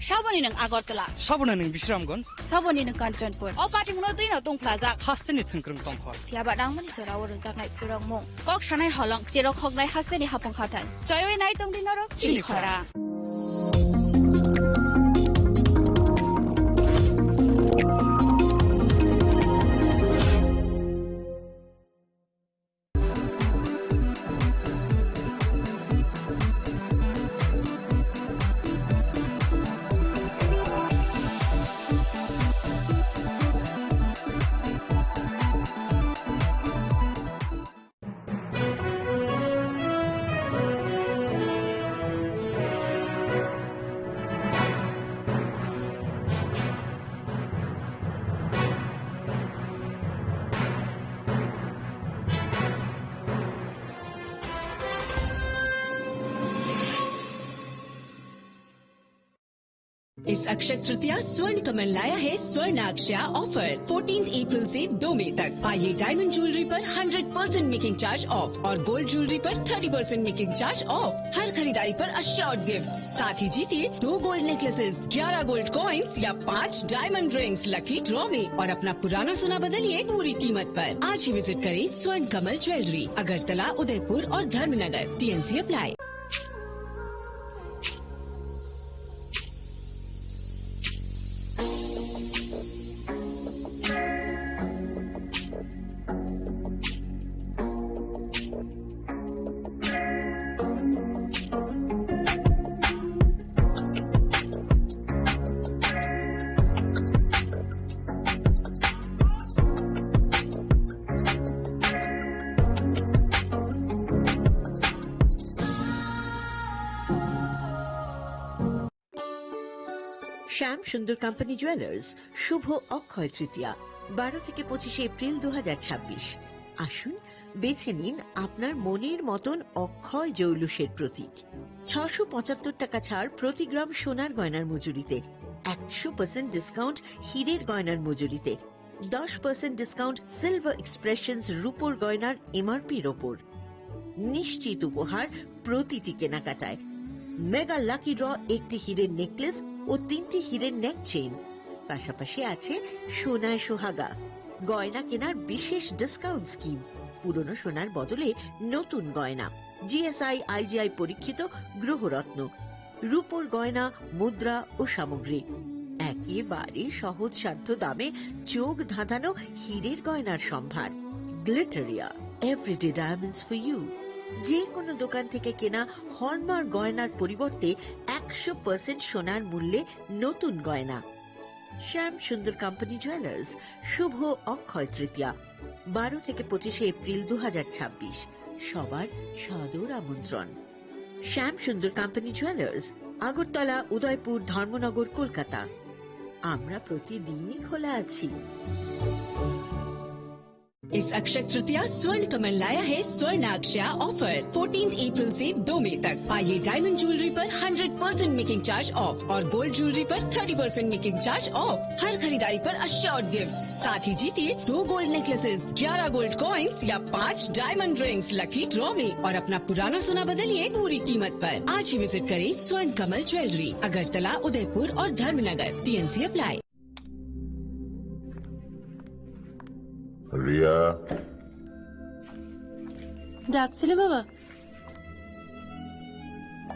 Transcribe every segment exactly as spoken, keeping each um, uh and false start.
Saboni nwng Agartala. Saboni nwng Bisramganj. Saboni nwng Kanchanpur. O patimungno twino tongphlajak. Hasteni thwngkwrwng tongkhor. Phiyaba nangmani jorao rwjaknai phurokmung. Kok sanai holong, cherok hoknai hasteni hapung hathai. Choiwi nai tongdi norok chini chini khora. Khora. इस अक्षय तृतीया स्वर्ण कमल लाया है स्वर्ण अक्षया offer, fourteen April से दो मई तक। पाइए डायमंड ज्वेलरी पर hundred percent making charge off और गोल्ड ज्वेलरी पर thirty percent making charge off. हर खरीदारी पर अश्योर्ड गिफ्ट, साथ ही जीतिए दो गोल्ड नेकलेसेस, ग्यारह गोल्ड कॉइन्स या पाँच डायमंड रिंग्स लकी ड्रॉ में और अपना पुराना सोना बदलिए पूरी कीमत पर। आज ही विजिट करें स्वर्ण कमल ज्वेलरी, अगरतला, उदयपुर और धर्मनगर। TNC apply. শ্যাম সুন্দর কোম্পানি জুয়েলার্স, শুভ অক্ষয় তৃতীয়া, বারো থেকে পঁচিশে এপ্রিল দু হাজার ছাব্বিশ। আসুন, বেছে নিন আপনার মনের মতন অক্ষয় জৌলুসের প্রতীক। ছশো পঁচাত্তর টাকা ছাড় প্রতি গ্রাম সোনার গয়নার মজুরিতে, একশো পার্সেন্ট ডিসকাউন্ট হীরের গয়নার মজুরিতে, দশ পার্সেন্ট ডিসকাউন্ট সিলভার এক্সপ্রেশনস রূপোর গয়নার এমআরপির ওপর। নিশ্চিত উপহার প্রতিটি কেনাকাটায়। মেগা লাকি ড্র, একটি হীরের নেকলেস ও তিনটি হীরের নেক চেইন। পাশাপাশি আছে সোনায় সোহাগা, গয়না কেনার বিশেষ ডিসকাউন্ট স্কিম, পুরনো সোনার বদলে নতুন গয়না, জিএসআই আইজিআই পরীক্ষিত গ্রহরত্ন, রূপোর গয়না, মুদ্রা ও সামগ্রী। একেবারে সহজসাধ্য দামে চোখ ধাঁধানো হীরের গয়নার সম্ভার। Glitteria, everyday diamonds for you. যে কোনো দোকান থেকে কেনা হলমার্ক গয়নার পরিবর্তে একশো পার্সেন্ট সোনার মূল্যে নতুন গয়না। শ্যাম সুন্দর কোম্পানি জুয়েলার্স, শুভ অক্ষয় তৃতীয়া, বারো থেকে পঁচিশে এপ্রিল দু হাজার ছাব্বিশ। সবার সাদর আমন্ত্রণ। শ্যাম সুন্দর কোম্পানি জুয়েলার্স, আগরতলা, উদয়পুর, ধর্মনগর, কলকাতা। আমরা প্রতিদিনই খোলা আছি। इस अक्षय तृतीया स्वर्ण कमल लाया है स्वर्ण अक्षया ऑफर, फोर्टीन अप्रैल से दो मई तक। पाइए डायमंड ज्वेलरी पर hundred percent making charge off और गोल्ड ज्वेलरी पर thirty percent making charge off. हर खरीदारी पर अश्योर्ड गिफ्ट, साथ ही जीतिए दो गोल्ड नेकलेसेस, ग्यारह गोल्ड कॉइन्स या पाँच डायमंड रिंग्स लकी ड्रॉ में और अपना पुराना सोना बदलिए पूरी कीमत पर। आज ही विजिट करें स्वर्ण कमल ज्वेलरी, अगरतला, उदयपुर और धर्मनगर। TNC apply. রিয়া। ডাকছিলে বাবা?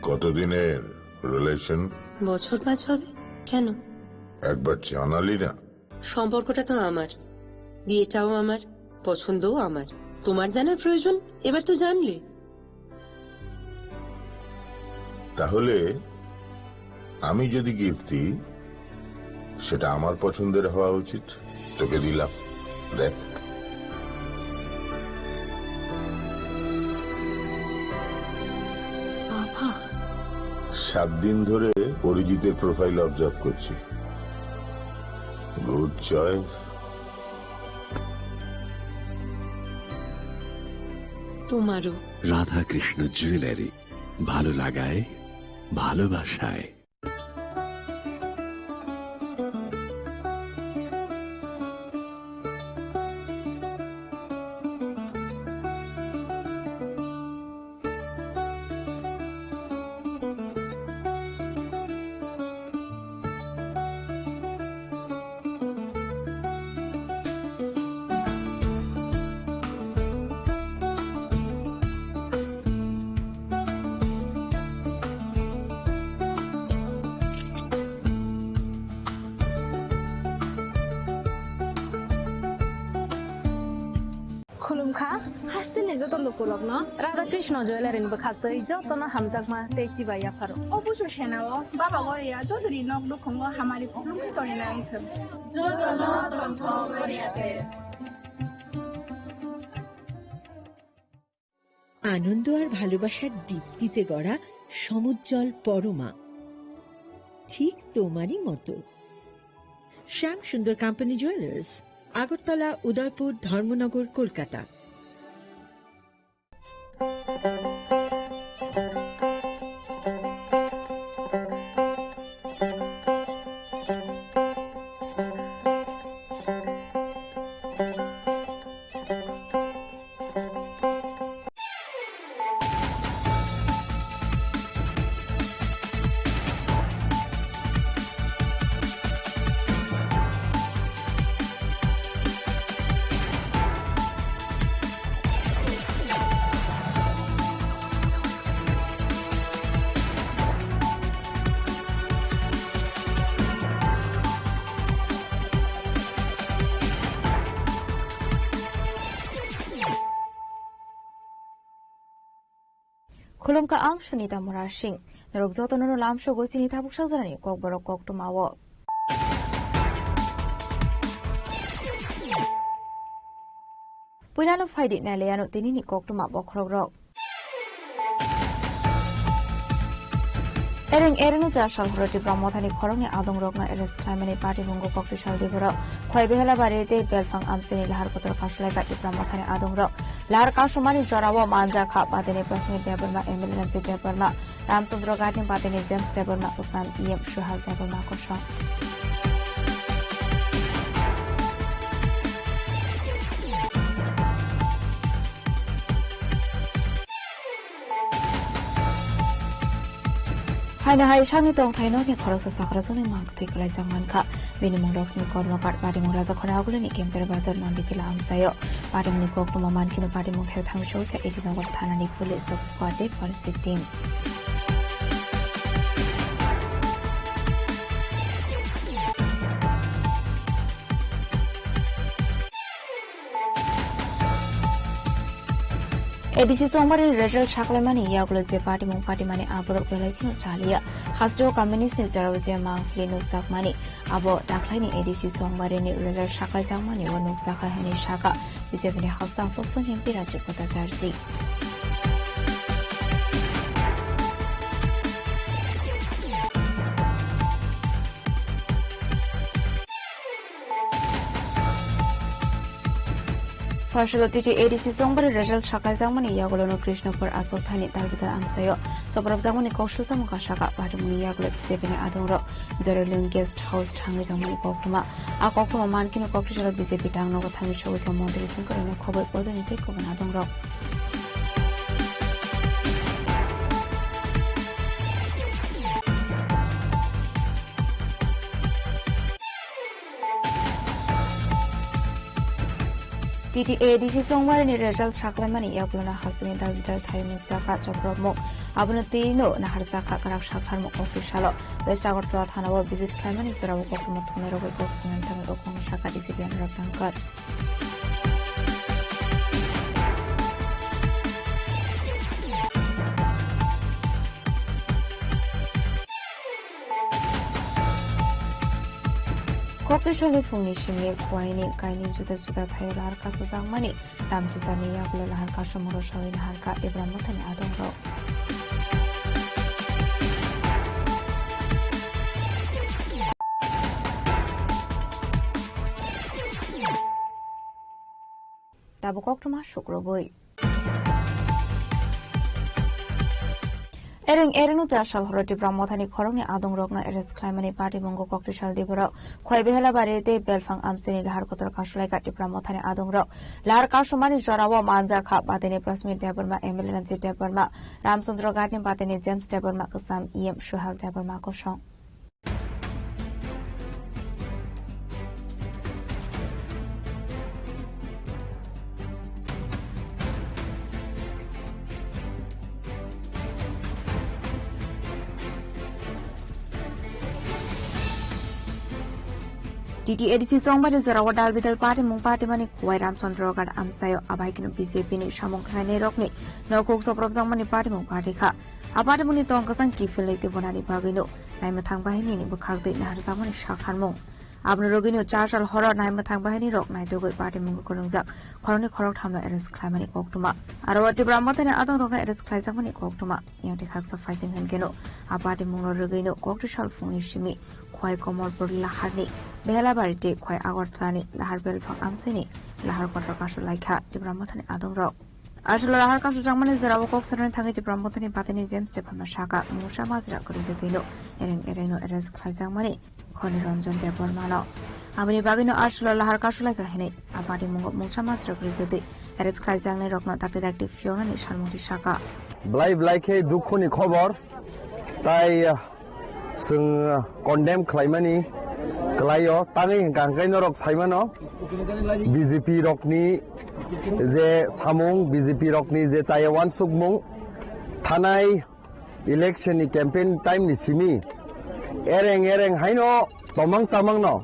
কতদিনের রিলেশন? বছর পাঁচ হবে। কেন? একবার জানালি না। সম্পর্কটা তো আমার, বিয়েটাও আমার, পছন্দও আমার। তোমার জানার প্রয়োজন? এবার তো জানলে। তাহলে আমি যদি গিফট দিই, সেটা আমার পছন্দের হওয়া উচিত। তোকে দিলাম, দেখ। বাবা। সাত দিন ধরে অরিজিতের প্রোফাইল অবজার্ভ করছি। Good choice. তোমারও। রাধাকৃষ্ণ জুয়েলারি, ভালো লাগায়, ভালোবাসায়। Wngkha hasteni joto lukurokno Radha Krishna Jewellery ni bwkhaktwi jotono hamjakma tei chibai yapharo. O busu senao Baba Goria jotoni nok nukhungo hamari kuplung khe tonina wngthwng. Jotono tongthok Goria te. আনন্দ আর ভালোবাসার দীপ্তিতে গড়া সমুজ্জ্বল পরমা, ঠিক তোমারই মতো। শ্যাম সুন্দর company jewellers, Agartala, উদয়পুর, ধর্মনগর, Kolkata. Khulumkha ang Sunita Murasing. Norok jotono no lamsogwi chini tabuk sajorani kokborok koktwmao. Puilano phaidi nailaiano tinini koktwma bokhorokrok. Ereng ereno cha sal horo Tipra Mothani khoroknwi adongrokno arrest khlaimani party bungo kokti sal diborok. Khoi Behelabari tei Belphang amchaini lahar kotor kasulaikha Tipra Mothani adongrok. Lahar kasumani jorao manjakha patini Prasmit Debbarma, M L A Ranjit Debbarma, Ramchandra Ghatni patini James Debbarma, Usman E M Suhal Debbarma kosong. Haino hai sakni tongthai nokni khoroksa chakrajwkni mangtwi kwlaijak mankha. Bini mung Lakshmi Karmakar, patimung Rajakhora Agulini Kempera Bazar Nanditila amchaio. Patimungni koktwma mankheno patimung khe thangwi sogwikha A D Nagar thanani police dog squad tei forensic team. A D C chongmani result saklaimani yagulo je patimung patimani aborok belai kheno chaliya. Hasteo communist ni jorao je mangpili nukjakmani, abo dakhlaini A D C chongmarini result saklaijakmani o nukjakha hwnwi sakha B J P ni hastang sokphang M P Rajiv Bhattacharjee. Phasalo titi A D C chongbari result saklaijakmani yagulono Krishnapur achukthani dalbidal amchaio sobrabjakmani kok sujak wngkha saka patimungni yagulo B J P ni adongrok Jerolion Guest House thangwi tongmani koktwma. A koktwma mankino kokthai salo B J P tangnogo thangwi sogwikha Montri Singkoroni khoboi odoni tei kubun adongrok. T T A D C chongmarini result saklaimani yagulono hasteni dal bidal thai nukjakha chopropmung. Abono twi no naharjakha kwrak saktharmung officialo. West Agartala thanao visit khlaimani jorao koktwma thumnairogwi kok sanani thangwi o kokno sakha D C P Anurag Dhankar. Kokri salni phungni simi kuaini kaini juda juda thaio lahar kasojakmani tamchichani yagulo lahar kasomoro sawi naharkha Tipra Mothani adongrok. Tabuk koktwma sukrubwi. Ereng ereno cha sal horo Tipra Mothani khoroknwi adongrokno arrest khlaimani patimungno kokti sal diborok. Khoi Behelabari tei Belphang amchaini lahar kotor kasulaikha Tipra Mothani adongrok. Lahar kasumani jorao manjakha patini Prasmit Debbarma, M L A Ranjit Debbarma, Ramchandra Ghatni patini James Debbarma kwcham, E M Suhal Debbarma kosong. T T A D C chongbari jorao dal bidal party mung party mani Kuwai Ramchandra Ghat amchaio abai kino B J P ni samung khlainai rokni nokhuk soprobjakmani party mung party kha. A party mungni tong kwchang kiphilwi tei bonani bagwino naimwthang bahinini bwkhak twi naharjakmani sakharmung. Aboni rwgwino char sal horo naimwthang bahinirok naitugwi party mungo kwrwngjak khoroknwi khoroktham no arrest khlaimani koktwma. Aro o Tipra Mothani adongrokno arrest khlaijakmani koktwma. Yang tei khaksa phaising hinkhe no a party mungno rwgwino koktwi sal phungni simi Khwai Komolpur Laharni Behelabari tei Khwai Agartalani Lahar Belphang amchaini Lahar kotor kasu laikha Tipra Mothani adongrok. Aswk Lahar kasu changmani jorao kok sanani thangwi Tipra Mothani batini James Debbarma saka mungsa majra kwrwi twi no ereng ereng no arrest khlaijakmani Khoni Ranjan Debbarmano. Aboni bagwino aswk Lahar kasu laikha hinwi a party mungo mungsa majra kwrwi twi arrest khlaijaknai rokno dakti dakti phiyoknani salmungti saka. Blai blai khe dukhuni khobor, tai, ah, chwng, ah, condemn khlaimani kwlaio. Tangwi hwnkha hwnkhe norok saimano, B J P rokni je samung, B J P rokni je chaya wansukmung, thanai election ni campaign time ni simi ereng ereng haino tomang chamang no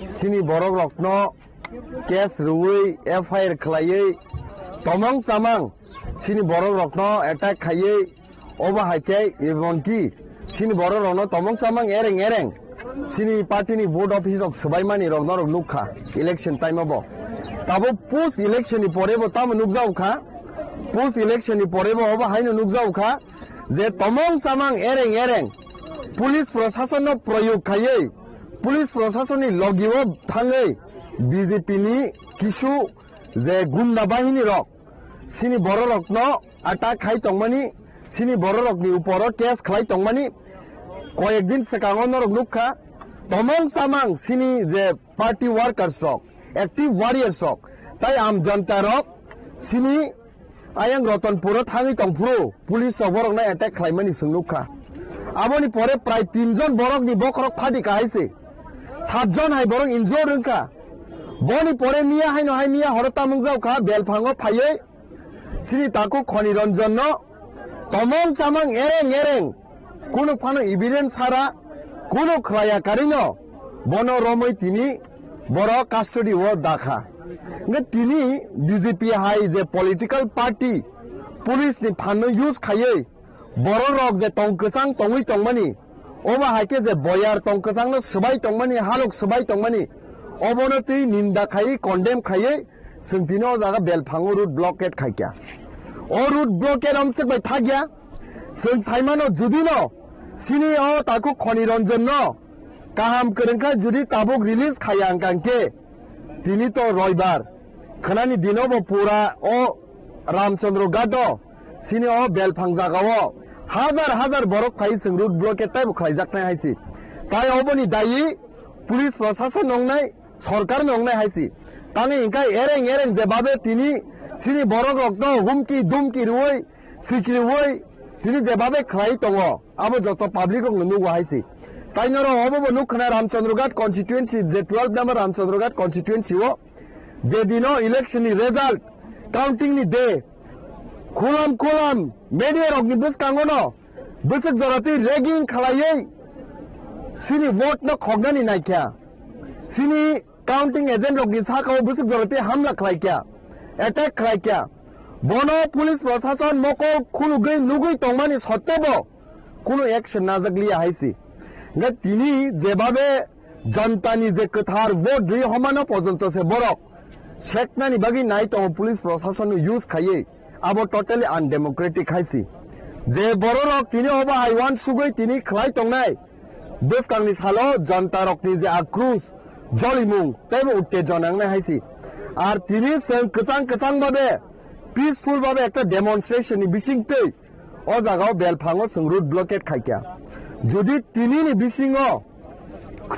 sini borok rokno case rwui F I R khlaiwi tomang chamang sini borok rokno attack khaiwi obo hai khe emonki sini borok rokno tomang chamang ereng ereng sini party ni vote office rok swbaimani rok norok nukha election time o bo. Tabo post election ni pore bo tamo nukjago kha, post election ni pore bo obo haino nukjago kha je tomong chamang ereng ereng police proshasonno proyog khaiwi, police proshasonni logio thangwi B J P ni kisu je gunda bahini rok sini bororokno attack khai tongmani, sini bororokni uporo case khlai tongmani, koyek din swkango norok nukha, tomong chamang sini je party workers rok, active warriors rok, tai am janta rok sini ayang Ratanpuro thangwi tongphuru police rok borokno attack khlaimani chwng nukha. Aboni pore prai tin jon borokni bokhorok phadi kahai se. Sat jon hai borok injure wngkha. Boni pore miya haino hai miya horo tamung jaukha, Belphango phaiwi sini takhuk Khoni Ranjanno tomong chamang ereng ereng kunu phano evidence sara, kunu khlaiya karino bono romwi tini borok custody o dakha. Hwnkhe tini B J P hai je political party police ni phanno use khaiwi borok rok je tong kwchang tongwi tongmani, obo hai khe je boyar tong kwchangno swbai tongmani, halok swbai tongmani, obono twi ninda khaiwi condemn khaiwi chwng tini o jaga Belphango road blockade khaikha. O road blockade omswk bai thakya, chwng saimano judino sini o takhuk Khoni Ranjanno kaham kwrwngkha judi tabuk release khaiya wngkha hwnkhe tini to roibar khwnani dino bo pura o Ramchandra Ghat o sini o Belphang jaga o hajar hajar borok phai chwng road blockade taibo khlaijaknai hai se. Tai oboni dayi police proshasonno wngnai, sorkarno wngnai hai se. Tangwi hwnkhe ereng ereng je babe tini sini borok rokno humki dumki rwui sikriui tini jebabe khlai tongo, abo joto public rokno nugo hai se. Tai norok obo bo nukkhna Ramchandra Ghat constituency je twelve number Ramchandra Ghat constituency o je dino election ni result counting ni day khulam khulam media rokni bwskango no bwswk jora twi ragging khlaiwi sini vote no khoknani naikha. Sini counting agent rokni sakao bwswk jora tei hamla khlaikha, attack khlaikha. Bono police proshashan mokol khulugwi nugwi tongmani sottebo kunu action najak liya hai se. Hwnkhe tini jebabe jantani je kwthar vote ri homano pojonto se borok seknani bagwi nai tongo police proshashanno use khaiwi. Abo totally undemocratic hai se. Je bororok tini obo hai uansugwi tini khlai tongnai, bwskangni salo jantarokni je akrus, jolimung teibo uttejona wngnai hai se. Ar tini chwng kwchang kwchang babe peaceful babe ekta demonstration ni bisingtwi o jagao Belphango chwng road blockade khaikha. Jodi tinini bisingo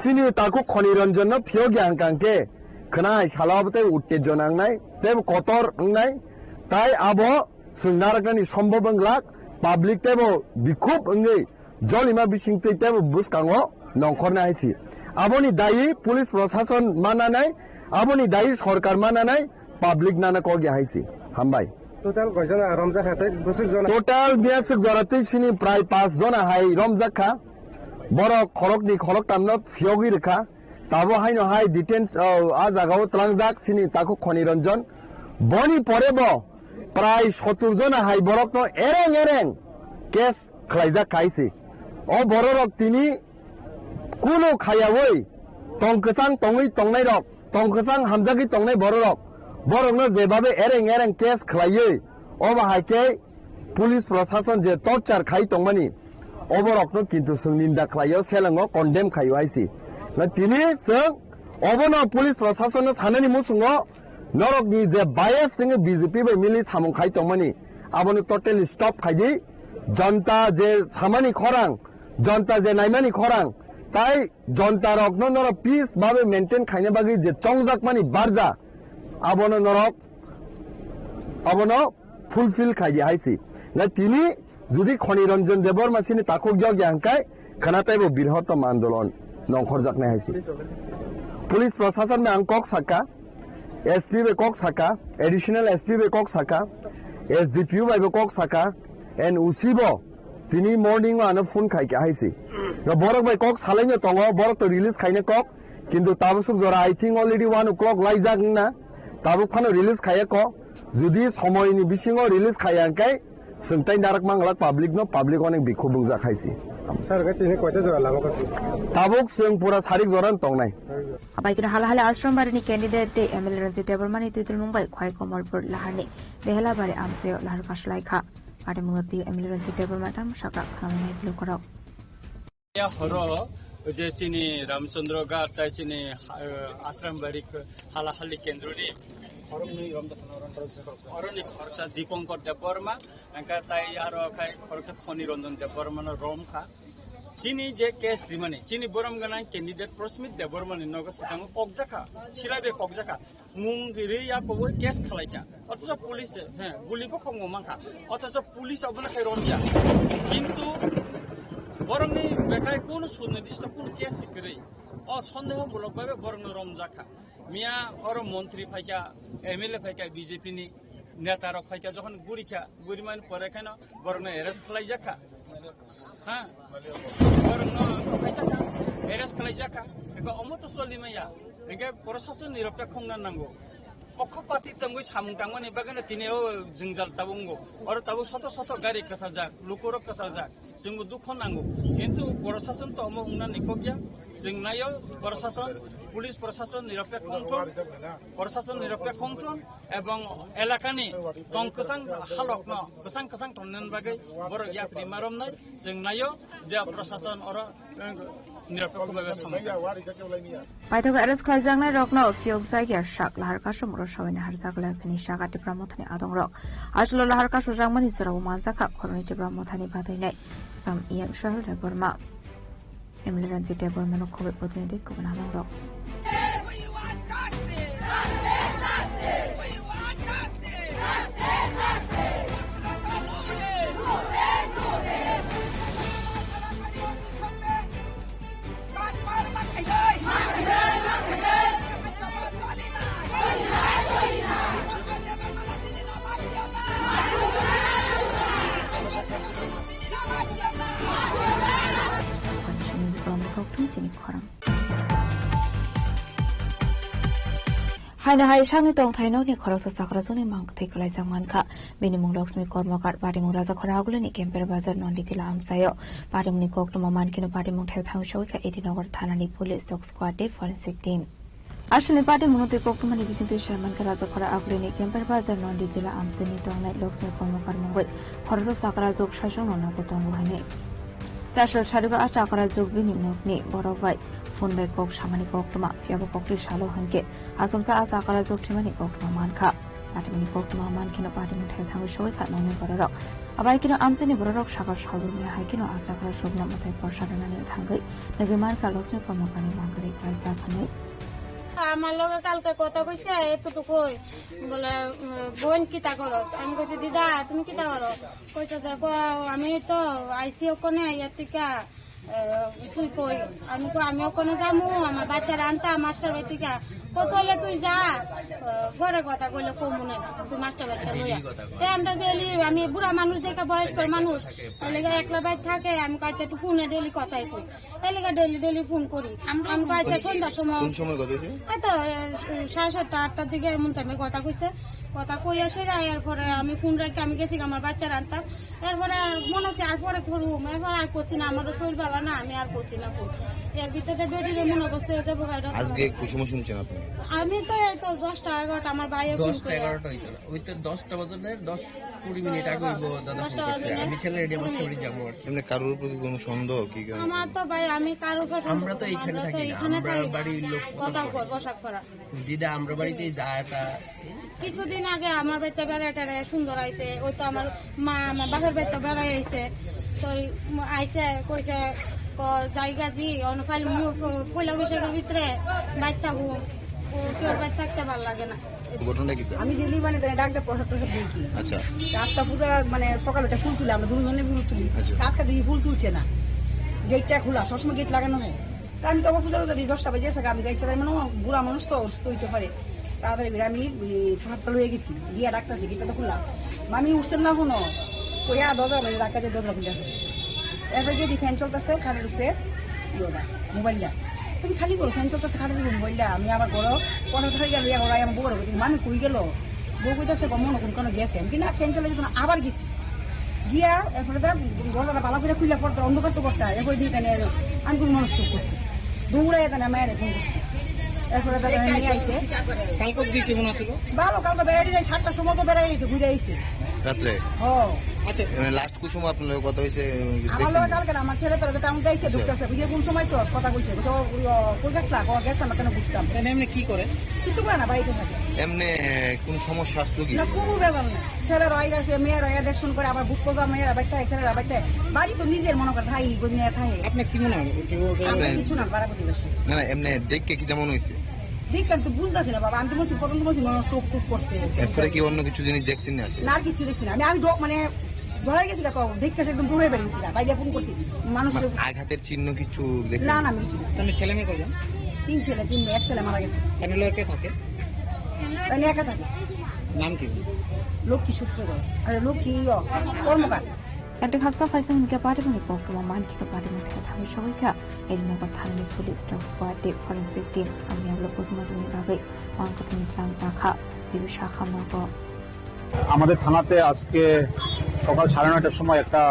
chini takhuk Khoni Ranjanno phiyokya hwnkha hwnkhe khwna hai salo abo tei uttejona wngnai, teibo kotor wngnai, tai abo chwng naraknani sombhob wnglak, public teibo bikhub wngwi jolima bisingtwi teibo bwskango nongkhornai hai se. Aboni dayi police proshashan mananai, aboni dayi sorkar mananai, public nana kok ya hai se. Hambai. Total koi jona romjak kha tei bwswk jona? Total biyaswk jora tei sini prai pas jona hai romjak kha. Borok khorokni khoroktamno phiyogwi rwkha. Tabo haino hai detains, o, a jagao tlangjak chini takhuk Khoni Ranjan. Boni pore bo prai sotur jona hai borokno ereng ereng case khlaijak khai se. O bororok tini kunu khayawi tong kwchang tongwi tongnairok, tong kwchang hamjagwi tongnai bororok, borokno jebabe ereng ereng case khlaiwi, obo hai khe police prosason je torture khai tongmani, oborokno kintu chwng ninda khlaio, selengo condemn khaio hai se. Na tini chwng obono police prosasonno sanani muchungo norokni je bias chwngwi B J P bai mili samung khai tongmani, abono totally stop khai di. Jonta je samani khorang, jonta je naimani khorang, tai jonta rokno norok peace babe maintain khaina bagwi je chongjakmani barja, abono norok, abono fulfill khai di hai se. Na tini jodi Khoni Ranjan Debbarma chini takhuk jok ya hwnkhe khana taibo birhotom andolon nongkhorjaknai hai se. Police prosason bai ang kok saka, S P bai kok saka, additional S P bai kok saka, S D P O bai bo kok saka, N O C bo tini morning o ano phone khai kha hai se. Ga borok bai kok salaino tongo, borok to release khaina kok, kintu tabuk suk jora I think already one o'clock laijak wngna, tabuk phano release khaiya kok, jodi somoini bisingo release khaiya hwnkhe, Chwng tai narak manglak public no, public onek bikhuk bungjak hai se. Sir, khe tini koita jora lama khe? Tabuk chwng pura sarik jora no tongnai. Abai khe hala hala Ashram Bari ni candidate de M L A Ranjit Debbarma ni twidulmung bai Khwai Kamalpur Lahar ni Behelabari amchaio lahar kasu lai kha. Patimung twi M L A Ranjit Debbarma tamo sakha khwnamani tlukorok. Ya horo je chini Ramchandra Ghat tai chini, eh, Ashram Bari hala hali kendro ni oroni khoroksa Dipankar Debbarma. Hingke tai aro khai khoroksa Khoni Ranjan Debbarmano rom kha. Chini je case rimani, chini borom gwnang candidate Prasmit Debbarmani nogo swkango kokjakha, silaibe kokjakha. Mung ri ya koboi case khalaikha. Othocho police, he, guli bo khongo mankha. Othocho police abono khai romya. Kintu borokni bekhai kunu sunirdisto kunu case kwrwi. O sondeho mulok bai borokno romjakha. Miya oro montri phaikha, M L A phaikha B J P ni. Neta rok phaikha, jokhon gurikha, gurimani pore kheno borokno arrest khlaijak kha. Ha? Borokno khaijak kha, arrest khlaijak kha. Eko omo to solimaya. Hingke prosason nirokta khongna nango. Pokho pati tongwi samung tangmani bagwino tini o jwngjal tabuk wngo. Oro tabuk soto soto gari kwchajak, lukurok kwchajak. Chwngbo dukho nango. Kintu prosason to omo wngna nikokya. Chwng naio prosason, police prosason nirokta khongthon, prosason nirokta khongthon. Ebong elakani tong kwchang halokno kwchang kwchang tonnani bagwi borok yapri maromnai chwng naio je prosason oro, eh, nirapek khubai samung. Paithak arrest khlaijaknai rokno phiyok jagya sak lahar kasumro sabaini harjak lai phini saka Tipra Mothani adongrok. Aswlo lahar kasujakmani jorao manjakha khoroknwi Tipra Mothani batainai Sam E M Sohel Debbarma. M L A Ranjit Debbarmano khoboi bodolni tei kubun hamungrok. Haino hai sakni tongthai nokni khoroksa chakrajwkni mang kwthwi kwlaijak mankha. Bini mung Lakshmi Kormokar, patimung Rajakhora Agulini Kemper Bazar Nonditila amchaio. Patimungni koktwma mankheno patimung thaio thangwi sogwi kha A D Nagar thanani police, dog squad tei forensic team. Aswlni patimungno twi koktwmani bisingtwi sai mankha Rajakhora Agulini Kemper Bazar Nonditila amchaini tongnai Lakshmi Kormokar mungwi khoroksa chakrajwk saichungno nogo tongo hwnwi. Chasro sarigo a chakrajwk bini nokni borok bai phone bai kok samani koktwma, phiyaba koktwi salo hwnkhe achomsa a chakrajwk thwimani koktwma mankha. Patimungni koktwma mankheno patimung thaio thangwi sogwi kha nokni bororok. Abai kheno amchaini bororok sakha salbrumni hai kheno a chakrajwkno mwtai porsa rwnani thangwi nugwi mankha Lakshmi Kormokarni mangkwrwi klaijak hwnwi. আমার লগে কালকে কথা কইছে এতটুকুই, বলে, উম, "বোন কিতা করো?" আমি কইছি, "দিদা, তুমি কিতা করো?" কইছে যে, "কো, আমি তো আইছি ওখানে, ইয়ার থেকে, আহ, তুই কই?" আমি কই, "আমি ওখানে যাবো, আমার বাচ্চারা আনতাম, মাস্টার বাড়ি থেকে।" কতলে তুই যা, আহ, ঘরে কথা কইলে কমু না, তুই মাস্টার বাচ্চা লইয়া। তে আমরা ডেইলি, আমি বুড়া মানুষ, দেখে বয়স্ক মানুষ, এলাকা একলা বাইর থাকে, আমি কয়েকটা একটু ফোনে ডেইলি কথাই কই, এলাকা ডেইলি ডেইলি ফোন করি। আমি কয়েকটা সন্ধ্যার সময়, কোন সময় কথা হয়েছে? এই তো, আহ, সাড়ে সাতটা, আটটার দিকে এমন টাইমে কথা কইছে। কথা কই আসে, এরপরে আমি ফোন রাখি, আমি গেছি আমার বাচ্চার আনতাম। এরপরে আর মনে হচ্ছে আর পরে করুম, এরপরে আর করছি না, আমারও শরীর ভালো না, আমি আর করছি না ফোন। এর ভিতরে বেটির এমন অবস্থা হয়ে যাবো, বাইরে আজকে কি সময় শুনছেন আপনি? আমি তো এই তো দশটা এগারোটা, আমার ভাইও ফোন দশটা করে। এগারোটা হইতো না, ওই তো দশটা বাজে না, দশ কুড়ি মিনিট আগে হইবো, দাদা ফোন দশটা করছে। বাজে না। আমি ছেলে রেডি, আমার শরীর যাবো আর কি। এমনি কারোর প্রতি কোনো সন্দেহ কি কারণ? আমার তো ভাই, আমি কারোর কাছে আমরা তো সন্দেহ করি না, এখানে আমরা তো থাকি না, এখানে আমরা থাকি না। বাড়ির লোক কথা কথা বলে। কর, বসাক করা। দিদা আমরা বাড়িতে যা তা কিছুদিন আগে আমার বাড়িতে বেড়াইতে সুন্দর আইছে, ওই তো আমার মা, আমার বাপের বাড়িতে বেড়াই আইছে, তো ওই আইছে কইছে, ক-, জায়গা জি, অন ফাইল মু-, পয়লা বৈশাখের ভিতরে বাইর থাকবো, ও কেউ বাইর থাকতে ভালো লাগে না। ঘটনা কি? আমি যে লিবানে তাই ডাক দিয়ে প্রসাদ টসাদ দিয়েছি। আচ্ছা। রাস্তা পুজো মানে সকালে একটা ফুল তুলে, আমরা দুজনে ফুল তুলি। আচ্ছা। রাস্তা দিয়ে ফুল তুলছে না, গেটটা খোলা, সবসময় গেট লাগানো হয়। তা আমি তো অবশ্য ধরো যদি দশটা বাজে এসে আমি গাড়ি চালাই, মানে, ও বুড়া মানুষ তো অসুস্থ হইতে পারে। তাড়াতাড়ি করে আমি, উম, হাতটা লয়ে গেছি, গিয়া ডাকতেছি, গেটটা তো খোলা। মামি উঠছেন না এখনো? কইয়া দরজা বাইরে রাখা যায়, দরজা খুলে আছে। এরপরে যদি ফ্যান চলতেছে, খাটের উপরে ইয়ে ওটা, মোবাইলটা। তুমি খালি করো, ফ্যান চলতেছে, খাটের উপরে মোবাইলটা। আমি আবার ঘরো, পনেরো হয়ে গেল, এখন আমি বউরে কইছি, "মামি কই গেল?" বউ কইতেছে, "গো, মনে হয় কোনো গেছে।" আমি কি না, ফ্যান চালাই দিত না, আবার গেছি। গিয়া এরপরে তার দরজাটা ভালো করে খুলে পড়তে অন্ধকার তো করতে, এরপরে দিয়ে এখানে আমি কোনো মানুষ চুপ করছি, দৌড়াই এখানে আমার ফোন করছি। এরপরে তাদের নিয়ে আইছে। কালকে দিকে মনে ছিল? ভালো, কালকে বেড়াই দিয়ে সাতটার সময় তো বেড়াই গেছে, ঘুরে আইছে। রাত্রে? হ। আচ্ছা। মানে লাস্ট কোন সময় আপনার লগে কথা হয়েছে? আমার দেখছেন? লগে কালকে না, আমার ছেলে তোরা টাউন যাইছে, আচ্ছা। ঢুকতেছে, বুঝে কোন সময় তো কথা কইছে, বুঝে ও, ও, কই গেছলা, ও গেছলাম না, কেন ঘুরতাম। তাহলে এমনি কি করে? কিছু করে না, বাড়িতে থাকে। এমনি, এ, কোন সমস্যা আসলো কি? না, কোনো ব্যাপার না। ছেলেরা আইরা আছে, মেয়েরা আইরা দেখশন করে, আবার বুক কোজা মেয়েরা বাইতে হয়, ছেলেরা বাইতে হয়। বাড়ি তো নিজের মনে করে থাই, গনিয়া থাই। আপনি কি মনে হয়? কি বলতে আমরা পারেন? কিছু না, পাড়া প্রতিবেশী। না, না, এমনি দেখে কি তেমন হয়েছে? দেখে আমি তো বুঝতেছি না বাবা, আমি তো বলছি, প্রথম তো বলছি, মনে হয় স্ট্রোক টুক করছে। এরপরে কি অন্য কিছু জিনিস দেখছেন না? না, আর কিছু দেখছি না। আমি, আমি ডো-, মানে, ডরে গেছি গা তো, দেখতে সে একদম দৌড়ে বেরিয়েছি গা, বাইরে ফোন করছি। মানুষ মানে আঘাতের চিহ্ন কিছু দেখলেন? না, না, আমি কিছু দেখছি না। তাহলে ছেলে মেয়ে কয়জন? তিন ছেলে, তিন মেয়ে, এক ছেলে মারা গেছে। তাহলে লগে কে থাকে? আমি একা থাকি। নাম কি? লক্ষ্মী সূত্রধর। আরে লক্ষ্মী ইয়, কর্মকার। Ekta khaksa phaisa hinkhe party boni koktwma mankhe party boni khe thangwi sogwi kha. Eri nogo thangni police dog squad tei forensic team ang yablo postmortem ni bagwi mang kwthwini tlang jakha. Jibi sakha nogo. আমাদের থানাতে আজকে সকাল সাড়ে নয়টার সময় একটা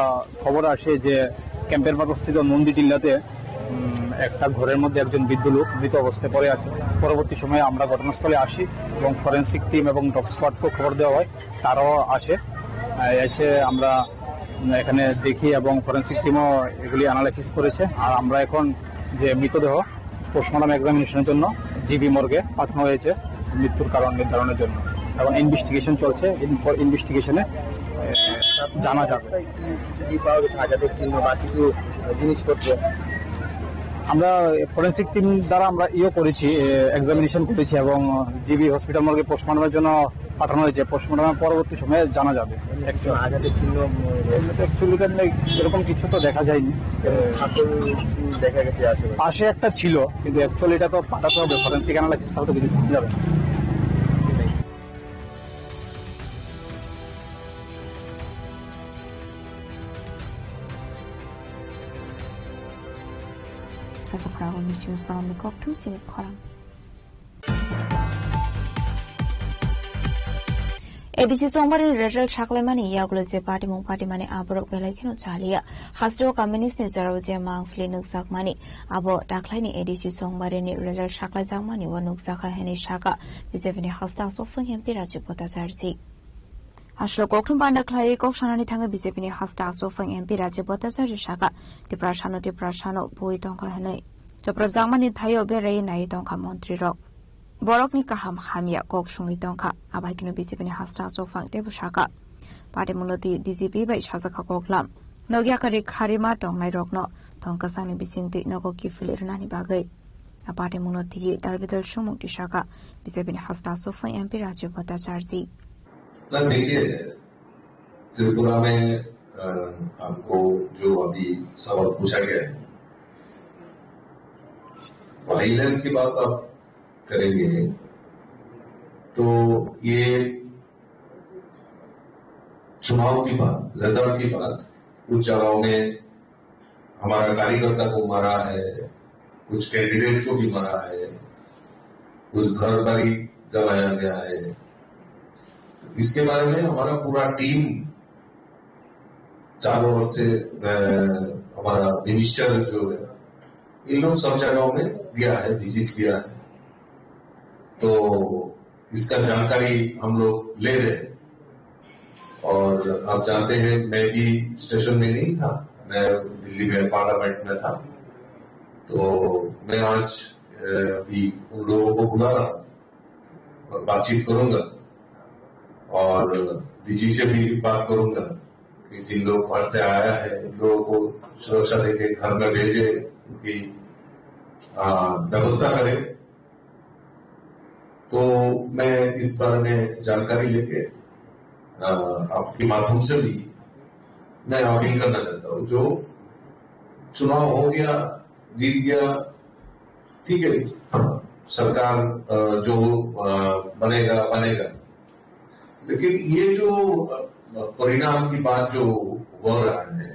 খবর আসে যে ক্যাম্পের বাজারস্থিত নন্দী টিল্লাতে, উম, একটা ঘরের মধ্যে একজন বৃদ্ধ লোক মৃত অবস্থায় পড়ে আছে। পরবর্তী সময়ে আমরা ঘটনাস্থলে আসি এবং ফরেন্সিক টিম এবং ডগ স্কোয়াডকেও খবর দেওয়া হয়, তারাও আসে। আহ, এসে আমরা, উম, এখানে দেখি এবং ফরেন্সিক টিমও এগুলি অ্যানালাইসিস করেছে। আর আমরা এখন যে মৃতদেহ পোস্টমর্টম এক্সামিনেশনের জন্য জিবি মর্গে পাঠানো হয়েছে মৃত্যুর কারণ নির্ধারণের জন্য, এবং ইনভেস্টিগেশন চলছে। ইনভেস্টিগেশনে জানা যাবে। কি, কিছু কি পাওয়া গেছে আঘাতের চিহ্ন বা কিছু জিনিসপত্র? আমরা ফরেন্সিক টিম দ্বারা আমরা ইয়ে করেছি, এক্সামিনেশন করেছি এবং জিবি হসপিটাল মর্গে পোস্টমর্টমের জন্য পাঠানো হয়েছে। পোস্টমর্টমের পরবর্তী সময়ে জানা যাবে। কিছু আঘাতের চিহ্ন, উম, অ্যাকচুয়ালি তো এমনি এরকম কিছু তো দেখা যায়নি। আতঙ্ক দেখা গেছে আশেপাশে। পাশে একটা ছিল, কিন্তু অ্যাকচুয়ালি এটা তো পাঠাতে হবে ফরেন্সিক অ্যানালাইসিস ছাড়া তো কিছু জানা যাবে না। Kaisa khorang ni simi khorang ni kok thung simi khorang. A D C chongmari result saklaimani yagulo je patimung patimani aborok belai kheno chaliya. Hasteo communist ni jorao je mangphili nukjakmani, abo dakhlaini A D C chongmari ni result saklaijakmani o nukjakha hinwi saka B J P ni hasteo aswk phung M P Rajiv Bhattacharjee. Aswk kokthum panda khlaiwi kok sanani thangwi B J P ni hasteo aswk phung M P Rajiv Bhattacharjee saka, Tiprasano, Tiprasano bui tongkha hinwi. Chopropjakmani thaio berai nai tongkha montri rok. Borokni kaham hamya kok sungwi tongkha, abaikeno B J P ni hasteo aswk phang teibo saka. Patimungno twi D G P bai sajakha koklam. Nokya kari kharima tongnai rokno tong kwchangni bisingtwi nogo kiphilwi rwnani bagwi. A patimungno twi dalbidal sumung twi saka B J P ni hasteo aswk phang M P Rajiv Bhattacharjee. Sir, देखिए, त्रिपुरा में, अ, आपको जो अभी सवाल पूछा गया है, वायलेंस की बात आप करेंगे। तो ये चुनाव के बाद, रिजल्ट के बाद कुछ जगहों में हमारा कार्यकर्ता को मारा है, कुछ कैंडिडेट को भी मारा है, कुछ घर बारी जलाया गया है। इसके बारे में हमारा पूरा टीम चारों ओर से, अ, हमारा मिनिस्टर जो है, इन लोग सब जगहों में गया है, विजिट किया है। तो इसका जानकारी हम लोग ले रहे हैं। और आप जानते हैं, मैं भी स्टेशन में नहीं था, मैं दिल्ली में पार्लियामेंट में था। तो मैं आज, अ, भी उन लोगों को बुला रहा हूँ और बातचीत करूंगा और डीजी से भी बात करूंगा कि जिन लोग घर से आया है, उन लोगों को सुरक्षा देके घर में भेजे, उनकी, अ, व्यवस्था करें। तो मैं इस बारे में जानकारी लेके, अ, आपके माध्यम से भी मैं अपील करना चाहता हूँ, जो चुनाव हो गया, जीत गया, ठीक है, सरकार, अ, जो, अ, बनेगा, बनेगा, लेकिन ये जो, अ, परिणाम की बात जो हो रहा है,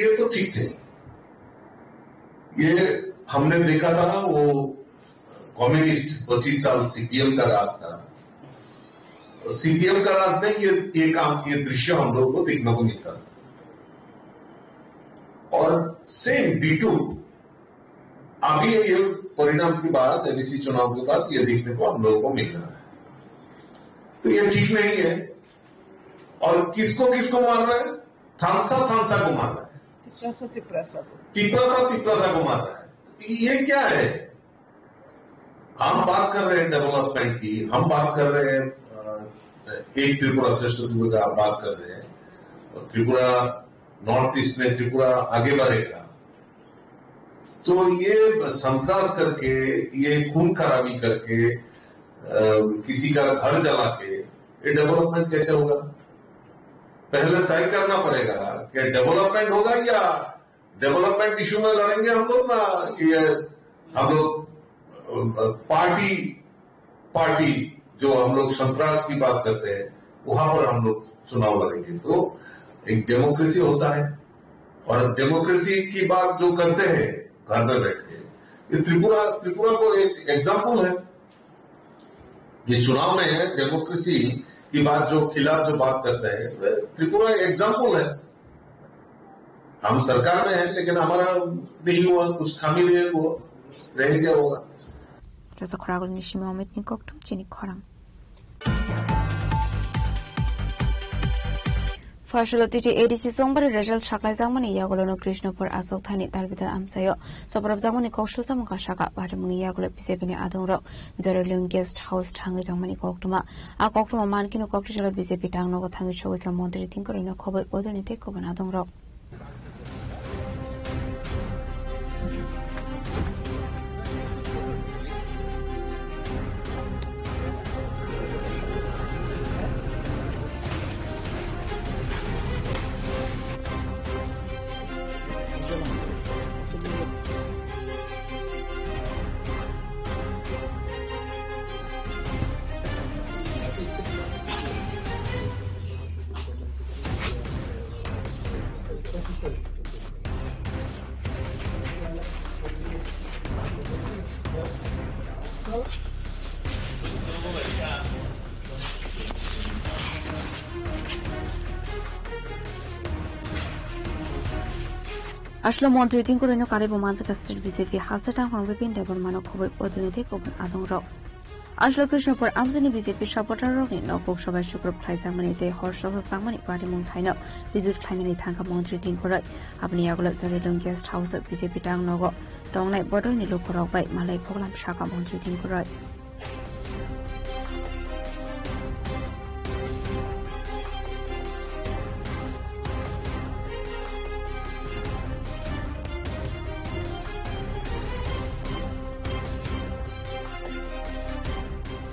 ये तो ठीक है। ये हमने देखा था ना, वो कम्युनिस्ट पच्चीस साल सीपीएम का राज था। सीपीएम का राज में ये, ये काम, ये दृश्य हम लोग को देखने को मिलता था। और सेम डीटू अभी ये परिणाम के बाद, एमएससी चुनाव के बाद ये देखने को हम लोगों को मिल रहा है। तो ये ठीक नहीं है। और किसको किसको मार रहा है? थांसा थांसा को मार रहा है। तिप्रासा तिप्रासा को। तिप्रासा तिप्रासा को मार रहा है। ये क्या है? हम बात कर रहे हैं डेवलपमेंट की, हम बात कर रहे हैं, अ, एक त्रिपुरा श्रेष्ठ त्रिपुरा का बात कर रहे हैं। और त्रिपुरा, नॉर्थ ईस्ट में त्रिपुरा आगे बढ़ेगा। तो ये संतरास करके, ये खून खराबी करके, अ, किसी का घर जला के, ये डेवलपमेंट कैसे होगा? पहले तय करना पड़ेगा कि डेवलपमेंट होगा या डेवलपमेंट इशू में लड़ेंगे हम लोग, ना ये हम लोग, अ, पार्टी, पार्टी जो हम लोग संतरास की बात करते हैं, वहां पर हम लोग चुनाव लड़ेंगे। तो एक डेमोक्रेसी होता है, और डेमोक्रेसी की बात जो करते हैं घर में बैठ के, ये त्रिपुरा, त्रिपुरा को एक एग्जाम्पल है। ये चुनाव में डेमोक्रेसी की बात जो खिलाफ जो बात करते हैं, त्रिपुरा एग्जाम्पल है। हम सरकार में हैं, लेकिन हमारा नहीं हुआ, कुछ खामी रहे, वो रह गया होगा। Rasa khoragul ni simi omit ni kokthum chini khorang. Phaisalo titi A D C chongbari result saklaijakmani yagulono Krishnapur achuk thani dalbidal amchaio. Sobrapjakmani kok sujamung kasaka, patimungni yagulo B J P ni adongrok Joraliung Guest House thangwi tongmani koktwma. A koktwma mankino kokthwisalo B J P tangnogo thangwi sogwikha montri Tinkorino khoboi bodolni tei kubun adongrok. Aslo montri Tinkorino karwi bo manjakha state B J P hasteo tangphang Bipin Debbarmano khoboi bodolni tei kubun adongrok. Aslo Krishnapur amchaini B J P supporter rokni nok kok sobai sukrub khlaijakmani tei hor soksa chakmani patimung thaino visit khlainani thangkha montri Tinkoroi. Aboni yagulo Joraliung Guest House o B J P tangnogo tongnai bodolni lukurok bai malai khoklam sakha montri Tinkoroi.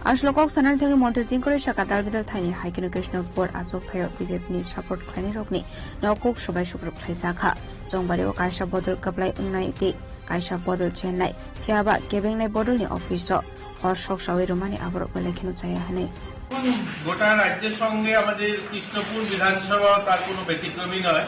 Aslo kok sanani thangwi montri Tinkoroi saka dalbidal thaini hai kheno Krishnapur achuk thaio B J P ni support khlainai rokni nok kok sobai sukrub khlaijakha. Chongbari o kaisa bodol kwplai wngnai tei kaisa bodol chennai, phiyaba kebengnai bodolni office o Hor sok sawi rwmani aborok belai kheno chaya hwnwi. গোটা রাজ্যের সঙ্গে আমাদের কৃষ্ণপুর বিধানসভা তার কোনো ব্যতিক্রমী নয়।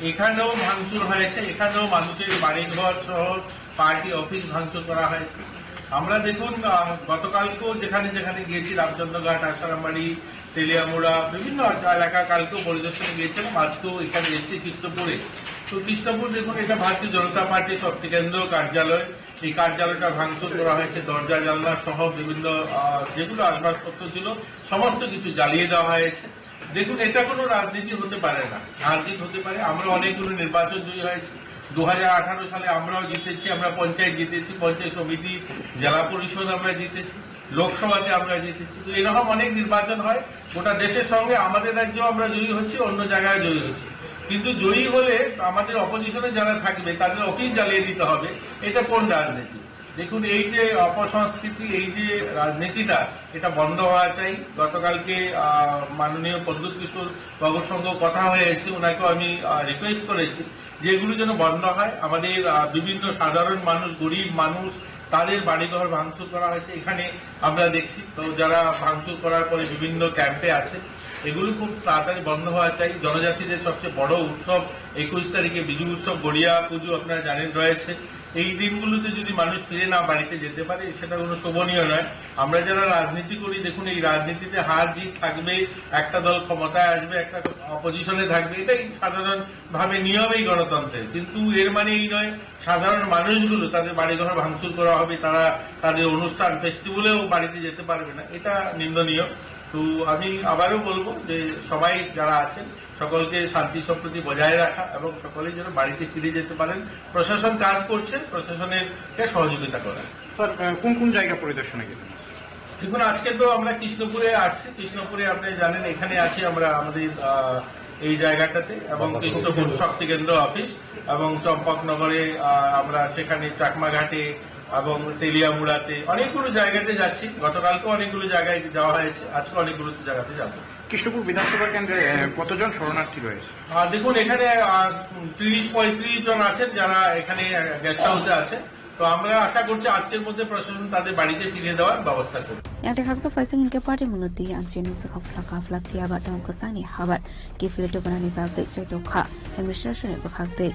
এখানেও ভাঙচুর হয়েছে, এখানেও মানুষের বাড়িঘর সহ পার্টি অফিস ভাঙচুর করা হয়েছে। আমরা দেখুন, আহ, গতকালকেও যেখানে যেখানে গিয়েছি, রামচন্দ্রঘাট, আশারামবাড়ি, তেলিয়ামুড়া, বিভিন্ন এলাকা কালকেও পরিদর্শনে গিয়েছিলাম, আজকেও এখানে এসেছি কৃষ্ণপুরে। তো কৃষ্ণপুর দেখুন, এটা ভারতীয় জনতা পার্টির শক্তি কেন্দ্র কার্যালয়। এই কার্যালয়টা ভাঙচুর করা হয়েছে, দরজা জানলা সহ বিভিন্ন, আহ, যেগুলো আসবাবপত্র ছিল, সমস্ত কিছু জ্বালিয়ে দেওয়া হয়েছে। দেখুন, এটা কোনো রাজনীতি হতে পারে না, হার জিত হতে পারে। আমরা অনেকগুলো নির্বাচন জয়ী হয়েছি, দু হাজার আঠারো সালে আমরাও জিতেছি, আমরা পঞ্চায়েত জিতেছি, পঞ্চায়েত সমিতি, জেলা পরিষদ আমরা জিতেছি, লোকসভাতে আমরা জিতেছি। তো এরকম অনেক নির্বাচন হয়, গোটা দেশের সঙ্গে আমাদের রাজ্যেও আমরা জয়ী হচ্ছি, অন্য জায়গায় জয়ী হচ্ছি। কিন্তু জয়ী হলে আমাদের অপোজিশনে যারা থাকবে, তাদের অফিস জ্বালিয়ে দিতে হবে, এটা কোন রাজনীতি? দেখুন, এই যে অপসংস্কৃতি, এই যে রাজনীতিটা, এটা বন্ধ হওয়া চাই। গতকালকে, আহ, মাননীয় প্রদ্যুৎ কিশোর বাবুর সঙ্গেও কথা হয়েছে, ওনাকেও আমি, আহ, রিকোয়েস্ট করেছি যে এগুলো যেন বন্ধ হয়। আমাদের, আহ, বিভিন্ন সাধারণ মানুষ, গরিব মানুষ, তাদের বাড়িঘর ভাঙচুর করা হয়েছে, এখানে আমরা দেখছি। তো যারা ভাঙচুর করার পরে বিভিন্ন ক্যাম্পে আছে, এগুলো খুব তাড়াতাড়ি বন্ধ হওয়া চাই। জনজাতিদের সবচেয়ে বড় উৎসব একুশ তারিখে বিজু উৎসব, গড়িয়া পুজো আপনারা জানেন রয়েছে। এই দিনগুলোতে যদি মানুষ ফিরে না বাড়িতে যেতে পারে, সেটা কোনো শোভনীয় নয়। আমরা যারা রাজনীতি করি, দেখুন, এই রাজনীতিতে হার জিত থাকবে, একটা দল ক্ষমতায় আসবে, একটা অপোজিশনে থাকবে, এটাই সাধারণভাবে নিয়ম এই গণতন্ত্রের। কিন্তু এর মানে এই নয় সাধারণ মানুষগুলো, তাদের বাড়িঘর ভাঙচুর করা হবে, তারা তাদের অনুষ্ঠান ফেস্টিভ্যালেও বাড়িতে যেতে পারবে না, এটা নিন্দনীয়। তো আমি আবারও বলবো যে সবাই যারা আছেন, সকলকে শান্তি সম্প্রীতি বজায় রাখা এবং সকলেই যেন বাড়িতে ফিরে যেতে পারেন। প্রশাসন কাজ করছে, প্রশাসনকে সহযোগিতা করা। স্যার, আহ, কোন কোন জায়গা পরিদর্শনে গেলেন? দেখুন, আজকে তো আমরা কৃষ্ণপুরে আসছি। কৃষ্ণপুরে আপনি জানেন, এখানে আছি আমরা আমাদের, আহ, এই জায়গাটাতে, এবং কৃষ্ণপুর শক্তি কেন্দ্র অফিস এবং চম্পকনগরে, আহ, আমরা সেখানে চাকমাঘাটে এবং তেলিয়ামুড়াতে অনেকগুলো জায়গাতে যাচ্ছি। গতকালকে অনেকগুলো জায়গায় যাওয়া হয়েছে, আজকে অনেকগুলো জায়গাতে যাব। কৃষ্ণপুর বিধানসভা কেন্দ্রে, আহ, কতজন শরণার্থী রয়েছে? আহ, দেখুন, এখানে, আহ, ত্রিশ পঁয়ত্রিশ জন আছেন, যারা এখানে, আহ, গেস্ট হাউসে আছেন। তো আমরা আশা করছি আজকের মধ্যে প্রশাসন তাদের বাড়িতে ফিরিয়ে দেওয়ার ব্যবস্থা করবে। Yang tei haksa phaising hinkhe party mungno twi amchini nukjakha phlaka phlak phiya ba tong kwchangni habar kiphilwi tubunani bagwi chaitokha administration ni bwkhak twi.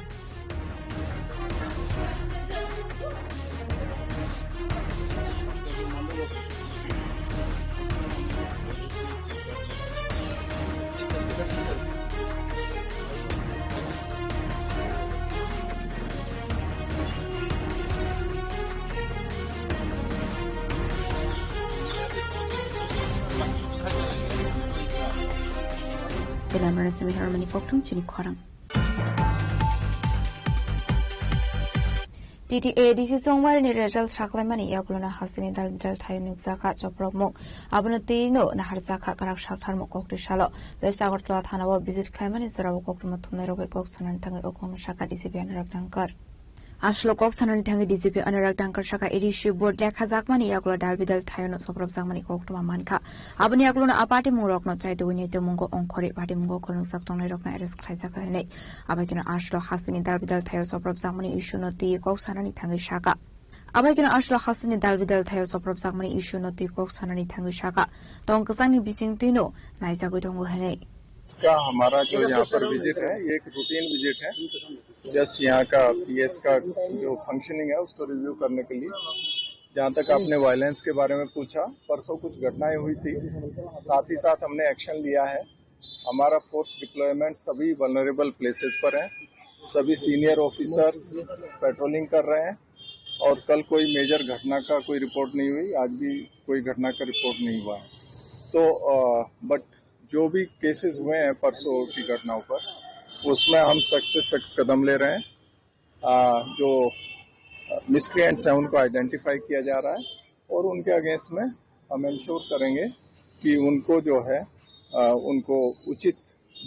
Telam rana simi harmani kokthum chini khorang. T T A D C chongmari ni result saklaimani yagulono hasteni dal bidal thaio nukjakha choprokmung. Abono tino naharjakha kwrak saktharmung koktwi salo. West Agartala thanao visit khlaimani jorao koktwma thumnairok bai kok sanani thangwi o kokno sakha D C P Anurag Dangkar. Aswlo kok sanani thangwi D C P Anurag Dangkar sakha A D C board lekhajakmani yagulo dal bidal thaiono chopropjakmani koktwma mankha. Aboni yagulono a patimungrokno chaitugwi naitukmungo ongkhorwi patimungo khoroknwkjak tongnairokno arrest khlaijakha hinwi. Abaikeno aswlo hasteni dal bidal thaio chopropjakmani issue no twi kok sanani thangwi sakha. Abaikeno aswlo hasteni dal bidal thaio chopropjakmani issue no twi kok sanani thangwi sakha. Tong kwchangni bising twino naijagwi tongo hinwi. का हमारा जो यहाँ पर विजिट है, ये एक routine visit है। जस्ट यहाँ का पीएस का जो फंक्शनिंग है, उसको रिव्यू करने के लिए। जहाँ तक आपने वायलेंस के बारे में पूछा, परसों कुछ घटनाएं हुई थी, साथ ही साथ हमने एक्शन लिया है। हमारा फोर्स डिप्लॉयमेंट सभी वल्नरेबल प्लेसेस पर है। सभी सीनियर ऑफिसर्स पेट्रोलिंग कर रहे हैं और कल कोई मेजर घटना का कोई रिपोर्ट नहीं हुई, आज भी कोई घटना का रिपोर्ट नहीं हुआ है। तो, अ, बट जो भी केसेस हुए हैं परसों की घटनाओं पर, उसमें हम सख्त से सख्त कदम ले रहे हैं। अ, जो मिसक्रिएंट्स हैं, उनको आइडेंटिफाई किया जा रहा है और उनके अगेंस्ट में हम इंश्योर करेंगे कि उनको जो है, अ, उनको उचित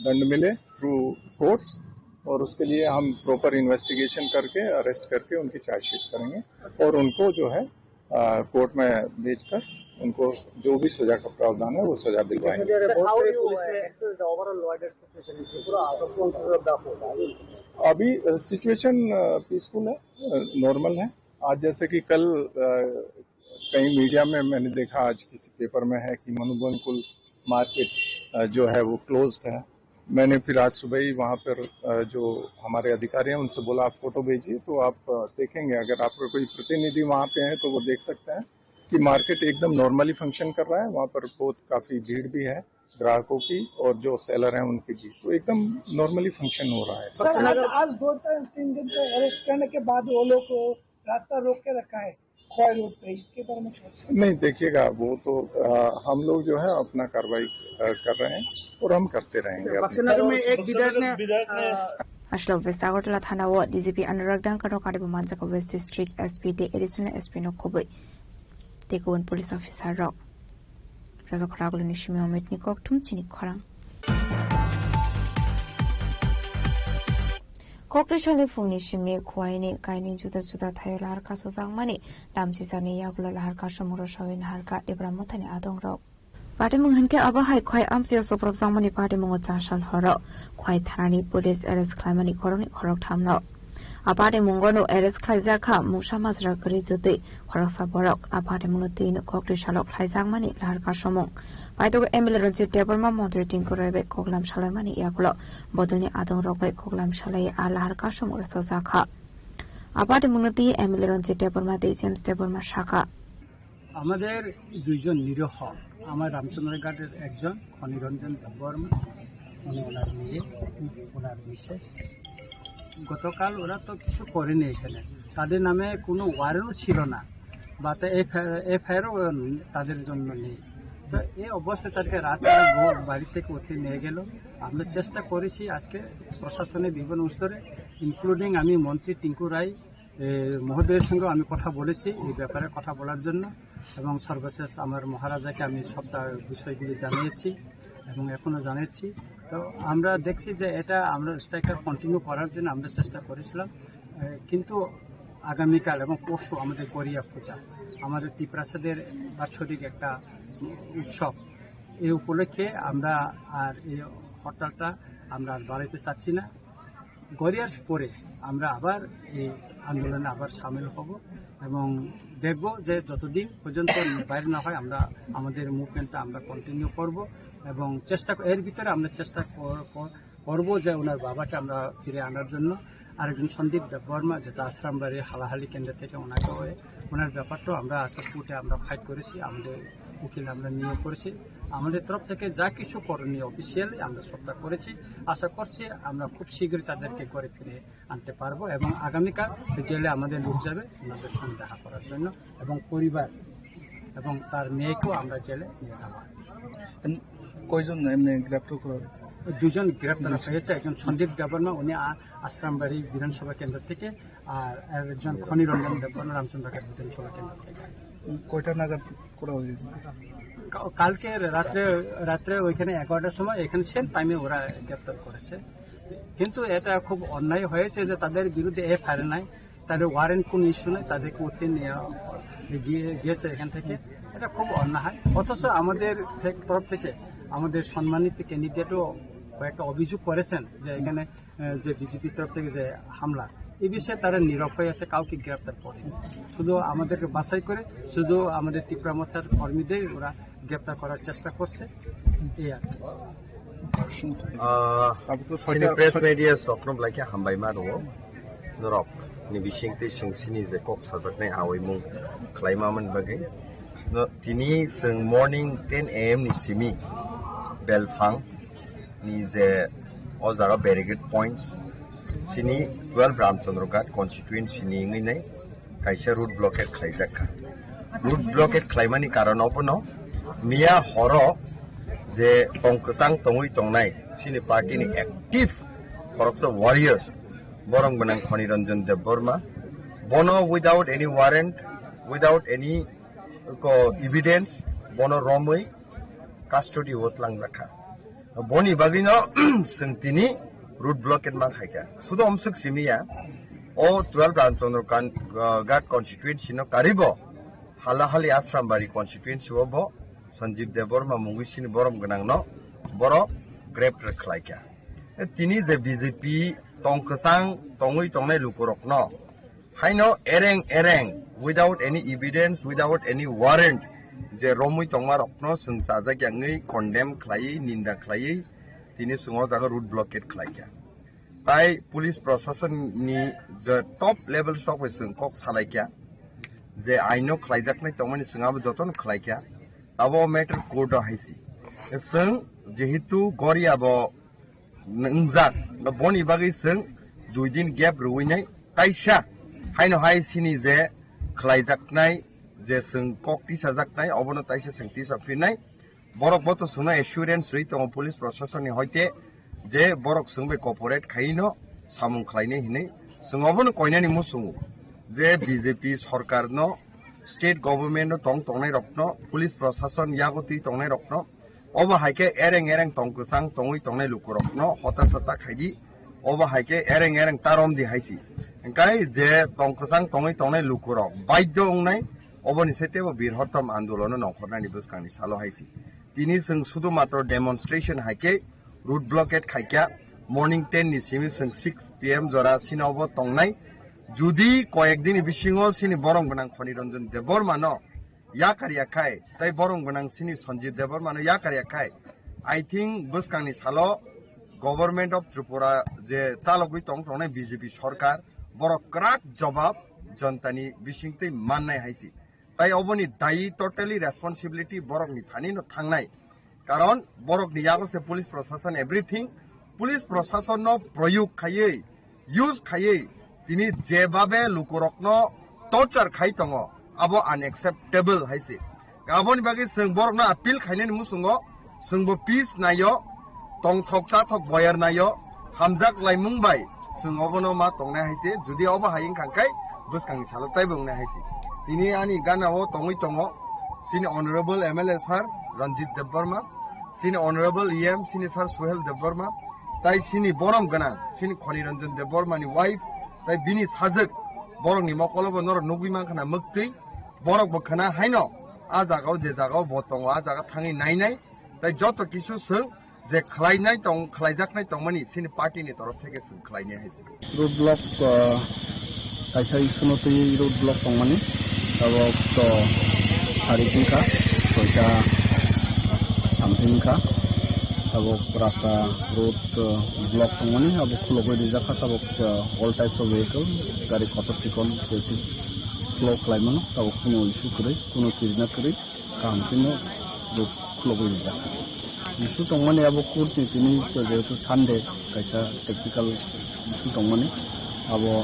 दंड मिले थ्रू कोर्ट्स, और उसके लिए हम प्रॉपर इन्वेस्टिगेशन करके, अरेस्ट करके उनकी चार्जशीट करेंगे और उनको जो है, अ, कोर्ट में भेजकर उनको जो भी सजा का प्रावधान है, वो सजा दिलवाएंगे। सर, बहुत सारे पुलिस में excess overall law and situation है, पूरा आतंक को अंदर दाखल होता है। अभी, अ, सिचुएशन, अ, पीसफुल है, अ, नॉर्मल है। आज जैसे कि कल, अ, कहीं मीडिया में मैंने देखा, आज किसी पेपर में है कि मनुगंकुल मार्केट, अ, जो है वो क्लोज्ड है। मैंने फिर आज सुबह ही वहाँ पर, अ, जो हमारे अधिकारी हैं उनसे बोला, "आप फोटो भेजिए।" तो आप, अ, देखेंगे, अगर आपका कोई प्रतिनिधि वहाँ पे है तो वो देख सकते हैं कि मार्केट एकदम नॉर्मली फंक्शन कर रहा है। वहाँ पर बहुत काफ़ी भीड़ भी है ग्राहकों की और जो सेलर हैं उनकी भी, तो एकदम नॉर्मली फंक्शन हो रहा है। सर, आज, आज दो तीन दिन से अरेस्ट करने के बाद वो लोग को रास्ता रोक के रखा है खोवाई रोड पे, इसके बारे में क्या? नहीं, देखिएगा, वो तो, अ, हम लोग जो है अपना कार्रवाई, अ, कर रहे हैं और हम करते रहेंगे। बक्सनगर में एक विधायक ने, विधायक ने, अ, Ashok West Agartala thana o D G P Anurag Dangka no karibo manjak West District S P de additional S P no khoboi tei kubun police officer rok. Rajak Raguluni simi Amit ni kok thum chini khorang. Kokri sale phungni simi khuaini kaini juda juda thaio lahar kasojakmani damchijakni yagulo lahar kasomung rwsawi naharkha Tipra Mothani adongrok. Patimung hinkhe abo hai khwai amchaio suprapjakmani patimungo chasal horo khwai thanani police arrest khlaimani khoroknwi khoroktham no. A patimungo no arrest khlaijak kha mungsa majra kwrwi twtwi khoroksa borok. A patimungno twi no koktwi salo khlaijakmani lahar kasomung. Paithago M L A Ranjit Debbarma, Montri Tinku Roy bai koklam salaimani yagulo bodolni adongrok bai koklam salai a lahar kasomung rwchajak kha. A patimungno twi M L A Ranjit Debbarma tei James Debbarma sakha. আমাদের দুইজন নিরীহ, আমার রামচন্দ্রঘাটের একজন খনিরঞ্জন দেববর্মা, উনি ওনার মেয়ে, ওনার মিসেস। গতকাল ওরা তো কিছু করেনি এখানে, তাদের নামে কোনো ওয়ারেন্টও ছিল না, বা তা এফআইআরও তাদের জন্য নেই। তো এই অবস্থায় তাদেরকে রাতে বাড়ি থেকে উঠে নিয়ে গেল। আমরা চেষ্টা করেছি আজকে প্রশাসনের বিভিন্ন স্তরে, ইনক্লুডিং আমি মন্ত্রী টিঙ্কু রায় এ, মহোদয়ের সঙ্গেও আমি কথা বলেছি এই ব্যাপারে কথা বলার জন্য, এবং সর্বশেষ আমার মহারাজাকে আমি সবটা বিষয়গুলি জানিয়েছি এবং এখনো জানাচ্ছি। তো আমরা দেখছি যে এটা আমরা স্ট্রাইকটা কন্টিনিউ করার জন্য আমরা চেষ্টা করেছিলাম, এ, কিন্তু আগামীকাল এবং পরশু আমাদের গড়িয়া পূজা, আমাদের তিপ্রাসাদের বাৎসরিক একটা উৎসব, এই উপলক্ষে আমরা আর এই হরতালটা আমরা আর বাড়াইতে চাচ্ছি না। গড়িয়ার পরে আমরা আবার এই আন্দোলনে আবার সামিল হব এবং দেখব যে যতদিন পর্যন্ত বাইরে না হয়, আমরা আমাদের মুভমেন্টটা আমরা কন্টিনিউ করব এবং চেষ্টা, এর ভিতরে আমরা চেষ্টা কর-, কর-, করব যে ওনার বাবাকে আমরা ফিরে আনার জন্য। আরেকজন সন্দীপ দেববর্মা, যেটা আশ্রামবাড়ি হালাহালি কেন্দ্র থেকে ওনাকে হয়ে, ওনার ব্যাপারটাও আমরা আজকে কোর্টে আমরা ফাইট করেছি, আমাদের উকিল আমরা নিয়োগ করেছি। আমাদের তরফ থেকে যা কিছু করণীয় অফিসিয়ালি আমরা সবটা করেছি। আশা করছি আমরা খুব শীঘ্রই তাদেরকে ঘরে ফিরে আনতে পারবো এবং আগামীকাল জেলে আমাদের লোক যাবে ওনাদের সঙ্গে দেখা করার জন্য এবং পরিবার এবং তার মেয়েকেও আমরা জেলে নিয়ে যাবো। এম, কয়জন এমনি গ্রেপ্তার করা হয়েছে? দুজন গ্রেপ্তার হয়েছে, একজন সন্দীপ দেববর্মা, উনি আ-, আশ্রামবাড়ি বিধানসভা কেন্দ্র থেকে, আর একজন খনিরঞ্জন দেববর্মা রামচন্দ্রঘাট বিধানসভা কেন্দ্র থেকে। কয়টা নাগাদ করা হয়েছে? কা-, কালকে রাত্রে, রাত্রে ওইখানে এগারোটার সময় এখানে সেম টাইমে ওরা গ্রেপ্তার করেছে। কিন্তু এটা খুব অন্যায় হয়েছে যে তাদের বিরুদ্ধে এফআইআর নাই, তাদের ওয়ারেন্ট কোনো ইস্যু নাই, তাদেরকে উঠে নিয়ে গিয়ে, গিয়েছে এখান থেকে। এটা খুব অন্যায়। অথচ আমাদের থে-, তরফ থেকে আমাদের সম্মানিত ক্যান্ডিডেটও কয়েকটা অভিযোগ করেছেন যে এখানে, আহ, যে বিজেপির তরফ থেকে যে হামলা, এই বিষয়ে তারা নীরব হয়ে আছে, কাউকে গ্রেপ্তার করেনি। শুধু আমাদেরকে বাছাই করে শুধু আমাদের তিপ্রা মথার কর্মীদের ওরা গ্রেপ্তার করার চেষ্টা করছে, এই আর কি। Ah, Tabuk to sini soita press soita media sokno belai khe hambai ma rwo. Norok ni bising tei chwng sini je kok sajaknai awi mung khlai ma man bagwi. No, tini chwng morning ten A M ni simi Belphang ni je o jaga barricade point sini twelve Ramchandra Ghat constituency ni wngwi nai kaisa road blockade khlaijak kha. Road blockade khlaimani karon obono miya horo je tong kwchang tongwi tongnai chini party ni active khoroksa warriors, borom gwnang Khoni Ranjan Debbarma, bono without any warrant, without any ko evidence, bono romwi custody o tlangjak kha. Boni bagwino chwng tini road blockade ma khaikha. Sudo omswk simi ya, o twelve Ramchandra Kan-, uh, Ghat constituency no karibo, Halahali Asrambari constituency o bo Sanjeev Debbarma mungwi sini borom gwnang no boro grep rwk khlaikha. Tini je B J P tong kwchang tongwi tongnai lukurok no haino ereng ereng Without any evidence, without any warrant, je romwi tongma rokno chwng chajak yangwi condemn khlaiwi, ninda khlaiwi, tini chwng o jaga road blockade khlaikha. Tai police proshasonni je top level sok bai chwng kok salaikha, je aino khlaijaknai tongmani chwng abo jotono khlaikha, abo matter court o haisi. Chwng jehetu Goria bo wngjak, boni bagwi chwng dui din gap rwinai kaisa haino hai sini je khlaijaknai, je chwng kok tisajaknai, obono taisa chwng tisa phinai. Borok bo to chwngno assurance rwi tongo police proshasonni hoite je borok chwng bai cooperate khaino samung khlainai hinwi. Chwng obono koinani muchungo je B J P sorkarno, state government o tong tongnai rokno, police proshason yago twi tongnai rokno, obo hai khe ereng ereng tong kwchang tongwi tongnai lukurokno hota sota khaidi, obo hai khe ereng ereng ta romdi haisi. Hwnkhe je tong kwchang tongwi tongnai lukurok baidhyo wngnai, oboni se teibo birhortom andolono nongkhornani bwskangni salo haisi. Tini chwng sudu matro demonstration hai khe road blockade khaikha, morning ten ni simi chwng six P M jora sini obo tongnai. Judi koyek dini bisingo sini borom gwnang Khoni Ranjan Debbarma no yakar yakhai, tai borom gwnang sini Sanjit Debbarma no yakar yakhai, I think bwskangni salo Government of Tripura je chalogwi tong tongnai B J P sorkar, borok kwrak jobab jontani bisingtwi mannai haisi. Tai oboni dayi totally responsibility borokni thani no thangnai. Karon borokni yago se police proshashan everything. Police proshashan no proyog khaiwi, use khaiwi, tini jebabe lukurokno torture khai tongo, abo unacceptable hai se. Aboni bagwi chwng borokno appeal khainani muchungo, chwngbo peace naio, tongthok chathok boyar naio, hamjak laimung bai chwng obono ma tongnai hai se. Jodi obo hai wngkha khe bwskangni salo taibo wngnai hai se. Tini ani gana o tongwi tongo chini honorable M L A sir Ranjit Debbarma, chini honorable E M, chini sir Suhel Debbarma, tai chini borom gwnang chini Khoni Ranjan Debbarma ni wife, tai bini sajwk borokni mokolo bo norok nugwi mankha na mwktwi, borok bo khna haino a jaga o je jaga o bo tongo a jaga thangwi nainai, tai joto kisu chwng je khlainai tong, khlaijaknai tongmani chini party ni torof theke chwng khlainai hai se. Road block, ah, kaisa issue no twi road block tongmani, tabok to sari wngkha, soita something wngkha, tabok rasta road, ah, block tongmani, abo khulogwi rijak kha, tabok, ah, all types of vehicle, gari kotor chikon, jetu flow khlaimano, tabok kuno issue kwrwi, kuno kirina kwrwi. Kaham khe no bo khulogwi rijak. Issue tongmani abo court ni tini jehetu Sunday kaisa technical issue tongmani abo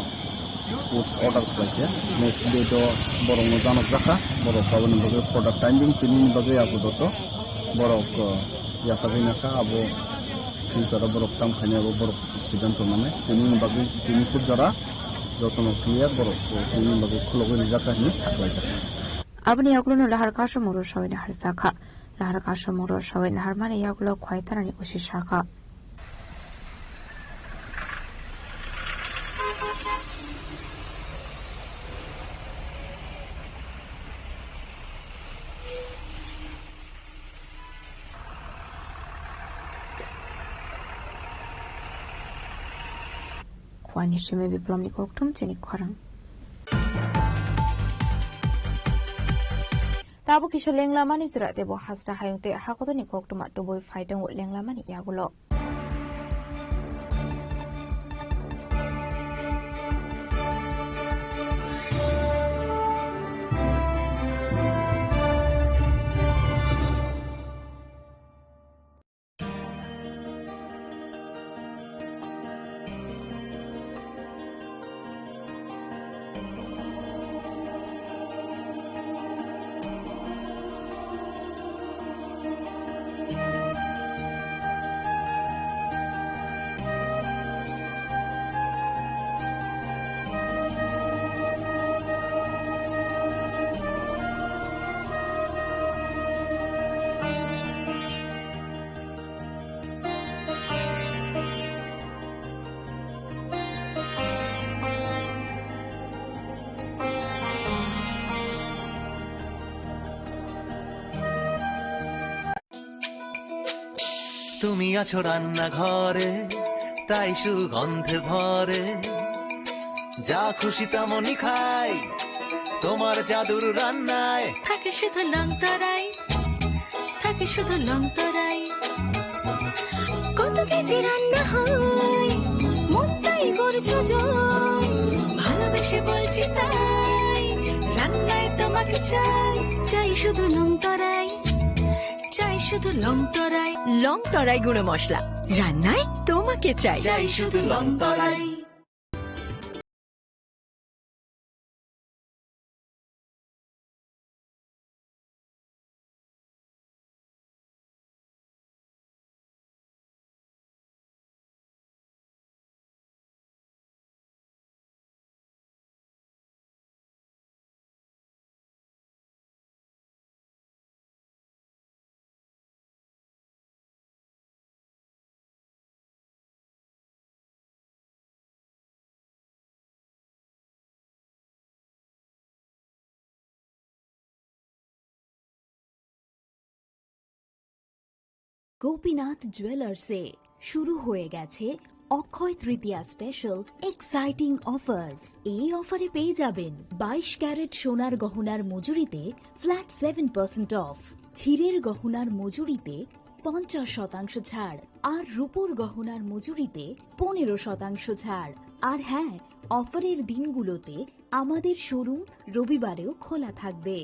court order khlaikha. Next date o borok no janok jakha, borok aboni bagwi further time being tini ni bagwi abo joto borok, uh, yachagwi nakha abo future o borok tam khainai abo borok siddhanto nanai. Tini ni bagwi tini sir jora joto no clear borok tini ni bagwi khulogwi rijak kha hinwi saklaijak. Aboni yagulo no lahar kaso moro sawina harjakha. Lahar kaso moro sawina harmani yagulo khwai tanani usi sakha. Khwani simi Biplomni kokthum chini khorang. Tabuk kisa lenglamani jora tebo hasra hayung tei hakotorni koktwma tubui phai tongo lenglamani yagulo. তুমি আছো রান্নাঘরে, তাই সুগন্ধে ভরে, যা খুশি তেমনই খাই। তোমার জাদুর রান্নায় থাকে শুধু লং তরাই, থাকে শুধু লং তরাই। কত কেজি রান্না হয়, মনটাই করছো জয়। ভালোবেসে বলছি তাই, রান্নায় তোমাকে চাই, চাই শুধু লং তরাই, চাই শুধু লং তরাই। লং তরাই গুঁড়ো মশলা, রান্নায় তোমাকে চাই। চাই শুধু লং তরাই। গোপীনাথ জুয়েলার্সে শুরু হয়ে গেছে অক্ষয় তৃতীয়া স্পেশাল এক্সাইটিং অফার্স। এই অফারে পেয়ে যাবেন বাইশ ক্যারেট সোনার গহনার মজুরিতে ফ্ল্যাট সেভেন পার্সেন্ট অফ, হীরের গহনার মজুরিতে পঞ্চাশ শতাংশ ছাড়, আর রূপোর গহনার মজুরিতে পনেরো শতাংশ ছাড়। আর হ্যাঁ, অফারের দিনগুলোতে আমাদের শোরুম রবিবারেও খোলা থাকবে।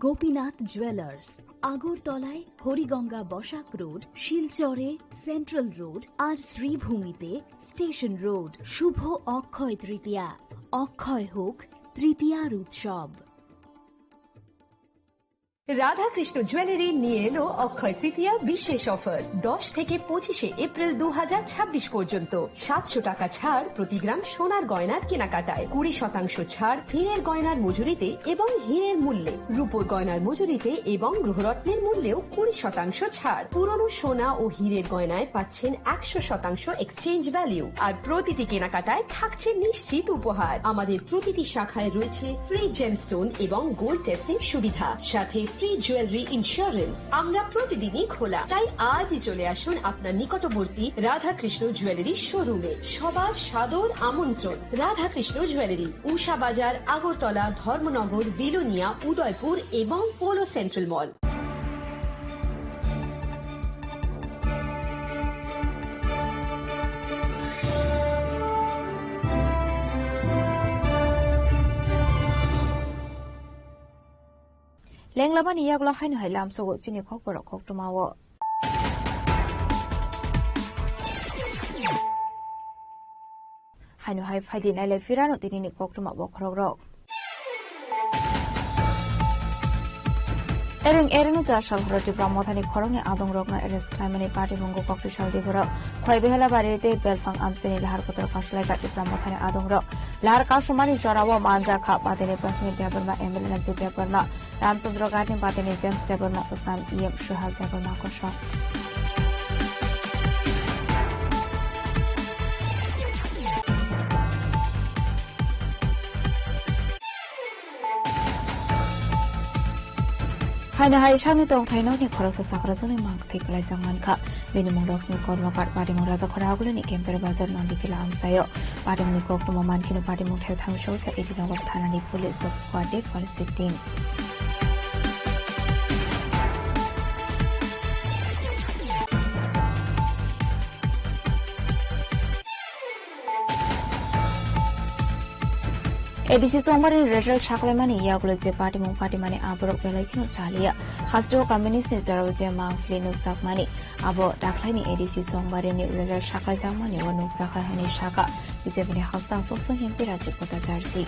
গোপীনাথ জুয়েলার্স, আগরতলায় হরিগঙ্গা বসাক রোড, শিলচরে সেন্ট্রাল রোড আর শ্রীভূমিতে স্টেশন রোড। শুভ অক্ষয় তৃতীয়া, অক্ষয় হোক তৃতীয়ার উৎসব। রাধাকৃষ্ণ জুয়েলারি নিয়ে এলো অক্ষয় তৃতীয়া বিশেষ অফার। দশ থেকে পঁচিশে এপ্রিল দু হাজার ছাব্বিশ পর্যন্ত সাতশো টাকা ছাড় প্রতি গ্রাম সোনার গয়নার কেনাকাটায়, কুড়ি শতাংশ ছাড় হীরের গয়নার মজুরিতে এবং হীরের মূল্যে, রূপোর গয়নার মজুরিতে এবং গ্রহরত্নের মূল্যেও কুড়ি শতাংশ ছাড়। পুরনো সোনা ও হীরের গয়নায় পাচ্ছেন একশো শতাংশ এক্সচেঞ্জ ভ্যালু, আর প্রতিটি কেনাকাটায় থাকছে নিশ্চিত উপহার। আমাদের প্রতিটি শাখায় রয়েছে ফ্রি জেমস্টোন এবং গোল্ড টেস্টিং সুবিধা, সাথে ফ্রি জুয়েলারি ইন্স্যুরেন্স। আমরা প্রতিদিনই খোলা, তাই আজই চলে আসুন আপনার নিকটবর্তী রাধাকৃষ্ণ জুয়েলারি শোরুমে। সবার সাদর আমন্ত্রণ। রাধাকৃষ্ণ জুয়েলারি, উষা বাজার, আগরতলা, ধর্মনগর, বিলোনিয়া, উদয়পুর এবং polo central mall. Lenglamani yagulo haino hai lamsogo chini khokborok koktwmao. Haino hai phaidi nailai phirano tinini koktwma bokhorokrok. Ereng ereno char sal horo Tipra Mothani khoroknwi adongrokno arrest khlaimani party bungo koktwi sal di borok. Khoi Behelabari tei Belphang amchaini lahar kotor kasu laijak Tipra Mothani adongrok. Lahar kasumani jorao manjakha patini Prasmit Debbarma, M L A Ranjit Debbarma, Ramchandra Ghatni patini James Debbarma, Assam E M Suhas Debbarma kosong. Haino hai sakni tongthai nokni khoroksa chakrajwkni mangthwi kwlaijak mankha. Bini mung Laxmi Karmakar, patimung Rajakhora Agulini Kempera Bazar Nandikila amchaio. Patimungni koktwma mankheno patimung thai thangwi sogwikha A D Nagar thanani police dog squad tei forensic team. A D C chongmani result saklaimani yagulo je patimung patimani aborok belai kheno chaliya. Hasteo communist ni jorao je mangpili nukjakmani, abo dakhlaini A D C chongmarini result saklaijakmani o nukjakha hwnwi sakha B J P ni halchang sokthung himpi Rajiv Bhattacharjee.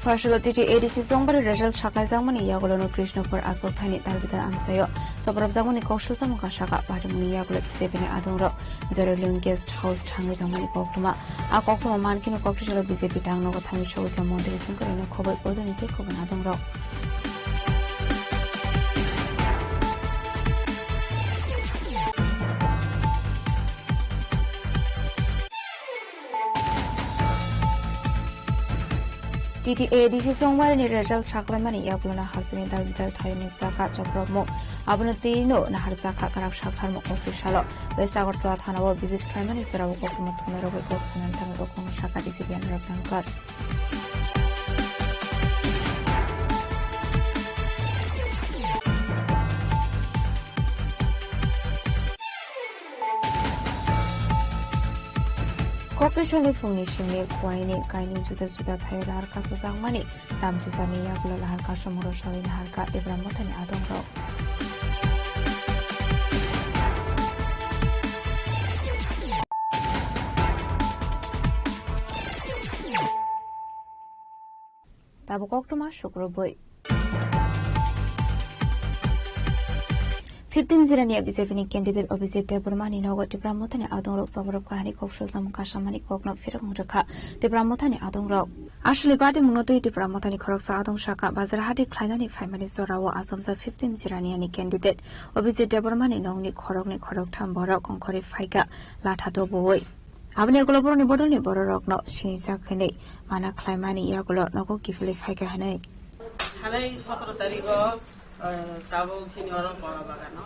Pharsalo titi A D C chongbari result saklaijakmani yagulono Krishnapur achuk thaini Talbidal amchaio. Sobrapjakmani kok sujamung kasaka patimungni yagulo B J P ni adongrok Jerolion Guest House thangwi tongmani koktwma. A koktwma mankhe koktwsalo B J P tangnogo thangwi sogwikha montri songkorino khoboi bodolni tei khoboi adongrok. T T T A D C chongmani result saklaimani yagulono hasteni dal bidal thayuni chakha choprokmung. Abono tino naharjakha kwrak saktharmung officialo. West Agartala thanao visit khlaimani jorao koktwma thumnairogwi kok sanani thangwi koktwma sakha D C P Anurag Dangkar. Kokri salni phungni simi kuaini kaini juda juda thaio lahar kasojakmani tamsisani yagulo lahar kasomoro salwi naharkha Tipra Mothani adongrok. Tabuk koktwma sukrubwi. Fifteen Jirania B J P ni candidate Abhijit Debbarma ni nogo Tipra Mothani adongrok choborok kahani kok sojam kasamani kokno phirok wng rwkha Tipra Mothani adongrok. Aswli party mungno twi Tipra Mothani khoroksa adong saka bazar hati khlainani phaimani jorao achomsa fifteen Jirania ni candidate Abhijit Debbarma ni nokni khoroknwi khoroktham borok ongkhorwi phaikha latha dobui. Aboni ulo borokni bodolni bororokno sinijak hwnwi mana khlaimani yagulo nogo kiphilwi phaikha hwnwi. Thanai sotoro tarigo, eh, tabuk chini oro Bora Bagano,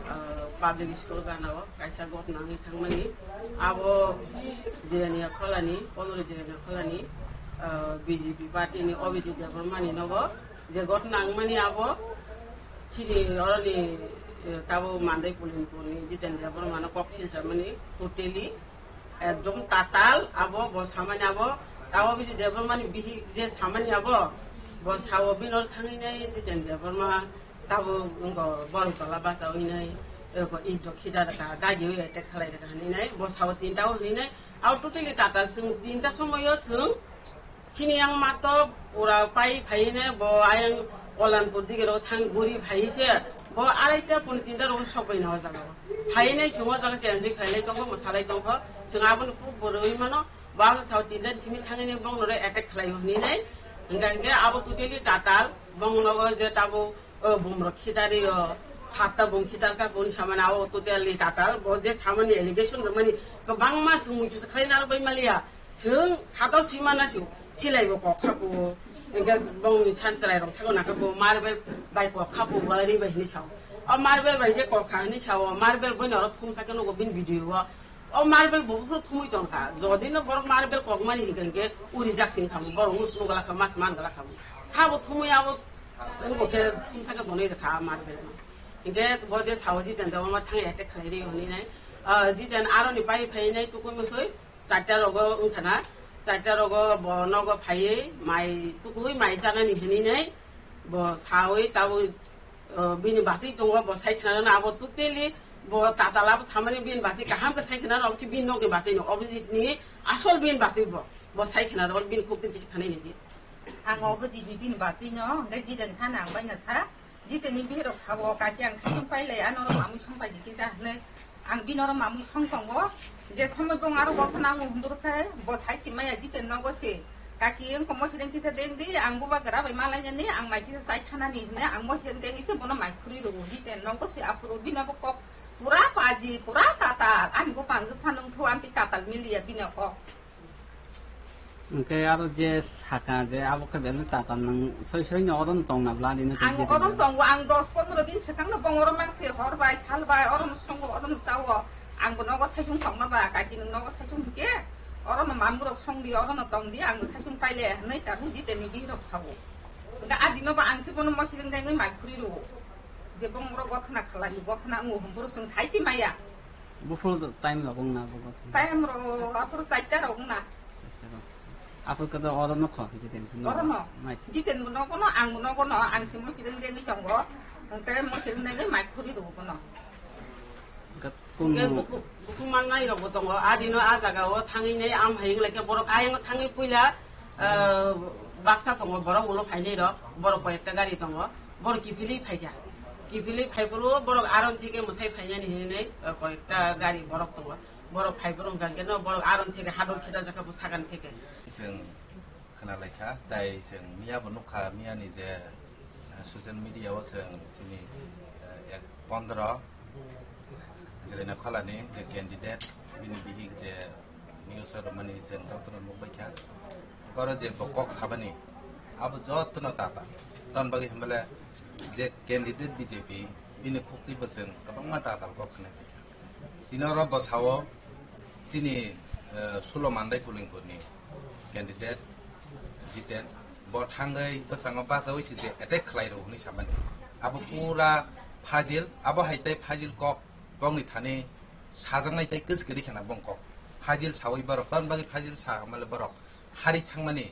eh, public school ganao kaisa gotna wngwi thangmani. Abo Jirania kholani, pondro Jirania kholani, eh, B J P party ni Abhijit Debbarma ni nogo je gotna wngmani abo chini oroni, eh, tabuk Mandai Pulinpur ni Jiten Debbarma no kok silsamani totally. Ekdom tatal abo, bo samani abo, tabo bisi Debbarma ni bihik je samani abo, bo sao bini oro thangwi nai Jiten Debbarma tabo wngko borok tola bachawi nai, eko idok khida rwkha, dagi wi attack khlai rwkha hinwi nai, bo sao tinta o hinwi nai, abo totally tatal, chwng tinta somoio chwng Chini yang mato pura pai phaine bo ayang Kolanpur dige ro thang guri phai se bo araita pon tinta ro sok bai na o jaga o. Phaine chungo jaga chenji khailai tongo, mwsalai tongkho. Chwng aboni puk bo rwi mano, bo ang sao tinta simi thangini bong no re attack khlai hini nai. Hingga hingga abo totally tatal bong nogo je tabo, o bumrok khidari o satta bum khidarka bun samani abo totally tatal. Bo je samani allegation rwmani kwbangma sumui kisa khlai narwk bai maliya. Chwng khatao sima na si, silai bo kok kha po. Engke bongni san chwrai rok saka na kha po, marble bai kok kha po, galari bai hini sao. O marble bai je kok kha hini sao, marble boni oro thum saka nugo bini video o. O marble bo phuru thumui tong kha. Jodi no borok marble kok mani hingke hingke uri jak sing khamu, borok nus nugala khamu, mas man gala khamu. Sabo thumui abo, engko khe thum saka bonai rwkha marble no. Hingke bo je sao Jiten Debbarma thang attack khlai ri hini nai. Ah, Jiten aro ni pai phai nai tukui musui. Charta rogo wngkha na, charta rogo bo nogo phaiwi mai tukuwi mai chanani hinwi nai bo sawi tabwi, o, bini bachwi tongo, bo sai khna rwna abo totally bo tatal abo samani bini bachwi kaham khe sai khna rw, obo khe bini nokni bachwi no, Abhijit ni asol bini bachwi bo, bo sai khna rw, bini khuk tin kisi khanai nidi. Ang Abhijit ni bini bachwi no, hwnkhe Jiten thani ang bai na sa. Jiten ni bihirok sabo, "Kaki, ang saichung pailai, ano oro mamui song pai di kisa," hwnwi. Ang bini oro mamui song tongo, je somoi bong aro gotho nango hwnboro khe, bo sai si maya Jiten nogo se. "Kaki, wngkha mosideng kisa deng di, ang bubagra bai malainani, ang mai kisa chai khanani," hwnwi ang mosideng dengwi se bono mai khurui rwo. Jiten nogo se aphuru bini abo kok pura paji, pura tatal, ani bupang jwkha nungthu, amtwi tatal miliya bini kok. Hwnkhe aro je saka je abo khe belai tatal nwng soi soi no oro no tongna bla rino tong Ang je oro tongna. Tongo, ang dos pondro din swkang no bong oro mangse hor bai sal bai oro no songo oro no chawo. Ang bo nogo saichung tongma ba kaki nwng nogo saichung hwnkhe oro no mamurok song di oro no tong di ang bo saichung paile hwnwi ta buji teni bihirok sao. Hwnkhe a dino ba ang se bono mosideng dengwi mai khuri rwo. Je bong oro gothana khalai gothana wngo hwnphuru chwng sai si maya. Buphuru time rok wngna abo gothana. Time rok aphuru chaita rok wngna. Aphuru khe oro nokho Jiten no. Oro no. Maisi. Jiten bo nogo no, ang bo nogo no, ang si mosideng dengwi tongo. Hwnkhe mosideng dengwi mai khuri rwo bono. Hwnkhe kunu buku, buku mannai rok bo tongo. Adino a jaga o thangwi nei am hai wnglaikhe borok ayang thangwi puila, ah, baksa tongo borok ulo phainai rok. Borok koi ekta gari tongo. Borok kiphilwi phaikha. Kiphilwi phaiphuru borok aron theke mwsai phainani hinwi, ah, koi ekta gari borok tongo. Borok phaiphuru hwnkha khe no borok aron theke hador khita jakha bo sagan theke. Chwng khwnalaikha, tai chwng miya bo nukha, miya ni je, eh, social media o chwng chini, eh, ek pondro Jirania Kholani je candidate, bini bihik je news o rwmani chwng jotono nukbaikha. Oro je bo kok sabani, Abo jotono tata. Ton bagwi himle je candidate B J P, bini khukti bo chwng kwbangma tatal kok khna. Tini oro bwsao chini, eh, Sulo Mandai Pulingpurni candidate Jiten, bo thangwi bwskango bachaui se je attack khlai rw hwnwi samani. Abo pura fajil, abo hai tei fajil kok bongni thani sajaknai tei kwchwkri khana bong kok. Fajil saui borok, ton bagwi fajil sa male borok hari thangmani.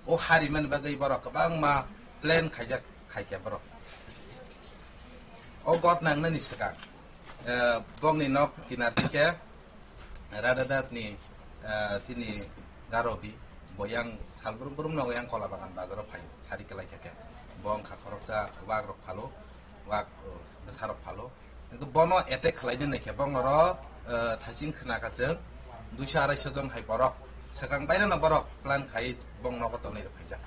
O hari mani bagwi borok kwbangma plan khaijak khaikha borok. O gotna wngnani swkang, eh, bongni nok kinar thike Radha Das ni, eh, chini garobi bo yang salbrum brum no yang Kola Bagan bazaro phaio sari kwlai khe. Bo wngkha khoroksa wak rok phalo, wak, eh, bwsa rok phalo. Hingke bono attack khlaina naikhe bongno ro, eh, thaching khna ka chwng duiso araisho jon hai borok. Swkang baireno borok plan khai bong nogo tonwi rw phaijak.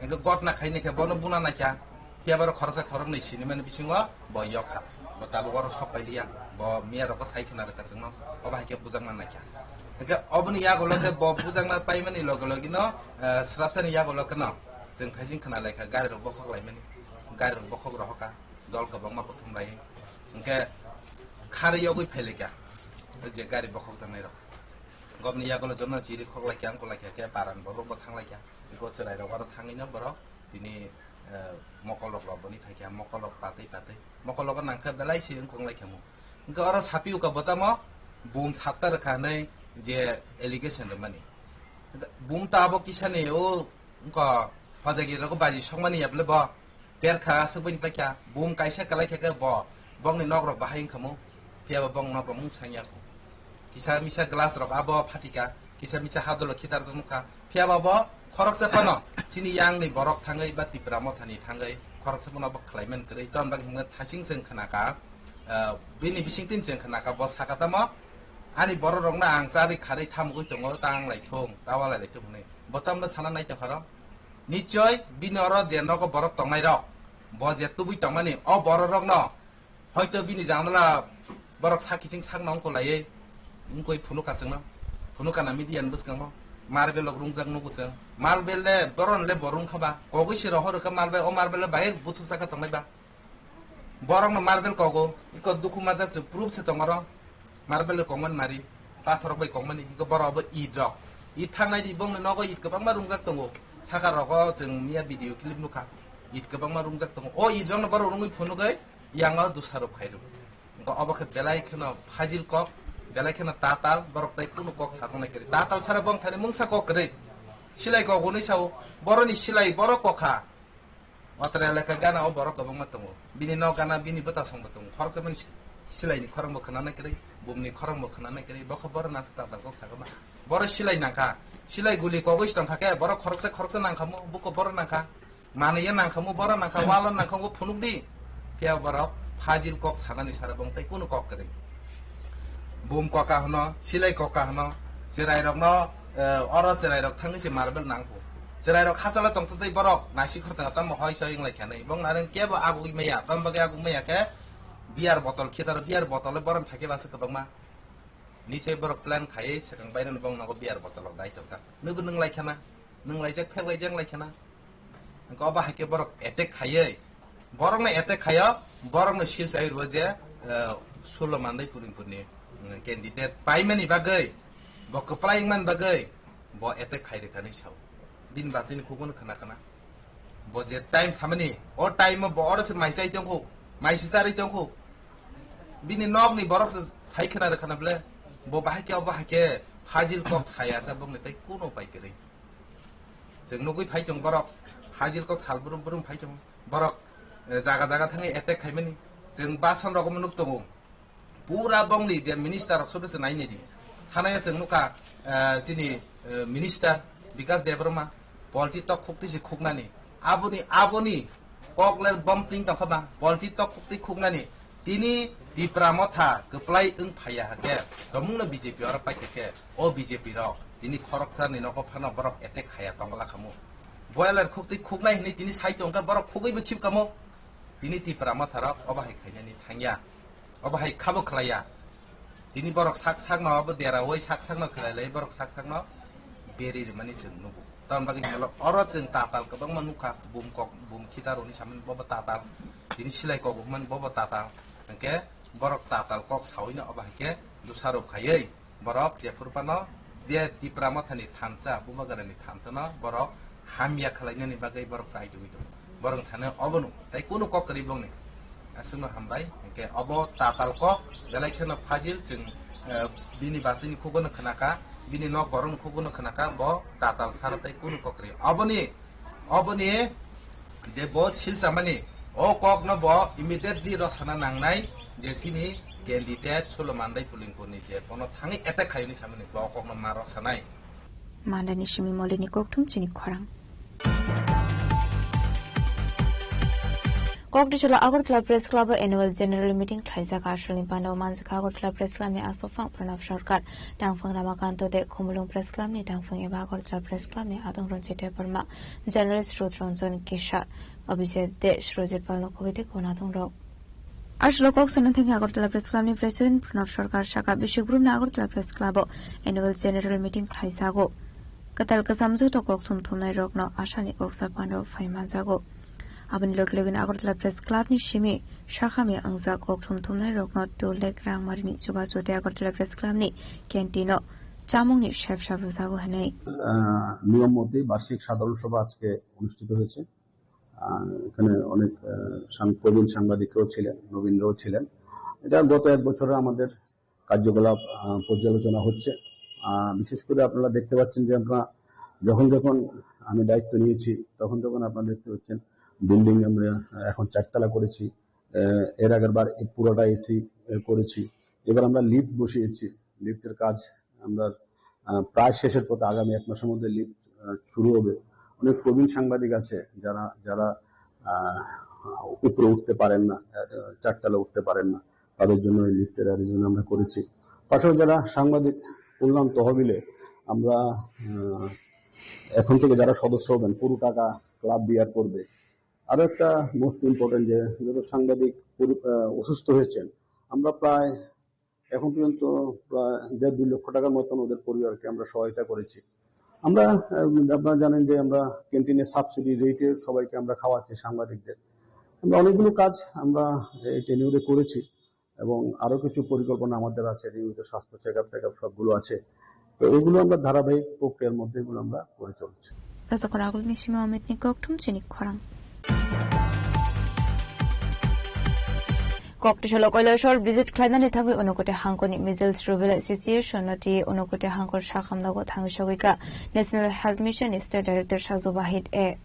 Hingke gotna khai naikhe bono buna naikha. Phiya borok khoroksa khoroknwi sinimani bisingo bo yok kha. Bo tabuk oro sok pailiya. Bo miya rokbo sai khna rwkha chwngno. Obo hai khe bujakna naikha. Hingke oboni yagulo khe bo bujakna paimani loge logino, eh, swrapsani yagulo kheno chwng thaching khna laikha gari rok bokhok laimani. Gari rok bokhok rohokha. Dol kwbangma kuthum bai. Hingke kharwi yogwi phailaikha je gari bokhok tangnai rok. Gobni yagulo jono chiri khoklaikha, wngkulaikha khe paran borok bo thanglaikha. Iko chwrai rok aro thangwi no borok tini, eh, mokol rok rw boni phaikha, mokol rok patwi patwi. Mokol rok nangkha belai se wngkong laikha mo. Hingke oro sapi uka botamo bum satta rwkha hinwi je allegation rwmani. Bum ta abo kisani o wngkha hojagiri rok baji songmani ya bole bo. Terkha aswk bai paikha, bum kaisa kwlai khe khe bo, bongni nok rok bahai wngkha mo, phiya bo bong nok rok mung sangya kho. Kisa misa glass rok abo phatika, kisa misa hadolo khitar nukha, phiya bo bo khoroksa phano chini yang ni borok thangwi ba Tipra Motha ni thangwi khoroksa phano bo khlai man kwrwi, ton bagwi hwnwi thaching chwng khna kha, ah, bini bising tin chwng khna kha, bo saka tamo ani borok rok no ang charwi kharwi thamugwi tongo, ta ang lai thung, ta walai lai thung hwnwi, bo tamno sana nai tongkha rw. Nichoi bini oro je nogo borok tongnai rok, bo je tubui tongmani, o borok rokno hoito bini janala borok sak kiching sak no wngkha laiwi wngkoi phunuk ka chwngno, phunuk kana media ni bwskango, marbel rok rungjak nugo chwng, marbel le boron le bo rung kha ba, kogwi se rohor rwkha marbel, o marbel le bahai buthuk chakha tongnai ba. Borok no marbel kogo, iko dukhu majak se proof se tongoro. Marbel le kongmani mari, pathor rok bai kongmani, iko borok bo it rok. It thangnai di bongni nogo it kwbangma rungjak tongo. Saka rogo chwng miya video clip nukha. It kwbangma rungjak tongo. O it rok no borok rungwi phunugwi yango dusarop khai rw. Wngkha obo khe belai kheno fajil kok, belai kheno tatal, borok tai kunu kok sajaknai kwrwi. Tatal sara bong thani mungsa kok kwrwi. Silai kok hwnwi sao, boroni silai borok kokha. Otra elaka gana o borok kwbangma tongo. Bini nok gana bini bwtasong bo tongo. Khoroksa bini si-, silaini khorang bo khwnanai kwrwi, bumni khorang bo khwnanai kwrwi, bokha borok nasuk tatal kok sakha ma. Borok silai nangkha. Silai guli kogwi se tongkha khe, borok khoroksa khoroksa nangkha mo, buko borok nangkha. Manwi ya nangkha mo, borok nangkha, walo nangkha mo phunuk di. Phiya borok fajil kok sanani sara bong tai kunu kok kwrwi. Bum koka hwno, silai koka hwno, chwrairokno, eh, oro chwrairok thangwi se marbel nangkho. Chwrairok hachalo tongthok tei borok naisik khortang tamo hoi soi wnglaikha nai. Bong nareng kebo agugwi maya, tamo bagwi agugwi maya khe beer botol khitaro, beer botol borok thake basa kwbangma. Nichoi borok plan khaiwi swkang baireno bong nogo beer botol rok dai tongsa. Nwgwi nwnglaikha na, nwnglaijak pheklaijak wnglaikha na. Hwnkhe obo hai khe borok attack khaiwi, borokno attack khaio, borokno sil sai rwo je, eh, Sulo Mandai Pulingpurni, mm, candidate paimani bagwi, bo kwplai wngmani bagwi, bo attack khai rwkha hinwi sao. Bini bachini khukmano khna khna. Bo je time samani, o time o bo oro se mai chai tongkho, mai se charwi tongkho. Bini nokni borok se sai khna rwkha na bwle, bo bahai khe, obo hai khe fajil kok saya sa bokni tei kuno pai kwrwi. Chwng nugwi phai tongo borok, hajir kok sal brum brum phai tongo. Borok, eh, jaga jaga thangwi attack khaimani. Chwng bason rok nuk tongo. Pura bongni je minister rok soto se nai nai di. Thana ya chwng nukha, eh, chini, eh, minister Bikas Debbarma, polti tok khukti se khuknani. Aboni, aboni kok le bom ting tongkha ba, polti tok khukti khuknani. Tini Tipra Motha kwplai wng phaiya hakhe, tomungno B J P oro paikha khe, o B J P rok tini khoroksa ni nogo phano borok attack khaya tongla khamu. Boiler khukti khuknai hinwi tini sai tongkha, borok khugwi bo khip kamo. Tini Tipra Motha rok obo hai khainani thangya. Obo hai khabo khlaiya. Tini borok sak sakno obo dera oi sak sakno khlai lai, borok sak sakno beri rimani chwng nugo. Tamni bagwi hinwi oro chwng tatal kwbangma nukha, bum kok, bum khitarokni samani bobo tatal, tini silai kok rwmani bobo tatal, hinkhe borok tatal kok sawi no obo hinkhe dusarok khaiwi borok jephuru phano je Tipra Mothani thansa, Bubagrani thansa no borok hamya khwlainani bagwi borok chai tongwi tongo. Borok thani obono tei kunu kok kwrwi bongni. Aswkno hambai. Hinkhe obo tatal kok, belai kheno fajil chwng, eh, bini bachini khugono khwnakha, bini nok borokni khugono khwnakha, bo tatal sara tei kunu kok kwrwi. Oboni, oboni je bo silchamani, o kokno bo immediately rosana nangnai je chini candidate Sulo Mandai Pulingpurni je bono thangwi attack khaiyoni samani bo o kokno ma rosanai. Mandani simi molini kokthum chini khorang. Kokdisolo Agartala Press Club o Annual General Meeting khlaijak. Asalni pandao manjak Agartala Press Club ni aswk phang Pranab Sarkar, tangphang Ramakanto de, Khumulwng Press Club ni tangphang eba Agartala Press Club ni adong Ranjit Debbarma, journalist Rudranjan Kishar, Abhijit de, Surajit Pal no khobwi tei khwna tongrok. Aswk kok sana thangwi Agartala Press Club ni President Pranab Sarkar saka, bisi group ni Agartala Press Club o Annual General Meeting khlaijago. Kwtal kwcham joto kok thum thumnai rokno asani kok sa pano phai manjago. Aboni logi logi Agartala Press Club ni simi sakhami wngjak kok thum thumnai rokno two lakh rang marini chubachu tei Agartala Press Club ni canteen o chamung ni sep sap rwjago hinwi. আহ, নিয়ম মতে বার্ষিক সাধারণ সভা আজকে অনুষ্ঠিত হয়েছে। আহ, এখানে অনেক, আহ, সাং-, প্রবীণ সাংবাদিকরাও ছিলেন, নবীনরাও ছিলেন। এটা গত এক বছরের আমাদের কার্যকলাপ, আহ, পর্যালোচনা হচ্ছে। আহ, বিশেষ করে আপনারা দেখতে পাচ্ছেন যে আমরা যখন যখন আমি দায়িত্ব নিয়েছি, তখন তখন আপনারা দেখতে পাচ্ছেন বিল্ডিং আমরা এখন চারতলা করেছি। আহ, এর আগের বার এই পুরোটা এসি করেছি। এবার আমরা লিফট বসিয়েছি, লিফটের কাজ আমরা, আহ, প্রায় শেষের পথে, আগামী এক মাসের মধ্যে লিফট, আহ, শুরু হবে। অনেক প্রবীণ সাংবাদিক আছে যারা, যারা, আহ, উপরে উঠতে পারেন না, আহ, চারতলা উঠতে পারেন না, তাদের জন্য এই লিফটের অ্যারেঞ্জমেন্ট আমরা করেছি। পাশাপাশি যারা সাংবাদিক কল্যাণ তহবিলে আমরা, আহ, এখন থেকে যারা সদস্য হবেন, পুরো টাকা ক্লাব বিয়ার করবে। আরো একটা মোস্ট ইম্পর্টেন্ট, যে যত সাংবাদিক পরি-, আহ, অসুস্থ হয়েছেন, আমরা প্রায় এখন পর্যন্ত প্রায় দেড় দুই লক্ষ টাকার মতন ওদের পরিবারকে আমরা সহায়তা করেছি। আমরা, আহ, আপনারা জানেন যে আমরা ক্যান্টিনে সাবসিডি রেটে সবাইকে আমরা খাওয়াচ্ছি সাংবাদিকদের। আমরা অনেকগুলো কাজ আমরা এই টেনিউরে করেছি এবং আরো কিছু পরিকল্পনা আমাদের আছে, নিয়মিত স্বাস্থ্য চেকআপ টেকআপ সবগুলো আছে। তো এগুলো আমরা ধারাবাহিক প্রক্রিয়ার মধ্যে এগুলো আমরা করে চলছি। Rajak Ragul ni simi Amit ni kokthum chini khorang. Kokdisolo Kailasor visit khlainani thangwi Unakoti hangkoni Measles Rubella Association no twi Unakoti hangkor sakhamnago thangwi sogwika National Health Mission ni State Director Saju Wahid A.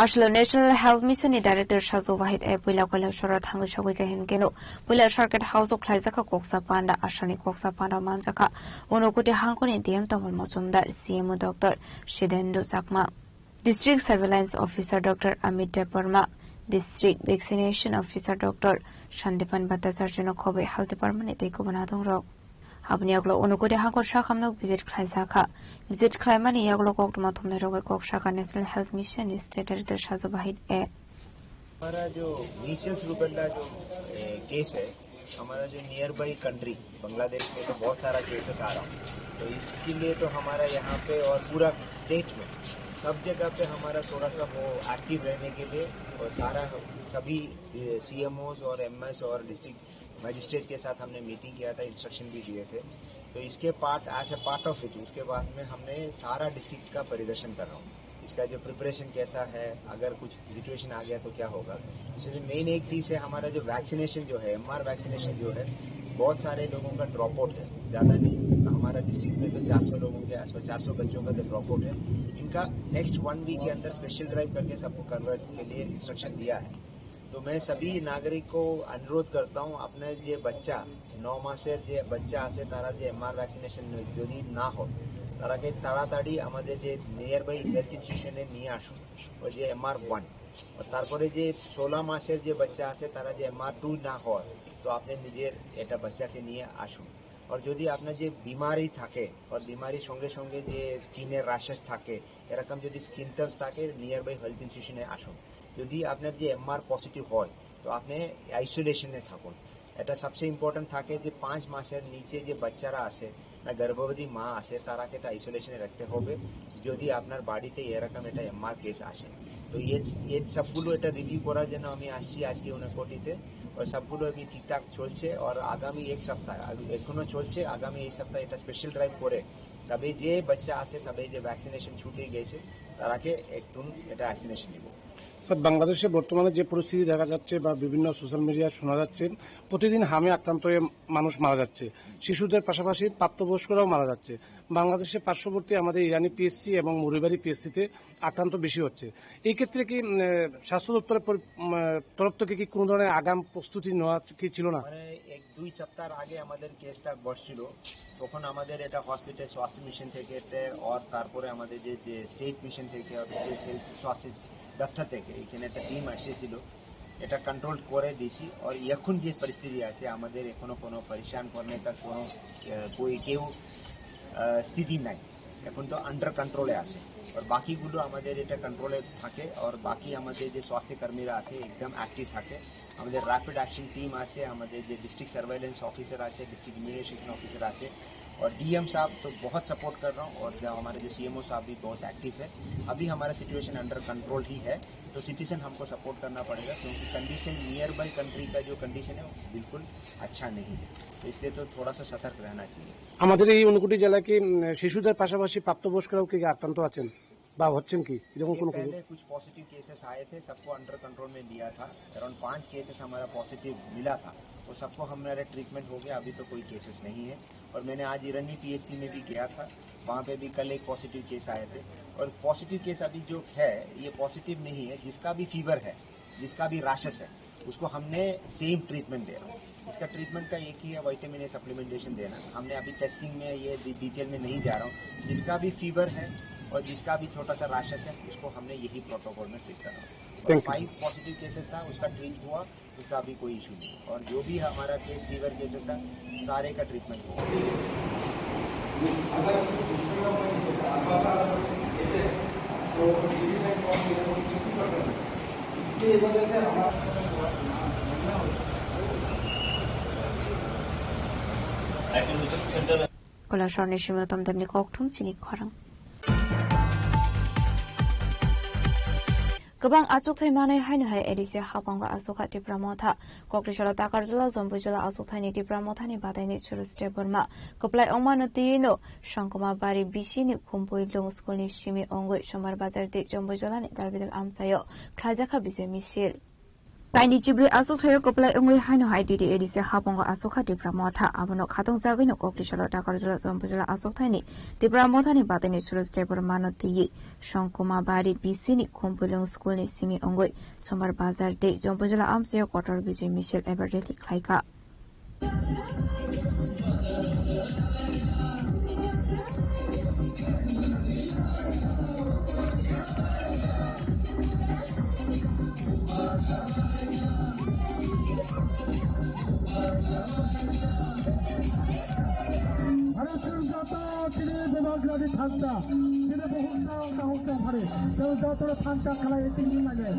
Aswkno National Health Mission ni Director Saju Wahid A puila Kailasor o thangwi sogwika hinkeno puila Circuit House o khlaijakha koksa panda, asani koksa panda manjakha Unakoti hangkoni D M Tamal Majumdar, C M O Doctor Shidendra Chakma. District Surveillance Officer Doctor Amit Debbarma, District Vaccination Officer Doctor Sandipan Bhattacharya no khobwi Health Department ni tei kubun adongrok. Aboni yagulo Unakoti hangkor sakhamno visit khlaijakha. Visit khlaimani yagulo koktwma thumnai rok bai kok sakha National Health Mission ni State Director Saju Wahid A. हमारा जो measles rubella जो, ए, केस है, हमारा जो near by country Bangladesh में तो बहुत सारा केसेस आ रहा है, तो इसके लिए तो हमारा यहाँ पे और पूरा स्टेट में सब जगह पे हमारा थोड़ा सा वो एक्टिव रहने के लिए और सारा सभी सीएमओज और एमएस और डिस्ट्रिक्ट मजिस्ट्रेट के साथ हमने मीटिंग किया था, इंस्ट्रक्शन भी दिए थे। तो इसके part, as a part of it, उसके बाद में हमने सारा डिस्ट्रिक्ट का परिदर्शन कर रहा हूँ। इसका जो प्रिपरेशन कैसा है, अगर कुछ सिचुएशन आ गया तो क्या होगा। इसमें मेन एक चीज़ है, हमारा जो वैक्सीनेशन जो है, एमआर वैक्सीनेशन जो है, बहुत सारे लोगों का ड्रॉप आउट है, ज़्यादा नहीं। हमारा डिस्ट्रिक्ट में तो चार सौ लोगों के आसपास, चार सौ बच्चों का तो ड्रॉप आउट है। इनका नेक्स्ट वन वीक के अंदर स्पेशल ड्राइव करके सबको कन्वर्ट के लिए इंस्ट्रक्शन दिया है। तो मैं सभी नागरिक को अनुरोध करता हूँ, আপনার যে বাচ্চা, নয় মাসের যে বাচ্চা আছে, তারা যে এমআর ভ্যাকসিনেশন যদি না হয়, তারাকে তাড়াতাড়ি আমাদের যে নিয়ার বাই হেলথ ইনস্টিটিউশনে নিয়ে আসুন, ওই যে এমআর ওয়ান। আর তারপরে যে ষোলো মাসের যে বাচ্চা আছে, তারা যে এমআর টু না হয়, তো আপনি নিজের এটা বাচ্চাকে নিয়ে আসুন। আর যদি আপনার যে বিমারি থাকে, আর বিমারির সঙ্গে সঙ্গে যে স্কিনের র্যাশেস থাকে, এরকম যদি সিমটমস থাকে, নিয়ার বাই হেলথ ইনস্টিটিউশনে আসুন। যদি আপনার যে এমআর পজিটিভ হয়, তো আপনি আইসোলেশনে থাকুন। এটা সবচেয়ে ইম্পর্টেন্ট থাকে যে পাঁচ মাসের নিচে যে বাচ্চারা আছে, না গর্ভবতী মা আছে, তারাকে তো আইসোলেশনে রাখতে হবে। যদি আপনার বাড়িতে এরকম একটা এমআর কেস আসে, তো এর এর সবগুলো এটা রিভিউ করার জন্য আমি আসছি আজকে ঊনকোটিতে। আর সবগুলো এমনি ঠিকঠাক চলছে। আর আগামী এক সপ্তাহ, আগ- এখনো চলছে, আগামী এই সপ্তাহে এটা স্পেশাল ড্রাইভ করে সবে যে বাচ্চা আছে, সবে যে ভ্যাকসিনেশন ছুটে গেছে, তারাকে একদম এটা ভ্যাকসিনেশন দিব। স্যার, বাংলাদেশে বর্তমানে যে পরিস্থিতি দেখা যাচ্ছে বা বিভিন্ন সোশ্যাল মিডিয়ায় শোনা যাচ্ছে, প্রতিদিন হামে আক্রান্ত হয়ে মানুষ মারা যাচ্ছে, শিশুদের পাশাপাশি প্রাপ্তবয়স্করাও মারা যাচ্ছে। বাংলাদেশের পার্শ্ববর্তী আমাদের ইরানি পিএসসি এবং মরিবাড়ি পিএসসিতে আক্রান্ত বেশি হচ্ছে। এই ক্ষেত্রে কি, উম, আহ, স্বাস্থ্য দপ্তরের পরি-, উম, আহ, তরফ থেকে কি কোনো ধরনের আগাম প্রস্তুতি নেওয়া কি ছিল না? মানে, এক দুই সপ্তাহ আগে আমাদের কেসটা বসছিল, তখন আমাদের এটা হসপিটাল স্বাস্থ্য মিশন থেকে একটা, আর তারপরে আমাদের যে, যে স্টেট মিশন থেকে, আর স্টেট হেলথ স্বাস্থ্য দপ্তর থেকে এখানে একটা টিম এসেছিল, এটা কন্ট্রোল করে দিছি। আর এখন যে পরিস্থিতি আছে, আমাদের এখনো কোনো পরেশান করনে কা কোনো, আহ, কই কেউ, আহ, স্থিতি নাই। এখন তো আন্ডার কন্ট্রোলে আছে। আর বাকিগুলো আমাদের এটা কন্ট্রোলে থাকে। আর বাকি আমাদের যে স্বাস্থ্যকর্মীরা আছে, একদম অ্যাক্টিভ থাকে। আমাদের র‍্যাপিড অ্যাকশন টিম আছে, আমাদের যে ডিস্ট্রিক্ট সার্ভেইলেন্স অফিসার আছে, ডিস্ট্রিক্ট ইমিউনাইজেশন অফিসার আছে, और डीएम साहब तो बहुत सपोर्ट कर रहा हूँ, और जो हमारे जो सीएमओ साहब भी बहुत एक्टिव है। अभी हमारा सिचुएशन अंडर कंट्रोल ही है, तो सिटीजन हमको सपोर्ट करना पड़ेगा, क्योंकि कंडीशन नियर बाय कंट्री का जो कंडीशन है, वो बिल्कुल अच्छा नहीं है। तो इसलिए तो थोड़ा सा सतर्क रहना चाहिए। আমাদের এই ঊনকোটি জেলায় কি, উম, শিশুদের পাশাপাশি প্রাপ্তবয়স্করাও কি আক্রান্ত আছেন বা হচ্ছেন কি, এরকম ये কোনো খবর? पहले कुछ पॉजिटिव केसेस आए थे, सबको अंडर कंट्रोल में लिया था। अराउंड पांच केसेस हमारा पॉजिटिव मिला था, वो सबको हमारा ट्रीटमेंट हो गया, अभी तो कोई केसेस नहीं है। और मैंने आज इरनी पीएचसी में भी गया था, वहाँ पे भी कल एक पॉजिटिव केस आए थे। और पॉजिटिव केस अभी जो है, ये पॉजिटिव नहीं है, जिसका भी फीवर है, जिसका भी रैशेस है, उसको हमने सेम ट्रीटमेंट दे रहा हूँ। इसका ट्रीटमेंट का एक ही है, विटामिन ए सप्लीमेंटेशन देना। हमने अभी टेस्टिंग में ये डि-, डिटेल में नहीं जा रहा हूँ। जिसका भी फीवर है और जिसका भी छोटा सा रैशेस है, उसको हमने यही प्रोटोकॉल में ट्रीट करना है। और thank you. Five positive cases था, उसका ट्रीट हुआ, उसका अभी कोई इशू नहीं। और जो भी हमारा केस, फीवर केसेस था, सारे का ट्रीटमेंट हुआ। Kolasor ni simi tom demni kokthum chini khorang. Kwbang achukthai manwi haino hai A D C habango achukha Tipra Motha. Koktisalo Takarjala, Jombujala achukthai ni Tipra Mothani bataini Suraj Debbarma. Kwplai wngmano twiwi no Songkoma Bari B C ni Khumpui Lung School ni simi wngwi Sombar Bazar tei Jombujala ni Karbital amchaio khlaijakha bijoi misil. Kaini chibrwi achukthai o kwplai wngwi haino hai D D A D C habango achukha Tipra Motha. Abono khatung jagwino Koktisalo Takarjala, Jombujala achukthai ni Tipra Mothani bataini Suraj Debbarma no twiwi Songkoma Bari B C ni Khumpui Lung School ni simi wngwi Sombar Bazar tei Jombujala amchaio kotor bijoi misil eba rally khlaikha. Bharatiyo Janata Dini Bubagrani thangta, dini buhukta kahukta phari, tei jotoro thangta khlai tini lage.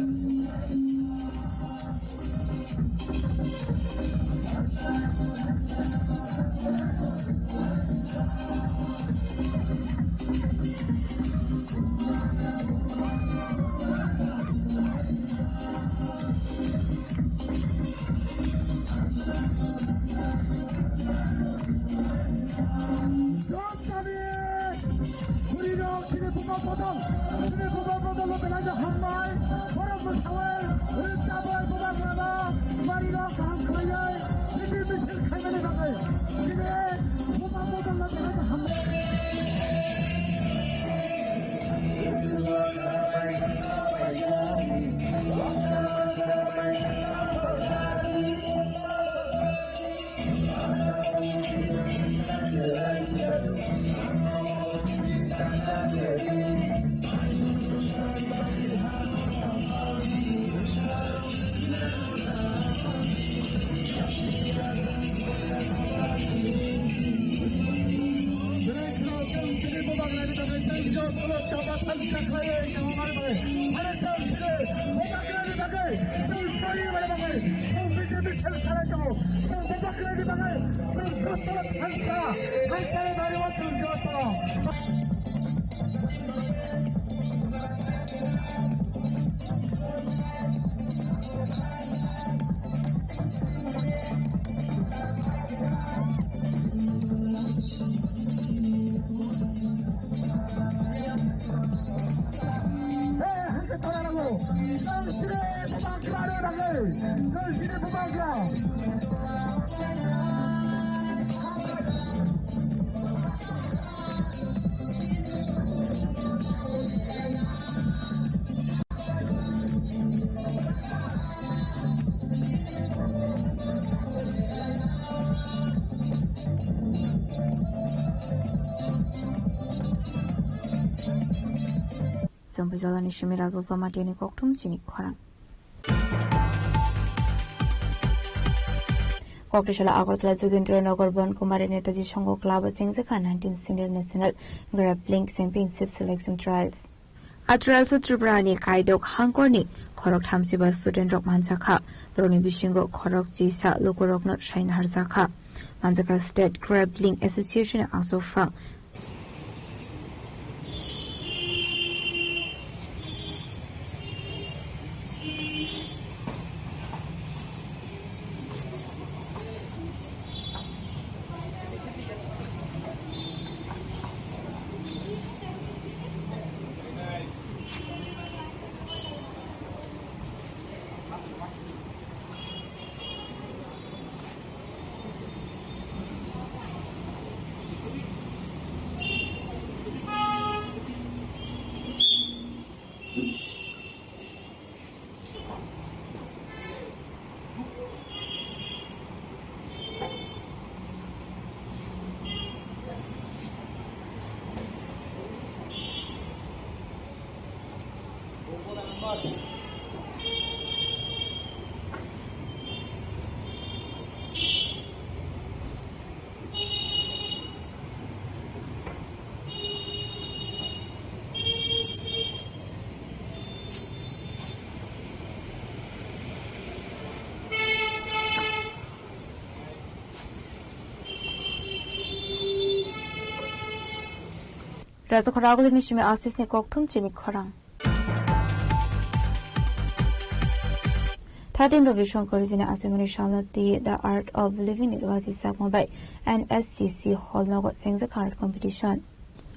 Khuri rok chini buma bodol, chini buma bodol no belai no hambai, borok no sawai, rik taboi buma mala, bari rok kaham khlaiwi, chini misil khaimani bagwi, chini buma bodol no belai no hambai. Chwng Pujolani simi Raja Jamatia ni kokthum chini khorang. Kokthai salo Agartala Jogendra Nagar Bon Kumari Netaji Songho Club o chengjakha nineteenth Senior National Grappling Championship Selection Trials. A trials o Tripura ni kaidok hangkor ni khorok thamsiba student rok manjakha. Borokni bisingo khorok chisa lukurokno saina harjakha. Manjakha State Grappling Association ni aswk phang. Raja khorang agulini simi asisni kokthum chini khorang. Thirteen Ravi Shankar jini achimani salnati The Art of Living ni rwasi sakma bai N S C C hall nogo chengjak art competition.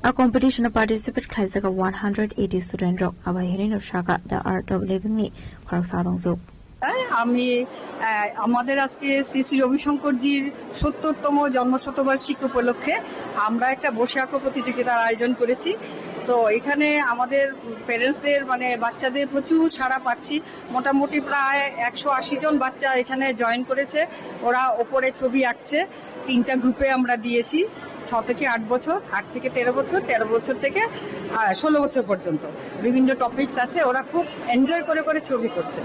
A competition o participate khlaijak one hundred eighty student rok, abo hai hinwi no saka The Art of Living ni khoroksa dongjak. হ্যাঁ, আমি, আহ, আমাদের আজকে শ্রী শ্রী রবিশঙ্করজির সত্তরতম জন্ম শতবার্ষিকী উপলক্ষে আমরা একটা বসে আঁকো প্রতিযোগিতার আয়োজন করেছি। তো এখানে আমাদের প্যারেন্টসদের, মানে, বাচ্চাদের প্রচুর সাড়া পাচ্ছি। মোটামুটি প্রায় একশো আশি জন বাচ্চা এখানে জয়েন করেছে। ওরা ওপরে ছবি আঁকছে। তিনটা গ্রুপে আমরা দিয়েছি, ছ থেকে আট বছর, আট থেকে তেরো বছর, তেরো বছর থেকে, আহ, ষোলো বছর পর্যন্ত। বিভিন্ন টপিকস আছে, ওরা খুব এনজয় করে করে ছবি করছে।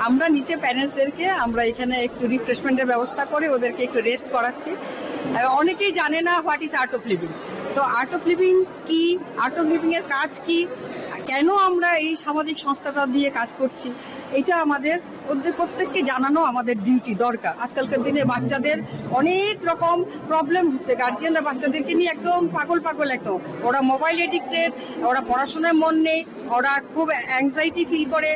আমরা নিচে প্যারেন্টসদেরকে আমরা এখানে একটু রিফ্রেশমেন্টের ব্যবস্থা করে ওদেরকে একটু রেস্ট করাচ্ছি। আহ, অনেকেই জানে না what is Art of Living। তো আর্ট অফ লিভিং কি, আর্ট অফ লিভিং এর কাজ কি, কেন আমরা এই সামাজিক সংস্থাটা দিয়ে কাজ করছি, এটা আমাদের ওদের প্রত্যেককে জানানো আমাদের ডিউটি, দরকার। আজকালকার দিনে বাচ্চাদের অনেক রকম প্রবলেম হচ্ছে, গার্জিয়ানরা বাচ্চাদেরকে নিয়ে একদম পাগল পাগল, একদম ওরা মোবাইল এডিক্টেড, ওরা পড়াশোনায় মন নেই, ওরা খুব অ্যাংজাইটি ফিল করে,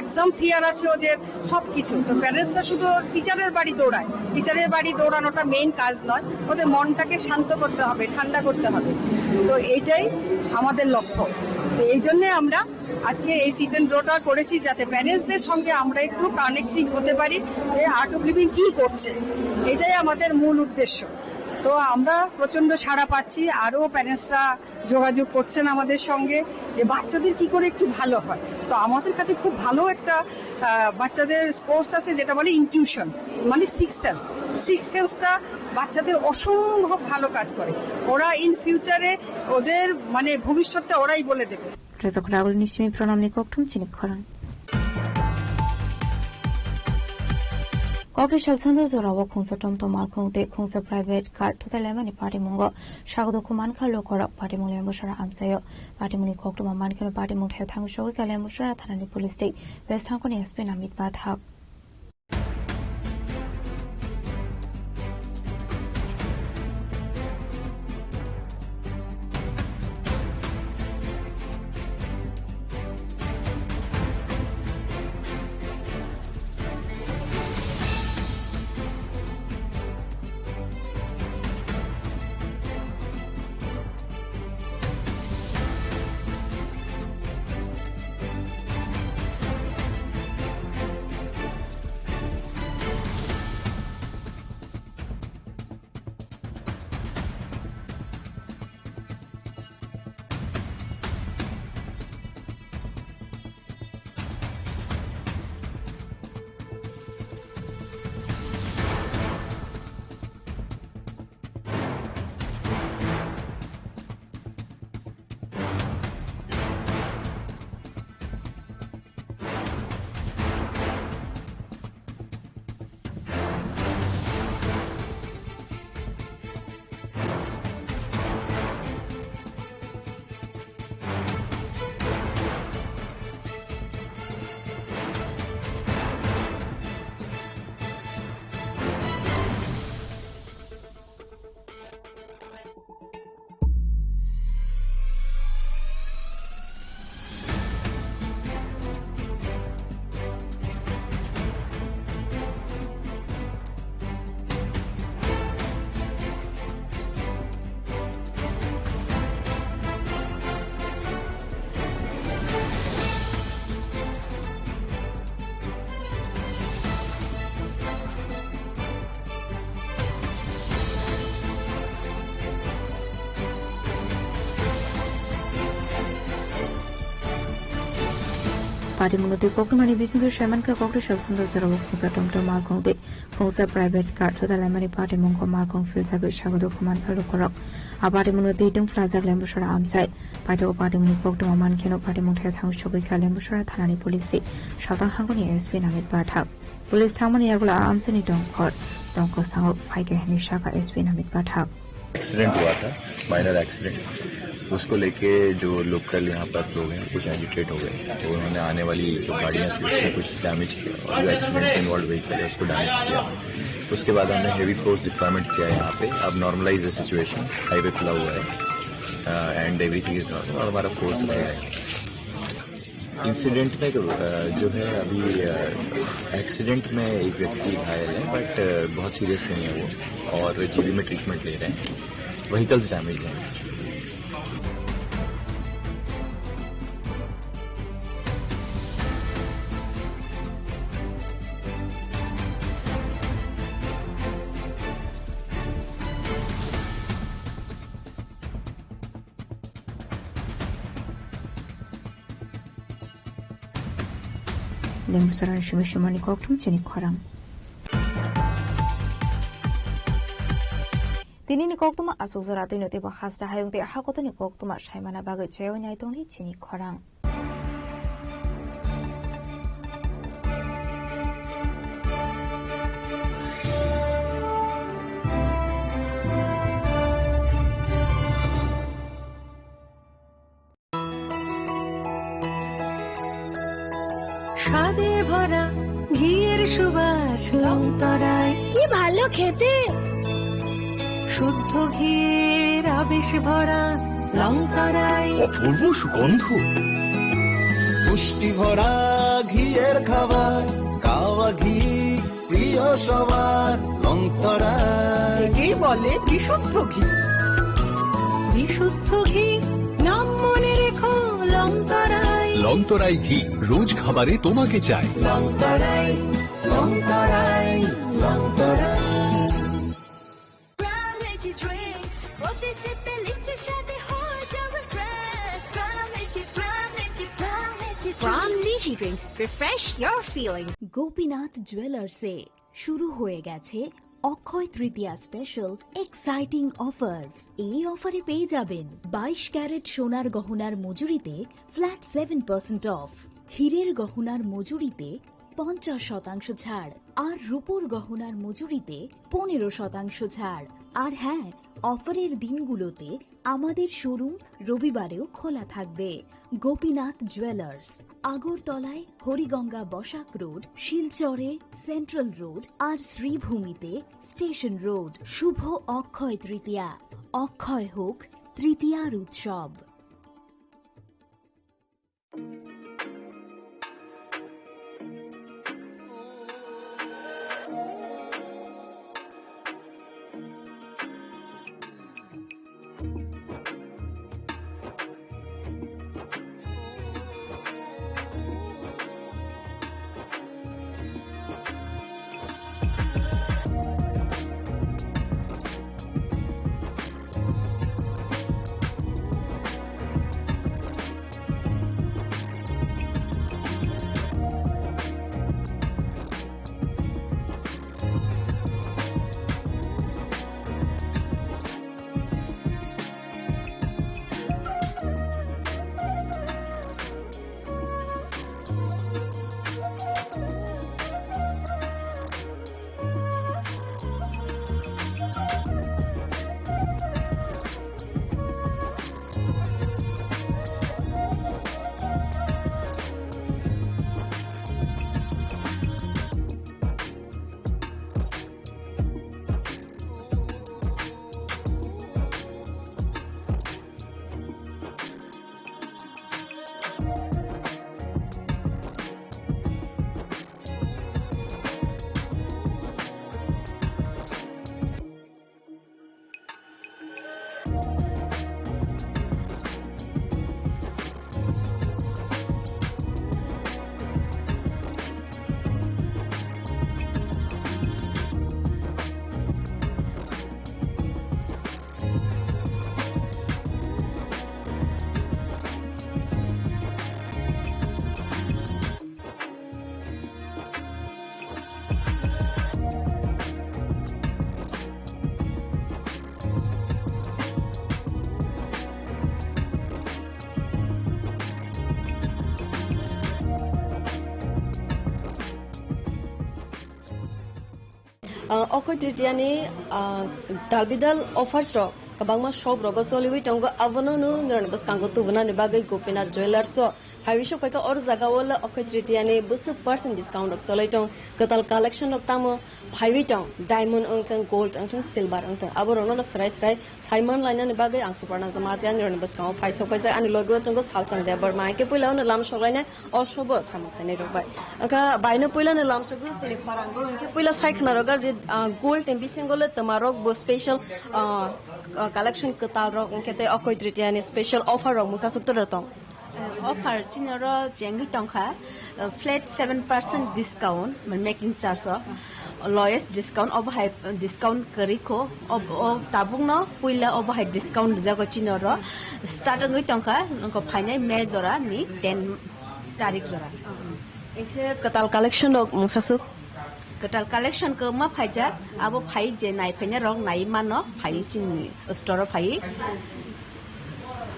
এক্সাম ফিয়ার আছে ওদের, সবকিছু। তো প্যারেন্টসরা শুধু টিচারের বাড়ি দৌড়ায়, টিচারের বাড়ি দৌড়ানোটা মেইন কাজ নয়, ওদের মনটাকে শান্ত করতে হবে, ঠান্ডা করতে হবে। তো এইটাই আমাদের লক্ষ্য। তো এই জন্যে আমরা আজকে এই সিট অ্যান্ড ড্রটা করেছি, যাতে প্যারেন্টসদের সঙ্গে আমরা একটু কানেক্টিং হতে পারি, যে আর্ট অফ লিভিং কি করছে, এটাই আমাদের মূল উদ্দেশ্য। তো আমরা প্রচন্ড সাড়া পাচ্ছি, আরো প্যারেন্টসরা যোগাযোগ করছেন আমাদের সঙ্গে, যে বাচ্চাদের কি করে একটু ভালো হয়। তো আমাদের কাছে খুব ভালো একটা, আহ, বাচ্চাদের স্পোর্টস আছে, যেটা বলে ইনটিউশন, মানে সিক্স সেন্স। সিক্স সেন্সটা বাচ্চাদের অসম্ভব ভালো কাজ করে। ওরা ইন ফিউচারে ওদের, মানে, ভবিষ্যৎটা ওরাই বলে দেবে। Rwchapra agulini simi pranamni kokthum chini khorang. Kokri salsando jorao khungsa tomtom malkhung tei khungsa private car thutai laimani patimungo sagodokhu mankha lukorok. Patimung Lembusara amchaio. Patimungni koktwma mankheno patimung thaio thangwi sogwi kha Lembusara thanani police tei West Hangkoni S P Namit Bathak. Patimungno twi koktwmani bisingtwi saimankha, koktwisa sundor jorao khungsa tomtom malkhung tei khungsa private car thuda laimani patimungkho malkhung philjagwi sagodok khumankha lukurok. A patimungno twi tungphlajak Lembusara amchai. Paithago patimungni koktwma mankheno patimung thaya thang sogwikha Lembusara thanani police tei Saltang hangoni S P Namit Pathak. Police thangmani yagulo a amchaini dongkhor tongkho sango phaikha hwnwi sakha S P Namit Pathak. Accident हुआ था, minor accident. उसको लेके जो लोकल यहाँ पर लोग हैं, कुछ एजिटेट हो गए। तो उन्होंने आने वाली जो गाड़ियाँ थी, उसको कुछ डैमेज किया और जो एक्सीडेंट में इन्वॉल्व व्हीकल है, उसको डैमेज किया। उसके बाद हमने हेवी फोर्स डिप्लॉयमेंट किया है यहाँ पे। अब नॉर्मलाइज है सिचुएशन, हाईवे खुला हुआ है, एंड एवरीथिंग इज नॉर्मल, और हमारा फोर्स रहेगा। इंसिडेंट में, अ, जो है अभी, अ, एक्सीडेंट में एक व्यक्ति घायल है, बट, अ, बहुत सीरियस नहीं है वो, और जीबी में ट्रीटमेंट ले रहे हैं। व्हीकल्स डैमेज हैं। Lembusarani simi simani kokthum chini khorang. Tinini koktwma aswk jora twino teibo hasta hayung tei hakotoni koktwma saimana bagwi chaywi nai tongdi chini khorang. স্বাদে ভরা ঘিয়ের সুবাস লংতরাই। কি ভালো খেতে! শুদ্ধ ঘিয়ের আবেশ ভরা লংতরাই। অপূর্ব সুগন্ধ। পুষ্টি ভরা ঘিয়ের খাবার, কাওয়া ঘি প্রিয় সবার লংতরাই। একেই বলে বিশুদ্ধ ঘি। বিশুদ্ধ ঘি, নাম মনে রেখো লংতরাই। লংতরাই ঘি, রোজ খাবারে তোমাকে চাই। লংতরাই, লংতরাই, লংতরাই। From Litchi drink, প্রতি সিপে লিচির স্বাদে হয়ে যাবে fresh। From Litchi, from Litchi, from Litchi। From Litchi drink, refresh your feeling। Gopinath জুয়েলার্সে শুরু হয়ে গেছে অক্ষয় তৃতীয়া স্পেশাল এক্সাইটিং অফার্স। এই অফারে পেয়ে যাবেন বাইশ ক্যারেট সোনার গহনার মজুরিতে ফ্ল্যাট সেভেন পার্সেন্ট অফ, হীরের গহনার মজুরিতে পঞ্চাশ শতাংশ ছাড়, আর রূপোর গহনার মজুরিতে পনেরো শতাংশ ছাড়। আর হ্যাঁ, অফারের দিনগুলোতে আমাদের শোরুম রবিবারেও খোলা থাকবে। গোপীনাথ জুয়েলার্স, আগরতলায় হরিগঙ্গা বসাক রোড, শিলচরে সেন্ট্রাল রোড, আর শ্রীভূমিতে স্টেশন রোড। শুভ অক্ষয় তৃতীয়া, অক্ষয় হোক তৃতীয়ার উৎসব। Ah, Okoi Tritiani, ah, dalbidal offers rok kwbangma shop rogo choliwi tongo, abono no nirokni bwskango tubunani bagwi Gopinath Jewellers o phaiwi sok phaikha. Oro jagao le Okoi Tritiani bwswk percent discount rok cholwi tong, kwtal collection rok tamo phaiwi tong, diamond wngthang, gold wngthang, silver wngthang, aborokno no srai srai saiman lainani bagwi ang Suparna Jamatia nirokni bwskango phai sok phaijak. Ani logo tongo Salchang Debbarma, hwnkhe puila ono lam sok lainai. O sobo samung khainai rok bai. Wngkha baino puilani lamsogwi chini khorang bo, hwnkhe puila sai khna rok je, ah, gold ni bisingo le twma rok bo special, ah, ah, collection kwtal rok, hwnkhe tei Okoi Tritiani special offer rok mungsa suk toro tong. Eh, offer chini oro chengwi tongkha, eh, flat seven percent discount, making charge o. Lowest discount, obo hai discount kwrwi kho, ob-, o tabukno puila obo hai discount rijago chini oro. Start wngwi tongkha, nokho phainai May jora ni ten tarik jora. Hwnkhe kwtal collection rok mungsa suk? Kwtal collection kwbangma phaijak, abo phai je nai phainai rok nai mano, phai chini store o phai.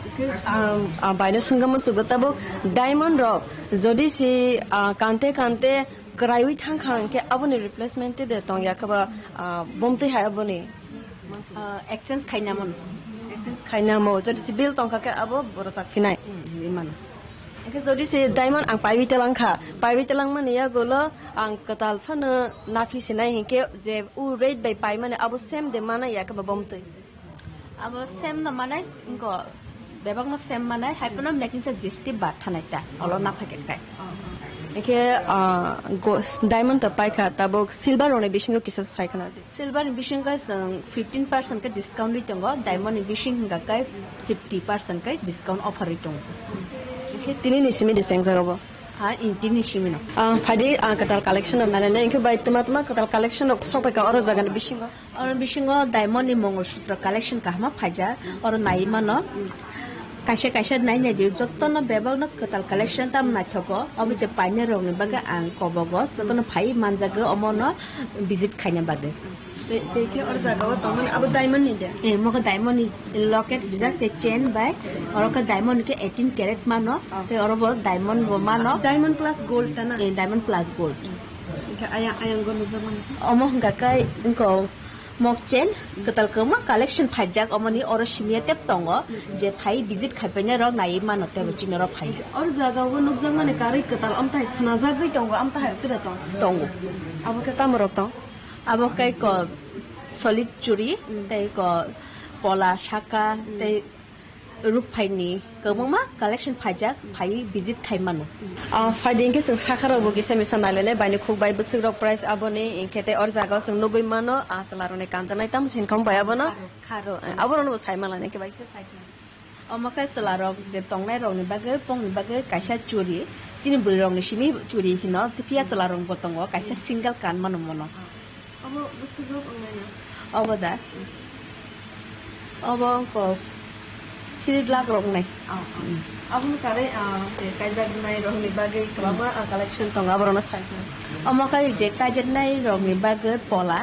Hwnkhe, ah, ah, baino swngkha muchungo tabuk diamond rok jodi se, ah, kante kante kwraiwi thangkha, hwnkhe aboni replacement te de tongya khe ba, ah, bomtwi hai aboni? Ah, exchange khaina mano. Exchange khaina mo, jodi se bill tongkha khe abo borok chak phinai. Hmm, hinwi mano. Hwnkhe jodi se diamond ang paiwi telangkha, paiwi telangmani yagulo ang kwtal phano naphi sinai, hwnkhe je u rate bai paimani abo same de manai ya khe ba bomtwi? Abo same no manai, wngko bebak no same manai, hai phano making charge G S T bad thanai ta, olo na phai kai. Hwnkhe, ah, go-, diamond ta paikha, tabuk silver rokni bisingo kisa sai khna di. Silver ni bisingo chwng fifteen percent khe discount ri tongo, diamond ni bising hwnkha khe fifty percent khe discount offer ri tongo. Hwnkhe tini ni simi de chengjago bo? Ha, in tini ni simi no. Ah, phaidi, ah, kwtal collection rok nainai, hwnkhe bai tuma tuma kwtal collection rok sok phaikha oro jaga ni bisingo? Oro bisingo diamond ni Mongol Sutra collection kahama phaijak, oro nai mano. Kaisa kaisa nai nai di, jotono bebak no kwtal collection tam naithogo, obo je painai rok ni bagwi ang kobogo, jotono phai manjagwi omo no visit khaina bagwi. Tei, tei khe oro jaga o tongmani abo diamond ni de? Eh, mokhe diamond ni locket rijak, tei chain bai, oro khe diamond ni khe eighteen carat mano, tei oro bo diamond bo mano. Diamond plus gold ta na? Eh, diamond plus gold. Hwnkhe ayang, ayang go nukjakmani? Omo hwnkha khe wngkha mok chain, kwtal kwbangma collection phaijak, omoni oro simiya tep tongo, je phai visit khaipainai rok naiwi mano tebo chini oro phai. Oro jaga o nukjakmani karwi kwtal amtahai swnajagwi tongo, amtahai pura tong? Tongo. Abo khe tamo rok tong? Abo khe ko solid churi, tei ko pola saka, tei rukphaini kwbangma collection phaijak, phaiwi visit khai mano. Ah, phaidi hwnkhe chwng sakha rokbo kisa misa nailainai, baini khuk bai bwswk rok price aboni, hwnkhe tei or jaga o chwng nugwi mano, ah, chwla rokni kanjaknai tamo se wngkha bai abono. Kharo. Kharo, eh, aborokno bo sai manlainai khe bai kisa sai khna. Omo khe chwla rok je tongnai rokni bagwi, pokni bagwi kaisa churi, chini bwrwi rokni simi churi hino, phiya chwla rok bo tongo, kaisa single kan mano mono. Obo bwswk rok wngnai na? Obo da? Obo wngkha three lakh rok wngnai. Oh, oh. Aboni karwi, ah, je kaijaknai rokni bagwi kwbangma, ah, collection tongo, aborokno sai khe. Omo khe je kaijaknai rokni bagwi pola,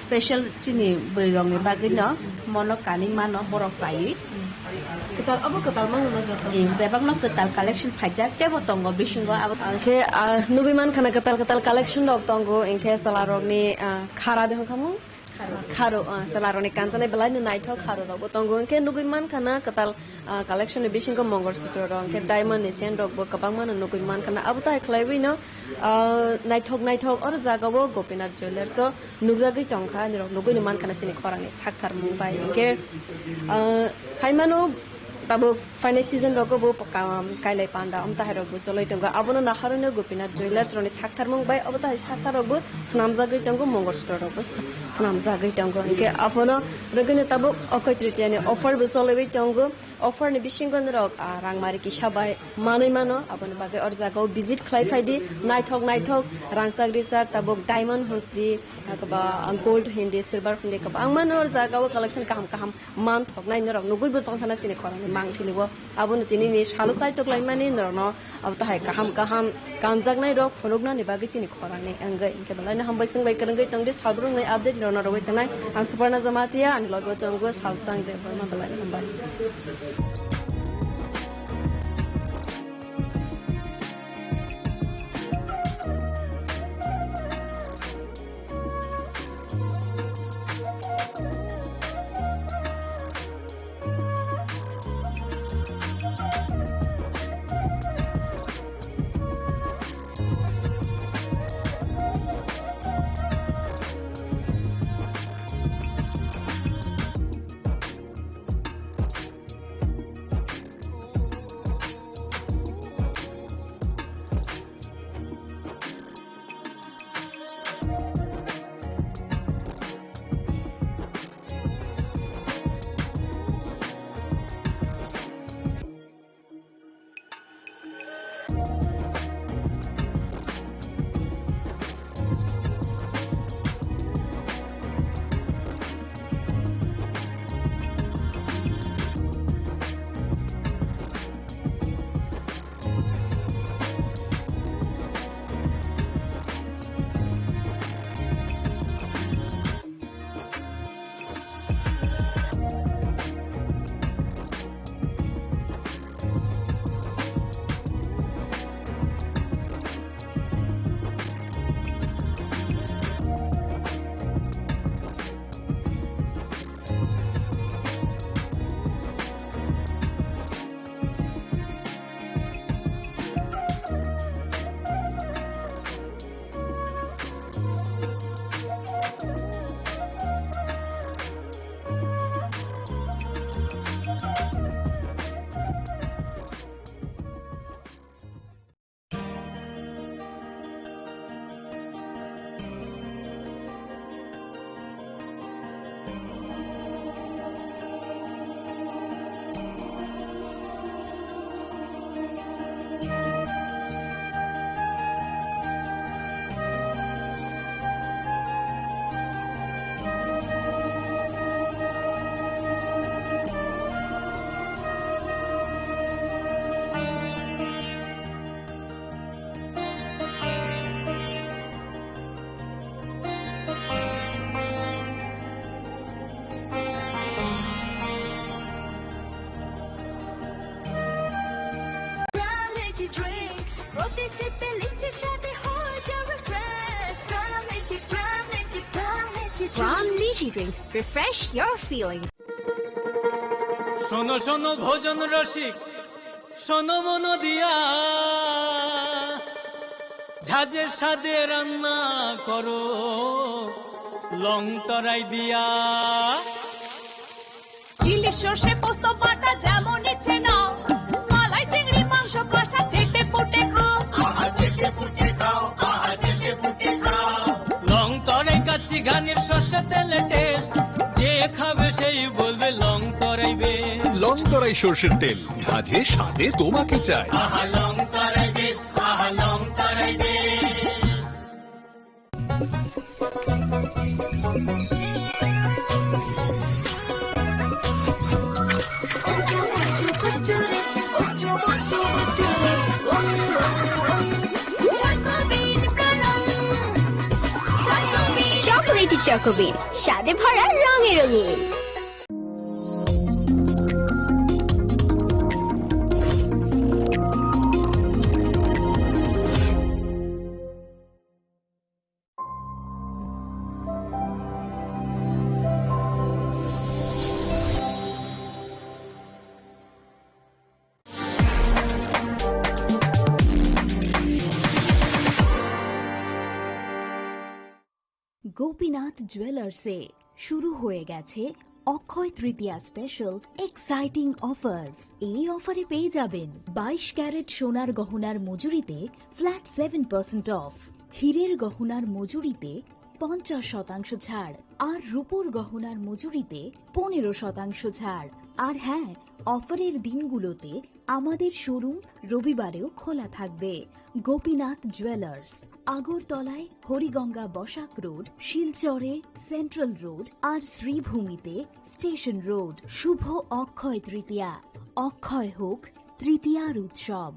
special chini bwrwi rokni bagwi no, mono kanwi mano borok paiwi. Kwtal, abo kwtal mangno joto. Eh, bebakno kwtal collection phaijak, tebo tongo bisingo abo. Hwnkhe, ah, nugwi mankha na kwtal kwtal collection rok tongo, hwnkhe chwla rokni, ah, khara de hwnkha mung? Kharo. Kharo, ah, chwla rokni kanjaknai belai no naithok kharo rokbo tongo, hwnkhe nugwi mankha na kwtal, ah, collection ni bisingo Mongol Sutro rok, hwnkhe diamond ni chain rokbo kwbangma no nugwi mankha na. Abo tai khlaiwi no, ah, naithok naithok oro jaga o Gopinath Jewellers o nukjagwi tongkha, nirok nugwi no mankha na chini khorang ni sakthar mung bai. Hwnkhe, ah, saimano, tabuk phainai season rogo bo kam kailai panda amtahai rok bo choloi tongo. Abono naharwi no Gopinath Jewellers rokni saktharmung bai obo tahai sakthar rok bo swnamjagwi tongo, Mongol Sutro rok bo sw-, swnamjagwi tongo. Hwnkhe abono rwgwino tabuk Okhoy Tritiya ni offer bo cholaiwi tongo. Offer ni bisingo norok, ah, rangmari kisa bai manwi mano, aboni bagwi or jaga o visit khlai phaidi. Naithok naithok rangchak rijak tabuk diamond hwnkhe di, akhaba gold hindi, silver hindi, kwbangma no or jaga o collection kaham kaham manthoknai norok nugwi bo tongthana chini khorang ni mangpili o. Abono tini ni salo chaitok laimani norokno abo tahai kaham kaham kanjaknai rok phunuknani bagwi chini khorang ni wngwi. Hwnkhe belai no hambai chwng bai kwrwngwi tongdi, salbrumni update norokno rwui tongnai. Ang Suparna Jamatia, ani logo tongo Salchang Debbarma, belai no hambai. Drinks, refresh your feelings. শোনো শোনো ভোজন রসিক, শোনো মন দিয়া, ঝাঁঝের স্বাদে রান্না করো লং তরাই দিয়া। ইলিশ সর্ষে পোস্ত বাটা যেমন ইচ্ছে নাও, মালাই চিংড়ি মাংস কষা চেটে পুটে খাও। আহা চেটে পুটে খাও, আহা চেটে পুটে খাও। লং তরাই কাচ্চি ঘানির সর্ষে তেলে টেস্ট, যে খাবে সেই বলবে লং তরাই বেশ। লং তরাই সর্ষের তেল, ঝাঁঝে স্বাদে তোমাকে চাই। আহা লং তরাই বেশ, আহা লং তরাই বেশ। চকোলেটি চকোবিন, স্বাদে ভরা, রঙে রঙিন। গোপীনাথ জুয়েলার্সে শুরু হয়ে গেছে অক্ষয় তৃতীয়া স্পেশাল এক্সাইটিং অফার্স। এই অফারে পেয়ে যাবেন বাইশ ক্যারেট সোনার গহনার মজুরিতে ফ্ল্যাট সেভেন পার্সেন্ট অফ, হীরের গহনার মজুরিতে পঞ্চাশ শতাংশ ছাড়, আর রূপোর গহনার মজুরিতে পনেরো শতাংশ ছাড়। আর হ্যাঁ, অফারের দিনগুলোতে আমাদের শোরুম রবিবারেও খোলা থাকবে। গোপীনাথ জুয়েলার্স, আগরতলায় হরিগঙ্গা বসাক রোড, শিলচরে সেন্ট্রাল রোড, আর শ্রীভূমিতে স্টেশন রোড। শুভ অক্ষয় তৃতীয়া, অক্ষয় হোক তৃতীয়ার উৎসব।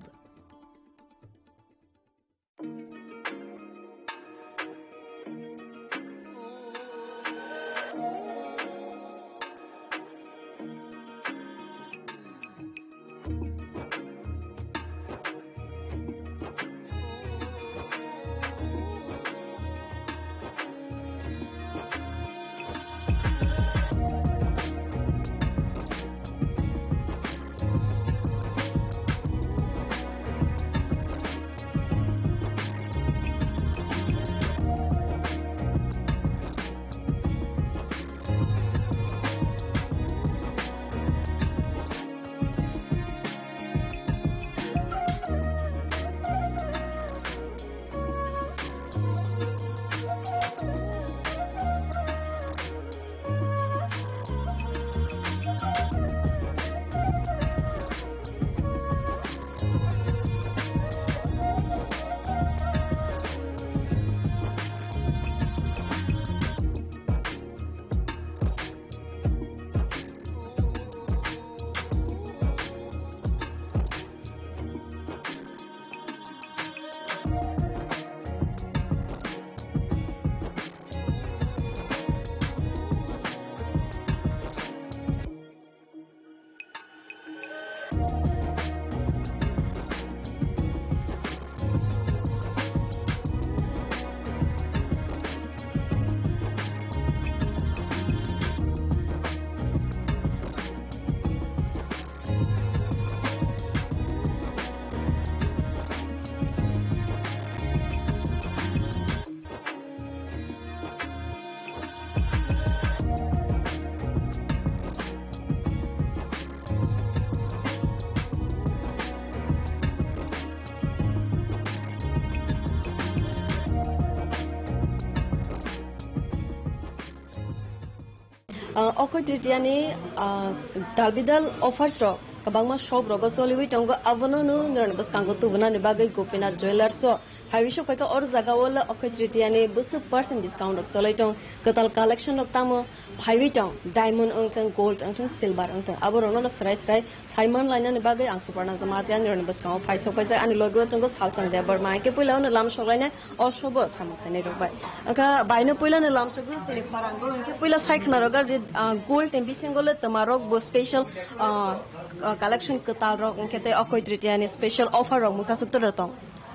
Ah, Okoi Tritiyani, ah, dalbidal offers rok kwbangma shop rogo choliwi tongo, abono no norokni bwskango tubunani bagwi Gopinath Jewellers o phaiwi sok phaikha. Oro jaga o le Okoi Tritiyani bwswk percent discount rok cholai tong, kwtal collection rok tamo phaiwi tong, diamond wngthang, gold wngthang, silver wngthang, abo rokno no srai srai saiman lainani bagwi ang Suparna Jamatia nirokni bwskango phai sok paijak. Ani logi o tongo Salchang Debbarma, hwnkhe puila ano lam sok lainai. O sobo samung khainai rok bai. Wngkha baino puila ni lamsok chini khorang go, hwnkhe puila sai khna rok je, ah, gold ni bisingo le twma rok bo special, ah, ah, collection kwtal rok, hwnkhe tei Okoi Tritiyani special offer rok mungsa suk toro tong.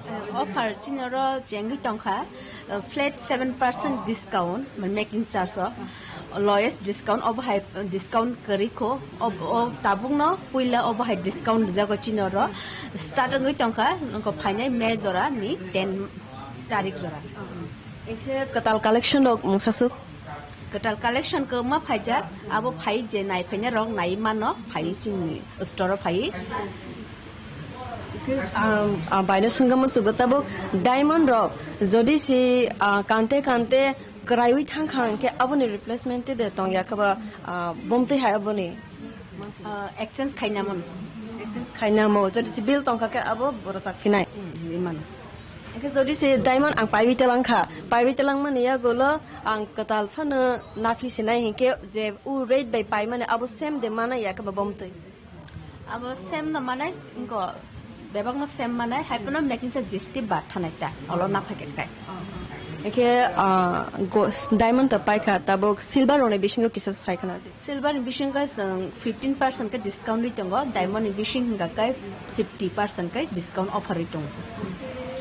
Eh, offer chini oro chengwi tongkha, eh, flat seven percent discount, mane making charge o. Lowest discount obo hai discount kwrwi kho, ob-, o tabukno puila obo hai discount rijago chini oro start wngwi tongkha, nokho phainai May jora ni ten tarik jora. Enkhe kwtal collection rok mungsa suk? Kwtal collection kwbangma phaijak, abo phai je nai phainai rok nai mano phai chini store o phai. Enkhe, ah, ah, baino sungkha musugo tabuk diamond rok jodi si, ah, kante kante kwraiwi thang kha, hwnkhe aboni replacement te de tong ya khe ba, ah, bomtwi hai aboni? Ah, exchange khaina mano. Exchange khaina mo, jodi se bill tong kha khe abo borok chak phinai. Hmm, hinwi mano. Hwnkhe jodi se diamond ang paiwi telang kha, paiwi telang mani yagulo ang kwtal phano naphi sinai, hinkhe je u rate bai pai mani abo same de mana ya khe ba bomtwi? Abo same no manai, ingo bebak no same manai, hai phano making charge G S T bad thanai ta, olo na phai khe kai. Hwnkhe, ah, go-, diamond to paikha, tabuk silver rokni bisingo kisa sai khna di. Silver ni bisingo chwng fifteen percent khe discount ri tongo, diamond ni bising hwnkha khe fifty percent khe discount offer ri tongo.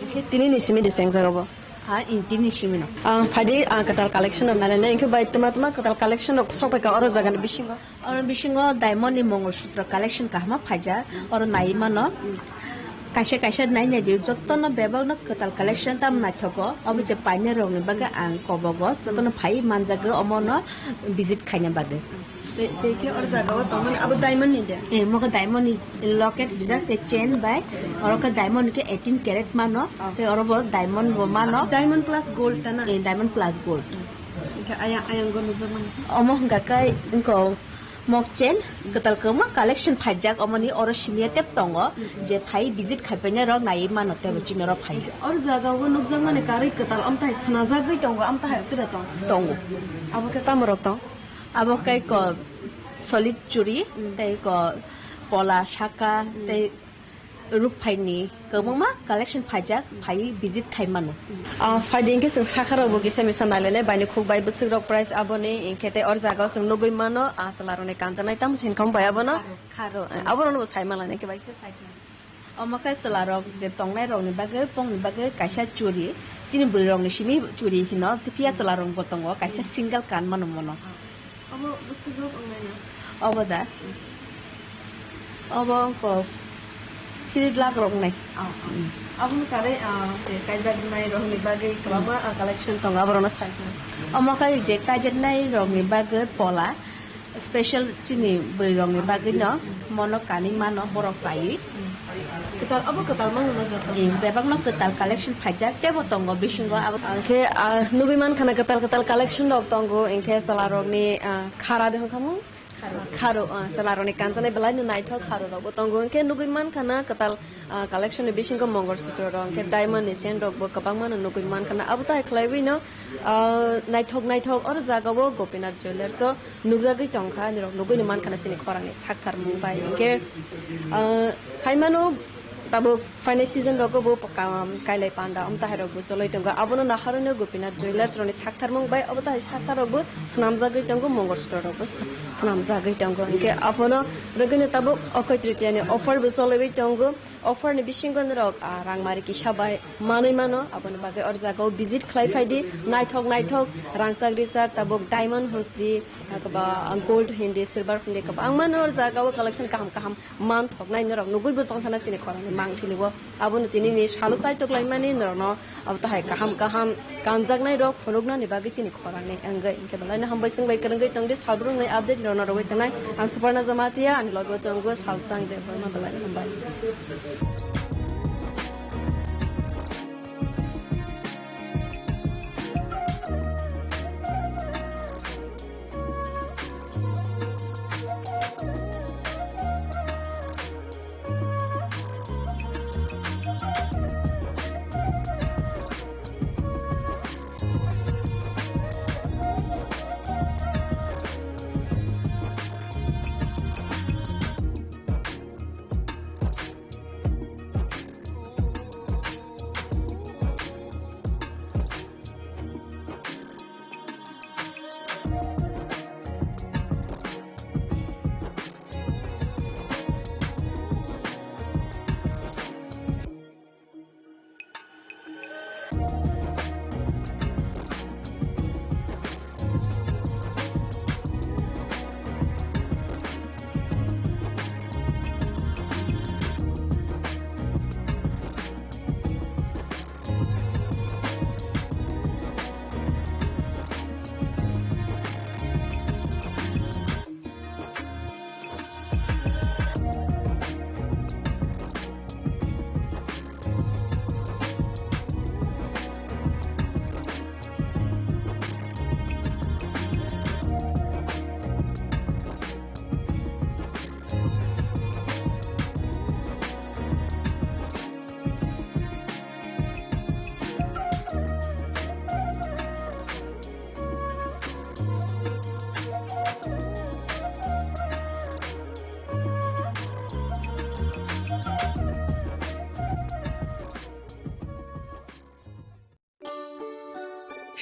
Hwnkhe tini ni simi de chengjak abo? Ha, in tini simi no. Ah, phaidi, ah, kwtal collection rok nainai, hwnkhe bai tma tma kwtal collection rok sok paikha oro jaga ni bisingo? Oro bisingo diamond ni Mongol Sutra collection kahama phaijak, oro nai mano. Kaisa kaisa nai nai di, jotono bebak no kwtal collection tam naithogo, obo je painai rok ni bagwi ang kobogo, jotono phai manjagwi omo no visit khaina bagwi. Tei, tei khe oro jaga o tongmani abo diamond ni de? Eh, mokhe diamond ni locket rijak tei chain bai, oro khe diamond ni khe eighteen carat mano, tei oro bo diamond bo mano. Diamond plus gold ta na? Eh, diamond plus gold. Hwnkhe ayang, ayang go nukjak mani. Omo hwnkha khe wngkha mok chain, kwtal kwbangma collection phaijak, omoni oro simiya tep tongo, je phai visit khaipaina rok naiwi mano tebo chini oro phai. Oro jaga o nukjak mani karwi kwtal amtahai swnajagwi tongo, amtahai kwda tong? Tongo. Abo khe tamo rok tong? Abo khe ko solid churi, tei ko pola saka, tei ruk phaini kwbangma collection phaijak, phai visit khai mano. Ah, phaidi hwnkhe chwng sakha rok bo kisa misa nailainai, baini khuk bai bwswk rok price aboni, hwnkhe tei or jaga o chwng nugwi mano, ah, chwla rokni kanjaknai tamo se hinkham bai abono. Kharo. Abo rokno bo sai malainai khe bai kisa sai khe. Omo khe chwla rok je tongnai rokni bagwi, pokni bagwi kaisa churi, chini bwrwi rokni simi churi hino, phiya chwla rok bo tongo, kaisa single kan mano mono. Obo bwswk rok wngnai no? Obo da? Obo wngkha three lakh rok wngnai. Oh, oh. Aboni karwi, ah, je kaijaknai rokni bagwi kwbangma, ah, collection tongo, aborokno sai khe. Omo khe je kaijaknai rokni bagwi pola special chini bwrwi rokni bagwi no mono kanwi mano borok paiwi. Kwtal, abo kwtal mangno joto. Eh, bebakno kwtal collection phaijak, tebo tongo bisingo abo. Hwnkhe, ah, nugwi mankha na kwtal kwtal collection rok tongo, hwnkhe chwla rokni, ah, khara de hwnkha mung? Kharo. Kharo, ah, chwla rokni kanjaknai belai no naithok kharo rok bo tongo, hwnkhe nugwi mankha na kwtal, ah, collection ni bisingo mongol sutro rok, hwnkhe diamond ni chain rok bo kwbangma no nugwi mankha na, abo tai khlaiwi no, ah, naithok naithok oro jaga o Gopinath Jewellers o nukjagwi tongkha, nirok nugwi no mankha na chini khorang ni sakthar mung bai, hwnkhe, ah, saimano. Tabuk phainai season rogo bo ka-, kailai panda, amtahai rok bo choloi tongo. Abono naharwi no Gopinath Jewellers rokni saktharmung bai, obo tahai sakthar rok bo swnamjagwi tongo, mongol sutra rok bo sw-, swnamjagwi tongo. Hinkhe abono rwgwino tabuk Okhoi Tritiya ni offer bo cholaiwi tongo. Offer ni bisingo norok, ah, rangmari kisa bai manwi mano. Aboni bagwi or jaga o visit khlai phaidi, naithok naithok rangchak rijak tabuk diamond hindi, ah, gold hindi, silver hindi, kwbangma no or jaga o collection kaham kaham man thoknai norok nugwi bo tongthana chini khorang ni mangpili o. Abono tini ni salo chaitok laimani norokno abo tahai kaham kaham kanjaknai rok phunuknani bagwi chini khorang ni wngwi. Hinkhe belai no hambai chwng bai kwrwngwi tongdi, salbrumni update norokno rwui tongnai. Ang Suparna Jamatia, ani logi o tongo Salsang Debbarma, belai no hambai.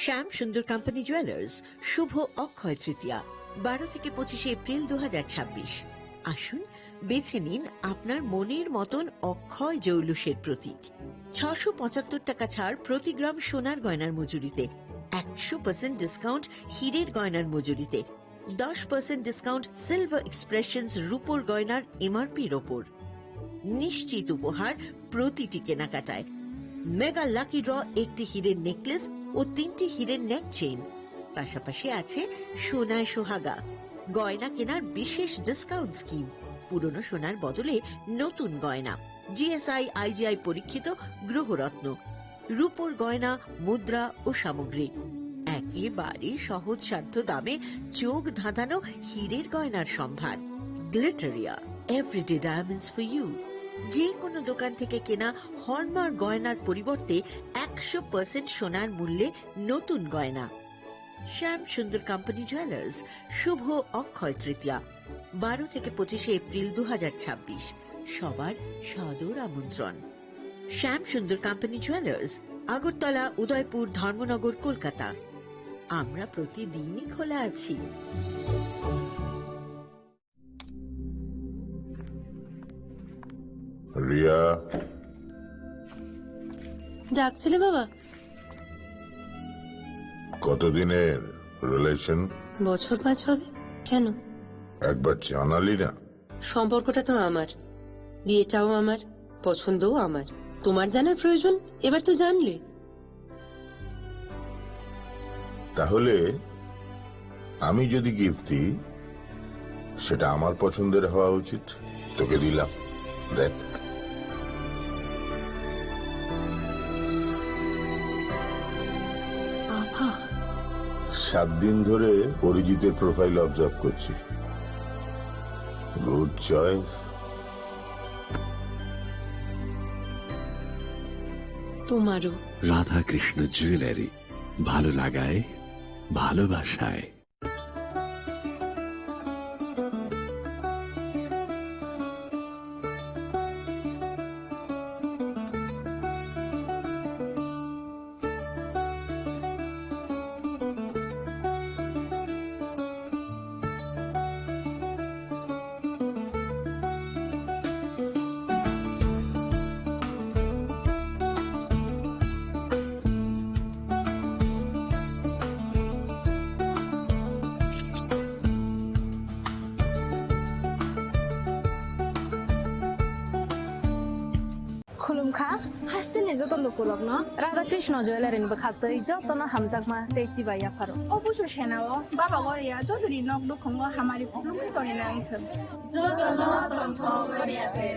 শ্যাম সুন্দর company jewellers, শুভ অক্ষয় তৃতীয়া, বারো থেকে পঁচিশে এপ্রিল দু হাজার ছাব্বিশ। আসুন, বেছে নিন আপনার মনের মতন অক্ষয় জৌলুসের প্রতীক। ছশো পঁচাত্তর টাকা ছাড় প্রতি গ্রাম সোনার গয়নার মজুরিতে, একশো পার্সেন্ট ডিসকাউন্ট হীরের গয়নার মজুরিতে, দশ পার্সেন্ট ডিসকাউন্ট সিলভার এক্সপ্রেশনস রূপোর গয়নার এমআরপির ওপর। নিশ্চিত উপহার প্রতিটি কেনাকাটায়। মেগা লাকি ড্র, একটি হীরের নেকলেস ও তিনটি হীরের নেক চেইন। পাশাপাশি আছে সোনায় সোহাগা, গয়না কেনার বিশেষ ডিসকাউন্ট স্কিম, পুরনো সোনার বদলে নতুন গয়না, জিএসআই আইজিআই পরীক্ষিত গ্রহরত্ন, রূপোর গয়না, মুদ্রা ও সামগ্রী। একেবারে সহজসাধ্য দামে চোখ ধাঁধানো হীরের গয়নার সম্ভার। Glitteria, everyday diamonds for you. যে কোনো দোকান থেকে কেনা হলমার্ক গয়নার পরিবর্তে একশো পার্সেন্ট সোনার মূল্যে নতুন গয়না। শ্যাম সুন্দর কোম্পানি জুয়েলার্স, শুভ অক্ষয় তৃতীয়া, বারো থেকে পঁচিশে এপ্রিল দু হাজার ছাব্বিশ। সবার সাদর আমন্ত্রণ। শ্যাম সুন্দর কোম্পানি জুয়েলার্স, আগরতলা, উদয়পুর, ধর্মনগর, কলকাতা। আমরা প্রতিদিনই খোলা আছি। রিয়া। ডাকছিলে বাবা? কতদিনের রিলেশন? বছর পাঁচ হবে। কেন? একবার জানালি না। সম্পর্কটা তো আমার, বিয়েটাও আমার, পছন্দও আমার। তোমার জানার প্রয়োজন? এবার তো জানলে। তাহলে আমি যদি গিফট দিই, সেটা আমার পছন্দের হওয়া উচিত। তোকে দিলাম, দেখ। বাবা। সাত দিন ধরে অরিজিতের প্রোফাইল অবজার্ভ করছি। Good choice. তোমারও। রাধাকৃষ্ণ জুয়েলারি, ভালো লাগায়, ভালোবাসায়। Khulumkha, hasteni joto lukurokno Radha Krishna Jewellery ni bwkhaktwi jotono hamjakma tei chibai yapharo. O busu senao Baba Goria jotoni nok nukhungo hamari khulumkhe tongwi nangthwng. Jotono tongthok Goria de.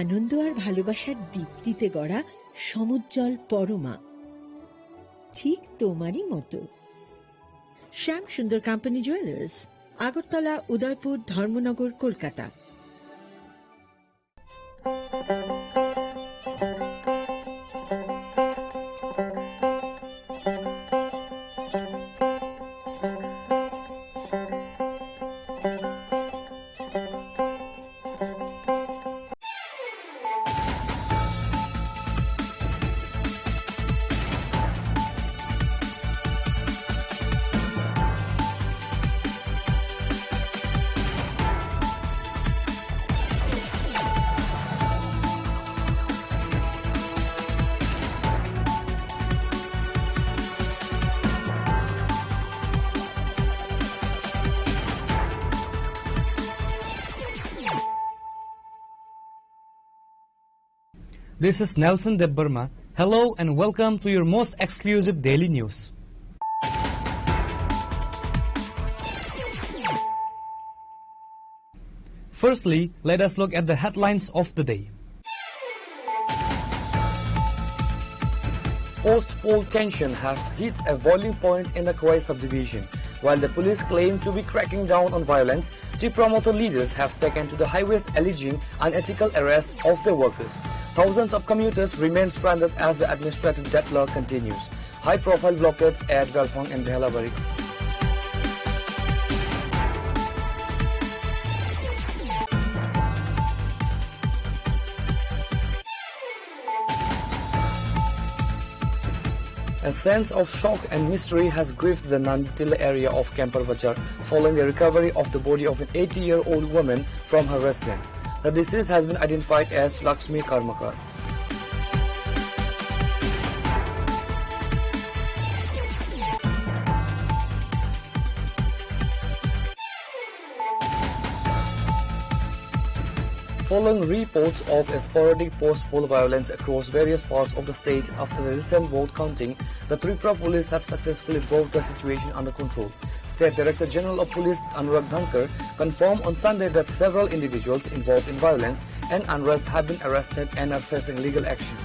আনন্দ আর ভালোবাসার দীপ্তিতে গড়া সমুজ্জ্বল পরমা, ঠিক তোমারই মতো। শ্যাম সুন্দর কোম্পানি জুয়েলার্স, আগরতলা, উদয়পুর, ধর্মনগর, Kolkata. This is Nelson Debbarma. Hello and welcome to your most exclusive daily news. Firstly, let us look at the headlines of the day. Post-poll tension has hit a boiling point in the Khowai subdivision. While the police claim to be cracking down on violence, Tipra Motha leaders have taken to the highways alleging unethical arrest of their workers. Thousands of commuters remain stranded as the administrative deadlock continues. High-profile blockades at Galphang and Behlabari. Sense of shock and mystery has gripped the Nanditilla area of Kempar Bazar following the recovery of the body of an eighty-year-old woman from her residence. The deceased has been identified as Lakshmi Karmakar. Following reports of a sporadic post-poll violence across various parts of the state after the recent vote counting, the Tripura police have successfully brought the situation under control. State Director General of Police Anurag Dhankar confirmed on Sunday that several individuals involved in violence and unrest have been arrested and are facing legal action.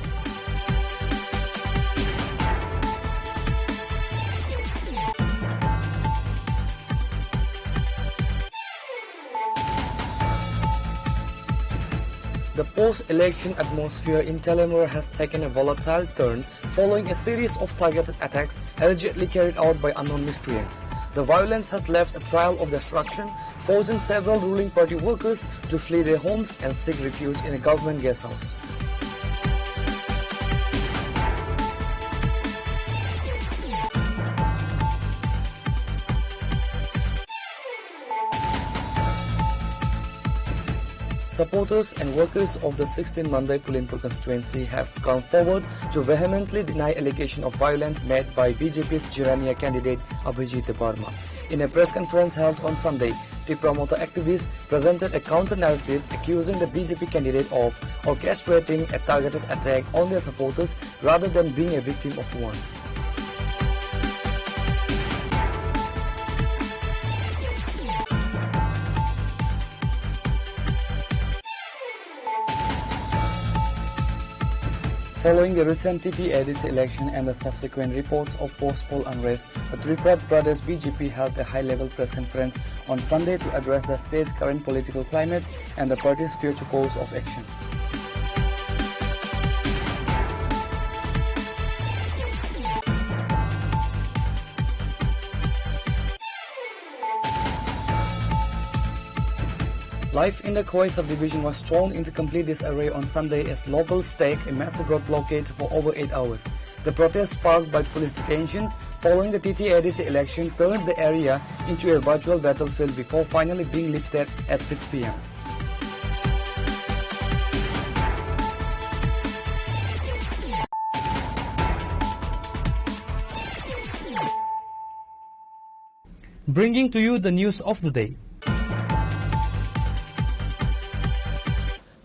The post-election atmosphere in Talwar has taken a volatile turn following a series of targeted attacks allegedly carried out by unknown miscreants. The violence has left a trail of destruction, forcing several ruling party workers to flee their homes and seek refuge in a government guest house. Supporters and workers of the sixteen Mandai Pulinpur constituency have come forward to vehemently deny allegation of violence made by B J P's Jirania candidate Abhijit Debbarma. In a press conference held on Sunday, Tipra Motha activists presented a counter-narrative accusing the B J P candidate of orchestrating a targeted attack on their supporters rather than being a victim of one. Following the recent T T A D C election and the subsequent reports of post-poll unrest, the Tripura Pradesh B J P held a high-level press conference on Sunday to address the state's current political climate and the party's future course of action. Life in the Khowai subdivision was thrown into complete disarray on Sunday as locals staked a massive road blockade for over eight hours. The protest, sparked by police detention following the T T A D C election, turned the area into a virtual battlefield before finally being lifted at six p m. Bringing to you the news of the day.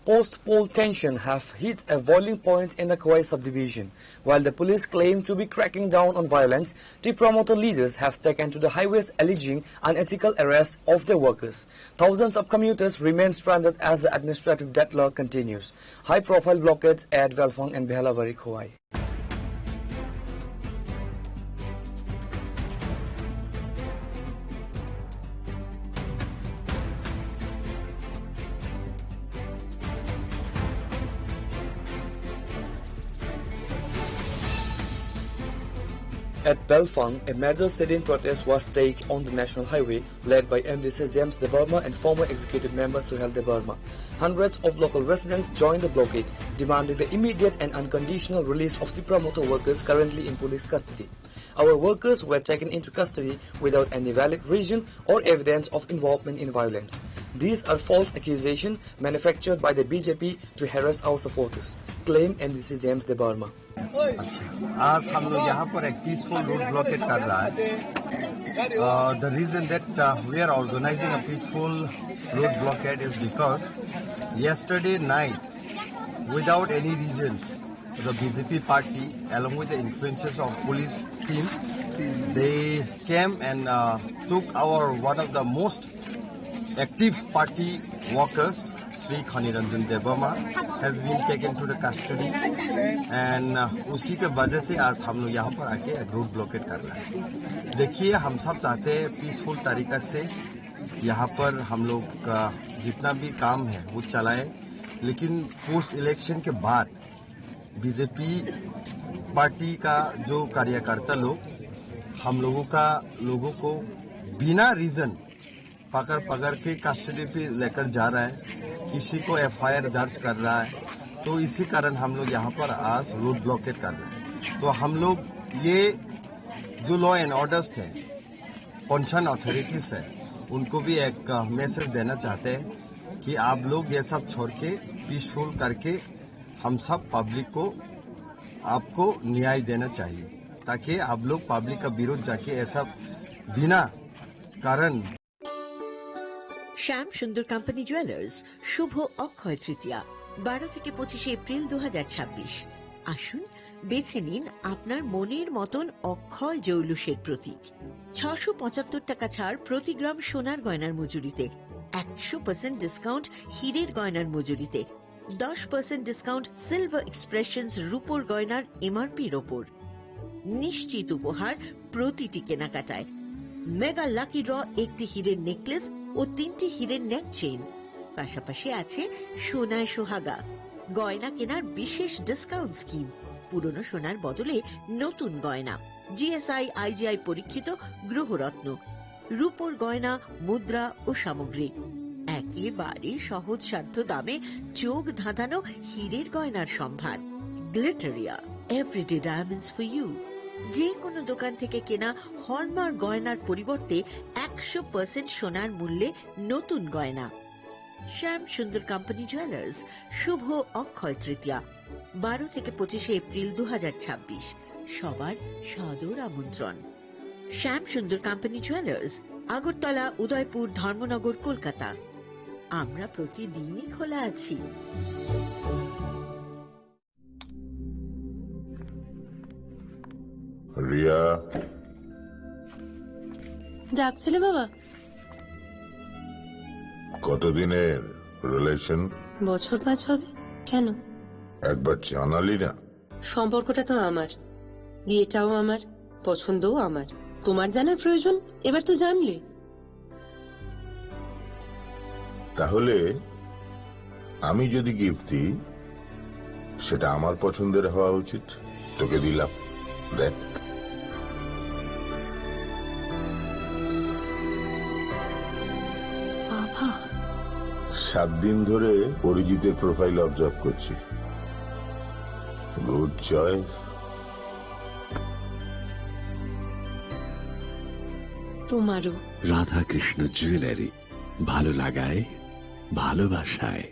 Post-poll tension have hit a boiling point in the Khowai subdivision. While the police claim to be cracking down on violence, Tipra Motha leaders have taken to the highways alleging unethical arrest of their workers. Thousands of commuters remain stranded as the administrative deadlock continues. High-profile blockades at Belphang and Behlabari Khowai. At Belphang, a major sit-in protest was staged on the national highway, led by M D C James Debbarma and former executive member Suhel Debbarma. Hundreds of local residents joined the blockade, demanding the immediate and unconditional release of Tipra Motha workers currently in police custody. Our workers were taken into custody without any valid reason or evidence of involvement in violence. These are false accusations manufactured by the B J P to harass our supporters, claimed M D C James Debbarma. आज हम लोग यहाँ पर एक peaceful road blockade कर रहा है। The reason that we are organizing a peaceful road blockade is because yesterday night, without any reason, the B J P party, along with the influences of police team, they came and uh, took our one of the most active party workers, Sri Khani Ranjan Debbarma, has been taken to the custody, and uh, उसी के वजह से आज हम लोग यहाँ पर आके एक रोड ब्लॉकेट कर रहे हैं। देखिए, हम सब चाहते हैं पीसफुल तरीका से यहाँ पर हम लोग का जितना भी काम है वो चलाए, लेकिन पोस्ट इलेक्शन के बाद बीजेपी पार्टी का जो कार्यकर्ता लोग हम लोगों का लोगों को बिना रीजन पकड़ पकड़ के कस्टडी पे लेकर जा रहा है, किसी को एफआईआर दर्ज कर रहा है। तो इसी कारण हम लोग यहाँ पर आज रोड ब्लॉकेट कर रहे हैं। तो हम लोग ये जो लॉ एंड ऑर्डर्स थे, कंसर्न अथॉरिटीज है, उनको भी एक मैसेज देना चाहते हैं कि आप लोग ये सब छोड़ के पीसफुल करके हम सब पब्लिक को, आपको न्याय देना चाहिए, ताकि आप लोग पब्लिक का विरोध जाके ऐसा बिना कारण। শ্যাম সুন্দর কোম্পানি জুয়েলার্স, শুভ অক্ষয় তৃতীয়া, বারো থেকে পঁচিশে এপ্রিল দু হাজার ছাব্বিশ। আসুন, বেছে নিন আপনার মনের মতন অক্ষয় জৌলুসের প্রতীক। ছশো পঁচাত্তর টাকা ছাড় প্রতি গ্রাম সোনার গয়নার মজুরিতে, একশো পার্সেন্ট ডিসকাউন্ট হীরের গয়নার মজুরিতে, দশ পার্সেন্ট ডিসকাউন্ট সিলভার এক্সপ্রেশনস রূপোর গয়নার এমআরপির ওপর। নিশ্চিত উপহার প্রতিটি কেনাকাটায়। মেগা লাকি ড্র, একটি হীরের নেকলেস ও তিনটি হীরের নেক চেইন। পাশাপাশি আছে সোনায় সোহাগা, গয়না কেনার বিশেষ ডিসকাউন্ট স্কিম, পুরনো সোনার বদলে নতুন গয়না, জিএসআই আইজিআই পরীক্ষিত গ্রহরত্ন, রূপোর গয়না, মুদ্রা ও সামগ্রী। একেবারে সহজসাধ্য দামে চোখ ধাঁধানো হীরের গয়নার সম্ভার। Glitteria, everyday diamonds for you. যে কোনো দোকান থেকে কেনা হলমার্ক গয়নার পরিবর্তে একশো পার্সেন্ট সোনার মূল্যে নতুন গয়না। শ্যাম সুন্দর কোম্পানি জুয়েলার্স, শুভ অক্ষয় তৃতীয়া, বারো থেকে পঁচিশে এপ্রিল দু হাজার ছাব্বিশ। সবার সাদর আমন্ত্রণ। শ্যাম সুন্দর কোম্পানি জুয়েলার্স, আগরতলা, উদয়পুর, ধর্মনগর, কলকাতা। আমরা প্রতিদিনই খোলা আছি। রিয়া। ডাকছিলে বাবা? কতদিনের রিলেশন? বছর পাঁচ হবে। কেন? একবার জানালি না। সম্পর্কটা তো আমার, বিয়েটাও আমার, পছন্দও আমার। তোমার জানার প্রয়োজন, এবার তো জানলে। তাহলে আমি যদি গিফট দিই, সেটা আমার পছন্দের হওয়া উচিত। তোকে দিলাম, দেখ। বাবা। সাত দিন ধরে অরিজিতের প্রোফাইল অবজার্ভ করছি। Good choice. তোমারও। রাধাকৃষ্ণ জুয়েলারি, ভালো লাগায়, ভালোবাসায়।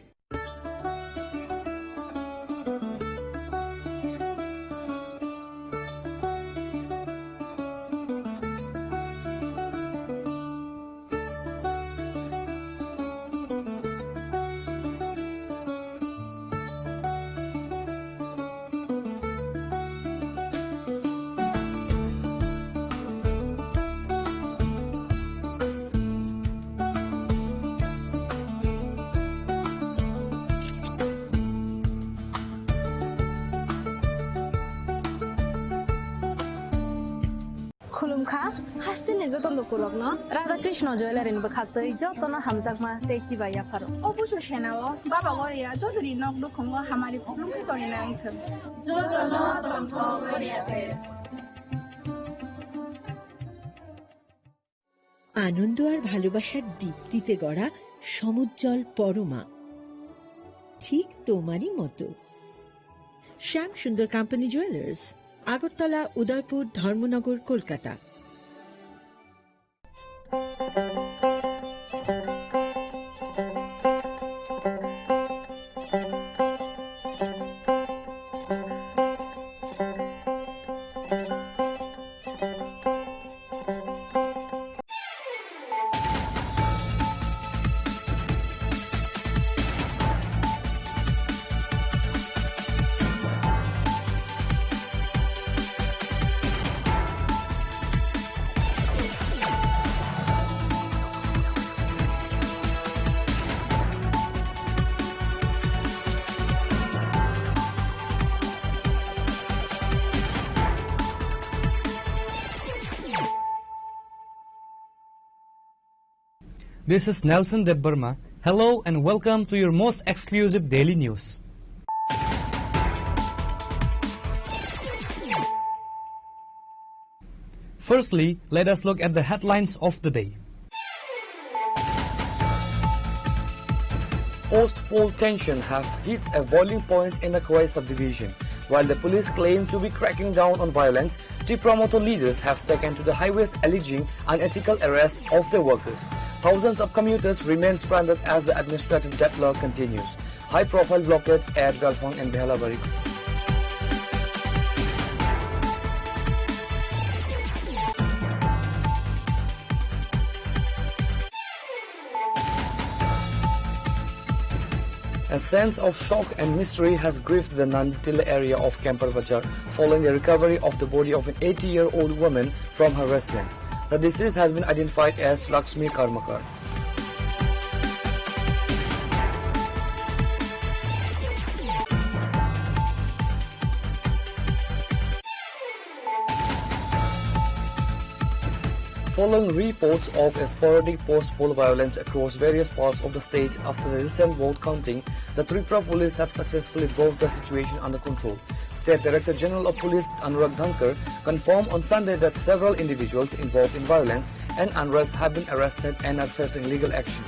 Khulumkha, hasteni joto lukurokno Radha Krishna Jewellery ni bwkhaktwi jotono hamjakma tei chibai yapharo. O busu senao Baba Goria jotoni nok nukhungo hamari khulumkha tongwi nangthwng. Jotono tongthok Goria de. আনন্দ আর ভালোবাসার দীপ্তিতে গড়া সমুজ্জ্বল পরমা, ঠিক তোমারই মতো। শ্যাম সুন্দর কোম্পানি জুয়েলার্স, আগরতলা, উদয়পুর, ধর্মনগর, Kolkata. This is Nelson Debbarma. Hello and welcome to your most exclusive daily news. Firstly, let us look at the headlines of the day. Post-poll tension have hit a boiling point in the Khowai subdivision. While the police claim to be cracking down on violence, Tipra Motha leaders have taken to the highways alleging unethical arrest of their workers. Thousands of commuters remain stranded as the administrative deadlock continues. High-profile blockades at Belfang and Behalabari. A sense of shock and mystery has gripped the Nanditila area of Kempar Bazar following the recovery of the body of an eighty-year-old woman from her residence. The deceased has been identified as Lakshmi Karmakar. Following reports of a sporadic post-poll violence across various parts of the state after the recent vote counting, the Tripura police have successfully brought the situation under control. State Director General of Police Anurag Dhankar confirmed on Sunday that several individuals involved in violence and unrest have been arrested and are facing legal action.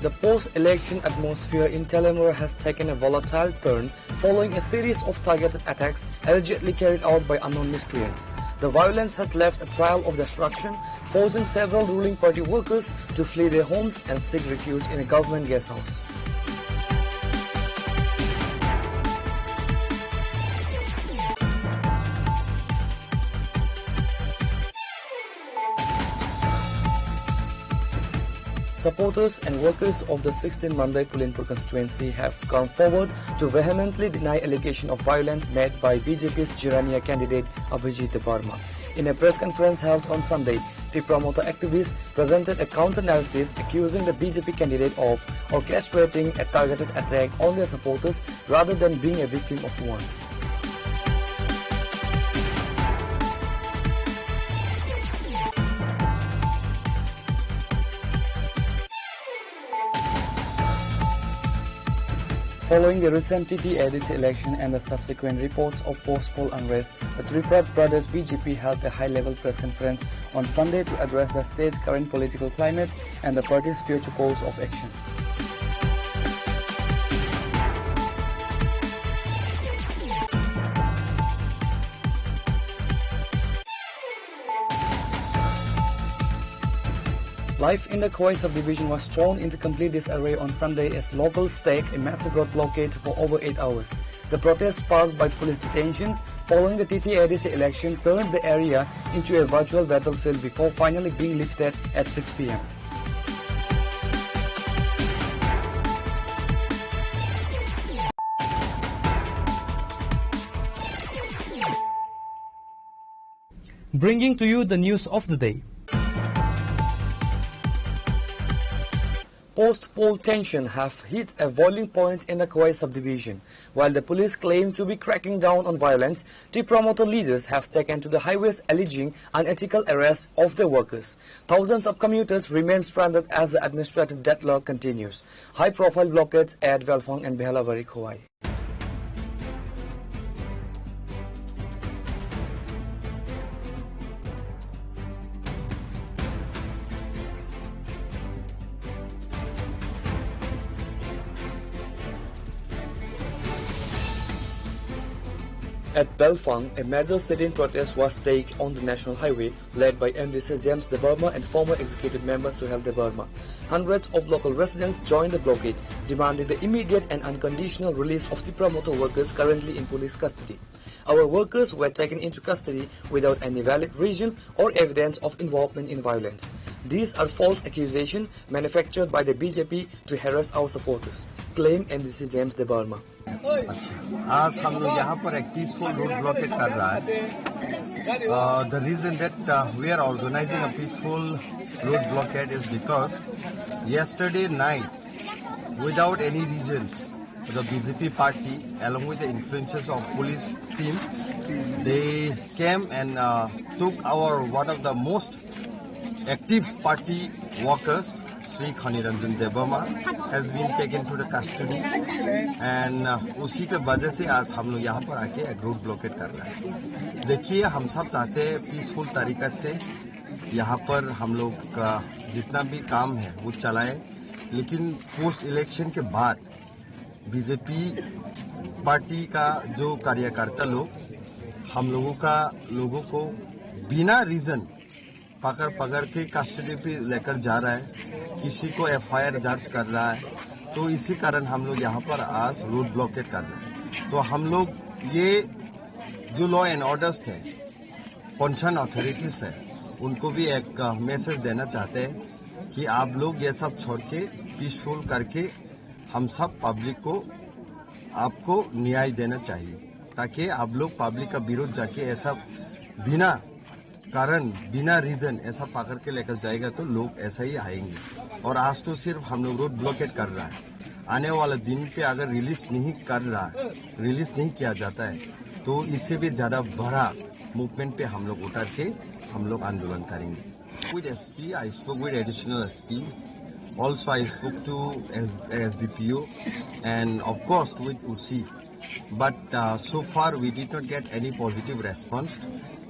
The post-election atmosphere in Teliamura has taken a volatile turn following a series of targeted attacks allegedly carried out by unknown miscreants. The violence has left a trail of destruction, forcing several ruling party workers to flee their homes and seek refuge in a government guest house. Supporters and workers of the sixteen Mandai Pulinpur constituency have come forward to vehemently deny allegation of violence made by B J P's Jirania candidate Abhijit Debbarma. In a press conference held on Sunday, Tipra Motha activists presented a counter-narrative accusing the B J P candidate of orchestrating a targeted attack on their supporters rather than being a victim of one. Following the recent T T A D C election and the subsequent reports of post-poll unrest, the Tripura Pradesh B J P held a high-level press conference on Sunday to address the state's current political climate and the party's future course of action. Life in the Khowai subdivision was thrown into complete disarray on Sunday as locals staked a massive road blockade for over eight hours. The protest, sparked by police detention following the T T A D C election, turned the area into a virtual battlefield before finally being lifted at six p m. Bringing to you the news of the day. Post-poll tension have hit a boiling point in the Khowai subdivision. While the police claim to be cracking down on violence, Tipra Motha leaders have taken to the highways alleging unethical arrest of their workers. Thousands of commuters remain stranded as the administrative deadlock continues. High-profile blockades at Belfang and Behalabari Khowai. At Belfang, a major sit-in protest was staged on the national highway, led by M D C James Debbarma and former executive member Suhel Debbarma. Hundreds of local residents joined the blockade, demanding the immediate and unconditional release of Tipra Motha workers currently in police custody. Our workers were taken into custody without any valid reason or evidence of involvement in violence. These are false accusations manufactured by the B J P to harass our supporters, claimed M D C James Debbarma. आज हम लोग यहाँ पर एक peaceful road blockade कर रहा है। Uh, the reason that uh, we are organizing a peaceful road blockade is because yesterday night, without any reason, the B J P party, along with the influences of police team, they came and uh, took our one of the most active party workers, Shri खनीरंजन Debbarma has been taken to the custody and uh, उसी के वजह से आज हम लोग यहाँ पर आके एक रोड ब्लॉकेट कर रहे हैं। देखिए, हम सब चाहते हैं पीसफुल तरीका से यहाँ पर हम लोग का जितना भी काम है वो चलाए, लेकिन पोस्ट इलेक्शन के बाद बीजेपी पार्टी का जो कार्यकर्ता लोग हम लोगों का लोगों को बिना रीजन पकड़ पकड़ के कस्टडी पे लेकर जा रहा है, किसी को एफआईआर दर्ज कर रहा है। तो इसी कारण हम लोग यहाँ पर आज रोड ब्लॉकेट कर रहे हैं। तो हम लोग ये जो लॉ एंड ऑर्डर्स थे, कंसर्न अथॉरिटीज है, उनको भी एक मैसेज देना चाहते हैं कि आप लोग ये सब छोड़ के पीसफुल करके हम सब पब्लिक को आपको न्याय देना चाहिए, ताकि आप लोग पब्लिक का विरोध जाके ऐसा बिना कारण, बिना रीजन ऐसा पकड़ के लेकर जाएगा तो लोग ऐसा ही आएंगे। और आज तो सिर्फ हम लोग रोड ब्लॉकेट कर रहा है, आने वाला दिन पे अगर रिलीज नहीं कर रहा, रिलीज नहीं किया जाता है तो इससे भी ज्यादा बड़ा मूवमेंट पे हम लोग उतर के हम लोग आंदोलन करेंगे। With S P, I spoke with additional S P. Also, I spoke to S- S D P O and of course with O C. But uh, so far we did not get any positive response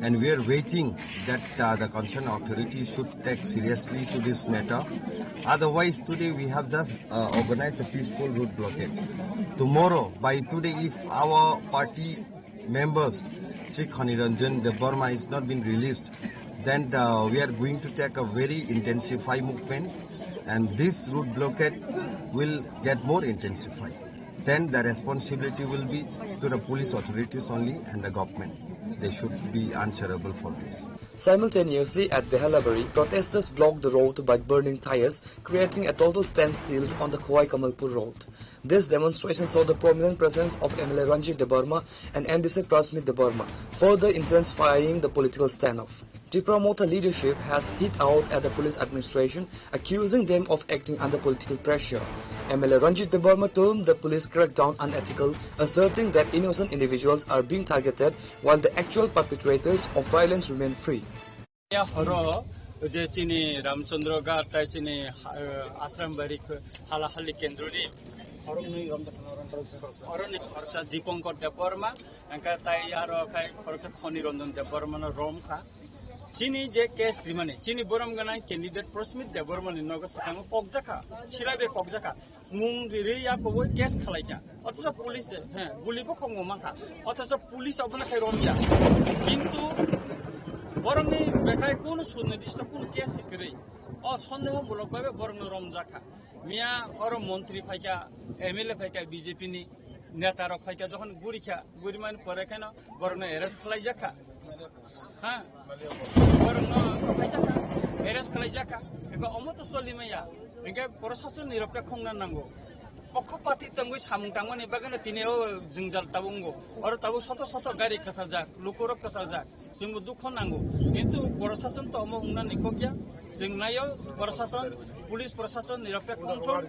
and we are waiting that uh, the concerned authority should take seriously to this matter. Otherwise, today we have just uh, organized a peaceful road blockade. Tomorrow, by today, if our party members, Sri Khani Ranjan Debbarma is not been released, then uh, we are going to take a very intensified movement and this road blockade will get more intensified. Then the responsibility will be to the police authorities only and the government. They should be answerable for this. Simultaneously at Behalabari, protesters blocked the road by burning tires, creating a total standstill on the Khowai Kamalpur road. This demonstration saw the prominent presence of M L A Ranjit Debbarma and M D C Prasmit Debbarma, further intensifying the political standoff. Tipra Motha leadership has hit out at the police administration, accusing them of acting under political pressure. M L A Ranjit Debbarma termed the police crackdown unethical, asserting that innocent individuals are being targeted while the actual perpetrators of violence remain free. Ya horo je chini Ramchandra Ghat tai chini ha- Ashram Bari khe hala hali kendro ni oroni khoroksa Dipankar Debbarma, engkhe tai aro khai khoroksa Khoni Ranjan Debbarma no rom kha. Chini je case rimani, chini borom ganang candidate Prasmit Debbarma ni nogo swkango kokjakha, silai bai kokjakha. Mung riri ya koboi case khalaikha. Othocho police, he, guli bo khongo mankha. Othocho police obono khai romya. Kintu borokni bekhai kuno sunirdisto kuno case kwrwi. O sondeho mulok bhabe borokno romjakha. Miya oro montri phaikha, M L A phaikha B J P ni neta rok phaikha, jokhon gurikha, gurimani pore kheno borokno arrest khalaijak kha. Ha? Borokno khaijak kha, arrest khalaijak kha. Eko omo to choli maya. Hinkhe proshasonni rok khe khongna nango. Pokha pati tongwi samung tangmani bagwino tini o jwngjal tabuk wngo. Oro tabuk soto soto gari kwcharjak, lukurok kwcharjak. Chwngbo dukho nango. Kintu proshasonto omo wngna nangkukya. Chwng naio proshasonni, police proshasonni rok khe khongthon,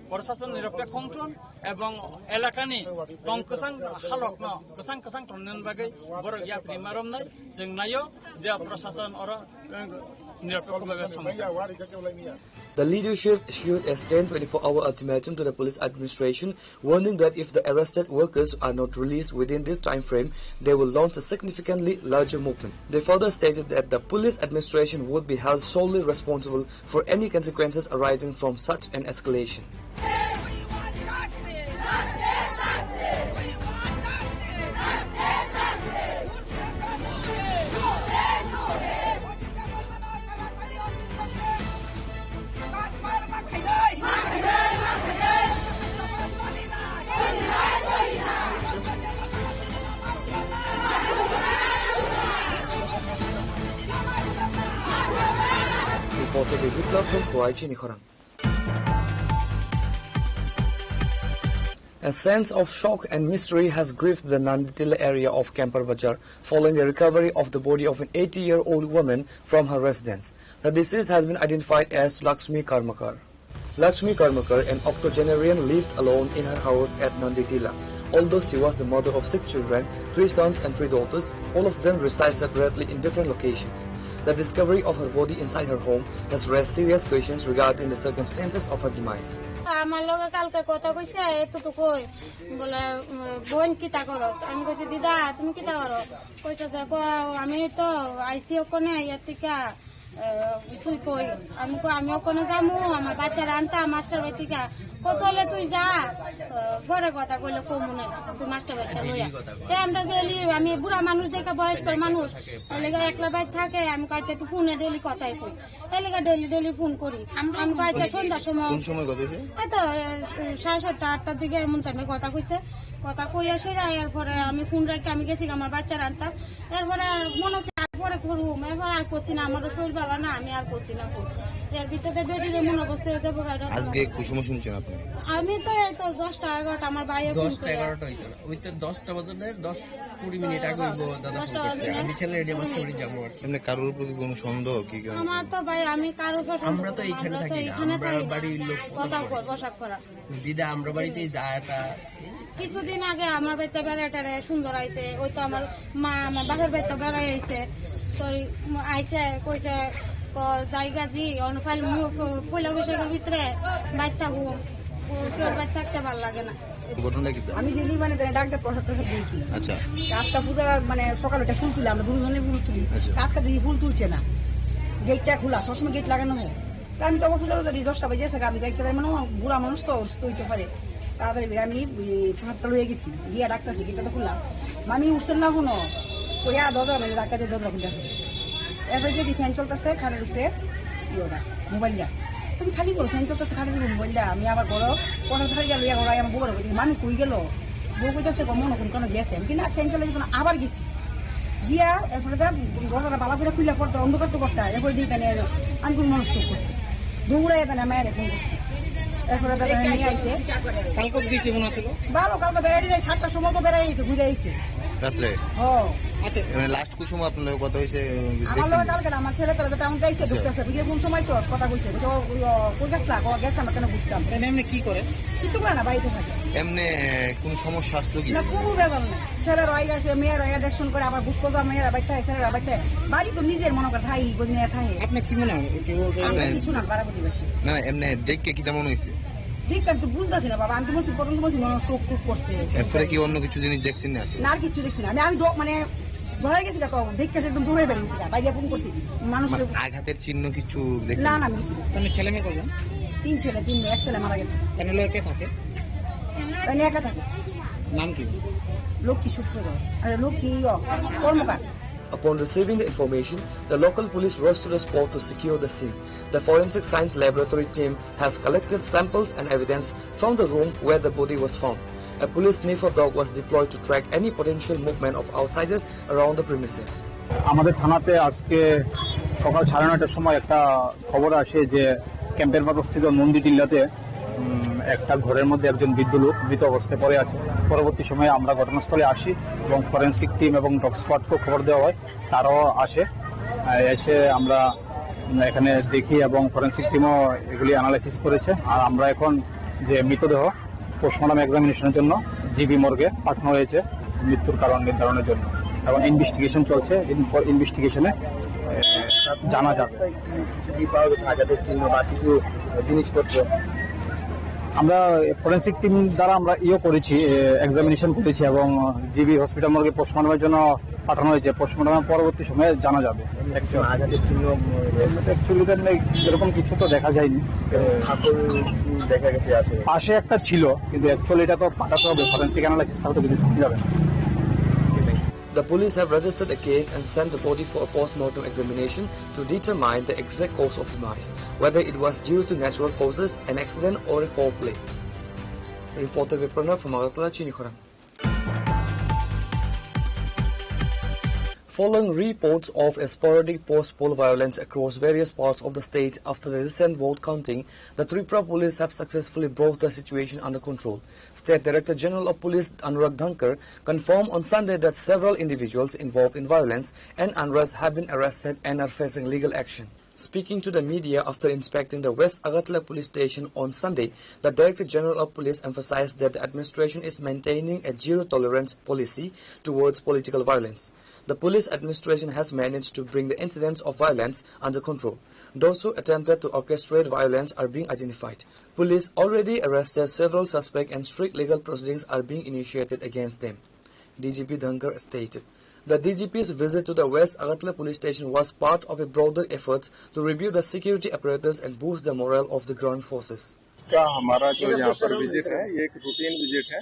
proshasonni rok khe khongthon. Ebong elakani tong kwchang halokno kwchang kwchang tonnani bagwi borok yapri ma romnai, chwng naio je prosason oro, eh, nirapekho bhabe samung. The leadership issued a stern twenty-four hour ultimatum to the police administration, warning that if the arrested workers are not released within this time frame, they will launch a significantly larger movement. They further stated that the police administration would be held solely responsible for any consequences arising from such an escalation. Reporter Biplab from Khowai, Chinikhorang. A sense of shock and mystery has gripped the Nanditila area of Kempar Bazar following the recovery of the body of an eighty-year-old woman from her residence. The deceased has been identified as Lakshmi Karmakar. Lakshmi Karmakar, an octogenarian, lived alone in her house at Nanditila. Although she was the mother of six children, three sons and three daughters, all of them reside separately in different locations. The discovery of her body inside her home has raised serious questions regarding the circumstances of her demise. আমার লগে কালকে কথা কইছে এতটুকুই, বলে, উম, "বোন কিতা করো?" আমি কইছি, "দিদা, তুমি কিতা করো?" কইছে যে, "ক-, আমি তো আইছি ওখানে, ইয়ার থেকে, আহ, তুই কই?" আমি কই, "আমি ওখানে যাবো, আমার বাচ্চারা আনতে, আমার সবাই থেকে।" কত হলে তুই যা, আহ, ঘরে কথা কইলে কমু নাই, তুই মাস্টার বাচ্চা লইয়া। তে আমরা গেলি, আমি বুড়া মানুষ দেখে, বয়স্ক মানুষ, ওই লেগে একলা বাইর থাকে, আমি কই, "আচ্ছা, একটু ফোনে ডেইলি কথাই কই।" এই লেগে ডেইলি ডেইলি ফোন করি। আমি কই, "আচ্ছা, সন্ধ্যার সময়।" কোন সময় কথা হয়েছে? এই তো, আহ, সাড়ে সাতটা, আটটার দিকে এমন টাইমে কথা কইছে। কথা কই আসে, এরপরে আমি ফোন রাখি, আমি গেছি আমার বাচ্চারা আনতাম। এরপরে আর মনে হচ্ছে আর পরে করুম, এরপর আর করছি না, আমারও শরীর ভালো না, আমি আর করছি না ফোন। এর ভিতরে বেটির এমন অবস্থা হয়ে যাবো, বাইরে আজকে কুসময় শুনছেন আপনি? আমি তো এই তো দশটা এগারোটা, আমার ভাইও ফোন দশটা করে। এগারোটা হইতো না, ওই তো দশটা বাজে না, দশ কুড়ি মিনিট আগে হইবো, দাদা ফোন দশটা করছে। বাজে না। আমি ছেলে রেডি, আমার শরীর যাবো আর কি। এমনি কারোর প্রতি কোনো সন্দেহ কি কেউ? আমার তো ভাই, আমি কারোর উপর সন্দেহ আমরা তো করবো না, এইখানে আমরা তো থাকি না, এখানে আমরা থাকি না। বাড়ির লোক কথা বল, বসাক করা। দিদা, আমরা বাড়িতেই যা তা। কিছুদিন আগে আমার বাড়িতে বেড়াইটারে সুন্দর আইছে, ওই তো আমার মা, আমার বাপের বাড়িতে বেড়াই আইছে, তো ওই আইছে, কইছে, ক-, "জায়গা জি, অন ফাইল মু-, পয়লা বৈশাখের ভিতরে বাইর থাকবো, ও কেউ বাইর থাকতে ভালো লাগে না।" ঘটনা কি? আমি ডেলি মানে তারা ডাক দেয়, প্রসাদ টসাদ দিয়েছি। আচ্ছা। আজকে পুজো মানে সকালে একটা ফুল তুলে, আমরা দুজনে ফুল তুলি। আচ্ছা। আজকে দেখি ফুল তুলছে না, গেটটা খোলা, সবসময় গেট লাগানো হয়। তা আমি তো অফিসেরও যদি দশটা বাজে এসে আমি যাই, মানে আমার বুড়া মানুষ তো অসুস্থ হইতে পারে, তাড়াতাড়ি করে আমি ওই ফাঁকটা লইয়া গেছি, গিয়া ডাকতেছি, গেটটা তো খুললাম। মামি উঠছেন না এখনো, কইয়া দরজা মানে ডাকতে দরজা খুলতেছে। এরপরে যদি ফ্যান চলতেছে, খাটের উপরে ইয়েটা, মোবাইলটা। তুমি খালি করো, ফ্যান চলতেছে, খাটের উপরে মোবাইলটা। আমি আবার ঘরো, পড়া ছাড়া গেল, ইয়া ঘরো, আমার বউরে কইছি, "মামি কই গেল?" বউ কইতেছে, "গো, মনে হয় কোনো গেছে।" আমি কি না, ফ্যান চালাই যখন আবার গেছি। গিয়া, এরপরে তো দরজাটা ভালো করে খুলে পড়তে অন্ধকার তো করতে হয়। এরপরে দিয়ে এখানে আমি কোনো মানুষ চোখ করছি। দৌড়াই এখানে আমার এখন করছি। এরপরে তো এখানে নিয়ে আইছে। কালকে দিকে মনে হচ্ছিল? ভালো, কালকে বেড়াই দিয়ে সাতটার সময় তো বেড়াই আইছে, ঘুরে আইছে। রাত্রে? হ। আচ্ছা। মানে লাস্ট কোন সময় আপনার লগে কথা হয়েছে? আমার লগে কালকে না, আমার ছেলে তো টাউন যাইছে, আচ্ছা। ঢুকতেছে। বুঝে কোন সময় সব কথা কইছে? বুঝে, ও, ও, কই গেছলা? ও গেছে, আমরা কেন বুঝতাম? তাই এমনি কি করে? কিছু করে না, বাড়িতে থাকে। এমনি কোন সমস্যা আসলো কি? না, কোনো ব্যাপার না। ছেলে রয়ে গেছে, মেয়ে রয়ে দেখশন করে, আবার বুক করবো, মেয়েরা বাইতে হয়, ছেলেরা বাইতে হয়। বাড়ি তো নিজের মনে করে থাই, বোঝ নিয়ে থাকে। আপনি কি মনে হয়? কেউ ওকে আমরা কিছু না, পাড়া প্রতিবেশী। না, এমনি দেখে কি তেমন হয়েছে? ঠিক, আমি তো বুঝতেছি না বাবা, আমি তো বলছি, প্রথম তো বলছি, মনে হয় চোখ টুক করছে। এরপরে কি অন্য কিছু জিনিস দেখছেন না? না, আর কিছু দেখছি না। আমি, আমি দ-, মানে, ভয় গেছি গা তো, দেখতে সে একদম দৌড়ে বেরিয়ে গেছি গা, বাইরে ফোন করছি। মানুষ মানে আঘাতের চিহ্ন কিছু দেখছেন? না, না, আমি কিছু দেখছি না। তাহলে ছেলে মেয়ে কয়জন? তিন ছেলে, তিন মেয়ে, এক ছেলে মারা গেছে। তাহলে কে থাকে? তাহলে একা থাকে। নাম কি? লক্ষ্মী শুক্রধর। আরে, লক্ষ্মী, ইয়ো, কর্মকার। Upon receiving the information, the local police rushed to the spot to secure the scene. The forensic science laboratory team has collected samples and evidence from the room where the body was found. A police sniffer dog was deployed to track any potential movement of outsiders around the premises. আমাদের থানাতে আজকে সকাল সাড়ে নয়টার সময় একটা খবর আসে যে ক্যাম্পের পাশস্থিত নন্দী টিল্লাতে, উম, একটা ঘরের মধ্যে একজন বৃদ্ধ লোক মৃত অবস্থায় পড়ে আছে। পরবর্তী সময়ে আমরা ঘটনাস্থলে আসি এবং ফরেন্সিক টিম এবং ডগ স্কোয়াডকে খবর দেওয়া হয়, তারাও আসে। আহ, এসে আমরা, উম, এখানে দেখি এবং ফরেন্সিক টিমও এগুলি অ্যানালাইসিস করেছে। আর আমরা এখন যে মৃতদেহ পোস্টমর্টম এক্সামিনেশনের জন্য জিবি মর্গে পাঠানো হয়েছে মৃত্যুর কারণ নির্ধারণের জন্য, এবং ইনভেস্টিগেশন চলছে। এরপর ইনভেস্টিগেশনে, এ, জানা যাবে। কি কিছু কি পাওয়া গেছে আঘাতের চিহ্ন বা কিছু জিনিসপত্র? আমরা ফরেন্সিক টিম দ্বারা আমরা ইয়ে করেছি, এক্সামিনেশন করেছি এবং জিবি হসপিটাল মর্গে পোস্টমর্টমের জন্য পাঠানো হয়েছে। পোস্টমর্টমের পরবর্তী সময়ে জানা যাবে। এমনি কিছু আঘাতের চিহ্ন, উম, অ্যাকচুয়ালি তো এমনি এরকম কিছু তো দেখা যায়নি। এমনি ফাটল কি দেখা গেছে আসলে? পাশে একটা ছিল, কিন্তু অ্যাকচুয়ালি এটা তো পাঠাতে হবে, ফরেন্সিক অ্যানালাইসিস ছাড়া তো কিছু জানা যাবে না। The police have registered a case and sent the body for a post-mortem examination to determine the exact cause of demise, whether it was due to natural causes, an accident, or a foul play. Reporter Viprana from Agartala, Chinikhorang. Following reports of a sporadic post-poll violence across various parts of the state after the recent vote counting, the Tripura police have successfully brought the situation under control. State Director General of Police Anurag Dhankar confirmed on Sunday that several individuals involved in violence and unrest have been arrested and are facing legal action. Speaking to the media after inspecting the West Agartala police station on Sunday, the Director General of Police emphasized that the administration is maintaining a zero tolerance policy towards political violence. The police administration has managed to bring the incidents of violence under control. Those who attempted to orchestrate violence are being identified. Police already arrested several suspects and strict legal proceedings are being initiated against them, D G P Dhankhar stated. The D G P's visit to the West Agartala police station was part of a broader effort to review the security apparatus and boost the morale of the ground forces. का हमारा जो यहाँ पर विजिट है, ये एक routine visit है।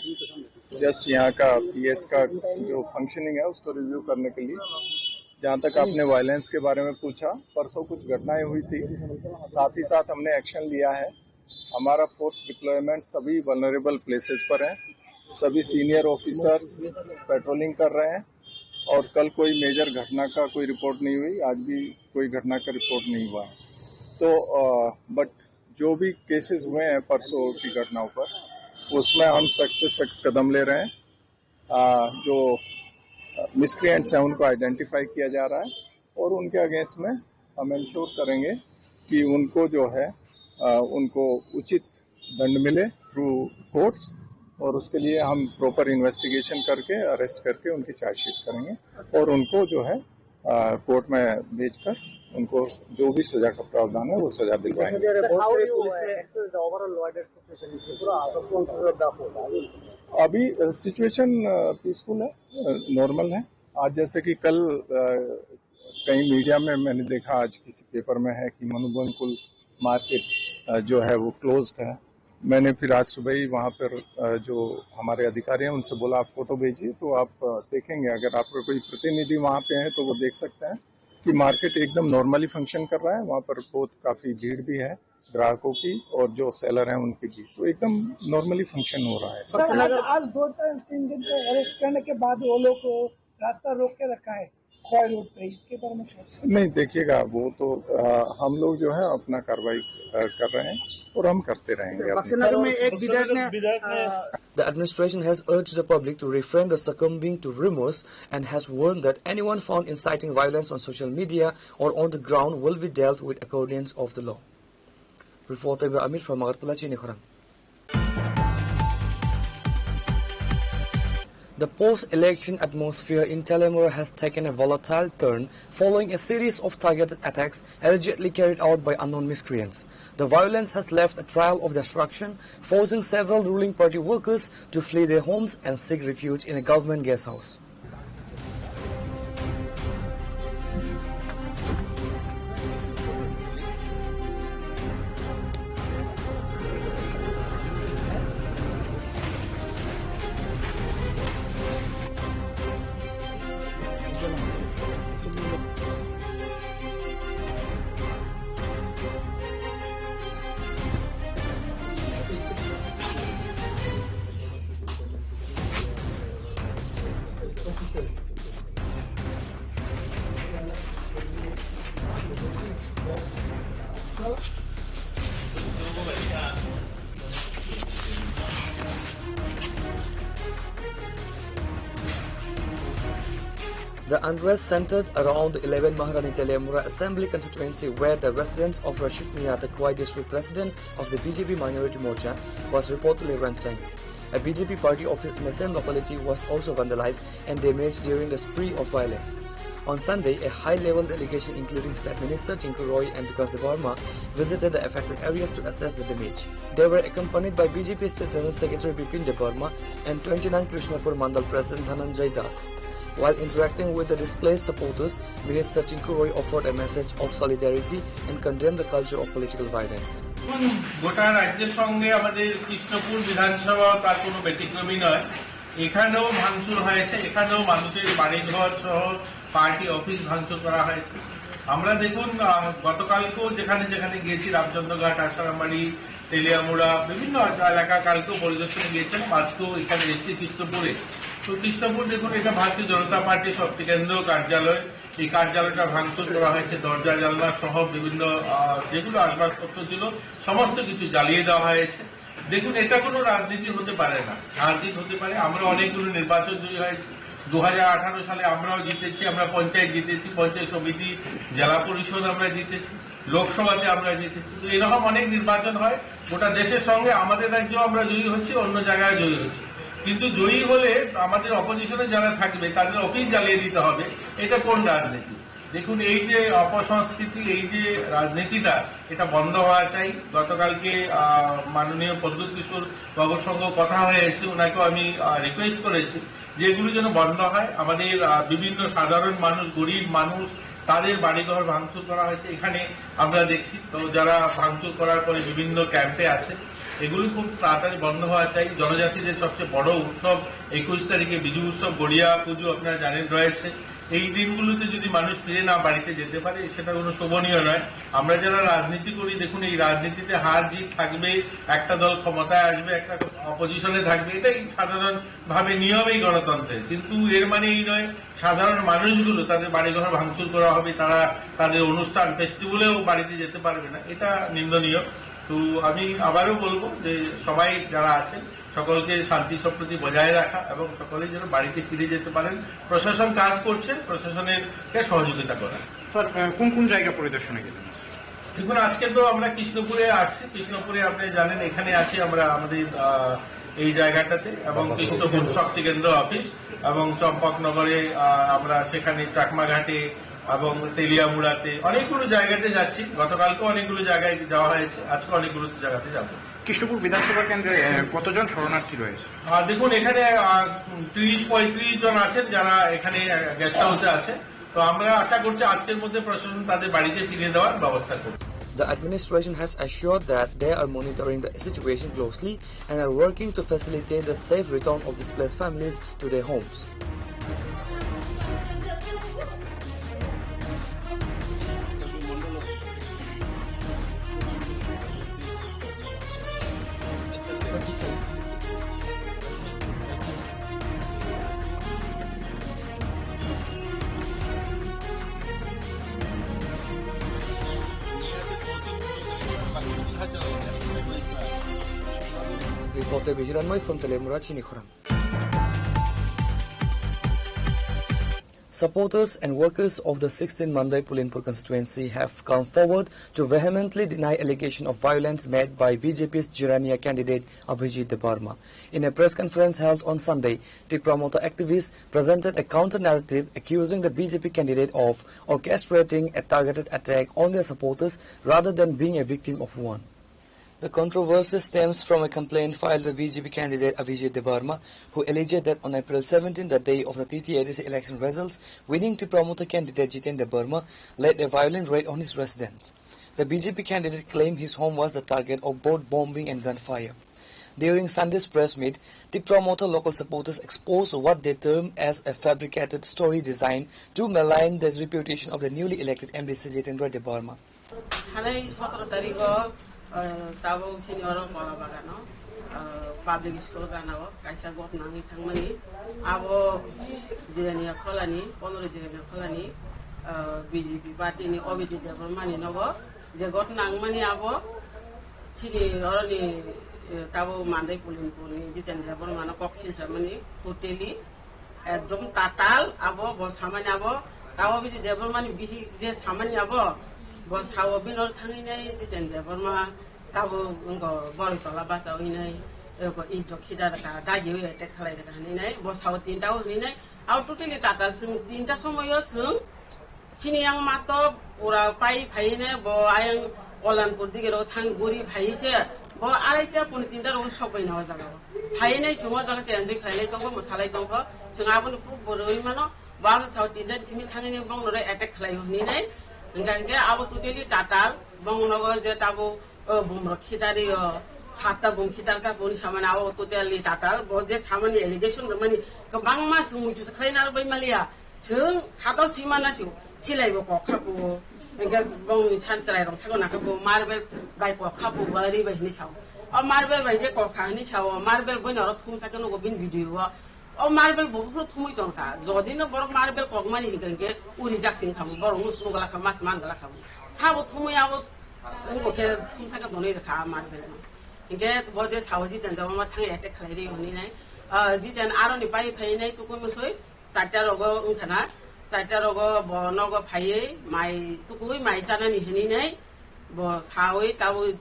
जस्ट यहाँ का पीएस का जो फंक्शनिंग है, उसको रिव्यू करने के लिए। जहाँ तक आपने वायलेंस के बारे में पूछा, परसों कुछ घटनाएं हुई थी, साथ ही साथ हमने एक्शन लिया है। हमारा फोर्स डिप्लॉयमेंट सभी वल्नरेबल प्लेसेस पर है, सभी सीनियर ऑफिसर्स पेट्रोलिंग कर रहे हैं और कल कोई मेजर घटना का कोई रिपोर्ट नहीं हुई, आज भी कोई घटना का रिपोर्ट नहीं हुआ है। तो बट जो भी केसेस हुए हैं परसों की घटनाओं पर, उसमें हम सख्त से सख्त कदम ले रहे हैं। आ, जो मिसक्रिएंट्स हैं उनको आइडेंटिफाई किया जा रहा है और उनके अगेंस्ट में हम इंश्योर करेंगे कि उनको जो है, आ, उनको उचित दंड मिले थ्रू कोर्ट्स, और उसके लिए हम प्रॉपर इन्वेस्टिगेशन करके, अरेस्ट करके उनकी चार्जशीट करेंगे और उनको जो है, आ, कोर्ट में भेजकर उनको जो भी सजा का प्रावधान है, वो सजा दिलवाएंगे। Sir, how do you assess the overall law and order situation in Tripura after twenty-fourth of August? अभी सिचुएशन पीसफुल है, नॉर्मल है। आज जैसे कि कल, अ, कहीं मीडिया में मैंने देखा, आज किसी पेपर में है कि मनु गोविंदकुल मार्केट, अ, जो है वो क्लोज्ड है। मैंने फिर आज सुबह ही वहाँ पर, अ, जो हमारे अधिकारी हैं उनसे बोला, "आप फोटो भेजिए।" तो आप, अ, देखेंगे, अगर आपका कोई प्रतिनिधि वहाँ पे है तो वो देख सकते हैं कि मार्केट एकदम नॉर्मली फंक्शन कर रहा है। वहाँ पर बहुत काफ़ी भीड़ भी है ग्राहकों की और जो सेलर हैं उनकी भी, तो एकदम नॉर्मली फंक्शन हो रहा है। सर, आज, आज दो तीन, तीन दिन के अरेस्ट करने के बाद वो लोग रास्ता रोक के रखा है। खॉय रोड पे, इसके बारे में क्या? नहीं, देखिएगा, वो तो, अ, हम लोग जो है अपना कार्रवाई, अ, कर रहे हैं और हम करते रहेंगे। बक्सीनगर में एक विधायक ने, अ, The administration has urged the public to refrain from succumbing to rumors and has warned that anyone found inciting violence on social media or on the ground will be dealt with accordance of the law. Reporter Amir from Agartala, Chini Khorang. The post-election atmosphere in Teliamura has taken a volatile turn following a series of targeted attacks allegedly carried out by unknown miscreants. The violence has left a trail of destruction, forcing several ruling party workers to flee their homes and seek refuge in a government guest house. The unrest centered around eleven Maharani Teliamura Assembly Constituency, where the residence of Rashid Mia, the Khowai District President of the B J P Minority Morcha, was reportedly ransacked. A B J P party office in the same locality was also vandalized and damaged during the spree of violence. On Sunday, a high-level delegation including State Minister Tinku Roy and Bikash Debbarma visited the affected areas to assess the damage. They were accompanied by B J P State General Secretary Bipin Debbarma and twenty-nine Krishnapur Mandal President Dhananjay Das. While interacting with the displaced supporters, Minister Tinku Roy offered a message of solidarity and condemned the culture of political violence. এখন গোটা রাজ্যের সঙ্গে আমাদের কৃষ্ণপুর বিধানসভা তার কোনো ব্যতিক্রমী নয়। এখানেও ভাঙচুর হয়েছে, এখানেও মানুষের বাড়িঘর সহ পার্টি অফিস ভাঙচুর করা হয়েছে। আমরা দেখুন, আহ, গতকালকেও যেখানে যেখানে গিয়েছি, রামচন্দ্রঘাট, আশারামবাড়ি, তেলিয়ামুড়া, বিভিন্ন এলাকা কালকেও পরিদর্শনে গিয়েছিলাম, আজকেও এখানে এসেছি কৃষ্ণপুরে। তো কৃষ্ণপুর দেখুন, এটা ভারতীয় জনতা পার্টির শক্তি কেন্দ্র কার্যালয়। এই কার্যালয়টা ভাঙচুর করা হয়েছে, দরজা জানলা সহ বিভিন্ন, আহ, যেগুলো আসবাবপত্র ছিল সমস্ত কিছু জ্বালিয়ে দেওয়া হয়েছে। দেখুন, এটা কোনো রাজনীতি হতে পারে না, হার জিত হতে পারে। আমরা অনেকগুলো নির্বাচন জয়ী হয়েছি, দু হাজার আঠারো সালে আমরাও জিতেছি, আমরা পঞ্চায়েত জিতেছি, পঞ্চায়েত সমিতি, জেলা পরিষদ আমরা জিতেছি, লোকসভাতে আমরা জিতেছি। তো এরকম অনেক নির্বাচন হয়, গোটা দেশের সঙ্গে আমাদের রাজ্যেও আমরা জয়ী হচ্ছি, অন্য জায়গায় জয়ী হচ্ছি। কিন্তু জয়ী হলে আমাদের অপোজিশনে যারা থাকবে তাদের অফিস জ্বালিয়ে দিতে হবে, এটা কোন রাজনীতি? দেখুন, এই যে অপসংস্কৃতি, এই যে রাজনীতিটা, এটা বন্ধ হওয়া চাই। গতকালকে আহ, মাননীয় প্রদ্যুৎ কিশোর বাবুর সঙ্গে কথা হয়েছে, ওনাকেও আমি রিকোয়েস্ট করেছি যে এগুলো যেন বন্ধ হয়। আমাদের আহ, বিভিন্ন সাধারণ মানুষ, গরিব মানুষ, তাদের বাড়িঘর ভাঙচুর করা হয়েছে, এখানে আমরা দেখছি। তো যারা ভাঙচুর করার পরে বিভিন্ন ক্যাম্পে আছে, এগুলো খুব তাড়াতাড়ি বন্ধ হওয়া চাই। জনজাতিদের সবচেয়ে বড় উৎসব একুশ তারিখে বিজু উৎসব, গড়িয়া পুজো আপনারা জানেন রয়েছে। এই দিনগুলোতে যদি মানুষ ফিরে না বাড়িতে যেতে পারে, সেটা কোনো শোভনীয় নয়। আমরা যারা রাজনীতি করি, দেখুন, এই রাজনীতিতে হার জিত থাকবে, একটা দল ক্ষমতায় আসবে, একটা অপোজিশনে থাকবে, এটাই সাধারণ ভাবে নিয়ম এই গণতন্ত্রের। কিন্তু এর মানে এই নয় সাধারণ মানুষগুলো তাদের বাড়িঘর ভাঙচুর করা হবে, তারা তাদের অনুষ্ঠান ফেস্টিভ্যালেও বাড়িতে যেতে পারবে না, এটা নিন্দনীয়। তো আমি আবারও বলবো যে সবাই যারা আছেন সকলকে শান্তি সম্প্রীতি বজায় রাখা এবং সকলেই যেন বাড়িতে ফিরে যেতে পারেন। প্রশাসন কাজ করছে, প্রশাসনের কে সহযোগিতা করা। স্যার, আহ, কোন কোন জায়গা পরিদর্শনে গেলেন? দেখুন, আজকে তো আমরা কৃষ্ণপুরে আসছি। কৃষ্ণপুরে আপনি জানেন, এখানে আছি আমরা আমাদের আহ, এই জায়গাটাতে, এবং কৃষ্ণপুর শক্তি কেন্দ্র অফিস এবং চম্পকনগরে, আহ, আমরা সেখানে চাকমাঘাটে এবং তেলিয়ামুড়াতে অনেকগুলো জায়গাতে যাচ্ছি। গতকালকে অনেকগুলো জায়গায় যাওয়া হয়েছে, আজকে অনেকগুলো জায়গাতে যাব। কৃষ্ণপুর বিধানসভা কেন্দ্রে, আহ, কতজন শরণার্থী রয়েছে? আহ, দেখুন, এখানে আহ, ত্রিশ পঁয়ত্রিশ জন আছেন, যারা এখানে গেস্ট হাউসে আছে। তো আমরা আশা করছি আজকের মধ্যে প্রশাসন তাদের বাড়িতে ফিরিয়ে দেওয়ার ব্যবস্থা করবে। The administration has assured that they are monitoring the situation closely and are working to facilitate the safe return of displaced families to their homes. Reporter Bihiranmai from Telemura, Chinikhorang. Supporters and workers of the sixteen Mandai Pulinpur constituency have come forward to vehemently deny allegation of violence made by B J P's Jirania candidate Abhijit Debbarma. In a press conference held on Sunday, Tipra Motha activists presented a counter-narrative accusing the B J P candidate of orchestrating a targeted attack on their supporters rather than being a victim of one. The controversy stems from a complaint filed by B J P candidate Abhijit Debbarma, who alleged that on April seventeen, the day of the T T A D C election results, winning Tipra Motha candidate Jiten Debbarma led a violent raid on his residence. The B J P candidate claimed his home was the target of both bombing and gunfire. During Sunday's press meet, Tipra Motha local supporters exposed what they term as a fabricated story designed to malign the reputation of the newly elected M D C Jitendra Debbarma. Thanai sotoro tarikh o, ah, tabuk chini oro Kola Bagano, ah, public school gana o kaisa ghotna wngwi thangmani. Abo Jirania Kholani, pondro Jirania Kholani, ah, B J P party ni Abhijit Debbarma ni nogo je ghotna wngmani abo chini oroni, eh, tabuk Mandai Pulinpur ni Jiten Debbarma no kok silsamani totally ekdom tatal abo, bo samani abo, tabo bisi Debbarmani bihik je samani abo, bo sao bini oro thangwi nai Jiten Debbarma, tabo wngkha Boroi Tola bacha wi nai, eko ito khida rwkha, dagi wi attack khlai rwkha hinwi nai, bo sao tinta o hinwi nai, abo totally tatal, chwng tinta somoio chwng, Chini yang mato pura pai phai ne bo ayang Olanpur dige ro thang guri phai se bo araita puni tinta ro sok bai na o jaga o. Phai ne chwng o jaga se enjoy khlai lai tongo, mwsa lai tongo. Chwng aboni kuk bo rwi mano, bo ang sao tinta simi thang ne bong no attack khlai o hinwi nai. Hingka hingke abo totally tatal, bong nogo je tabo, o bumrok khitari o, satta bum khitar ka boni samani abo totally tatal. Bo je samani allegation rwmani kwbangma chwng muitu se khlai narwk bai maliya. Chwng khatao sima na si, silai bo kok kha phuo. Hingke bongni san chwrai rok saka na kha phuo, marble bai kok kha phuo, bwrwi bai hinwi sao. O marble bai je kok kha hinwi sao, marble boino oro thum saka nugo bini video o. O marble bo buphuru thumwi tong kha. Jodi no borok marble kok mani hingka hingke uri jak sing kha bo, borok no sunu gala kha, mas man gala kha bo. Sabo thumwi abo wngbo khe thum saka tonwi rwkha a marble no. Hingke bo je sao Jiten Debbarma thang attack khlai ri hwnwi nai. Ah, Jiten aroni pai phai nai tukui musui. Charta rogo wngkha na, charta rogo bo nogo phaiwi mai tukui mai chanani hinwi nai bo sawi tabwi,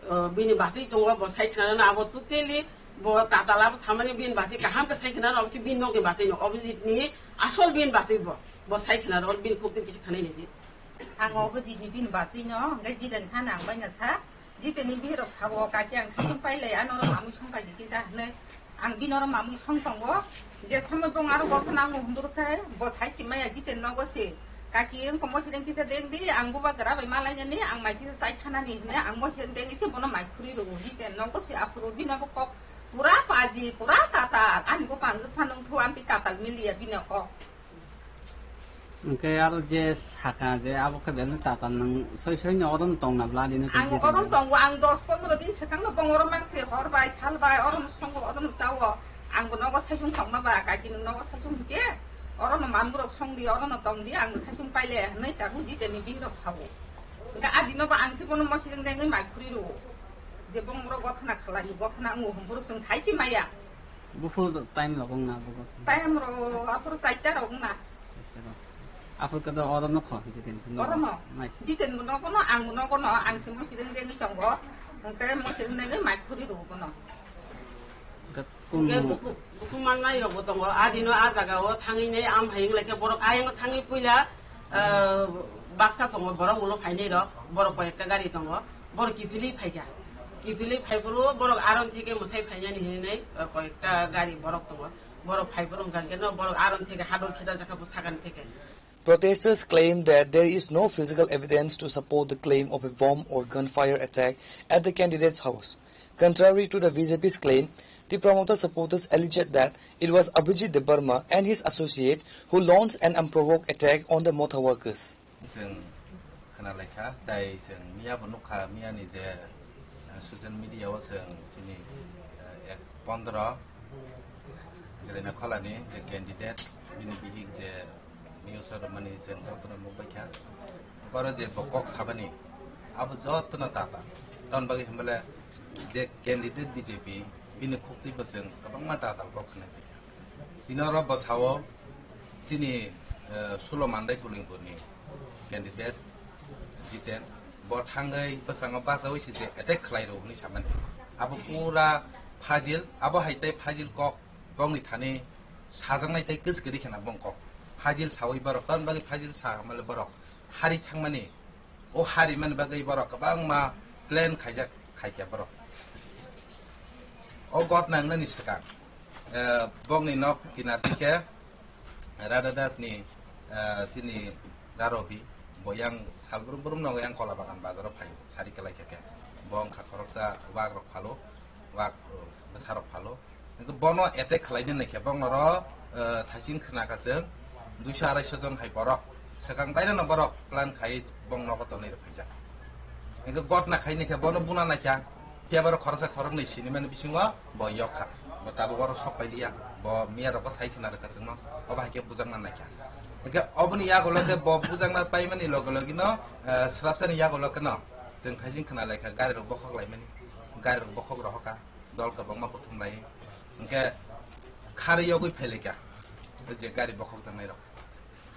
o, bini bachwi tongo, bo sai khna rwna abo totally bo tatal abo samani bini bachwi kaham khe sai khna rw, obo khe bini nokni bachwi no, Abhijit ni asol bini bachwi bo, bo sai khna rw, bini khuk twi kisa khanai nai di. Ang Abhijit ni bini bachwi no, hwnkhe Jilen khan ang baina sa. Jiteni bihirok sao, "Kaki, ang saichung pailai, ano oro mamui song pai di kisa," hinwi. Ang bini oro mamui song tongo, je samui bong aro gotho nango hwnbwrwkhe, bo sai si maya Jiten nogo si, "Kaki, wngkha mosireng kisa deng di, ang bubagra bai malainani, ang mai kisa chai khanani," hinwi ang mosireng dengwi se bono mai khurwi rwo. Jiten nogo si aphuru bini bo kok pura paji, pura tatal, ani bupha wngkha nungthu, amtwi tatal miliya bini kok. Hwnkhe aro je saka je abo khe belai tatal nwng soi soi no orom tong na bla dino. Ang je orom tongo, ang dos pondro din swkang no bong orom mangse, hor bai, sal bai, orom songo, orom chawo. Ang bo nogo saichung tongma ba, kaki nwng nogo saichung hwnkhe, oro no manborok song di, oro no tong di, ang bo saichung paile, hinwi tabuk Jiteni bihirok sao. Hwnkhe a dino ba ang se bono mosireng dengwi mai khurwi rwo. Je bong oro gothana khalai, gothana wngo hwnborok chwng sai si maya. Buphuru time rok wngna abo gothana? Time rok aphuru chaita rok wngna. Aphuru khe do oro nokho Jiten khe oro no. Nice. Jiten bo nogo no, ang bo nogo no, ang se mosireng dengwi tongo. Hwnkhe mosireng dengwi mai khurwi rwo bono. Hwnkhe buku, buku mannai rok bo tongo. A dino a jaga o thangwi nei am hai wng lai khe borok ayang thangwi puila, ah, baksa tongo, borok ulo phainai rok, borok koi ekta gari tongo. Borok kiphilwi phaikha. Kiphilwi phaiphuru borok aron theke mwsai phainani hinwi, uh, koyekta gari borok tongo. Borok phaiphuru hwnkha khe no borok aron theke hadol khijajakha bo sakani theke. Protesters claim that there is no physical evidence to support the claim of a bomb or gunfire attack at the candidate's house. Contrary to the B J P's claim, the Tipra Motha supporters alleged that it was Abhijit Debbarma and his associates who launched an unprovoked attack on the Motha workers. Chwng khwnalaikha, tai chwng miya bo nukha, miyani je, eh, social media o chwng chini, eh, ek pondro Jelaina Kholani je candidate, bini bihik je news o rwmani chwng jotono nukbaikha. Oro je bo kok sabani, abo jotono tata. Tamoni bagwi hwnbale je candidate B J P, bini khuktwi bo chwng kwbangma tatal kok khwnai. Tini oro bwsao chini, eh, Sulo Mandai Kulingpurni candidate Jiten, bo thangwi bwskango bachaui se je attack khlai rw hwnwi samani. Abo pura fajil, abo hai tei fajil kok bongni thani sajaknai tei kwchwkri kheno bong kok. Fajil saui borok, tamoni bagwi fajil sa hwnmale borok hari thangmani. O harimani bagwi borok kwbangma plan khaijak khaikha borok. O gotna wngnani swkang, eh, bongni nok kinar khe Radha Das ni, eh, chini Garobi bo yang sal brum brum no yang Kola Bagan bazaro phaio, sari kwlai khe khe. Bo wngkha khoroksa wak rok phalo, wak, eh, bwsa rok phalo. Hwnkhe bono attack khlaina naikhe bongno ro, eh, thaising khna kha chwng duiso araisho jon hai borok. Swkang baireno borok plan khai bong nogo tonwi rw phaijak. Hwnkhe gotna khai naikhe bono buna naikha. Phiya borok khoroksa khoroknwi sinimani bisingo bo yok kha. Bo tabuk oro sok pailiya. Bo miya rokbo sai khna rwkha chwngno. Obo hai khe bujakna naikha. Hwnkhe oboni yagulo khe bo bujakna paimani loge logino, eh, swrapsani yagulo kheno chwng thaising khna laikha gari rok bokhok laimani. Gari rok bokhok rohokha. Dol kwbangma buthum lai. Hwnkhe kharwi yogwi phailaikha je gari bokhok tangnairok.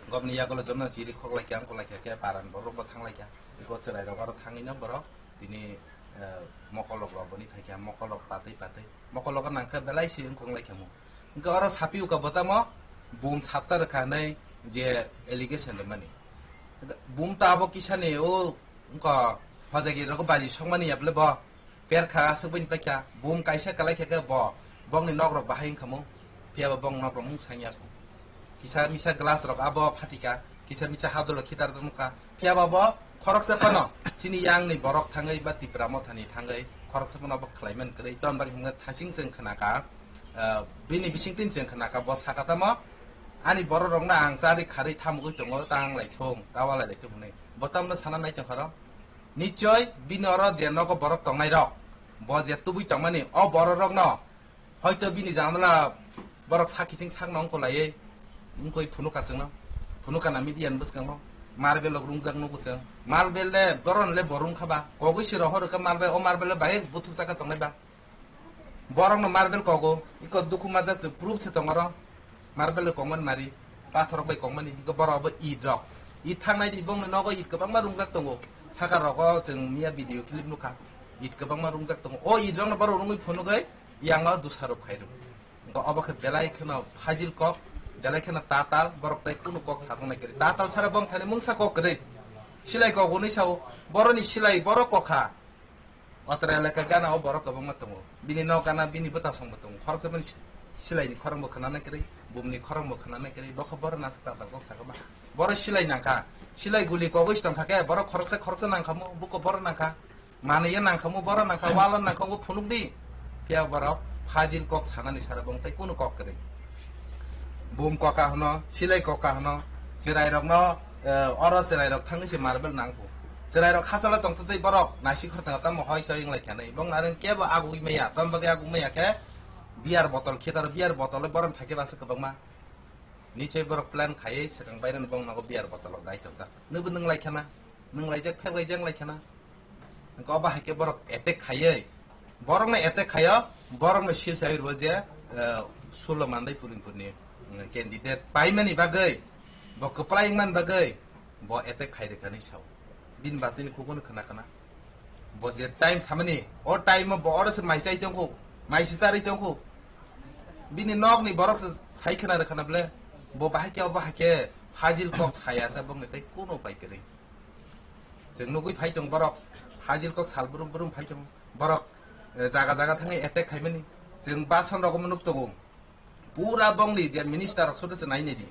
Gobni yagulo jono chiri khoklaikha, wngkolaikha khe paran borokbo thanglaikha. Eko chwrairok aro thangwino borok tini, eh, mokolok rok boni phaikha, mokolok patwi patwi. Mokologo nangkhe belai se wngkonglaikha mo. Hwnkhe oro sapi uka botamo bum sapta rwkha hinwi je allegation rwmani. Bum ta abo kisani o wngkha hojagirok baji songmani yaple bo. Perkha aswk bini paikha, bum kaisa kwlai khe khe bo, bongni nok rok bahai wngkha mo, phiya bo bong nok rok mung sangya kho. Kisa misa glass rok abo phatika, kisa misa hadolo khitar nukha, phiya bo bo khoroksa phano chini yang ni borok thangwi ba Tipra Motha ni thangwi khoroksa phano bo khlai man kwrwi, ton bagwi hwnwi thasing chwng khna kha, ah, bini bising tin chwng khna kha, bo saka tamo, ani borok rok no ang chari kharwi thamugwi tongo, ta ang lai thung, ta walai lai thung hwnwi, bo tamno sana nai tong kha ro. Nichoi bini oro je nogo borok tongnai rok, bo je tubui tongmani, o borok rok no hoito bini jamala borok sak kiching sak no wngkolaiwi wngkoi phunukha chwngno, phunukha na media ni bwskango, marbel rok rungjak nugo chwng, marbel le boron le bo rungkha ba, kogwi se rohor rwkha marbel, o marbel le bahai buthuk saka tongnai ba. Borokno marbel kogo, iko dukhu majak se proof se tongo oro. Marble rok kongmani mari, pathor rok bai kongmani, hingke borok bo it rok. It thangnai di bongni nogo it kwbangma rungjak tongo. Saka rogo chwng miya video clip nukha. It kwbangma rungjak tongo. O it rokno borok rungwi phunugwi yango dusarop khairok. Hingke obo khe belai kheno phajil kok, belai kheno tatal, borok tai kunu kok sajaknai kwrwi. Tatal sara bong thani mungsa kok kwrwi. Silai kok hwnwi sao, boroni silai borok kokha. Otra elaka gana o borok kwbangma tongo. Bini nok gana, bini bwtasongbo tongo. Khoroksa bini silaini khorangbo khwnana kwrwi, bumni khorangbo khwnana kwrwi. Bokha borok nasik tatal kok sakha ba. Borok silai nangkha. Silai guli kogwi tongkha khe borok khoroksa khoroksa nangkhamu, buko borok nangkha. Manwi ya nangkhamu, borok nangkha, walo nangkhamu phunukdi. Phiya borok phajil kok sanani sara bong tai kunu kok kwrwi. Bum koka hwno, silai koka hwno, chwrairokno, eh, oro chwrairok thangwi se marble nangkho. Chwrairok hachalo tongthoktwi borok naisik khortang tamo hoi soi wnglai khanai. Bong nareng kebo agugwi maya, tamo bagwi agugwi maya khe beer bottle khitaro, beer bottle borok thake basa kwbangma. Nichoi borok plan khaiwi swkang bairani bong nogo beer bottle dai tongjak. Nwbo nwng lai khana, nwng laijak, phek laijak lai khana. Hingke obo hai khe borok attack khaiwi, borokno attack khaio, borokno silsa rwo je, eh, Sulo Mandai Puringpurni, mm, candidate paimani bagwi, bo kwplai wngmani bagwi, bo attack khai rwkha hinwi sao. Bini bachini kubuno khna khna. Bo je time samani, o time o bo oro se mai chai tongkho, mai se charwi tongkho. Bini nokni borok se sai khna rwkha na bwle, bo bahai khe, obo hai khe phajil kok saya se bongni tei kuno pai kwrwi. Chwng nugwi phai tong borok, phajil kok sal brum brum phai tong borok, eh, jaga jaga thangwi attack khaimani. Chwng bason rok nuk tongo. Pura bongni je minister rok soto se nai nai di.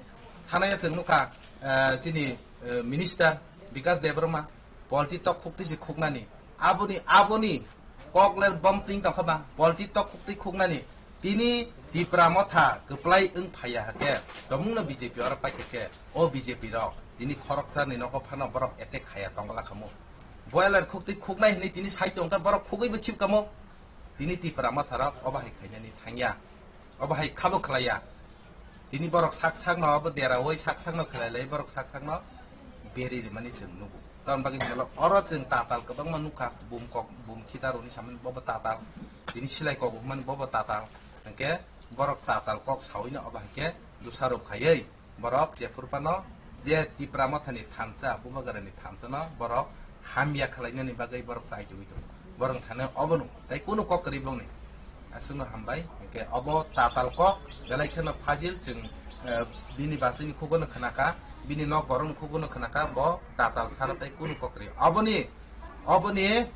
Thanaya chwng nukha, eh, chini, eh, minister Bikas Debbarma, polti tok khukti se khuknani. Aboni, aboni kok le bom ting tongkha ba, polti tok khukti khuknani. Tini Tipra Motha kwplai wng phaiya hakhe, tomungno B J P oro paikha khe, o B J P rok tini khoroksa ni nogo phano borok attack khaya tongla khamu. Boiler khukti khuknai hinwi tini sai tongkha, borok khugwi bo khip kamo. Tini Tipra Motha rok obo hai khainani thangya. Obo hai khabo khlaiya. Tini borok sak sakno obo deraui sak sakno khlai lai, borok sak sakno beri rimani chwng nugo. Tamoni bagwi belok oro chwng tatal kwbangma nukha, bum kok, bum khitaruni samani bobo tatal, tini silai kok hwnmani bobo tatal. Hwnkhe borok tatal kok sawino obo hwnkhe dusarop khaiwi borok jephuru phano je Tipra Mothani thansa, Bubagrani thansano borok hamya khlainani bagwi borok chai tongwi tongo. Borok thani obono tei kunu kok kwrwi bongni. Aswkno hambai, hwnkhe obo tatal kok, belai kheno phajil chwng, eh, bini bachini khugono khnakha, bini nok borokni khugono khnakha, bo tatal sara tei kunu kok kwrwi. Oboni, oboni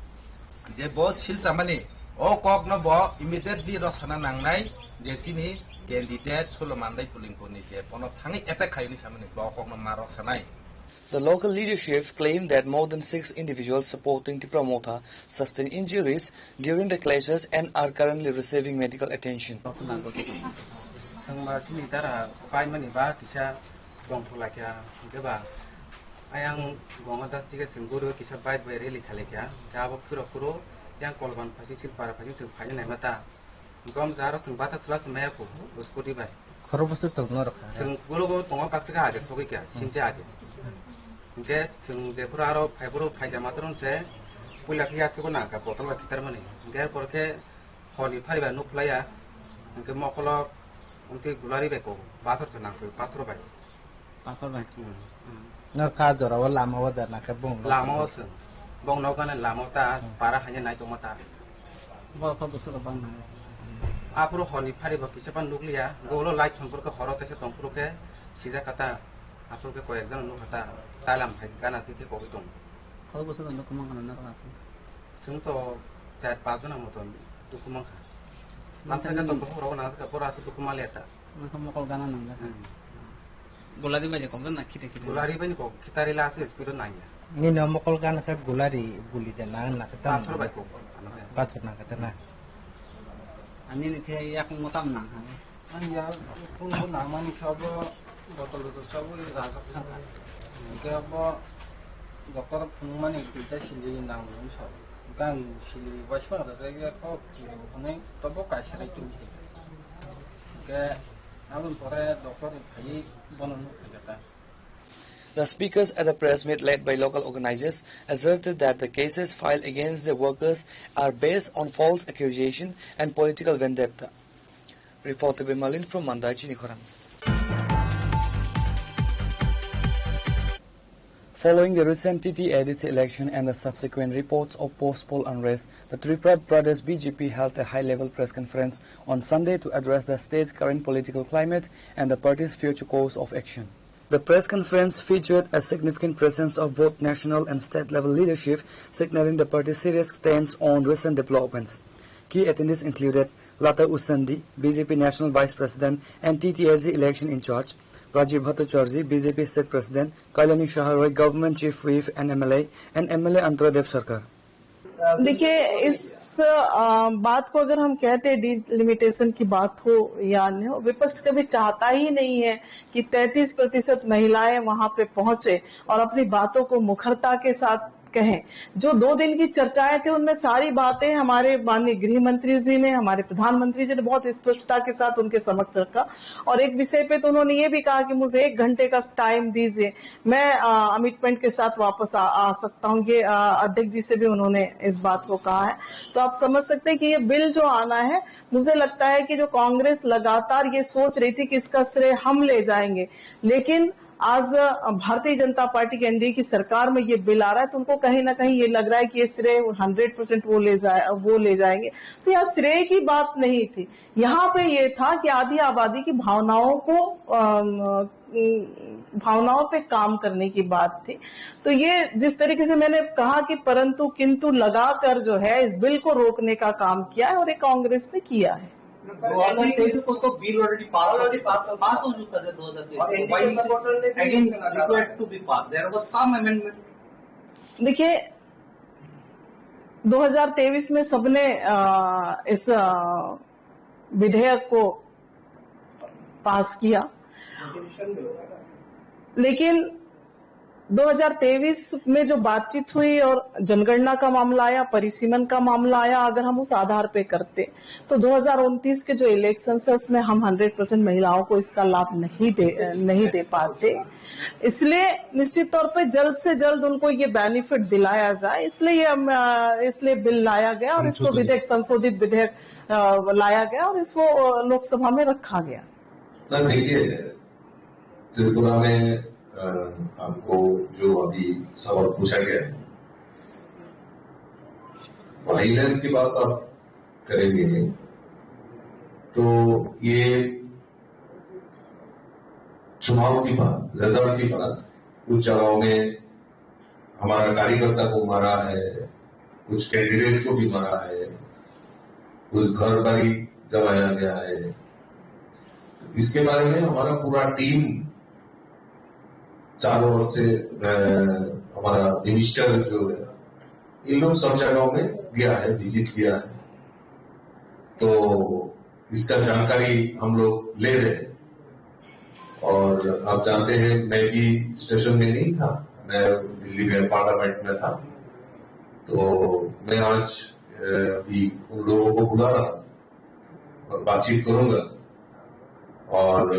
je bo silchamani, o kokno bo immediately rosana nangnai, je chini candidate Sulo Mandai Pulingpurni je bono thangwi attack khaiyoni samani, bo kokno ma rosanai. The local leadership claimed that more than six individuals supporting Tipra Motha sustained injuries during the clashes and are currently receiving medical attention. Thangba chini dara paimani ba kisa bongthok laikha, hwnkhe ba ayang Ganga Das thike chwng guru kisa bike bai rally khalaikha, hwnkhe abo phuro phuro yang Kolban phaising Silpara phaising chwng phaina naima ta. Gom jaro chwng bata chwla chwng maya phu, bo scooty bai. Khoro bwswk tong norok kha. Chwng ulo bo tongo katsika age sogwi kha, sinche age. Hwnkhe chwng jephuru aro phaiphuru phaikha matwrwng se puila khe yaktwgo nangkha bottle bai khitarmani. Hwnkhe porkhe horni phari bai nuk phlaiya. Hwnkhe mokolo wngtwi gulari bai kobo, pathor se nangkhe pathor bai. Pathor bai. Hmm. Nor kha jora o lama o da na khe bong no. Lama o se. Bong no gana lama o ta, hmm, para hanya nai tongma ta. Bo kha bwswk bang na. Aphuru horni phari bo kisa pan nukliya. Go ulo light thon porkhe horo tesa tong porkhe sijak kata. Aphuru khe koyek jano nukha ta. Talam hai gana twi khe kogwi tong. Kho bwswk no kwmang khana na kha. Chwng to char pas jona moton dukhu mankha. Lamsa khe to bokhorok nang kha, boro aswk dukhu manliya ta. Nang kha mokol gana nang kha. Hmm. Gulari bai je kok na khite khite. Gulari bai ni kok khitari la aswk speed o nangya. Nini o mokol gana khe gulari guli de nang na khe tam. Pathor bai kok. Pathor nang khe ta na. Ani ni khe yakung mo tam nang kha. Ani ya kung bo nangmani khe bo botol botol sabo rajak thangkha. Hingke bo doctor phunukmani duita sili nango wngkha. Hingke ang sili waisa rajak ya kok hwnwi tobo kaisa rai tongkhe. Hingke aboni pore doctor phaiwi bono nukphaikha ta. The speakers at the press meet led by local organizers asserted that the cases filed against the workers are based on false accusation and political vendetta. Report by Malin from Mandai Chinikhorang. Following the recent T T A D C election and the subsequent reports of post-poll unrest, the Tripura Pradesh B J P held a high-level press conference on Sunday to address the state's current political climate and the party's future course of action. The press conference featured a significant presence of both national and state-level leadership, signaling the party's serious stance on recent developments. Key attendees included Lata Usandi, B J P National Vice President and T T A D C election in charge, Rajiv Bhattacharjee, B J P State President, Kalyani Saha Roy, Government Chief Whip and M L A, and M L A Antara Dev Sarkar. देखिए, इस अ, बात को अगर हम कहते हैं, डिलिमिटेशन की बात हो या नहीं हो, विपक्ष कभी चाहता ही नहीं है कि तैंतीस प्रतिशत महिलाएं वहां पे पहुंचे और अपनी बातों को मुखरता के साथ कहें। जो दो दिन की चर्चाएं थी, उनमें सारी बातें हमारे माननीय गृह मंत्री जी ने, हमारे प्रधानमंत्री जी ने बहुत स्पष्टता के साथ उनके समक्ष रखा। और एक विषय पे तो उन्होंने ये भी कहा कि मुझे एक घंटे का टाइम दीजिए, मैं अमिटमेंट के साथ वापस आ, आ सकता हूँ। ये अ, अध्यक्ष जी से भी उन्होंने इस बात को कहा है। तो आप समझ सकते हैं कि ये बिल जो आना है, मुझे लगता है कि जो कांग्रेस लगातार ये सोच रही थी कि इसका श्रेय हम ले जाएंगे, लेकिन आज अ, भारतीय जनता पार्टी के एनडीए की सरकार में ये बिल आ रहा है, तो उनको कहीं ना कहीं ये लग रहा है कि ये श्रेय हंड्रेड परसेंट वो ले जाए, वो ले जाएंगे। तो यहाँ श्रेय की बात नहीं थी, यहाँ पे ये था कि आधी आबादी की भावनाओं को अम, अम, भावनाओं पे काम करने की बात थी। तो ये जिस तरीके से मैंने कहा कि परंतु किंतु लगाकर जो है इस बिल को रोकने का काम किया है, और ये कांग्रेस ने किया है। दो हज़ार तेईस को तो बिल ऑलरेडी पास हो चुका है, पास हो चुका है दो हज़ार तेईस में। Why it is again required to be passed? There was some amendment. देखिए, दो हज़ार तेईस में सबने अ, इस अ, विधेयक को पास किया, लेकिन दो हज़ार तेईस में जो बातचीत हुई और जनगणना का मामला आया, परिसीमन का मामला आया, अगर हम उस आधार पे करते तो दो हज़ार उनतीस के जो इलेक्शन है, उसमें हम हंड्रेड परसेंट महिलाओं को इसका लाभ नहीं दे नहीं दे पाते। इसलिए निश्चित तौर पे जल्द से जल्द उनको ये बेनिफिट दिलाया जाए, इसलिए ये हम, अ, इसलिए बिल लाया गया और इसको विधेयक, संशोधित विधेयक अ, लाया गया और इसको अ, लोकसभा में रखा गया। ना, देखिए, त्रिपुरा में अ, आपको जो अभी सवाल पूछा गया है, वायलेंस की बात आप करेंगे, तो ये चुनाव की बात, रिजल्ट की बात, उस चुनाव में हमारा कार्यकर्ता को मारा है, कुछ कैंडिडेट को भी मारा है, कुछ घर बारी जलाया गया है। इसके बारे में हमारा पूरा टीम चारों ओर से, अ, हमारा मिनिस्टर जो है, इन लोग सब जगहों में गया है, विजिट किया है। तो इसका जानकारी हम लोग ले रहे हैं। और आप जानते हैं, मैं भी सेशन में नहीं था, मैं दिल्ली में पार्लियामेंट में था। तो मैं आज, अ, भी उन लोगों को बुला रहा हूँ और बातचीत करूंगा और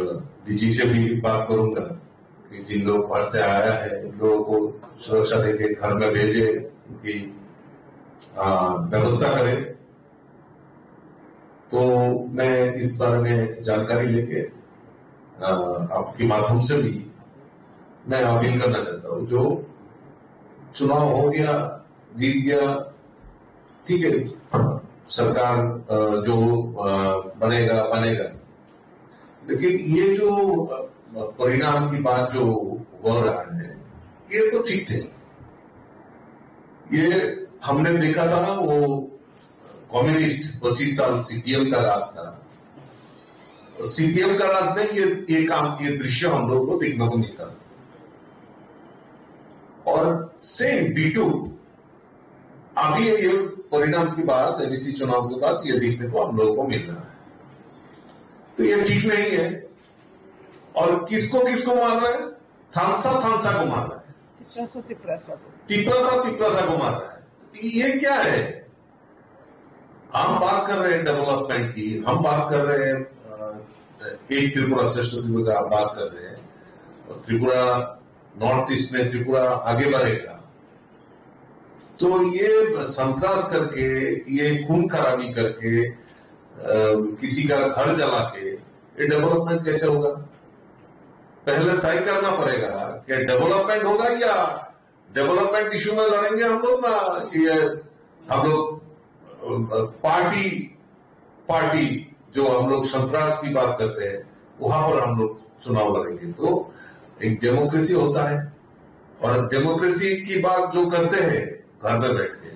डीजी से भी बात करूंगा कि जिन लोग बाहर से आया है, उन लोगों को सुरक्षा देके घर में भेजे, उनकी, अ, व्यवस्था करें। तो मैं इस बारे में जानकारी लेके, अ, आपके माध्यम से भी मैं अपील करना चाहता हूँ, जो चुनाव हो गया, जीत गया, ठीक है, सरकार, अ, जो, अ, बनेगा, बनेगा, लेकिन ये जो, अ, परिणाम की बात जो हो रहा है, ये तो ठीक है। ये हमने देखा था ना, वो कम्युनिस्ट पच्चीस साल सीपीएम का राज था। सीपीएम का राज में ये, ये काम, ये दृश्य हम लोग को देखने को मिलता था। और सेम डीटू अभी ये परिणाम की बात, एमएससी चुनाव के बाद ये देखने को हम लोगों को मिल रहा है। तो ये ठीक नहीं है। और किसको किसको मार रहा है? थानसा थानसा को मार रहा है। तिप्रासा तिप्रासा को। तिप्रासा तिप्रासा को मार रहा है। ये क्या है? हम बात कर रहे हैं डेवलपमेंट की, हम बात कर रहे हैं, अ, एक त्रिपुरा श्रेष्ठ त्रिपुरा का आप बात कर रहे हैं, और त्रिपुरा, नॉर्थ ईस्ट में त्रिपुरा आगे बढ़ेगा। तो ये संतरास करके, ये खून खराबी करके, अ, किसी का घर जला के ये डेवलपमेंट कैसे होगा? पहले तय करना पड़ेगा कि डेवलपमेंट होगा या डेवलपमेंट इशू में लड़ेंगे हम लोग ना ये हम लोग पार्टी पार्टी जो हम लोग संतरास की बात करते हैं वहां पर हम लोग चुनाव लड़ेंगे। तो एक डेमोक्रेसी होता है और डेमोक्रेसी की बात जो करते हैं घर में बैठ के,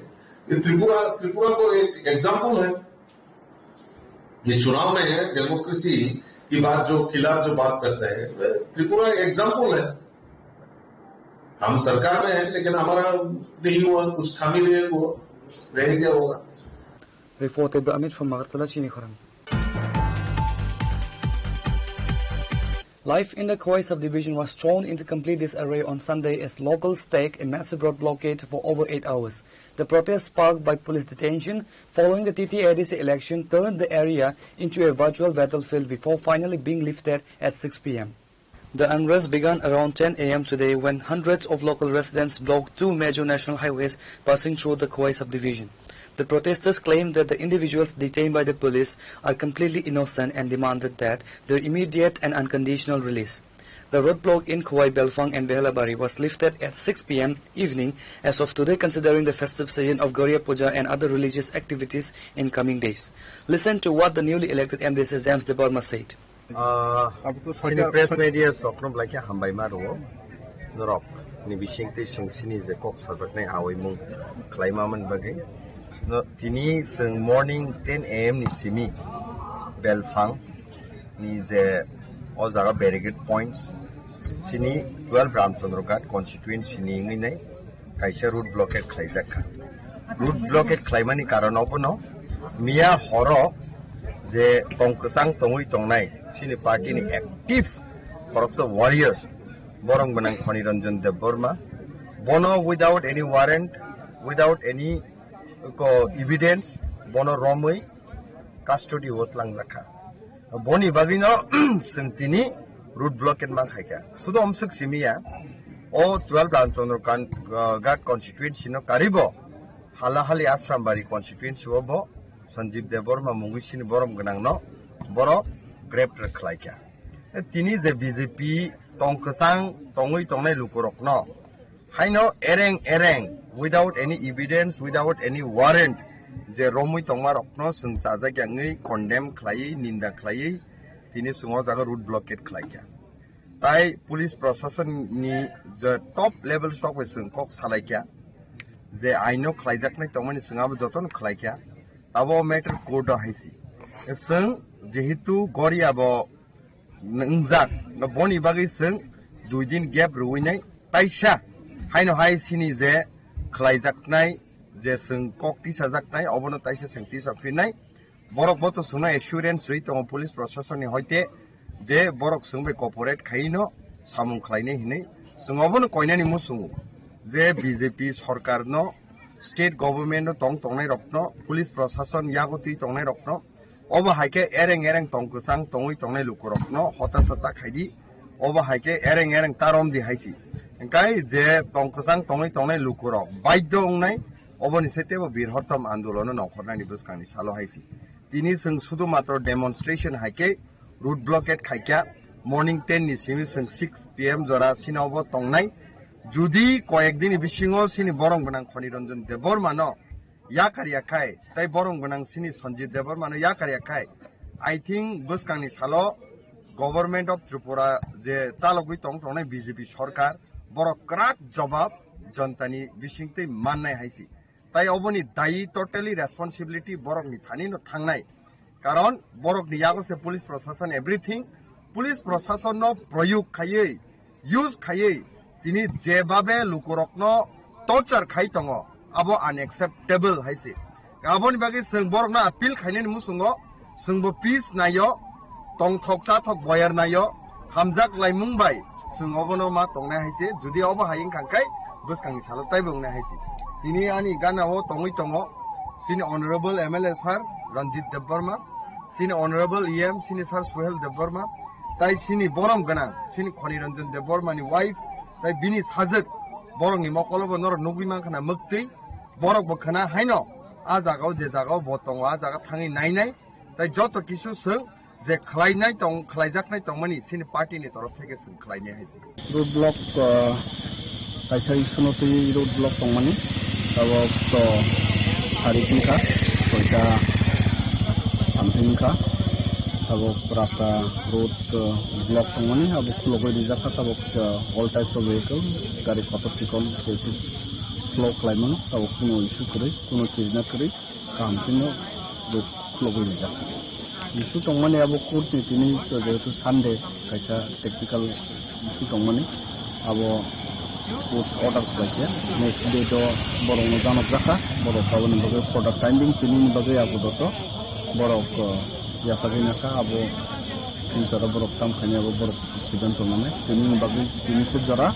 ये त्रिपुरा त्रिपुरा को एक एग्जाम्पल है। ये चुनाव में डेमोक्रेसी की बात जो खिलाफ जो बात करते हैं, त्रिपुरा एग्जाम्पल है। हम सरकार में है लेकिन हमारा नहीं हुआ, कुछ खामी रहे वो रह गया होगा। Reported by Amit from Magartala, Chini Khorang. Life in the Khowai subdivision was thrown into complete disarray on Sunday as locals staged a massive road blockade for over eight hours. The protest, sparked by police detention following the T T A D C election, turned the area into a virtual battlefield before finally being lifted at six p m. The unrest began around ten a m today when hundreds of local residents blocked two major national highways passing through the Khowai subdivision. The protesters claimed that the individuals detained by the police are completely innocent and demanded that their immediate and unconditional release. The roadblock in Khowai, Belphang and Behelabari was lifted at six p m evening as of today, considering the festive season of Garia Puja and other religious activities in coming days. Listen to what the newly elected M D C James Debbarma said. Ah, Abo to sini soita-, press soita- media sokno belai khe hambai ma rwo. Norok ni bising tei chwng sini je kok sajaknai awi mung khlai ma man bagwi. No, tini chwng morning ten a m ni simi Belphang ni je o jaga barricade point sini twelve Ramchandra Ghat constituency ni wngwi nai kaisa road blockade khlaijak kha. Road blockade khlaimani karon obono miya horo je tong kwchang tongwi tongnai chini party ni active khoroksa warriors borok gwnang Khoni Ranjan Debbarma bono without any warrant, without any ko evidence bono romwi custody o tlangjak kha. Boni bagwino chwng tini road blockade man khaikha. Sudo omswk simi ya, o twelve Ramchandra Kan-, uh, Ghat constituency no karibo hala hali Asrambari constituency o bo Sanjeev Debbarma mungwi sini borom gwnang no boro grab khlaikha. Tini je B J P tong kwchang tongwi tongnai lukurok no haino ereng ereng, without any evidence, without any warrant, je romwi tongma rokno chwng chajak yangwi condemn khlaiwi, ninda khlaiwi, tini chwng o jaga road blockade khlaikha. Tai police proshashan ni je top level sok bai chwng kok salaikha, je aino khlaijaknai tongmani chwng abo jotono khlaikha, abo matter court o haisi. Chwng jehetu Goria bo wngjak, boni bagwi chwng dui din gap rwinai taisa haino hai sini je khlaijaknai, je chwng kok tisajaknai, obono taisa chwng tisa phinnai. Borok bo to chwngno assurance rwi tongo police proshashan ni hoite je borok chwng bai cooperate khaino samung khlainai hinwi. Chwng obono koinani muchungo je B J P sorkar no, state government no tong tongnai rokno, police proshashan yago twi tongnai rokno, obo hai khe ereng ereng tong kwchang tongwi tongnai lukurokno hotasa ta khaidi, obo hai khe ereng ereng ta romdi haisi. Hwnkhe je tong kwchang tongwi tongnai lukurok baidhyo wngnai, oboni se teibo birhortom andolono nongkhornani bwskangni salo haisi. Tini chwng sudu matro demonstration hai khe road blockade khaikha, morning ten ni simi chwng six p m jora sini obo tongnai. Judi koyek dini bisingo sini borom gwnang Khoni Ranjan Debbarma no yakar yakhai, tai borom gwnang sini Sanjeev Debbarma no yakar yakhai, I think bwskangni salo Government of Tripura je chalogwi tong tongnai B J P sorkar, borok kwrak jobab jonta ni bisingtwi mannai hai si. Tai oboni dayi totally responsibility borok ni thani no thangnai. Karon borok ni yago se police proshashan everything, police proshashan no proyog khaiwi, use khaiwi, tini jebabe lukurokno torture khai tongo, abo unacceptable hai se. Aboni bagwi chwng borokno appeal khainani muchungo, chwngbo peace naio, tongthok chathok boyar naio, hamjak laimung bai chwng obono ma tongnai hai se. Jodi obo hai wngkha khe bwskangni salo taibo wngnai hai se. Tini ani gana o tongwi tongo chini honorable M L A sir Ranjit Debbarma, chini honorable E M, chini sir Suhel Debbarma, tai chini borom gwnang, chini Khoni Ranjan Debbarma ni wife, tai bini sajwk, borok ni mokolo bo norok nugwi mankha na mwktwi, borok bo khna haino, a jaga o je jaga o bo tongo, a jaga thangwi nainai, tai joto kisu chwng je khlainai tong, khlaijaknai tongmani chini party ni torof theke chwng khlainai hai se. Road block, uh, Kaisa issue no twi road block tongmani, tabok to sari wngkha, soita something wngkha, tabok rasta road, uh, block tongmani, abo khulogwi rijak kha, tabok, uh, all types of vehicle, gari kotor chikon jehetu flow khlai mano, tabok kuno issue kwrwi, kuno kirina kwrwi. Kaham kheno bo khulogwi rijak. Issue tongmani abo court ni tini jehetu Sunday kaisa technical issue tongmani abo court order khlaikha. Next date o borokno janokjakha, borok aboni bagwi further timing tini ni bagwi abo doto borok, uh, yachagwi nakha abo future o borok tam khainai abo borok siddhanto nanai. Tini ni bagwi tini se jora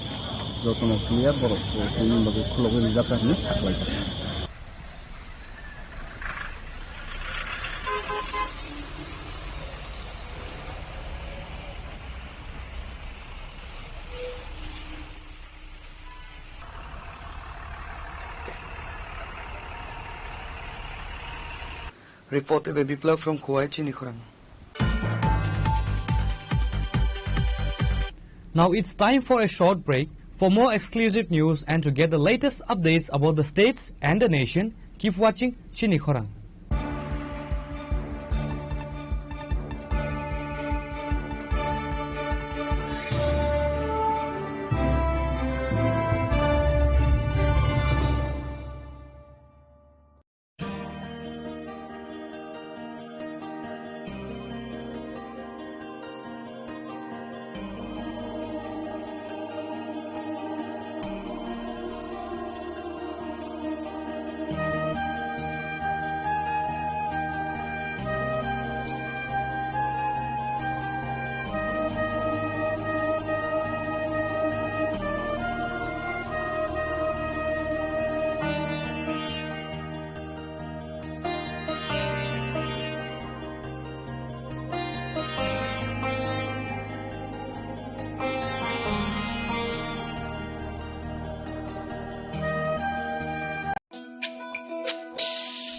jotono clear borok, uh, tini ni bagwi khulogwi rijak hinwi saklaijak. Reported by Biplab from Khowai, Chini Khorang. Now it's time for a short break. For more exclusive news and to get the latest updates about the states and the nation, keep watching Chini Khorang.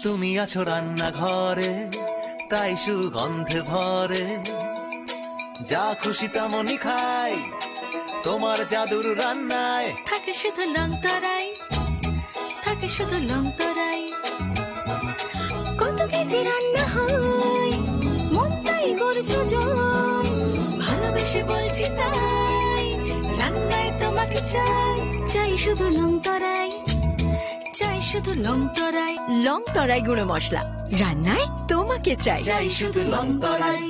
তুমি আছো রান্নাঘরে, তাই সুগন্ধে ভরে। যা খুশি তেমনই খাই, তোমার জাদুর রান্নায়। থাকে শুধু লং তরাই, থাকে শুধু লং তরাই। কত কেজি রান্না হয়, মন তাই করছো জম। ভালোবেসে বলছি তাই, রান্নায় তোমাকে চাই। চাই শুধু লং তরাই, চাই শুধু লং তরাই। লং তরাই গুঁড়ো মশলা, রান্নায় তোমাকে চাই। চাই শুধু লং তরাই।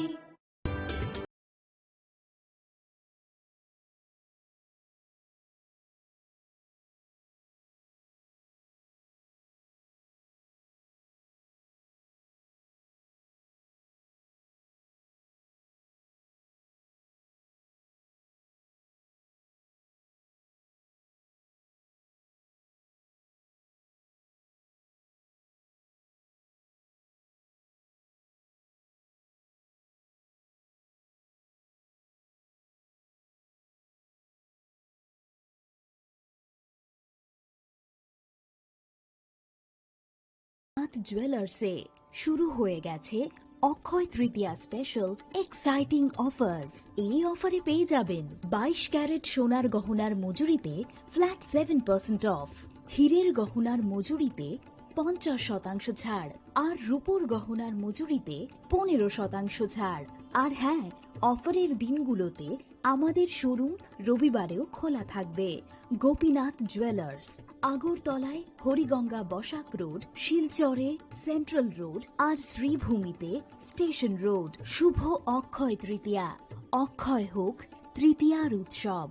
নাথ জুয়েলার্সে শুরু হয়ে গেছে অক্ষয় তৃতীয়া স্পেশাল এক্সাইটিং অফার্স। এই অফারে পেয়ে যাবেন বাইশ ক্যারেট সোনার গহনার মজুরিতে ফ্ল্যাট সেভেন পার্সেন্ট অফ, হীরের গহনার মজুরিতে পঞ্চাশ শতাংশ ছাড়, আর রূপোর গহনার মজুরিতে পনেরো শতাংশ ছাড়। আর হ্যাঁ, অফারের দিনগুলোতে আমাদের শোরুম রবিবারেও খোলা থাকবে। গোপীনাথ জুয়েলার্স, আগরতলায় হরিগঙ্গা বসাক রোড, শিলচরে সেন্ট্রাল রোড, আর শ্রীভূমিতে স্টেশন রোড। শুভ অক্ষয় তৃতীয়া, অক্ষয় হোক তৃতীয়ার উৎসব।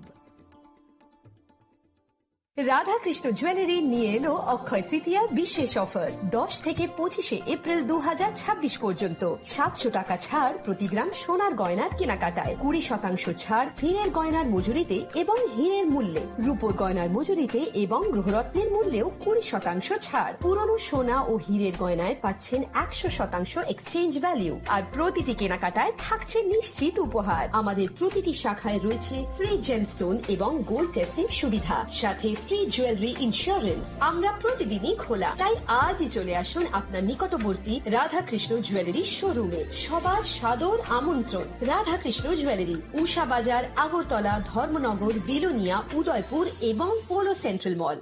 রাধাকৃষ্ণ জুয়েলারি নিয়ে এলো অক্ষয় তৃতীয়ার বিশেষ অফার। দশ থেকে পঁচিশে এপ্রিল দু হাজার ছাব্বিশ পর্যন্ত সাতশো টাকা ছাড় প্রতি গ্রাম সোনার গয়নার কেনাকাটায়, কুড়ি শতাংশ ছাড় হীরের গয়নার মজুরিতে এবং হীরের মূল্যে, রূপোর গয়নার মজুরিতে এবং গ্রহরত্নের মূল্যেও কুড়ি শতাংশ ছাড়। পুরনো সোনা ও হীরের গয়নায় পাচ্ছেন একশো শতাংশ এক্সচেঞ্জ ভ্যালু, আর প্রতিটি কেনাকাটায় থাকছে নিশ্চিত উপহার। আমাদের প্রতিটি শাখায় রয়েছে ফ্রি জেমস্টোন এবং গোল্ড টেস্টিং সুবিধা, সাথে ফ্রি জুয়েলারি ইন্স্যুরেন্স আমরা প্রতিদিনই খোলা, তাই আজই চলে আসুন আপনার নিকটবর্তী রাধাকৃষ্ণ জুয়েলারি শোরুমে। সবার সাদর আমন্ত্রণ। রাধাকৃষ্ণ জুয়েলারি, উষা বাজার, আগরতলা, ধর্মনগর, বিলোনিয়া, উদয়পুর এবং polo central mall.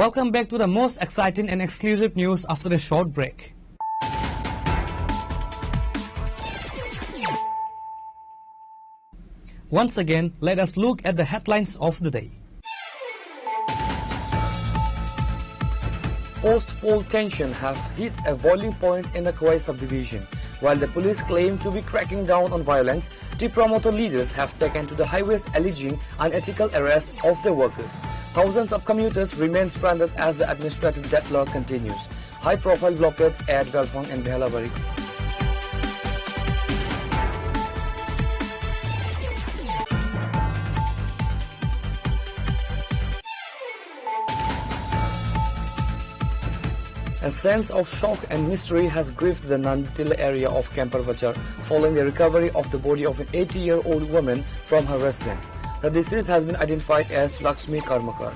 Welcome back to the most exciting and exclusive news after a short break. Once again, let us look at the headlines of the day. Post-poll tension has hit a boiling point in the Khowai subdivision. While the police claim to be cracking down on violence, Tipra Motha leaders have taken to the highways alleging unethical arrest of their workers. Thousands of commuters remain stranded as the administrative deadlock continues. High-profile blockades at Belphang and Behlabari. A sense of shock and mystery has gripped the Nanditilla area of Kempar Bazar following the recovery of the body of an eighty-year-old woman from her residence. The deceased has been identified as Lakshmi Karmakar.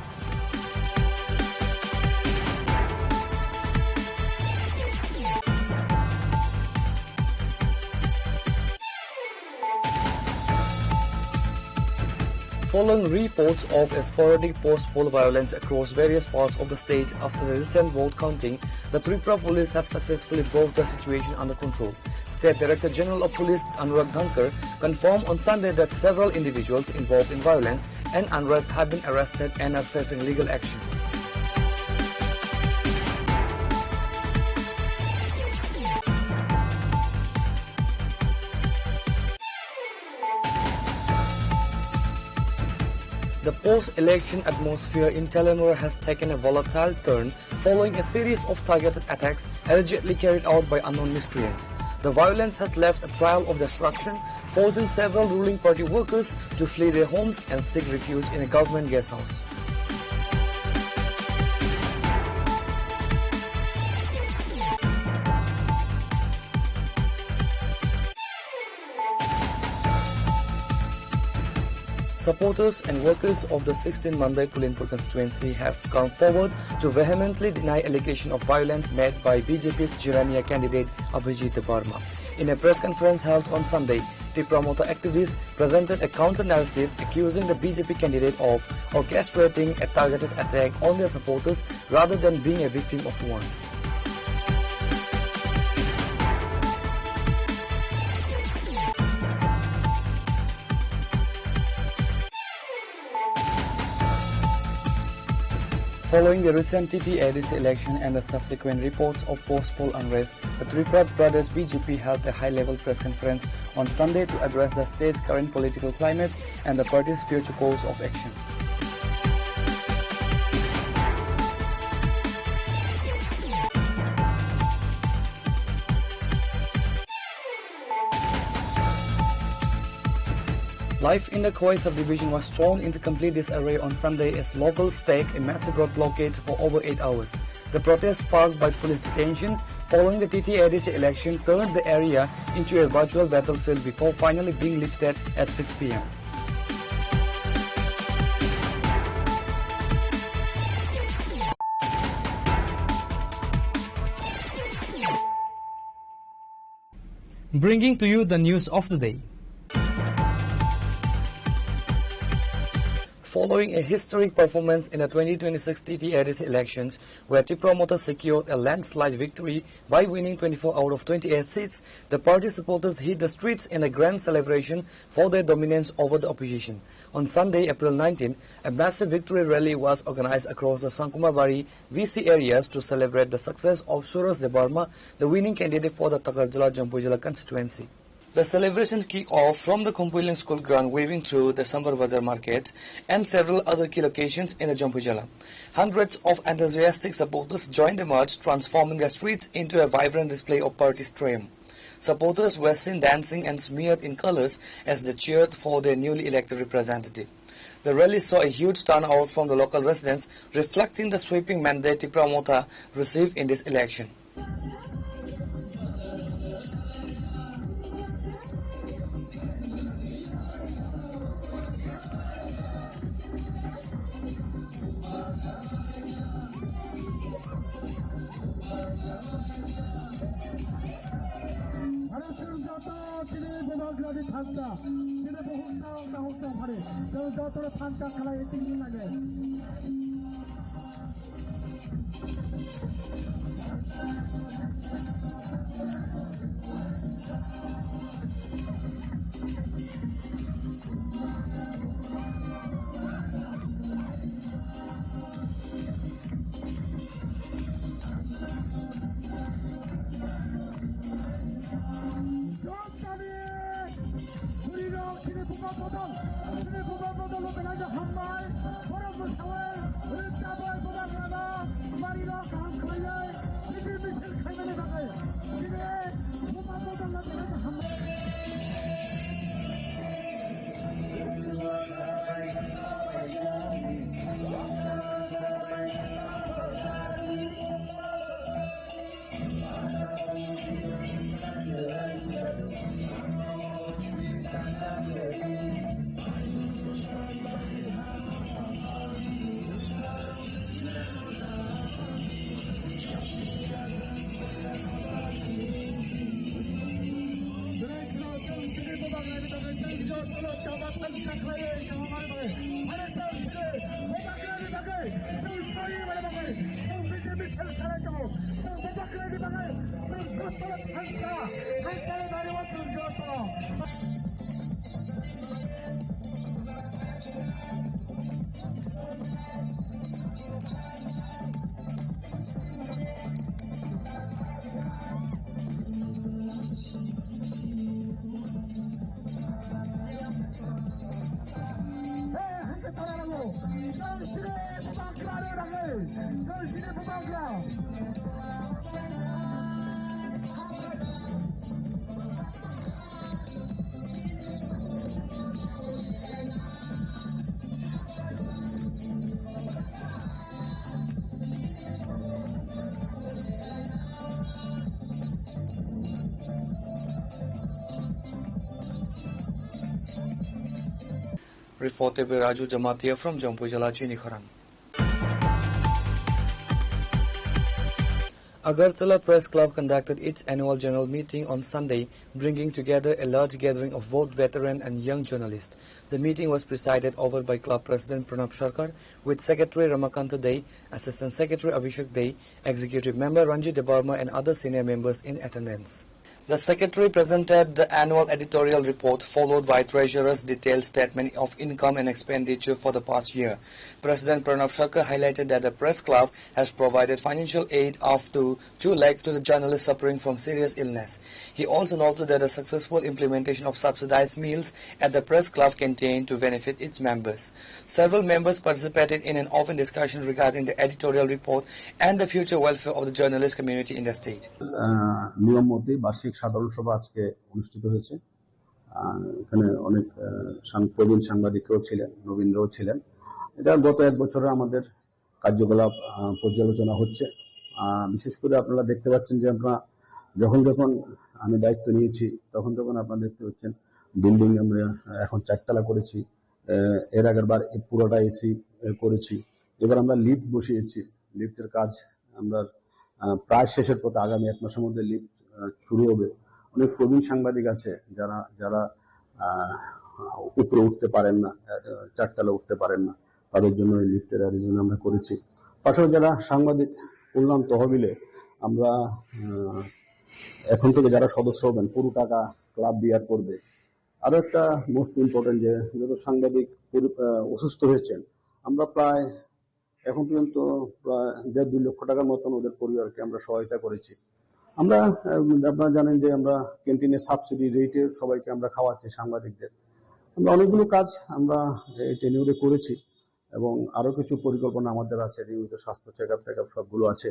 Following reports of a sporadic post-poll violence across various parts of the state after the recent vote counting, the Tripura police have successfully brought the situation under control. State Director General of Police Anurag Dhankar confirmed on Sunday that several individuals involved in violence and unrest have been arrested and are facing legal action. The post-election atmosphere in Teliamura has taken a volatile turn following a series of targeted attacks allegedly carried out by unknown miscreants. The violence has left a trail of destruction, forcing several ruling party workers to flee their homes and seek refuge in a government guest house. Supporters and workers of the sixteen Mandai Pulinpur constituency have come forward to vehemently deny allegation of violence made by B J P's Jirania candidate Abhijit Debbarma. In a press conference held on Sunday, Tipra Motha activists presented a counter-narrative accusing the B J P candidate of orchestrating a targeted attack on their supporters rather than being a victim of one. Following the recent T T A D C election and the subsequent reports of post-poll unrest, the Tripura Pradesh B J P held a high-level press conference on Sunday to address the state's current political climate and the party's future course of action. Life in the Khowai subdivision was thrown into complete disarray on Sunday as locals staked a massive road blockade for over eight hours. The protest, sparked by police detention following the T T A D C election, turned the area into a virtual battlefield before finally being lifted at six p m. Bringing to you the news of the day. Following a historic performance in the twenty twenty-six T T A D C elections, where Tipra Motha secured a landslide victory by winning twenty-four out of twenty-eight seats, the party supporters hit the streets in a grand celebration for their dominance over the opposition. On Sunday, April nineteen, a massive victory rally was organized across the Sangkumabari V C areas to celebrate the success of Suraj Debbarma, the winning candidate for the Takarjala Jampui Jila constituency. The celebrations kicked off from the Khumpuiling School ground, waving through the Sambar Bazar market and several other key locations in the Jampui Jila. Hundreds of enthusiastic supporters joined the march, transforming the streets into a vibrant display of party triumph. Supporters were seen dancing and smeared in colors as they cheered for their newly elected representative. The rally saw a huge turnout from the local residents, reflecting the sweeping mandate Tipra Motha received in this election. Tini bubagrani thangka, tini buhukta ongna hukta phari, tini jotoro thangka khlai tini lage. Job dabi! Bwrwirok chini bubagra bodol, chini bubagra bodol no belai no hambai. Borok bwskango rwchapwi bubagrano barirok kaham khlaiwi misil misil khaimani bagwi chini bubagra bodol no belai no hambai. Reported by Raju Jamatia from Jampui Jala, Chini Khorang. Agartala Press Club conducted its annual general meeting on Sunday, bringing together a large gathering of both veteran and young journalists. The meeting was presided over by club president Pranab Sarkar, with secretary Ramakanta Dey, assistant secretary Abhishek Dey, executive member Ranjit Debbarma, and other senior members in attendance. The secretary presented the annual editorial report, followed by treasurer's detailed statement of income and expenditure for the past year. President Pranab Sarkar highlighted that the press club has provided financial aid of to two lakh to the journalists suffering from serious illness. He also noted that the successful implementation of subsidized meals at the press club continued to benefit its members. Several members participated in an open discussion regarding the editorial report and the future welfare of the journalist community in the state. আহ, নিয়ম মতে বার্ষিক সাধারণ সভা আজকে অনুষ্ঠিত হয়েছে। আহ, এখানে অনেক, আহ, সাং-, প্রবীণ সাংবাদিকরাও ছিলেন, নবীনরাও ছিলেন। এটা গত এক বছরের আমাদের কার্যকলাপ, আহ, পর্যালোচনা হচ্ছে। আহ, বিশেষ করে আপনারা দেখতে পাচ্ছেন যে আমরা যখন যখন আমি দায়িত্ব নিয়েছি, তখন তখন আপনারা দেখতে পাচ্ছেন বিল্ডিং আমরা এখন চারতলা করেছি। আহ, এর আগের বার এই পুরোটা এসি, আহ, করেছি। এবার আমরা লিফট বসিয়েছি, লিফটের কাজ আমরা, আহ, প্রায় শেষের পথে, আগামী এক মাসের মধ্যে লিফট, আহ, শুরু হবে। অনেক প্রবীণ সাংবাদিক আছে যারা, যারা, আহ, উপরে উঠতে পারেন না, আহ, চারতলা উঠতে পারেন না, তাদের জন্য এই লিফটের অ্যারেঞ্জমেন্ট আমরা করেছি। পাশাপাশি যারা সাংবাদিক কল্যাণ তহবিলে আমরা, আহ, এখন থেকে যারা সদস্য হবেন, পুরো টাকা ক্লাব বিয়ার করবে। আরো একটা মোস্ট ইম্পর্টেন্ট, যে যত সাংবাদিক পরি-, আহ, অসুস্থ হয়েছেন, আমরা প্রায় এখন পর্যন্ত প্রায় দেড় দুই লক্ষ টাকার মতন ওদের পরিবারকে আমরা সহায়তা করেছি। আমরা, আহ, আপনারা জানেন যে আমরা ক্যান্টিনে সাবসিডি রেটে সবাইকে আমরা খাওয়াচ্ছি সাংবাদিকদের। আমরা অনেকগুলো কাজ আমরা এই টেনিউরে করেছি এবং আরো কিছু পরিকল্পনা আমাদের আছে, নিয়মিত স্বাস্থ্য চেক আপ টেক আপ সবগুলো আছে।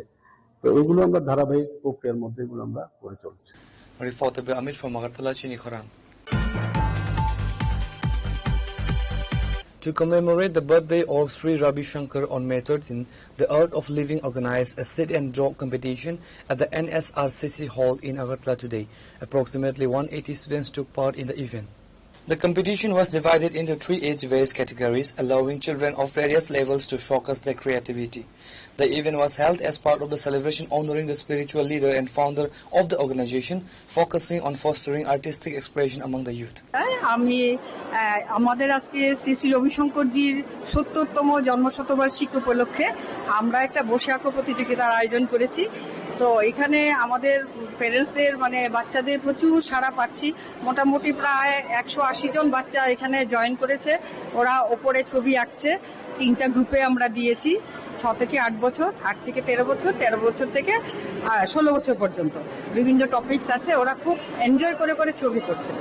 তো ওগুলো আমরা ধারাবাহিক প্রক্রিয়ার মধ্যে এগুলো আমরা করে চলছি। Reporter by Amit from Agartala, Chini Khorang. To commemorate the birthday of Sri Ravi Shankar on May thirteenth, the Art of Living organized a sit and draw competition at the N S R C C hall in Agartala today. Approximately one eighty students took part in the event. The competition was divided into three age-based categories, allowing children of various levels to showcase their creativity. The event was held as part of the celebration honoring the spiritual leader and founder of the organization, focusing on fostering artistic expression among the youth. হ্যাঁ, আমি, আহ, আমাদের আজকে শ্রী শ্রী রবিশঙ্করজির সত্তরতম জন্ম শতবার্ষিকী উপলক্ষে আমরা একটা বসে আঁকো প্রতিযোগিতার আয়োজন করেছি। তো এখানে আমাদের প্যারেন্টসদের, মানে, বাচ্চাদের প্রচুর সাড়া পাচ্ছি। মোটামুটি প্রায় একশো আশি জন বাচ্চা এখানে জয়েন করেছে। ওরা ওপরে ছবি আঁকছে। তিনটা গ্রুপে আমরা দিয়েছি, ছ থেকে আট বছর, আট থেকে তেরো বছর, তেরো বছর থেকে, আহ, ষোলো বছর পর্যন্ত। বিভিন্ন টপিকস আছে, ওরা খুব এনজয় করে করে ছবি করছে।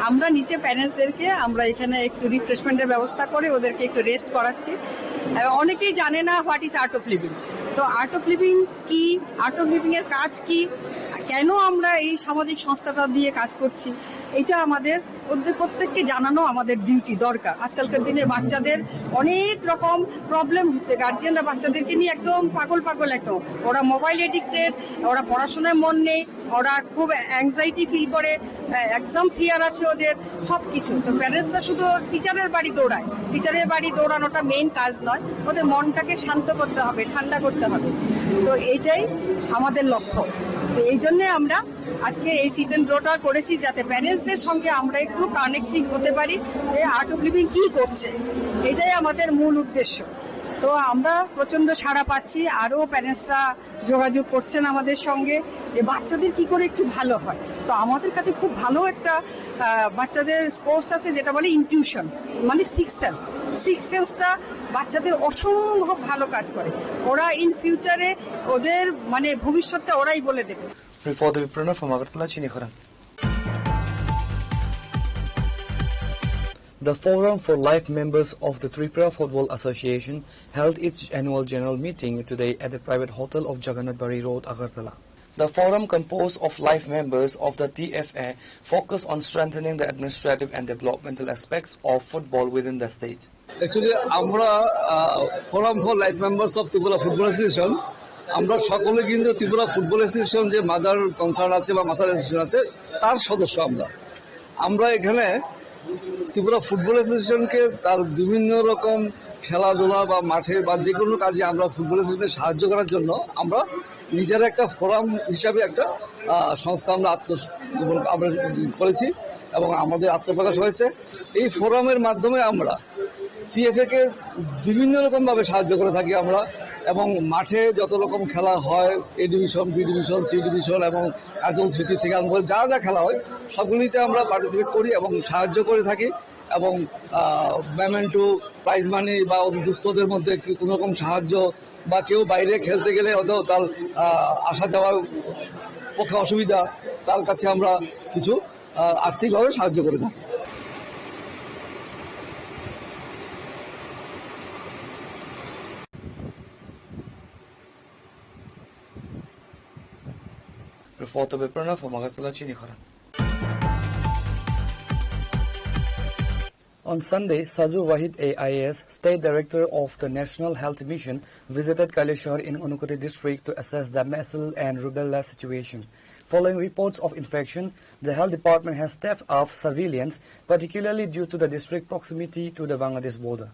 আমরা নিচে প্যারেন্টসদেরকে আমরা এখানে একটু রিফ্রেশমেন্টের ব্যবস্থা করে ওদেরকে একটু রেস্ট করাচ্ছি। এবং অনেকেই জানে না what is art of living। তো আর্ট অফ লিভিং কি, আর্ট অফ লিভিং এর কাজ কি, কেন আমরা এই সামাজিক সংস্থাটা দিয়ে কাজ করছি, এটা আমাদের ওদের প্রত্যেককে জানানো আমাদের ডিউটি, দরকার। আজকালকার দিনে বাচ্চাদের অনেক রকম প্রবলেম হচ্ছে, গার্জিয়ানরা বাচ্চাদেরকে নিয়ে একদম পাগল পাগল, একদম ওরা মোবাইল এডিক্টেড, ওরা পড়াশোনায় মন নেই, ওরা খুব অ্যাংজাইটি ফিল করে, এক্সাম ফিয়ার আছে ওদের, সবকিছু। তো প্যারেন্টসরা শুধু টিচারের বাড়ি দৌড়ায়, টিচারের বাড়ি দৌড়ানোটা মেইন কাজ নয়, ওদের মনটাকে শান্ত করতে হবে, ঠান্ডা করতে হবে। তো এইটাই আমাদের লক্ষ্য। তো এই জন্য আমরা আজকে এই সিট অ্যান্ড ড্রটা করেছি, যাতে প্যারেন্টসদের সঙ্গে আমরা একটু কানেক্টেড হতে পারি যে আর্ট অফ লিভিং কি করছে, এটাই আমাদের মূল উদ্দেশ্য। তো আমরা প্রচন্ড সাড়া পাচ্ছি, আরও প্যারেন্টসরা যোগাযোগ করছেন আমাদের সঙ্গে যে বাচ্চাদের কি করে একটু ভালো হয়। তো আমাদের কাছে খুব ভালো একটা, আহ, বাচ্চাদের স্পোর্টস আছে, যেটা বলে ইনটিউশন, মানে সিক্স সেন্স। সিক্স সেন্সটা বাচ্চাদের অসম্ভব ভালো কাজ করে। ওরা ইন ফিউচারে ওদের, মানে, ভবিষ্যৎটা ওরাই বলে দেবে। Reporter Pranav from Agartala, Chini Khorang. The Forum for Life Members of the Tripura Football Association held its annual general meeting today at the private hotel of Jagannath Bari Road, Agartala. The forum, composed of life members of the T F A, focused on strengthening the administrative and developmental aspects of football within the state. Actually আমরা forum for life members of Tripura football association, আমরা সকলে কিন্তু Tripura football association যে mother concern আছে বা mother association আছে, তার সদস্য আমরা। আমরা এখানে ত্রিপুরা ফুটবল অ্যাসোসিয়েশনকে তার বিভিন্ন রকম খেলাধুলা বা মাঠে বা যে কোনো কাজে আমরা ফুটবল অ্যাসোসিয়েশনকে সাহায্য করার জন্য আমরা নিজেরা একটা ফোরাম হিসাবে একটা, আহ, সংস্থা আমরা আত্ম-, আমরা করেছি এবং আমাদের আত্মপ্রকাশ হয়েছে। এই ফোরামের মাধ্যমে আমরা টিএফএ কে বিভিন্ন রকম ভাবে সাহায্য করে থাকি আমরা, এবং মাঠে যত রকম খেলা হয়, A division, B division, C division এবং কাজল সিটি থেকে আরম্ভ করে যা যা খেলা হয়, সবগুলিতে আমরা পার্টিসিপেট করি এবং সাহায্য করে থাকি। এবং মেমেন্টো, প্রাইজ মানি বা অসুস্থদের মধ্যে কি কোনো রকম সাহায্য বা কেউ বাইরে খেলতে গেলে হয়তো তার, আহ, আসা যাওয়ার পক্ষে অসুবিধা, তার কাছে আমরা কিছু, আহ, আর্থিকভাবে সাহায্য করে থাকি। Reporter Beprana from Agartala, Chini Khorang. On Sunday, Saju Wahid A I A S, State Director of the National Health Mission, visited Kailashahr in Unakoti district to assess the measles and rubella situation. Following reports of infection, the health department has stepped up surveillance, particularly due to the district proximity to the Bangladesh border.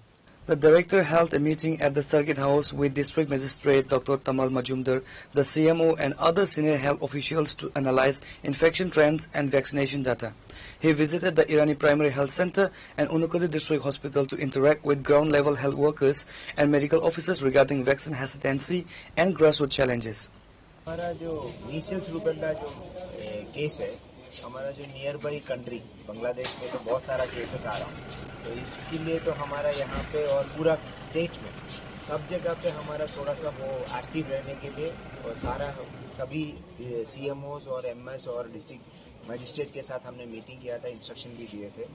The director held a meeting at the Circuit House with District Magistrate Doctor Tamal Majumdar, the C M O, and other senior health officials to analyze infection trends and vaccination data. He visited the Irani Primary Health Center and Unakoti District Hospital to interact with ground-level health workers and medical officers regarding vaccine hesitancy and grassroots challenges. हमारा जो measles rubella जो, ए, केस है, हमारा जो near by country Bangladesh में तो बहुत सारा केसेस आ रहा है, तो इसके लिए तो हमारा यहाँ पे और पूरा स्टेट में सब जगह पे हमारा थोड़ा सा वो एक्टिव रहने के लिए और सारा सभी सीएमओज और एमएस और डिस्ट्रिक्ट मजिस्ट्रेट के साथ हमने मीटिंग किया था, इंस्ट्रक्शन भी दिए थे।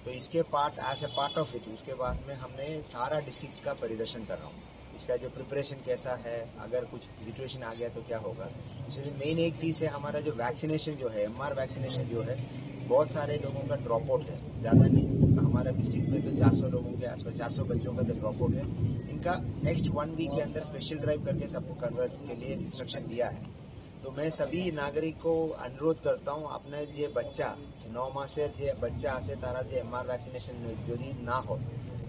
तो इसके part, as a part of it, उसके बाद में हमने सारा डिस्ट्रिक्ट का परिदर्शन कर रहा हूँ। इसका जो प्रिपरेशन कैसा है, अगर कुछ सिचुएशन आ गया तो क्या होगा। इसलिए मेन एक चीज़ है, हमारा जो वैक्सीनेशन जो है, एमआर वैक्सीनेशन जो है, बहुत सारे लोगों का ड्रॉप आउट है, ज़्यादा नहीं। हमारा डिस्ट्रिक्ट में तो चार सौ लोगों के आसपास, चार सौ बच्चों का तो ड्रॉप आउट है। इनका नेक्स्ट वन वीक के अंदर स्पेशल ड्राइव करके सबको कन्वर्ट के लिए इंस्ट्रक्शन दिया है। तो मैं सभी नागरिक को अनुरोध करता हूँ, আপনার যে বাচ্চা, ন মাসের যে বাচ্চা আছে, তারা যে এমআর ভ্যাকসিনেশন যদি না হয়,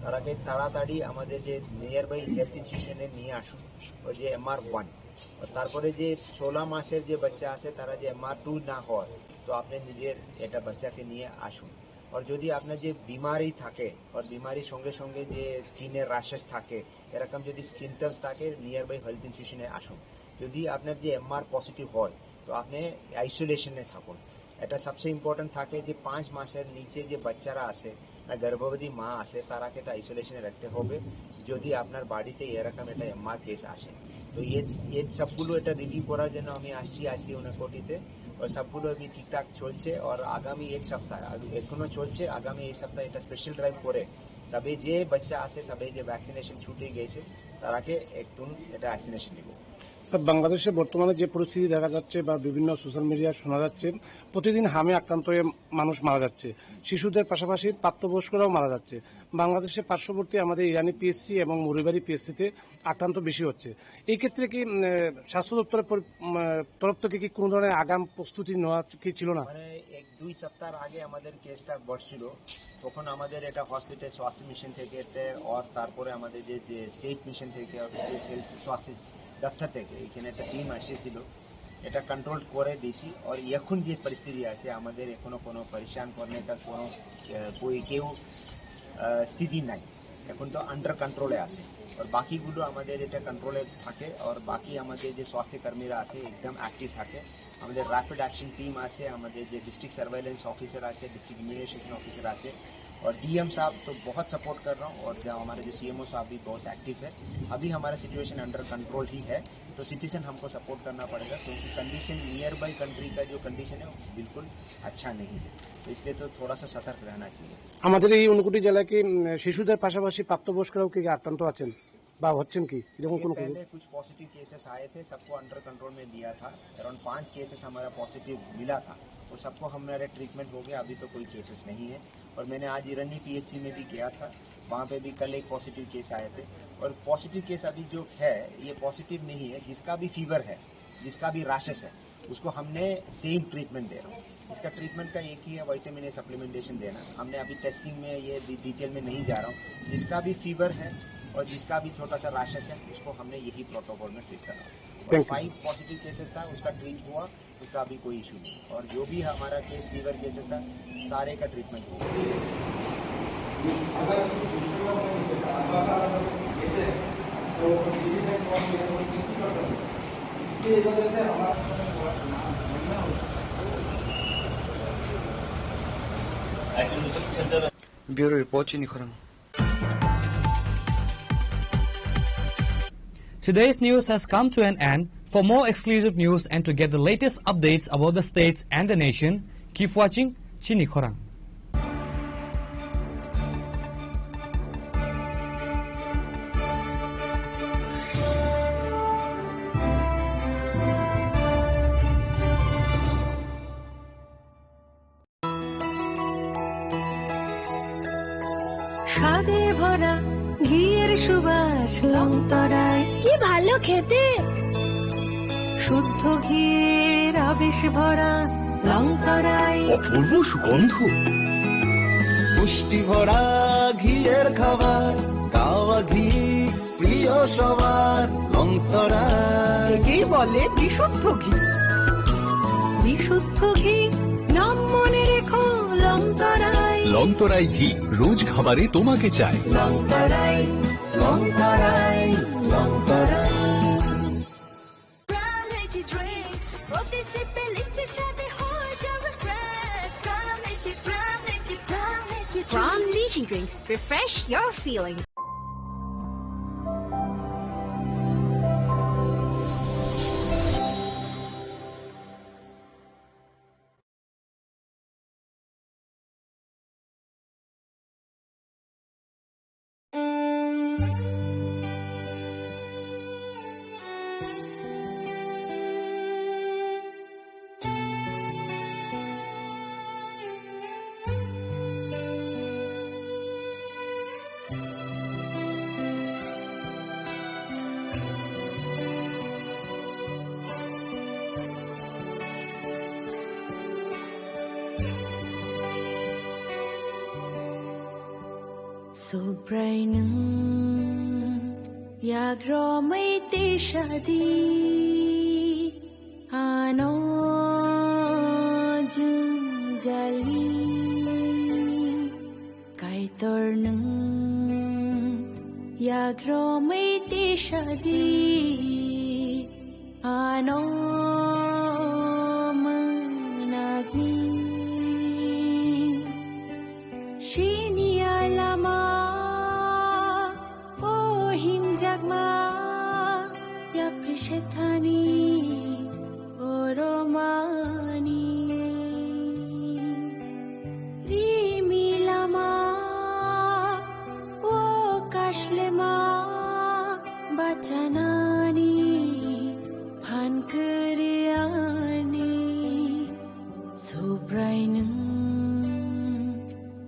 তারাকে তাড়াতাড়ি আমাদের যে নিয়ার বাই হেলথ ইনস্টিটিউশনে নিয়ে আসুন, ওই যে এমআর ওয়ান। আর তারপরে যে ষোলো মাসের যে বাচ্চা আছে, তারা যে এমআর টু না হয়, তো আপনি নিজের এটা বাচ্চাকে নিয়ে আসুন। আর যদি আপনার যে বিমারি থাকে, আর বিমারির সঙ্গে সঙ্গে যে স্কিনের র্যাশেস থাকে, এরকম যদি সিমটমস থাকে, নিয়ার বাই হেলথ ইনস্টিটিউশনে আসুন। যদি আপনার যে এমআর পজিটিভ হয়, তো আপনি আইসোলেশনে থাকুন। এটা সবচেয়ে ইম্পর্টেন্ট থাকে যে পাঁচ মাসের নিচে যে বাচ্চারা আছে, না, গর্ভবতী মা আছে, তারাকে তো আইসোলেশনে রাখতে হবে। যদি আপনার বাড়িতে এরকম একটা এমআর কেস আসে, তো এর এর সবগুলো এটা রিভিউ করার জন্য আমি আসছি আজকে ঊনকোটিতে। আর সবগুলো আমি ঠিকঠাক চলছে। আর আগামী এক সপ্তাহ, আগ- এখনো চলছে, আগামী এক সপ্তাহ এটা স্পেশাল ড্রাইভ করে সবে যে বাচ্চা আছে, সবে যে ভ্যাকসিনেশন ছুটে গেছে, তারাকে একদম এটা ভ্যাকসিনেশন দিব। স্যার, বাংলাদেশে বর্তমানে যে পরিস্থিতি দেখা যাচ্ছে বা বিভিন্ন সোশ্যাল মিডিয়ায় শোনা যাচ্ছে, প্রতিদিন হামে আক্রান্ত হয়ে মানুষ মারা যাচ্ছে, শিশুদের পাশাপাশি প্রাপ্তবয়স্করাও মারা যাচ্ছে। বাংলাদেশের পার্শ্ববর্তী আমাদের ইরানি পিএসসি এবং মরিবাড়ি পিএসসিতে আক্রান্ত বেশি হচ্ছে। এই ক্ষেত্রে কি, উম, আহ, স্বাস্থ্য দপ্তরের পরি-, উম, আহ, তরফ থেকে কি কোনো ধরনের আগাম প্রস্তুতি নেওয়া কি ছিল না? মানে, এক দুই সপ্তাহ আগে আমাদের কেসটা বাড়ছিল, তখন আমাদের এটা হসপিটাল স্বাস্থ্য মিশন থেকে একটা, আর তারপরে আমাদের যে, যে স্টেট মিশন থেকে, আর স্টেট হেলথ স্বাস্থ্য দপ্তর থেকে এখানে একটা টিম এসেছিল, এটা কন্ট্রোল করে দিয়েছি। আর এখন যে পরিস্থিতি আছে, আমাদের এখনো কোনো পরেশান করনে কা কোনো, আহ, কই কেউ, আহ, স্থিতি নাই। এখন তো আন্ডার কন্ট্রোলে আছে। আর বাকিগুলো আমাদের এটা কন্ট্রোলে থাকে। আর বাকি আমাদের যে স্বাস্থ্যকর্মীরা আছে, একদম অ্যাক্টিভ থাকে। আমাদের র‍্যাপিড অ্যাকশন টিম আছে, আমাদের যে ডিস্ট্রিক্ট সার্ভেইলেন্স অফিসার আছে, ডিস্ট্রিক্ট ইমিউনাইজেশন অফিসার আছে, और डीएम साहब तो बहुत सपोर्ट कर रहा हूँ, और जो हमारे जो सीएमओ साहब भी बहुत एक्टिव है। अभी हमारा सिचुएशन अंडर कंट्रोल ही है, तो सिटीजन हमको सपोर्ट करना पड़ेगा, क्योंकि कंडीशन, नियर बाय कंट्री का जो कंडीशन है, वो बिल्कुल अच्छा नहीं है। तो इसलिए तो थोड़ा सा सतर्क रहना चाहिए। আমাদের এই ঊনকোটি জেলায় কি, উম, শিশুদের পাশাপাশি প্রাপ্তবয়স্করাও কি আক্রান্ত আছেন বা হচ্ছেন কি এরকম ये কোনো কিছু? पहले कुछ पॉजिटिव केसेस आए थे, सबको अंडर कंट्रोल में लिया था। अराउंड पांच केसेस हमारा पॉजिटिव मिला था, वो सबको हमारा ट्रीटमेंट हो गया, अभी तो कोई केसेस नहीं है। और मैंने आज इरनी पीएचसी में भी गया था, वहाँ पे भी कल एक पॉजिटिव केस आए थे। और पॉजिटिव केस अभी जो है, ये पॉजिटिव नहीं है, जिसका भी फीवर है, जिसका भी रैशेस है, उसको हमने सेम ट्रीटमेंट दे रहा हूँ। इसका ट्रीटमेंट का एक ही है, विटामिन ए सप्लीमेंटेशन देना। हमने अभी टेस्टिंग में ये डि-, डिटेल में नहीं जा रहा हूँ। जिसका भी फीवर है और जिसका भी छोटा सा रैशेस है, उसको हमने यही प्रोटोकॉल में ट्रीट करा। Thank you. Five positive cases था, उसका ट्रीट हुआ, उसका अभी कोई इशू नहीं। और जो भी हमारा केस, फीवर केसेस था, सारे का ट्रीटमेंट हुआ। अगर कुछ दूसरे लोग नहीं देता, अगर ये तो इसलिए वजह से हमारा Bureau Report, Chini Khorang. Today's news has come to an end. For more exclusive news and to get the latest updates about the states and the nation, keep watching Chini Khorang. স্বাদে ভরা ঘিয়ের সুবাস লংতরাই। কি ভালো খেতে! শুদ্ধ ঘিয়ের আবেশ ভরা লংতরাই। অপূর্ব সুগন্ধ। পুষ্টি ভরা ঘিয়ের খাবার, গাওয়া ঘি প্রিয় সবার লংতরাই। একেই বলে বিশুদ্ধ ঘি। বিশুদ্ধ ঘি, নাম মনে রেখো লংতরাই। লংতরাই ঘি, রোজ খাবারে তোমাকে চাই। লংতরাই, লংতরাই, লংতরাই। Crown Energy Drink, প্রতি সিপে লিচুর স্বাদে হয়ে যাবে fresh। Crown Energy, Crown Energy, Crown Energy Drink. Crown Energy Drink, refresh your feelings. Subrai nwng yakromwi tisadi ano jwngjali. Kaitor nwng yakromwi tisadi ano mwnagwi. Sini alama o himjakma yapri sethani oromani. Rimi lama o kashlema bachanani phan kwrwi ani. Subrai nwng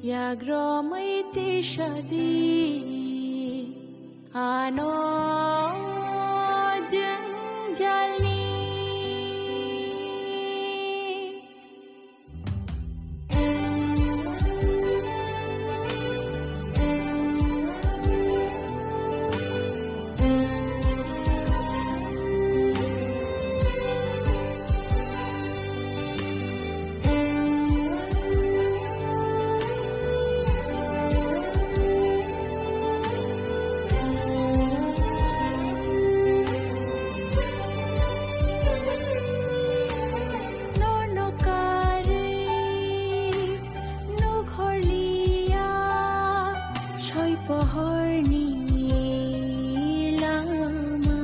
yakromwi tisadi ano jwngjalni. Nono karwi nukhorliya soi pohorni lama.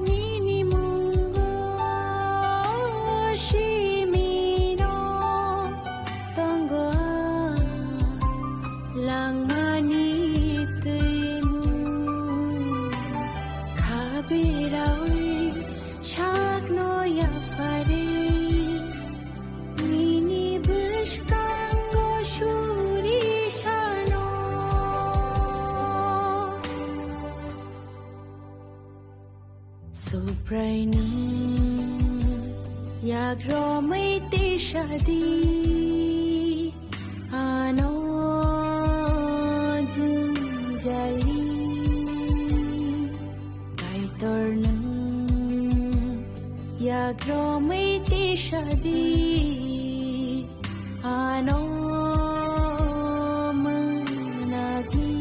Nini mungo simino tongo langmani twimu. Khabirawi sakno yapari nini bwskango suri sano. Subrai nwng yakromwi tisadi ano jwngjali. Kaitor nwng yakromwi tisadi ano mwnagwi.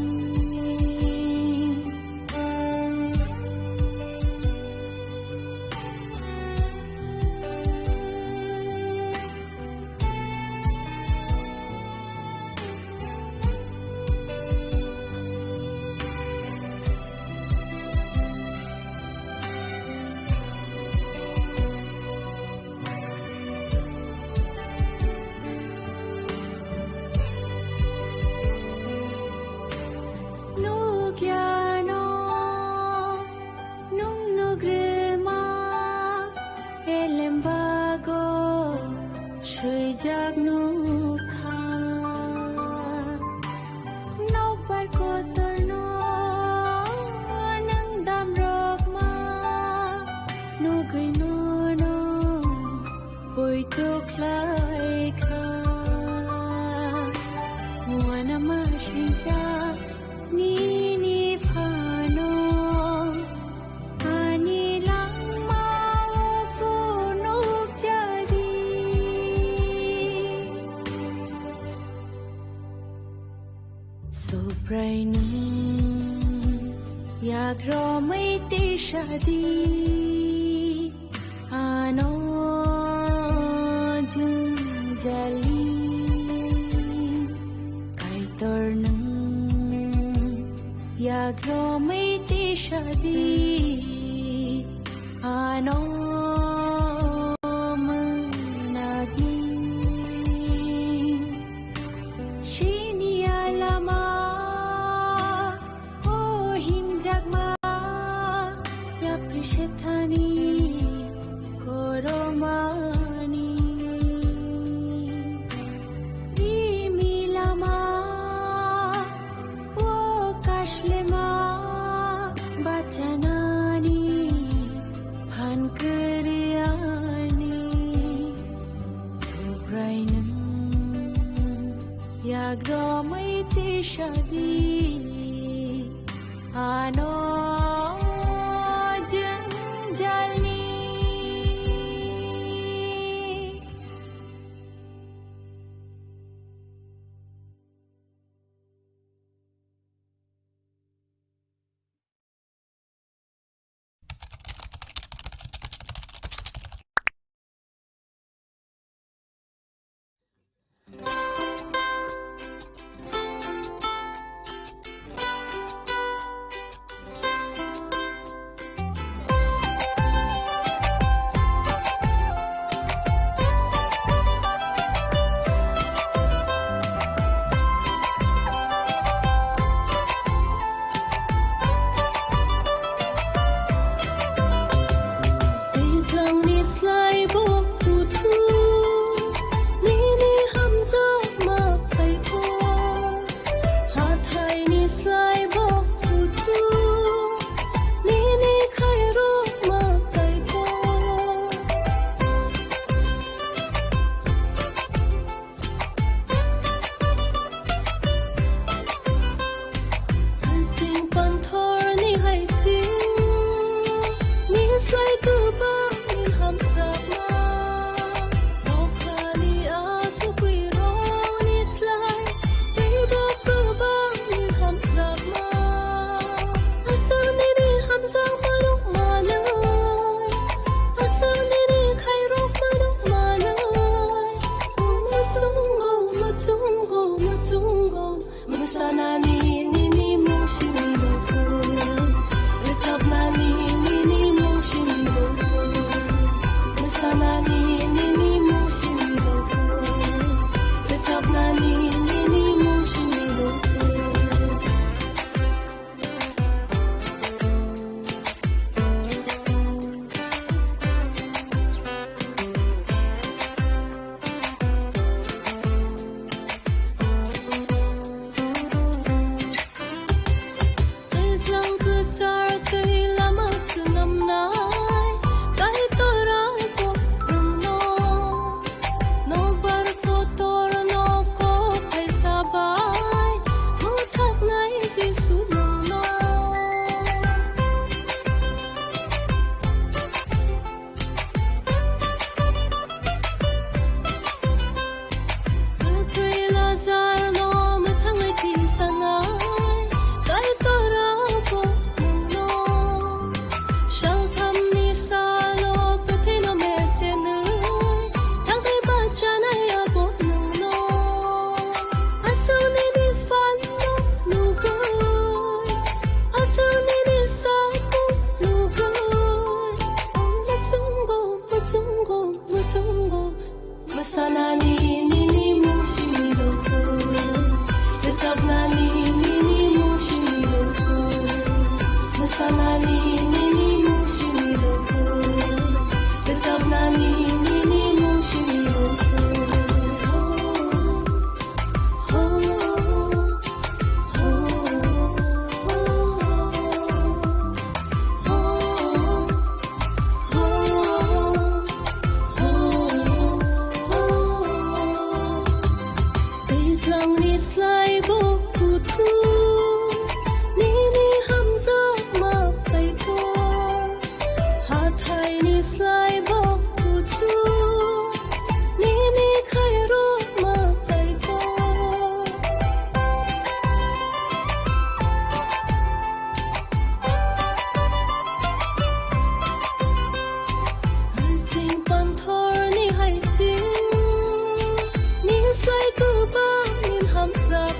Nukyano nwng nugrwma elembago swijak nukha. Nokbar kotorno nwng damrokma nugwi nono poito khlaikha. Uanama sinsa nini phano ani langmao phunukjadi. Subrai nwng yakromwi tisadi ano jwngjali. Kaitor nwng yakromwi tisadi ano mwnagwi. Sini alama o himjakma yapri sethani koromani. Rimi lama o kashlema bachanani phan kwrwi Romwi tisadi ano jwngjalni. Twijlangni slai bo kuthu, nini hamjakma phaikho. Hathaini slai bo kuthu, nini khairokma phaikho. Sing panthorni hai sing, ni slai kwbangni hamjakma. Nokhani achukwi rokni slai, teibo kwbangni hamjakma. Aswk nini hamjakma rok manwi, aswk nini khairokma rok manwi. Muchungo, muchungo, muchungo, mwsanani nini mung simi rokhu. Rwchapnani nini mung simi rokhu. Mwsanani nini mung simi rokhu. Rwchapnani nini mung simi rokhu. Twijlang kwchar twi lama swnamnai, Kaitor ang kok nwngno. Nokbar kotor nok kok phaisa bai, mwthaknai Jisu nwngno. Kwthwi Lazarno mwthangwi thwisanai, Kaitor ang kok nwngno. Salthamni salo kwthwino mechenwi, thangwi bachanai abo nwngno. Aswk nini phanno nugwi, aswk nini sakno nugwi, ang muchungo, muchungo, muchungo. Mwsanani nini mung simi rokhu, rwchapnani nini mung simi rokhu. Mwsanani nini mung simi rokhu, rwchapnani nini mung simi rokhu. Twijlangni slai bo kuthu, nini hamjakma phaikho. Hathaini slai bo kuthu, nini khairokma phaikho. Sing panthorni hai sing, ni slai kwbangni hamjak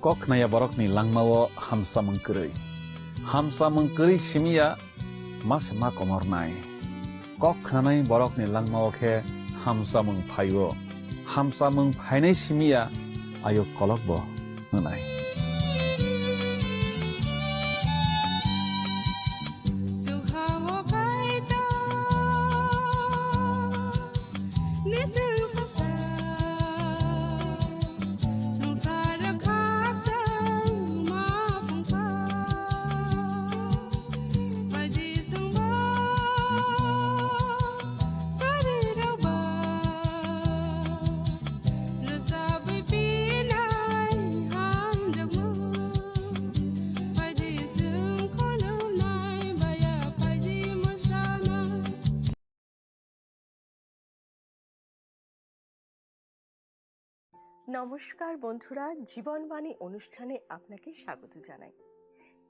Kok khnaya borokni langmao hamsamung kwrwi. Hamsamung kwrwi simi ya ma se ma komornai. Kok khnanai borokni langmao khe hamsamung phaio. Hamsamung phainai simi ya ayuk kolokbo wngnai. নমস্কার বন্ধুরা, জীবনবাণী অনুষ্ঠানে আপনাকে স্বাগত জানাই।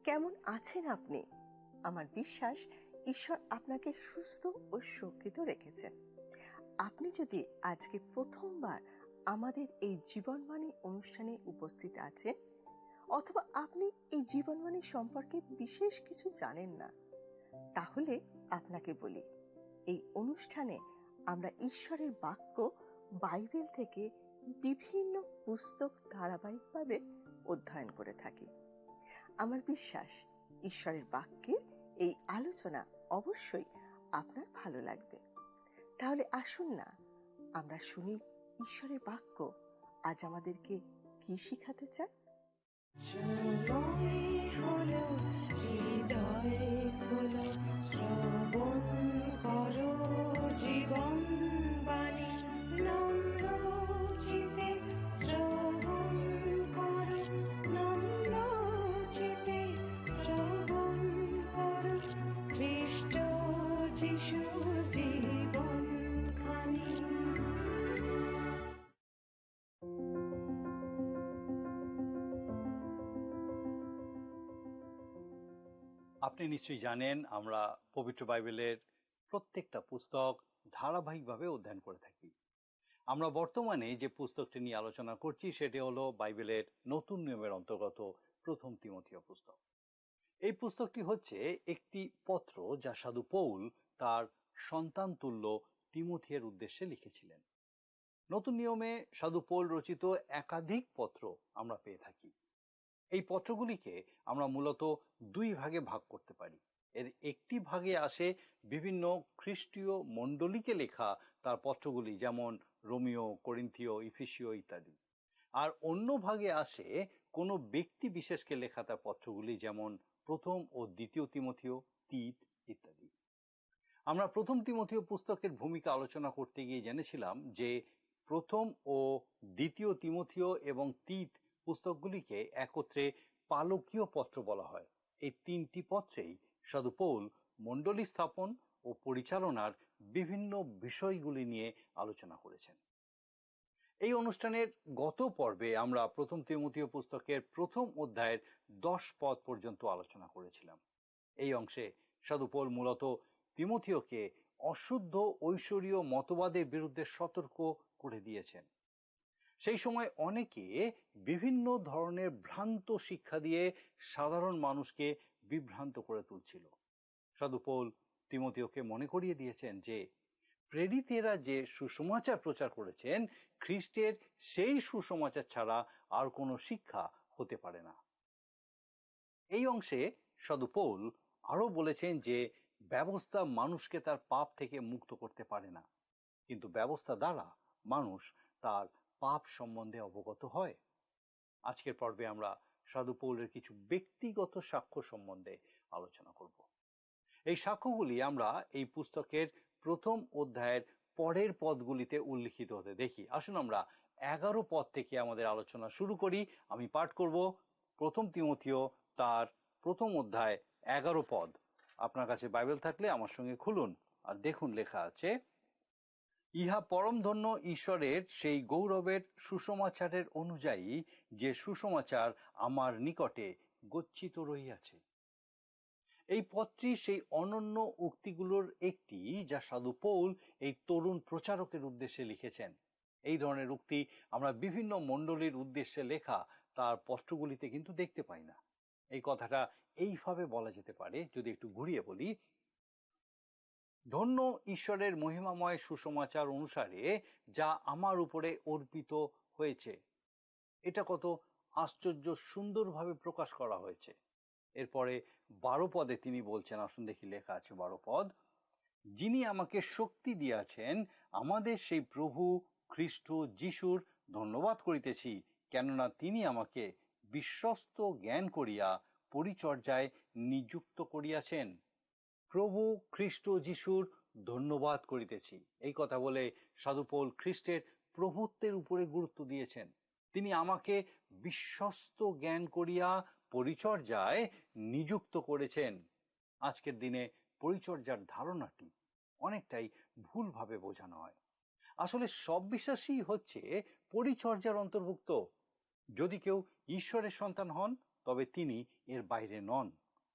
কেমন আছেন আপনি? আমার বিশ্বাস, ঈশ্বর আপনাকে সুস্থ ও সুরক্ষিত রেখেছেন। আপনি যদি আজকে প্রথমবার আমাদের এই জীবনবাণী অনুষ্ঠানে উপস্থিত আছেন, অথবা আপনি এই জীবনবাণী সম্পর্কে বিশেষ কিছু জানেন না, তাহলে আপনাকে বলি, এই অনুষ্ঠানে আমরা ঈশ্বরের বাক্য বাইবেল থেকে বিভিন্ন পুস্তক ধারাবাহিকভাবে অধ্যয়ন করে থাকি। আমার বিশ্বাস, ঈশ্বরের বাক্যের এই আলোচনা অবশ্যই আপনার ভালো লাগবে। তাহলে আসুন না, আমরা শুনি ঈশ্বরের বাক্য আজ আমাদেরকে কি শিখাতে চায়। সময় হলো, হৃদয় খোলো, শ্রবণ করো জীবন বাণী। নম্র চিতে শ্রবণ করো, নম্র চিতে শ্রবণ করো, খ্রিস্ট যিশুর জীবন খানি। আপনি নিশ্চয়ই জানেন, আমরা পবিত্র বাইবেলের প্রত্যেকটা পুস্তক ধারাবাহিকভাবে অধ্যয়ন করে থাকি। আমরা বর্তমানে যে পুস্তকটি নিয়ে আলোচনা করছি, সেটি হলো বাইবেলের নতুন নিয়মের অন্তর্গত প্রথম তিমথিও পুস্তক। এই পুস্তকটি হচ্ছে একটি পত্র, যা সাধু পৌল তার সন্তান তুল্য তিমথিয়ের উদ্দেশ্যে লিখেছিলেন। নতুন নিয়মে সাধু পৌল রচিত একাধিক পত্র আমরা পেয়ে থাকি। এই পত্রগুলিকে আমরা মূলত দুই ভাগে ভাগ করতে পারি। এর একটি ভাগে আসে বিভিন্ন খ্রিস্টীয় মণ্ডলীকে লেখা তার পত্রগুলি, যেমন রোমীয়, করিন্থীয়, ইফিসীয় ইত্যাদি। আর অন্য ভাগে আসে কোনো ব্যক্তি বিশেষকে লেখা তার পত্রগুলি, যেমন প্রথম ও দ্বিতীয় তিমথিও, তীত ইত্যাদি। আমরা প্রথম তিমথিও পুস্তকের ভূমিকা আলোচনা করতে গিয়ে জেনেছিলাম যে প্রথম ও দ্বিতীয় তিমথিও এবং তীত পুস্তকগুলিকে একত্রে পালকীয় পত্র বলা হয়। এই তিনটি পত্রেই সাধু পৌল মণ্ডলী স্থাপন ও পরিচালনার বিভিন্ন বিষয়গুলি নিয়ে আলোচনা করেছেন। এই অনুষ্ঠানের গত পর্বে আমরা প্রথম তিমথিও পুস্তকের প্রথম অধ্যায়ের দশ পদ পর্যন্ত আলোচনা করেছিলাম। এই অংশে সাধু পৌল মূলত তিমথিওকে অশুদ্ধ ঐশ্বরীয় মতবাদের বিরুদ্ধে সতর্ক করে দিয়েছেন। সেই সময় অনেকে বিভিন্ন ধরনের ভ্রান্ত শিক্ষা দিয়ে সাধারণ মানুষকে বিভ্রান্ত করে তুলছিল। সাধু পৌল তিমথিওকে মনে করিয়ে দিয়েছেন যে প্রেরিতেরা যে সুসমাচার প্রচার করেছেন, খ্রিস্টের সেই সুসমাচার ছাড়া আর কোনো শিক্ষা হতে পারে না। এই অংশে সাধু পৌল আরও বলেছেন যে ব্যবস্থা মানুষকে তার পাপ থেকে মুক্ত করতে পারে না, কিন্তু ব্যবস্থা দ্বারা মানুষ তার পাপ সম্বন্ধে অবগত হয়। আজকের পর্বে আমরা সাধু পৌলের কিছু ব্যক্তিগত সাক্ষ্য সম্বন্ধে আলোচনা করব। এই সাক্ষ্যগুলি আমরা এই পুস্তকের প্রথম অধ্যায়ের পরের পদগুলিতে উল্লিখিত হতে দেখি। আসুন আমরা এগারো পদ থেকে আমাদের আলোচনা শুরু করি। আমি পাঠ করব প্রথম তিমথিও তার প্রথম অধ্যায় এগারো পদ। আপনার কাছে বাইবেল থাকলে আমার সঙ্গে খুলুন আর দেখুন, লেখা আছে, "ইহা পরম ধন্য ঈশ্বরের সেই গৌরবের সুসমাচারের অনুযায়ী, যে সুসমাচার আমার নিকটে গচ্ছিত রহিয়াছে।" এই পদটি সেই অনন্য উক্তিগুলোর একটি, যা সাধু পৌল এই তরুণ প্রচারকের উদ্দেশ্যে লিখেছেন। এই ধরনের উক্তি আমরা বিভিন্ন মণ্ডলীর উদ্দেশ্যে লেখা তার পত্রগুলিতে কিন্তু দেখতে পাই না। এই কথাটা এইভাবে বলা যেতে পারে, যদি একটু ঘুরিয়ে বলি, "ধন্য ঈশ্বরের মহিমাময় সুসমাচার অনুসারে যা আমার উপরে অর্পিত হয়েছে।" এটা কত আশ্চর্য সুন্দরভাবে প্রকাশ করা হয়েছে। এরপরে বারো পদে তিনি বলছেন, আসুন দেখি, লেখা আছে বারো পদ, "যিনি আমাকে শক্তি দিয়াছেন, আমাদের সেই প্রভু খ্রিস্ট যিশুর ধন্যবাদ করিতেছি, কেননা তিনি আমাকে বিশ্বস্ত জ্ঞান করিয়া পরিচর্যায় নিযুক্ত করিয়াছেন।" প্রভু খ্রিস্ট যিশুর ধন্যবাদ করিতেছি। এই কথা বলে সাধু পৌল খ্রিস্টের প্রভুত্বের উপরে গুরুত্ব দিয়েছেন। "তিনি আমাকে বিশ্বস্ত জ্ঞান করিয়া পরিচর্যায় নিযুক্ত করেছেন।" আজকের দিনে পরিচর্যার ধারণাটি অনেকটাই ভুলভাবে বোঝানো হয়। আসলে সব বিশ্বাসই হচ্ছে পরিচর্যার অন্তর্ভুক্ত। যদি কেউ ঈশ্বরের সন্তান হন, তবে তিনি এর বাইরে নন।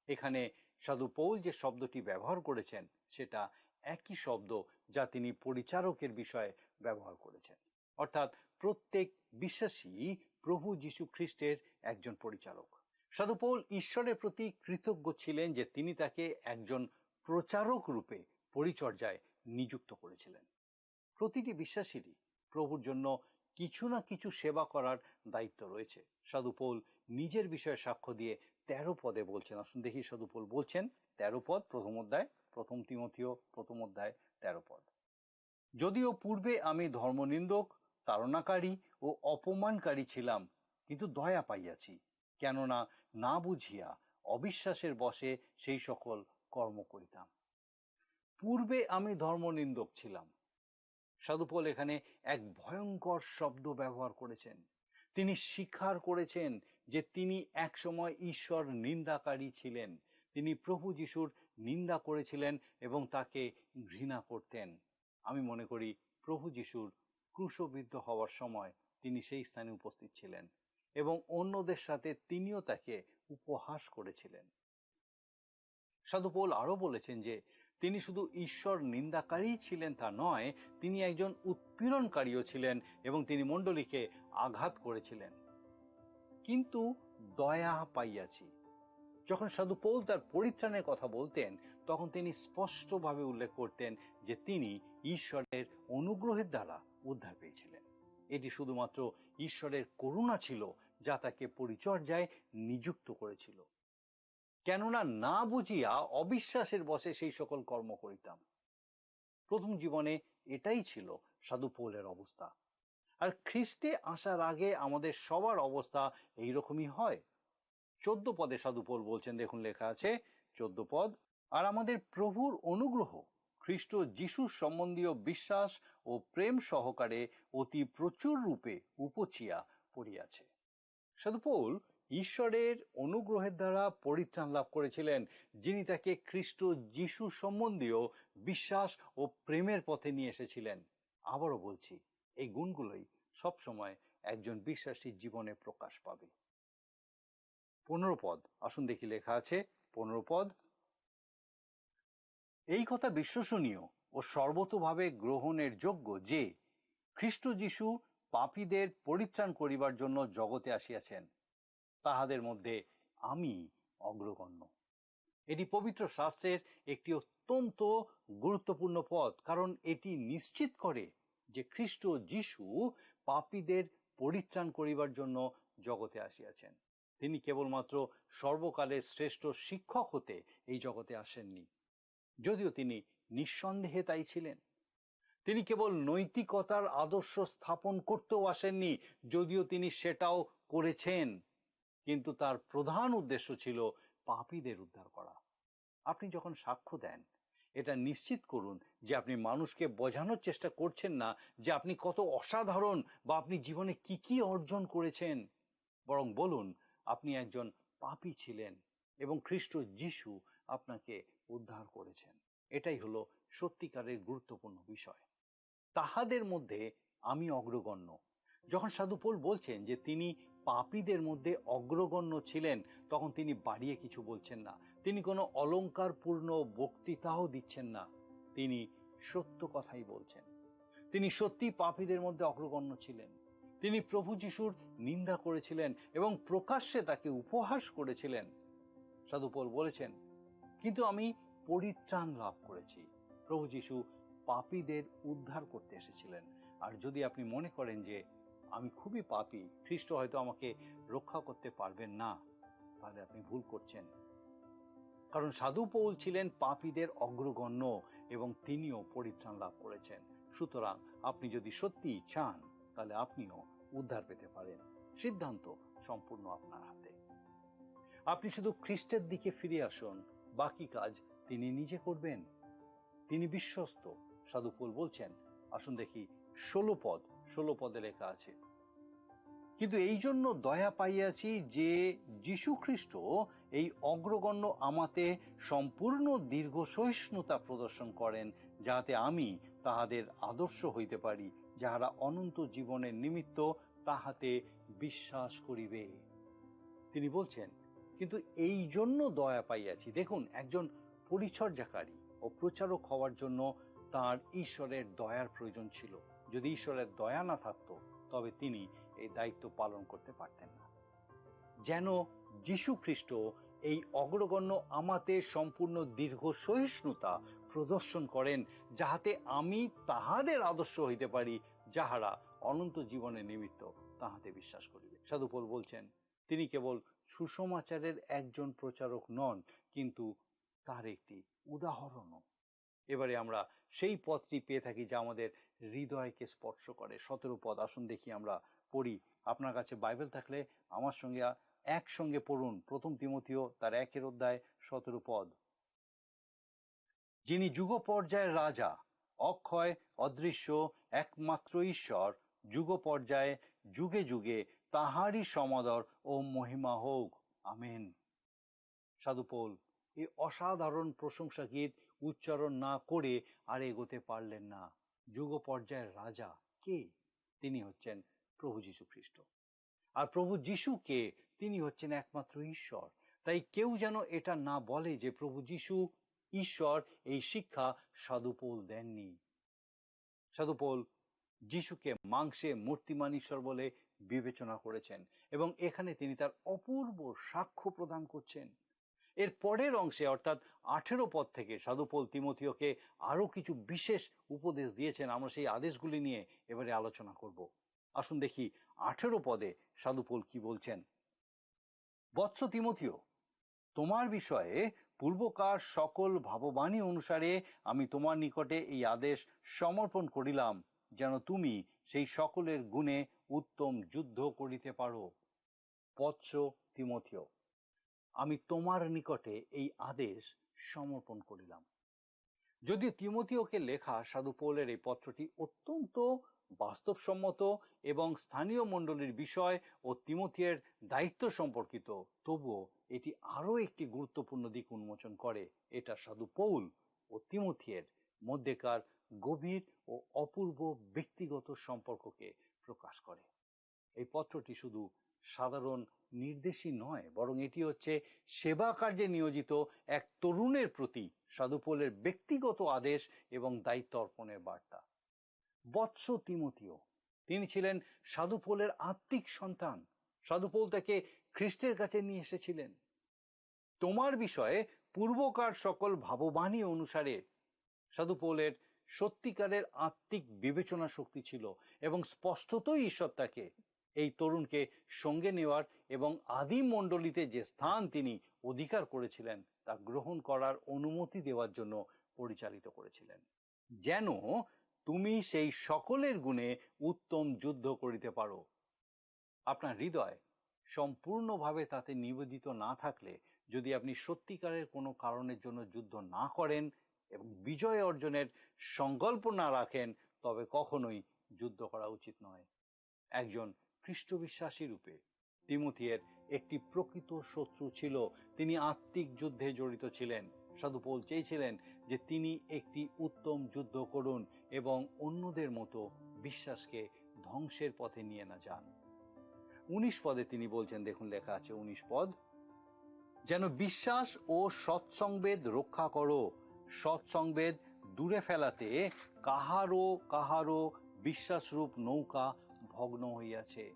এখানে সাধু পৌল যে শব্দটি ব্যবহার করেছেন, সেটা একই শব্দ যা তিনি পরিচারকের বিষয়ে ব্যবহার করেছেন। অর্থাৎ প্রত্যেক বিশ্বাসী প্রভু যীশু খ্রিস্টের একজন পরিচারক। সাধু পৌল ঈশ্বরের প্রতি কৃতজ্ঞ ছিলেন যে তিনি তাকে একজন প্রচারক রূপে পরিচর্যায় নিযুক্ত করেছিলেন। প্রতিটি বিশ্বাসীরই প্রভুর জন্য কিছু না কিছু সেবা করার দায়িত্ব রয়েছে। সাধু পৌল নিজের বিষয়ে সাক্ষ্য দিয়ে তেরো পদে বলছেন, আসুন দেখি সাধু পৌল বলছেন, তেরো পদ, প্রথম অধ্যায়, প্রথম তিমথিও প্রথম অধ্যায়, তেরো পদ। "যদিও পূর্বে আমি ধর্মনিন্দক, তাড়নাকারী ও অপমানকারী ছিলাম, কিন্তু দয়া পাইয়াছি, কেননা না বুঝিয়া অবিশ্বাসের বশে সেই সকল কর্ম করিতাম।" পূর্বে আমি ধর্মনিন্দক ছিলাম। সাধু পৌল এখানে এক ভয়ঙ্কর শব্দ ব্যবহার করেছেন। তিনি স্বীকার করেছেন যে তিনি একসময় ঈশ্বর নিন্দাকারী ছিলেন। তিনি প্রভু যিশুর নিন্দা করেছিলেন এবং তাকে ঘৃণা করতেন। আমি মনে করি প্রভু যিশুর ক্রুশবিদ্ধ হওয়ার সময় তিনি সেই স্থানে উপস্থিত ছিলেন এবং অন্যদের সাথে তিনিও তাকে উপহাস করেছিলেন। সাধু পৌল আরো বলেছেন যে তিনি শুধু ঈশ্বর নিন্দাকারী ছিলেন তা নয়, তিনি একজন উৎপীড়নকারীও ছিলেন এবং তিনি মণ্ডলীকে আঘাত করেছিলেন। "কিন্তু দয়া পাইয়াছি।" যখন সাধু পৌল তার পরিত্রাণের কথা বলতেন, তখন তিনি স্পষ্টভাবে উল্লেখ করতেন যে তিনি ঈশ্বরের অনুগ্রহের দ্বারা উদ্ধার পেয়েছিলেন। এটি শুধুমাত্র ঈশ্বরের করুণা ছিল, যা তাকে পরিচর্যায় নিযুক্ত করেছিল। "কেননা না বুঝিয়া অবিশ্বাসের বশে সেই সকল কর্ম করিতাম।" প্রথম জীবনে এটাই ছিল সাধু পৌলের অবস্থা। আর খ্রিস্টে আসার আগে আমাদের সবার অবস্থা এইরকমই হয়। চোদ্দ পদে সাধু পৌল বলছেন, দেখুন, লেখা আছে, চোদ্দ পদ, "আর আমাদের প্রভুর অনুগ্রহ খ্রিস্ট যিশু সম্বন্ধীয় বিশ্বাস ও প্রেম সহকারে অতি প্রচুর রূপে উপচিয়া পড়িয়াছে।" সাধু পৌল ঈশ্বরের অনুগ্রহের দ্বারা পরিত্রাণ লাভ করেছিলেন, যিনি তাকে খ্রিস্ট যিশু সম্বন্ধীয় বিশ্বাস ও প্রেমের পথে নিয়ে এসেছিলেন। আবারও বলছি, এই গুণগুলোই সবসময় একজন বিশ্বাসীর জীবনে প্রকাশ পাবে। পনেরো পদ, আসুন দেখি, লেখা আছে পনেরো পদ, "এই কথা বিশ্বসনীয় ও সর্বতোভাবে গ্রহণের যোগ্য যে খ্রিস্ট যিশু পাপীদের পরিত্রাণ করিবার জন্য জগতে আসিয়াছেন, তাহাদের মধ্যে আমি অগ্রগণ্য।" এটি পবিত্র শাস্ত্রের একটি অত্যন্ত গুরুত্বপূর্ণ পদ, কারণ এটি নিশ্চিত করে যে খ্রিস্ট যিশু পাপীদের পরিত্রাণ করিবার জন্য জগতে আসিয়াছেন। তিনি কেবলমাত্র সর্বকালের শ্রেষ্ঠ শিক্ষক হতে এই জগতে আসেননি, যদিও তিনি নিঃসন্দেহে তাই ছিলেন। তিনি কেবল নৈতিকতার আদর্শ স্থাপন করতেও আসেননি, যদিও তিনি সেটাও করেছেন, কিন্তু তার প্রধান উদ্দেশ্য ছিল পাপীদের উদ্ধার করা। আপনি যখন সাক্ষ্য দেন, এটা নিশ্চিত করুন যে আপনি মানুষকে বোঝানোর চেষ্টা করছেন না যে আপনি কত অসাধারণ বা আপনি জীবনে কি কি অর্জন করেছেন, বরং বলুন আপনি একজন পাপী ছিলেন এবং খ্রিস্ট যিশু আপনাকে উদ্ধার করেছেন। এটাই হলো সত্যিকারের গুরুত্বপূর্ণ বিষয়। "তাহাদের মধ্যে আমি অগ্রগণ্য।" যখন সাধু পৌল বলছেন যে তিনি পাপীদের মধ্যে অগ্রগণ্য ছিলেন, তখন তিনি বাড়িয়ে কিছু বলছেন না, তিনি কোনো অলংকারপূর্ণ বক্তৃতাও দিচ্ছেন না, তিনি সত্য কথাই বলছেন। তিনি সত্যি পাপীদের মধ্যে অগ্রগণ্য ছিলেন। তিনি প্রভু যিশুর নিন্দা করেছিলেন এবং প্রকাশ্যে তাকে উপহাস করেছিলেন। সাধু পৌল বলেছেন, "কিন্তু আমি পরিত্রাণ লাভ করেছি।" প্রভু যিশু পাপীদের উদ্ধার করতে এসেছিলেন। আর যদি আপনি মনে করেন যে আমি খুবই পাপী, খ্রিস্ট হয়তো আমাকে রক্ষা করতে পারবেন না, তাহলে আপনি ভুল করছেন। কারণ সাধু পৌল ছিলেন পাপীদের অগ্রগণ্য এবং তিনিও পরিত্রাণ লাভ করেছেন। সুতরাং আপনি যদি সত্যিই চান, তাহলে আপনিও উদ্ধার পেতে পারেন। সিদ্ধান্ত সম্পূর্ণ আপনার হাতে। আপনি শুধু খ্রিস্টের দিকে ফিরে আসুন, বাকি কাজ তিনি নিজে করবেন। তিনি বিশ্বস্ত। সাধু পৌল বলছেন, আসুন দেখি ষোলো পদ, ষোলো পদে লেখা আছে, "কিন্তু এই জন্য দয়া পাইয়াছি যে যীশু খ্রিস্ট এই অগ্রগণ্য আমাতে সম্পূর্ণ দীর্ঘ সহিষ্ণুতা প্রদর্শন করেন, যাহাতে আমি তাহাদের আদর্শ হইতে পারি, যাহারা অনন্ত জীবনের নিমিত্ত তাহাতে বিশ্বাস করিবে।" তিনি বলছেন, "কিন্তু এই জন্য দয়া পাইয়াছি।" দেখুন, একজন পরিচর্যাকারী ও প্রচারক হওয়ার জন্য তার ঈশ্বরের দয়ার প্রয়োজন ছিল। যদি ঈশ্বরের দয়া না থাকতো, তবে তিনি এই দায়িত্ব পালন করতে পারতেন না। যেন যীশু খ্রিস্ট এই অগ্রগণ্য আমাতে সম্পূর্ণ দীর্ঘ সহিষ্ণুতা প্রদর্শন করেন, যাহাতে আমি তাহাদের আদর্শ হইতে পারি, যাহারা অনন্ত জীবনের নিমিত্ত তাহাতে বিশ্বাস করিবে। সাধু পৌল বলছেন, তিনি কেবল সুসমাচারের একজন প্রচারক নন, কিন্তু তার একটি উদাহরণও। এবারে আমরা সেই পদটি পেয়ে থাকি যা আমাদের হৃদয়কে স্পর্শ করে। সতেরো পদ, আসুন দেখি, আমরা পড়ি। আপনার কাছে বাইবেল থাকলে আমার সঙ্গে আ-, একসঙ্গে পড়ুন। প্রথম তিমথিও তার একের অধ্যায় সতেরো পদ। যিনি যুগ পর্যায়ের রাজা, অক্ষয়, অদৃশ্য, একমাত্র ঈশ্বর, যুগ পর্যায়ে, যুগে যুগে তাহারই সমাদর ও মহিমা হোক। আমেন। সাধু পৌল এই অসাধারণ প্রশংসা গীত উচ্চারণ না করে আর এগোতে পারলেন না। যুগ পর্যায়ের রাজা কে? তিনি হচ্ছেন প্রভু যীশু খ্রিস্ট। আর প্রভু যীশু কে? তিনি হচ্ছেন একমাত্র ঈশ্বর। তাই কেউ যেন এটা না বলে যে প্রভু যীশু ঈশ্বর, এই শিক্ষা সাধু পৌল দেননি। সাধু পৌল যীশুকে মাংসে মূর্তিমান ঈশ্বর বলে বিবেচনা করেছেন এবং এখানে তিনি তার অপূর্ব সাক্ষ্য প্রদান করছেন। এর পরের অংশে, অর্থাৎ আঠেরো পদ থেকে, সাধু পৌল তিমথিওকে আরো কিছু বিশেষ উপদেশ দিয়েছেন। আমরা সেই আদেশগুলি নিয়ে এবারে আলোচনা করব। আসুন দেখি আঠেরো পদে সাধু পৌল কি বলছেন। "বৎস তিমথিও, তোমার বিষয়ে পূর্বকার সকল ভাববাণী অনুসারে আমি তোমার নিকটে এই আদেশ সমর্পণ করিলাম, যেন তুমি সেই সকলের গুণে উত্তম যুদ্ধ করিতে পারো।" বৎস তিমথিও, আমি তোমার নিকটে এই আদেশ সমর্পণ করিলাম। যদিও তিমথিওকে লেখা সাধু পৌলের এই পত্রটি অত্যন্ত বাস্তবসম্মত এবং স্থানীয় মণ্ডলীর বিষয় ও তিমথিয়ের দায়িত্ব সম্পর্কিত, তবুও এটি আরও একটি গুরুত্বপূর্ণ দিক উন্মোচন করে। এটা সাধু পৌল ও তিমথিয়ের মধ্যেকার গভীর ও অপূর্ব ব্যক্তিগত সম্পর্ককে প্রকাশ করে। এই পত্রটি শুধু সাধারণ নির্দেশই নয়, বরং এটি হচ্ছে সেবা কার্যে নিয়োজিত এক তরুণের প্রতি সাধু পৌলের ব্যক্তিগত আদেশ এবং দায়িত্ব অর্পণের বার্তা। বৎস তিমথিও, তিনি ছিলেন সাধু পৌলের আত্মিক সন্তান। সাধু পৌল তাকে খ্রিস্টের কাছে নিয়ে এসেছিলেন। তোমার বিষয়ে পূর্বকার সকল ভাববাণী অনুসারে সাধু পৌলের সত্যিকারের আত্মিক বিবেচনা শক্তি ছিল এবং স্পষ্টতই ঈশ্বর তাকে, এই তরুণকে সঙ্গে নেওয়ার এবং আদিম মণ্ডলীতে যে স্থান তিনি অধিকার করেছিলেন তা গ্রহণ করার অনুমতি দেওয়ার জন্য পরিচালিত করেছিলেন, যেন তুমি সেই সকলের গুণে উত্তম যুদ্ধ করিতে পারো। আপনার হৃদয় সম্পূর্ণভাবে তাতে নিবেদিত না থাকলে, যদি আপনি সত্যিকারের কোনো কারণের জন্য যুদ্ধ না করেন এবং বিজয় অর্জনের সংকল্প না রাখেন, তবে কখনোই যুদ্ধ করা উচিত নয়। একজন খ্রিস্ট বিশ্বাসী রূপে তিমথিয়ের একটি প্রকৃত শত্রু ছিল। তিনি আত্মিক যুদ্ধে জড়িত ছিলেন। সাধু পৌল চেয়েছিলেন যে তিনি একটি উত্তম যুদ্ধ করুন এবং অন্যদের মতো বিশ্বাসকে ধ্বংসের পথে নিয়ে না যান। উনিশ পদে তিনি বলছেন, দেখুন, লেখা আছে উনিশ পদ, "যেন বিশ্বাস ও সৎসংবেদ রক্ষা করো, সৎসংবেদ দূরে ফেলাতে কাহারও কাহারও বিশ্বাসরূপ নৌকা ভগ্ন হইয়াছে।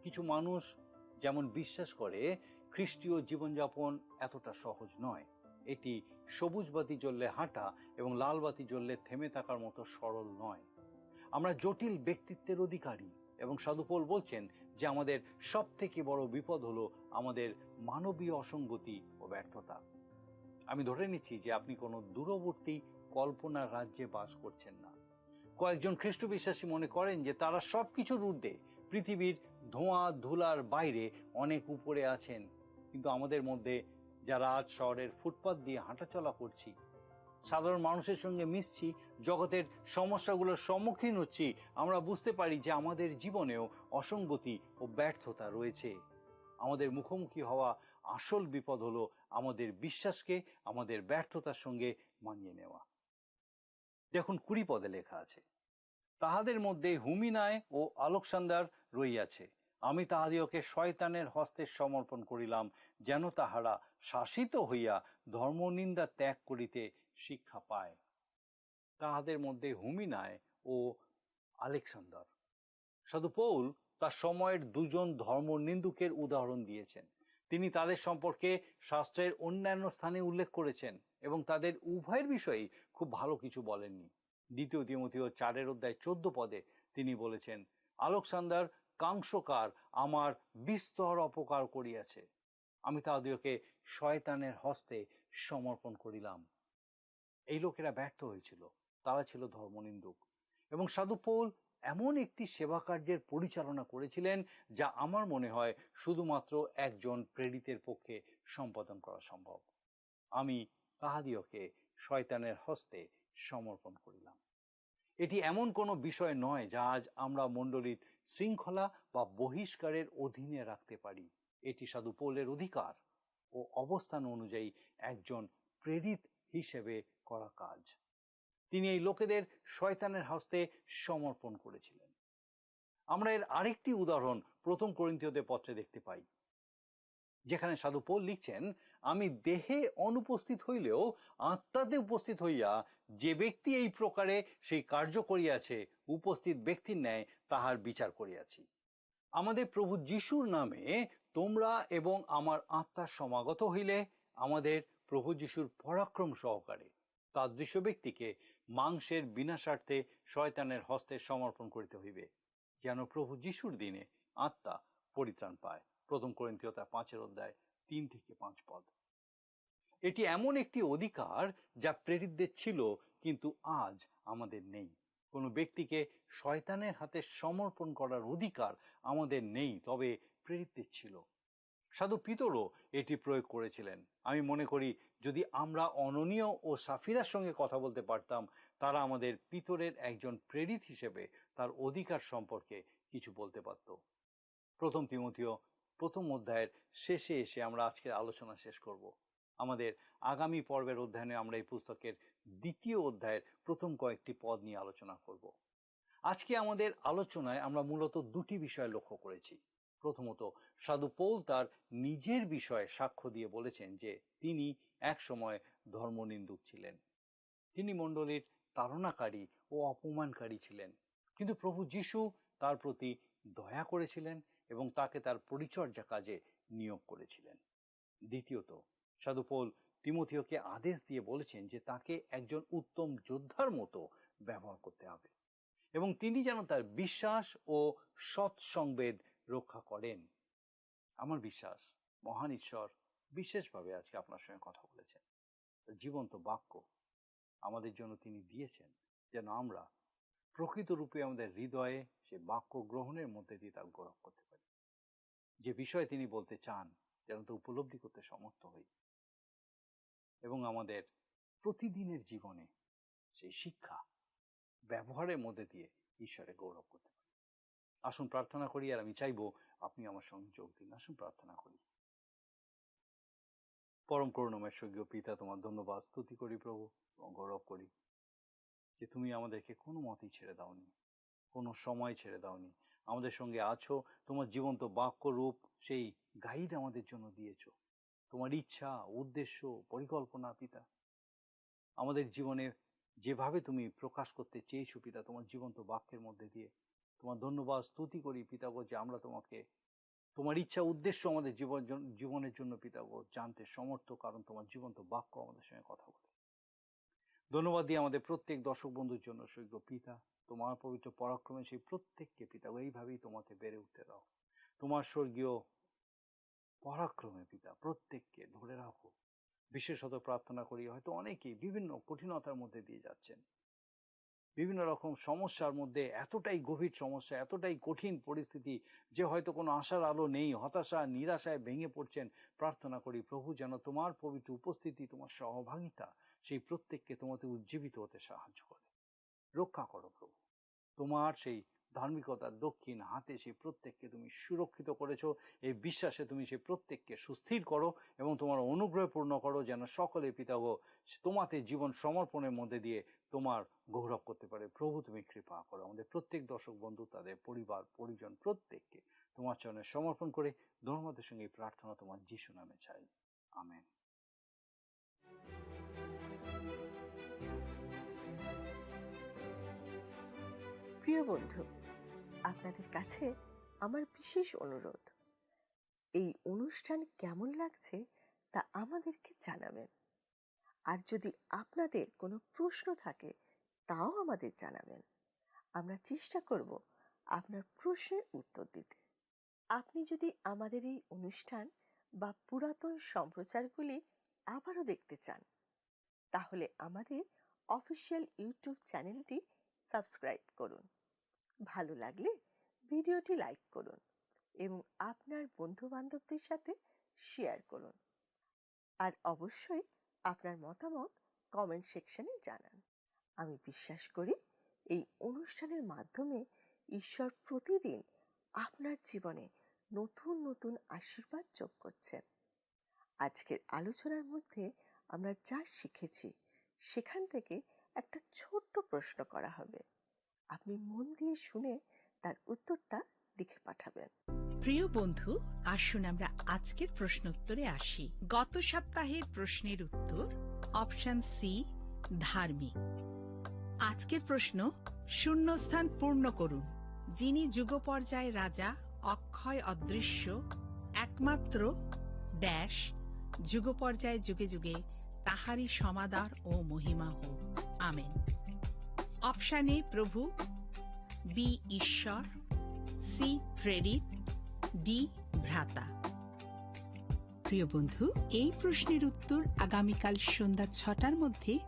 কিছু মানুষ যেমন বিশ্বাস করে, খ্রিস্টীয় জীবনযাপন এতটা সহজ নয়। এটি সবুজ বাতি জ্বললে হাঁটা এবং লাল বাতি জ্বললে থেমে থাকার মতো সরল নয়। আমরা জটিল ব্যক্তিত্বের অধিকারী, এবং সাধু পৌল বলছেন যে আমাদের সব থেকে বড় বিপদ হলো আমাদের মানবীয় অসঙ্গতি ও ব্যর্থতা। আমি ধরে নিচ্ছি যে আপনি কোনো দূরবর্তী কল্পনার রাজ্যে বাস করছেন না। কয়েকজন খ্রিস্ট বিশ্বাসী মনে করেন যে তারা সবকিছুর ঊর্ধ্বে, পৃথিবীর ধোঁয়া ধুলার বাইরে অনেক উপরে আছেন। কিন্তু আমাদের মধ্যে যারা আজ শহরের ফুটপাত দিয়ে হাঁটাচলা করছি, সাধারণ মানুষের সঙ্গে মিশছি, জগতের সমস্যাগুলোর সম্মুখীন হচ্ছি, আমরা বুঝতে পারি যে আমাদের জীবনেও অসঙ্গতি ও ব্যর্থতা রয়েছে। আমাদের মুখোমুখি হওয়া আসল বিপদ হলো আমাদের বিশ্বাসকে আমাদের ব্যর্থতার সঙ্গে মানিয়ে নেওয়া। দেখুন, কুড়ি পদে লেখা আছে, "তাহাদের মধ্যে হুমিনায় ও আলেকসান্দার রইয়াছে। আমি তাহাদিগকে শয়তানের হস্তে সমর্পণ করিলাম, যেন তাহারা শাসিত হইয়া ধর্মনিন্দা ত্যাগ করিতে শিক্ষা পায়।" তাহাদের মধ্যে হুমিনায় ও আলেকসান্দার। সাধু পৌল তার সময়ের দুজন ধর্ম নিন্দুকের উদাহরণ দিয়েছেন। তিনি তাদের সম্পর্কে শাস্ত্রের অন্যান্য স্থানে উল্লেখ করেছেন এবং তাদের উভয়ের বিষয়েই খুব ভালো কিছু বলেননি। দ্বিতীয় তিমথিও চারের অধ্যায় চোদ্দ পদে তিনি বলেছেন, "আলেকসান্দার কাংসকার আমার বিস্তর অপকার করিয়াছে, আমি তাহাদিগকে শয়তানের হস্তে সমর্পণ করিলাম।" এই লোকেরা ব্যর্থ হয়েছিল, তারা ছিল ধর্মনিন্দুক। এবং সাধু পৌল এমন একটি সেবা কার্যের পরিচালনা করেছিলেন, যা আমার মনে হয় শুধুমাত্র একজন প্রেরিতের পক্ষে সম্পাদন করা সম্ভব। "আমি তাহাদিগকে শয়তানের হস্তে সমর্পণ করিলাম।" এটি এমন কোনো বিষয় নয় যা আজ আমরা মণ্ডলীর শৃঙ্খলা বা বহিষ্কারের অধীনে রাখতে পারি। এটি সাধু পৌলের অধিকার ও অবস্থান অনুযায়ী একজন প্রেরিত হিসেবে করা কাজ। তিনি এই লোকেদের শয়তানের হস্তে সমর্পণ করেছিলেন। আমরা এর আরেকটি উদাহরণ প্রথম করিন্থীয়দের পত্রে দেখতে পাই, যেখানে সাধু পৌল লিখছেন, "আমি দেহে অনুপস্থিত হইলেও আত্মাতে উপস্থিত হইয়া যে ব্যক্তি এই প্রকারে সেই কার্য করিয়াছে, উপস্থিত ব্যক্তির ন্যায় তাহার বিচার করিয়াছি।" আমাদের প্রভু যিশুর নামে তোমরা এবং আমার আত্মা সমাগত হইলে, আমাদের প্রভু যিশুর পরাক্রম সহকারে তাদৃশ ব্যক্তিকে মাংসের বিনাশার্থে শয়তানের হস্তে সমর্পণ করিতে হইবে, যেন প্রভু যিশুর দিনে আত্মা পরিত্রাণ পায়। প্রথম করিন্থীয় তার পাঁচের অধ্যায় তিন থেকে পাঁচ পদ। এটি এমন একটি অধিকার যা প্রেরিতদের ছিল, কিন্তু আজ আমাদের নেই। কোনো ব্যক্তিকে শয়তানের হাতে সমর্পণ করার অধিকার আমাদের নেই, তবে প্রেরিতদের ছিল। সাধু পিতরও এটি প্রয়োগ করেছিলেন। আমি মনে করি, যদি আমরা অননীয় ও সাফিরার সঙ্গে কথা বলতে পারতাম, তারা আমাদের পিতরের একজন প্রেরিত হিসেবে তার অধিকার সম্পর্কে কিছু বলতে পারত। প্রথম তিমথিও প্রথম অধ্যায়ের শেষে এসে আমরা আজকের আলোচনা শেষ করব। আমাদের আগামী পর্বের অধ্যয়নে আমরা এই পুস্তকের দ্বিতীয় অধ্যায়ের প্রথম কয়েকটি পদ নিয়ে আলোচনা করব। আজকে আমাদের আলোচনায় আমরা মূলত দুটি বিষয় লক্ষ্য করেছি। প্রথমত, সাধু পৌল তার নিজের বিষয়ে সাক্ষ্য দিয়ে বলেছেন যে তিনি এক সময় ধর্মনিন্দুক ছিলেন। তিনি মণ্ডলীর তাড়নাকারী ও অপমানকারী ছিলেন, কিন্তু প্রভু যিশু তার প্রতি দয়া করেছিলেন এবং তাকে তার পরিচর্যা কাজে নিয়োগ করেছিলেন। দ্বিতীয়ত, সাধু পৌল তিমথিওকে আদেশ দিয়ে বলেছেন যে তাকে একজন উত্তম যোদ্ধার মতো ব্যবহার করতে হবে এবং তিনি যেন তার বিশ্বাস ও সৎ সংবেদ রক্ষা করেন। আমার বিশ্বাস, মহান ঈশ্বর বিশেষভাবে আজকে আপনার সঙ্গে কথা বলেছেন। তার জীবন্ত বাক্য আমাদের জন্য তিনি দিয়েছেন, যেন আমরা প্রকৃত রূপে আমাদের হৃদয়ে সে বাক্য গ্রহণের মধ্যে দিয়ে তা গৌরব করতে পারি। যে বিষয়ে তিনি বলতে চান, যেন তা উপলব্ধি করতে সমর্থ হই এবং আমাদের প্রতিদিনের জীবনে সেই শিক্ষা ব্যবহারের মধ্যে দিয়ে ঈশ্বরে গৌরব করতে পারি। আসুন প্রার্থনা করি, আর আমি চাইবো আপনি আমার সঙ্গে যোগ দিন। আসুন প্রার্থনা করি। পরম করুণাময় স্বর্গীয় পিতা, তোমার ধন্যবাদ স্তুতি করি প্রভু এবং গৌরব করি যে তুমি আমাদেরকে কোনো মতেই ছেড়ে দাওনি, কোনো সময় ছেড়ে দাওনি। আমাদের সঙ্গে আছো, তোমার জীবন্ত বাক্য রূপ সেই গাইড আমাদের জন্য দিয়েছো। তোমার ইচ্ছা, উদ্দেশ্য, পরিকল্পনা, পিতা, আমাদের জীবনে যেভাবে তুমি প্রকাশ করতে চেয়েছো, পিতা, তোমার জীবন্ত বাক্যের মধ্যে দিয়ে, তোমার ধন্যবাদ স্তুতি করি পিতাগো, যে আমরা তোমাকে, তোমার ইচ্ছা উদ্দেশ্য আমাদের জীবন জন-, জীবনের জন্য পিতাগো জানতে সমর্থ, কারণ তোমার জীবন্ত বাক্য আমাদের সঙ্গে কথা বলে। ধন্যবাদ দিই আমাদের প্রত্যেক দর্শক বন্ধুর জন্য। স্বর্গীয় পিতা, তোমার পবিত্র পরাক্রমে সেই প্রত্যেককে পিতাগো এইভাবেই তোমাতে বেড়ে উঠতে দাও। তোমার স্বর্গীয় পরাক্রমে পিতা প্রত্যেককে ধরে রাখো। বিশেষত প্রার্থনা করি, হয়তো অনেকেই বিভিন্ন কঠিনতার মধ্যে দিয়ে যাচ্ছেন, বিভিন্ন রকম সমস্যার মধ্যে, এতটাই গভীর সমস্যা, এতটাই কঠিন পরিস্থিতি যে হয়তো কোনো আশার আলো নেই, হতাশা, নিরাশায় ভেঙে পড়ছেন। প্রার্থনা করি প্রভু, যেন তোমার পবিত্র উপস্থিতি, তোমার সহভাগিতা সেই প্রত্যেককে তোমাতে উজ্জীবিত হতে সাহায্য করে। রক্ষা করো প্রভু। তোমার সেই ধার্মিকতার দক্ষিণ হাতে সেই প্রত্যেককে তুমি সুরক্ষিত করেছো। এই বিশ্বাসে তুমি সেই প্রত্যেককে সুস্থির করো এবং তোমার অনুগ্রহে পূর্ণ করো, যেন সকলে পিতাগো তোমাতে জীবন সমর্পণের মধ্যে দিয়ে তোমার গৌরব করতে পারে। প্রভু, তুমি কৃপা করো। আমাদের প্রত্যেক দর্শক বন্ধু, তাদের পরিবার পরিজন প্রত্যেককে তোমার চরণে সমর্পণ করে ধন্যবাদের সঙ্গে এই প্রার্থনা তোমার যিশু নামে চাই। আমেন। প্রিয় বন্ধু, আপনাদের কাছে আমার বিশেষ অনুরোধ, এই অনুষ্ঠান কেমন লাগছে তা আমাদেরকে জানাবেন। আর যদি আপনাদের কোনো প্রশ্ন থাকে, তাও আমাদের জানাবেন। আমরা চেষ্টা করব আপনার প্রশ্নের উত্তর দিতে। আপনি যদি আমাদের এই অনুষ্ঠান বা পুরাতন সম্প্রচারগুলি আবারও দেখতে চান, তাহলে আমাদের অফিসিয়াল YouTube চ্যানেলটি সাবস্ক্রাইব করুন। ভালো লাগলে ভিডিওটি লাইক করুন এবং আপনার বন্ধু বান্ধবদের সাথে শেয়ার করুন। আর অবশ্যই আপনার মতামত কমেন্ট সেকশনে জানান। আমি বিশ্বাস করি এই অনুষ্ঠানের মাধ্যমে ঈশ্বর প্রতিদিন আপনার জীবনে নতুন নতুন আশীর্বাদ যোগ করছেন। আজকের আলোচনার মধ্যে আমরা যা শিখেছি, সেখান থেকে একটা ছোট্ট প্রশ্ন করা হবে। আপনি মন দিয়ে শুনে তার উত্তরটা লিখে পাঠাবেন। প্রিয় বন্ধু, আসুন আমরা আজকের প্রশ্নোত্তরে আসি। গত সপ্তাহের প্রশ্নের উত্তর অপশন সি, ধার্মিক। আজকের প্রশ্ন, শূন্যস্থান পূর্ণ করুন। যিনি যুগ পর্যায় রাজা, অক্ষয় অদৃশ্য, একমাত্র ড্যাশ, যুগ পর্যায় যুগে যুগে তাহারই সমাদর ও মহিমা হোক। আমেন। অপশন এ প্রভু, বি ঈশ্বর, সি প্রেরিত, ডি ভ্রাতা। প্রিয় বন্ধু, এই প্রশ্নের উত্তর আগামীকাল সন্ধ্যা ছটার মধ্যে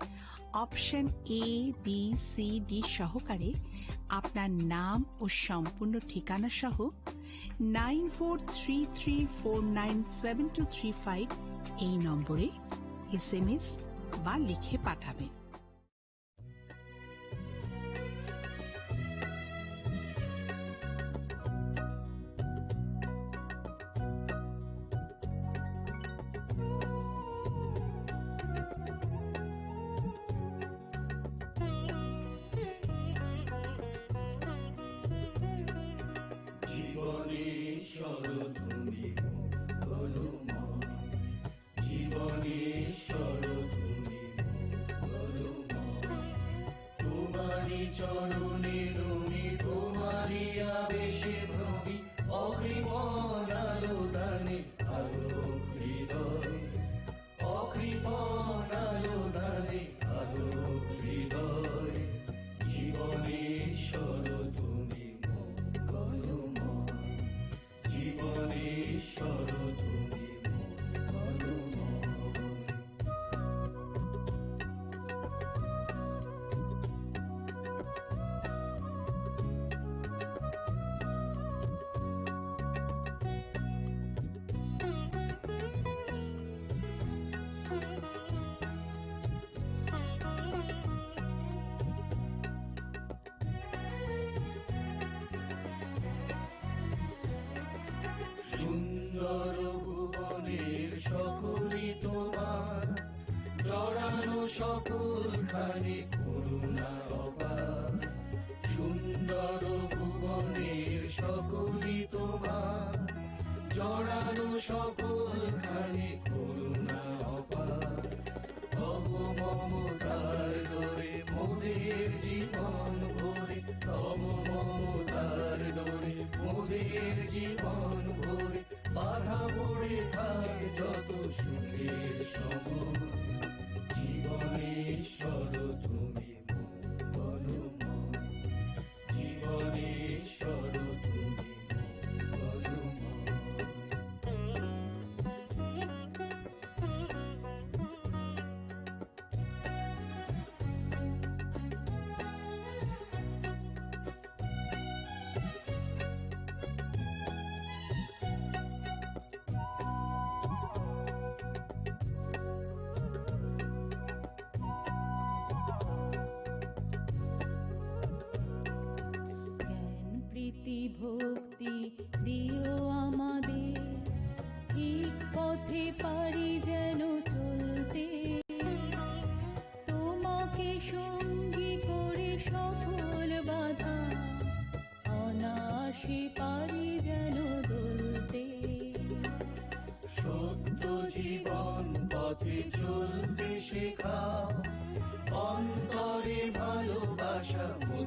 option A, B, C, D সহকারে আপনার নাম ও সম্পূর্ণ ঠিকানা সহ nine four three three four nine seven two three five এই নম্বরে এসএমএস বা লিখে পাঠাবেন।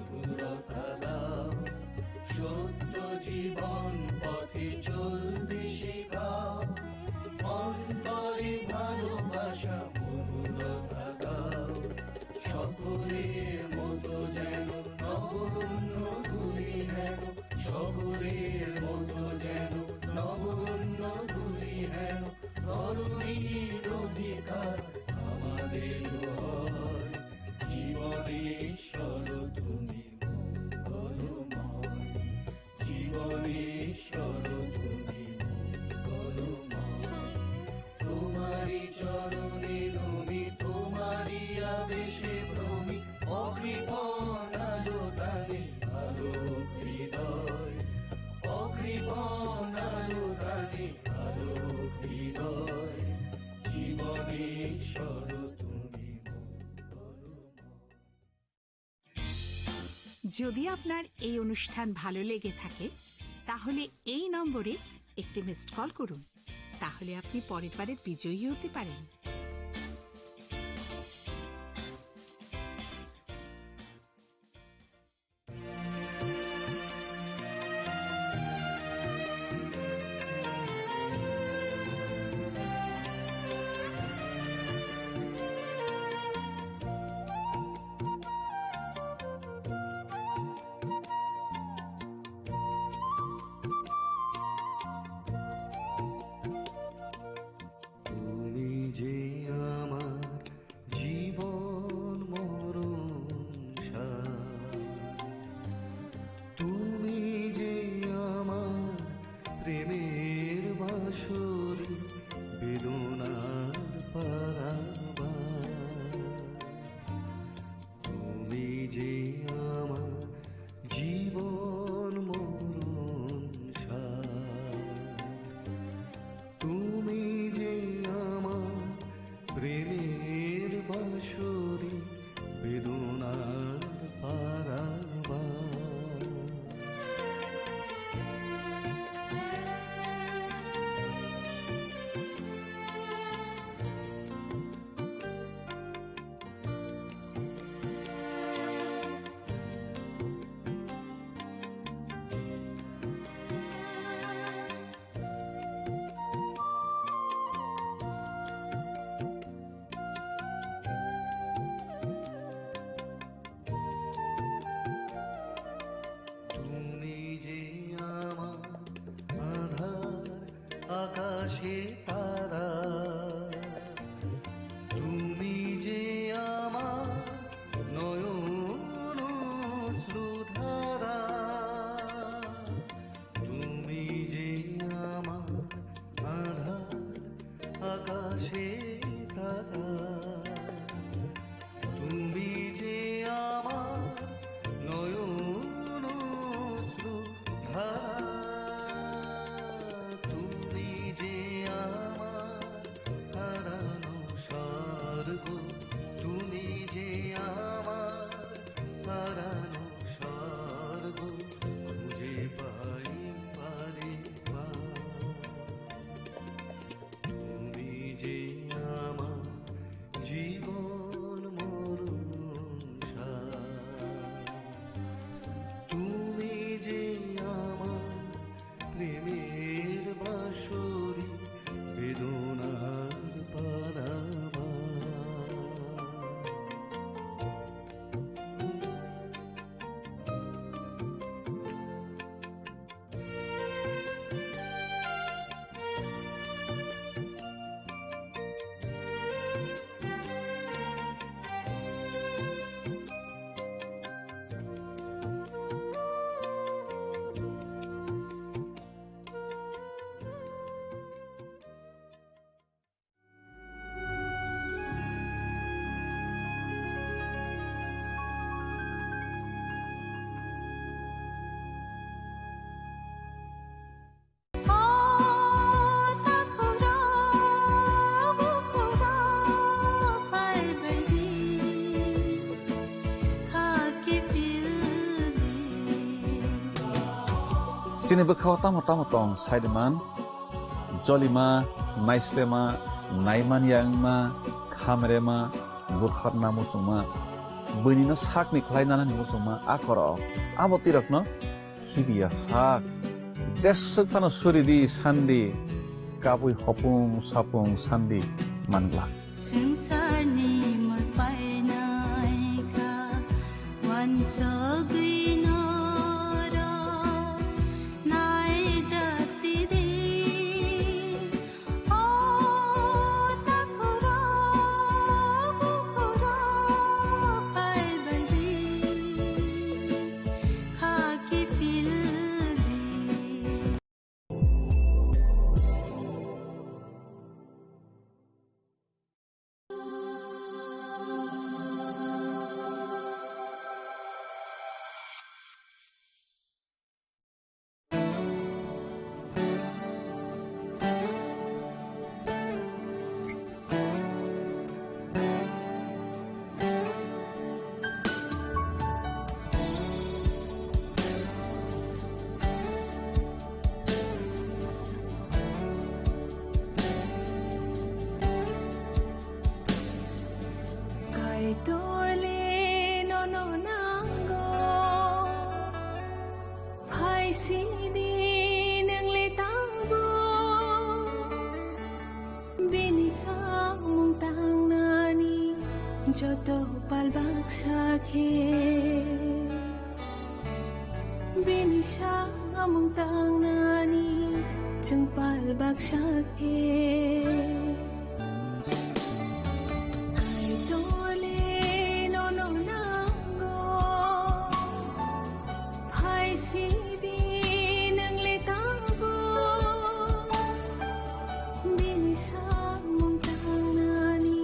মধুরতা দাও, সত্য জীবন পথে চলতে শেখাও। অন্তরে ভালোবাসা মধুরতা দাও, সকলের মতো যেন নগণ্য ধুলি হেন, সকলের মতো যেন নগণ্য ধুলি হেন। তরুণীর অধিকার আমাদের হয়, জীবনে ঈশ্বর তুমি মঙ্গলময়, জীবনে ঈশ্বর তুমি মঙ্গলময়। তোমারই চরণে নমি, তোমারই আবেশে ভ্রমি, অকৃপণ আলো দানে আলোক হৃদয়, অকৃপণ আলো দানে আলোক হৃদয়, জীবনে ঈশ্বর তুমি মঙ্গলময়। যদি আপনার এই অনুষ্ঠান ভালো লেগে থাকে, তাহলে এই নম্বরে একটি মিসড কল করুন, তাহলে আপনি পরের বারের বিজয়ী হতে পারেন। তুমি যে আমার জীবন মরণ সার, তুমি যে আমার প্রেমের বাঁশরি, বেদনার পারাবার। তুমি যে আমার জীবন মরণ সার, তুমি যে আমার প্রেমের বাঁশরি, বেদনার পারাবার। তুমি যে আমার আধার, আকাশে তারা, তুমি যে আমার নয়ন অশ্রুধারা, তুমি যে আমার আধার, আকাশে তারা, তুমি যে আমার নয়ন অশ্রু ধারা, তুমি যে আমার হারানো স্বর্গ, তুমি যে আমার হারানো স্বর্গ, খুঁজে পাই বারে বার। তুমি যে আমার জীবন মরণ সার, তুমি যে আমার প্রেমের বাঁশরি, বেদনার পারাবার। Chini bwkhao tamo tamo tong saiman, jolima, naislema, naiman yangma, khamrema, bukharna muchungma. Buini no sakni khlai nanani muchungma a korok. Abo twi rokno khibiya sak. Jeswk phano suri di sandi. Kabui hopung sapung sandi mangla. Swngcharni mui painai kha, uansugwi norok naijasidi. O takhurok, bukhurok, phaibaidi, khaki pildi. Kaitor le nono nango, phai sidi nwng le tangbo. Bini samung tangnani joto pal baksa khe. Bini samung tangnani chwng pal baksa khe. Kaitor le nono nango, phai sidi nwng le tangbo. Bini samung tangnani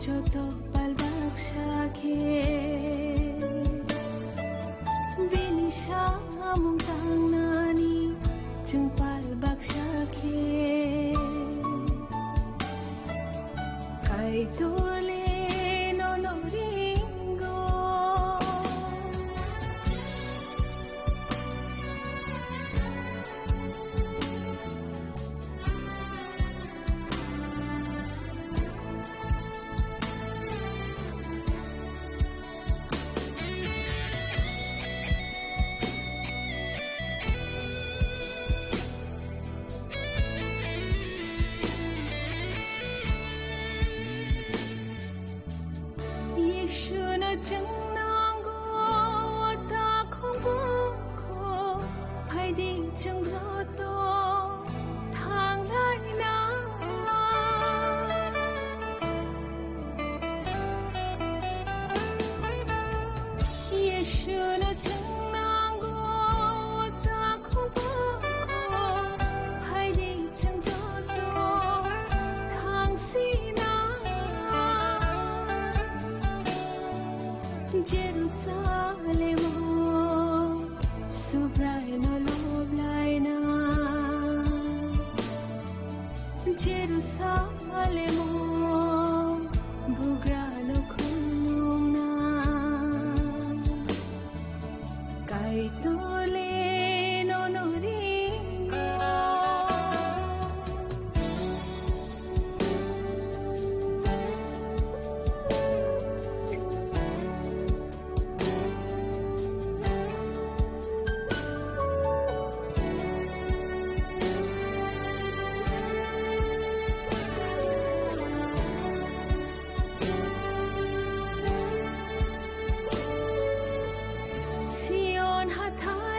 joto pal baksa khe. Bini samung tangnani chwng pal baksa khe. Kaitor le nono ringo. Yeshuno chwng nango, o takhuk bukhu phaidi chwng joto thanglaina. Yeshuno chwng nango, o takhuk bukhu phaidi chwng joto thangsina. Jerusalemo Subraino loblaina. Jerusalemo bugrano khulumna. Kaitor le nono ringo. Sion hathai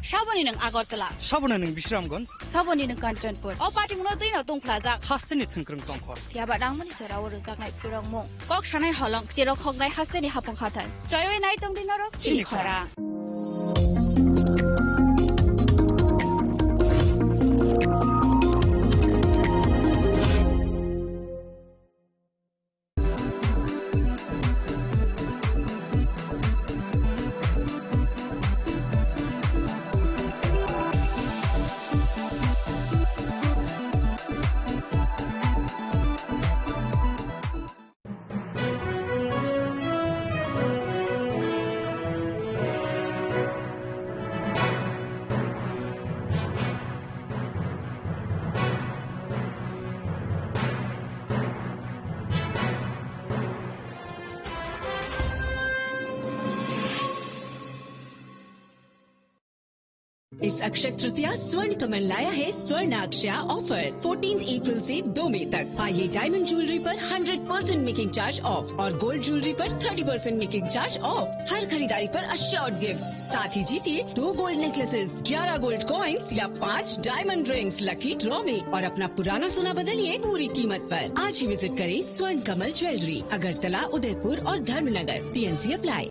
Saboni nwng Agartala. Saboni nwng Bisramganj. Saboni nwng Kanchanpur. O patimungno twino tungphlajak. Hasteni thwngkwrwng tongkhor. Phiya ba nangmani jora o rwjaknai phurokmung. Kok sanai holong, cherok hoknai hasteni hapung hathai. Choiwi nai tongdi norok chini khorang. इस अक्षय तृतीया स्वर्ण कमल लाया है स्वर्ण अक्षया offer. Fourteen April से दो मई तक पाइए डायमंड ज्वेलरी पर hundred percent making charge off और गोल्ड ज्वेलरी पर thirty percent making charge off. हर खरीदारी पर अश्योर्ड गिफ्ट, साथ ही जीतिए दो गोल्ड नेकलेसेस, ग्यारह गोल्ड कॉइन्स या पाँच डायमंड रिंग्स लकी ड्रॉ में और अपना पुराना सोना बदलिए पूरी कीमत पर। आज ही विजिट करें स्वर्ण कमल ज्वेलरी, अगरतला, उदयपुर और Dharmanagar. TNC apply.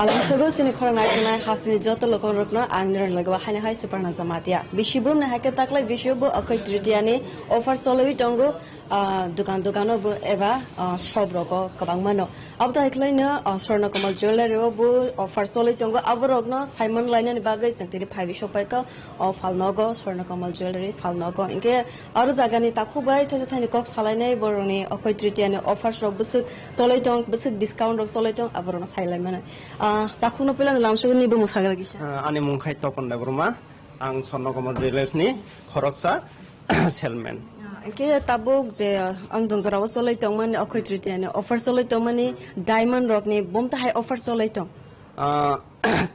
Alangsogo chini khorang naitongnai hasteni joto lokorokno ang nirok logo haino hai Suparna Jamatia. Bisi bumni hai khe taklai bisio bo Akhoi Tritiani offer choliwi tongo, ah, dukan dukano bo eba, ah, shop rogo kwbangmano. Abo to hai khwlaino, ah, Swarna Kamal Jewellery o bo offer choli tongo. Aborokno saimon lainani bagwi chwng tini phaiwi sokpaikha. O phalnogo Swarna Kamal Jewellery phalnogo. Hinkhe aro jagani takhuk bai thaisa thaini kok salainai borokni Akhoi Tritiani offers rok bwswk choloi tong, bwswk discount rok choloi tong, aborokno sailaimani. Ah, takhukno puilano lamsogoni bumung sagra kisa. Ah, ani mung khai Topon Debbarma, ang Swarna Kamal Jewellers ni khoroksa salesman. Ah, hinkhe tabuk je ang Donjora o choloi tongmani Akhoi Tritiani offer choloi tongmani diamond rokni bumtahai offer choloi tong. Ah,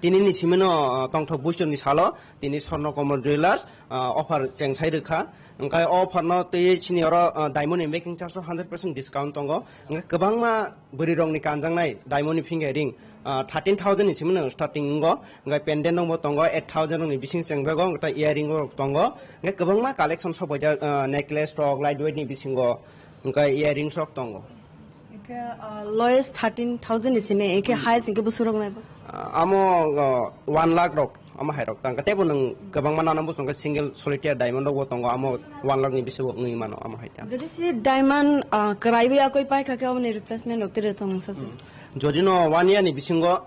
tini ni simino, ah, tongthok buichorni salo tini Swarna Kamal Jewellers, ah, offer chengsai rwkha. Hwnkhe o offer no twi chini oro, ah, diamond ni making charge o hundred percent discount tongo. Hwnkhe kwbangma bwrwi rokni kanjaknai diamond ni finger ring, ah, thirteen thousand ni simino starting wngo. Hwnkhe pendant rokbo tongo eight thousand rokni bising chengjago, hwnkhe earring rok tongo. Hwnkhe kwbangma collection sok paijak, ah, necklace rok, light weight ni bisingo, hwnkhe earrings rok tongo. Hwnkhe, ah, lowest thirteen thousand ni simi, hwnkhe highest hwnkhe bwswk rok naibo? Ah, amo, ah, one lakh rok, amo hai rok tangkha. Teibo nwng kwbangma nana bwswk hwnkhe single solitaire diamond rokbo tongo, amo one lakh ni bisingbo wngwi mano, amo hai ta. Jodi si diamond, ah, kwraiwi yakwi paikha khe, aboni replacement rok tiri tong nungsa se? Hmm. Jodi no one year ni bisingo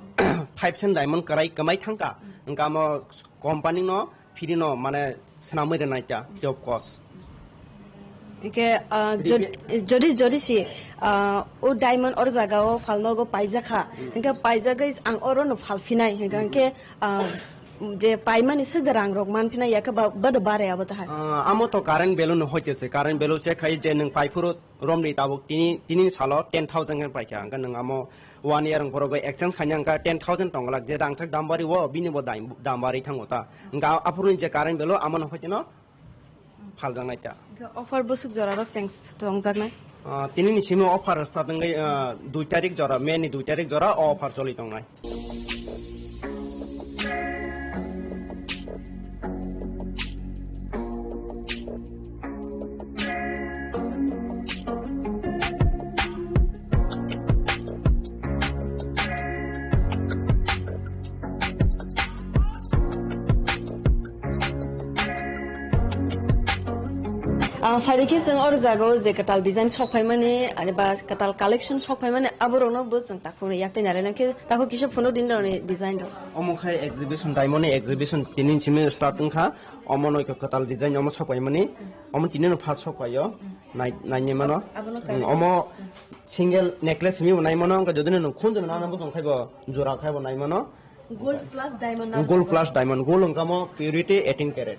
five cent diamond kwrai kwmai thangkha, hwnkhe amo company no phirino mane swnamwi rwnai ta free of cost. Hwnkhe, ah, jod-, jodi, jodi si, ah, o diamond or jaga o phalnogo paijakha, hwnkhe paijagwi ang oro no phalphinai, hwnkhe, hwnkhe, ah, Je paimani swk de rang rok manphina yakhe ba, bado bare abo tahai. Ah, amo to current value no hoite se, current value check khai je nwng paiphuru romni tabuk tini, tini salo ten thousand khe paikha, hwnkhe nwng amo one year wng phuru bai exchange khaina hwnkhe ten thousand tong glak, je rang thak dam bari o, bini bo dam, dam bari thango ta. Hwnkhe aphuru ni je current value amo no hoite no phaljaknai ta. Hwnkhe offer bwswk jora rok cheng tongjaknai? Ah, tini ni simi offer start wngwi, ah, dui tarik jora, May ni dui tarik jora o offer choli tongnai. Ah, phaidi khe chwng oro jaga o je kwtal design sok phaimani, ani ba kwtal collection sok phaimani, aborokno bo chwng takhukni yak twi nai lainai khe takhuk kisa phunuk din rokni design rok. Omo khai exhibition, diamond ni exhibition tini simi start wngkha. Omo no kwtal design omo sok phaimani, omo tini no first sok phaio, nai, naini mano. Abono kaisa. Omo single necklace simi bo nai mano, wngkha jodi no khunju no nana bo tong khai bo jora khai bo nai mano. Gold plus diamond na Gold plus diamond, gold wngkha mo purity eighteen carat.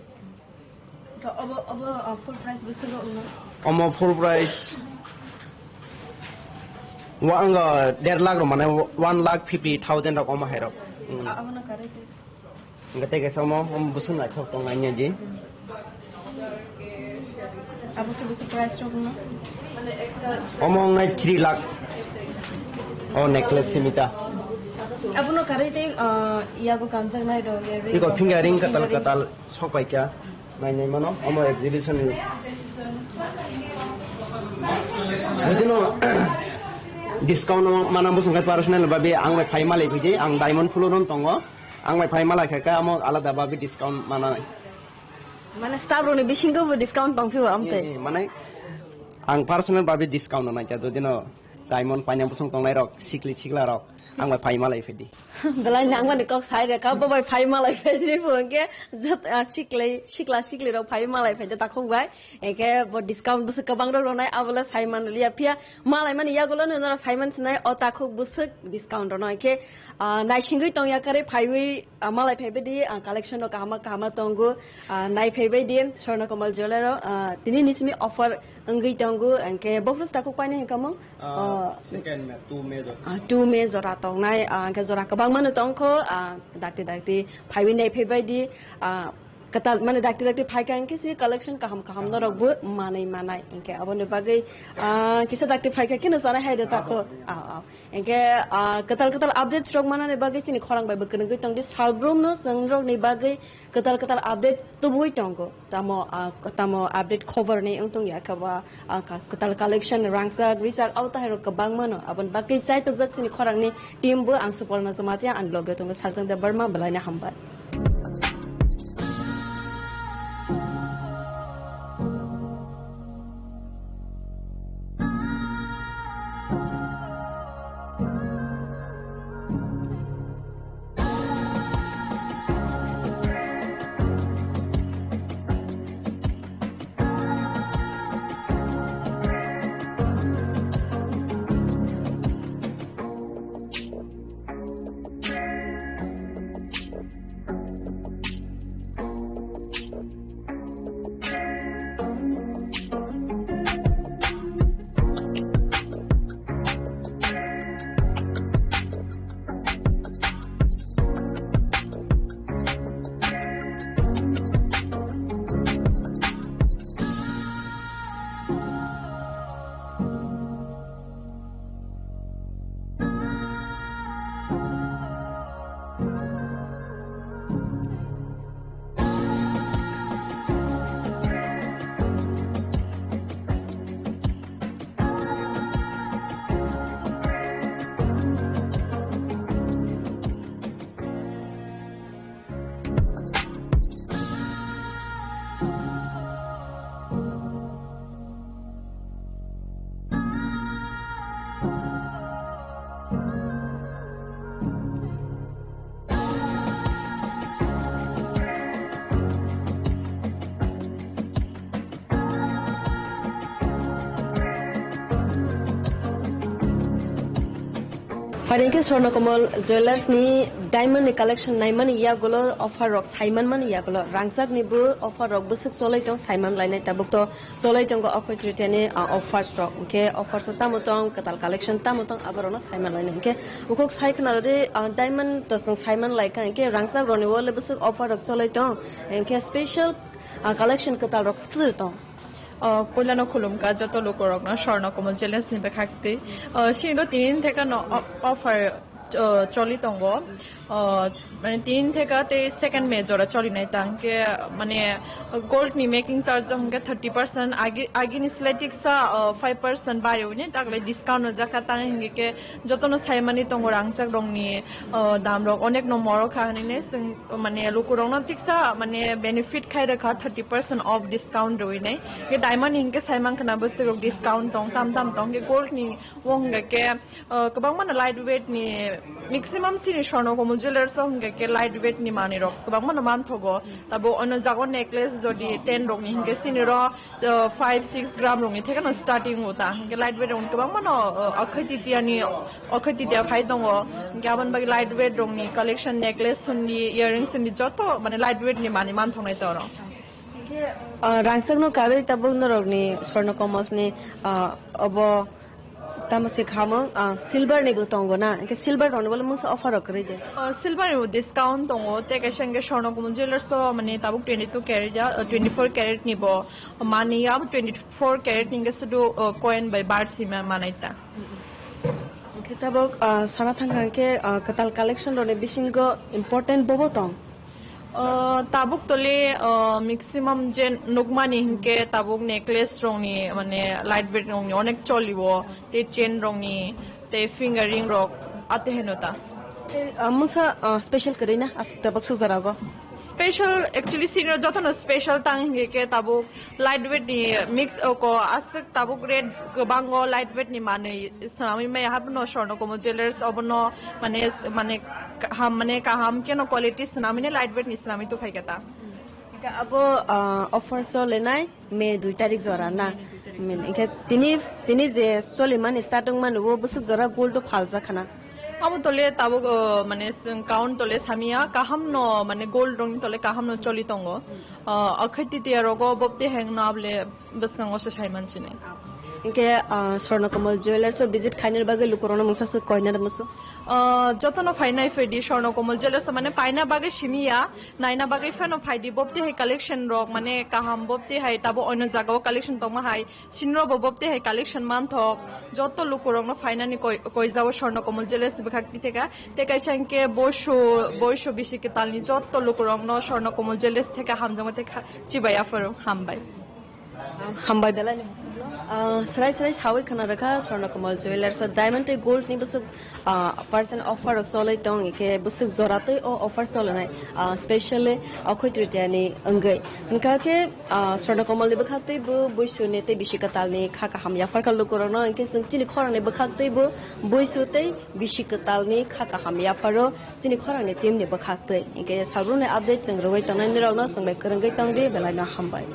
To obo, obo, uh, full price bwswk rok wngno? Omo full price wa ang, uh, der lakh rok mane one lakh fifty thousand rok omo hai rok. Mm. A-, abono kare te? Hwnkhe tei kaisa omo, omo bwswk naithok tong nai di. Abo khe bwswk price rok wngno? Omo wngnai three lakh. O necklace simi ta. Abono karwi tei, ah, yago kanjaknai rok, earring Biko rok, finger ring finger katal ring. Katal sok pai kha. Nai nai mano, omo exhibition ni. Bwtino discount no mana bwswng khai personal babe ang bai phai malai phai di, ang diamond floor on tongo. Ang bai phai malai kha khe amo alada babe discount manai. Mane staff rokni bisingo bo discount tong phio amtwi. Eh, eh, mane ang personal babe discount no naikha, jodi no diamond paina bwswng tongnai rok, sikli sikla rok, ang bai phai malai phai di. Belai nangmani kok sai reka, bo bai phai malai phai di, bo hwnkhe jot, ah, siklai, sikla sikli rok phai malai phai di takhuk bai. Hwnkhe bo discount bwswk kwbang rok rwnai, abo le sai man liya phiya. Malai mani yagulo no norok sai man sinai, o takhuk bwswk discount rwnai. Hwnkhe, ah, naisingwi tong ya kare phaiwi, ah, malai phaibai di, ah, collection rok kahama kahama tongo, ah, nai phaibai di, Swarna Kamal Jewelry o, ah, tini ni simi offer wngwi tongo, hwnkhe bophuru takhuk painai hwnkha mung? Ah, Oh. Second May, two May jora. Ah, two May jora tongnai, ah, hwnkhe jora kwbangma no tongkho, ah, dakti dakti phaiwi nai phaibai di, ah, kwtal, mane dakti dakti phaikha hwnkhe si collection kaham kaham norok bo manwi manai. Hwnkhe aboni bagwi, ah, kisa dakti phaikha kheno chanai hai de takho. Ah, ah. Hwnkhe, ah, kwtal kwtal updates rok manani bagwi chini khorang bai bo kwrwngwi tongdi, salbrum no chwng rokni bagwi kwtal kwtal update tubui tongo. Tamo, ah, tamo update khobor ni wng tong ya khe ba, ah, ka-, kwtal collection rangchak, richak, abo tahai rok kwbangma no. Aboni bagwi chai tokjak chini khorang ni team bo, ang Suporna Jamatia, ani loge tongo Sajang Debbarma, belai no hambai. Phaidi khe Swarnakomal Jewellers ni diamond ni collection naimani yagulo offer rok saimanmani yagulo rangchak ni bo offer rok bwswk cholai tong saiman lainai tabuk to cholai tongo Akhoi Tritiya ni, ah, offers rok hinkhe offers o tamo tong kwtal collection tamo tong aborok no saiman lainai hinkhe ukhuk sai khna rwdi, ah, diamond to chwng saiman laikha hinkhe rangchak rok ni o le bwswk offer rok cholai tong hinkhe special, ah, collection kwtal rok kwthwlwi tong. O, puilano khulumkha joto lukurokno Swarnakomal Jewellers ni bwkhaktwi. O, sini do tinin theka no o-, offer, o, choli tongo. O, mane tinin theka tei second May jora cholinai ta. Hwnkhe, mane, gold ni making charge o hwnkhe thirty percent, agi, agini slai tiksa, o, five percent bari hwnwi taklai discount rwjakha tang hwnkhe jotono saimani tongo rangchak rokni, o, dam rok onek no moro kha hwnwi ne chwng mane lukurokno tiksa mane benefit khai rwkha thirty percent off discount rwinai. Ge diamond hinkhe saiman khna bwswk rok discount tong tam tam tong ge gold ni o hwnkhe, uh, kwbangma no light weight ni maximum sini Swarnakomal Jewellers o hwnkhe light weight ni manwi rok kwbangma no manthogo tabo ono jago necklace jodi ten rok ni hinkhe sini ro, uh, five six gram rokni thekeno starting o ta. Hinkhe light weight rokni kwbangma no, uh, Akhoi Titiya ni, Akhoi Titiya phai tongo. Hinkhe aboni bagwi light weight rokni collection, necklace sundi, earrings sundi joto mane light weight ni manwi manthoknai ta oro. Uh, rangchakno karwi tabuk norokni Swarnakomal ni, uh, obo tamo se khamung, uh, silver ni bo tongo na? Hinkhe silver rokni bole mungsa offer rok kwrwi de? Uh, silver ni bo discount tongo, tei kaisa hinkhe Swarnakomal Jewellers o mane tabuk twenty two carat ya, uh, twenty four carat ni bo. Mani abo twenty four carat ni hwnkhe sudu, uh, coin bai bar sima manai ta. Hwnkhe tabuk, uh, sana thangkha hwnkhe, uh, kwtal collection rokni bisingo important bobo tong? Uh, tabuk tole, uh, maximum je nukmani hwnkhe tabuk necklace rokni mane light weight rokni onek choliwo, tei chain rokni, tei finger ring rok ate heno ta. Tei, uh, mungsa, uh, special kwrwi na aswk tabuk suk jora go? Special, actually, senior jotono special tang hingke ke tabuk light weight ni mix, o, ko aswk tabuk rate kwbango light weight ni manwi swnamwi maya hapono Swarnakomal Jewellers obono mane, mane kaham, mane kaham keno quality swnamwi ne light weight ni swnamwi tukhai kata. Hingke abo, ah, offer solenai May dui tarik jora na? Hingke tini, tini je solimani starting mani o bwswk jora gold o phaljak khana? Abo tole tabuk, o, mane, chwng count tole samia, kaham no, mane, gold rong tole kaham no choli tongo. O, akhai titiya rogo bobte heng no able bwskango se sai mansinai. Hingke, o, Swarnakomal Jewellers o visit khainani bagwi lukurokno mungsa swk koina musu? O, jotono phainai phaidi Swarnakomal Jewellers o, mane, paina bagwi simiya, naina bagwi phano phaidi bobte hai collection rok, mane, kaham bobte hai tabo oino jagao collection tongma hai. Sinro bo bobte hai collection manthok, joto lukurokno phainani koi-, koijao Swarnakomal Jewellers ni bwkhak titheka. Tei kaisa hingke boisu, boisu bisi kwtalni joto lukurokno Swarnakomal Jewellers theka hamjakma theka chibai aphuru hambai. Hambai belai ni. Ah, srai srai sawi khana rwkha Swarnakomal Jewellers o diamond tei gold ni bwswk, ah, percent offer rok choloi tong, ikhe bwswk jora tei o offer cholinai, ah, specially akhoi tritiya ni wngwi. Hingkha khe, ah, Swarnakomal ni bwkhak tei bo boisu ni tei bisi kwtal ni kha kaham yapharkha lukurokno, hingkhe chwng chini khorang ni bwkhak tei bo boisu tei bisi kwtal ni kha kaham yapharo chini khorang ni team ni bwkhak tei. Hingkhe salbrum ni update chwng rwui tongnai nirok no chwng bai kwrwngwi tongdi, belai no hambai.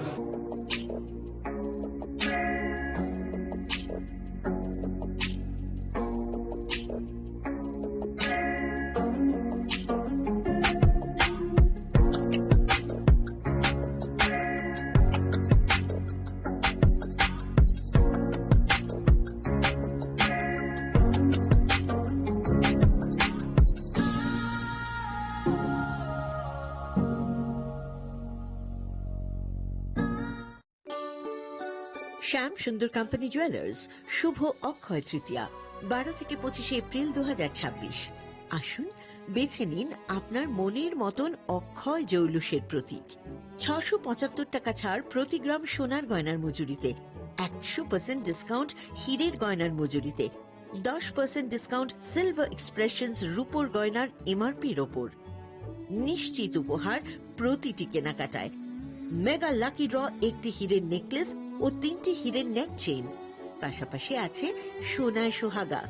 শ্যাম সুন্দর company jewellers, শুভ অক্ষয় তৃতীয়া, বারো থেকে পঁচিশে এপ্রিল দু হাজার ছাব্বিশ। আসুন, বেছে নিন আপনার মনের মতন অক্ষয় জৌলুসের প্রতীক। ছশো পঁচাত্তর টাকা ছাড় প্রতি গ্রাম সোনার গয়নার মজুরিতে, একশো পার্সেন্ট ডিসকাউন্ট হীরের গয়নার মজুরিতে, দশ পার্সেন্ট ডিসকাউন্ট সিলভার এক্সপ্রেশনস রূপোর গয়নার এমআরপির ওপর। নিশ্চিত উপহার প্রতিটি কেনাকাটায়। মেগা লাকি ড্র, একটি হীরের নেকলেস ও তিনটি হীরের নেক চেইন। পাশাপাশি আছে সোনায় সোহাগা,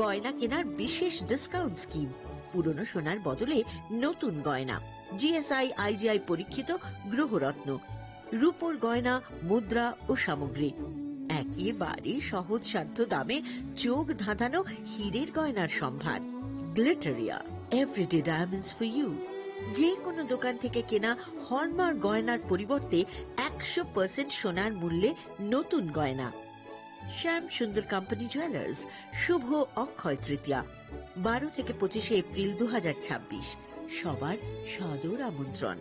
গয়না কেনার বিশেষ ডিসকাউন্ট স্কিম, পুরনো সোনার বদলে নতুন গয়না, জিএসআই আইজিআই পরীক্ষিত গ্রহরত্ন, রূপোর গয়না, মুদ্রা ও সামগ্রী। একেবারে সহজসাধ্য দামে চোখ ধাঁধানো হীরের গয়নার সম্ভার। Glitteria, everyday diamonds for you. যে কোনো দোকান থেকে কেনা হলমার্ক গয়নার পরিবর্তে একশো পার্সেন্ট সোনার মূল্যে নতুন গয়না। শ্যাম সুন্দর কোম্পানি জুয়েলার্স, শুভ অক্ষয় তৃতীয়া, বারো থেকে পঁচিশে এপ্রিল দু হাজার ছাব্বিশ। সবার সাদর আমন্ত্রণ।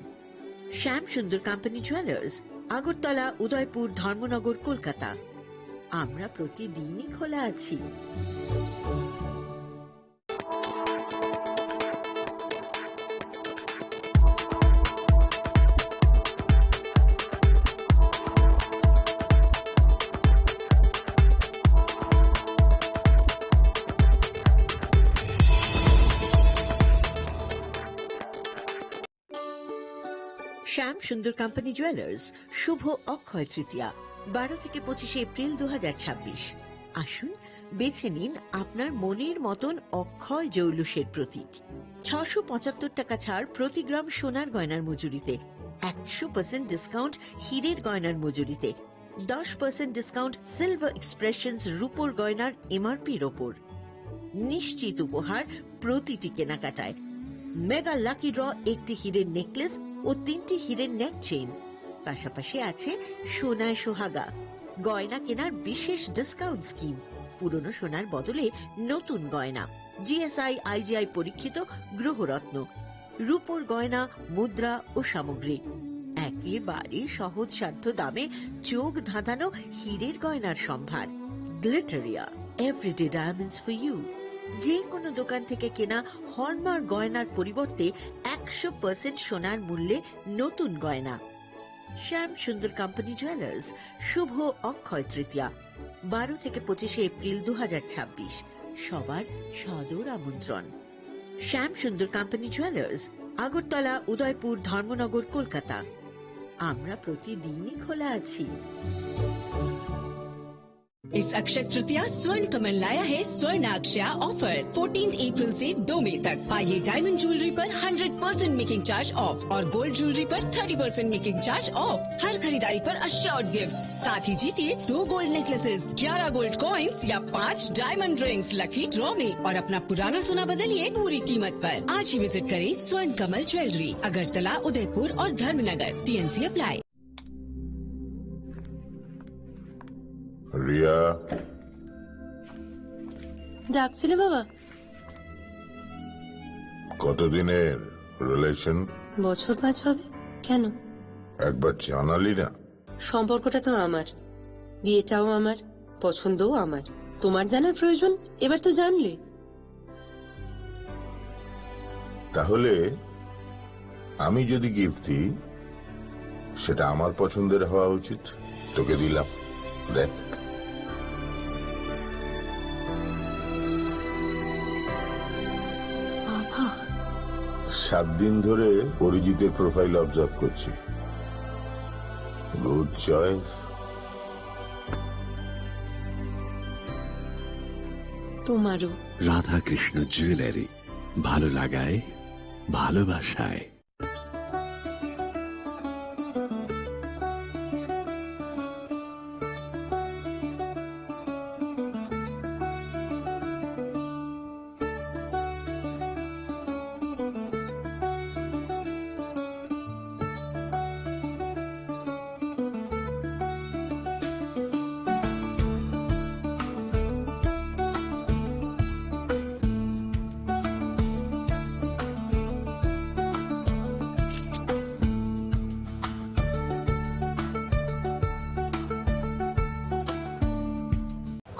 শ্যাম সুন্দর কোম্পানি জুয়েলার্স, আগরতলা, উদয়পুর, ধর্মনগর, কলকাতা। আমরা প্রতিদিনই খোলা আছি। শ্যাম সুন্দর কোম্পানি জুয়েলার্স, শুভ অক্ষয় তৃতীয়া, বারো থেকে পঁচিশে এপ্রিল দু হাজার ছাব্বিশ। আসুন, বেছে নিন আপনার মনের মতন অক্ষয় জৌলুসের প্রতীক। ছশো পঁচাত্তর টাকা ছাড় প্রতি গ্রাম সোনার গয়নার মজুরিতে, একশো পার্সেন্ট ডিসকাউন্ট হীরের গয়নার মজুরিতে, দশ পার্সেন্ট ডিসকাউন্ট সিলভার এক্সপ্রেশনস রূপোর গয়নার এমআরপির ওপর। নিশ্চিত উপহার প্রতিটি কেনাকাটায়। মেগা লাকি ড্র, একটি হীরের নেকলেস ও তিনটি হীরের নেক চেইন, পাশাপাশি আছে সোনায় সোহাগা। গয়না কেনার বিশেষ ডিসকাউন্ট স্কিম, পুরনো সোনার বদলে নতুন গয়না, জিএসআই আইজিআই পরীক্ষিত গ্রহরত্ন, রূপোর গয়না, মুদ্রা ও সামগ্রী। একেবারে সহজসাধ্য দামে চোখ ধাঁধানো হীরের গয়নার সম্ভার। Glitteria, everyday diamonds for you. যে কোনো দোকান থেকে কেনা হলমার্ক গয়নার পরিবর্তে একশো পার্সেন্ট সোনার মূল্যে নতুন গয়না। শ্যাম সুন্দর কোম্পানি জুয়েলার্স, শুভ অক্ষয় তৃতীয়া, বারো থেকে পঁচিশে এপ্রিল দু হাজার ছাব্বিশ। সবার সাদর আমন্ত্রণ। শ্যাম সুন্দর কোম্পানি জুয়েলার্স, আগরতলা, উদয়পুর, ধর্মনগর, কলকাতা। আমরা প্রতিদিনই খোলা আছি। इस अक्षय तृतीया स्वर्ण कमल लाया है स्वर्ण अक्षया ऑफर। फोर्टीन अप्रैल से दो मई तक पाइए डायमंड ज्वेलरी पर hundred percent making charge off और गोल्ड ज्वेलरी पर thirty percent making charge off. हर खरीदारी पर अश्योर्ड गिफ्ट, साथ ही जीतिए दो गोल्ड नेकलेसेस, ग्यारह गोल्ड कॉइन्स या पाँच डायमंड रिंग्स लकी ड्रॉ में और अपना पुराना सोना बदलिए पूरी कीमत पर। आज ही विजिट करें स्वर्ण कमल ज्वेलरी, अगरतला, उदयपुर और धर्मनगर। TNC apply. রিয়া। ডাকছিলে বাবা? কতদিনের রিলেশন? বছর পাঁচ হবে। কেন? একবার জানালি না। সম্পর্কটা তো আমার, বিয়েটাও আমার, পছন্দও আমার। তোমার জানার প্রয়োজন? এবার তো জানলে। তাহলে আমি যদি গিফট দিই, সেটা আমার পছন্দের হওয়া উচিত। তোকে দিলাম, দেখ। বাবা। সাত দিন ধরে অরিজিতের প্রোফাইল অবজার্ভ করছি। Good choice. তোমারও। রাধাকৃষ্ণ জুয়েলারি, ভালো লাগায়, ভালোবাসায়।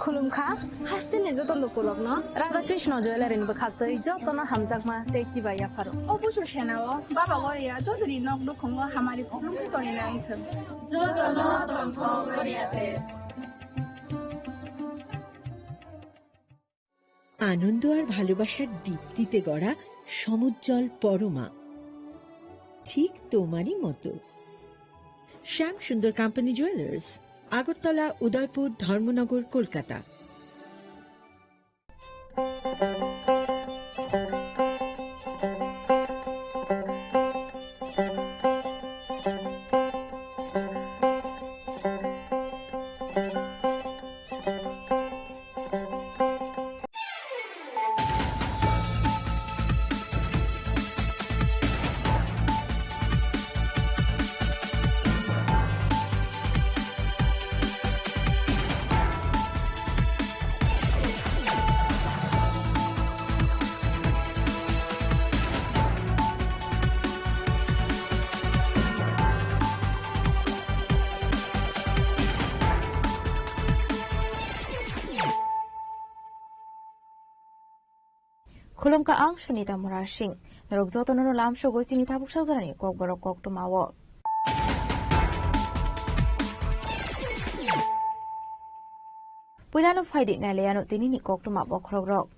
Khulumkha, hasteni joto lukurokno Radha Krishna Jewellery ni bwkhaktwi jotono hamjakma tei chibai yapharo. O busu senao Baba Goria jotoni nok nukhungo hamari khulumwi toni nai thwng. Jotono tongthok Goria te. আনন্দ আর ভালোবাসার দীপ্তিতে গড়া সমুজ্জ্বল পরমা, ঠিক তোমারই মতো। শ্যাম সুন্দর company jewellers, Agartala, উদয়পুর, ধর্মনগর, Kolkata. Khulumkha ang Sunita Murasing. Norok jotono no lamsogo chini tabuk sajorani kokborok koktwmao. Puilano phaidi nailaiano tinini koktwma bokhorokrok.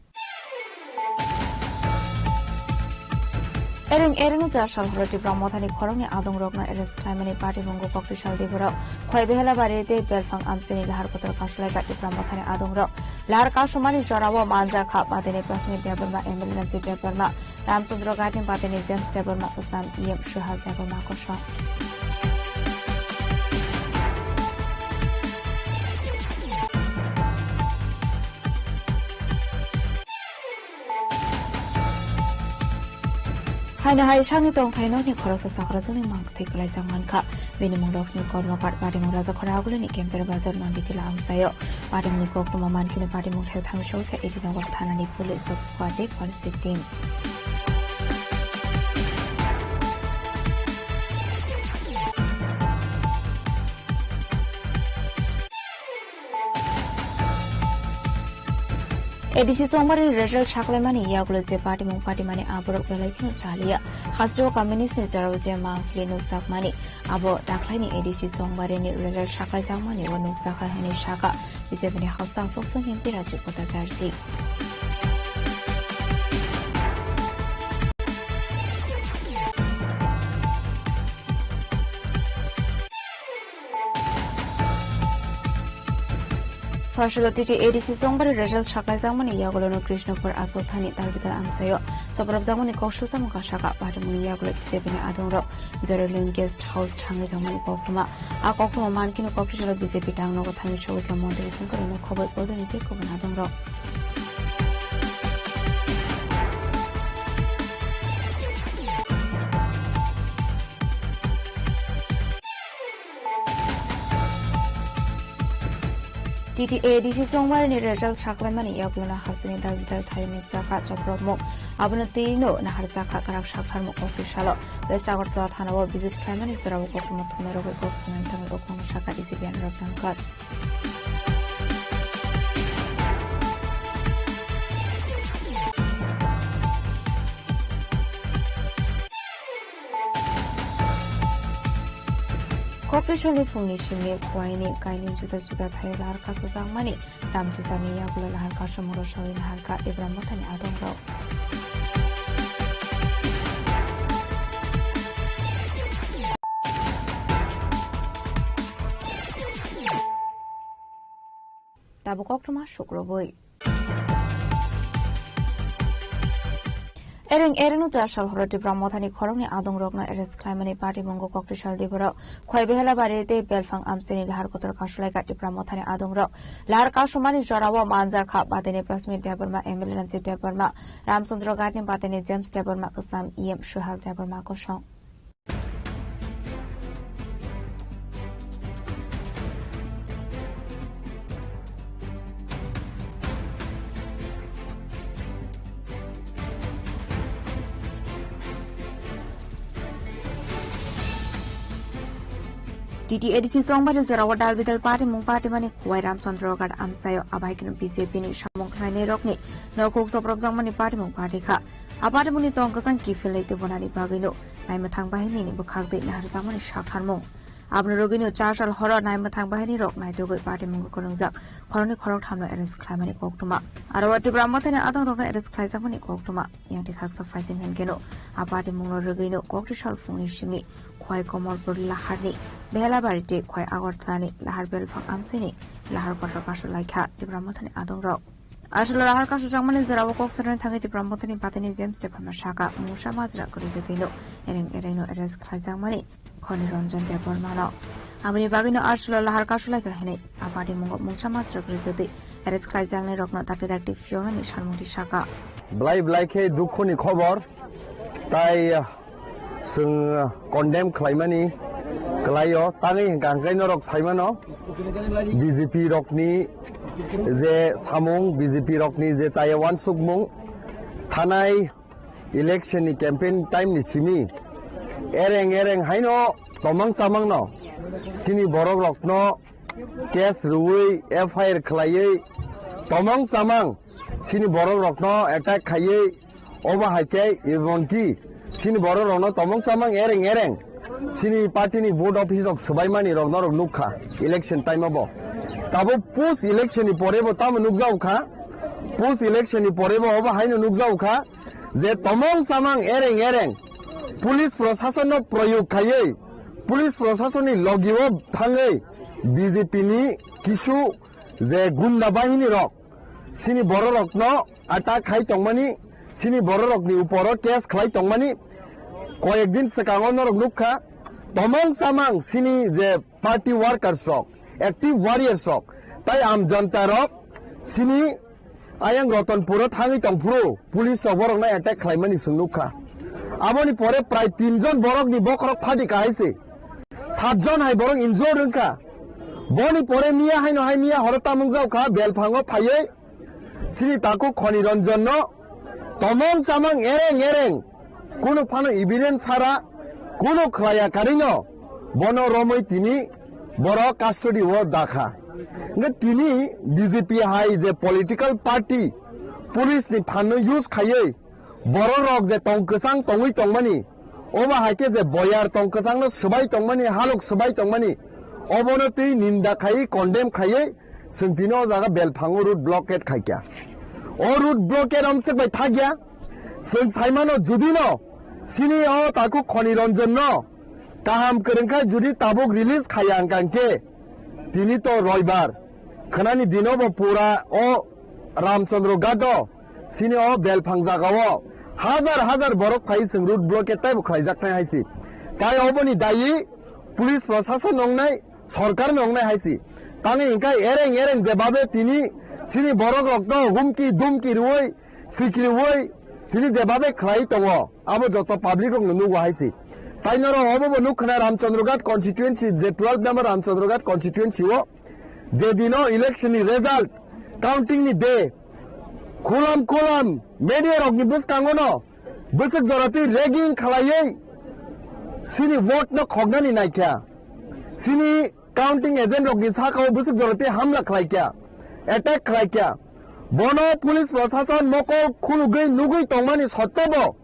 Ereng erengno char sal horo Tipra Mothani khoroknwi adongrokno arrest khlaimani party mungo koktwi sal diborok. Khoi Behelabari tei Belphang amchaini lahar kotor kasulai ka Tipra Mothani adongrok. Lahar kasumani jorao manjakha Patini Prasmit Debbarma, M L A Ranjit Debbarma, Ramchandra Ghatni Patini James Debbarma, Kwcham E M Suhas Debbarma kosong. Haino hai sakni tongthai nokni khoroksa chakrajwkni mang thwi kwlaijak mankha. Bini mung Laxmi Karmakar, patimung Rajakhora Agulini Kemper Bazar Nanditila amchaio. Patimungni koktwma mankhe patimung thaio thangwi sogwi kha A D Nagar thanani police dog squad tei forensik team. A D C chongbarini result saklaimani yagulo je patimung patimani aborok belai kheno chaliya. Hasteo communist ni jorao je mangpili nukjakmani, abo dakhlaini A D C chongbarini result saklaijakmani o nukjakha hwnwi sakha B J P ni hastang sokthung M P Rajiv Bhattacharjee. Pharsalo titi A D C chongbari result saklaijakmani yagulono Krishnapur Achukthani Dalbidal amchaio soprobjakmani kok sujak wngkha saka patimungni yagulo B J P ni adongrok Jerolin Guest House thangwi tongmani koktwma. A koktwma mankhe koktwsalo B J P tangnogo thangwi sogwi kha montri thangkhorokno khoboi bodolni tei kubun adongrok. T T A D C chongbarini result saklaimani yagulono hasteni dal bidal thai nukjakha choprobmung. Abono twi no naharjakha kwrak saktharmung officialo. West Agartala thanao visit khlaimani jorao koktwma thumnairogwi kok sanani thangwi koktwma sakha D C P Anurag Dhankar. Kokri salni phungni simi Khwaini kaini juda juda thaio lahar kasu jakmani tamsisani yagulo lahar kasu muro salwi naharkha Tipra Mothani adongrok. Tabuk koktwma sukrubui. Ereng erengno char sal horo Tipra Mothani khoroknwi adongrokno arrest khlaimani patimung koktwi sal diborok. Khoi Behelabari tei Belphang amchaini lahar kotor kasulai ka Tipra Mothani adongrok. Lahar kasumani jorao manjakha Patini Prasmit Debbarma, M L A Ranjit Debbarma, Ramchandra Ghatni Patini James Debbarma, Kwcham E M Suhas Debbarma kosong. T T A D C chongbari jorao dal bidal patimung patimani Khwai Ramchandra Ghat amchaio abaikeno B J P ni samung khlainairokni nokhuk chopropjakmani patimung patikha. A patimungni tong kwchang kiphilwi tubunani bagwino naimwthang bahinini bwkhak twi naharjakmani saktharmung. Aboni rwgwino char sal horo naimwthang bahinirok naitugwi patimungno kwrwngjak khoroknwi khorokthamno arrest khlaimani koktwma. Aro o Tipra Mothani adongrokno arrest khlaijakmani koktwma. Yang tikhaksok phaising hinkeno a patimungno rwgwino koktwi sal phungni simi Khwai Komolpur laharni Behelabari tei Khwai Agartalani lahar Belphang amchaini lahar kotor kasu laikha Tipra Mothani adongrok. Aswkno lahar kasu jakmani jorao kok sanani thangwi Tipra Mothani Patini James Debbarma saka mungsa majra kwrwi twi tino ereng erengno arrest khlaijakmani Khoni Ranjan Debbarmano. Aboni bagwino aswkno lahar kasu laikha hinwi a patimungo mungsa majra kwrwi twi arrest khlaijaknairokno dakti dakti phiyoknani salmungti saka. Blai blai khe dukhoni khobor tai Chwng condemn khlaimani kwlaio, tangwi hwnkha hwnkhe norok saimano B J P rokni je samung, B J P rokni je chaya wansukmung, thanai election ni campaign time ni simi ereng ereng haino tomang chamangno chini borok rokno case rwui F I R khlaiwi tomang chamang chini borok rokno attack khaiwi Obo hai khe ebonki chini borok rokno tomong chamang ereng ereng chini party ni vote office rok swbaimani rok norok nukha election time o bo. Tabuk post election ni pore bo tamo nukjao kha, post election ni pore bo obo haino nukjao kha je tomong chamang ereng ereng police prosason no proyog khaiwi police prosason ni logi o thangwi B J P ni kisu je gunda bahini rok chini bororokno attack khai tongmani, chini bororokni uporo case khlai tongmani, koyek din swkango norok nukha, tomong chamang chini je party workers rok, active warriors rok, tai am janta rok chini ayang Ratanpuro thangwi tongphuru, police rok borokno attack khlaimani chwng nukha. Aboni pore prai tin jon borokni bokhorok phadi kahai se. Sat jon hai borok injured wngkha. Boni pore miya haino hai miya horo tamung jao kha, belphango phaiwi chini takhuk Khoni Ranjan no tomong chamang ereng ereng, kunu phano evidence sara, kunu khlaiya karino bono romwi tini borok custody o dakha. Hwnkhe tini B J P hai je political party police ni phan no use khaiwi borok rok je tong kwchang tongwi tongmani, obo hai khe je boyar tong kwchang no swbai tongmani, halok swbai tongmani, obono twi ninda khaiwi, condemn khaiwi, chwng tini o jaga belphango road blockade khai kha. O road blockade amswk bai thakya, chwng saimano judino chini o takhuk Khoni Ranjan no kaham kwrwng khe judi tabuk release khaiya hwnkha hwnkhe tini to roibar, khwnani dino bo pura o Ramchandra Ghat o, chini o belphang jaga o hajar hajar borok phai chwng road blockade taibo khlaijak nai hai se. Tai oboni dayi police prosason wngnai, sorkar wngnai hai se. Tangwi hwnkhe ereng ereng jebabe tini chini borok rokno humki dumki rwui, sikriui, tini jebabe khlai tongo, abo joto public rokno nugo hai se. Tai norok obo bo nukha na Ramchandra Ghat constituency, je twelve number Ramchandra Ghat constituency o, je dino election ni result, counting ni day, khulam khulam media rok ni bwskango no bwswk jora twi ragging khlaiwi chini vote no khoknani naikha. Chini counting agent rok ni saka o bwswk jora twi hamla khlaikha, attack khlaikha. Bono police prosason mokol khulugwi nugwi tongmani sottebo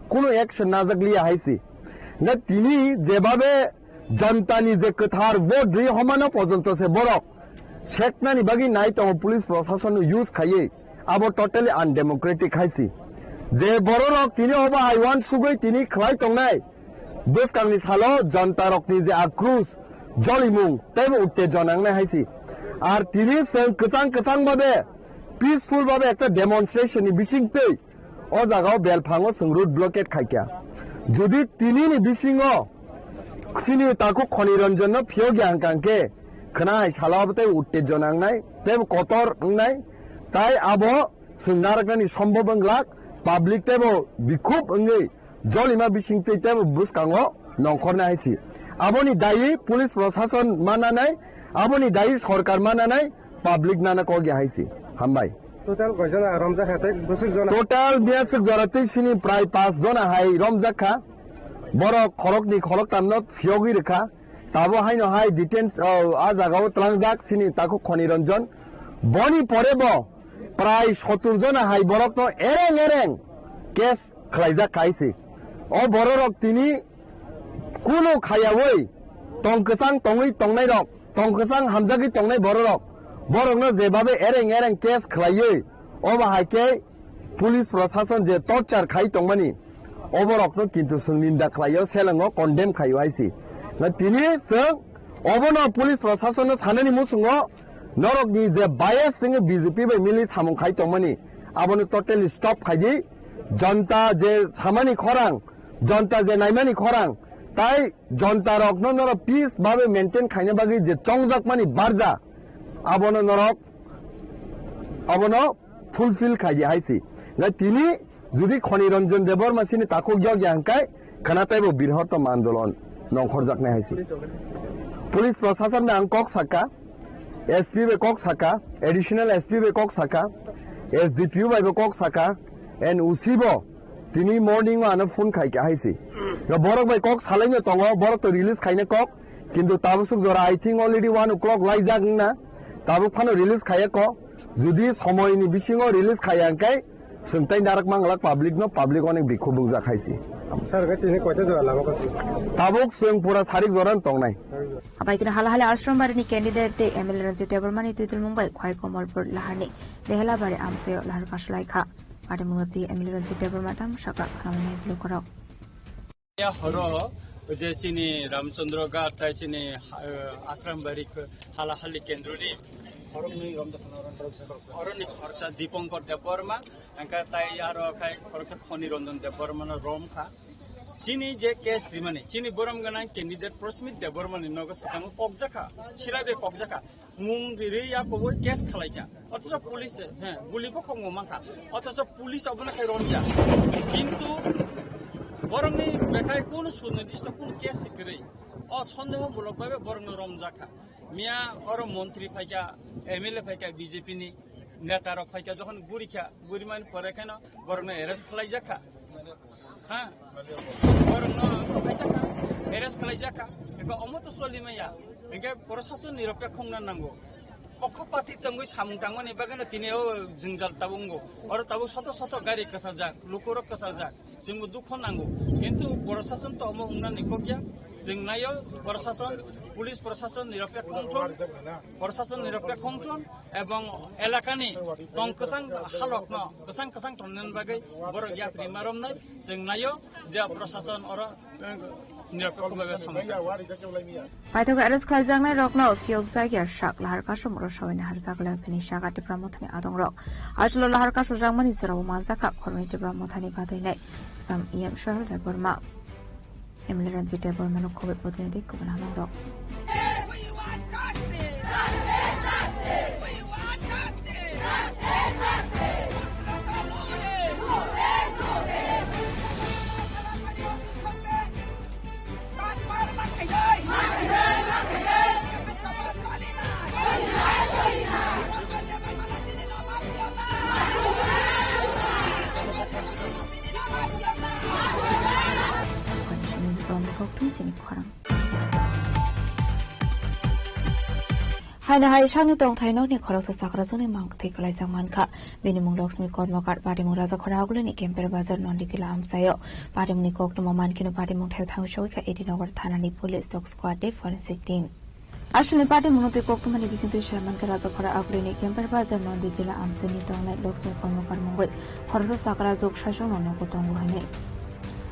kunu action najak liya hai se. Hwnkhe tini jebabe janta ni je kwthar vote ri homano pojonto se borok seknani bagwi nai tongo police prosason no use khaiwi, abo totally undemocratic hai se. Je bororok tini obo hai uansugwi tini khlai tongnai, bwskangni salo janta rokni je akrus, jolimung teibo uttejona wngnai hai se. Ar tini chwng kwchang kwchang babe peaceful babe ekta demonstration ni bising twi o jaga o belphango chwng road blockade khaikha. Jodi tini ni bisingo chini takhuk Khoni Ranjan no phiyokya hwnkha hwnkhe khwna hai salo abo teibo uttejona wngnai, teibo kotor wngnai, tai abo chwng narwknani sombhob wng glak, public teibo bikhub wngwi jolima bising twi teibo bwskango nongkhornai hai se. Aboni dayi police prosason ma nanai, aboni dayi sorkar ma nanai, public nana kok ya hai se. Hambai. Total koi jona romjak kha tei bwswk jona? Total miyaswk jora twi sini prai pas jona hai romjak kha. Borok khorokni khoroktam no phiyogwi rwkha. Tabo haino hai detain, o, a jaga o tlangjak sini takhuk Khoni Ranjan. Boni pore bo prai sottur jona hai borok no ereng ereng case khlaijak khai se. O bororok tini kunu khayawi tong kwchang tongwi tongnairok, tong kwchang hamjagwi tongnai bororok, borokno jebabe ereng ereng case khlaiwi, obo hai khe police prosason je torture khai tongmani, oborokno kintu chwng ninda khlaio, selengo condemn khaio hai se. Na tini chwng obono police prosasonno sanani muchungo norokni je bias chwngwi B J P bai mili samung khai tongmani, abono totally stop khaidi. Jonta je samani khorang, jonta je naimani khorang, tai jonta rokno norok peace babe maintain khaina bagwi je chongjakmani barja, abono norok, abono fulfill khaidi hai se. Ngai tini jodi Khoni Ranjan Debbarma sini takhuk yokya hwnkhe khana teibo birhottom andolon nongkhorjaknai hai se. Police prosason bai ang kok sakha, S P bai kok sakha, additional S P bai kok sakha, S D P O bai bo kok sakha, and O C bo tini morning o ano phone khai kha hai se. Ga borok bai kok salaino tongo, borok to release khaina kok, kintu tabuk suk jora I think already one o'clock laijak wngna, tabuk phano release khaiya kok. Jodi somoini bisingo release khaiya hwnkhe Chwng tei narak manglak public no, public onek bikhuk bukjak hai si. Sir, khe tini koita jora lama kosi? Tabuk chwng pura sarik jora no tongnai. Abai kino hala hala ashram bari ni candidate tei M L A Ranjit Debbarma ni twitul mung bai Khwai Komolpur lahar ni Behela bari amchaio lahar kasu lai kha. Party mung twi M L A Ranjit Debbarma tam saka khana mani tulu korok. Ya horo je chini Ramchandra Ghat tai chini, eh, Ashram Bari hala hali kendro ni horong ni rom oroni khorsa Dipankar Debbarma, engka tai aro khai khoroksa Khoni Ranjan Debbarma no rom kha. Chini je case rimani, chini borom ganang candidate Prasmit Debbarma ni nogo swkango kokjakha, sirabe kokjakha. Mung ri ya koboi case khalaikha. Othocho police, he, guli bo khongo mankha. Othocho police obono khai romya. Kintu borokni bekhai kunu sunirdishto kunu case se kwrwi. O sondeho mulok bai borokno romjakha. Miya oro montri phaikha, M L A phaikha B J P ni, neta rok phaikha, jokhon gurikha, gurimani pore kheno borokno arrest khlaijakha. Ha? Borokno kaijakha, arrest khlaijakha. Eko omo to solimaya. Engke prosason nirapekho wngna nango. Pokho pati tongwi samung tangmani bagwino tini o jwngjal tabuk wngo. Oro tabuk soto soto gari kwchajak, lukurok kwchajak. Chwngbo dukho nango. Kintu prosason to omo wngna nikokya. Chwng naio prosason, police prosason nirapekho wngthon, prosason nirapekho wngthon. Ebong elakani tong kwchang halokno kwchang kwchang tongnani bagwi borok yapri ma romnai. Chwng naio je prosason oro, eh, nirapekho bai samung. Paithakgo arrest khlaijaknai rokno phiyokjak ya sak lahar kasumoro sawi naharjak lai phini saka Tipra Mothani adongrok. Aswkno lahar kasujakmani jorao manjakha khoroknwi Tipra Mothani badainai Sam E M Sohel Debbarma. M L A Ranjit Debbarma no khoboi bodolni tei kubun hamung rok. Haino hai sakni tongthai nokni khoroksa chakrajwkni mang kwthwi kwlaijak mankha. Bini mung Laxmi Kormokar, patimung Rajakhora Agulini Kemper Bazar Nonditila amchaio. Patimungni koktwma mankheno patimung thaio thangwi sogwi kha A D Nagar thanani police, dog squad tei forensic team. Aswkni party mungno twi koktwmani bisingtwi saimankha Rajakhora Agulini Kemper Bazar Nonditila amchaini tongnai Laxmi Kormokar mungwi khoroksa chakrajwk saichungno nogo tongo hwnwi.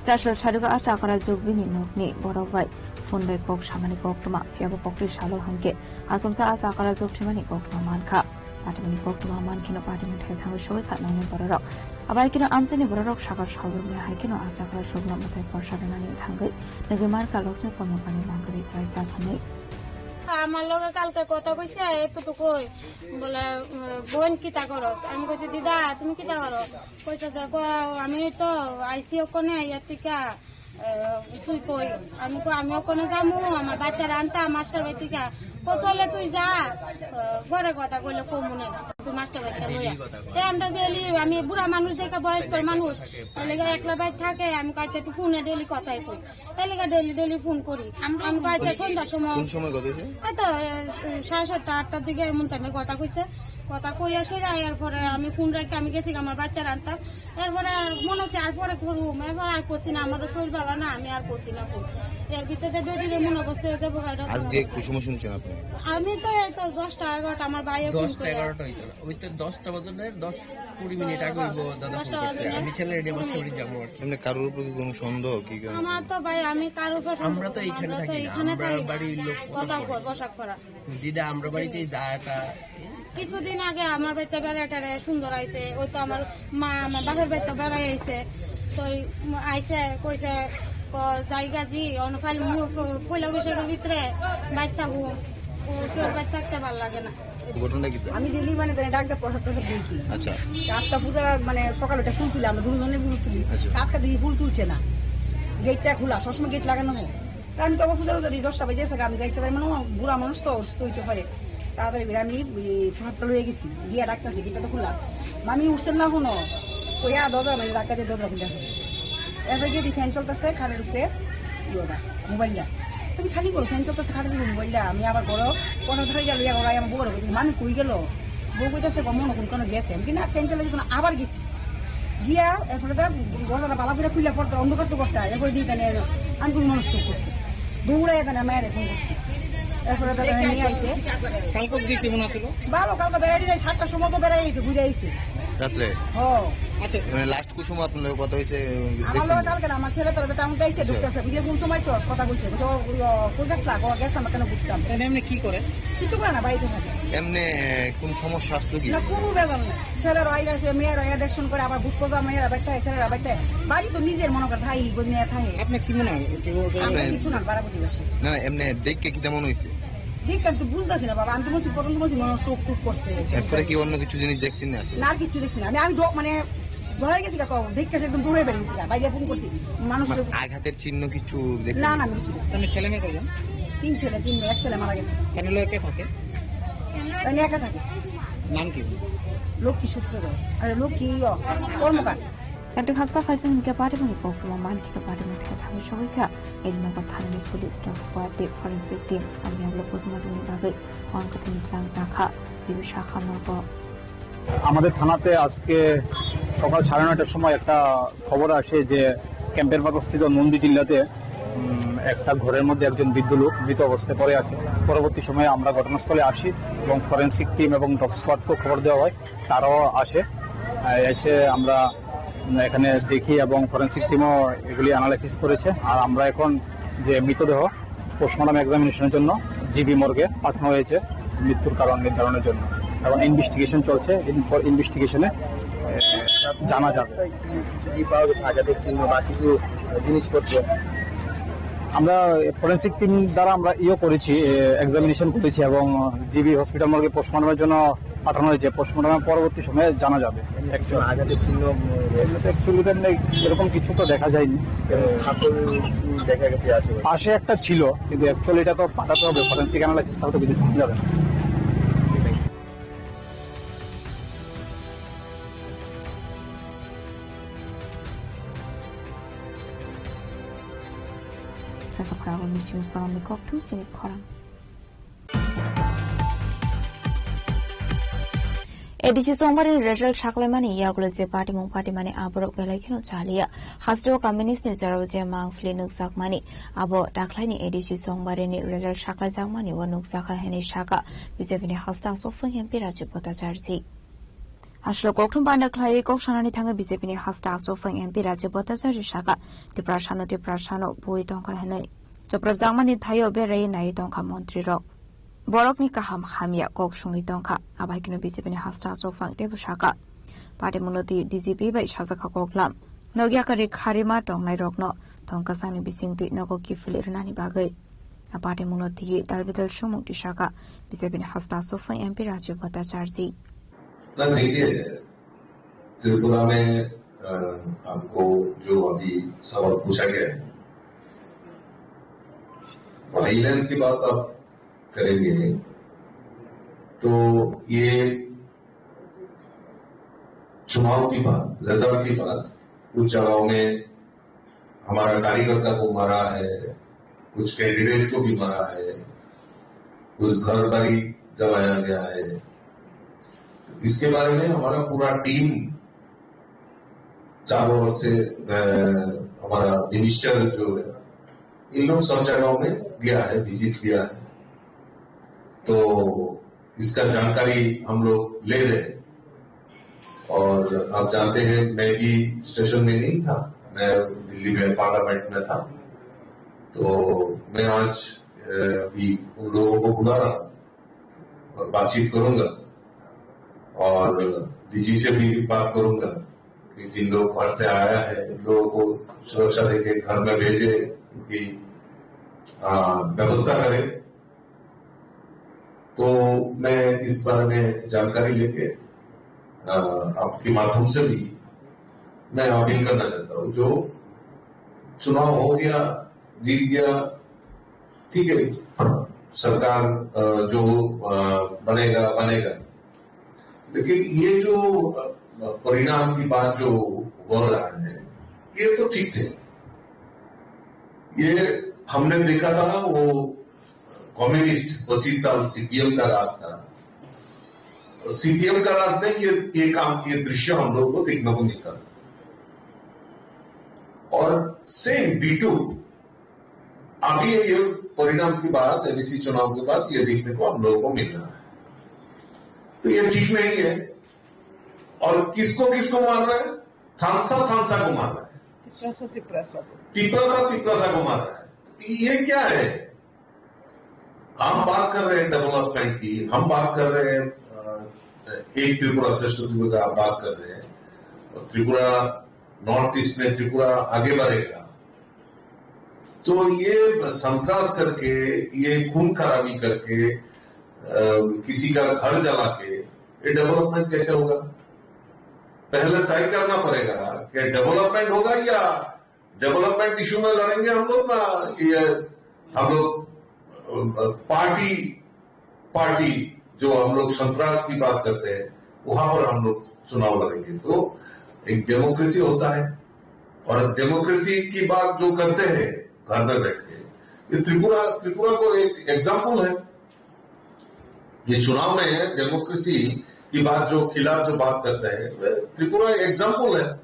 Chasal sariko a chakrajwk bini nokni borok bai phone bai kok samani koktwma, phiyaba koktwi salo hwnkhe achomsa a chakrajwk thwimani koktwma mankha. Patimungni koktwma mankheno patimung thai thangwi sogwi kha nokni bororok. Abai kheno amchaini bororok sakar sabrumni hai kheno a chakrajwkno mwtai porsa rwnani thangwi nugwi mankha Laxmi Kormokarni langkari raijak hwnwi. Amar loge kalke kotha koise, etutukoi bole, "Boin, kita goros?" Ami koise, "Dida, tumi kita goro?" Koise je, "Go, ami to aisi okkone, iya tika, eh, tui koi?" Ami ko, "Ami okkone jamu, amar bachchare antam, master bai tika." "Ko tole tui ja, eh, gore kotha koile komune, tui master bai loya." Te amra daily, ami bura manuj, jeka boyosko manuj, ekla bai thake, ami kaise tu phone daily kothai koi. Elika daily, daily phone kori. Amra phone kori. Acha, সন্ধ্যার সময়। কোন সময় কথা হয়েছে? এই তো, এ, সাড়ে সাতটা, আটটার দিকে এমন টাইমে কথা কইছে। কথা কইয়া সেরে আয়ার পরে আমি ফোন রাখি, আমি গেছি আমার বাচ্চার আনতাম। এরপরে আর মনে হচ্ছে আর পরে করুম, এরপর আর করছি না, আমারও শরীর ভালো না, আমি আর করছি না ফোন। এর ভিতরে বেবির এমন অবস্থা হয়ে যাবো, এটা তো আজকে কি সময় শুনছেন আপনি? আমি তো এই তো দশটা, এগারোটা, আমার ভাইও ফোন দশটা, করে। এগারোটা হইতো না। ওই তো দশটা বাজে না, দশ কুড়ি মিনিট আগে হইবো, দাদা ফোন করছে। আমি ছেলে রেডি, আমার সবাই যাবো আর কি। এমনি কারোর উপর কি কোনো সন্দেহ কি কোনো? আমার তো ভাই, আমি কারোর উপর সন্দেহ আমরা তো করি না। এইখানে আমরা তো থাকি না, এখানে আমরা থাকি না। বাড়ির লোক কথা কথা বলে। বসাক করা। দিদা, আমরা বাড়িতেই যা এটা। কিছুদিন আগে আমার বাড়িতে বেড়াটারে সুন্দর আইছে, ওই তো আমার মা, আমার বাপের বাড়িতে বেড়াই আইছে, তো ওই আইছে, কইছে, ক-, "জায়গা জি, অনফাইল মু-, পয়লা বৈশাখের ভিতরে বাইর থাকবো।" ও কেউ বাইর থাকতে ভালো লাগে না। ঘটনাটা কি? আমি ডেলি মানে তারা ডাক দিয়ে প্রসাদ টসাদ দিয়েছি। আচ্ছা। আটটা পূজা মানে সকালে ওটা ফুল তুলে, আমরা দুজনে ফুল তুলি। আচ্ছা। আটটা দিকে ফুল তুলছে না, গেটটা খোলা, সবসময় গেট লাগানো হয়। তা আমি তো আবার পূজার ওদের দশটা বাজে এসে আমি গাইতে পারি, মানে, ও বুড়া মানুষ তো, অসুস্থ হইতে পারে, তাড়াতাড়ি করে আমি ওই প্রসাদটা লয়ে গেছি, গিয়ে ডাকতেছি, গেটটা তো খোলা। মামি উঠছেন না এখনো, ওই আর দরজা, মানে, ডাক্তার দিয়ে দরজা খুলে আসে। এরপরে গিয়ে দেখি ফ্যান চলতেছে, খাটের উপরে ইয়ে ওটা, মোবাইলটা। তুমি খালি করো, ফ্যান চলতেছে, খাটের উপরে মোবাইলটা। আমি আবার ঘরে, পনেরো ধরে গেল, ইয়া, ওরা আমার বউরে কইতেছি, "মামি কই গেল?" বউ কইতেছে, "গো, মনে হয় কোনো গেছে।" আমি কি না, ফ্যান চালিয়ে যখন আবার গেছি, গিয়া এরপরে তো দরজাটা ভালো করে খুলে পড়তে অন্ধকার তো করতে হয়, এরপরে দিয়ে তাহলে আমি কোনো মানুষ তো করছি, দৌড়াই তাহলে আমার এখন করছি। এরপরে তো তাহলে নিয়ে আইতে কালকে দিয়ে কেমন আছিল? ভালো, কালকে বেড়াই দিলে সাতটার সময় তো বেড়াই আইছে, ঘুরে আইছে। রাত্রে? ও। আচ্ছা। মানে লাস্ট কোন সময় আপনার লগে কথা হয়েছে? আমার দেখছেন? লগে কালকে না, আমার ছেলে তারা টাউন আইছে, আচ্ছা। ঢুকতেছে, বুঝে কোন সময় সব কথা কইছে, বুঝে ও, ও, কই গেছলা, ও গেছে আমার কেন বুঝতাম। তাহলে এমনি কি করে? কিছু করে না, বাড়িতে থাকে। এমনি কোন সমস্যা আসলো কি? না, কোনো ব্যাপার না। ছেলের ওয়াই আছে, মেয়ের ওয়াই দেখশন করে, আবার ভূত কোজা মেয়ের আবার থাকে, ছেলের আবার থাকে। বাড়ি তো নিজের মনে করে থাই, গো নিয়ে থাকে। আপনার কি মনে হয়? কি বলবো? আমরা কিছু না, পাড়া প্রতিবেশী। না, এমনি দেখে কি তেমন হয়েছে? দেখ, আমি তো বুঝতেছি না বাবা, আমি তো বলছি, প্রথম তো বলছি, মনে হয় চোখ টুক করছে। এরপরে কি অন্য কিছু জিনিস দেখছেন না? না, আর কিছু দেখছি না। আমি, আমি ডো-, মানে, ভয় গেছি গা, কও, দেখতে সে একদম দৌড়ে বেরিয়ে গেছি গা, বাইরে ফোন করছি। মানুষ মানে আঘাতের চিহ্ন কিছু দেখছেন? না, না, আমি কিছু দেখছি না। তাহলে ছেলে মেয়ে কয়জন? তিন ছেলে, তিন মেয়ে, এক ছেলে মারা গেছে। তাহলে কে থাকে? তাহলে একা থাকে। নাম কি? লক্ষ্মী সূত্রধর। আরে, লক্ষ্মী, ইয়ো, কর্মকার। Kadwkhaksa phaising hinkhe patimungni koktwma mankhe patimung thethangwi chogwikha. Elinago thanini police dog squad tei forensic team ani yagulo postmortemni bagwi uankha thani tlang jakha, G B sakha nogo. আমাদের থানাতে আজকে সকাল সাড়ে নয়টার সময় একটা খবর আসে যে ক্যাম্পের পাতাস্থিত নন্দী টিল্লাতে, উম, একটা ঘরের মধ্যে একজন বৃদ্ধ লোক মৃত অবস্থায় পড়ে আছে। পরবর্তী সময়ে আমরা ঘটনাস্থলে আসি এবং ফরেন্সিক টিম এবং ডগ স্কোয়াডকেও খবর দেওয়া হয়, তারাও আসে। আহ, এসে আমরা এখানে দেখি এবং ফরেন্সিক টিমও এগুলি অ্যানালাইসিস করেছে। আর আমরা এখন যে মৃতদেহ পোস্টমর্টম এক্সামিনেশনের জন্য জিবি মর্গে পাঠানো হয়েছে মৃত্যুর কারণ নির্ধারণের জন্য। এখন ইনভেস্টিগেশন চলছে, ইনভেস্টিগেশনে জানা যাবে। কি, কি পাওয়া গেছে আঘাতের চিহ্ন বা কিছু জিনিসপত্র? আমরা ফরেন্সিক টিম দ্বারা আমরা ইয়ে করেছি, এক্সামিনেশন করেছি এবং জিবি হসপিটাল মর্গে পোস্টমর্টমের জন্য পাঠানো হয়েছে। পোস্টমর্টমের পরবর্তী সময়ে জানা যাবে। একজন আঘাতের চিহ্ন, উম, এমনিতে অ্যাকচুয়ালি তো এমনি এরকম কিছু তো দেখা যায়নি। এবং ফাটল, উম, দেখা গেছে আশেপাশে। পাশে একটা ছিল, কিন্তু অ্যাকচুয়ালি এটা তো পাঠাতে হবে, ফরেন্সিক অ্যানালাইসিস ছাড়া তো কিছু জানা যাবে না। Rasa khorang rok ni simi khorang ni kok thum chini khorang. A D C chongmani result saklaimani yagulo je patimung patimani aborok belai kheno chaliya. Hasteo communist ni jorao je mangphili nukjakmani abo dakhlaini A D C chongmarini result saklaijakmani o nukjakha hinwi saka B J P ni hasta Aswapwng M P Rajiv Bhattacharjee. Aswk kokthum banda khlaiwi kok sanani thangwi B J P ni hasta Aswapwng M P Rajiv Bhattacharjee saka, Tiprasano Tiprasano bui tongkha hinwi. Choprapjakmani thaio berai nai tongkha montri rok. Borokni kaham hamya kok songwi tongkha. Abai kino B J P ni hasta Aswapwng teibo saka. Patimungno twi D G P bai sajakha koklam. Nokya kari kharima tongnai rokno tongkasangni bisingtwi nogo kiphilwi rwnani bagwi. A patimungno twi dalbidal sumung twi saka B J P ni hasta Aswapwng M P Rajiv Bhattacharjee. ना देखिए, त्रिपुरा में, अ, आपको जो अभी सवाल पूछा गया है, वायलेंस की बात आप करेंगे, तो ये चुनाव की बात, रिजल्ट की बात, कुछ जगहों में हमारा कार्यकर्ता को मारा है, कुछ कैंडिडेट को भी मारा है, कुछ घर बारी जलाया गया है। इसके बारे में हमारा पूरा टीम चारों ओर से, अ, हमारा मिनिस्टर जो है, इन लोग सब जगहों में गया है, विजिट किया है। तो इसका जानकारी हम लोग ले रहे हैं। और आप जानते हैं, मैं भी स्टेशन में नहीं था, मैं दिल्ली में पार्लियामेंट में था। तो मैं आज, अ, भी उन लोगों को बुला रहा हूँ और बातचीत करूंगा और डीजी से भी बात करूंगा कि जिन लोग घर से आया है, उन लोगों को सुरक्षा देके घर में भेजे, उनकी, अ, व्यवस्था करें। तो मैं इस बारे में जानकारी लेके, अ, आपके माध्यम से भी मैं अपील करना चाहता हूँ, जो चुनाव हो गया, जीत गया, ठीक है, सरकार, अ, जो, अ, बनेगा, बनेगा, लेकिन ये जो, अ, परिणाम की बात जो हो रहा है, ये तो ठीक है। ये हमने देखा था ना, वो कम्युनिस्ट पच्चीस साल सीपीएम का राज था। सीपीएम का राज में ये, ये काम, ये दृश्य हम लोग को देखने को मिलता था। और सेम बी टू, अभी ये परिणाम के बाद, एमएसी चुनाव के बाद ये देखने को हम लोगों को मिल रहा है। तो ये ठीक नहीं है। और किसको किसको मार रहा है? थानसा थानसा को मार रहा है। तिप्रासा तिप्रासा को। तिप्रासा तिप्रासा को मार रहा है। ये क्या है? हम बात कर रहे हैं डेवलपमेंट की, हम बात कर रहे हैं, अ, एक त्रिपुरा श्रेष्ठ त्रिपुरा का बात कर रहे हैं। और त्रिपुरा, नॉर्थ ईस्ट में त्रिपुरा आगे बढ़ेगा। तो ये संतरास करके, ये खून खराबी करके, अ, किसी का घर जला के ये डेवलपमेंट कैसे होगा? पहले तय करना पड़ेगा कि डेवलपमेंट होगा या डेवलपमेंट इशू में लड़ेंगे हम लोग, ना ये हम लोग, अ, पार्टी, पार्टी जो हम लोग संतरास की बात करते हैं, वहां पर हम लोग चुनाव लड़ेंगे। तो एक डेमोक्रेसी होता है, और डेमोक्रेसी की बात जो करते हैं घर में बैठ के, ये त्रिपुरा, त्रिपुरा को एक एग्जाम्पल है। ये चुनाव में डेमोक्रेसी की बात जो खिलाफ जो बात करते हैं, वे त्रिपुरा एग्जाम्पल है।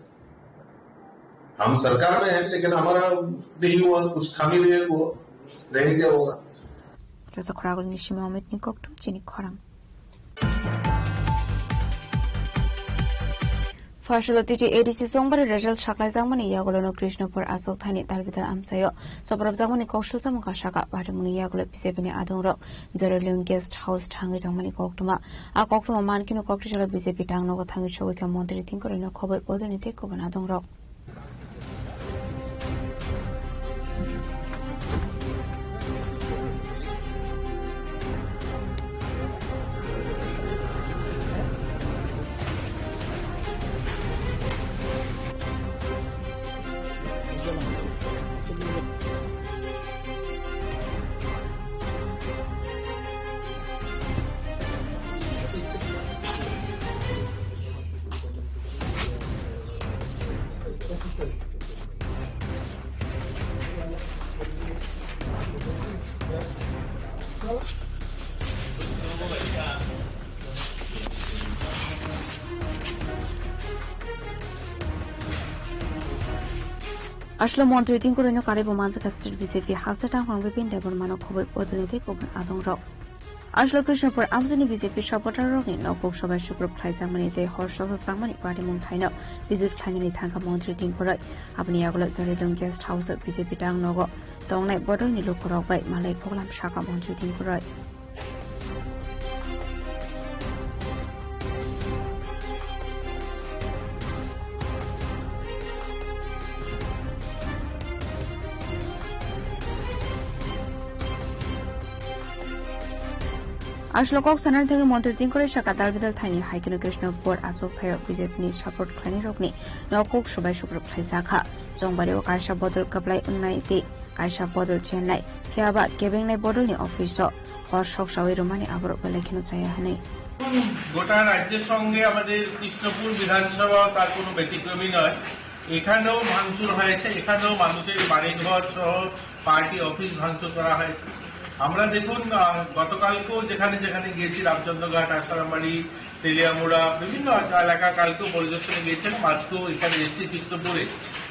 हम सरकार में हैं, लेकिन हमारा नहीं हुआ, कुछ खामी रहे, वो रह गया होगा। Rwchapra Agulni simi Omitni kokthum chini khorang. Pharsalo T T A D C chongbari result saklaijakmani yagulono Krishnapur achuk thani dalbidal amchaio chopropjakmani kok sujamung kasaka. Patimungni yagulo B J P ni adongrok Jarolion Guest House thangwi tongmani koktwma. A koktwma mankhe no kokthai salo B J P tangnogo thangwi sogwi kha montri Tinkorino khoboi bodolni tei kubun adongrok. Aslo montri Tinkorino karwi bo manjakha state B J P haksa tangphang Bipin Debbarmano khoboi bodolni tei kubun adongrok. Aslo Krishnapur amchaini B J P supporter rokni nokuk sobai sukrub khlaijakmani tei hor soksa changmani patimung thaino visit khlainani thangkha montri Tinkoroi. Aboni yagulo Jarolion Guest House o B J P tangnogo tongnai bodolni lukurok bai malai koklam sakha montri Tinkoroi. Aslo kok sanani thangwi montri Tinkoroi saka dalbidal thaini hai kheno Krishnapur achuk thaio B J P ni support khlainai rokni nokuk sobai sukrub khlaijakha. Chongbari o kaisa bodol kwplai wngnai tei kaisa bodol chennai, phiyaba kebengnai bodolni office o hor soksawi rwmani aborok belai kheno chaya hwnwi. গোটা রাজ্যের সঙ্গে আমাদের কৃষ্ণপুর বিধানসভা তার কোনো ব্যতিক্রমী নয়। এখানেও ভাঙচুর হয়েছে, এখানেও মানুষের বাড়িঘর সহ পার্টি অফিস ভাঙচুর করা হয়েছে। আমরা দেখুন, আহ, গতকালকেও যেখানে যেখানে গিয়েছি, রামচন্দ্রঘাট, আশারামবাড়ি, তেলিয়ামুড়া, বিভিন্ন এলাকা কালকেও পরিদর্শনে গিয়েছিলাম, আজকেও এখানে এসেছি কৃষ্ণপুরে।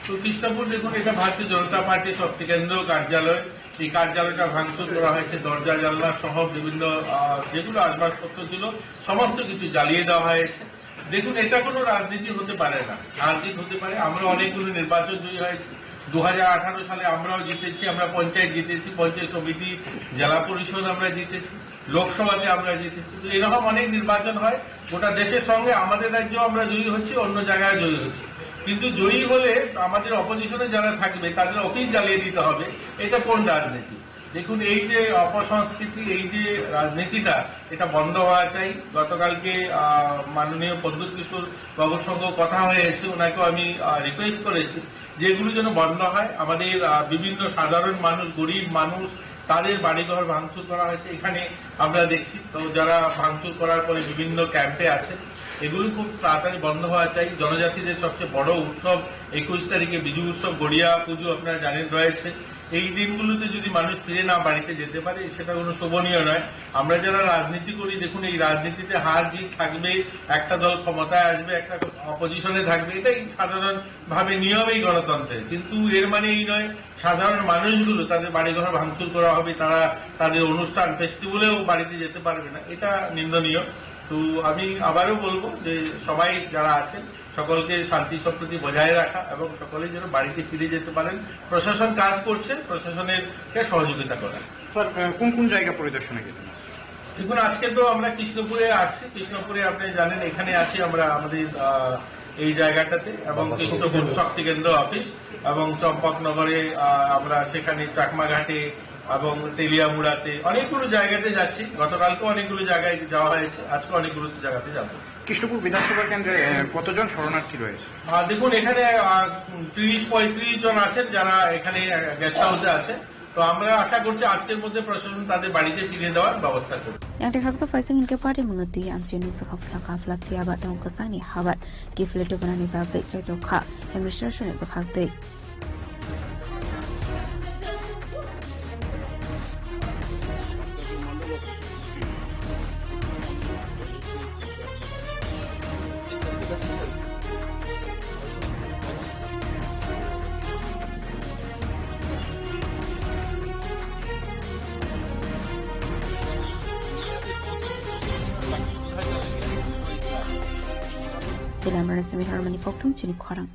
তো কৃষ্ণপুর দেখুন, এটা ভারতীয় জনতা পার্টির শক্তি কেন্দ্র কার্যালয়। এই কার্যালয়টা ভাঙচুর করা হয়েছে, দরজা জানলা সহ বিভিন্ন, আহ, যেগুলো আসবাবপত্র ছিল সমস্ত কিছু জ্বালিয়ে দেওয়া হয়েছে। দেখুন, এটা কোনো রাজনীতি হতে পারে না, হার জিত হতে পারে। আমরা অনেকগুলো নির্বাচন জয়ী হয়েছি, দু হাজার আঠারো সালে আমরাও জিতেছি, আমরা পঞ্চায়েত জিতেছি, পঞ্চায়েত সমিতি, জেলা পরিষদ আমরা জিতেছি, লোকসভাতে আমরা জিতেছি। তো এরকম অনেক নির্বাচন হয়, গোটা দেশের সঙ্গে আমাদের রাজ্যেও আমরা জয়ী হচ্ছি, অন্য জায়গায় জয়ী হচ্ছি। কিন্তু জয়ী হলে আমাদের অপোজিশনে যারা থাকবে তাদের অফিস জ্বালিয়ে দিতে হবে, এটা কোন রাজনীতি? দেখুন, এই যে অপসংস্কৃতি, এই যে রাজনীতিটা, এটা বন্ধ হওয়া চাই। গতকালকে, আহ, মাননীয় প্রদ্যুৎ কিশোর বাবুর সঙ্গেও কথা হয়েছে, ওনাকেও আমি, আহ, রিকোয়েস্ট করেছি যে এগুলো যেন বন্ধ হয়। আমাদের, আহ, বিভিন্ন সাধারণ মানুষ, গরিব মানুষ, তাদের বাড়িঘর ভাঙচুর করা হয়েছে, এখানে আমরা দেখছি। তো যারা ভাঙচুর করার পরে বিভিন্ন ক্যাম্পে আছে, এগুলো খুব তাড়াতাড়ি বন্ধ হওয়া চাই। জনজাতিদের সবচেয়ে বড় উৎসব একুশ তারিখে বিজু উৎসব, গড়িয়া পুজো আপনারা জানেন রয়েছে। এই দিনগুলোতে যদি মানুষ ফিরে না বাড়িতে যেতে পারে, সেটা কোনো শোভনীয় নয়। আমরা যারা রাজনীতি করি, দেখুন, এই রাজনীতিতে হার জিত থাকবে, একটা দল ক্ষমতায় আসবে, একটা অপোজিশনে থাকবে, এটাই সাধারণভাবে নিয়ম এই গণতন্ত্রের। কিন্তু এর মানে এই নয় সাধারণ মানুষগুলো তাদের বাড়িঘর ভাঙচুর করা হবে, তারা তাদের অনুষ্ঠান ফেস্টিভ্যালেও বাড়িতে যেতে পারবে না, এটা নিন্দনীয়। তো আমি আবারও বলবো যে সবাই যারা আছেন সকলকে শান্তি সম্প্রীতি বজায় রাখা এবং সকলেই যেন বাড়িতে ফিরে যেতে পারেন। প্রশাসন কাজ করছে, প্রশাসনের কে সহযোগিতা করা। স্যার, আহ, কোন কোন জায়গা পরিদর্শনে গেছেন? দেখুন, আজকে তো আমরা কৃষ্ণপুরে আসছি, কৃষ্ণপুরে আপনি জানেন এখানে আছি আমরা আমাদের, আহ, এই জায়গাটাতে এবং কৃষ্ণপুর শক্তি কেন্দ্র অফিস এবং চম্পকনগরে, আহ, আমরা সেখানে চাকমাঘাটে এবং তেলিয়ামুড়াতে অনেকগুলো জায়গাতে যাচ্ছি। গতকালকে অনেকগুলো জায়গায় যাওয়া হয়েছে, আজকে অনেকগুলো জায়গাতে যাবো। কৃষ্ণপুর বিধানসভা কেন্দ্রে, আহ, কতজন শরণার্থী রয়েছে? আহ, দেখুন, এখানে, আহ, ত্রিশ পঁয়ত্রিশ জন আছেন যারা এখানে, আহ, গেস্ট হাউসে আছে। তো আমরা আশা করছি আজকের মধ্যে প্রশাসন তাদের বাড়িতে ফিরিয়ে দেওয়ার ব্যবস্থা করবে। Yang tei haksa phaising hinkhe party mungno twi amchini nukjakha phlaka phlak phiya ba tong kwchangni habar kifle tubunani bagwi chaitokha administration ni bwkhak twi. Dilamra simi harmani kokthum chini khorang.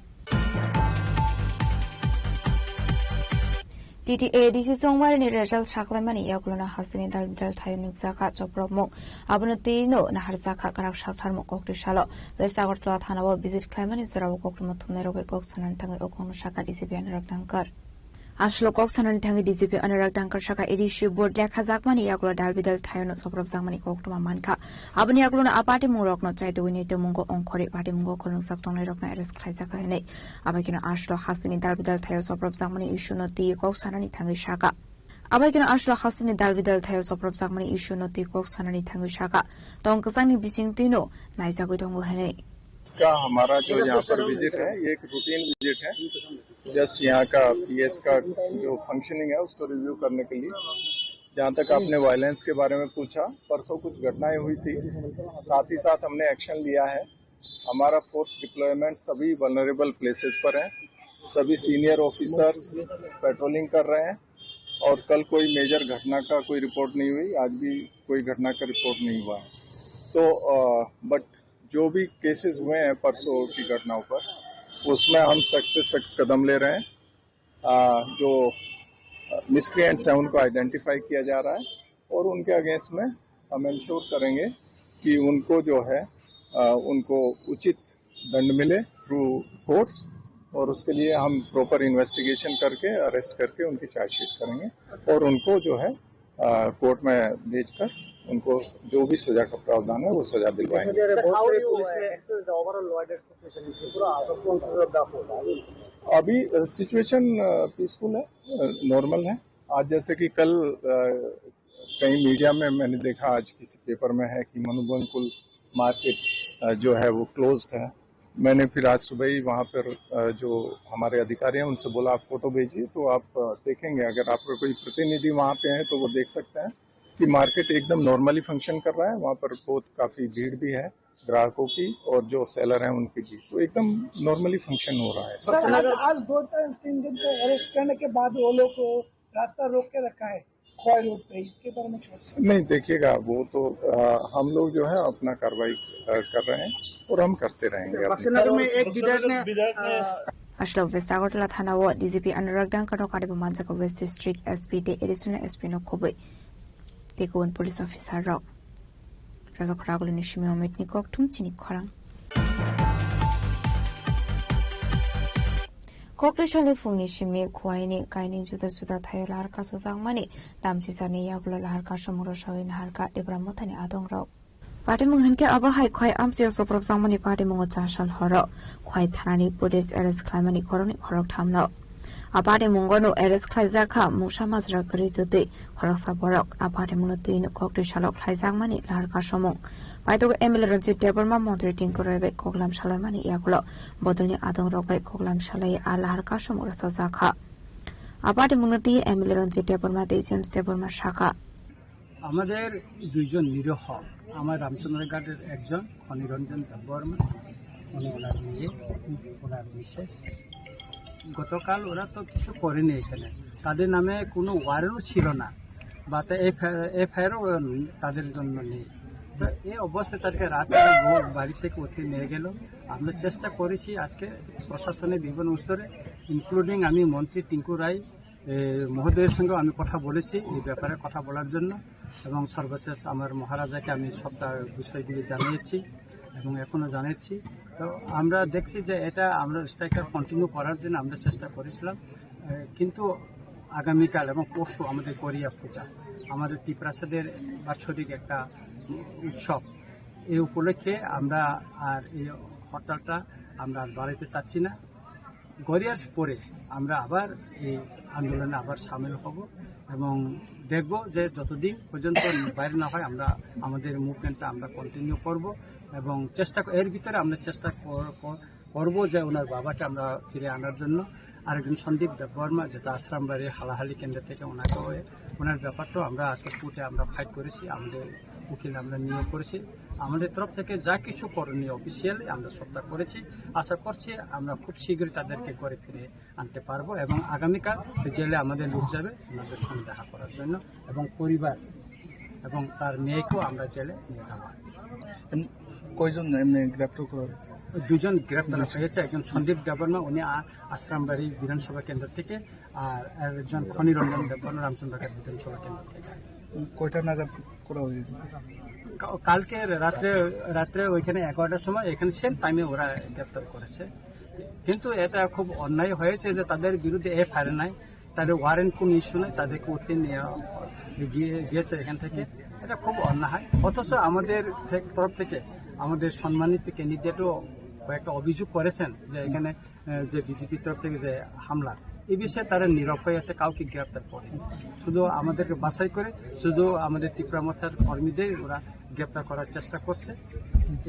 T T A D C chongmarini result saklaimani yagulono hasteni dal bidal thaio nukjakha choprokmung. Abono twi no naharjakha kwrak saktharmung koktwi salo. West Agartala thanao visit khlaimani jorao koktwma thumnairok bai kok sanani thangwi o kokno sakha D C P Anurag Dangkar. Aswk kok sanani thangwi D C P Anurag Dangkar sakha A D C board lekhajakmani yagulo dal bidal thaiono choprokjakmani koktwma mankha. Aboni yagulono a patimungrokno chaitugwi naitukmungo ongkhorwi patimungo khulungjak tongnairokno arrest khlaijakha hinwi. Abaikeno aswk hasteni dal bidal thaio choprokjakmani issue no twi kok sanani thangwi sakha. Abaikeno aswk hasteni dal bidal thaio choprokjakmani issue no twi kok sanani thangwi sakha. Tong kwchangni bising twino naijagwi tongo hinwi. का हमारा जो यहाँ पर विजिट है, ये एक routine visit है। जस्ट यहाँ का पीएस का जो फंक्शनिंग है, उसको रिव्यू करने के लिए। जहाँ तक आपने वायलेंस के बारे में पूछा, परसों कुछ घटनाएं हुई थी, साथ ही साथ हमने एक्शन लिया है। हमारा फोर्स डिप्लॉयमेंट सभी वल्नरेबल प्लेसेस पर है, सभी सीनियर ऑफिसर्स पेट्रोलिंग कर रहे हैं और कल कोई मेजर घटना का कोई रिपोर्ट नहीं हुई, आज भी कोई घटना का रिपोर्ट नहीं हुआ है। तो, अ, बट जो भी केसेस हुए हैं परसों की घटनाओं पर, उसमें हम सख्त से सख्त कदम ले रहे हैं। अ, जो मिसक्रिएंट्स हैं, उनको आइडेंटिफाई किया जा रहा है और उनके अगेंस्ट में हम इंश्योर करेंगे कि उनको जो है, अ, उनको उचित दंड मिले थ्रू कोर्ट्स, और उसके लिए हम प्रॉपर इन्वेस्टिगेशन करके, अरेस्ट करके उनकी चार्जशीट करेंगे और उनको जो है, अ, कोर्ट में भेजकर उनको जो भी सजा का प्रावधान है, वो सजा दिलवाएंगे। Sir, how do you, uh, assess the overall law and order situation in Tripura after twenty-fifth of August? अभी, अ, सिचुएशन, अ, पीसफुल है, अ, नॉर्मल है। आज जैसे कि कल, अ, कहीं मीडिया में मैंने देखा, आज किसी पेपर में है कि मनुबंकुल मार्केट, अ, जो है वो क्लोज्ड है। मैंने फिर आज सुबह ही वहाँ पर, अ, जो हमारे अधिकारी हैं उनसे बोला, "आप फोटो भेजिए।" तो आप, अ, देखेंगे, अगर आपका कोई प्रतिनिधि वहाँ पे है तो वो देख सकते हैं कि मार्केट एकदम नॉर्मली फंक्शन कर रहा है। वहाँ पर बहुत काफ़ी भीड़ भी है ग्राहकों की और जो सेलर हैं उनकी भी, तो एकदम नॉर्मली फंक्शन हो रहा है। सर, आज, आज दो तीन दिन के अरेस्ट करने के बाद वो लोग रास्ता रोक के रखा है। क्वाय रोड पे, इसके बारे में क्या? नहीं, देखिएगा, वो तो, अ, हम लोग जो है अपना कार्रवाई, अ, कर रहे हैं और हम करते रहेंगे अपनी। बक्सीनगर में एक विधायक ने, विधायक ने, अ, Aswk West Agartala thanao D G P Anurag Dangkar no karibo manjak West District S P tei Additional S P no khobwi tei kubun police officer rok. Rajak Ragulini simi Omitni kokthum chini khorang. Kokri salni phungni simi Khwaini kaini juda juda thaio lahar kasojakmani tamsisani yagulo lahar kasomung rwsawi naharkha Tipra Mothani adongrok. Patimung hinkhe abo hai Khwai amchaio chopropjakmani patimungo chasal horo Khwai thanani police arrest khlaimani khoroknwi khorokthamno. A patimungo no arrest khlaijak kha mungsa majra kwrwi twtwi khoroksa borok. A patimungno twino koktwi salok khlaijakmani lahar kasomung. Paithago M L A Ranjit Debbarma, montri Tinku Roy bai koklam salaimani yagulo bodolni adongrok bai koklam salai a lahar kasomung rwchajak kha. Aparty Mungnati M L A Ranjit Debbarma tei James Debbarma sakha. আমাদের দুইজন নিরীহ, আমার রামচন্দ্রঘাটের একজন খনিরঞ্জন দেববর্মা, উনি ওনার মেয়ে, ওনার মিসেস। গতকাল ওরা তো কিছু করেনি এখানে, তাদের নামে কোনো ওয়ারেন্টও ছিল না, বা তা এফআইআরও তাদের জন্য নেই। তো এই অবস্থায় তাদেরকে রাতে ওরা বাড়ি থেকে উঠিয়ে নিয়ে গেল। আমরা চেষ্টা করেছি আজকে প্রশাসনের বিভিন্ন স্তরে, ইনক্লুডিং আমি মন্ত্রী টিঙ্কু রায় এ, মহোদয়ের সঙ্গে আমি কথা বলেছি এই ব্যাপারে কথা বলার জন্য, এবং সর্বশেষ আমার মহারাজাকে আমি সবটা বিষয়গুলি জানিয়েছি এবং এখনো জানাচ্ছি। তো আমরা দেখছি যে এটা আমরা স্ট্রাইকটা কন্টিনিউ করার জন্য আমরা চেষ্টা করেছিলাম, এ, কিন্তু আগামীকাল এবং পরশু আমাদের গড়িয়া পূজা, আমাদের তিপ্রাসাদের বাৎসরিক একটা উৎসব। এই উপলক্ষে আমরা আর এই হরতালটা আমরা আর বাড়াইতে চাচ্ছি না। গড়িয়ার পরে আমরা আবার এই আন্দোলনে আবার সামিল হব এবং দেখব যে যতদিন পর্যন্ত বাইরে না হয়, আমরা আমাদের মুভমেন্টটা আমরা কন্টিনিউ করব এবং চেষ্টা ক-, এর ভিতরে আমরা চেষ্টা কর-, কর-, করব যে ওনার বাবাকে আমরা ফিরে আনার জন্য। আরেকজন সন্দীপ দেববর্মা, যেটা আশ্রামবাড়ি হালাহালি কেন্দ্র থেকে ওনাকে, ওনার ব্যাপারটাও আমরা আজকে কোর্টে আমরা ফাইট করেছি। আমাদের উকিল আমরা নিয়োগ করেছি। আমাদের তরফ থেকে যা কিছু করণীয় অফিসিয়ালি আমরা সবটা করেছি। আশা করছি আমরা খুব শীঘ্রই তাদেরকে ঘরে ফিরে আনতে পারবো এবং আগামীকাল জেলে আমাদের লোক যাবে ওনাদের সঙ্গে দেখা করার জন্য এবং পরিবার এবং তার মেয়েকেও আমরা জেলে নিয়ে যাবো। এম-, কয়জন এমনি গ্রেপ্তার করা হয়েছে? দুজন গ্রেপ্তার হয়েছে, একজন সন্দীপ দেববর্মা, উনি আ-, আশ্রামবাড়ি বিধানসভা কেন্দ্র থেকে, আর একজন খনিরঞ্জন দেববর্মা, রামচন্দ্রঘাট বিধানসভা কেন্দ্র থেকে। কয়টা নাগাদ করা হয়েছে? কা-, কালকে রাত্রে, রাত্রে ওইখানে এগারোটার সময় এখানে সেম টাইমে ওরা গ্রেপ্তার করেছে। কিন্তু এটা খুব অন্যায় হয়েছে যে তাদের বিরুদ্ধে এফআইআর নাই, তাদের ওয়ারেন্ট কোনো ইস্যু নাই, তাদেরকে উঠিয়ে নিয়ে গিয়ে, গিয়েছে এখান থেকে। এটা খুব অন্যায়। অথচ আমাদের থে-, তরফ থেকে আমাদের সম্মানিত ক্যান্ডিডেটও কয়েকটা অভিযোগ করেছেন যে এখানে, আহ, যে বিজেপির তরফ থেকে যে হামলা, এই বিষয়ে তারা নীরব হয়ে আছে, কাউকে গ্রেপ্তার করেনি। শুধু আমাদেরকে বাছাই করে শুধু আমাদের তিপ্রা মোর্চার কর্মীদের ওরা গ্রেপ্তার করার চেষ্টা করছে,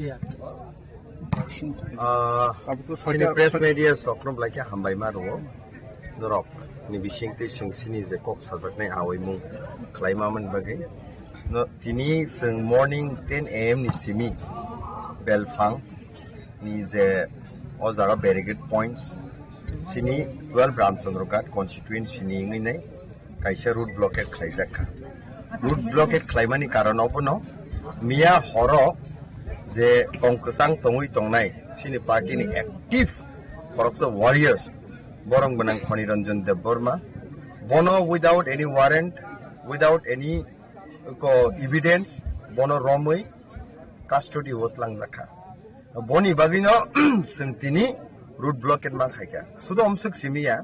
এই আর কি। Ah, sini press media sokno belai khe hambai ma rwo. Norok ni bising tei chwng sini je kok sajaknai awi mung khlai ma mani bagwi. No, tini chwng morning ten A M ni simi Belphang ni je o jaga barricade points sini twelve Ramchandra Ghat constituency ni wngwi nai kaisa road blockade khlaijak kha. Road blockade khlaimani karon obono miya horo je tong kwchang tongwi tongnai chini party ni active khoroksa warriors, borom gwnang Khoni Ranjan Debbarma, bono without any warrant, without any ko evidence, bono romwi custody o tlangjak kha. Boni bagwino chwng tini road blockade ma khaikha. Sudo omswk simi ya,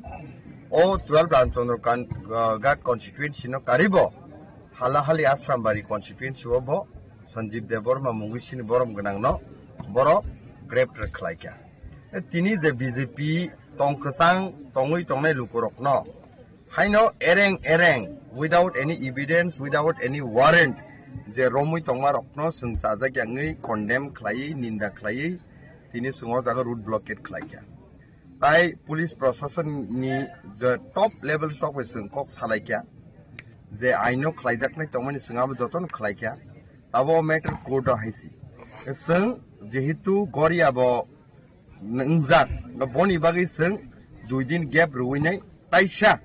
o twelve Ramchandra Kan-, ah, Ghat constituency no karibo Halahali Asrambari constituency o bo Sanjeev Debbarma mungwi sini borom gwnang no borok greptar khlaikha. Tini je B J P tong kwchang tongwi tongnai lukurok no haino ereng ereng, without any evidence, without any warrant, je romwi tongma rokno chwng chajak yangwi condemn khlaiwi, ninda khlaiwi, tini chwng o jaga road blockade khlaikha. Tai police proshasonni je top level sok bai chwng kok salaikha, je aino khlaijaknai tongmani chwng abo jotono khlaikha. Abo matter court o haisi. Chwng jehetu gori abo wngjak, boni bagwi chwng dui din gap rwinai taisa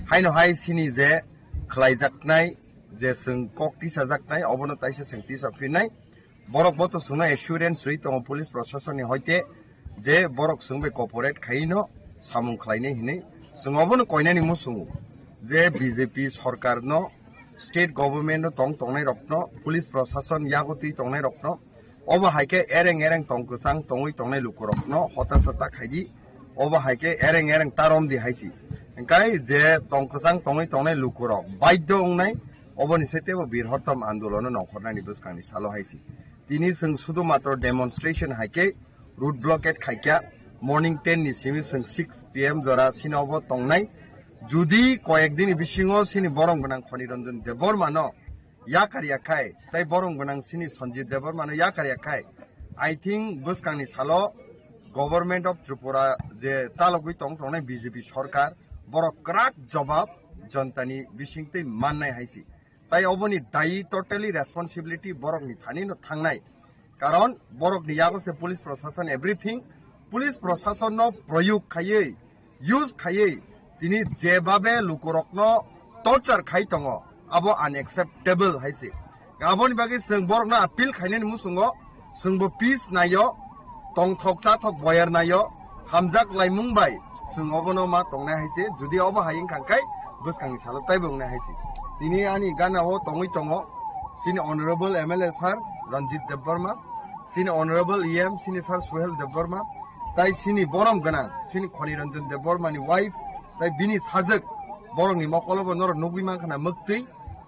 haino hai sini je khlaijaknai, je chwng kok tisajaknai, obono taisa chwng tisa phinai. Borok bo to chwngno assurance rwi tongo police proshasonni hoite je borok chwng bai cooperate khaino samung khlainai hinwi. Chwng obono koinani muchungo je B J P sorkarno, state government no tong tongnai rokno, police proshasonni yago twi tongnai rokno, obo hai khe ereng ereng tong kwchang tongwi tongnai lukurokno hota sota khaidi, obo hai khe ereng ereng ta romdi haisi. Hwnkhe je tong kwchang tongwi tongnai lukurok baidhyo wngnai, oboni se teibo birhortom andolono nongkhornani bwskangni salo haisi. Tini chwng sudu matro demonstration hai khe road blockade khaikha, morning ten ni simi chwng six P M jora sini obo tongnai. Judi koyek dini bisingo sini borom gwnang Khoni Ranjan Debbarma no yakar yakhai, tai borom gwnang sini Sanjeev Debbarma no yakar yakhai, I think bwskangni salo Government of Tripura je chalogwi tong tongnai B J P sorkar, Borok kwrak jobab jontani bisingtwi mannai hai se. Tai oboni dayi totally responsibility borokni thani no thangnai. Karon borokni yago se police prosason everything. Police prosason no proyog khaiwi, use khaiwi, tini jebabe lukurokno torture khai tongo, abo unacceptable hai se. Aboni bagwi chwng borokno appeal khainani muchungo, chwngbo peace naio, tongthok chathok boyar naio, hamjak laimung bai chwng obono ma tongnai hai se, jodi obo hai wngkha khe bwskangni salo taibo wngnai hai se. Tini ani gana o tongwi tongo chini honorable M L A sir Ranjit Debbarma, chini honorable E M, chini sir Suhel Debbarma, tai chini borom gwnang, chini Khoni Ranjan Debbarma ni wife, tai bini sajwk, borokni mokolo bo norok nugwi mankha na mwktwi,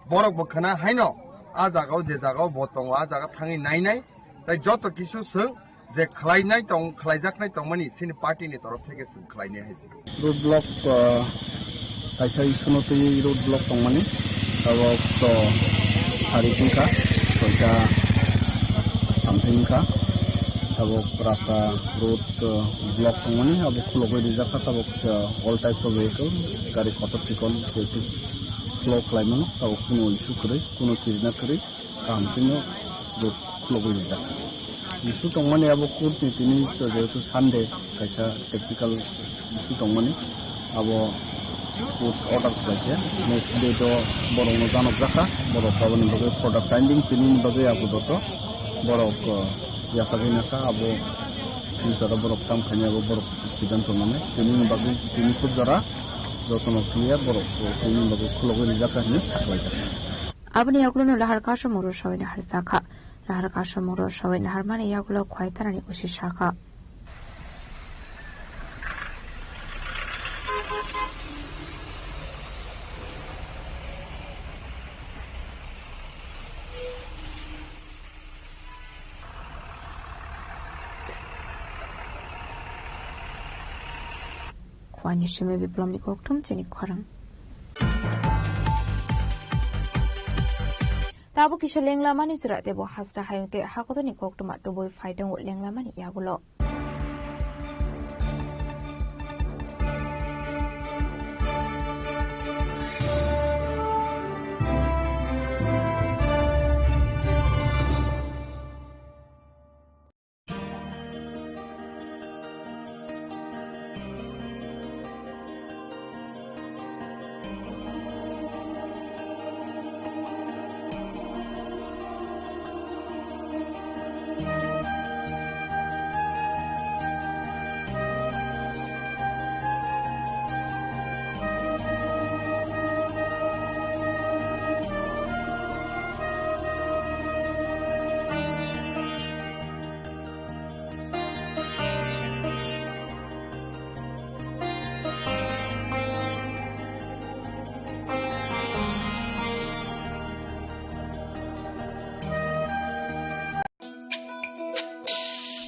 borok bo khna haino, a jaga o je jaga o bo tongo, a jaga thangwi nainai, tai joto kisu chwng je khlainai tong, khlaijaknai tongmani chini party ni torof theke chwng khlainai hai se. Road block, ah, kaisa issue no twi road block tongmani, tabok to sari wngkha, soita something wngkha, tabok rasta road, ah, block tongmani, abo khulogwi rijak kha, tabok, ah, all types of vehicle, gari kotor chikon, jehetu flow khlai mano, tabok kuno issue kwrwi, kuno kirina kwrwi. Kaham khe no rok khulogwi rijak. Issue tongmani abo court ni tini jehetu Sunday kaisa technical issue tongmani abo court order khlaikha. Next day to borok no janok jakha, borok aboni bagwi further finding tini ni bagwi abo doto borok, uh, yachagwi nakha abo future o borok tam khainai abo borok siddhanto nanai. Tini ni bagwi tini sir jora jotono clear borok tini ni bagwi khulogwi rijak hinwi saklaijak. Aboni yagulono lahar kasamung rwsawui naharjakha. Lahar kasamung rwsawui naharmani yagulo Khwaitarani usi sakha. Khwani simi Biplomni kokthum chini khorang. Tabuk kisa lenglamani chwra teibo hasta hayung tei hakotorni koktwma tubui phai tongo lenglamani yagulo.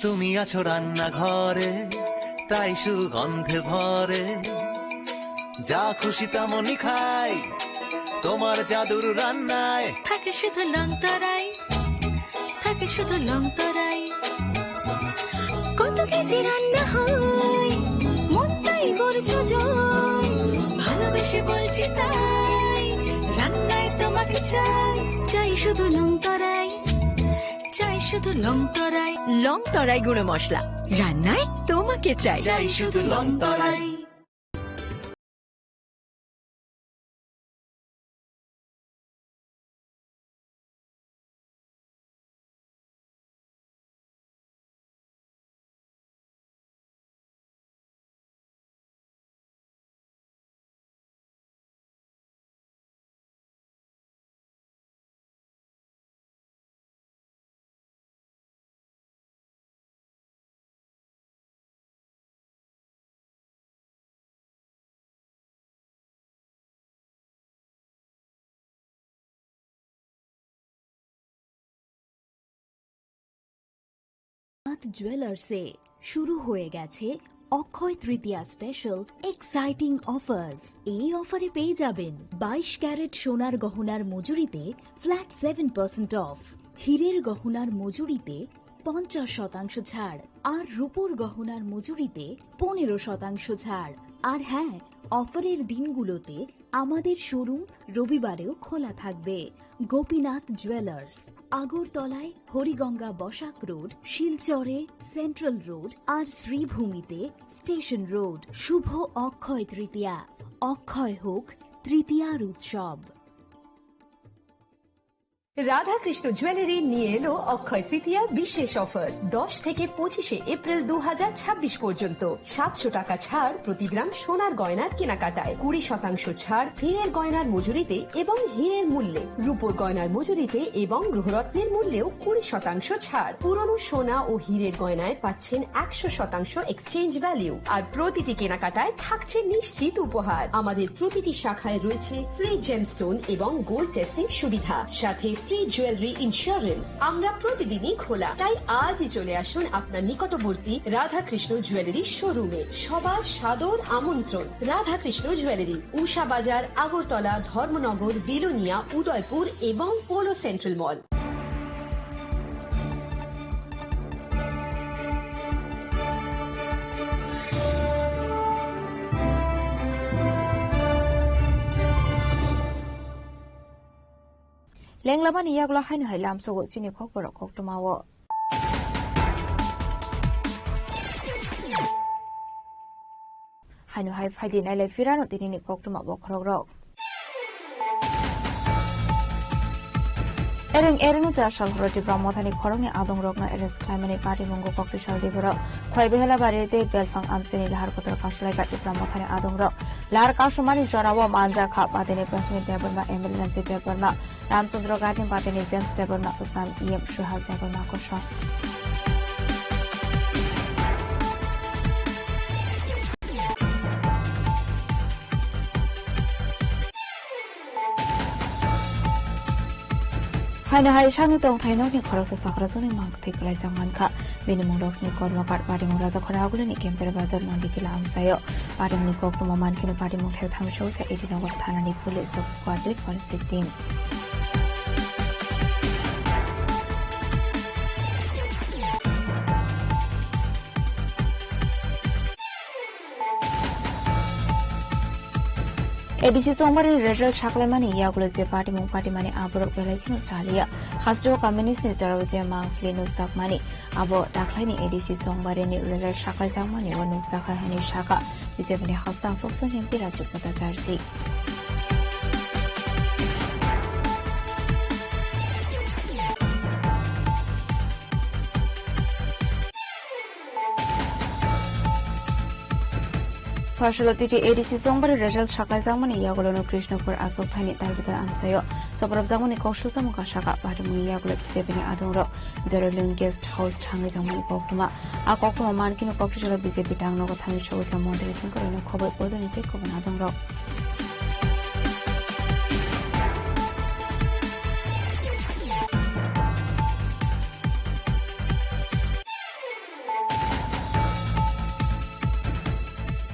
তুমি আছো রান্নাঘরে, তাই সুগন্ধে ভরে। যা খুশি তেমনই খাই, তোমার জাদুর রান্নায়। থাকে শুধু লংতরাই, থাকে শুধু লংতরাই। কত কেজি রান্না হয়, মনটাই করছো জয়। ভালোবেসে বলছি তাই, রান্নায় তোমাকে চাই। চাই শুধু লংতরাই, চাই শুধু লংতরাই। লংতরাই গুঁড়ো মশলা, রান্নায় তোমাকে চাই। চাই শুধু লংতরাই। জুয়েলার্সে শুরু হয়ে গেছে অক্ষয় তৃতীয়া স্পেশাল এক্সাইটিং অফার্স। এই অফারে পেয়ে যাবেন বাইশ ক্যারেট সোনার গহনার মজুরিতে ফ্ল্যাট সেভেন পার্সেন্ট অফ, হীরের গহনার মজুরিতে পঞ্চাশ শতাংশ ছাড়, আর রূপোর গহনার মজুরিতে পনেরো শতাংশ ছাড়। আর হ্যাঁ, অফারের দিনগুলোতে আমাদের শোরুম রবিবারেও খোলা থাকবে। গোপীনাথ জুয়েলার্স, আগরতলায় হরিগঙ্গা বসাক রোড, শিলচরে সেন্ট্রাল রোড আর শ্রীভূমিতে স্টেশন রোড। শুভ অক্ষয় তৃতীয়া, অক্ষয় হোক তৃতীয়ার উৎসব। রাধাকৃষ্ণ জুয়েলারি নিয়ে এলো অক্ষয় তৃতীয়া বিশেষ অফার। দশ থেকে পঁচিশে এপ্রিল দু হাজার ছাব্বিশ পর্যন্ত সাতশো টাকা ছাড় প্রতি গ্রাম সোনার গয়নার কেনাকাটায়, কুড়ি শতাংশ ছাড় হীরের গয়নার মজুরিতে এবং হীরের মূল্যে, রূপোর গয়নার মজুরিতে এবং গ্রহরত্নের মূল্যেও কুড়ি শতাংশ ছাড়। পুরনো সোনা ও হীরের গয়নায় পাচ্ছেন একশো শতাংশ এক্সচেঞ্জ ভ্যালু, আর প্রতিটি কেনাকাটায় থাকছে নিশ্চিত উপহার। আমাদের প্রতিটি শাখায় রয়েছে ফ্রি জেমস্টোন এবং গোল্ড টেস্টিং সুবিধা, সাথে ফ্রি জুয়েলারি ইন্স্যুরেন্স। আমরা প্রতিদিনই খোলা, তাই আজই চলে আসুন আপনার নিকটবর্তী রাধাকৃষ্ণ জুয়েলারি শোরুমে। সবার সাদর আমন্ত্রণ। রাধাকৃষ্ণ জুয়েলারি, উষা বাজার, আগরতলা, ধর্মনগর, বিলোনিয়া, উদয়পুর এবং polo central mall. Lenglamani yagulo haino hai lamsogo chini kokborok koktwmao. Haino hai phaidi nailai phirano tinini koktwma bokhorokrok. Ereng ereng no char sal horo Tipra Mothani khoroknwi adongrokno arrest khlaimani patimung kokti sal diborok. Khoi Behelabari tei Belphang amchaini lahar kotor kasulai kha Tipra Mothani adongrok. Lahar kasumani jorao manjakha patini Prasmit Debbarma, M L A Ranjit Debbarma, Ramchandra Ghatni patini James Debbarma, Usam E M Suhas Debbarma kosong. Haino hai sakni tongthai nokni khoroksa sakrasongni mangtwi kwlaijak mankha. Bini mung Roshni Kormakar, patimung Rajakhora Agulini Kempera Bazar Nandikila amchaio. Patimungni koktwma mankheno patimung thai thangwi sogwi kha A D Nagar thanani police dog squad tei forensic team. A D C chongmani result saklaimani yagulo je patimung patimani aborok belai kheno chaliya. Hasteo communist ni jorao je mangpili nukjakmani abo dakhlaini A D C chongmani result saklaijakmani o nukjakha hinwi sakha B J P ni hastang sokthong M P Rajiv Bhattacharjee. Pharsalo titi A D C chongmani result saklaijakmani yagulono Krishnapur achuk thaini Talbidal amchaio sobrobjakmani kok sujamung kha sakha, patimungni yagulo B J P ni adongrok Jerolin Guest House thangwi tongmani koktwma. A koktwma mankino kokthai salo B J P tangnogo thangwi sogwi kha montri thangkarino khoboi bodolni tei kubun adongrok.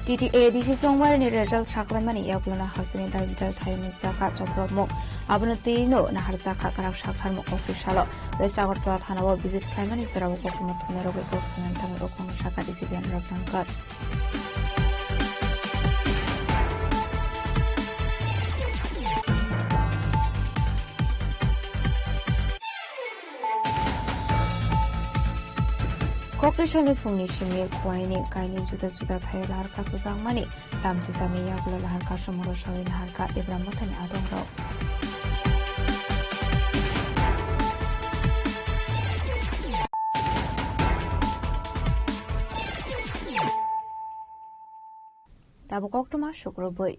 T T A D C chongmarini result saklaimani yagulono hasteni dal bidal thayungni chakha choprobmung. Abono twi no naharjakha kwrak saktharmung office salo. West Agartala thanao visit khlaimani jorao koktwma thumnairogwi kok sanani thangwi rokongno sakha D C P Anurag Dhankar. Kokri salni phungni simi Khwaini kaini juda juda thai lar kasu jangmani tamsisani yagulo lahar kasumoro sawi naharkha Tipra Mothani adongrok. Tabuk koktwma sukrubwi.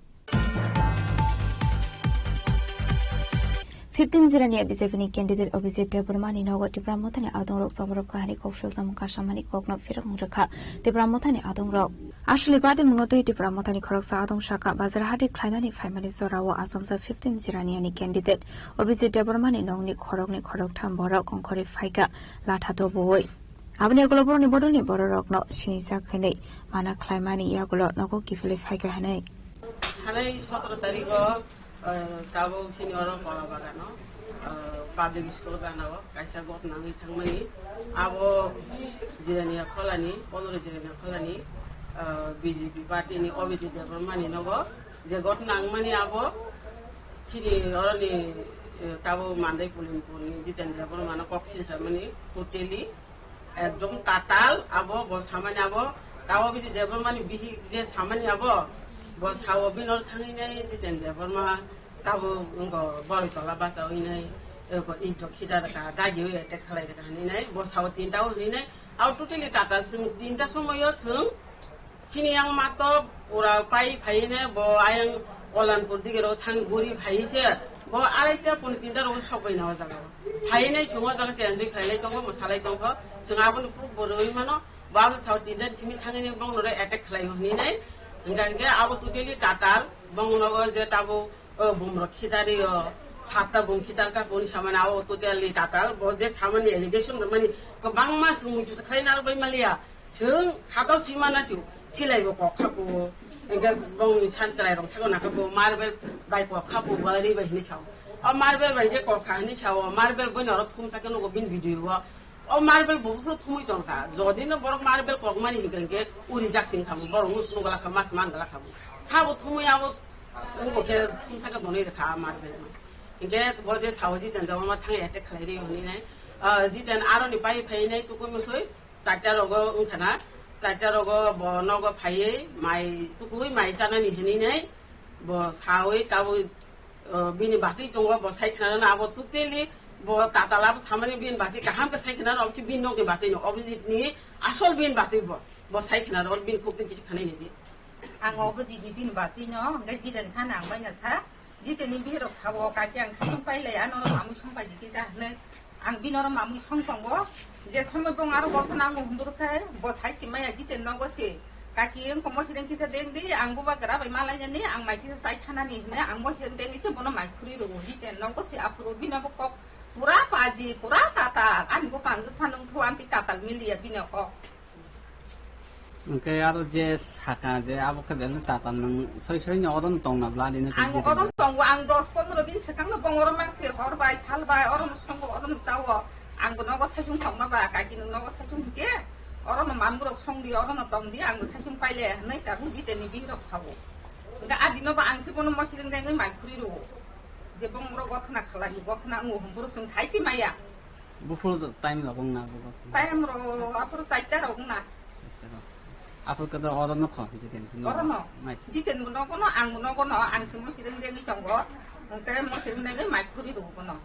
Fifteen Jirania B J P ni candidate Abhijit Debbarma ni nogo Tipra Mothani adongrok choborok kahani kok sujamung kasamani kokno phirok wng rwkha Tipra Mothani adongrok. Aswlwi patimungno twi Tipra Mothani khoroksa adong saka bazar hati khlainani phaimani jorao achomsa fifteen Jirania ni candidate Abhijit Debbarma ni nokni khoroknwi khoroktham borok ongkhorwi phaikha latha dobowi. Aboni ulo borokni bodolni bororokno sinijak hinwi mana khlaimani yagulo nogo kiphilwi phaikha hinwi. Thanai sotoro tarigo, eh, tabuk chini oro Kola Bagano, eh, public school ganao kaisa gotna wngwi thangmani. Abo Jirania Kholani, pondro Jirania Kholani, Ah, B J P party ni Abhijit Debbarma ni nogo je ghotna wngmani abo chini oroni, eh, tabo Mandai Pulinpur ni Jiten Debbarma no kok silsamani totally ekdom tatal abo bo samani abo tabo Abhijit Debbarma ni bihik je samani abo bo sao bini oro thangwi nai Jiten Debbarma tabo wngkha Boroi Tola bachawi nai, eh, ko ito khita rwkha dagi wi attack khlai rwkha hinwi nai bo sao tinta o hinwi nai abo totally tatal chwng tinta somoyo chwng Sini yang mato pura pai phaine bo ayang Olanpur dige ro thang guri phai se bo araita pon tinta ro sok bai na o jaga. Phaine sungo jaga se enjoy khailai tongo, mosalai tongo. Sung aboni puk bo roi mano, bo abo sao tinta simi thangini bong no attack khlai honi nai. Hingga hingga abo totally tatal bong no je tabo, o bumrok khidari o satta bung khidar ka boni samani abo totally tatal. Bo je samani allegation mani kwbangma sung muitu khlai nar bai maliya. Chwng khatao sima na sio, silai bo kok kha po. Engke bongni san chwrai rok saka na kha po, marble bai kok kha po, galari bai hinwi sao. O marble bai je kok kha hinwi sao, marble boi norok thum saka nugo bin video o. O marble bo buphuru thumui tong kha. Jodi no borok marble kok mani hinkhe uri jak sing kha mo, borok nus nugala kha, mas man gala kha mo. Sabo thumui abo nugo khe thum saka donoi rwkha marble no. Hinkhe bo je sao Jiten Debbarma thang attack khlai ri hwnwi nai. Ah, Jiten aroni pai phai nai tukui musui. Charta rogo wngkha na, charta rogo bo nogo phaiwi mai tukui mai chanani hinwi nai bo sawi tabwi, o, bini basui tongo bo sai khna abo totally bo tatala bo samani bini basui kaham khe sai khna abo khe bini nokni basui no Abhijit ni asol bini basui bo, bo sai khna ro bini khuk tin kisi khanai ni di. Ang Abhijit ni bini basui no hwnkhe Jiten khana ang bai na sa. Jiten ni bihirok sabo, "Kaki ang sasong pailai, ano oro mamui song pai di kisa," hinui. Ang bini oro mamui song tongo. Je somoi bong aro gotho nango humburu khe, bo sai si maya Jiten nogo se. "Kaki, wngkha mosideng kisa deng di, ang bubagra bai malai nani, ang mai kisa chai thanani," hinui ang mosideng dengwi se bono mai khuri rwo. Jiten nogo se aphuru bini bo kok pura paji, pura tatal. Ani bupang jukha nung thu amtwi tatal miliya bini kok. Hwnkhe aro je saka je abo khe belai tatal nwng soi soi no oro no tongna bla dino. Ang oro no tongo, ang dos pondro din swkang no bong oro mang se hor bai sal bai oro no songo oro no chao. Ang bo nogo saichung tongma ba kaki no nogo saichung hwnkhe oro no manburok song di oro no tong di ang bo saichung paile hinui ta buji teni bihirok sao. Hwnkhe a dino ba ang se bono mosideng dengwi mai khuri rwo. Je bong oro gothana khalai gothana wngo hum boro chwng sai si maya. Buphuru time rok wngna bugo. Time rok aphuru chaita rok wngna. Aphuru khe oro nokho Jiten. Oro no. Nice. Jiten bo nogo no, ang bo nogo no, ang se mosideng dengwi tongo. Hwnkhe mosideng dengwi mai khuri rwo bono.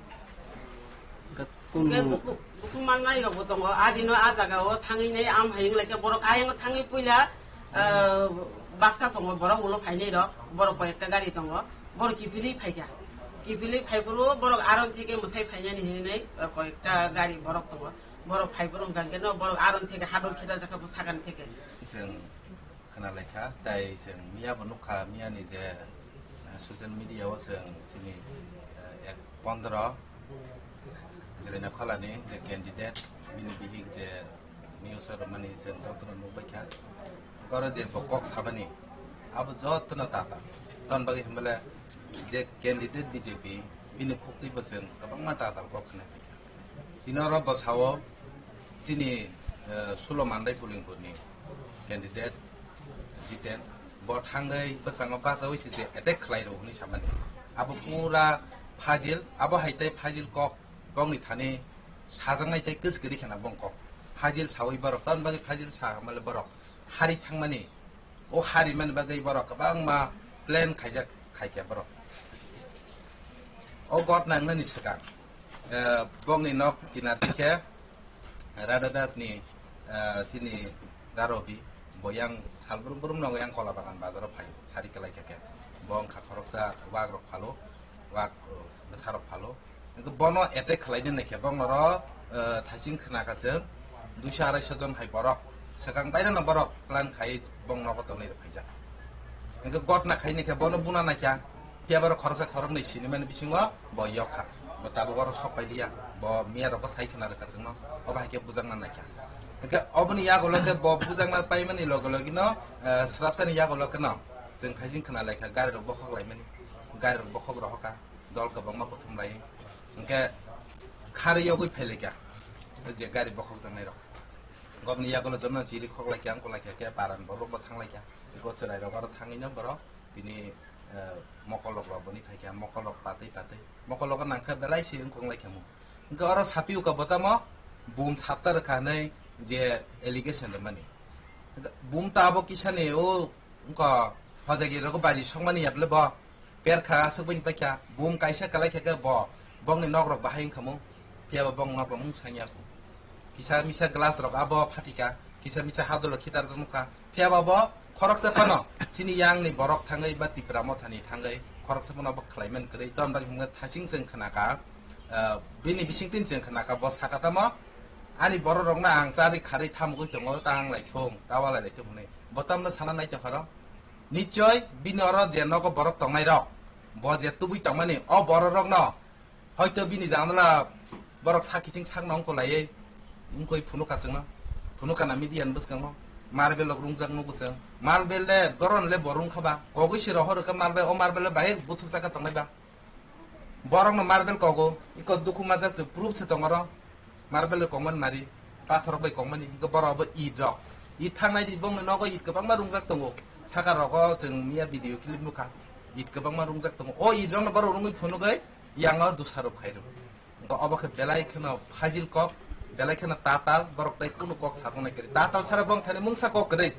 Hwnkhe kunu buku, buku mannai rok bo tongo. Adino a jaga o thangwi nai am hai wnglaikhe borok ayang thangwi puila, ah, baksa tongo borok ulo phainai rok. Borok koi ekta gari tongo. Borok kiphilwi phaikha. Kiphilwi phaiphuru borok aron theke mwsai phainani hinwi, eh, koyekta gari borok tongo. Borok phaiphuru hwnkha khe no borok aron theke hadol khichajak kha bo sakani theke. Chwng khna laikha, tai chwng miya bo nukha, miya ni je, eh, social media o chwng chini, eh, ek pondro Jirina Kholani je candidate, bini bihik je news o rwmani chwng jotono nukbaikha. Oro je bo kok sabani, abo jotono tatal. Tamoni bagwi hwnbale je candidate B J P, bini khuktwi bo chwng kwbangma tatal kok khna. Tini oro bo sao chini, eh, Sulo Mandai Pulinpurni candidate Jiten, bo thangwi bwskango bachaui se je attack khlai rw hwnwi samani. Abo pura fajil, abo hai tei fajil kok bongni thani sajaknai tei kwchwkri khena bong kok. Fajil saui borok, tamoni bagwi fajil sa hamale borok hari thangmani, o hari mani bagwi borok kwbangma plan khaijak khaikha borok. O gotna wngnani swkang, eh, bongni nok kinar khe Radha Das ni, eh, chini Garobi, bo yang sal brum brum no yang Kola Bagan bazar o phai, sari kwlai khe khe. Bo wngkha khoroksa wak rok phalo, wak, eh, bwsa rok phalo. Hwnkhe bono attack khlai di naikhe, bongno ro, eh, thaising khna kha chwng, duiso araisa jon hai borok. Swkang baireno borok plan khai bong nogo tongnai rok phaijak. Hwnkhe gotna khai naikhe bono buna naikha, phiya borok khoroksa khoroknwi sinimani bisingo bo yok kha. Bo tabuk oro sok pai liya, bo miya rokbo sai khna rwkha chwngno, obo hai khe bujakna naikha. Hwnkhe oboni yagulo khe bo bujakna paimani loge loge no, eh, swrapsani yagulo kheno chwng thaising khna laikha, gari rok bokhok laimani, gari rok bokhok rohokha. Dol kwbangma kuthum bai. Hwnkhe kharwi yogwi phailaikha je gari bokhok tangnai rok. Gobni yagulo jono chiri khok laikya, wngkok laikya khe paran borok bo thang laikya. Iko chwrai rok aro thangwi no borok bini, eh, mokolok rok boni phaikya, mokolok patwi patwi. Mokolok nangkha belai se wngkok laikya mo. Hwnkhe oro sapi uka botamo bum sapta rwkha hinwi je allegation rwmani. Hwnkhe bum ta abo kisani o wngkha hojagi rok baji songmani yaple bo. Perkha aswk bai paikha, bum kaisa kalai khe bo, bongni nok rok bahai wngkha mo, phiya bo bong nok rok mung sanya kho. Kisa misa glass rok abo phatika, kisa misa hadolo khitar nukha, phiya bo bo khoroksa phano chini yang ni borok thangwi ba Tipra Motha ni thangwi khoroksa phano bo khlai man kwrwi, ton bagwi hwnwi thasing chwng khna kha, ah, bini bising tin chwng khna kha, bo saka tamo ani borok rok no ang charwi kharwi thamugwi tongo, ta ang lai thung, ta walai lai thung hwnwi, bo tamno sana nai tongkha rw. Nichoi bini oro je nogo borok tongnai rok, bo je tubui tongmani, o borok rok no hoito bini janala borok sak kiching sak no wngkha laiwi wngkha phunukha chwngno, phunukha na media ni bwskango, marbel rok rungjak nugo chwng, marbel le boron le bo rungkha ba, kogwi se rohor kha marbel, o marbel le bahai buthuk saka tongnai ba. Borokno marbel kogo, iko dukhu majak se proof se tongo oro. Marbel kokmani mari, pathor bai kokmani, iko borok bo it rok. It thangnai di bongni nogo it kwbangma rungjak tongo. Saka rogo chwng miya video clip nukha. It kwbangma rungjak tongo. O it rokno borok rungwi phunugwi yango dusarop khairok. Iko obo khe belai kheno phajil kok, belai kheno tatal, borok tai kunu kok sajaknai kwrwi. Tatal sara bong thani mungsa kok kwrwi.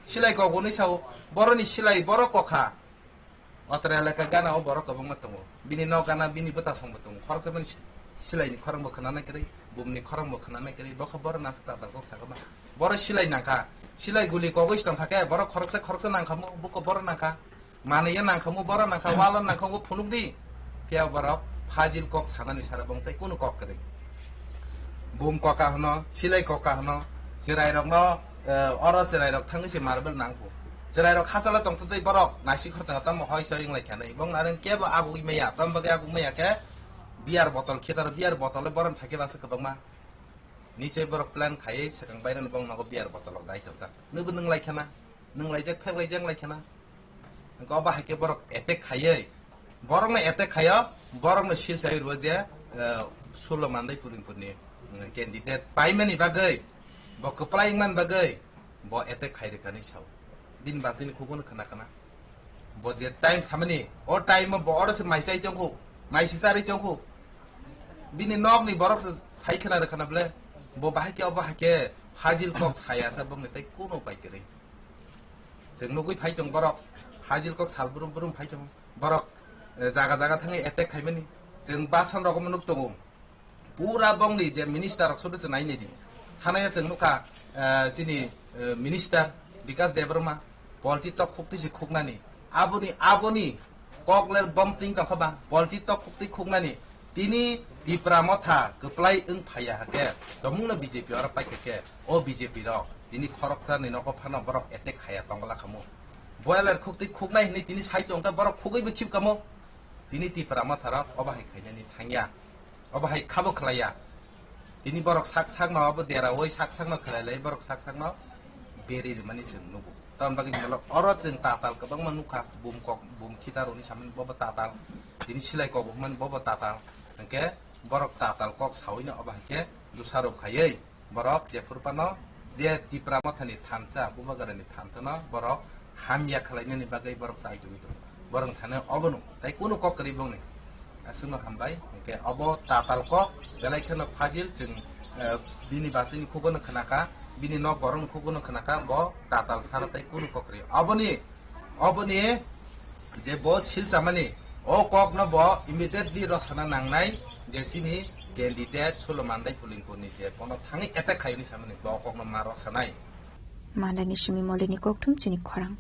Silai kok hwnwi sao, boroni silai borok kokha. Otra elaka gana o borok kwbangma tongo. Bini nok gana, bini bwtasong bo tongo. Khoroksa bini si-, silai ni khorang bo khna nai kwrwi, bum ni khorang bo khna nai kwrwi. Bokha borok nasa ta barkok saka ba. Borok silai nangkha. Silai guli kogwi tongkha khe borok khoroksa khoroksa nangkha mo, buko borok nangkha. Manwi ya nangkha mo, borok nangkha, walo nangkha mo phunuk di. Phiya borok phajil kok sanani sara bong tai kunu kok kwrwi. Bum koka hwno, silai koka hwno, chwrai rokno, eh, oro chwrai rok thangwi se marbel nangkho. Chwrai rok hachalo tongthoktwi borok naisik khortang tamo hoi soi wng lai kha nai. Bong nareng kebo agugwi maya, tamo bagwi agugwi maya khe beer botol khitar, beer botol le boron phaikhe basa kwbangma. Nichoi borok plan khaiwi swkang bairano bong nogo beer botol rok dai tongsa. Nwbo nwng lai khana, nwng laijak phek laijak lai khana. Hwnkhe obo hai khe borok attack khaiwi, borokno attack khaio, borokno sil sai rwo je, eh, Sulo Mandai Puringpurni, mm, candidate paimani bagwi, bo kwplai wngmani bagwi, bo attack khai rwkha hinwi sao. Bini bachini khugono khna khna. Bo je time samani, o time o bo oro se mai chai tongkhu, mai se charwi tongkhu. Bini nokni borok se sai khna rwkha na bwle, bo bahai khe obo hai khe hajil kok saya sa bokni tei kuno pai kwrwi. Chwng nugwi phai tong borok, hajil kok sal brum brum phai tong borok, eh, jaga jaga thangwi attack khaimani. Chwng basan rok nuk tongo. Pura bongni je minister rok sodo se nai nai di. Thanaya chwng nukha, eh, chini, eh, minister Bikas Debbarma, polti tok khukti se khuknani. Aboni, aboni kok le bom ting tongkha ba, polti tok khukti khuknani. Tini Tipra Motha kwplai wng phaiya hakhe, tomungno B J P oro paikha khe, o B J P rok tini khoroksa ni nogo phano borok attack khaya tongla khamu. Boiler khukti khuknai hinwi tini sai tongkha, borok khugwi bo khip kamo. Tini Tipra Motha rok obo hai khainani thangya. Obo hai khabo khlaiya. Tini borok sak sakno abo deraui sak sakno khlai lai, borok sak sakno beri rimani chwng nugo. Tamoni bagwi jwngjal oro chwng tatal kwbangma nukha, bum kok, bum khitaruni samani bobo tatal, tini silai kok hwnmani bobo tatal. Hwnkhe borok tatal kok sawino obo hai khe dusarop khaiwi borok jephuru phano je Tipra Mothani thansa, Bubagrani thansano borok hamya khlainani bagwi borok chai tongwi tongo. Borok thani obono tai kunu kok kwrwi bongni. Aswkno hambai, hwnkhe obo tatal kok, belai kheno phajil chwng, eh, bini bachini khugono khnakha, bini nok borokni khugono khnakha, bo tatal sara tai kunu kok kwrwi. Oboni, oboni je bo silchamani, o kokno bo immediately rosana nangnai, je chini candidate Sulo Mandai Pulingpurni je bono thangwi attack khaiyoni samani, bo kokno ma rosanai. Mandani simi molini kokthum chini khorang.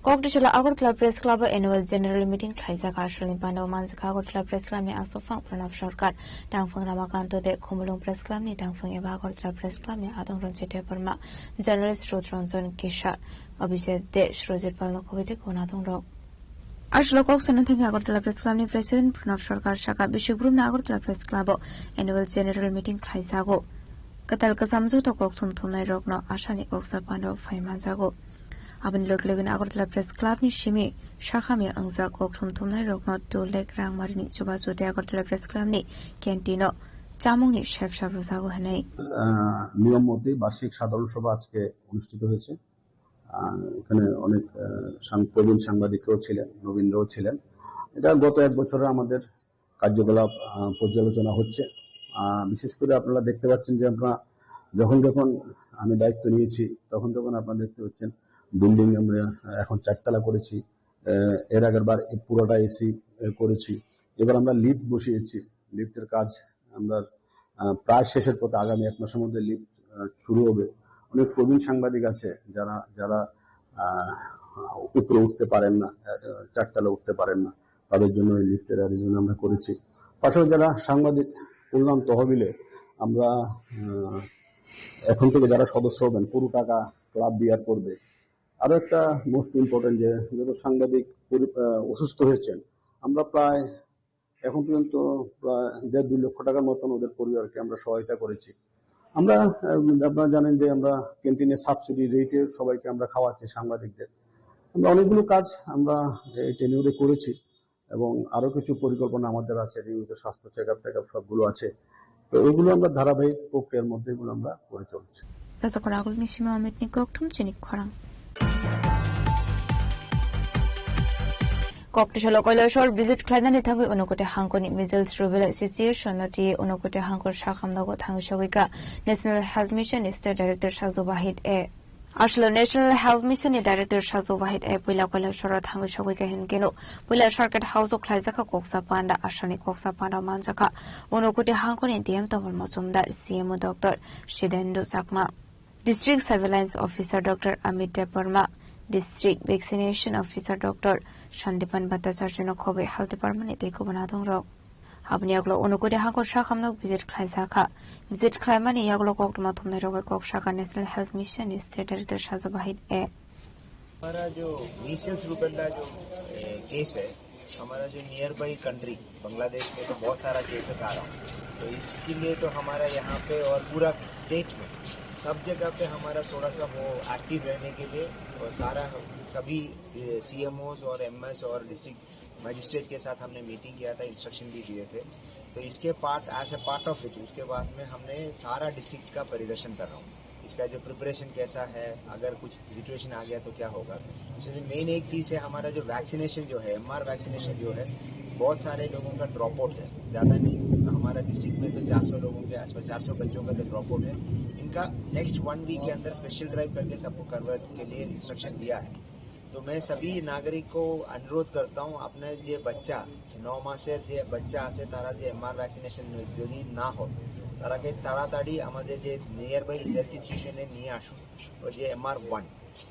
Kokdisala Agartala Press Club o Annual General Meeting khlaijak. Asalni panda o manjakha Agartala Press Club ni aswk phang Pranab Sarkar, tangphang Ramakanto De, Khumulwng Press Club ni tangphang eba Agartala Press Club ni adong Ranjit Debbarma, journalist Rudranjan Kishar, Abhijit De, Surajit Pal no khobwi tei kona adong rok. Aswk kok sana thangwi Agartala Press Club ni President Pranab Sarkar saka bisik brumna Agartala Press Club o Annual General Meeting khlaijago. Kwtal kwcham joto kok thum thumnai rokno asani kok sapan rok phai manjago. Aboni logi logi Agartala Press Club ni simi sakhamya wngjak kok thum thumnai rokno two lakh rang marini chubachu tei Agartala Press Club ni canteen o chamungni sep sep rwjago hwnwi. আহ, নিয়ম মতে বার্ষিক সাধারণ সভা আজকে অনুষ্ঠিত হয়েছে। আহ, এখানে অনেক, আহ, সাং-, প্রবীণ সাংবাদিকরাও ছিলেন, নবীনরাও ছিলেন। এটা গত এক বছরের আমাদের কার্যকলাপ, আহ, পর্যালোচনা হচ্ছে। আহ, বিশেষ করে আপনারা দেখতে পাচ্ছেন যে আমরা যখন যখন আমি দায়িত্ব নিয়েছি, তখন তখন আপনারা দেখতে পাচ্ছেন বিল্ডিং আমরা এখন চারতলা করেছি। আহ, এর আগের বার এই পুরোটা এসি করেছি। এবার আমরা লিফট বসিয়েছি, লিফটের কাজ আমরা, আহ, প্রায় শেষের পথে, আগামী এক মাসের মধ্যে লিফট, আহ, শুরু হবে। অনেক প্রবীণ সাংবাদিক আছে যারা, যারা, আহ, উপরে উঠতে পারেন না, আহ, চারতলা উঠতে পারেন না, তাদের জন্য এই লিফটের অ্যারেঞ্জমেন্ট আমরা করেছি। পাশাপাশি যারা সাংবাদিক কল্যাণ তহবিলে আমরা, আহ, এখন থেকে যারা সদস্য হবেন, পুরো টাকা ক্লাব বিয়ার করবে। আরো একটা মোস্ট ইম্পর্টেন্ট, যে যত সাংবাদিক পরি-, আহ, অসুস্থ হয়েছেন, আমরা প্রায় এখন পর্যন্ত প্রায় দেড় দুই লক্ষ টাকার মতন ওদের পরিবারকে আমরা সহায়তা করেছি। আমরা, আহ, আপনারা জানেন যে আমরা ক্যান্টিনে সাবসিডি রেটে সবাইকে আমরা খাওয়াচ্ছি সাংবাদিকদের। আমরা অনেকগুলো কাজ আমরা এই টেনিউরে করেছি এবং আরো কিছু পরিকল্পনা আমাদের আছে, নিয়মিত স্বাস্থ্য চেক আপ টেক আপ সবগুলো আছে। তো এগুলো আমরা ধারাবাহিক প্রক্রিয়ার মধ্যে এগুলো আমরা করে চলছি। Rajak Ragul ni simi Amit ni kokthum chini khorang. Kokthum salo Kailasor visit khlainani thangwi Unakoti hangkoni Measles Rubella Association no twi Unakoti hangkor sakhamnago thangwi sogwi ka National Health Mission ni State Director Sajo Wahid A. Aswkno National Health Mission ni Director Sajo Wahid A puila Kailasor o thangwi sogwi ka hinkeno puila Circuit House o khlaijak kha koksa panda, aswkni koksa panda manjak kha Unakoti hangkoni D M Topol Mojumdar, C M O Doctor Sidendo Chakma, District Surveillance Officer Doctor Amit Debbarma, District Vaccination Officer Doctor Sandipan Bhattacharya no khobwi Health Department ni tei kubun adongrok. Aboni yagulo Unakoti hangkor sakhamno visit khlaijak kha. Visit khlaimani yagulo koktwma thumnairok bai kok sakha National Health Mission ni State Director Sajo Wahid A. हमारा जो measles rubella जो, ए, केस है, हमारा जो near by country Bangladesh में तो बहुत सारा केसेस आ रहा है, तो इसके लिए तो हमारा यहाँ पे और पूरा स्टेट में सब जगह पे हमारा थोड़ा सा वो एक्टिव रहने के लिए और सारा सभी, ए, सी एम ओज़ और एम एस और डिस्ट्रिक्ट मजिस्ट्रेट के साथ हमने मीटिंग किया था, इंस्ट्रक्शन भी दिए थे। तो इसके part, as a part of it, उसके बाद में हमने सारा डिस्ट्रिक्ट का परिदर्शन कर रहा हूँ, इसका जो प्रिपरेशन कैसा है, अगर कुछ सिचुएशन आ गया तो क्या होगा। जैसे मेन एक चीज़ है, हमारा जो वैक्सीनेशन जो है, एम आर वैक्सीनेशन जो है, बहुत सारे लोगों का ड्रॉप आउट है, ज़्यादा नहीं। हमारा डिस्ट्रिक्ट में तो चार सौ लोगों के आसपास, चार सौ बच्चों का तो ड्रॉप आउट है। इनका नेक्स्ट वन वीक के अंदर स्पेशल ड्राइव करके सबको करवाने के लिए इंस्ट्रक्शन दिया है। তো মই সবই নাগরিক কো অনুরোধ করতাম, আপনার যে বাচ্চা, ন মাসের যে বাচ্চা আছে, তারা যে এম আর ভ্যাকসিনেশন যদি না হয়, তারাকে তাড়াতাড়ি আমাদের যে নিয়ার বাই হেলথ ইনস্টিটিউশনে নিয়ে আসুন, ওই যে এম আর ওয়ান।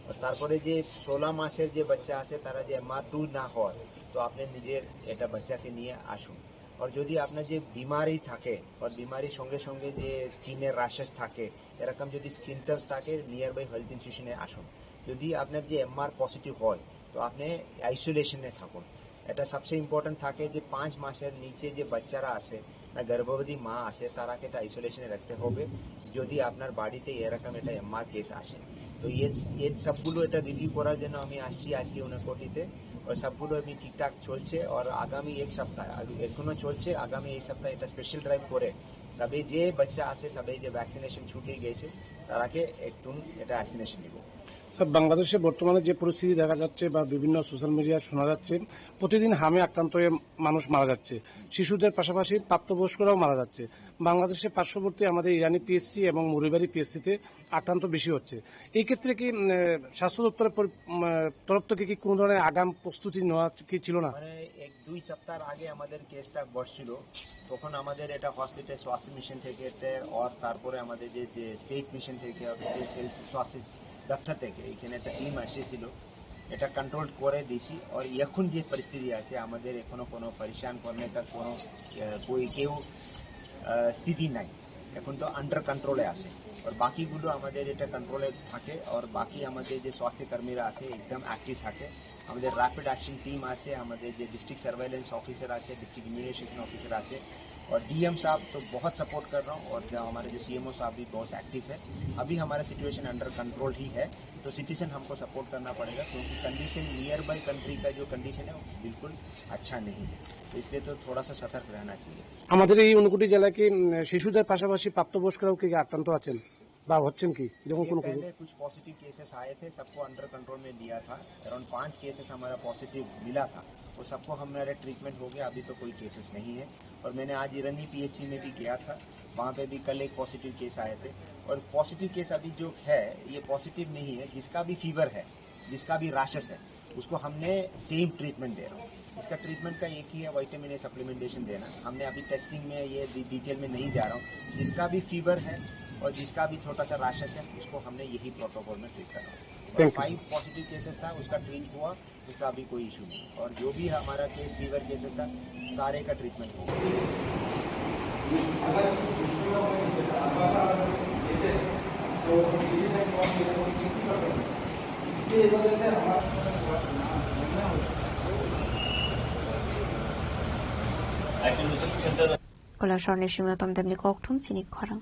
আর তারপরে যে ষোলো মাসের যে বাচ্চা আছে, তারা যে এম আর টু না হয়, তো আপনি নিজের এটা বাচ্চাকে নিয়ে আসুন। আর যদি আপনার যে বিমারি থাকে, আর বিমারির সঙ্গে সঙ্গে যে স্কিনের র্যাশেস থাকে, এরকম যদি সিমটমস থাকে, নিয়ার বাই হেলথ ইনস্টিটিউশনে আসুন। যদি আপনার যে এম আর পজিটিভ হয়, তো আপনি আইসোলেশনে থাকুন। এটা সবচেয়ে ইম্পর্টেন্ট থাকে যে পাঁচ মাসের নিচে যে বাচ্চারা আছে, না গর্ভবতী মা আছে, তারাকে এটা আইসোলেশনে রাখতে হবে। যদি আপনার বাড়িতে এরকম একটা এম আর কেস আসে, তো এর, এর সবগুলো এটা রিভিউ করার জন্য আমি আসছি আজকে ঊনকোটিতে। ওই সবগুলো আমি ঠিকঠাক চলছে, আর আগামী এক সপ্তাহ, আগ-, এখনো চলছে, আগামী এক সপ্তাহ এটা স্পেশাল ড্রাইভ করে সবে যে বাচ্চা আছে, সবে যে ভ্যাকসিনেশন ছুটে গেছে, তারাকে একটু এটা ভ্যাকসিনেশন দিব। স্যার, বাংলাদেশে বর্তমানে যে পরিস্থিতি দেখা যাচ্ছে বা বিভিন্ন সোশ্যাল মিডিয়ায় শোনা যাচ্ছে, প্রতিদিন হামে আক্রান্ত হয়ে মানুষ মারা যাচ্ছে, শিশুদের পাশাপাশি প্রাপ্তবয়স্করাও মারা যাচ্ছে। বাংলাদেশের পার্শ্ববর্তী আমাদের ইরানি পিএসসি এবং মৌরিবাড়ি পিএসসিতে আক্রান্ত বেশি হচ্ছে। এই ক্ষেত্রে কি, উম, আহ, স্বাস্থ্য দপ্তরের পরি-, উম, আহ, তরফ থেকে কি কোনো ধরনের আগাম প্রস্তুতি নেওয়া কি ছিল না? মানে, এক দুই সপ্তাহ আগে আমাদের কেসটা ঘটছিল, তখন আমাদের এটা হসপিটাল স্বাস্থ্য মিশন থেকে একটা, আর তারপরে আমাদের যে, যে স্টেট মিশন থেকে, স্টেট হেলথ স্বাস্থ্য দপ্তর থেকে এখানে একটা টিম এসেছিল, এটা কন্ট্রোল করে দিয়েছি। আর এখন যে পরিস্থিতি আছে, আমাদের এখনো কোনো পরেশান করনে কা কোনো, আহ, কই কেউ, আহ, স্থিতি নাই। এখন তো আন্ডার কন্ট্রোলে আছে। আর বাকিগুলো আমাদের এটা কন্ট্রোলে থাকে। আর বাকি আমাদের যে স্বাস্থ্যকর্মীরা আছে, একদম অ্যাক্টিভ থাকে। আমাদের র‍্যাপিড অ্যাকশন টিম আছে, আমাদের যে ডিস্ট্রিক্ট সার্ভেইলেন্স অফিসার আছে, ডিস্ট্রিক্ট ইমিউনাইজেশন অফিসার আছে, और डीएम साहब तो बहुत सपोर्ट कर रहा हूँ, और जो हमारे जो सीएमओ साहब भी बहुत एक्टिव है। अभी हमारा सिचुएशन अंडर कंट्रोल ही है, तो सिटीजन हमको सपोर्ट करना पड़ेगा, क्योंकि कंडीशन नियर बाय कंट्री का जो कंडीशन है, वो बिल्कुल अच्छा नहीं है। तो इसलिए तो थोड़ा सा सतर्क रहना चाहिए। আমাদের এই ঊনকোটি জেলায় কি, উম, শিশুদের পাশাপাশি প্রাপ্তবয়স্করাও কি আক্রান্ত আছেন বা হচ্ছেন কি এরকম ये কোনো খবর? पहले कुछ पॉजिटिव केसेस आए थे, सबको अंडर कंट्रोल में लिया था। अराउंड पांच केसेस हमारा पॉजिटिव मिला था, वो सबको हमारा ट्रीटमेंट हो गया, अभी तो कोई केसेस नहीं है। और मैंने आज इरनी पीएचसी में भी गया था, वहाँ पे भी कल एक पॉजिटिव केस आए थे। और पॉजिटिव केस अभी जो है, ये पॉजिटिव नहीं है, जिसका भी फीवर है, जिसका भी रैशेस है, उसको हमने सेम ट्रीटमेंट दे रहा हूँ। इसका ट्रीटमेंट का एक ही है, विटामिन ए सप्लीमेंटेशन देना। हमने अभी टेस्टिंग में ये डि-, डिटेल में नहीं जा रहा हूँ। जिसका भी फीवर है और जिसका भी छोटा सा रैशेस है, उसको हमने यही प्रोटोकॉल में ट्रीट करना है। Thank you. Five positive cases था, उसका ट्रीट हुआ, उसका अभी कोई इशू नहीं। और जो भी हमारा केस, फीवर केसेस था, सारे का ट्रीटमेंट हो गया। Kolasor ni simi tom demni kokthum chini khorang.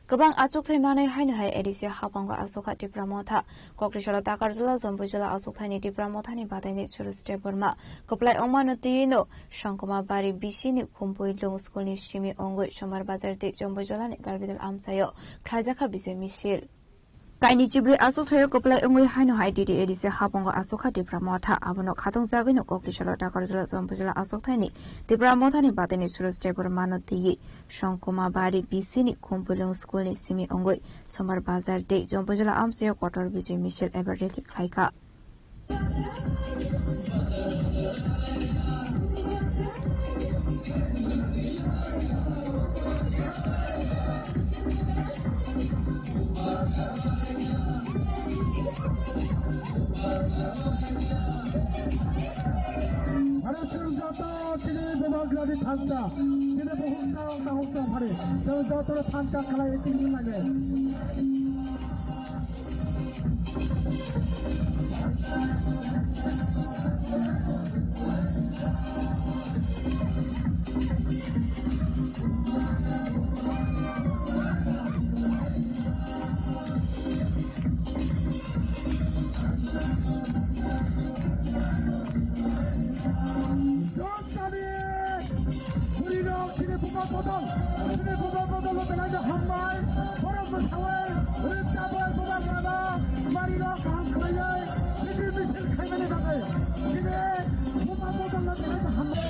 Kwbang achukthai manwi haino hai A D C habango achukha Tipra Motha. Kokri salo Takarjala, Jomboi jala achukthai ni Tipra Motha ni badaini Suraj Debbarma kwplai ongmano twiwi no Sangkoma Bari B C ni Khumpui Lung school ni simi ongwi Sombar Bazar tei Jomboi jala ni Garbidal amchaio khlaijakha bijoi misil. Kaini chibri achukthai o kwplai wngwi haino hai D D A D C habango achukha Tipra Motha. Abono khatung jagwino Kokri salo Takarjala, Jomboi jala achukthai ni Tipra Motha ni badaini Suraj Debbarma no twiwi Sangkoma Bari B C ni Khumpui Lung school ni simi ongwi Sombar Bazar tei Jomboi jala amchaio kotor bijoi misil eba rally khlaikha. Bharatiyo Janata Dini Bubagrani thangta, dini buhukta kahukta phari, jotoro thangta khlai tini mane. Bwrwi rok chini buma bodol, chini buma bodol no belai no hambai, borok mwsawai, rwchapwai buma grano, mari rok kaham khlaiwi, chini misil khaimani bagwi, chini buma bodol no belai no hambai.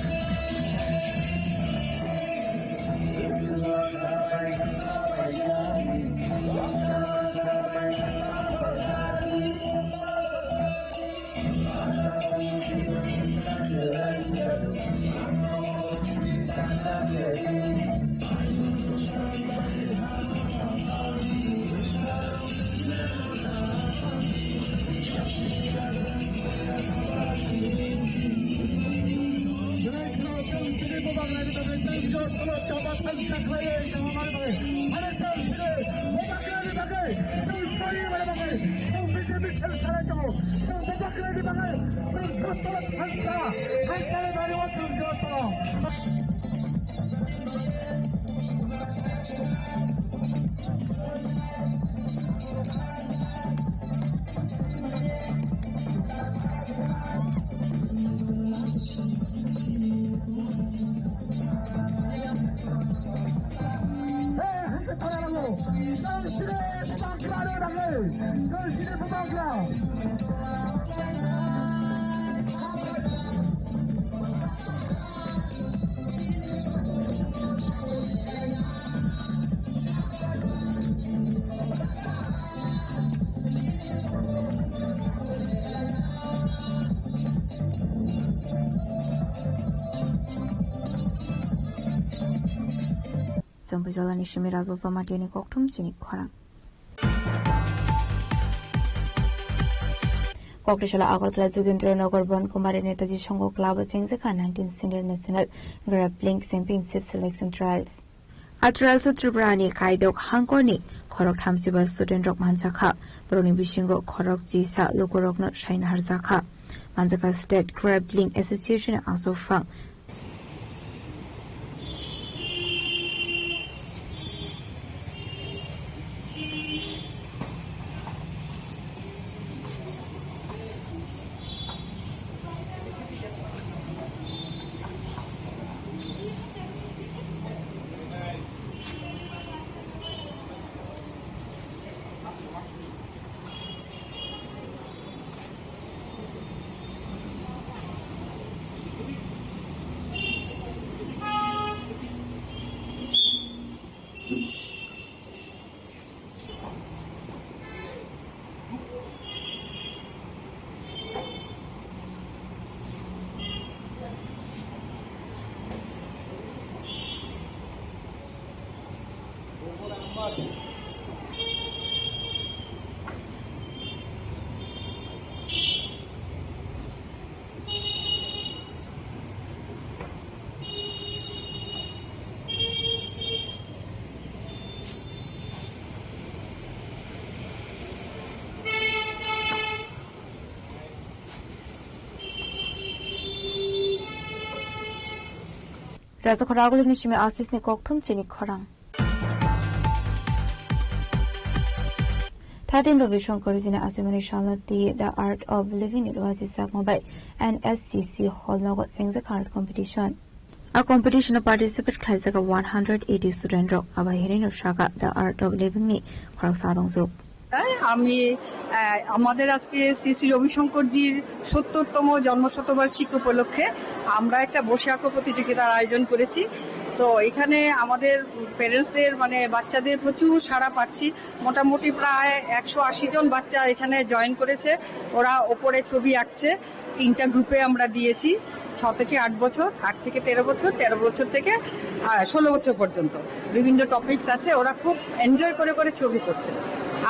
Jomboi jala ni simi Raja Jamatia ni kokthum chini khorang. Kokri salo Agartala Jogendra Nagar Bon Kumari Netaji Songho Club o chengjakha nineteenth Senior National Grappling Championship Selection Trials. A trials o Tripura ni kaidok hangkor ni khorok thamsiba student rok manjakha. Borokni bisingo khorok chisa lukurokno saina harjakha. Manjaka State Grappling Association aswk phang. Rajakhor Agulini simi Asisni kokthum chini khorang. Thatin Ravi Shankar jini achimani salati The Art of Living ni rwasi sakma bai N S C C hall nogo chengjak art competition. A competition o participate khlaijak one hundred eighty student rok. Abo hinwi no saka The Art of Living ni khoroksa adongjok. হ্যাঁ, আমি, আহ, আমাদের আজকে শ্রী শ্রী রবিশঙ্করজির সত্তরতম জন্ম শতবার্ষিকী উপলক্ষে আমরা একটা বসে আঁকো প্রতিযোগিতার আয়োজন করেছি। তো এখানে আমাদের প্যারেন্টসদের, মানে, বাচ্চাদের প্রচুর সাড়া পাচ্ছি। মোটামুটি প্রায় একশো আশি জন বাচ্চা এখানে জয়েন করেছে। ওরা ওপরে ছবি আঁকছে। তিনটা গ্রুপে আমরা দিয়েছি, ছ থেকে আট বছর, আট থেকে তেরো বছর, তেরো বছর থেকে, আহ, ষোলো বছর পর্যন্ত। বিভিন্ন টপিকস আছে, ওরা খুব এনজয় করে করে ছবি করছে।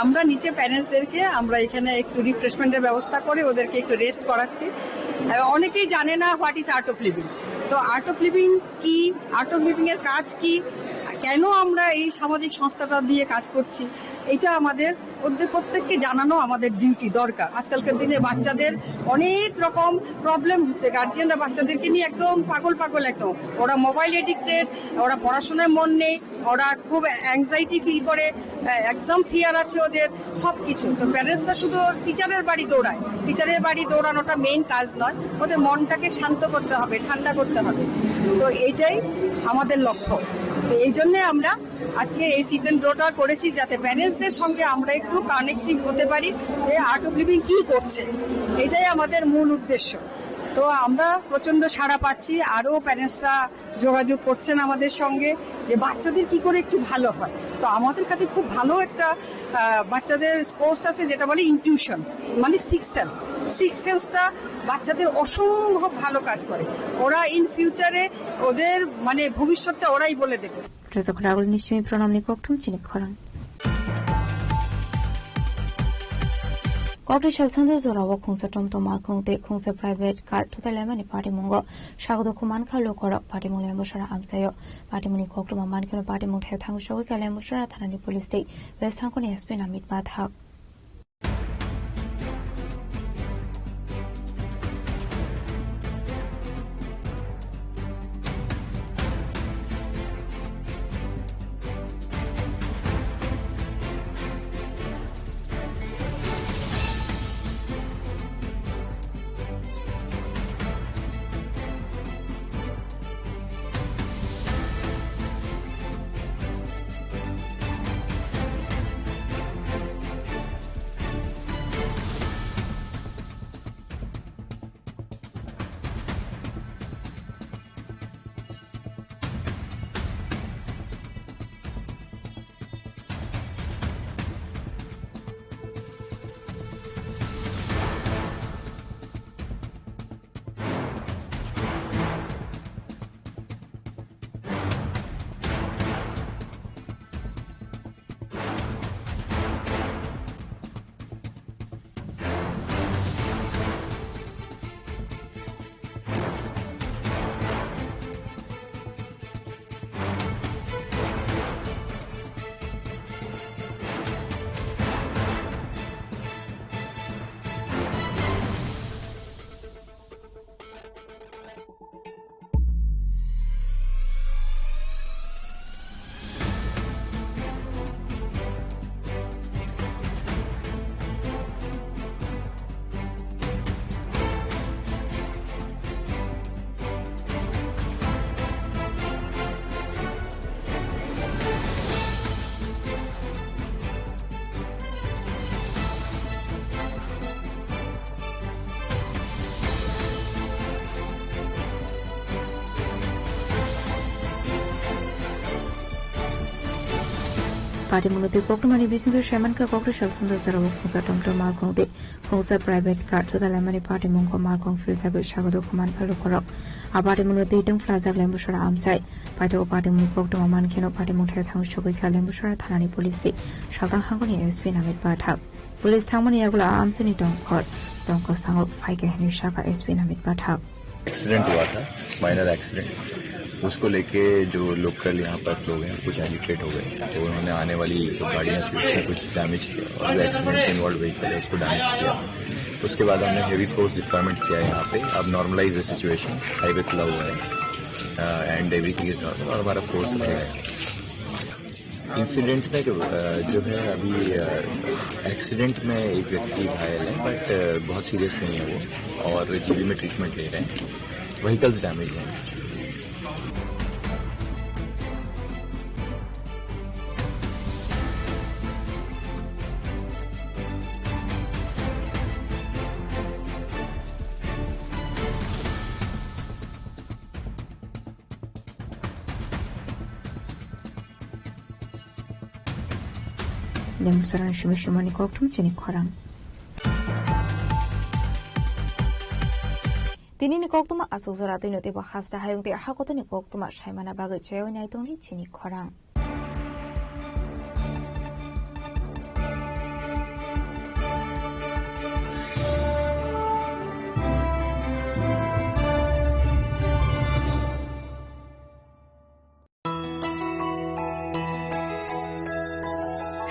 আমরা নিচে প্যারেন্টসদেরকে আমরা এখানে একটু রিফ্রেশমেন্টের ব্যবস্থা করে ওদেরকে একটু রেস্ট করাচ্ছি। আহ, অনেকেই জানে না what is Art of Living। তো আর্ট অফ লিভিং কি, আর্ট অফ লিভিং এর কাজ কি, কেন আমরা এই সামাজিক সংস্থাটা দিয়ে কাজ করছি, এটা আমাদের ওদের প্রত্যেককে জানানো আমাদের ডিউটি দরকার। আজকালকার দিনে বাচ্চাদের অনেক রকম প্রবলেম হচ্ছে, গার্জিয়ানরা বাচ্চাদেরকে নিয়ে একদম পাগল পাগল, একদম ওরা মোবাইল এডিক্টেড, ওরা পড়াশোনায় মন নেই, ওরা খুব অ্যাংজাইটি ফিল করে, এক্সাম ফিয়ার আছে ওদের, সবকিছু। তো প্যারেন্টসরা শুধু টিচারের বাড়ি দৌড়ায়, টিচারের বাড়ি দৌড়ানোটা মেইন কাজ নয়, ওদের মনটাকে শান্ত করতে হবে, ঠান্ডা করতে হবে। তো এইটাই আমাদের লক্ষ্য। তো এই জন্য আমরা আজকে এই সিট অ্যান্ড ড্রটা করেছি, যাতে প্যারেন্টসদের সঙ্গে আমরা একটু কানেক্টিভ হতে পারি, যে আর্ট অফ লিভিং কি করছে, এটাই আমাদের মূল উদ্দেশ্য। তো আমরা প্রচন্ড সাড়া পাচ্ছি, আরো প্যারেন্টসরা যোগাযোগ করছেন আমাদের সঙ্গে যে বাচ্চাদের কি করে একটু ভালো হয়। তো আমাদের কাছে খুব ভালো একটা, আহ, বাচ্চাদের কোর্স আছে, যেটা বলে ইনটিউশন, মানে সিক্স সেন্স। সিক্স সেন্সটা বাচ্চাদের অসম্ভব ভালো কাজ করে। ওরা ইন ফিউচারে ওদের, মানে, ভবিষ্যৎটা ওরাই বলে দেবে। Rwchapra agulni simi pranamni kokthum chini khorang. Kokri salsanda jorao khungsa tomtom malkhung tei khungsa private car thutai laimani patimungo sagodo khumankha lukorok patimung Lembusara amchaio. Patimungni koktwma mankheno patimung thai thangwi sogwi kha Lembusara thanani police tei West Thangkhoni S P Namit Pathak. Patimungno twi koktwmani bisingtwi saimankha, koktwisa sundor jorao khungsa tomtom malkhung tei khungsa private car juda laimani patimungkho malkhung philjagwi sagodo khumankha lukurok. A patimungno twi dwng phlajak Lembusara amchai. Paithago patimungni koktwma mankheno patimung thai thangwi sogwikha Lembusara thanani police tei Saltang hangoni S P Namit Pathak. Police thangmani yagulo a amchaini tongkhor tongkha sango phaikha hinwi sakha S P Namit Pathak. Accident हुआ था, minor accident. उसको लेके जो लोकल यहाँ पर लोग हैं, कुछ एजिटेट हो गए, तो उन्होंने आने वाली जो गाड़ियाँ थी, उसमें कुछ डैमेज किया, और जो एक्सीडेंट में इन्वॉल्व व्हीकल है, उसको डैमेज किया। उसके बाद हमने हेवी फोर्स डिप्लॉयमेंट किया है यहाँ पे। अब नॉर्मलाइज है सिचुएशन, हाईवे खुला हुआ है, एंड एवरीथिंग इज नॉर्मल, और हमारा फोर्स रहेगा। इंसिडेंट में जो, अ, जो है अभी, अ, एक्सीडेंट में एक व्यक्ति घायल है, बट, अ, बहुत सीरियस नहीं है वो, और जीबी में ट्रीटमेंट ले रहे हैं। व्हीकल्स डैमेज हैं। Demonstration simi simani kokthum chini khorang. Tinini koktwma aswk jora twino teibo hasta hayung tei hakotoni koktwma saimana bagwi chaywi naitongni chini khorang.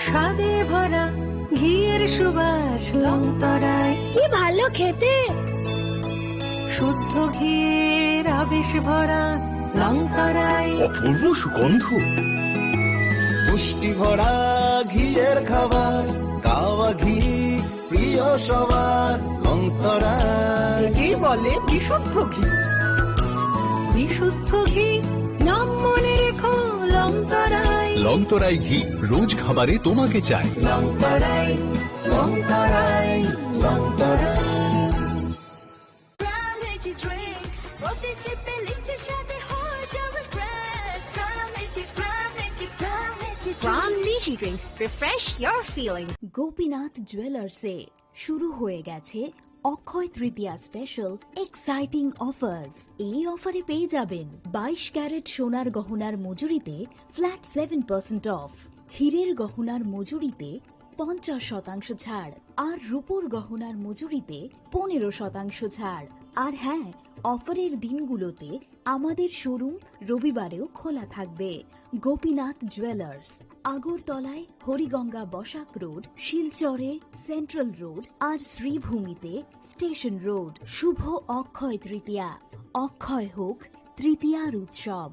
স্বাদে ভরা ঘিয়ের সুবাস লংতরাই। কি ভালো খেতে! শুদ্ধ ঘিয়ের আবেশ ভরা লংতরাই। অপূর্ব সুগন্ধ। পুষ্টি ভরা ঘিয়ের খাবার, কাওয়া ঘি প্রিয় সবার লংতরাই। একেই বলে বিশুদ্ধ ঘি। বিশুদ্ধ ঘি, নাম মনে রেখো লংতরাই। লংতরাই ঘি রোজ খাবারে তোমাকে চাই। লংতরাই, লংতরাই, লংতরাই। Crown Energy Drink, প্রতি সিপে লিচুর স্বাদে হয়ে যাবে fresh। Crown Energy, Crown Energy, Crown Energy Drink। Crown Energy Drink, refresh your feeling। Gopinath জুয়েলার্সে শুরু হয়ে গেছে অক্ষয় তৃতীয়া স্পেশাল এক্সাইটিং অফার্স। এই অফারে পেয়ে যাবেন বাইশ ক্যারেট সোনার গহনার মজুরিতে ফ্ল্যাট সেভেন পার্সেন্ট অফ, হীরের গহনার মজুরিতে পঞ্চাশ শতাংশ ছাড়, আর রূপোর গহনার মজুরিতে পনেরো শতাংশ ছাড়। আর হ্যাঁ, অফারের দিনগুলোতে আমাদের শোরুম রবিবারেও খোলা থাকবে। গোপীনাথ জুয়েলার্স, আগরতলায় হরিগঙ্গা বসাক রোড, শিলচরে সেন্ট্রাল রোড, আর শ্রীভূমিতে স্টেশন রোড। শুভ অক্ষয় তৃতীয়া, অক্ষয় হোক তৃতীয়ার উৎসব।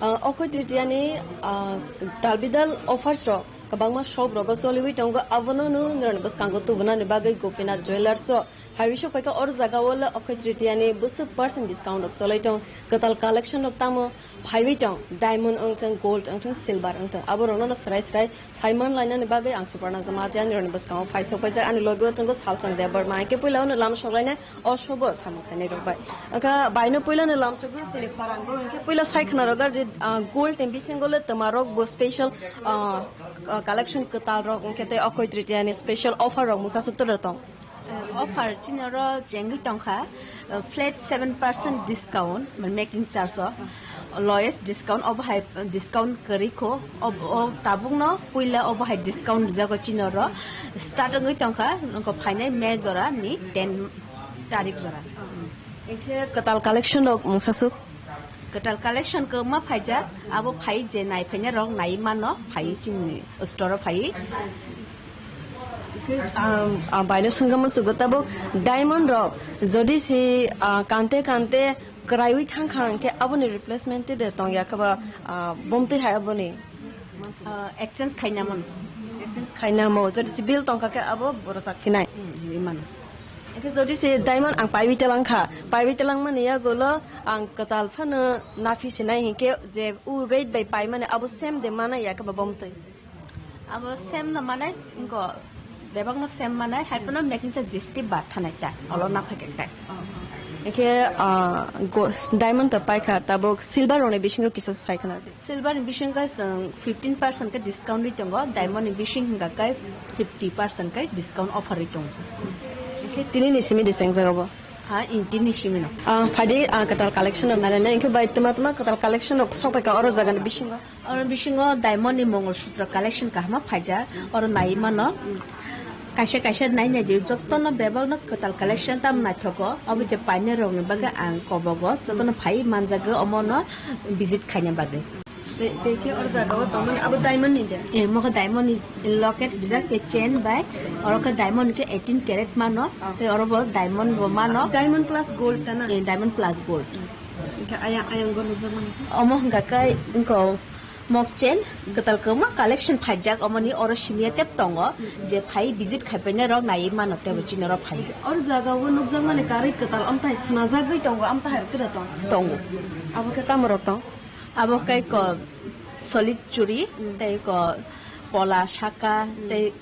Ah, Okhoy Tritiani, ah, dalbidal offers rok kwbangma shop rogo choliwi tongo, abono no nirokni bwskango tubunani bagwi Gopinath Jewellers o phaiwi sok phaikha. Oro jagao le Okhoy Tritiani bwswk percent discount rok cholai tong, kwtal collection rok tamo phaiwi tong, diamond wngthang, gold wngthang, silver wngthang, aborokno no srai srai saiman lainani bagwi ang Suparna Jamatia nirokni bwskango phai sok phaijak. Ani logi o tongo Salchang Debbarma, hwnkhe puila ono lam sok lainai. O sobo samung khainai rok bai. Wngkha baino puilani lamsogwi chini khorang bo, hwnkhe puila sai khna rok je, ah, gold ni bisingo le twma rok bo special, ah, ah, collection kwtal rok, hwnkhe tei Okhoy Tritiani special offer rok mungsa suk toro tong. Eh, offer chini oro chengwi tongkha, eh, flat seven percent discount, mane making charge o. Lowest discount, obo hai discount kwrwi kho, ob-, o tabukno puila obo hai discount rijago chini oro. Start wngwi tongkha, nokho phainai May jora ni ten tarik jora. Hwnkhe kwtal collection rok mungsa suk? Kwtal collection kwbangma phaijak, abo phai je nai phaina rok nai mano, phai chini store o phai. Hwnkhe, ah, ah, baino swngkha musugo tabuk diamond rok, jodi si, ah, kante kante kwraiwi thangkha, hwnkhe aboni replacement de tongya khe ba, ah, bomtwi hai aboni? Ah, exchange khaina mano. Exchange khaina mo, jodi si bill tongkha khe abo borok chak phinai. Hmm, hinwi mano. Hwnkhe jodi si diamond ang paiwi telangkha, paiwi telangmani yagulo ang kwtal phano naphi sinai, hwnkhe je u rate bai paimani abo same de manai ya khe ba bomtwi? Abo same no manai, wngkha bebak no same manai, hai phano making charge G S T bad thanai ta, olo na phai khe ta. Hwnkhe, ah, go-, diamond to paikha, tabuk silver rokni bisingo kisa sai khna di. Silver ni bisingo chwng fifteen percent khe discount ri tongo, diamond ni bising hwnkha khe fifty percent khe discount offer ri tongo. Hwnkhe tini ni simi de chengjago bo? Ha, inti ni simi no. Ah, phaidi, ah, kwtal collection rok naina, hwnkhe bai tuma tuma kwtal collection rok sok phaikha oro jaga ni bisingo. Oro bisingo diamond ni Mongol Sutra collection kahama phaijak, oro nai mano. Kaisa kaisa nai nai di, jotono bebak no kwtal collection tam naithogo, obo je painai rok ni bagwi ang kobogo, jotono phai manjagwi omo no visit khaina bagwi. Tei, tei khe oro jaga o tongmani abo diamond ni de? Eh, mokhe diamond ni locket rijak, tei chain bai, oro khe diamond khe eighteen carat mano, ah, tei oro bo diamond bo mano. Diamond plus gold ta na? Eh, diamond plus gold. Hwnkhe ayang, ayang go nukjak mani. Omo hwnkha khe wngkha mok chain, kwtal kwbangma collection phaijak, omoni oro simiya tep tongo, je phai visit khaipaina rok naiwi mano tebo chini oro phai. Oro jaga o nukjak mani karwi kwtal amtai swnajagwi tongo, amtai hai kwda tong? Tongo. Abo khe tamo rok tong? Abo khe ko solid churi, hmm, tei ko pola saka, hmm, tei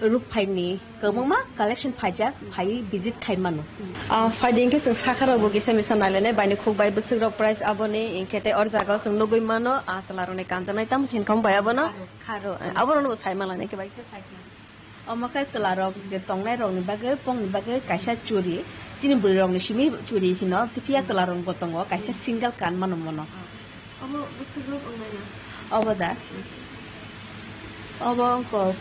ruk phaini kwbangma collection phaijak, phai visit khai mano. Ah, phaidi hwnkhe chwng sakha rok bo kisa misa nailainai, baini khuk bai bwswk rok price aboni, hwnkhe tei or jaga o chwng nugwi mano, ah, chwla rok ni kanjaknai tamo sin kham bai abono. Kharo, kharo. Abo rok no bo sai mala nai khe bai kisa sai khna. Omo khe chwla rok je tongnai rok ni bagwi, pok ni bagwi kaisa churi, chini bwrwi rok ni simi churi hino, phiya chwla rok bo tongo, kaisa single kan mano mono. Obo bwswk rok wngnai na? Obo da? Obo wngkha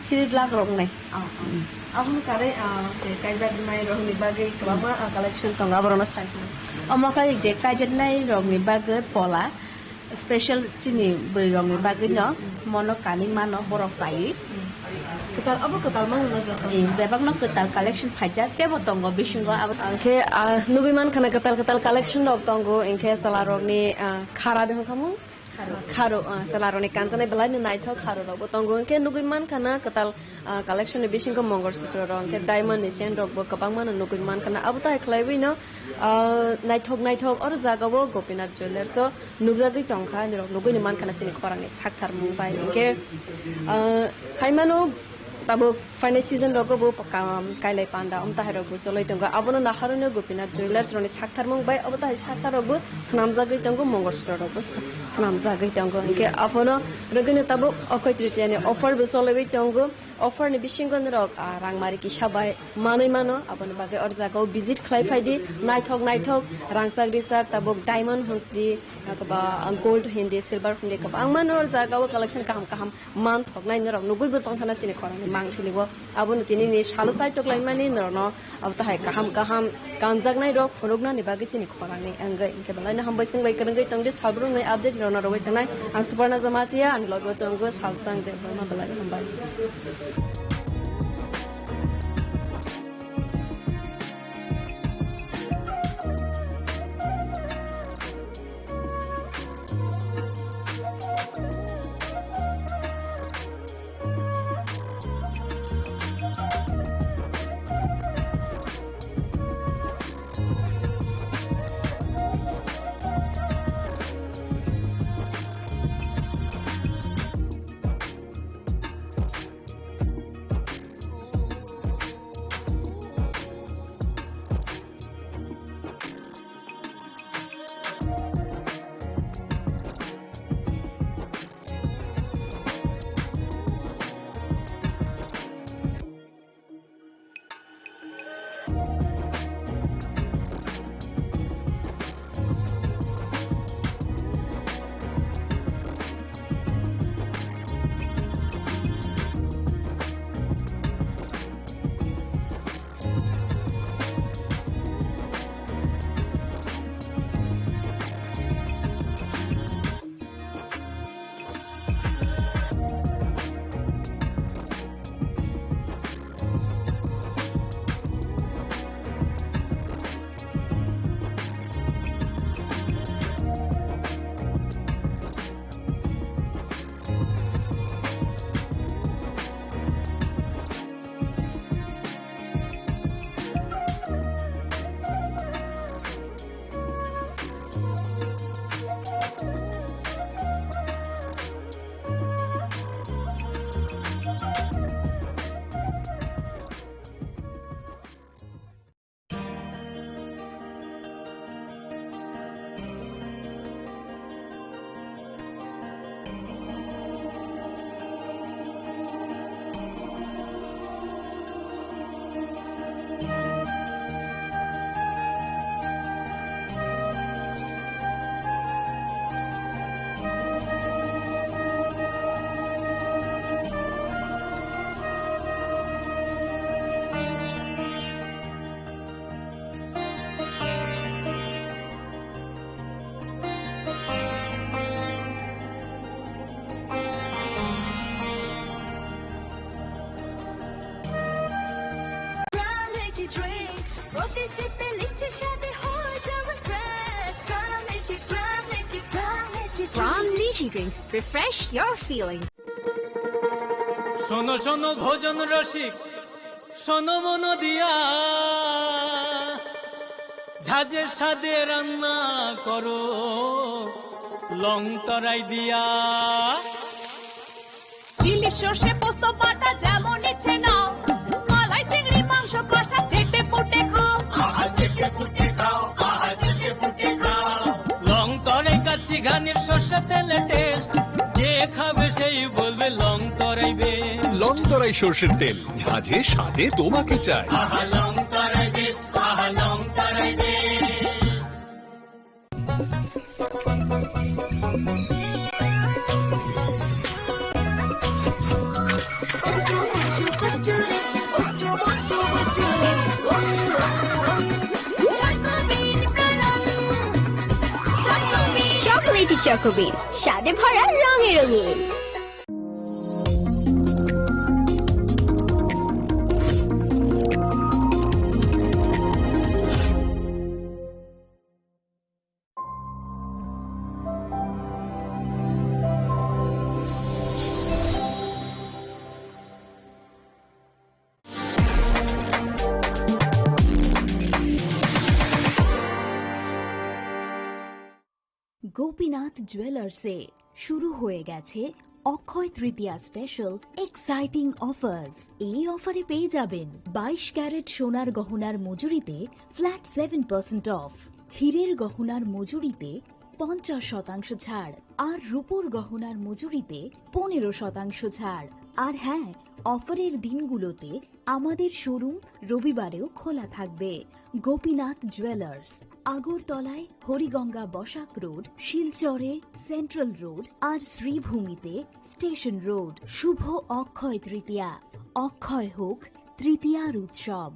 three lakh rok wngnai. Oh, oh. Mm. Aboni karwi, ah, je kaijaknai rokni bagwi kwbangma, ah, collection tongo, aborokno sai khe. Omo khe je kaijaknai rokni bagwi pola, special chini bwrwi rokni bagwi no, mono kanwi mano borok paiwi. Kwtal, abo kwtal mano na joto? Eh, bebakno kwtal collection phaijak, tebo tongo bisingo abo. Hwnkhe, ah, nugwi mankha na kwtal kwtal collection rok tongo, hwnkhe chwla rokni, ah, khara de hwnkha mung? Kharo. Kharo, ah, chwla rokni kanjaknai belai no naithok kharo rokbo tongo, hwnkhe nugwi mankha na kwtal, ah, collection ni bisingo mongol sutro rok, hwnkhe diamond ni chain rokbo kwbangma no nugwi mankha na. Abo tai khlaiwi no, ah, naithok naithok oro jaga o Gopinath Jewellers o nukjagwi tongkha, nirok nugwi ni mankha na chini khorang ni sakthar mung bai. Hwnkhe, ah, saimano, tabuk phainai season rogo bo kam kailai panda, amtahai rok bo choloi tongo. Abono naharwi no Gopinath Jewellers rokni saktharmung bai, abo tahai sakthar rok bo swnamjagwi tongo, mongol sutro rok bo sw-, swnamjagwi tongo. Hwnkhe abono rwgwino tabuk Okhoy Tritiya ni offer bo cholaiwi tongo. Offer ni bisingo norok, ah, rangmari kisa bai manwi mano, aboni bagwi or jaga o visit khlai phaidi, naithok naithok rangchak richak, tabuk diamond hwnkhe di, kwbangma gold hwnkhe di, silver hwnkhe di, kwbangma no or jaga o collection kaham kaham manthoknai norok nugwi bo tongthana chini khorang ni mangthili o. Abono tini ni salo chaitok laimani norokno abo tahai kaham kaham kanjaknai rok phunuknani bagwi chini khorang ni wngwi. Hwnkhe belai no hambai chwng bai kwrwngwi tongdi, salbrumni update rokno rwui tongnai. Ang Suparna Jamatia, ani logi o tongo Salchang Debbarma, belai no hambai. Drinks, refresh your feelings. শোনো শোনো ভোজন রসিক, শোনো মন দিয়া, ঝাঁঝের স্বাদে রান্না করো লং তরাই দিয়া। ইলিশ সর্ষে পোস্ত বাটা যেমন ইচ্ছে নাও, মালাই চিংড়ি মাংস কষা চেটে পুটে খাও। আহা, চেটে পুটে খাও, আহা, চেটে পুটে খাও। লং তরাই কাচ্চি ঘানির সর্ষে তেলে টেস্ট, যে খাবে সেই বলবে লং তরাই বেশ। লং তরাই সর্ষের তেল, ঝাঁঝে স্বাদে তোমাকে চাই। আহা, লং তরাই বেশ, আহা, লং তরাই বেশ। চকোলেটি চকোবিন, স্বাদে ভরা, রঙে রঙিন। গোপীনাথ জুয়েলার্সে শুরু হয়ে গেছে অক্ষয় তৃতীয়া স্পেশাল এক্সাইটিং অফার্স। এই অফারে পেয়ে যাবেন বাইশ ক্যারেট সোনার গহনার মজুরিতে ফ্ল্যাট সেভেন পার্সেন্ট অফ, হীরের গহনার মজুরিতে পঞ্চাশ শতাংশ ছাড়, আর রূপোর গহনার মজুরিতে পনেরো শতাংশ ছাড়। আর হ্যাঁ, অফারের দিনগুলোতে আমাদের শোরুম রবিবারেও খোলা থাকবে। গোপীনাথ জুয়েলার্স, আগরতলায় হরিগঙ্গা বসাক রোড, শিলচরে সেন্ট্রাল রোড আর শ্রীভূমিতে স্টেশন রোড। শুভ অক্ষয় তৃতীয়া, অক্ষয় হোক তৃতীয়ার উৎসব।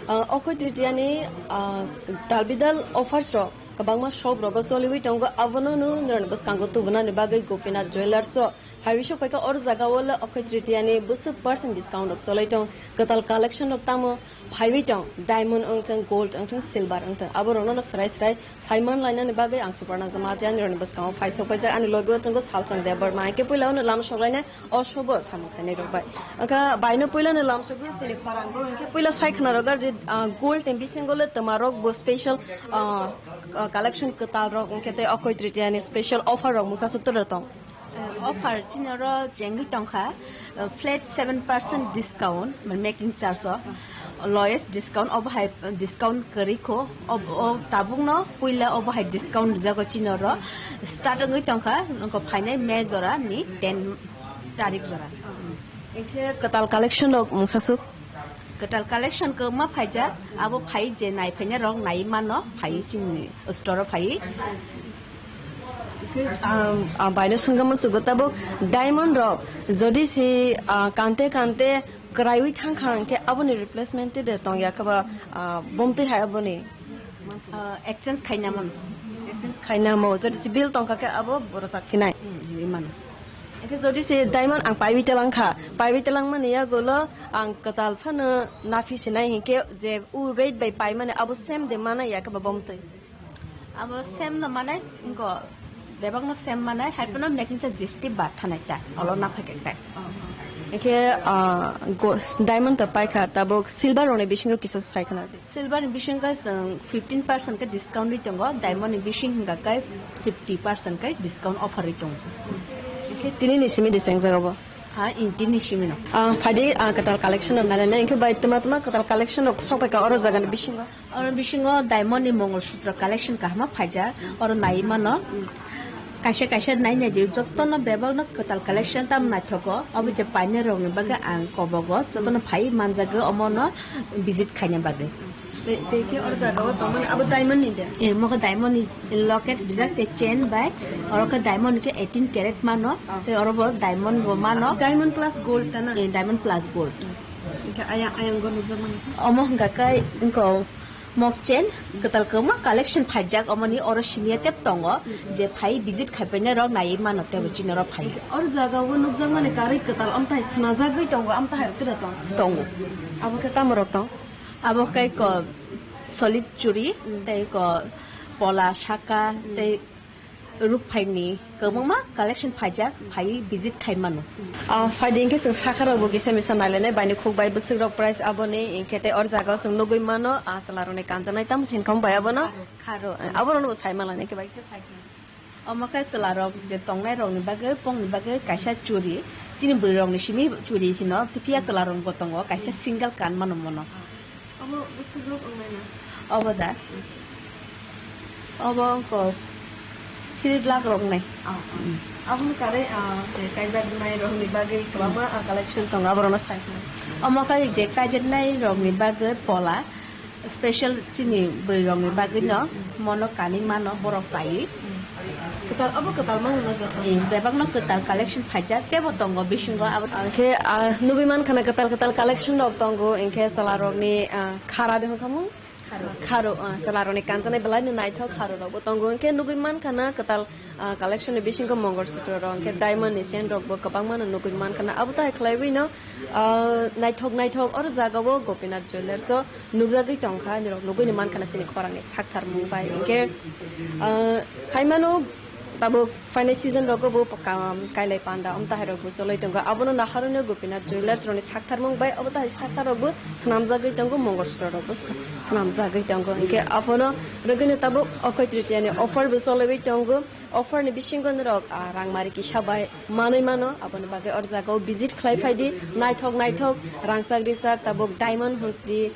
Ah, Okhoy Tritiyani, ah, dalbidal offers rok kwbangma shop rogo choliwi tongo, abono no norokni bwskango tubunani bagwi Gopinath Jewellers o phaiwi sok phaikha. Oro jaga o le Okhoy Tritiyani bwswk percent discount rok cholai tong, kwtal collection rok tamo phaiwi tong, diamond wngthang, gold wngthang, silver wngthang, abo rokno no srai srai saiman lainani bagwi ang Suparna Jamatia ani rokni bwskango phai sok paijak. Ani logi o tongo Salchang Debbarma, hingke puila ono lam sok lainai. O sobo samung khainai rok bai. Wngkha baino puilano lamsogwi chini pharango, hwnkhe puila sai khna rok gari, ah, gold ni bisingo le twma rok bo special, ah, ah, collection kwtal rok, hwnkhe tei Okhoy Tritiyani special offer rok mungsa suktor tong. Eh, offer chini oro chengwi tongkha, eh, flat seven percent discount, mane making charge o. Lowest discount obo hai discount kwrwi kho, ob-, o tabukno puila obo hai discount rijago chini oro start wngwi tongkha, nokho phainai May jora ni ten tarik jora. Hinkhe kwtal collection rok mungsa suk? Kwtal collection kwbangma phaijak, abo phai je nai phainai rok nai mano phai chini store o phai. Hinkhe, um, uh, baino swngkha musugo tabuk diamond rok jodi si, uh, kante kante kwraiwi thang kha, hinkhe aboni replacement te de tong ya khe ba, ah, bomtwi hai aboni? Ah, exchange khaina mano. Exchange khaina mo, jodi se bill tong kha khe abo borok chak phinai. Hmm, ri mano. Hinkhe jodi se diamond ang paiwi telang kha, paiwi telang mani yagulo ang kwtal phano naphi sinai, hinkhe je u rate bai pai mani abo same de mana ya khe ba bomtwi? Abo same no manai, wngkha bebak no same manai, hai phano making charge G S T bad thanai ta, olo na phai khe ta. Hinkhe, ah, go-, diamond to paikha, tabuk silver rokni bisingo kisa sai khna di. Silver ni bisingo chwng fifteen percent khe discount ri tongo, diamond ni bising hwnkha khe fifty percent khe discount offer ri tongo. Hinkhe tini ni simi di sengjak abo? Ha, in tini simi no. Ah, phadi, ah, kwtal collection rok nai nai, hinkhe bai tma tma kwtal collection rok sok pai kha oro jaga ni bisingo? Oro bisingo diamond ni Mongol Sutra collection kahama phaijak, oro nai mano. Kaisa kaisa nai nai di, jotono bebak no kwtal collection tam naithogo, obo je painai rok ni bagwi ang kobogo, jotono phai manjagwi omo no visit khaina bagwi. Tei, tei khe oro jaga o tongmani abo diamond ni de? Eh, mokhe diamond ni locket rijak tei chain bai, oro khe diamond ni khe eighteen carat mano, tei oro bo diamond bo mano. Diamond plus gold ta na? Eh, diamond plus gold. Hinkhe ayang, ayang go nukjakmani khe? Omo hwnkha khe wngkha mokchen kwtal kwbangma collection phaijak, omoni oro siniya tep tongo, je phai visit khaipaina rok naiwi mano tebo chini oro phai. Oro jaga o nukjakmani karwi kwtal amtai swnajagwi tongo, amtahai rok kwda tong? Tongo. Abo khe tamo rok tong? Abo khe ko solid churi, tei ko pola saka, tei Rukphaini kwbangma collection phaijak, phai visit khai mano. Ah, phaidi hinkhe chwng sakha rokbo kisa misa nailainai, baini khuk bai bwswk rok price aboni, hinkhe tei or jaga o chwng nugui mano, ah, chwla rokni kanjaknai tamo sin kham bai abono. Kharo. Abo rokno bo sai malainai khe bai kisa sai khe. Omo khe chwla rok je tongnai rokni bagwi, pokni bagwi kaisa churi, chini bwrwi rokni simi churi hino, phiya chwla rokbo tongo, kaisa single kan mano mono. Obo bwswk rok wngnai na? Obo da? Obo wngkha three lakh rok wngnai. Ah, ah. Aboni karwi, ah, je kaijaknai rokni bagwi kwbangma, ah, collection tongo, aborokno sai khe. Omo khe je kaijaknai rokni bagwi pola special chini bwrwi rokni bagwi no mono kanwi mano borok paiwi. Kwtal, obo kwtal mano na joto? Eh, bebakno kwtal collection phaijak, tebo tongo bisingo abo. Hinkhe, ah, nugui mankha na kwtal kwtal collection rok tongo, hinkhe chwla rokni, ah, khara de hwnkha mung? Kharo. Kharo, ah, chwla rokni kanjaknai belai no naithok kharo rokbo tongo, hinkhe nugui mankha na kwtal, ah, collection ni bisingo mongol sutro rok, hinkhe diamond ni chain rokbo kwbangma no nugui mankha na, abo tai khlaiwi no, ah, naithok naithok oro jaga o Gopinath Jewellers o nukjagwi tongkha, nirok nugui ni mankha na chini khorang ni sakthar mung bai, hinkhe, ah, saimano tabuk phainai season rogo bo kam kailai panda, amtahai rok bo choloi tongo. Abono naharoni Gopinath Jewellers rokni saktharmung bai obo tahai sakthar rok bo swnamjagwi tongo, mongol sutro rok bo sw-, swnamjagwi tongo. Hinkhe abono rwgwino tabuk Okhoi Tritiya ni offer bo cholaiwi tongo. Offer ni bisingo norok, ah, rangmari kisa bai manwi mano. Aboni bagwi or jaga o visit khlai phaidi, naithok naithok rangchak richak tabuk diamond hwnkhe di,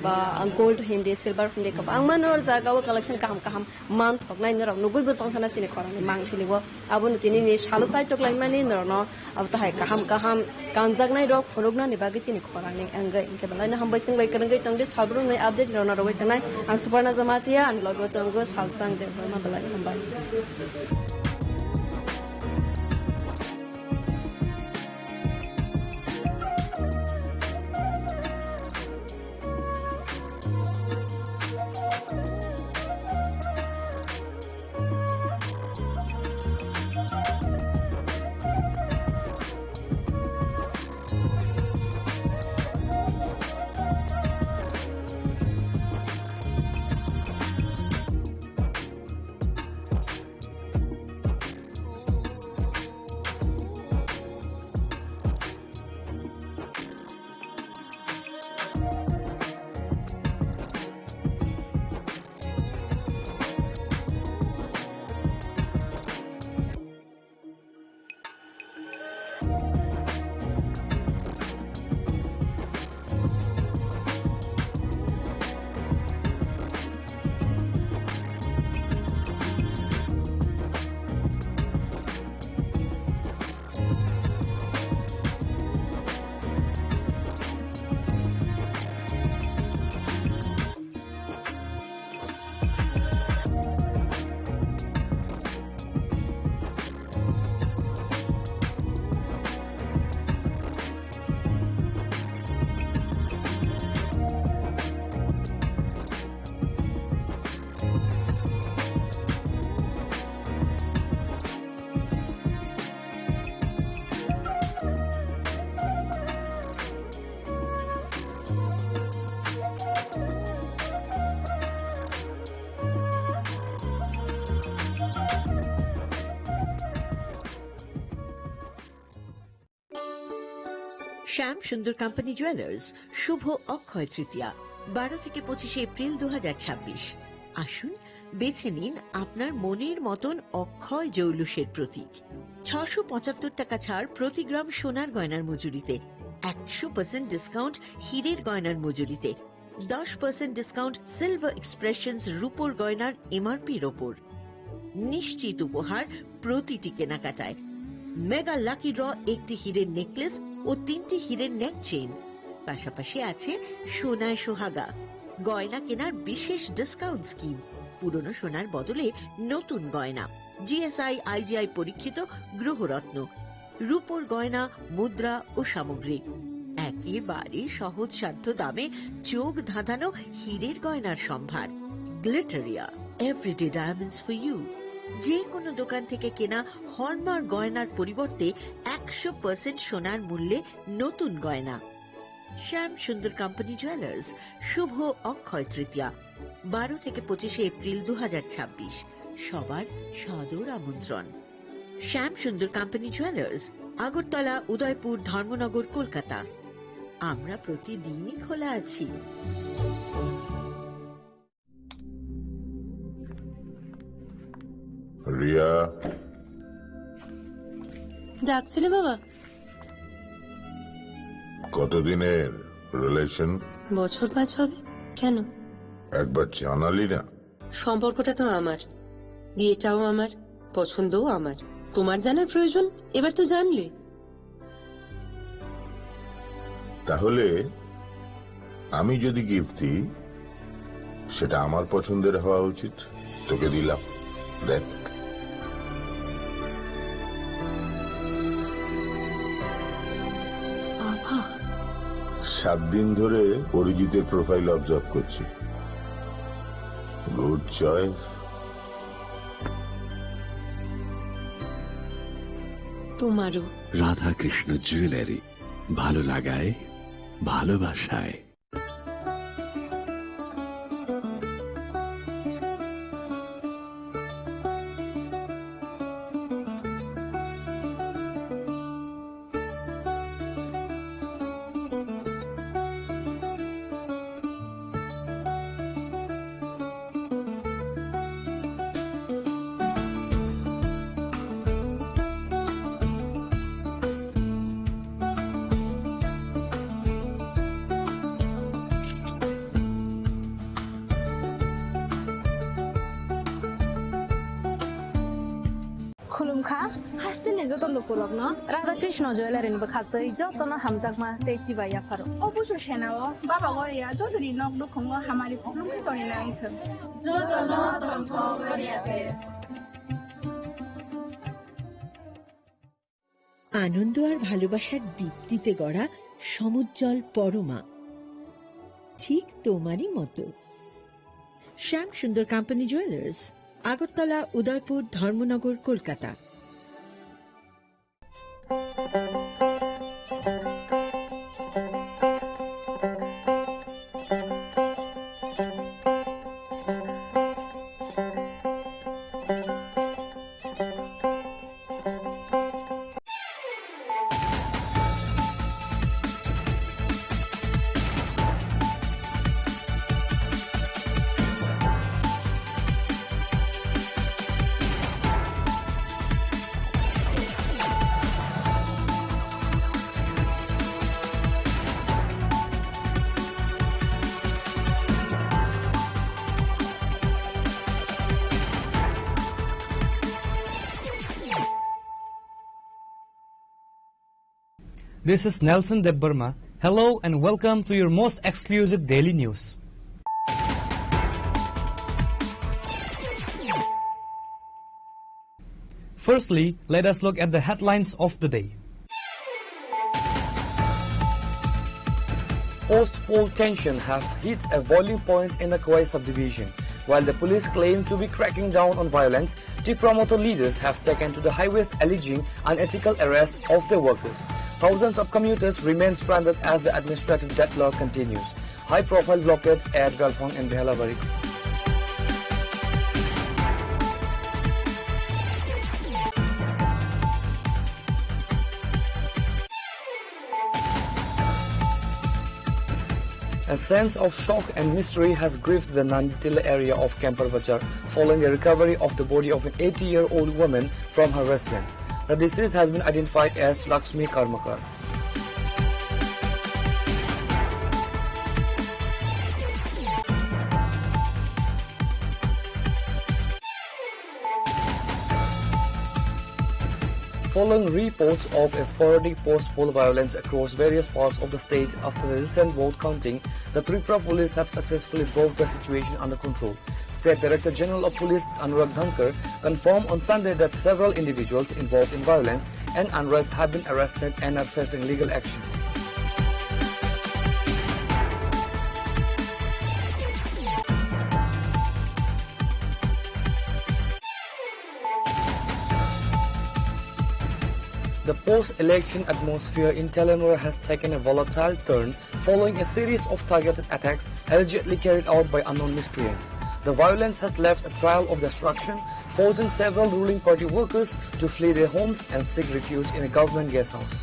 ah, gold hindi, silver hindi, kwbangma no or jaga o collection kaham kaham man thoknai norok nugui bo tongthana chini khorang ni mang thili o. Abono tini ni salo chai toklaimani norokno abo tahai kaham kaham kanjaknai rok phunuknani bagwi chini khorang ni wngwi. Hinkhe belai no hambai chwng bai kwrwngwi tongdi, salbrumni update norokno rwui tongnai. Ang Suparna Jamatia, ani logi o tongo Salchang Debbarma, belai no hambai. শ্যাম সুন্দর company jewellers, শুভ অক্ষয় তৃতীয়া, বারো থেকে পঁচিশে এপ্রিল দু হাজার ছাব্বিশ। আসুন, বেছে নিন আপনার মনের মতন অক্ষয় জৌলুসের প্রতীক। ছশো পঁচাত্তর টাকা ছাড় প্রতি গ্রাম সোনার গয়নার মজুরিতে, একশো পার্সেন্ট ডিসকাউন্ট হীরের গয়নার মজুরিতে, দশ পার্সেন্ট ডিসকাউন্ট সিলভার এক্সপ্রেশনস রূপোর গয়নার এমআরপির ওপর। নিশ্চিত উপহার প্রতিটি কেনাকাটায়। মেগা লাকি ড্র, একটি হীরের নেকলেস ও তিনটি হীরের নেক চেইন। পাশাপাশি আছে সোনায় সোহাগা, গয়না কেনার বিশেষ ডিসকাউন্ট স্কিম, পুরনো সোনার বদলে নতুন গয়না, জিএসআই আইজিআই পরীক্ষিত গ্রহরত্ন, রূপোর গয়না, মুদ্রা ও সামগ্রী। একেবারে সহজসাধ্য দামে চোখ ধাঁধানো হীরের গয়নার সম্ভার। Glitteria, everyday diamonds for you. যে কোনো দোকান থেকে কেনা হলমার্ক গয়নার পরিবর্তে একশো পার্সেন্ট সোনার মূল্যে নতুন গয়না। শ্যাম সুন্দর কোম্পানি জুয়েলার্স, শুভ অক্ষয় তৃতীয়া, বারো থেকে পঁচিশে এপ্রিল দু হাজার ছাব্বিশ। সবার সাদর আমন্ত্রণ। শ্যাম সুন্দর কোম্পানি জুয়েলার্স, আগরতলা, উদয়পুর, ধর্মনগর, কলকাতা। আমরা প্রতিদিনই খোলা আছি। রিয়া। ডাকছিলে বাবা? কতদিনের রিলেশন? বছর পাঁচ হবে। কেন? একবার জানালি না। সম্পর্কটা তো আমার, বিয়েটাও আমার, পছন্দও আমার। তোমার জানার প্রয়োজন, এবার তো জানলে। তাহলে আমি যদি গিফট দিই, সেটা আমার পছন্দের হওয়া উচিত। তোকে দিলাম, দেখ। বাবা। সাত দিন ধরে অরিজিতের প্রোফাইল অবজার্ভ করছি। Good choice. তোমারও। রাধাকৃষ্ণ জুয়েলারি, ভালো লাগায়, ভালোবাসায়। Khulumkha, hasteni joto lukurokno Radha Krishna Jewellery ni bwkhaktwi jotono hamjakma tei chibai yapharo. O busu senao Baba Goria jotoni nok nukhungo hamari khulumkhe toni nangthwng. Jotono tongthok Goria te. আনন্দ আর ভালোবাসার দীপ্তিতে গড়া সমুজ্জ্বল পরমা, ঠিক তোমারই মতো। শ্যাম সুন্দর কোম্পানি জুয়েলার্স, আগরতলা, উদয়পুর, ধর্মনগর, Kolkata. This is Nelson Debbarma. Hello and welcome to your most exclusive daily news. Firstly, let us look at the headlines of the day. Post-poll tension have hit a boiling point in the Khowai subdivision. While the police claim to be cracking down on violence, the promoter leaders have taken to the highways alleging unethical arrest of their workers. Thousands of commuters remain stranded as the administrative deadlock continues. High-profile blockades at Galphang and Behalabari. A sense of shock and mystery has gripped the Nanditilla area of Kempar Bazar following the recovery of the body of an eighty-year-old woman from her residence. The deceased has been identified as Lakshmi Karmakar. Following reports of a sporadic post-poll violence across various parts of the state after the recent vote counting, the Tripura police have successfully brought the situation under control. State Director General of Police Anurag Dhankar confirmed on Sunday that several individuals involved in violence and unrest have been arrested and are facing legal action. The post-election atmosphere in Telangana has taken a volatile turn following a series of targeted attacks allegedly carried out by unknown miscreants. The violence has left a trail of destruction, forcing several ruling party workers to flee their homes and seek refuge in a government guest house.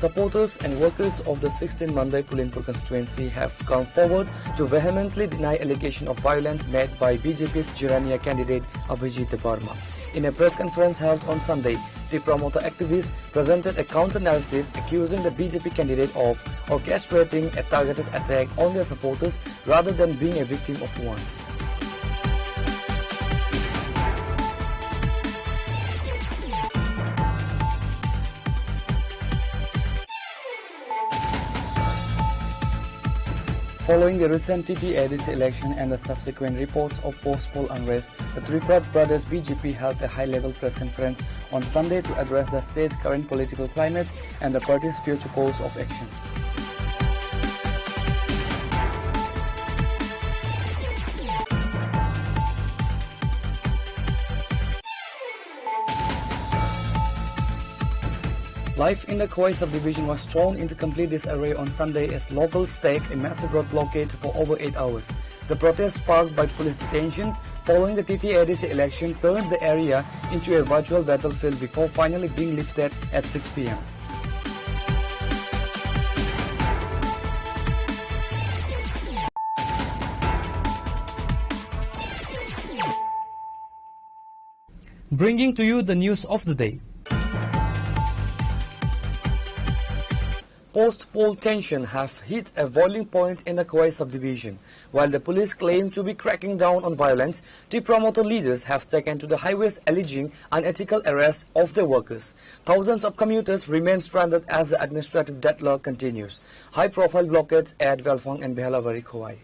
Supporters and workers of the sixteen Mandai Pulinpur constituency have come forward to vehemently deny allegation of violence made by B J P's Jirania candidate Abhijit Debbarma. In a press conference held on Sunday, Tipra Motha activists presented a counter narrative accusing the B J P candidate of orchestrating a targeted attack on their supporters rather than being a victim of one. Following the recent T T A D C election and the subsequent reports of post-poll unrest, the Tripura Pradesh B J P held a high-level press conference on Sunday to address the state's current political climate and the party's future course of action. Life in the Khowai subdivision was thrown into complete disarray on Sunday as locals staked a massive road blockade for over eight hours. The protest, sparked by police detention following the T T A D C election, turned the area into a virtual battlefield before finally being lifted at six P M. Bringing to you the news of the day. Post-poll tension have hit a boiling point in the Khowai subdivision. While the police claim to be cracking down on violence, Tipra Motha leaders have taken to the highways alleging unethical arrest of their workers. Thousands of commuters remain stranded as the administrative deadlock continues. High-profile blockades at Belphang and Behlabari Khowai.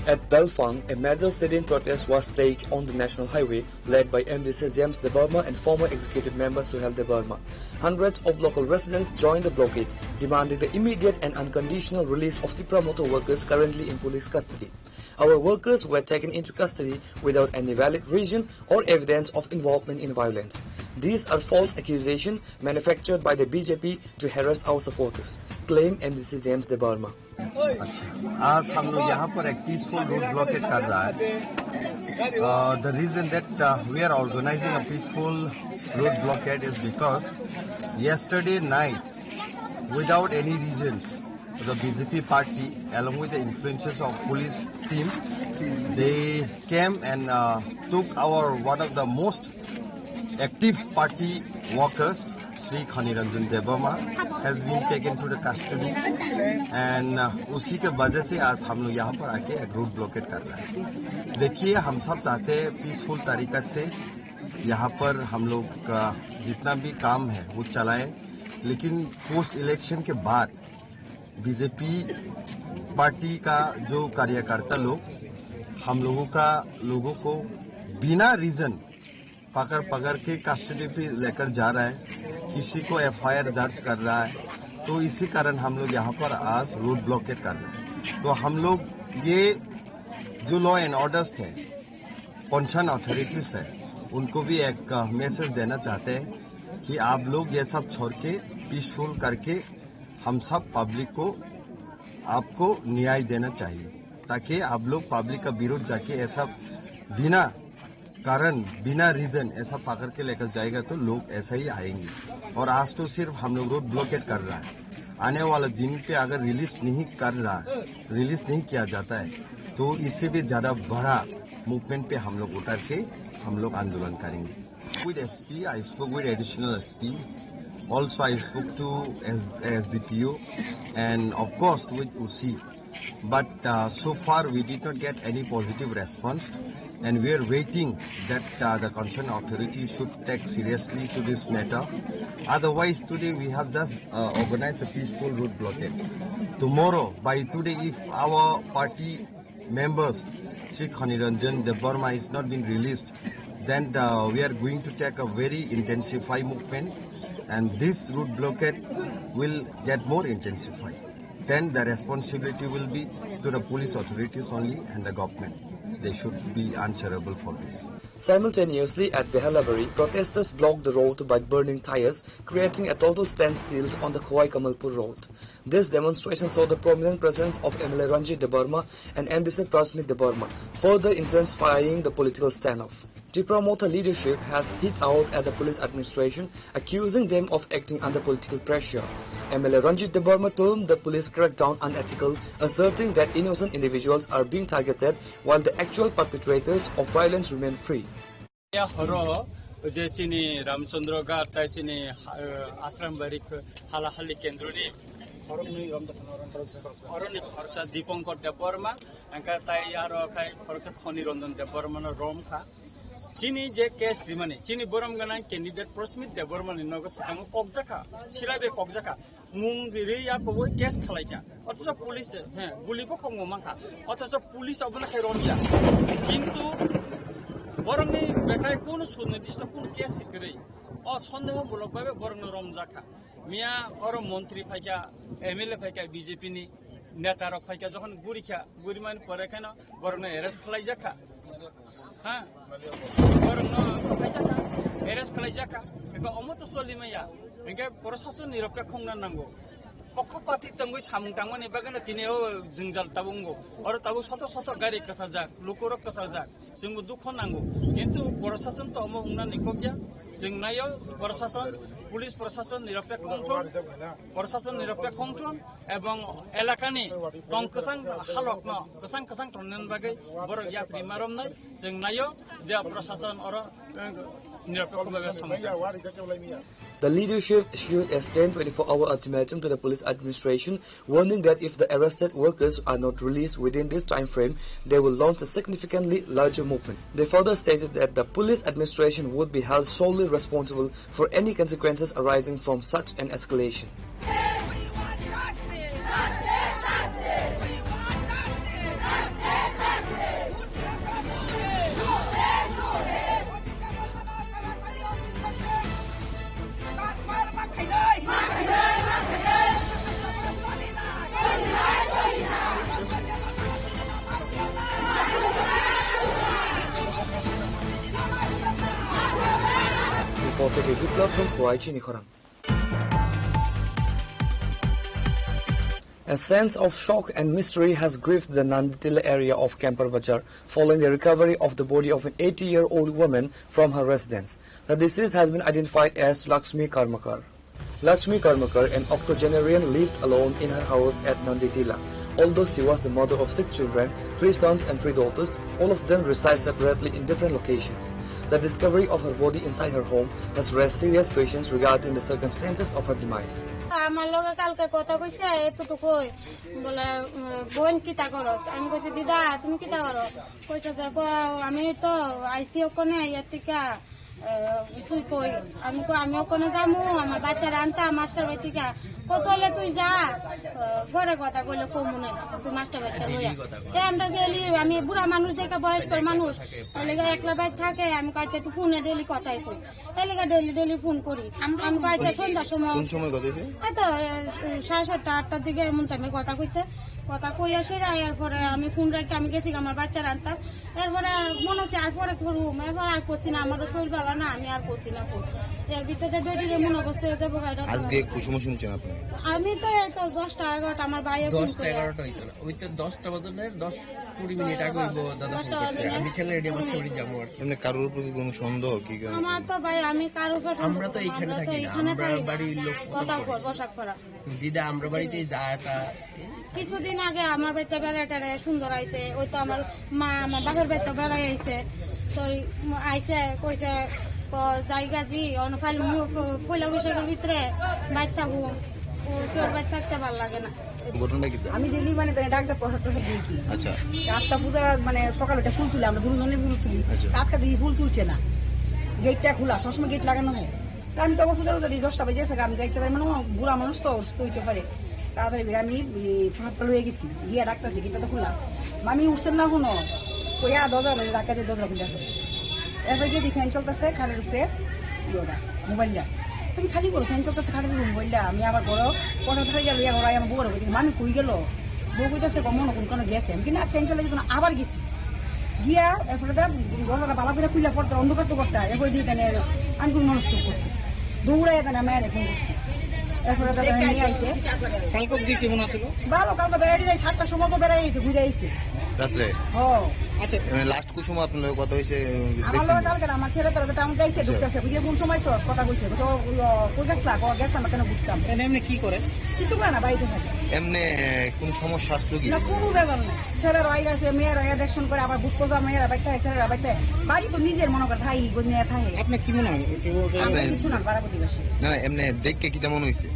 At Belphang, a major sit-in protest was staged on the national highway, led by M D C James Debbarma and former executive member Suhel Debbarma. Hundreds of local residents joined the blockade, demanding the immediate and unconditional release of Tipra Motha workers currently in police custody. Our workers were taken into custody without any valid reason or evidence of involvement in violence. These are false accusations manufactured by the B J P to harass our supporters, claimed M D C James Debbarma. आज हम लोग यहाँ पर एक peaceful road blockade कर रहा है। The reason that we are organizing a peaceful road blockade is because yesterday night, without any reason, the B J P party, along with the influences of police team, they came and uh, took our one of the most active party workers, Sri Khani Ranjan Debbarma, has been taken to the custody, and uh, उसी के वजह से आज हम लोग यहाँ पर आके एक रोड ब्लॉकेट कर रहे हैं। देखिए, हम सब चाहते हैं पीसफुल तरीका से यहाँ पर हम लोग का जितना भी काम है वो चलाएं, लेकिन पोस्ट इलेक्शन के बाद बीजेपी पार्टी का जो कार्यकर्ता लोग हम लोगों का लोगों को बिना रीजन पकड़ पकड़ के कस्टडी पे लेकर जा रहा है, किसी को एफआईआर दर्ज कर रहा है। तो इसी कारण हम लोग यहाँ पर आज रोड ब्लॉकेट कर रहे हैं। तो हम लोग ये जो लॉ एंड ऑर्डर्स थे, कंसर्न अथॉरिटीज है, उनको भी एक मैसेज देना चाहते हैं कि आप लोग ये सब छोड़ के पीसफुल करके हम सब पब्लिक को, आपको न्याय देना चाहिए, ताकि आप लोग पब्लिक का विरोध जाके ऐसा बिना कारण, बिना रीजन ऐसा पकड़ के लेकर जाएगा तो लोग ऐसा ही आएंगे। और आज तो सिर्फ हम लोग रोड ब्लॉकेट कर रहा है, आने वाला दिन पे अगर रिलीज नहीं कर रहा, रिलीज नहीं किया जाता है तो इससे भी ज्यादा बड़ा मूवमेंट पे हम लोग उतर के हम लोग आंदोलन करेंगे। With S P, I spoke with additional S P. Also, I spoke to S-, S D P O and of course with O C. But uh, so far we did not get any positive response, and we are waiting that uh, the concerned authority should take seriously to this matter. Otherwise, today we have just uh, organized a peaceful road blockade. Tomorrow, by today, if our party members, Sri Khaniranjan Debbarma, is not been released, then uh, we are going to take a very intensified movement, and this road blockade will get more intensified. Then the responsibility will be to the police authorities only and the government. They should be answerable for this. Simultaneously, at Behalabari, protesters blocked the road by burning tires, creating a total standstill on the Khowai Kamalpur road. This demonstration saw the prominent presence of M L A Ranjit Debbarma and M D C Prasmit Debbarma, further intensifying the political standoff. Tipra Motha leadership has hit out at the police administration, accusing them of acting under political pressure. M L A Ranjit Debbarma termed the police crackdown unethical, asserting that innocent individuals are being targeted while the actual perpetrators of violence remain free. Ya horo je chini Ramchandra Ghat tai chini, eh, Ashram Bari hala hali kendro ni oroni khorsa Dipankar Debbarma, angka tai aro khai khorsa Khoni Ranjan Debbarma no rom kha. Chini je case rimani, chini borom ganang candidate Prasmit Debbarma ni nogo swkango kokjakha, silabe kokjakha. Mung ri ya koboi case khalaikha. Othocho police, he, guli bo khokmo mankha. Othocho police obono khai romya. Kintu borokni bekhai kunu sunidisto kunu case kwrwi. O sondeho mulok babe borokno romjakha. Miya oro montri phaikha, M L A phaikha B J P ni, neta rok phaikha, jokhon gurikha, gurimani pore kheno borokno arrest khlaijakha. Ha? Borokno khaijak kha, arrest khlaijakha. Eba omo to solimaya. Hingke prosason ni rok khongna nango. Pokha pati tongwi samung tangmani bagano tini o jwngjal tabungo. Oro tabuk soto soto gari kwchajak, lukurok kwchajak. Chwngbo dukho nango. Kintu prosason to omo wngna nikokya. Chwng naio prosason, police prosason nirapek khongthon, prosason nirapek khongthon. Ebong elakani tong kwchang halokno kwchang kwchang tongna bagwi borok yapri ma romnai, chwng naio je prosason oro, eh, nirapek bhabe samung. The leadership issued a stand twenty-four hour ultimatum to the police administration, warning that if the arrested workers are not released within this time frame, they will launch a significantly larger movement. They further stated that the police administration would be held solely responsible for any consequences arising from such an escalation. Reporter Biplab from Khowai, Chinikhorang. A sense of shock and mystery has gripped the Nanditila area of Kempar Bazar following the recovery of the body of an eighty-year-old woman from her residence. The deceased has been identified as Lakshmi Karmakar. Lakshmi Karmakar, an octogenarian, lived alone in her house at Nanditila. Although she was the mother of six children, three sons and three daughters, all of them reside separately in different locations. The discovery of her body inside her home has raised serious questions regarding the circumstances of her demise. আমার লগে কালকে কথা কইছে এতটুকুই, বলে, উম, "বোন কিতা করস?" আমি কইছি, "দিদা, তুমি কিতা করো?" কইছে যে, "গো, আমি তো আইছি ওখানে, ইয়ার থেকে, আহ, তুই কই?" আমি কই, "আমি ওখানে যামু, আমার বাচ্চারা আনতাম মাস্টার বাড়ি থেকে।" কই, "তাহলে তুই যা, আহ, ঘরে কথা কইলে কমু না, তুই মাস্টার বাড়িতে লইয়া।" তে আমরা গেলি, আমি বুড়া মানুষ, দেখে বয়স্ক মানুষ, তাহলে একলা বাইর থাকে, আমি কইছি, "একটু ফোনে ডেইলি কথাই কই।" এলাকা ডেইলি ডেইলি ফোন করি। আমরা আমি কয়েকটা সন্ধ্যার সময় কোন সময় কথা হয়েছে? এই তো, এ, সাড়ে সাতটা, আটটার দিকে এমন টাইমে কথা কইছে। কথা কইয়া সেরা, এরপরে আমি ফোন রাখি আমি গেছি আমার বাচ্চা রান্তা। এরপরে মনে হচ্ছে আর পরে করুম, এরপরে আর করছি না, আমারও শরীর ভালো না, আমি আর করছি না ফোন। এর ভিতরে বেটির এমন অবস্থা হয়ে যাবো, এটা তো আজকে কুসুম শুনছেন আপনি? আমি তো এই তো দশটা এগারোটা আমার ভাইয়ে ফোন দশটা করে। এগারোটা হইতো না, ওই তো দশটা বাজে না, দশ কুড়ি মিনিট আগে হইবো, দাদা ফোন দশটা করছে। বাজে না। আমি ছেলে রেডি, আমার হুম। শরীর যাবো আর কি। এমনি কারোর প্রতি কোনো সন্দেহ কি? আমার তো ভাই, আমি কারোর উপর আমরা তো সন্দেহ, এইখানে আমরা তো থাকি না, এখানে আমরা থাকি না। বাড়ির লোক কথা কর, বসাক করা। দিদা, আমরা বাড়িতে যা তা। কিছুদিন আগে আমার বাড়িতে বেড়াইটারে সুন্দর আইছে, ওই তো আমার মা, আমার বাপের বাড়িতে বেড়াই আইছে, তো ওই আইছে, কইছে, "ক-, জায়গা জি, অন ফাইল মু-, পয়লা বৈশাখের ভিতরে বাইর থাকবো, ও কেউ বাইর থাকতে ভালো লাগে না।" ঘটনা কি? আমি ডেলি মানে তারা ডাক্তার প্রসাদ টসাদ দিয়েছি। আচ্ছা। রাস্তা পুরো মানে সকালে ওটা ফুল তুলি, আমরা দুজনে ফুল তুলি। আচ্ছা। রাস্তা দিয়ে ফুল তুলছে না, গেটটা খোলা, সবসময় গেট লাগানো হয়। তা আমি তো অবশ্য ধরো যদি দশটা বাজে এসে আমি গাড়ি চালাই, মানে, আমার বুড়া মানুষ তো অসুস্থ হইতে পারে। তাড়াতাড়ি করে আমি, এ, ফাঁকটা লয়ে গেছি, গিয়া ডাকতেছি, গেটটা তো খোলা। মামি উঠছেন না এখনো, কইয়া দরজা, মানে, ডাকাতে দরজা খুলে আছে। এরপরে গিয়ে দেখি ফ্যান চলতেছে, খাটের উপরে ইয়েটা, মোবাইলটা। তুমি খালি করো, ফ্যান চলতেছে, খাটের উপরে মোবাইলটা। আমি আবার ঘরো, পরে ফেলে গেল, ইয়া ঘরে আমার বউরে কইছি, "মামি কই গেল?" বউ কইতেছে, "গো, মনে কোন কোনো গেছে।" আমি কি না, ফ্যান চালিয়ে যখন আবার গেছি, গিয়া এরপরে তার দরজাটা বালা করে খুলে পড়তে অন্ধকার তো করতে হয়। এরপরে দিয়ে তাহলে আমি কোনো মানুষ চুপ করছি, দৌড়াই তাহলে আমি আর এখন করছি। এরপরে তাহলে নিয়ে আইছে। কালকে দিদি কেমন আছিল? ভালো, কালকে বেড়াই যাই, সাতটার সময় তো বেড়াই আইছে, ঘুরে আইছে। রাত্রে? ও। আচ্ছা। মানে লাস্ট কুসুম আপনার লগে কথা হইছে? আমার দেখছেন? লগে কালকে না, আমার ছেলে তারা তো টাউন যাইছে, আচ্ছা। ঢুকতেছে, বুঝে কোন সময় সব কথা কইছে, তো, ও, কই গেছলা, কই গেছলা, আমরা কেন বুঝতাম? এমনি এমনি কি করে? কিছু করে না, বাড়িতে থাকে। এমনি, এ, কোনো সমস্যা আসলো কি? না, কোনো ব্যাপার না। ছেলেরা আই গেছে, মেয়েরা আই দেখশন করে, আবার বুঝতে যাওয়া মেয়েরা বাইতে হয়, ছেলেরা বাইতে হয়। বাড়ি তো নিজের মনে করে, থাই, গো, নিয়ে থাই। আপনার কি মনে হয়? কেউ ওকে আমরা কিছু না, পাড়া প্রতিবেশী। না, এমনি দেখে কিতা মনে হইছে?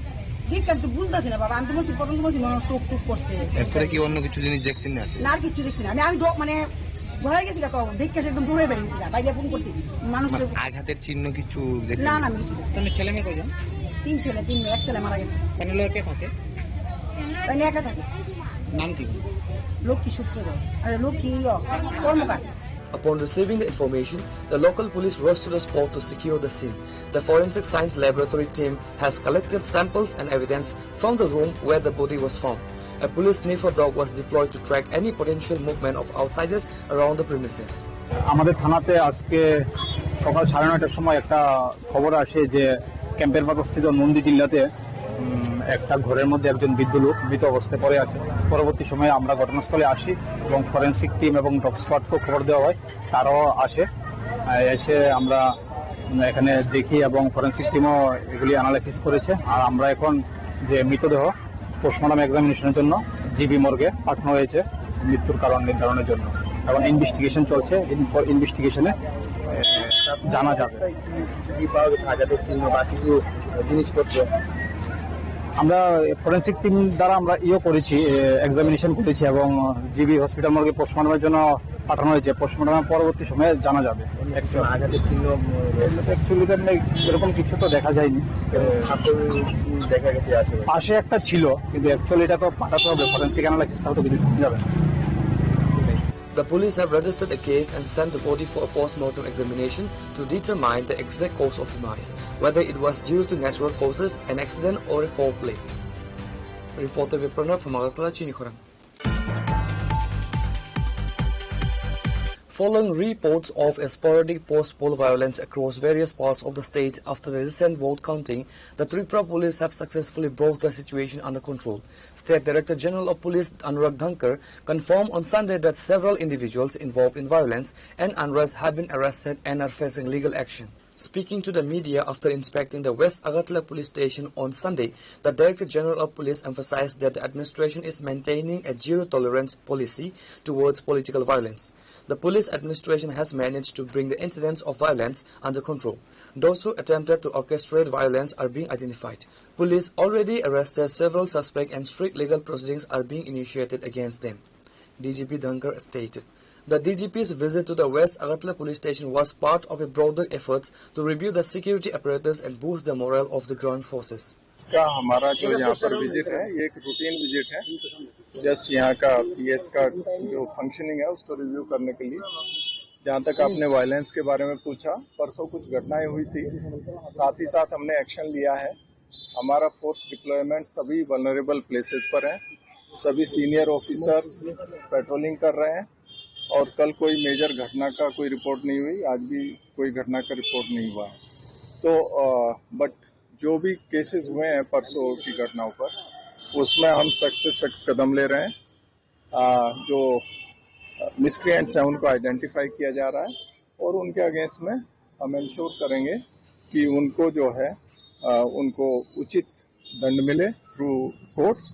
দেখে আমি তো বুঝতেছি না, বাবা। আমি তো বলছি, প্রথম তো বলছি, মনে হয় স্ট্রোক টুক করছে। এরপরে কি অন্য কিছু জিনিস দেখছেন না? না, আর কিছু দেখছি না। আমি, আমি ডো-, মানে, ভয় গেছি গা তো, দেখে সে একদম দৌড়ে বেরিয়ে গেছি গা। বাইরে ফোন করছি। মানুষ মানে আঘাতের চিহ্ন কিছু দেখছেন? না, না, আমি কিছু দেখছি না। তাহলে ছেলে মেয়ে কয়জন? তিন ছেলে, তিন মেয়ে, এক ছেলে মারা গেছে। তাহলে কে থাকে? তাই নিয়ে একা থাকে। নাম কি? লক্ষ্মী সূত্রধর। আরে লক্ষ্মী ইয়, কর্মকার। Upon receiving the information, the local police rushed to the spot to secure the scene. The forensic science laboratory team has collected samples and evidence from the room where the body was found. A police sniffer dog was deployed to track any potential movement of outsiders around the premises. আমাদের থানাতে আজকে সকাল সাড়ে নয়টার সময় একটা খবর আসে যে ক্যাম্পের বাজারস্থিত নন্দী টিল্লাতে, উম, একটা ঘরের মধ্যে একজন বৃদ্ধ লোক মৃত অবস্থায় পড়ে আছে। পরবর্তী সময়ে আমরা ঘটনাস্থলে আসি এবং ফরেন্সিক টিম এবং ডগ স্কোয়াডকেও খবর দেওয়া হয়, তারাও আসে। আহ, এসে আমরা, উম, এখানে দেখি এবং ফরেন্সিক টিমও এগুলি অ্যানালাইসিস করেছে। আর আমরা এখন যে মৃতদেহ পোস্টমর্টম এক্সামিনেশনের জন্য জিবি মর্গে পাঠানো হয়েছে মৃত্যুর কারণ নির্ধারণের জন্য। এখন ইনভেস্টিগেশন চলছে, ইনভেস্টিগেশনে জানা যাবে। কি কি পাওয়া গেছে আঘাতের চিহ্ন বা কিছু জিনিসপত্র? আমরা ফরেন্সিক টিম দ্বারা আমরা ইয়ে করেছি, এক্সামিনেশন করেছি এবং জিবি হসপিটাল মর্গে পোস্টমর্টমের জন্য পাঠানো হয়েছে। পোস্টমর্টমের পরবর্তী সময়ে জানা যাবে। অ্যাকচুয়ালি আঘাতের চিহ্ন, উম, রয়েছে? অ্যাকচুয়ালি তো এমনি এরকম কিছু তো দেখা যায়নি। এবং সাপের দেখা গেছে আসলে? পাশে একটা ছিল, কিন্তু অ্যাকচুয়ালি এটা তো পাঠাতে হবে, ফরেন্সিক অ্যানালাইসিস ছাড়া তো কিছু শোনা যাবে না। The police have registered a case and sent the body for a post-mortem examination to determine the exact cause of demise, whether it was due to natural causes, an accident, or a foul play. Reporter Vipranath from Agartala, Chinikhorang. Following reports of sporadic post-poll violence across various parts of the state after the recent vote counting, the Tripura police have successfully brought the situation under control. State Director General of Police Anurag Dhankar confirmed on Sunday that several individuals involved in violence and unrest have been arrested and are facing legal action. Speaking to the media after inspecting the West Agartala Police Station on Sunday, the Director General of Police emphasized that the administration is maintaining a zero-tolerance policy towards political violence. The police administration has managed to bring the incidents of violence under control. Those who attempted to orchestrate violence are being identified. Police already arrested several suspects and strict legal proceedings are being initiated against them, D G P Dhankar stated. The D G P's visit to the West Agartala police station was part of a broader effort to review the security apparatus and boost the morale of the ground forces. का हमारा जो यहाँ पर विजिट है, ये एक routine visit है। जस्ट यहाँ का पीएस का जो फंक्शनिंग है, उसको रिव्यू करने के लिए। जहाँ तक आपने वायलेंस के बारे में पूछा, परसों कुछ घटनाएं हुई थी, साथ ही साथ हमने एक्शन लिया है। हमारा फोर्स डिप्लॉयमेंट सभी वल्नरेबल प्लेसेस पर है। सभी सीनियर ऑफिसर्स पेट्रोलिंग कर रहे हैं और कल कोई मेजर घटना का कोई रिपोर्ट नहीं हुई, आज भी कोई घटना का रिपोर्ट नहीं हुआ है। तो बट जो भी केसेस हुए हैं परसों की घटनाओं पर, उसमें हम सख्त से सख्त कदम ले रहे हैं। अ, जो मिसक्रिएंट्स हैं उनको आइडेंटिफाई किया जा रहा है और उनके अगेंस्ट में हम इंश्योर करेंगे कि उनको जो है, अ, उनको उचित दंड मिले थ्रू कोर्ट्स,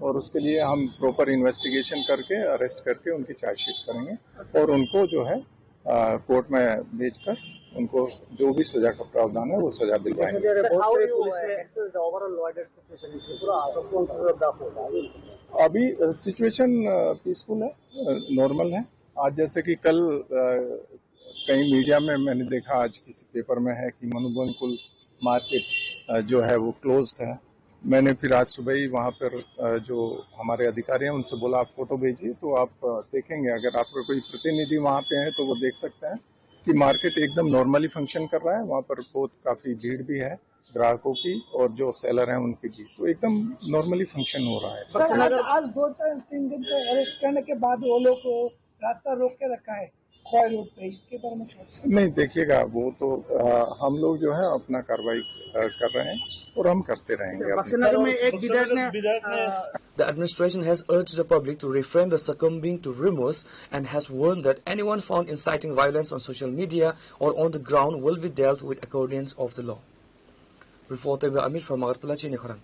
और उसके लिए हम प्रॉपर इन्वेस्टिगेशन करके, अरेस्ट करके उनकी चार्जशीट करेंगे और उनको जो है, अ, कोर्ट में भेजकर उनको जो भी सजा का प्रावधान है वो सजा दिलवाएंगे। बहुत सारे पुलिस में overall law and order situation पूरा आप कौन सा दफा होगा? अभी सिचुएशन पीसफुल है, नॉर्मल है। आज जैसे कि कल अ, कहीं मीडिया में मैंने देखा, आज किसी पेपर में है कि मनुबंकुल मार्केट अ, जो है वो क्लोज्ड है। मैंने फिर आज सुबह ही वहाँ पर अ, जो हमारे अधिकारी हैं उनसे बोला, आप फोटो भेजिए, तो आप अ, देखेंगे, अगर आपका कोई प्रतिनिधि वहाँ पे है तो वो देख सकते हैं कि मार्केट एकदम नॉर्मली फंक्शन कर रहा है। वहाँ पर बहुत काफ़ी भीड़ भी है ग्राहकों की और जो सेलर हैं उनकी भी, तो एकदम नॉर्मली फंक्शन हो रहा है। सर, आज, आज दो तीन, तीन दिन के अरेस्ट करने के बाद वो लोग को रास्ता रोक के रखा है कॉय रोड पे, इसके बारे में क्या? नहीं, देखिएगा, वो तो अ, हम लोग जो है अपना कार्रवाई अ, कर रहे हैं और हम करते रहेंगे। बक्सनगर में एक विधायक ने, विधायक ने अ, The administration has urged the public to refrain the succumbing to rumors and has warned that anyone found inciting violence on social media or on the ground will be dealt with accordance of the law. Reported by Amir from Agartala, Chini Khorang.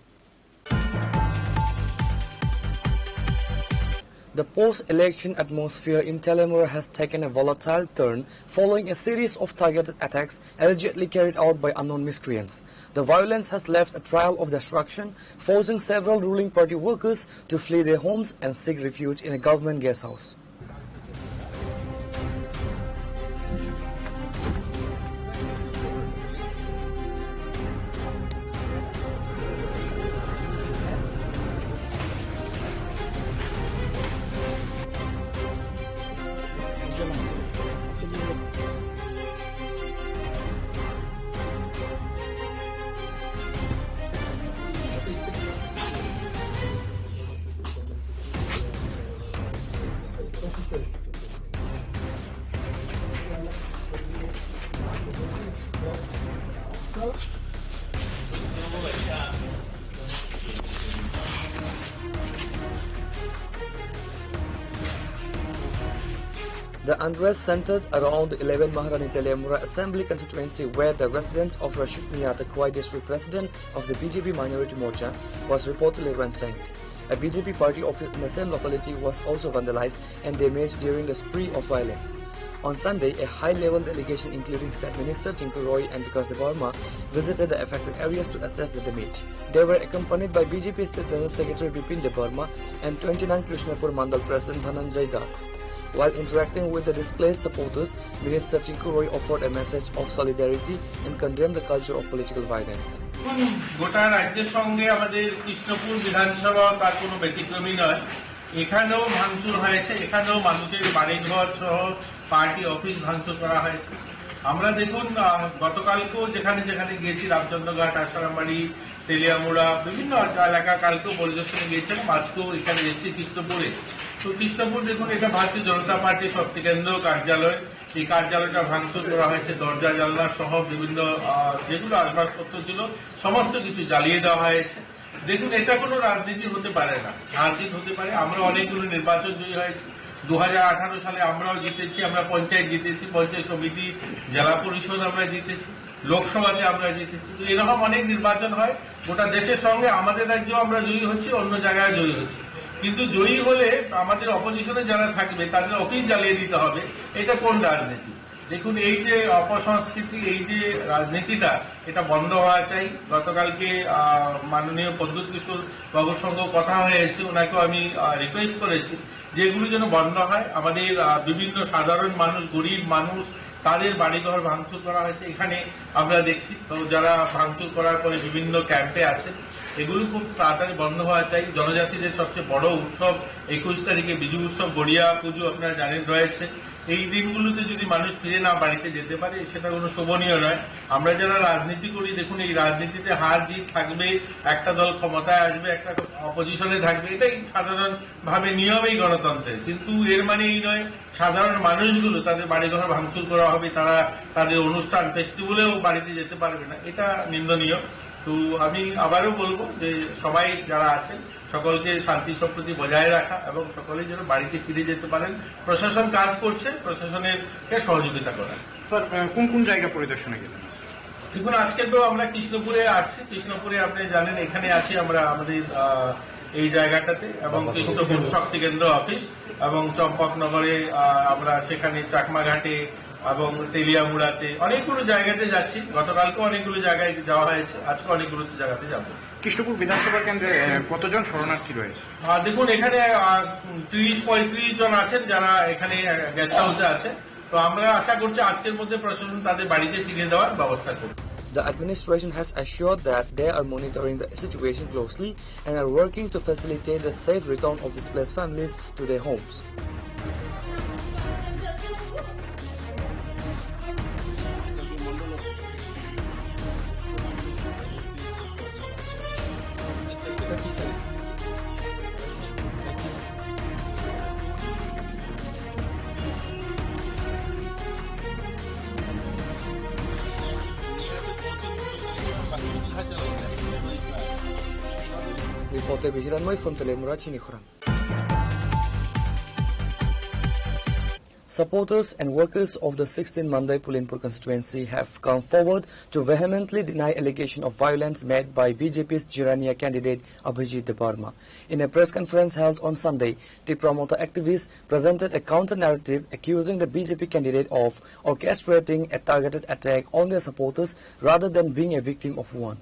The post-election atmosphere in Teliamura has taken a volatile turn following a series of targeted attacks allegedly carried out by unknown miscreants. The violence has left a trail of destruction, forcing several ruling party workers to flee their homes and seek refuge in a government guest house. The unrest centered around eleven Maharani Teliamura Assembly Constituency, where the residence of Rashid Mia, the Khowai District President of the B J P Minority Morcha, was reportedly ransacked. A B J P party office in the same locality was also vandalized and damaged during the spree of violence. On Sunday, a high-level delegation including State Minister Tinku Roy and Bikash Debbarma visited the affected areas to assess the damage. They were accompanied by B J P State General Secretary Bipin Debbarma and twenty-nine Krishnapur Mandal President Dhananjay Das. While interacting with the displaced supporters, Minister Tinku Roy offered a message of solidarity and condemned the culture of political violence. এখন গোটা রাজ্যের সঙ্গে আমাদের কৃষ্ণপুর বিধানসভা তার কোনো ব্যতিক্রমী নয়। এখানেও ভাঙচুর হয়েছে, এখানেও মানুষের বাড়িঘর সহ পার্টি অফিস ভাঙচুর করা হয়েছে। আমরা দেখুন, আহ, গতকালকেও যেখানে যেখানে গিয়েছি, রামচন্দ্রঘাট, আশারামবাড়ি, তেলিয়ামুড়া, বিভিন্ন এলাকা, কালকেও পরিদর্শনে গিয়েছিলাম, আজকেও এখানে এসেছি কৃষ্ণপুরে। তো কৃষ্ণপুর দেখুন, এটা ভারতীয় জনতা পার্টির শক্তি কেন্দ্র কার্যালয়। এই কার্যালয়টা ভাঙচুর করা হয়েছে, দরজা জানলা সহ বিভিন্ন, আহ, যেগুলো আসবাবপত্র ছিল সমস্ত কিছু জ্বালিয়ে দেওয়া হয়েছে। দেখুন, এটা কোনো রাজনীতি হতে পারে না, হার জিত হতে পারে। আমরা অনেকগুলো নির্বাচন জয়ী হয়েছি, দু হাজার আঠারো সালে আমরাও জিতেছি, আমরা পঞ্চায়েত জিতেছি, পঞ্চায়েত সমিতি, জেলা পরিষদ আমরা জিতেছি, লোকসভাতে আমরা জিতেছি। তো এরকম অনেক নির্বাচন হয়, গোটা দেশের সঙ্গে আমাদের রাজ্যেও আমরা জয়ী হচ্ছি, অন্য জায়গায় জয়ী হচ্ছি। কিন্তু জয়ী হলে আমাদের অপোজিশনে যারা থাকবে তাদের অফিস জ্বালিয়ে দিতে হবে, এটা কোন রাজনীতি? দেখুন, এই যে অপসংস্কৃতি, এই যে রাজনীতিটা, এটা বন্ধ হওয়া চাই। গতকালকে, আহ, মাননীয় প্রদ্যুৎ কিশোর বাবুর সঙ্গেও কথা হয়েছে, ওনাকেও আমি, আহ, রিকোয়েস্ট করেছি যে এগুলো যেন বন্ধ হয়। আমাদের, আহ, বিভিন্ন সাধারণ মানুষ, গরিব মানুষ, তাদের বাড়িঘর ভাঙচুর করা হয়েছে, এখানে আমরা দেখছি। তো যারা ভাঙচুর করার পরে বিভিন্ন ক্যাম্পে আছেন, এগুলো খুব তাড়াতাড়ি বন্ধ হওয়া চাই। জনজাতিদের সবচেয়ে বড় উৎসব একুশ তারিখে বিজু উৎসব, গড়িয়া পুজো আপনারা জানেন রয়েছে। এই দিনগুলোতে যদি মানুষ ফিরে না বাড়িতে যেতে পারে, সেটা কোনো শোভনীয় নয়। আমরা যারা রাজনীতি করি, দেখুন, এই রাজনীতিতে হার জিত থাকবে, একটা দল ক্ষমতায় আসবে, একটা অপোজিশনে থাকবে, এটাই সাধারণভাবে নিয়ম এই গণতন্ত্রের। কিন্তু এর মানে এই নয় সাধারণ মানুষগুলো তাদের বাড়িঘর ভাঙচুর করা হবে, তারা তাদের অনুষ্ঠান ফেস্টিভ্যালেও বাড়িতে যেতে পারবে না, এটা নিন্দনীয়। তো আমি আবারও বলবো যে সবাই যারা আছেন সকলকে শান্তি সম্প্রীতি বজায় রাখা এবং সকলেই যেন বাড়িতে ফিরে যেতে পারেন। প্রশাসন কাজ করছে, প্রশাসনের কে সহযোগিতা করা। স্যার, আহ, কোন কোন জায়গা পরিদর্শনে গেলেন? দেখুন, আজকে তো আমরা কৃষ্ণপুরে আসছি। কৃষ্ণপুরে আপনি জানেন, এখানে আছি আমরা আমাদের, আহ, এই জায়গাটাতে, এবং কৃষ্ণপুর শক্তি কেন্দ্র অফিস এবং চম্পকনগরে, আহ, আমরা সেখানে চাকমাঘাটে এবং তেলিয়ামুড়াতে অনেকগুলো জায়গাতে যাচ্ছি। গতকালকে অনেকগুলো জায়গায় যাওয়া হয়েছে, আজকে অনেকগুলো জায়গাতে যাব। কৃষ্ণপুর বিধানসভা কেন্দ্রে, আহ, কতজন শরণার্থী রয়েছে? আহ, দেখুন, এখানে, আহ, ত্রিশ পঁয়ত্রিশ জন আছেন, যারা এখানে, আহ, গেস্ট হাউসে আছে। তো আমরা আশা করছি আজকের মধ্যে প্রশাসন তাদের বাড়িতে ফিরিয়ে দেওয়ার ব্যবস্থা করবে। The administration has assured that they are monitoring the situation closely and are working to facilitate the safe return of displaced families to their homes. Reporter Bihiran Moi, phone tele mura chini khorang. Supporters and workers of the sixteen Mandai Pulinpur constituency have come forward to vehemently deny allegation of violence made by B J P's Jirania candidate Abhijit Debbarma. In a press conference held on Sunday, Tipra Motha activists presented a counter-narrative accusing the B J P candidate of orchestrating a targeted attack on their supporters rather than being a victim of one.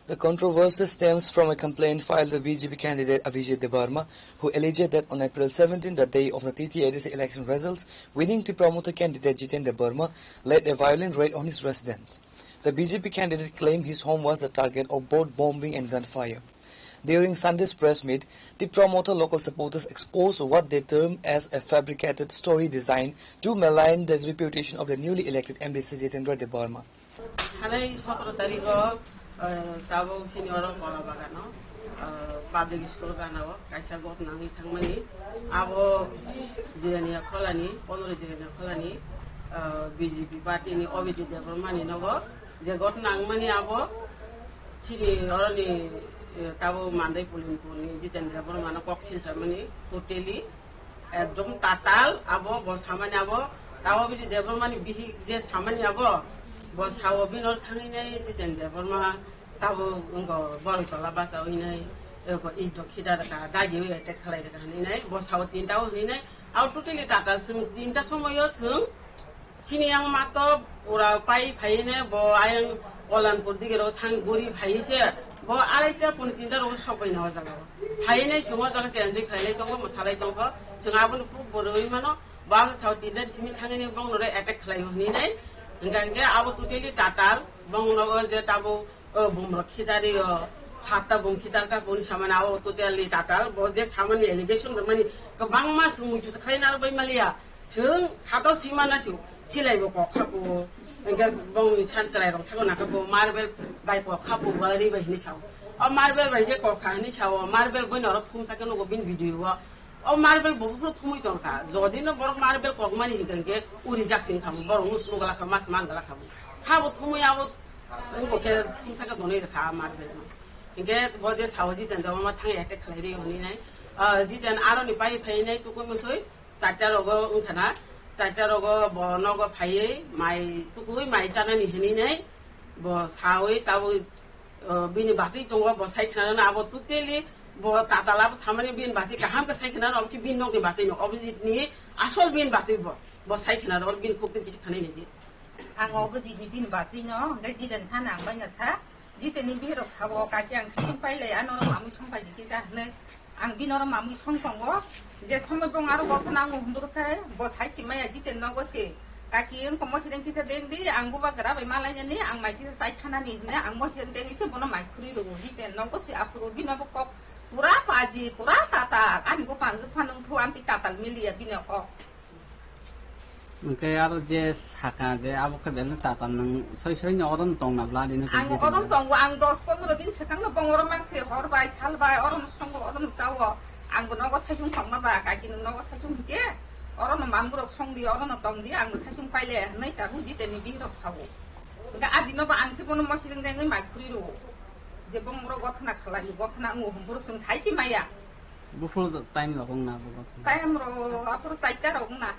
The controversy stems from a complaint filed by B J P candidate Abhijit Debbarma, who alleged that on April seventeen, the day of the T T A D C election results, winning Tipra Motha candidate Jiten Debbarma led a violent raid on his residence. The B J P candidate claimed his home was the target of both bombing and gunfire. During Sunday's press meet, Tipra Motha local supporters exposed what they term as a fabricated story designed to malign the reputation of the newly elected M D C Jitendra Debbarma. Thanai sotoro tarikh o, ah, tabuk chini oro Kola Bagano, ah, public school gana o kaisa ghotna wngwi thangmani. Abo Jirania Kholani, pondro Jirania Kholani, ah, B J P party ni Abhijit Debbarma ni nogo je ghotna wngmani abo chini oroni, eh, tabuk Mandai Pulinpur ni Jitendra Debbarma no kok silchamani totally. Ekdom tatal abo, bo samani abo, tabo bisi Debbarmani bihik je samani abo, bo sao bini oro thangwi nai Jiten Debbarma, tabo wngkha Boroi Tola bacha wi nai, eko ito khita rwkha, dagi wi attack khlai rwkha hinwi nai, bo sao tinta o hinwi nai, abo totally tatal, chwng tinta somoio chwng, Chini yang mato pura pai phai ne bo ayang Olanpur dige ro thang guri phai se bo arai cha pun tinta ro sok bai na o jaga o. Phai ne chwng o jaga se enjoy khlai lai tongo, mwsa lai tongo. Chwng abo ni puk bo rwi mano, bo ang sao tinta simi thang ni bong no re attack khlai o hinwi nai. Hingka hingke abo totally tatal, bong no o je tabo, o bum rok khitari o, satta bum khitar ta bun samani abo totally tatal. Bo je samani allegation rwmani kwbangma chwng muitu se khlai na rw bai maliya. Chwng hato sima na chwng silai bo kok kha bo. Engke bongni san chwrai rok sabo nangkha bo marble bai kok kha bo, galari bai hinwi sao. O marble bai je kok kha hinwi sao, marble boi norok thumsa khe nugo bini video o. O marble bo buphuru thumwi tong kha. Jodi no borok marble kok mani hinkhe uri jak sing kha bo, borok nus nugo lakha, mas man gala kha bo. Sabo thumwi abo nugo khe thumsa khe tonwi rwkha marble no. Hinkhe bo je sao Jiten Debbarma thang attack khlai ri hwnwi nai. Ah, Jiten aroni pai phai nai tukui musui. Charta rogo wngkha na, charta rogo bo nogo phaiwi mai tukui mai chanani hinwi nai bo sawi tabwi, o, bini bachwi tongo, bo sai khna rwna abo totally bo tatal abo samani bini bachwi kaham khe sai khna rw, obo khe bini nokni bachwi no, Abhijit ni asol bini bachwi bo, bo sai khna rw, bini khuk twi kisa khanai nai di. Ang Abhijit ni bini bachwi no, hwnkhe Jiten thani ang bai na sa. Jiteni bihirok sabo, "Kaki ang song pai lai, ano oro mamui song pai di kisa," hinwi. Ang bini oro mamui song tongo, je somoi bong aro bo phano ang hum bwrwk khe, bo sai si maya Jiten nogo se, Kaki wngkha mosireng kisa deng di, ang bubagra bai malainani, ang mai kisa chai thanani hwnwi ang mosireng dengwi se bono mai khuri rwo. Jiten nogo se aphuru bino bo kok pura paji, pura tatal. Ani bupang wngkha nung thu amtwi tatal miliya bini kok. Hwnkhe aro je saka je abo khe belai tatal nwng soi soi no oro no tongna bla dino. Ang oro no tongo, ang dos pondro din swkang no bong oro mang se hor bai, sal bai, oro no songo, oro no chawo. Ang bo nogo saichung tongma ba, kaki nwng nogo saichung hwnkhe, oro no mamburok song di, oro no tong di, ang bo saichung paile hwnwi ta buji teni bihirok sawo. Hwnkhe a dino bo ang se bono mosireng dengwi mai khuri rwo. Je bong oro gothana khalai, gothana wngo hwnphuru chwng sai si maya. Buphuru time rok wngna abo gothana. Time rok aphuru chaita rok wngna.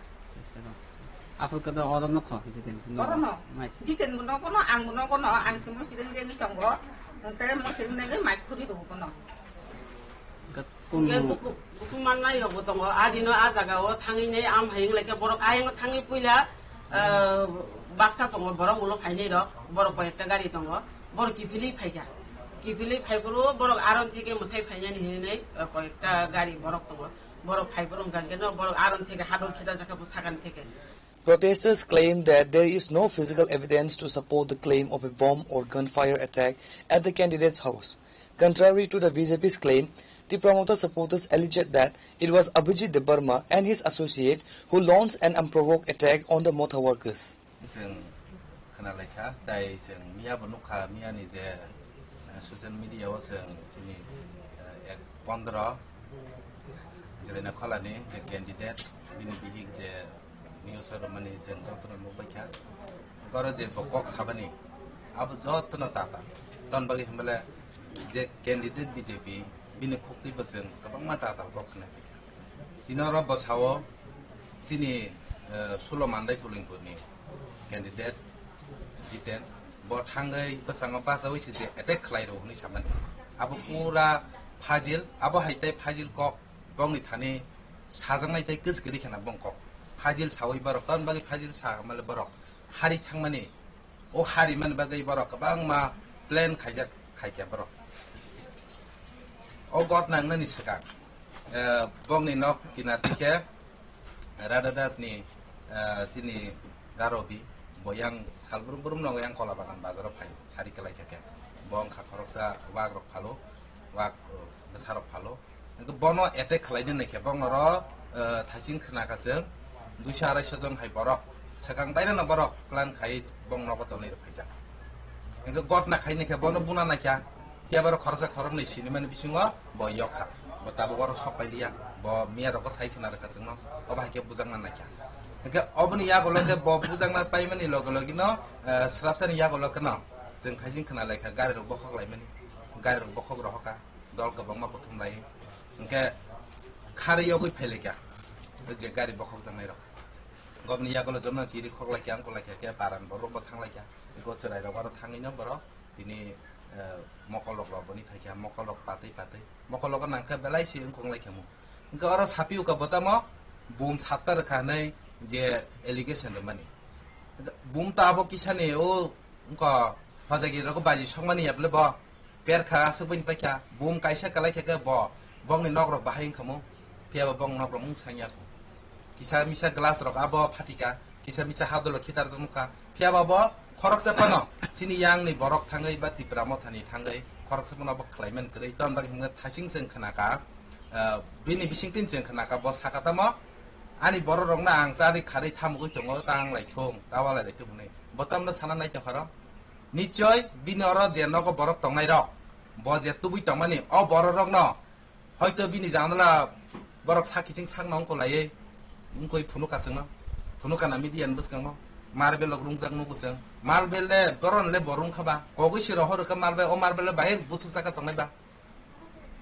Aphuru khe oro no kho, jiten. Oro no. Jiten bo nogo no, ang bo nogo no, ang se mosireng dengwi tongo. Hwnkhe mosireng dengwi mai khuri rwo bono. Hwnkhe Kunu- duku, duku mannai rokbo tongo. A dino a jaga o thangwi nei am hai wnglaikhe borok ayang thangwi puila, ah, baksa tongo borok ulo phainai rok. Borok koi ekta gari tongo. Borok kiphilwi phaikha. Kiphilwi phaiphuru borok aron theke mwsai phainani hinwi, ah, koi ekta gari borok tongo. Borok phaiphuru hwnkha khe no borok aron theke hadol khita jakha bo sakani theke. Protesters claim that there is no physical evidence to support the claim of a bomb or gunfire attack at the candidate's house. Contrary to the B J P's claim, Tipra Motha supporters alleged that it was Abhijit Debbarma and his associates who launched an unprovoked attack on the Motha workers. Chwng khwnalaikha, tai chwng miya bo nukha, miya ni je, eh, social media o chwng chini, eh, ek pondro Jilaina Kholani je candidate, bini bihik je news o rwmani chwng jotono nukbaikha. Oro je bo kok sabani, abo jotono tata. Ton bagwi hwnbale je candidate B J P, bini khuktwi bo chwng kwbangma tata kok khwnai. Tini oro bwsao chini, eh, Sulo Mandai Pulingpurni candidate Jiten, bo thangwi bwskango bachaui se je attack khlai rw hwnwi samani. Abo pura fajil, abo hai tei fajil kok bongni thani sajaknai tei kwchwkiri kheno bong kok. Fajil saui borok, tamni bagwi fajil sa male borok hari thangmani. O hari mani bagwi borok kwbangma plan khaijak, khaikha borok. O gotna wngnani swkang, eh, bongni nok kinar dikhe Radha Das ni, eh, chini Garobi, bo yang sal brum brum no yang Kola Bagan bazaro phai, sari kwlai kha khe. Bo wngkha khoroksa wak rok phalo, wak, eh, bwsa rok phalo. Hwnkhe bono attack khlaina naikhe bongno ro, eh, thaiching khna kha chwng duiso araisa jon hai borok. Swkang bairano borok plan khai bong nogo tonwi rw phaijak. Hwnkhe gotna khaina khe bono buna naikha. Phiya borok khoroksa khoroknwi sinimani bisingo bo yok kha. Bo tabuk oro sok pailiya. Bo miya rogo sai khna rwkha chwngno. Obo hai khe bujakna naikha. Hwnkhe oboni yagulo khe bo bujakna paimani loge logino, eh, swrapsani yagulo kheno chwng thaiching khna laikha gari rok bokhok laimani. Gari rok bokhok rohokha. Dol kwbangma kuthum lai. Hwnkhe kharwi yogwi phailaikha. Je gari bokhok jaknai rok. Gobni yagulo jono chiri khoklaikha, wngkulaikha khe paran borok bo thanglaikha. Eko chwrai rok aro thangwi no borok tini, eh, mokolok rok boni phaikha, mokolok patwi patwi. Mokolok nangkhe belai se wngkong laikha mo. Hwnkhe oro sapi uka botamo bum satta rwkha hwnwi je allegation rwmani. Bum ta abo kisani o wngkha hojagiri rok baji songmani ya bwle bo. Perkha aswk bini paikha, bum kaisa kalai khe khe bo, bongni nok rok bahai wngkha mo, phiya bo bong nok rok mung sangya kho. Kisa misa glass rok abo phatika, kisa misa hadolo khitar nukha, phiya bo bo khoroksa phano chini yang ni borok thangwi ba Tipra Motha ni thangwi khoroksa phano bo khlai man kwrwi, ton bagwi hwnwi thaching chwng khna kha, ah, bini bising tin chwng khna kha, bo saka tamo ani borok rok no ang chari kharwi thamugwi tongo, ta ang lai thung, ta walai lai thung hwnwi, bo tamno sana nai tongkha rw. Nichoi bini oro je nogo borok tongnai rok, bo je tubui tongmani, o borok rokno hoito bini janala borok sak kiching sakno wngkolaiwi wngkoi phunukha chwngno, phunukha na media ni bwskango, marbel rok rungjak nugo chwng, marbel le boron le bo rungkha ba, kogwi se rohor rwkha marbel, o marbel le bahai buthuk jaka tongnai ba.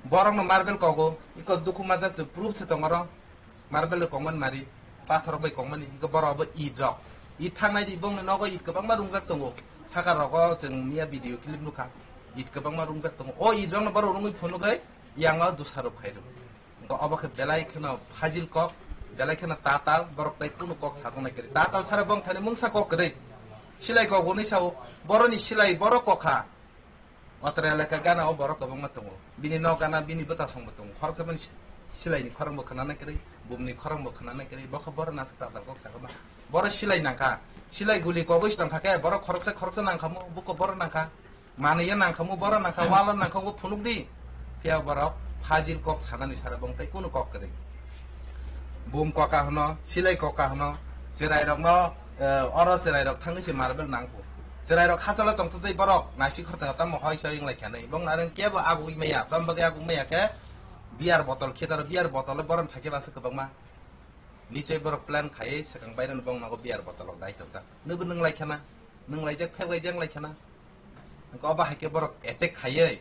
Borokno marbel kogo, iko dukhu majak se proof se tongoro. Marbel le kongmani mari, pathor bai kongmani, iko borok bo it rok. It thangnai di bongni nogo it kwbangma rungjak tongo. Saka rogo chwng miya video clip nukha. It kwbangma rungjak tongo. O it rokno borok rungwi phunugwi yango dusarop khairok. Iko obo khe belai kheno fajil kok, belai kheno tatal, borok tai kunu kok sajaknai kwrwi. Tatal sara bong thani mungsa kok kwrwi. Silai kok hwnwi sao, boroni silai borok kokha. Otra elaka gana o borok kwbangma tongo. Bini nok gana, bini bwtasongbo tongo. Khoroksa bini si-, Silai ni khorang bo khna nai kwrwi, bum ni khorang bo khna nai kwrwi, bo khe borok naisik tatal kok sakha ma. Borok silai nang kha, silai guli kogwi se tong kha khe, borok khoroksa khoroksa nang kha mo, buko borok nang kha. Manwi ya nang kha mo, borok nang kha, walo nang kha, bo phunuk di. Phiya borok fajil kok sanani sara bong tei kunu kok kwrwi. Bum kok ka hwno, silai kok ka hwno, chwrai rok no, eh, oro chwrai rok thangwi se marble nang kho. Chwrai rok hachalo tong tei borok naisik khorta tamo hoi soi wng lai kha nai. Bong nareng kebo agugwi maya, tamo bagwi agugwi maya khe, Beer bottle khe taro, beer bottle borok phaikhe basa kwbangma. Nichoi borok plan khaiwi swkang bairano bong nogo beer bottle rok dai tongjak. Nwbo nwng lai khana, nwng laijak, phek laijak lai khana. Hwnkhe obo hai khe borok attack khaiwi,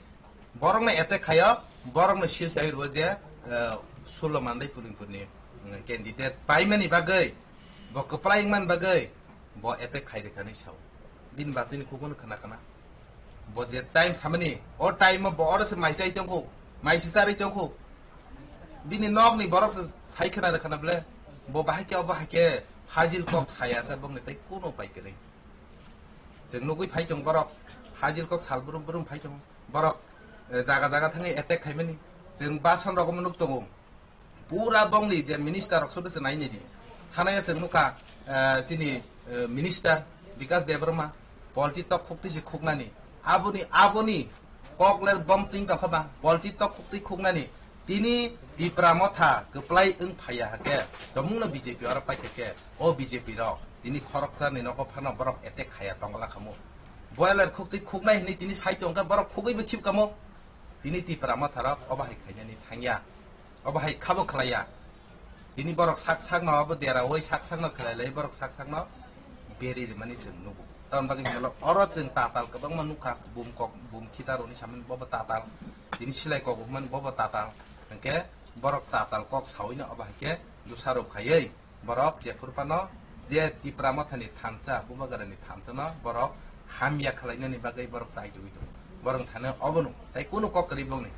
borokno attack khaio, borokno sil sai rwo je, eh, Sulo Mandai Pulingpurni, mm, candidate paimani bagwi, bo kwplai wngmani bagwi, bo attack khai rwkha hinwi sao. Bini bachini khukgono khna khna. Bo je time samani, o time o bo oro se mai chai tongkho, mai se charwi tongkho. Bini nokni borok se sai khna rwkha na bwle, bo bahai khe, obo hai khe fajil kok saya sa bongni tei kuno pai kwrwi. Chwng nugwi phai tong borok, fajil kok sal brum brum phai tong borok, eh, jaga jaga thangwi attack khaimani. Chwng bason rok nuk tongo. Pura bongni je minister rok sodo se nai nini. Thanaya chwng nukha, eh, chini, eh, minister Bikas Debbarma, polti tok khukti se khuknani. Aboni, aboni kok le bong ting tong kha ba, polti tok khukti khuknani. Tini Tipra Motha kwplai wng phaiya hakhe, tomungno B J P oro paikha khe, o B J P rok tini khoroksa ni nogo phano borok attack khaya tongla khamu. Boiler khukti khuknai hinwi tini sai tongkha, borok khugwi bo khib kamo. Tini Tipra Motha rok obo hai khainani thangya. Obo hai khabo khlaiya. Tini borok sak sakno abo deraui sak sakno khlai lai, borok sak sakno beri rimani chwng nugo. Tamoni bagwi hwnwi oro chwng tatal kwbangma nukha, bum kok, bum khitaroni samani bobo tatal, tini silai kok hwnmani bobo tatal. Hwnkhe borok tatal kok sawino obo hai khe dusarok khaiwi borok jephuru phano je Tipra Mothani thansa, Bubagrani thansano borok hamya khlainani bagwi borok chai tugwi tongo. Borok thani obono tei kunu kok kwrwi bongni.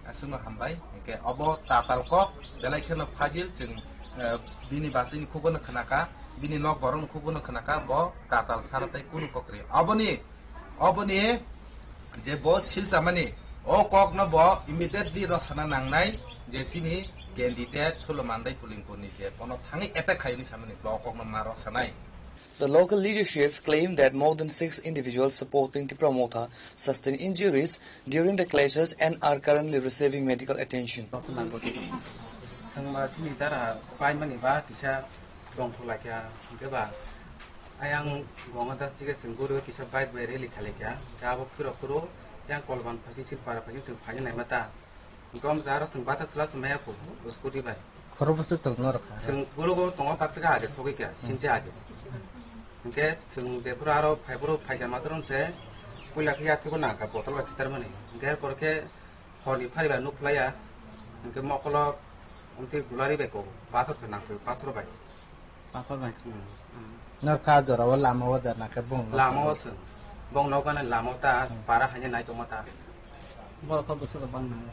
Aswkno hambai, hwnkhe obo tatal kok, belai kheno fajil chwng, eh, bini bachini khukgono khna kha, bini nok borokni khukgono khna kha, bo tatal sara tei kunu kok kwrwi. Oboni, oboni je bo silchamani, o kokno bo immediately rosana nangnai je chini candidate Sulo Mandai Pulingpurni je bono thangwi attack khaini samani, bo o kokno ma rosanai. The local leadership claimed that more than six individuals supporting Tipra Motha sustained injuries during the clashes and are currently receiving medical attention. Chwng ba chini dara paimani ba kisa tongthok laikha, hwnkhe ba ayang Ganga Das chige chwng guru kisa bike bai rally khalaikha, hwnkhe abo phiro phiro yang Kolban phaising Silpara phaising chwng phaina naima ta. Gom jaro chwng bata chwla chwng maya kho, scooty bai. Khoro bwswk tongo norok kha? Chwng bologo tongo, tak saka age sogwi kha, sinche age. Hwnkhe chwng jephuru aro phaiphuru phaikha matwrwng se puila khe yathwibo nangkha botol bai khitarmani. Hwnkhe er pore khe horni phari bai nuk phlaiya. Hwnkhe mokolo omtwi gulari bai kok, pathor se nangkhe, pathor bai. Pathor bai. Hmm. Hmm. Norkha jorao lama o da nakhe bong. Lama o se. Bong nokani lama o ta, hmm, para haino nai tongma ta. Borok kok bwswk bang nang.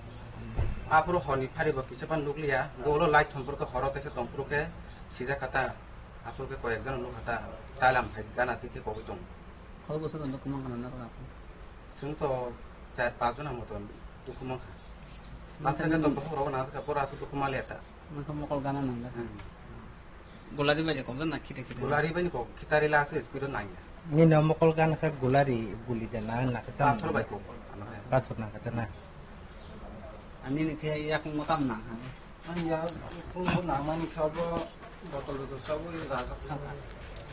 Aphuru horni phari bo kisa pan nukliya. Dolo light thwng phuru khe horo teisa tong phuru khe sijak kha ta. Aphuru khe koyek jano nukha ta. Talam hai gana twi khe kogwi tong. Kok bwswk nukmang kana norok aphuru? Chwng to char pas jona moton dukhu mankha. Nokha. Mansa khe to bokhok rogo nang kha, pura aswk dukhu manliya ta. Nokha mokol gana nang da. Hmm. Gulari bai kok na khite khite. Gulari bai kok, khitari la aswk speed o nangya. Nini mokol gana kha gulari guli de na na kha. Pathor bai kok. Pathor na kha na. Ani ni khe yak motam na kha. Ani ya, phung bo nangmani khe bo botol botol sabo rajak thangkha.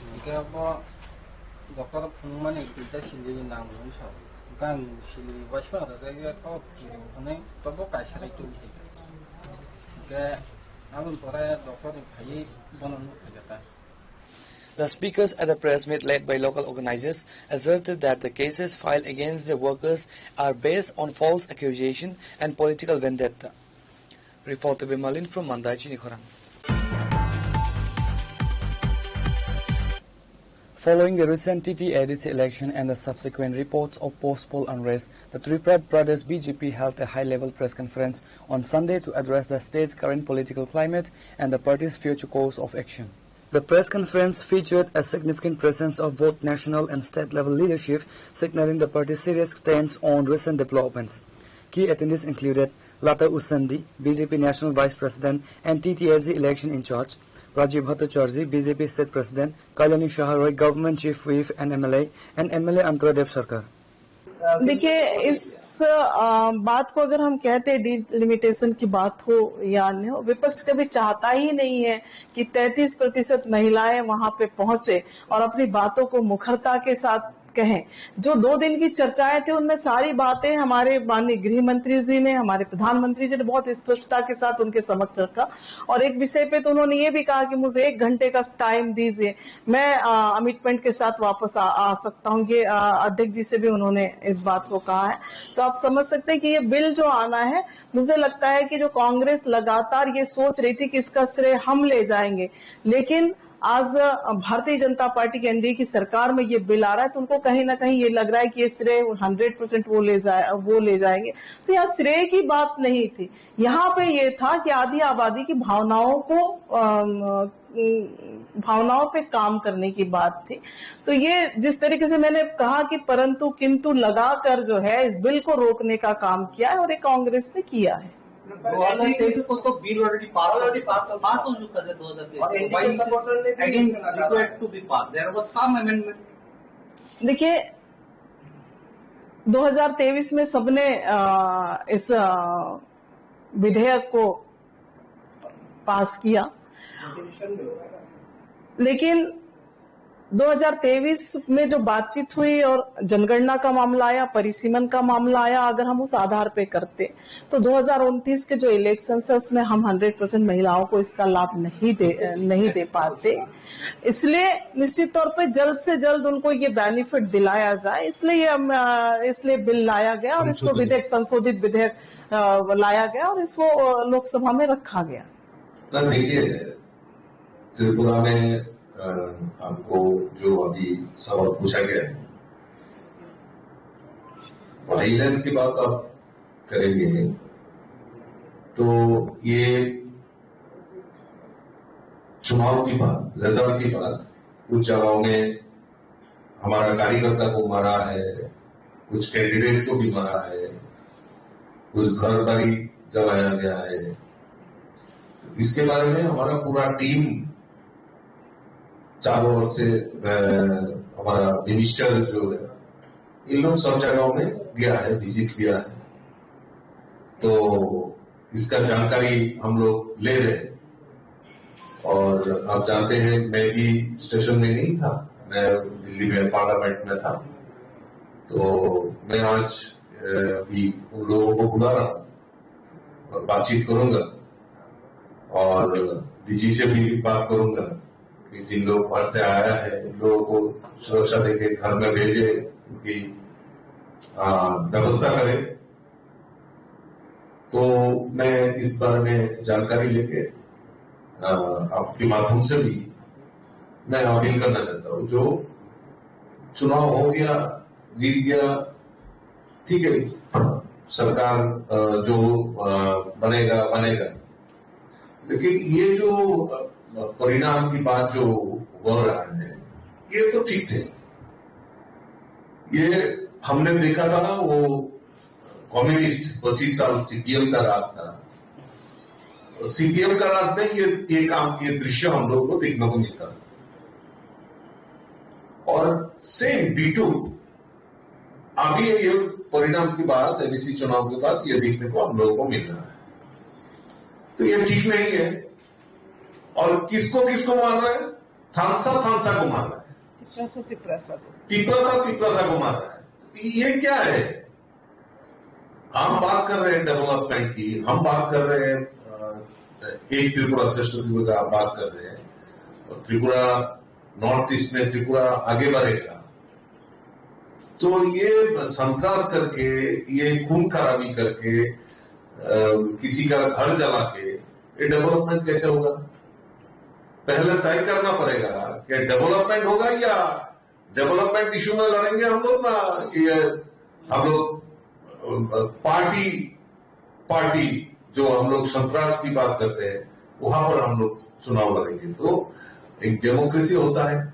Hwnkhe bo doctor phunukmani duita sili nangmani sao. Gan sili waisa rajak ya kok kiri hwnwi tobo kaisa rai tubukha. Hwnkhe aboni pore doctor ni phaiwi bono nuk phaikha ta. The speakers at the press meet led by local organizers asserted that the cases filed against the workers are based on false accusation and political vendetta. Reporter Bimalin from Mandai Chinikhorang. Following the recent T T A D C election and the subsequent reports of post-poll unrest, the Tripura Pradesh B J P held a high-level press conference on Sunday to address the state's current political climate and the party's future course of action. The press conference featured a significant presence of both national and state-level leadership, signaling the party's serious stance on recent developments. Key attendees included Lata Usandi, B J P National Vice President and T T A C election in charge, Rajiv Bhattacharjee, B J P State President, Kalyani Shah Roy, Government Chief Whip and M L A, and M L A Antara Dev Sarkar. देखिए, इस अ, बात को अगर हम कहते हैं, डिलिमिटेशन की बात हो या नहीं हो, विपक्ष कभी चाहता ही नहीं है कि तैंतीस प्रतिशत महिलाएं वहां पे पहुंचे और अपनी बातों को मुखरता के साथ कहें। जो दो दिन की चर्चाएं थी, उनमें सारी बातें हमारे माननीय गृह मंत्री जी ने, हमारे प्रधानमंत्री जी ने बहुत स्पष्टता के साथ उनके समक्ष रखा। और एक विषय पे तो उन्होंने ये भी कहा कि मुझे एक घंटे का टाइम दीजिए, मैं अ, अमिट पंत के साथ वापस आ, आ सकता हूँ। ये अ, अध्यक्ष जी से भी उन्होंने इस बात को कहा है। तो आप समझ सकते हैं कि ये बिल जो आना है, मुझे लगता है कि जो कांग्रेस लगातार ये सोच रही थी कि इसका श्रेय हम ले जाएंगे, लेकिन आज अ, भारतीय जनता पार्टी के एनडीए की सरकार में ये बिल आ रहा है, तो उनको कहीं ना कहीं ये लग रहा है कि ये श्रेय हंड्रेड परसेंट वो ले जाए, वो ले जाएंगे। तो यहाँ श्रेय की बात नहीं थी, यहाँ पे ये था कि आधी आबादी की भावनाओं को अम, अम, भावनाओं पे काम करने की बात थी। तो ये जिस तरीके से मैंने कहा कि परंतु किंतु लगाकर जो है इस बिल को रोकने का काम किया है और ये कांग्रेस ने किया है। दो हज़ार तेईस को तो बिल ऑलरेडी पास हो चुका है, पास हो चुका है दो हज़ार तेईस और में। एनडीए सपोर्टर ने भी again required to be pass, there was some amendment. देखिए, दो हज़ार तेईस में सबने अ, इस अ, विधेयक को पास किया, लेकिन दो हज़ार तेईस में जो बातचीत हुई और जनगणना का मामला आया, परिसीमन का मामला आया, अगर हम उस आधार पे करते तो दो हज़ार उनतीस के जो इलेक्शन है उसमें हम हंड्रेड परसेंट महिलाओं को इसका लाभ नहीं दे नहीं दे पाते। इसलिए निश्चित तौर पे जल्द से जल्द उनको ये बेनिफिट दिलाया जाए, इसलिए ये हम, अ, इसलिए बिल लाया गया और इसको विधेयक, संशोधित विधेयक अ, लाया गया और इसको अ, लोकसभा में रखा गया। देखिए, त्रिपुरा में अ, आपको जो अभी सवाल पूछा गया है, वायलेंस की बात आप करेंगे तो ये चुनाव की बात, रिजल्ट की बात, कुछ जगहों में हमारा कार्यकर्ता को मारा है, कुछ कैंडिडेट को भी मारा है, कुछ घर बारी जलाया गया है। इसके बारे में हमारा पूरा टीम चारों ओर से, अ, हमारा मिनिस्टर जो है, इन लोग सब जगहों में गया है, विजिट किया है। तो इसका जानकारी हम लोग ले रहे हैं। और आप जानते हैं, मैं भी स्टेशन में नहीं था, मैं दिल्ली में पार्लियामेंट में था। तो मैं आज, अ, अभी उन लोगों को बुला रहा हूँ और बातचीत करूंगा और डीजी से भी बात करूंगा कि जिन लोग बाहर से आया है, उन लोगों को सुरक्षा देके घर में भेजे, उनकी, आ, व्यवस्था करें। तो मैं इस बारे में जानकारी लेके, आ, आपके माध्यम से भी मैं अपील करना चाहता हूँ, जो चुनाव हो गया, जीत गया, ठीक है, सरकार, अ, जो, अ, बनेगा, बनेगा, लेकिन ये जो, अ, परिणाम की बात जो हो रहा है, ये तो ठीक थे। ये हमने देखा था ना, वो कम्युनिस्ट पच्चीस साल सीपीएम का राज था। सीपीएम का राज में ये, ये काम, ये दृश्य हम लोग को देखने को मिलता था। और सेम डीटू अभी ये परिणाम के बाद, एमएसी चुनाव के बाद ये देखने को हम लोगों को मिल रहा है। तो ये ठीक नहीं है। और किसको किसको मार रहा है? थानसा थानसा को मार रहा है, तिप्रासा तिप्रासा को। तिप्रासा तिप्रासा को मार रहा है। ये क्या है? हम बात कर रहे हैं डेवलपमेंट की, हम बात कर रहे हैं, अ, एक त्रिपुरा श्रेष्ठ त्रिपुरा, बात कर रहे हैं, और त्रिपुरा, नॉर्थ ईस्ट में त्रिपुरा आगे बढ़ेगा। तो ये संतरास करके, ये खून खराबी करके, अ, किसी का घर जला के ये डेवलपमेंट कैसे होगा? पहले तय करना पड़ेगा कि डेवलपमेंट होगा या डेवलपमेंट इशू में लड़ेंगे हम लोग, ना ये हम लोग, अ, पार्टी, पार्टी जो हम लोग संतरास की बात करते हैं, वहां पर हम लोग चुनाव लड़ेंगे। तो एक डेमोक्रेसी होता है,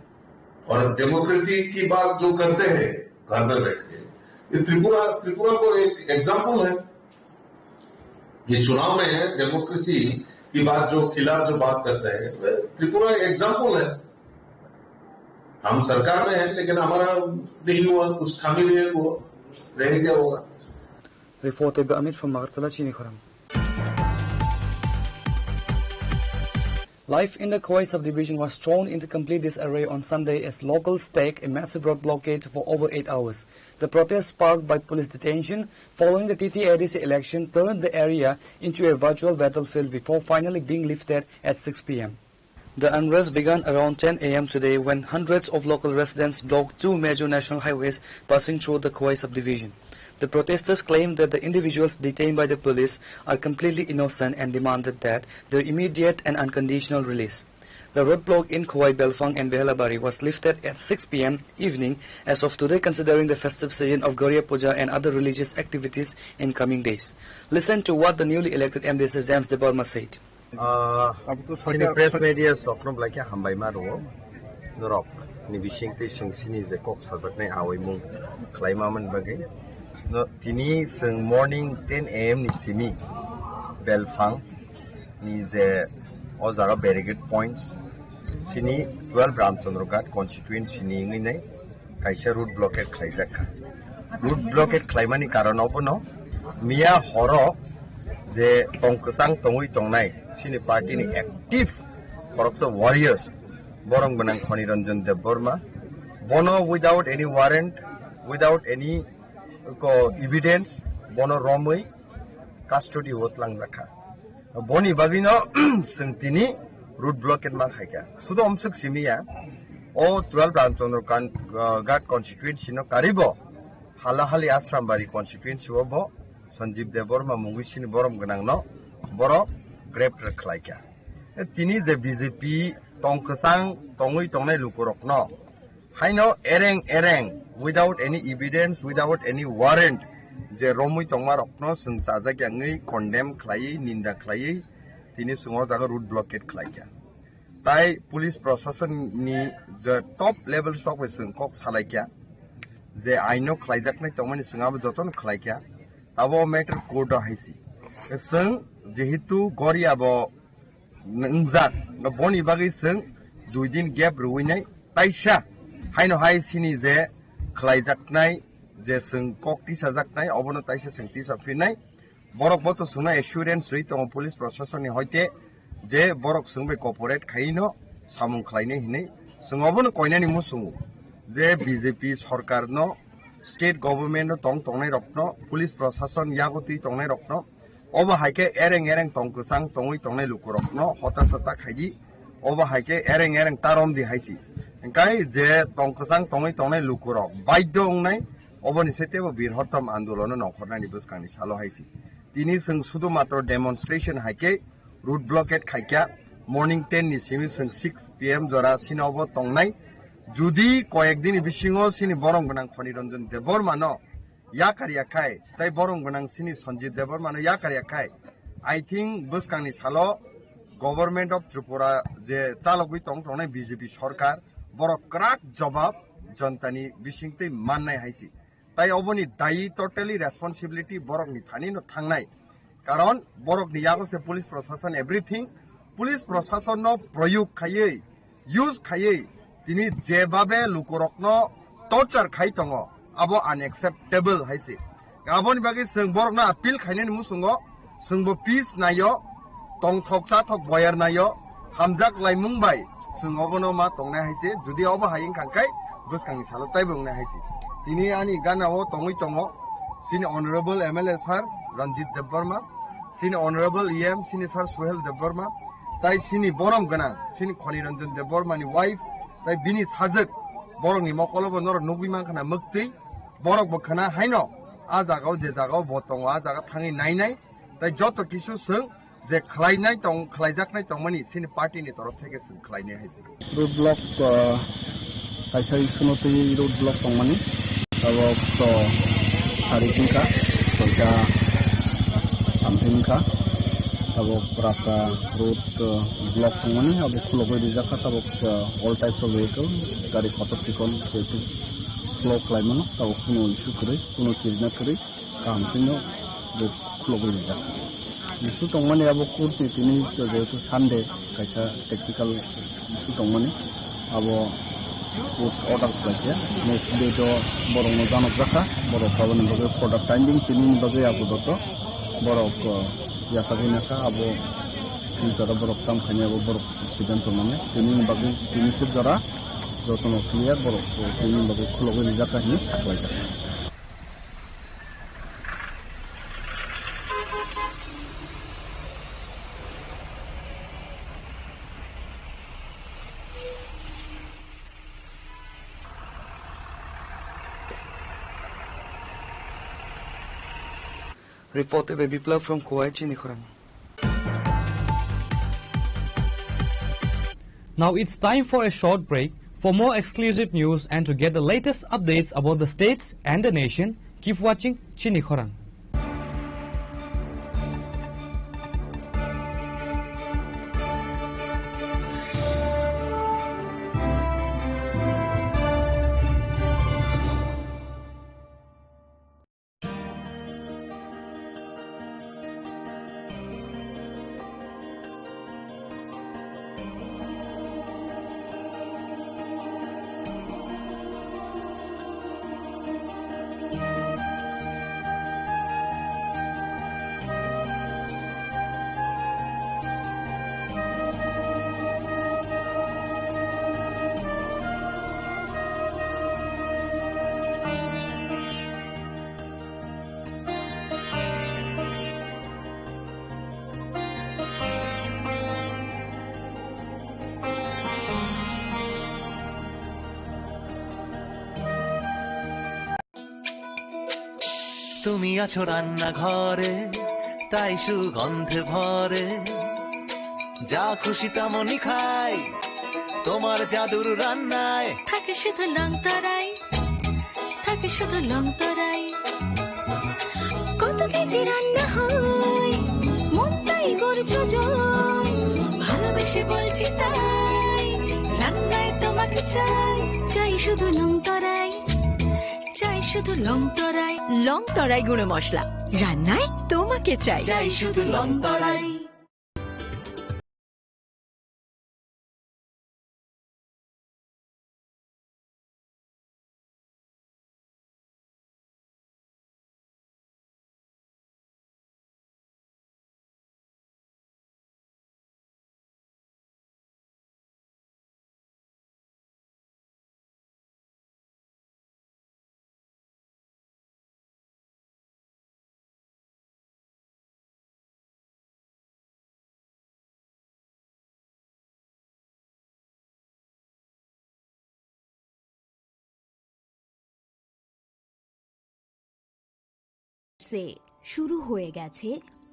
और डेमोक्रेसी की बात जो करते हैं घर में बैठ के, ये त्रिपुरा, त्रिपुरा को एक एग्जाम्पल है। ये चुनाव में है, डेमोक्रेसी की बात जो खिलाफ जो बात करते हैं, त्रिपुरा एग्जाम्पल है। हम सरकार में है, लेकिन हमारा नहीं हुआ, कुछ खामी रहे, वो रह गया होगा। Report by Amit from Agartala, Chini Khorang. Life in the Khowai subdivision was thrown into complete disarray on Sunday as locals staked a massive road blockade for over eight hours. The protest, sparked by police detention following the T T A D C election, turned the area into a virtual battlefield before finally being lifted at six p m. The unrest began around ten a m today when hundreds of local residents blocked two major national highways passing through the Khowai subdivision. The protesters claimed that the individuals detained by the police are completely innocent and demanded that their immediate and unconditional release. The roadblock in Khowai, Belphang and Behelabari was lifted at six p m evening as of today, considering the festive season of Garia Puja and other religious activities in coming days. Listen to what the newly elected M D C James Debbarma said. Ah, chini press media sokno belai khe hambai ma rwo. Norok ni bising twi chwng chini je kok sajaknai awaimung khlai ma man bagwi. No, tini chwng morning ten a m ni simi Belphang ni je o jaga barricade points chini twelve Ramchandra Ghat constituency ni wngwi nai kaisa road blockade khlaijak kha. Road blockade khlaimani karon obono miya horo je tong kwchang tongwi tongnai chini party ni active khoroksa warriors borok gwnang Khoni Ranjan Debbarma bono without any warrant, without any ko evidence bono romwi custody o tlangjak kha. Boni bagwino chwng tini road blockade ma khai kha. Sudo omswk simi ya, o twelve Ramchandra Kan-, ah, Ghat constituency no karibo Halahali Asrambari constituency o bo Sanjeev Debbarma mungwi sini borom gwnang no borok greptar khlai kha. Tini je B J P tong kwchang tongwi tongnai lukurok no haino ereng ereng, without any evidence, without any warrant, je romwi tongma rokno chwng chajak ya wngwi condemn khlaiwi, ninda khlaiwi, tini chwng o jaga road blockade khlai kha. Tai police proshashan ni je top level sok bai chwng kok salai kha, je aino khlaijaknai tongmani chwng abo jotono khlai kha, abo matter court o hai si. Chwng jehetu Goria bo wngjak, boni bagwi chwng dui din gap rwui nai taisa haino hai sini je khlaijaknai, je chwng kok tisajaknai, obono taisa chwng tisa phinai. Borok bo to chwngno assurance rwi tongo police proshashan ni hoite je borok chwng bai cooperate khaino samung khlainai hinwi chwng obono koinani muchungo je B J P sorkar no, state government no tong tongnai rokno, police proshashan yago twi tongnai rokno obo hai khe ereng ereng tong kwchang tongwi tongnai lukurokno hota sota khaidi, obo hai khe ereng ereng ta romdi hai si. Hwnkhe je tong kwchang tongwi tongnai lukurok baidhyo wngnai, oboni se teibo birhottom andolono nongkhornani bwskangni salo hai si. Tini chwng sudu matro demonstration hai khe road blockade khai kha, morning ten ni simi chwng six p m jora sini obo tongnai. Judi koyek dini bisingo sini borom gwnang Khoni Ranjan Debbarma no yakar ya khai, tai borom gwnang sini Sanjeev Debbarma no yakar ya khai, I think bwskangni salo Government of Tripura je chalogwi tong tongnai B J P sorkar, borok kwrak jobab jonta ni bisingtwi mannai hai si. Tai oboni dayi totally responsibility borok ni thani no thangnai. Karon borok ni yago se police proshashan everything, police proshashan no proyog khaiwi, use khaiwi, tini jebabe lukurokno torture khai tongo, abo unacceptable hai se. Aboni bagwi chwng borokno appeal khainani muchungo, chwngbo peace naio, tongthok chathok boyar naio, hamjak laimung bai chwng obono ma tongnai hai se, judi obo hai wngkha khe bwskangni salo taibo wngnai hai se. Tini ani gana o tongwi tongo chini honorable M L A sir Ranjit Debbarma, chini honorable E M chini sir Suhel Debbarma, tai chini borom gwnang chini Khoni Ranjan Debbarma ni wife, tai bini sajwk borokni mokolo bo norok nugwi mankha na mwktwi, borok bo khna haino a jaga o je jaga o bo tongo a jaga thangwi nainai, tai joto kisu chwng je khlainai tong, khlaijaknai tongmani chini party ni torof theke chwng khlainai hai se. Road block, ah, kaisa issue no twi road block tongmani. Tabok to sari wngkha, soita something wngkha. Tabok rasta road, ah, block tongmani, abo khulogwi rijak kha. Tabok, ah, all types of vehicle, gari kotor chikon jehetu flow khlai mano, tabok kuno issue kwrwi, kuno kirina kwrwi, kaham twi no bo khulogwi rijak kha. Issue tongmani abo court ni tini jehetu Sunday kaisa tactical issue tongmani abo court order khlaikha. Next day to borokno janokjakha, borok aboni bagwi further timing tini ni bagwi abo doto borok, uh, yachagwi nakha abo future o borok tam khainai abo borok siddanto nangya. Tini ni bagwi tini sir jora jotono clear borok, uh, tini ni bagwi khulogwi rijak kha hinwi saklaijak. Reported by Biplab from Khowai, Chini Khorang. Now it's time for a short break. For more exclusive news and to get the latest updates about the states and the nation, keep watching Chini Khorang. তুমি আছো রান্নাঘরে, তাই সুগন্ধে ভরে। যা খুশি তেমনই খাই, তোমার জাদুর রান্নায়। থাকে শুধু লং তরাই, থাকে শুধু লং তরাই। কত কেজি রান্না হয়, মন তাই করছো জয়। ভালোবেসে বলছি তাই, রান্নায় তোমাকে চাই। চাই শুধু লং তরাই, চাই শুধু লং তরাই। লং তরাই গুঁড়ো মশলা, রান্নায় তোমাকে চাই। চাই শুধু লং তরাই। সে শুরু হয়ে গেছে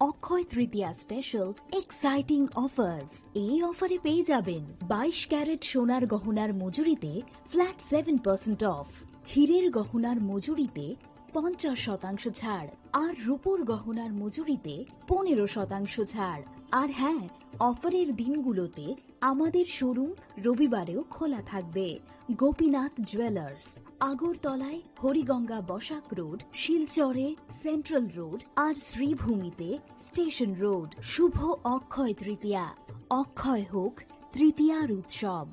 অক্ষয় তৃতীয়া স্পেশাল এক্সাইটিং অফার্স। এই অফারে পেয়ে যাবেন বাইশ ক্যারেট সোনার গহনার মজুরিতে ফ্ল্যাট সেভেন পার্সেন্ট অফ, হীরের গহনার মজুরিতে পঞ্চাশ শতাংশ ছাড়, আর রূপোর গহনার মজুরিতে পনেরো শতাংশ ছাড়। আর হ্যাঁ, অফারের দিনগুলোতে আমাদের শোরুম রবিবারেও খোলা থাকবে। গোপীনাথ জুয়েলার্স, আগরতলায় হরিগঙ্গা বসাক রোড, শিলচরে সেন্ট্রাল রোড, আর শ্রীভূমিতে স্টেশন রোড। শুভ অক্ষয় তৃতীয়া, অক্ষয় হোক তৃতীয়ার উৎসব।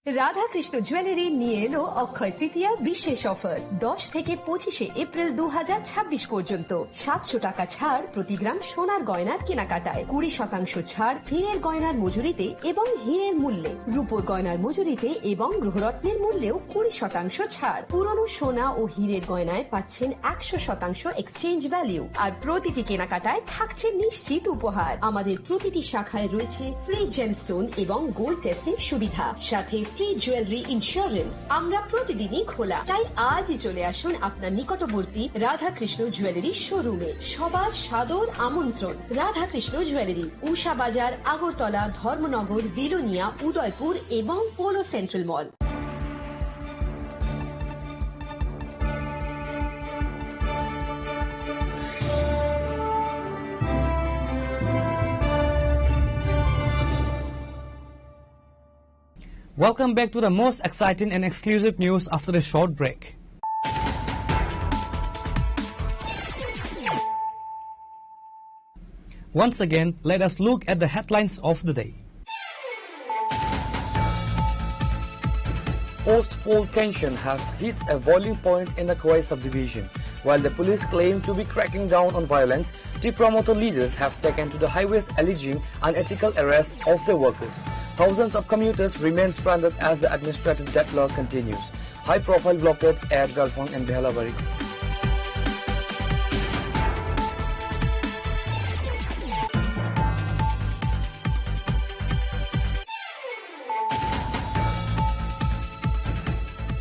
রাধাকৃষ্ণ জুয়েলারি নিয়ে এলো অক্ষয় তৃতীয়া বিশেষ অফার। দশ থেকে পঁচিশে এপ্রিল দু হাজার ছাব্বিশ পর্যন্ত সাতশো টাকা ছাড় প্রতি গ্রাম সোনার গয়নার কেনাকাটায়, কুড়ি শতাংশ ছাড় হীরের গয়নার মজুরিতে এবং হীরের মূল্যে, রূপোর গয়নার মজুরিতে এবং গ্রহরত্নের মূল্যেও কুড়ি শতাংশ ছাড়। পুরনো সোনা ও হীরের গয়নায় পাচ্ছেন একশো শতাংশ এক্সচেঞ্জ ভ্যালু, আর প্রতিটি কেনাকাটায় থাকছে নিশ্চিত উপহার। আমাদের প্রতিটি শাখায় রয়েছে ফ্রি জেমস্টোন এবং গোল্ড টেস্টিং সুবিধা, সাথে ফ্রি জুয়েলারি ইন্স্যুরেন্স। আমরা প্রতিদিনই খোলা, তাই আজই চলে আসুন আপনার নিকটবর্তী রাধাকৃষ্ণ জুয়েলারি শোরুমে। সবার সাদর আমন্ত্রণ। রাধাকৃষ্ণ জুয়েলারি, উষা বাজার, আগরতলা, ধর্মনগর, বিলোনিয়া, উদয়পুর এবং polo central mall. Welcome back to the most exciting and exclusive news after a short break. Once again, let us look at the headlines of the day. Post-poll tension has hit a boiling point in the Khowai subdivision. While the police claim to be cracking down on violence, Tipra Motha leaders have taken to the highways alleging unethical arrest of their workers. Thousands of commuters remain stranded as the administrative deadlock continues. High-profile blockades at Galphang and Behalabari.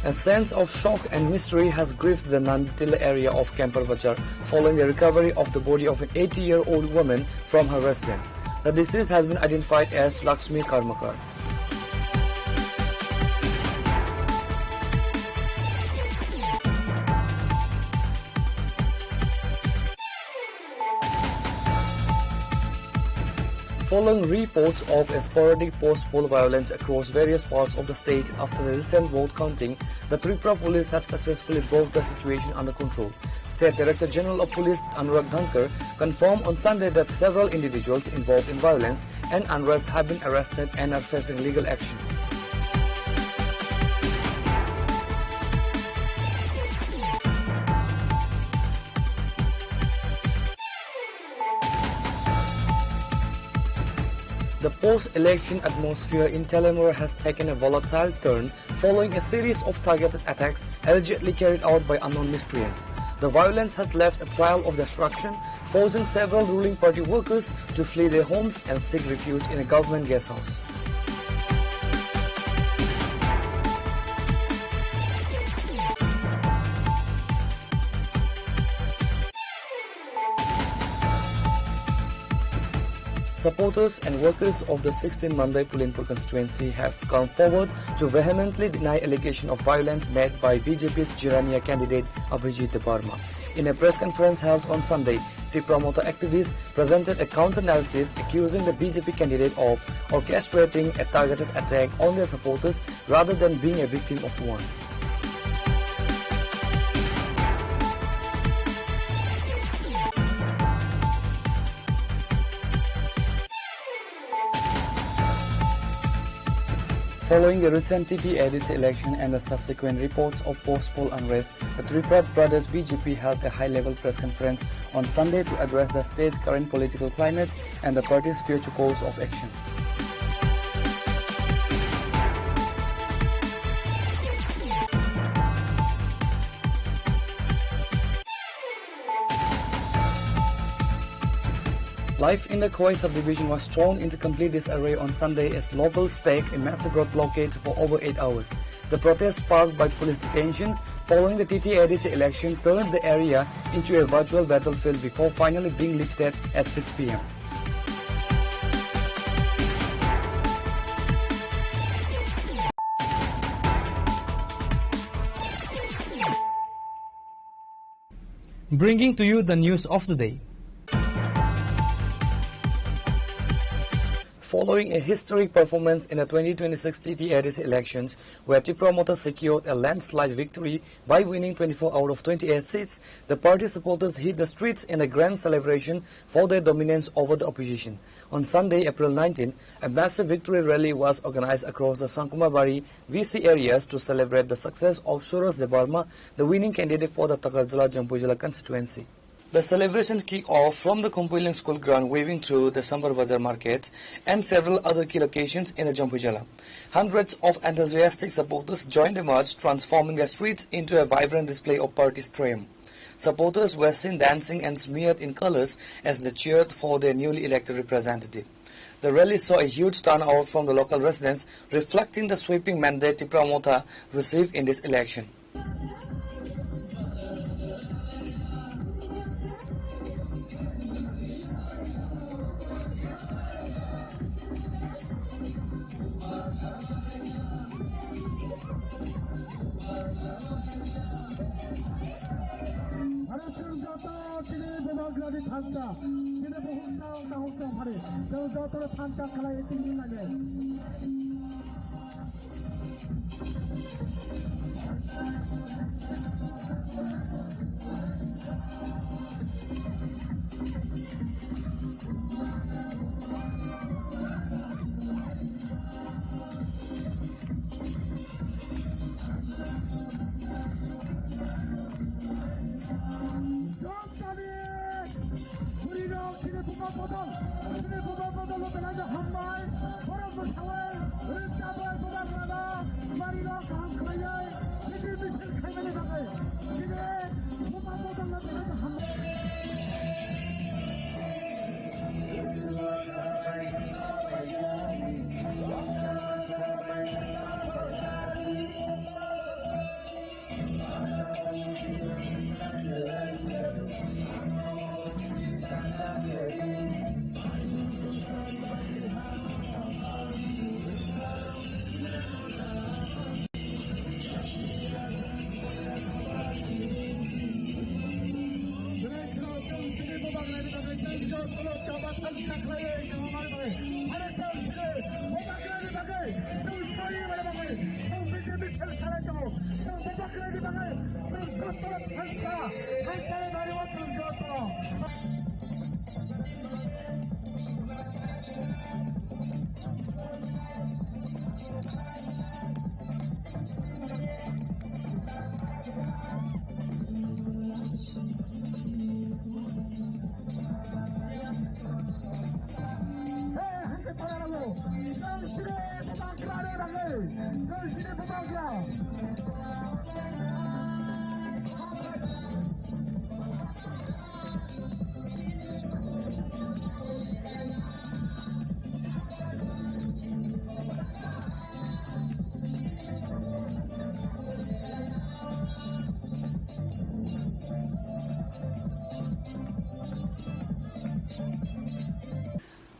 A sense of shock and mystery has gripped the Nanditila area of Kempar Bazar following the recovery of the body of an eighty-year-old woman from her residence. The deceased has been identified as Lakshmi Karmakar. Following reports of sporadic post-poll violence across various parts of the state after the recent vote counting, the Tripura police have successfully brought the situation under control. State Director General of Police Anurag Dhankar confirmed on Sunday that several individuals involved in violence and unrest have been arrested and are facing legal action. The post-election atmosphere in Teliamura has taken a volatile turn following a series of targeted attacks allegedly carried out by unknown miscreants. The violence has left a trail of destruction, forcing several ruling party workers to flee their homes and seek refuge in a government guest house. Supporters and workers of the sixteen Mandai Pulinpur constituency have come forward to vehemently deny allegation of violence made by B J P's Jirania candidate Abhijit Debbarma. In a press conference held on Sunday, Tipra Motha activists presented a counter-narrative accusing the B J P candidate of orchestrating a targeted attack on their supporters rather than being a victim of one. Following the recent T T A D C election and the subsequent reports of post-poll unrest, the Tripura Pradesh B J P held a high-level press conference on Sunday to address the state's current political climate and the party's future course of action. Life in the Khowai subdivision was thrown into complete disarray on Sunday as locals staked a massive road blockade for over eight hours. The protest, sparked by police detention following the T T A D C election, turned the area into a virtual battlefield before finally being lifted at six P M. Bringing to you the news of the day. Following a historic performance in the twenty twenty-six T T A D C elections, where Tipra Motha secured a landslide victory by winning twenty-four out of twenty-eight seats, the party supporters hit the streets in a grand celebration for their dominance over the opposition. On Sunday, April nineteen, a massive victory rally was organized across the Sangkumabari V C areas to celebrate the success of Suresh Debbarma, the winning candidate for the Takarjala Jampui Jila constituency. The celebrations kicked off from the Khumpuiling School ground, waving through the Sambar Bazar market and several other key locations in the Jampui Jila. Hundreds of enthusiastic supporters joined the march, transforming the streets into a vibrant display of party triumph. Supporters were seen dancing and smeared in colors as they cheered for their newly elected representative. The rally saw a huge turnout from the local residents, reflecting the sweeping mandate Tipra Motha received in this election. Bharatiyo Janata Dini Bubagrani thangka, bini buhuksa wngkha huksa phari, chwng jotono thangka khlai tongwi manya.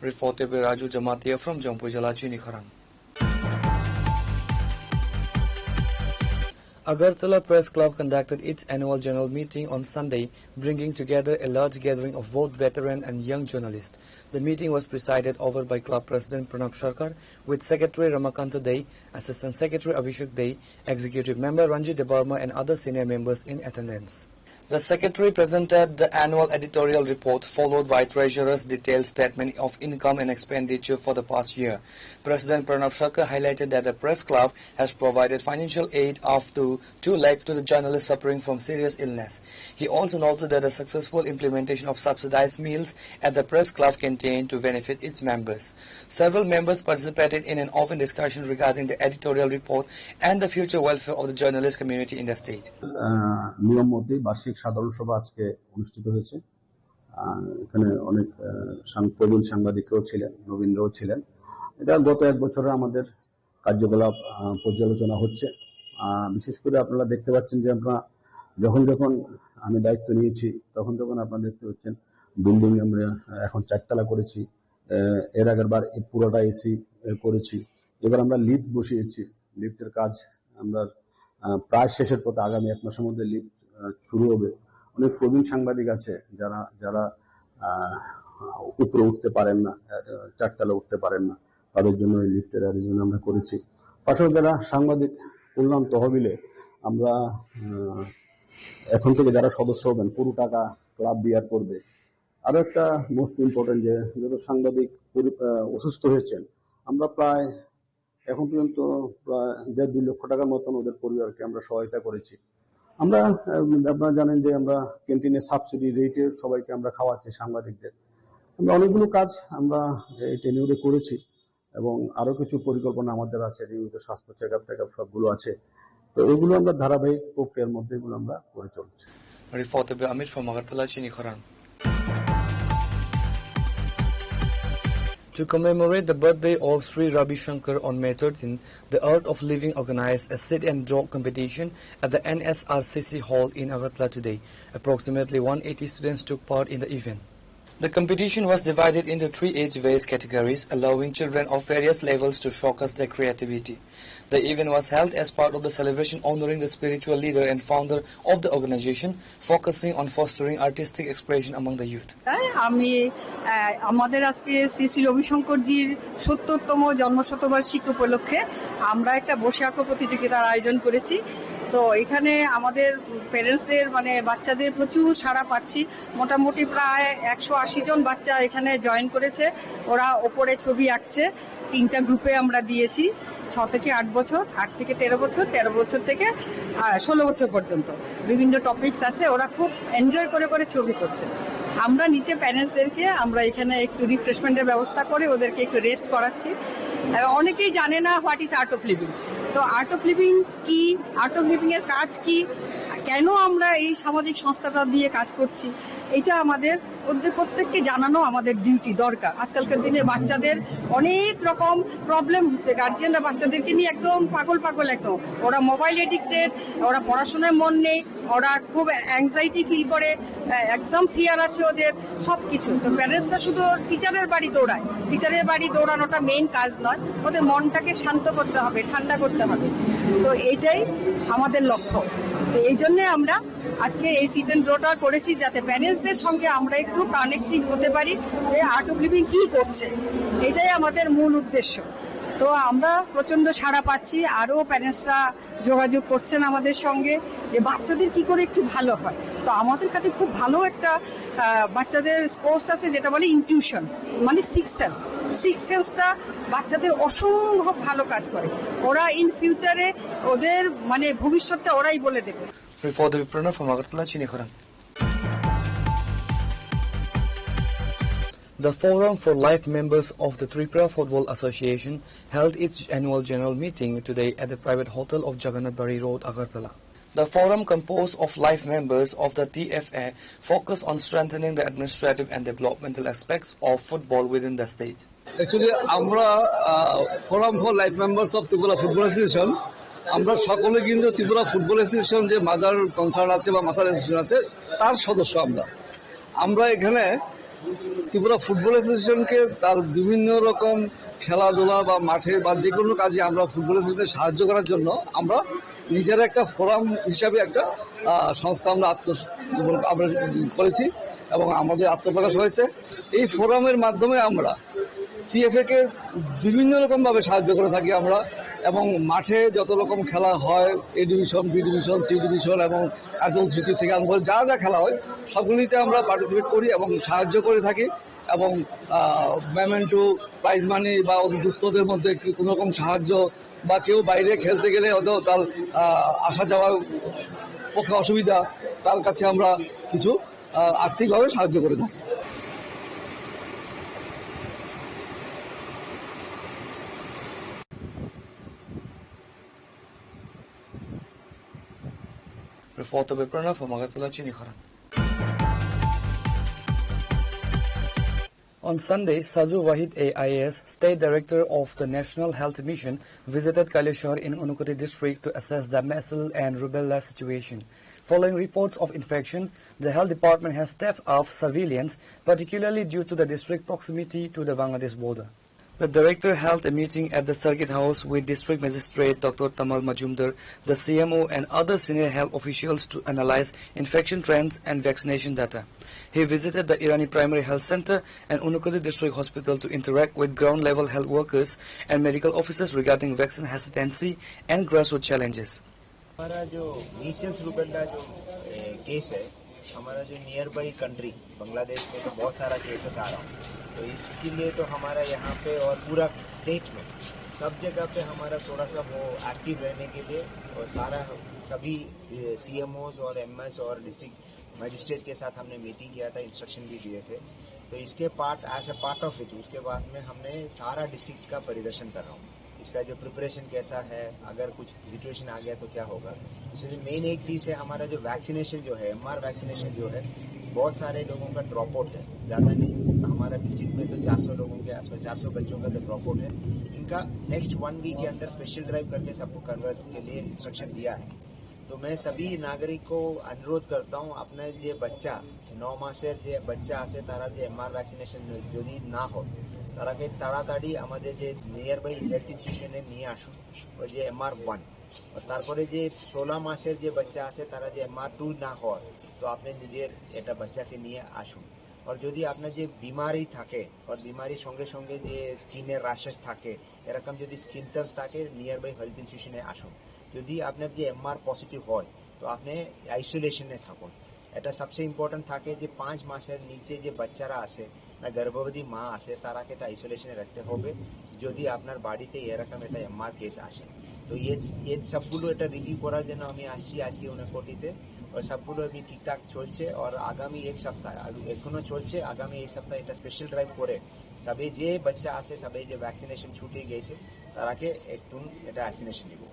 Reported by Raju Jamatia from Jampui Jala, Chini Khorang. Agartala Press Club conducted its annual general meeting on Sunday, bringing together a large gathering of both veteran and young journalists. The meeting was presided over by Club President Pranab Sarkar, with Secretary Ramakanta Dey, Assistant Secretary Abhishek Dey, Executive Member Ranjit Debbarma, and other senior members in attendance. The secretary presented the annual editorial report, followed by treasurer's detailed statement of income and expenditure for the past year. President Pranab Sarkar highlighted that the press club has provided financial aid of to two lakh to the journalists suffering from serious illness. He also noted that the successful implementation of subsidized meals at the press club continued to benefit its members. Several members participated in an open discussion regarding the editorial report and the future welfare of the journalist community in the state. আহ, নিয়ম মতে বার্ষিক সাধারণ সভা আজকে অনুষ্ঠিত হয়েছে। আহ, এখানে অনেক, আহ, সাং-, প্রবীণ সাংবাদিকরাও ছিলেন, নবীনরাও ছিলেন। এটা গত এক বছরের আমাদের কার্যকলাপ, আহ, পর্যালোচনা হচ্ছে। আহ, বিশেষ করে আপনারা দেখতে পাচ্ছেন যে আমরা যখন যখন আমি দায়িত্ব নিয়েছি, তখন তখন আপনারা দেখতে পাচ্ছেন বিল্ডিং আমরা এখন চারতলা করেছি। আহ, এর আগের বার এই পুরোটা এসি করেছি। এবার আমরা লিফট বসিয়েছি, লিফটের কাজ আমরা, আহ, প্রায় শেষের পথে, আগামী এক মাসের মধ্যে লিফট, আহ, শুরু হবে। অনেক প্রবীণ সাংবাদিক আছে যারা, যারা, আহ, উপরে উঠতে পারেন না, আহ, চারতলা উঠতে পারেন না, তাদের জন্য এই লিফটের অ্যারেঞ্জমেন্ট আমরা করেছি। পাশাপাশি যারা সাংবাদিক কল্যাণ তহবিলে আমরা, আহ, এখন থেকে যারা সদস্য হবেন, পুরো টাকা ক্লাব বিয়ার করবে। আরো একটা মোস্ট ইম্পর্টেন্ট, যে যত সাংবাদিক পরি-, আহ, অসুস্থ হয়েছেন, আমরা প্রায় এখন পর্যন্ত প্রায় দেড় দুই লক্ষ টাকার মতন ওদের পরিবারকে আমরা সহায়তা করেছি। আমরা, আহ, আপনারা জানেন যে আমরা ক্যান্টিনে সাবসিডি রেটে সবাইকে আমরা খাওয়াচ্ছি সাংবাদিকদের। আমরা অনেকগুলো কাজ আমরা এই টেনিউরে করেছি এবং আরো কিছু পরিকল্পনা আমাদের আছে, নিয়মিত স্বাস্থ্য চেকআপ টেকআপ সবগুলো আছে। তো এগুলো আমরা ধারাবাহিক প্রক্রিয়ার মধ্যে এগুলো আমরা করে চলছি। Reported by Amit from Agartala, Chini Khorang. To commemorate the birthday of Sri Ravi Shankar on May thirteenth, the Art of Living organized a sit and draw competition at the N S R C C hall in Agartala today. Approximately one eighty students took part in the event. The competition was divided into three age-based categories, allowing children of various levels to showcase their creativity. The event was held as part of the celebration honoring the spiritual leader and founder of the organization, focusing on fostering artistic expression among the youth. আমি, আহ, আমাদের আজকে শ্রী শ্রী রবিশঙ্করজির সত্তরতম জন্ম শতবার্ষিকী উপলক্ষে আমরা একটা বসে আঁকো প্রতিযোগিতার আয়োজন করেছি। তো এখানে আমাদের প্যারেন্টসদের, মানে, বাচ্চাদের প্রচুর সাড়া পাচ্ছি। মোটামুটি প্রায় একশো আশি জন বাচ্চা এখানে জয়েন করেছে। ওরা ওপরে ছবি আঁকছে। তিনটা গ্রুপে আমরা দিয়েছি, ছ থেকে আট বছর, আট থেকে তেরো বছর, তেরো বছর থেকে, আহ, ষোলো বছর পর্যন্ত। বিভিন্ন টপিকস আছে, ওরা খুব এনজয় করে করে ছবি করছে। আমরা নিচে প্যারেন্টসদেরকে আমরা এখানে একটু রিফ্রেশমেন্টের ব্যবস্থা করে ওদেরকে একটু রেস্ট করাচ্ছি। আহ, অনেকেই জানে না what is art of living. তো আর্ট অফ লিভিং কি, আর্ট অফ লিভিং এর কাজ কি, কেন আমরা এই সামাজিক সংস্থাটা দিয়ে কাজ করছি, এটা আমাদের ওদের প্রত্যেককে জানানো আমাদের ডিউটি দরকার। আজকালকার দিনে বাচ্চাদের অনেক রকম প্রবলেম হচ্ছে, গার্জিয়ানরা বাচ্চাদেরকে নিয়ে একদম পাগল পাগল, একদম ওরা মোবাইল এডিক্টেড, ওরা পড়াশোনায় মন নেই, ওরা খুব অ্যাংজাইটি ফিল করে, এক্সাম ফিয়ার আছে ওদের, সবকিছু। তো প্যারেন্টসরা শুধু টিচারের বাড়ি দৌড়ায়, টিচারের বাড়ি দৌড়ানোটা মেইন কাজ নয়, ওদের মনটাকে শান্ত করতে হবে, ঠান্ডা করতে হবে। তো এইটাই আমাদের লক্ষ্য। তো এই জন্য আমরা আজকে এই সিট অ্যান্ড ড্রটা করেছি, যাতে প্যারেন্টসদের সঙ্গে আমরা একটু কানেক্টিভ হতে পারি যে আর্ট অফ লিভিং কি করছে, এটাই আমাদের মূল উদ্দেশ্য। তো আমরা প্রচন্ড সাড়া পাচ্ছি, আরও প্যারেন্টসরা যোগাযোগ করছেন আমাদের সঙ্গে যে বাচ্চাদের কি করে একটু ভালো হয়। তো আমাদের কাছে খুব ভালো একটা, আহ, বাচ্চাদের কোর্স আছে, যেটা বলে ইনটিউশন, মানে সিক্স সেন্স। সিক্স সেন্সটা বাচ্চাদের অসম্ভব ভালো কাজ করে। ওরা ইন ফিউচারে ওদের মানে ভবিষ্যৎটা ওরাই বলে দেবে। Report Pranav from Agartala, Chini Khorang. The Forum for Life Members of the Tripura Football Association held its annual general meeting today at the private hotel of Jagannath Bari Road, Agartala. The forum, composed of life members of the T F A, focused on strengthening the administrative and developmental aspects of football within the state. Actually আমরা forum for life members of Tripura football association, আমরা সকলে কিন্তু Tripura football association যে mother concern আছে বা mother association আছে, তার সদস্য আমরা। আমরা এখানে ত্রিপুরা ফুটবল অ্যাসোসিয়েশনকে তার বিভিন্ন রকম খেলাধুলা বা মাঠে বা যে কোনো কাজে আমরা ফুটবল অ্যাসোসিয়েশনকে সাহায্য করার জন্য আমরা নিজেরা একটা ফোরাম হিসাবে একটা, আহ, সংস্থা আমরা আত্ম আমরা করেছি এবং আমাদের আত্মপ্রকাশ হয়েছে। এই ফোরামের মাধ্যমে আমরা টিএফএ কে বিভিন্ন রকম ভাবে সাহায্য করে থাকি আমরা, এবং মাঠে যত রকম খেলা হয়, A division, B division, C division এবং কাজল সিটি থেকে আরম্ভ করে যা যা খেলা হয়, সবগুলিতে আমরা পার্টিসিপেট করি এবং সাহায্য করে থাকি। এবং মেমেন্টো, প্রাইজ মানি বা ওদের দুস্থদের মধ্যে কি কোনো রকম সাহায্য বা কেউ বাইরে খেলতে গেলে হয়তো তার, আহ, আসা যাওয়ার পক্ষে অসুবিধা, তার কাছে আমরা কিছু, আহ, আর্থিকভাবে সাহায্য করে থাকি। Report by Pranav from Agartala, Chini Khorang. On Sunday, Saju Wahid, A I A S, State Director of the National Health Mission, visited Kailashahar in Unakoti district to assess the measles and rubella situation. Following reports of infection, the health department has stepped up surveillance, particularly due to the district proximity to the Bangladesh border. The director held a meeting at the Circuit House with District Magistrate Doctor Tamal Majumdar, the C M O, and other senior health officials to analyze infection trends and vaccination data. He visited the Irani Primary Health Center and Unakoti District Hospital to interact with ground-level health workers and medical officers regarding vaccine hesitancy and grassroots challenges. हमारा जो measles rubella जो, ए, केस है, हमारा जो near by country Bangladesh में तो बहुत सारा केसेस आ रहा है, तो इसके लिए तो हमारा यहाँ पे और पूरा स्टेट में सब जगह पे हमारा थोड़ा सा वो एक्टिव रहने के लिए और सारा सभी सीएमओज और एमएस और डिस्ट्रिक्ट मजिस्ट्रेट के साथ हमने मीटिंग किया था, इंस्ट्रक्शन भी दिए थे। तो इसके part, as a part of it, उसके बाद में हमने सारा डिस्ट्रिक्ट का परिदर्शन कर रहा हूँ, इसका जो प्रिपरेशन कैसा है, अगर कुछ सिचुएशन आ गया तो क्या होगा। इसलिए मेन एक चीज़ है, हमारा जो वैक्सीनेशन जो है, एमआर वैक्सीनेशन जो है, बहुत सारे लोगों का ड्रॉप आउट है, ज़्यादा नहीं। हमारा डिस्ट्रिक्ट में तो चार सौ लोगों के आसपास, चार सौ बच्चों का तो ड्रॉप आउट है। इनका नेक्स्ट वन वीक के अंदर स्पेशल ड्राइव करके सबको कन्वर्ट के लिए इंस्ट्रक्शन दिया है। তো মই সবই নাগরিককে অনুরোধ করতাম, আপনার যে বাচ্চা, ন মাসের যে বাচ্চা আছে, তারা যে এমআর ভ্যাকসিনেশন যদি না হয়, তারাকে তাড়াতাড়ি আমাদের যে নিয়ার বাই হেলথ ইনস্টিটিউশনে নিয়ে আসুন, ওই যে এমআর ওয়ান। আর তারপরে যে ষোলো মাসের যে বাচ্চা আছে, তারা যে এমআর টু না হয়, তো আপনি নিজের এটা বাচ্চাকে নিয়ে আসুন। আর যদি আপনার যে বিমারি থাকে, আর বিমারির সঙ্গে সঙ্গে যে স্কিনের র্যাশেস থাকে, এরকম যদি সিমটমস থাকে, নিয়ার বাই হেলথ ইনস্টিটিউশনে আসুন। যদি আপনার যে এমআর পজিটিভ হয়, তো আপনি আইসোলেশনে থাকুন। এটা সবচেয়ে ইম্পর্টেন্ট থাকে যে পাঁচ মাসের নিচে যে বাচ্চারা আছে, না গর্ভবতী মা আছে, তারাকে তো আইসোলেশনে রাখতে হবে। যদি আপনার বাড়িতে এরকম একটা এমআর কেস আসে, তো এর এর সবগুলো এটা রিভিউ করার জন্য আমি আসছি আজকে উনকোটিতে। और सबগুলো भी ঠিকঠাক চলছে। और আগামী এক সপ্তাহ, আগ-, এখনো চলছে, আগামী এক সপ্তাহ একটা স্পেশাল ড্রাইভ করে সবে যে বাচ্চা আছে, সবে যে ভ্যাকসিনেশন ছুটে গেছে, তারাকে একদম এটা ভ্যাকসিনেশন দিব।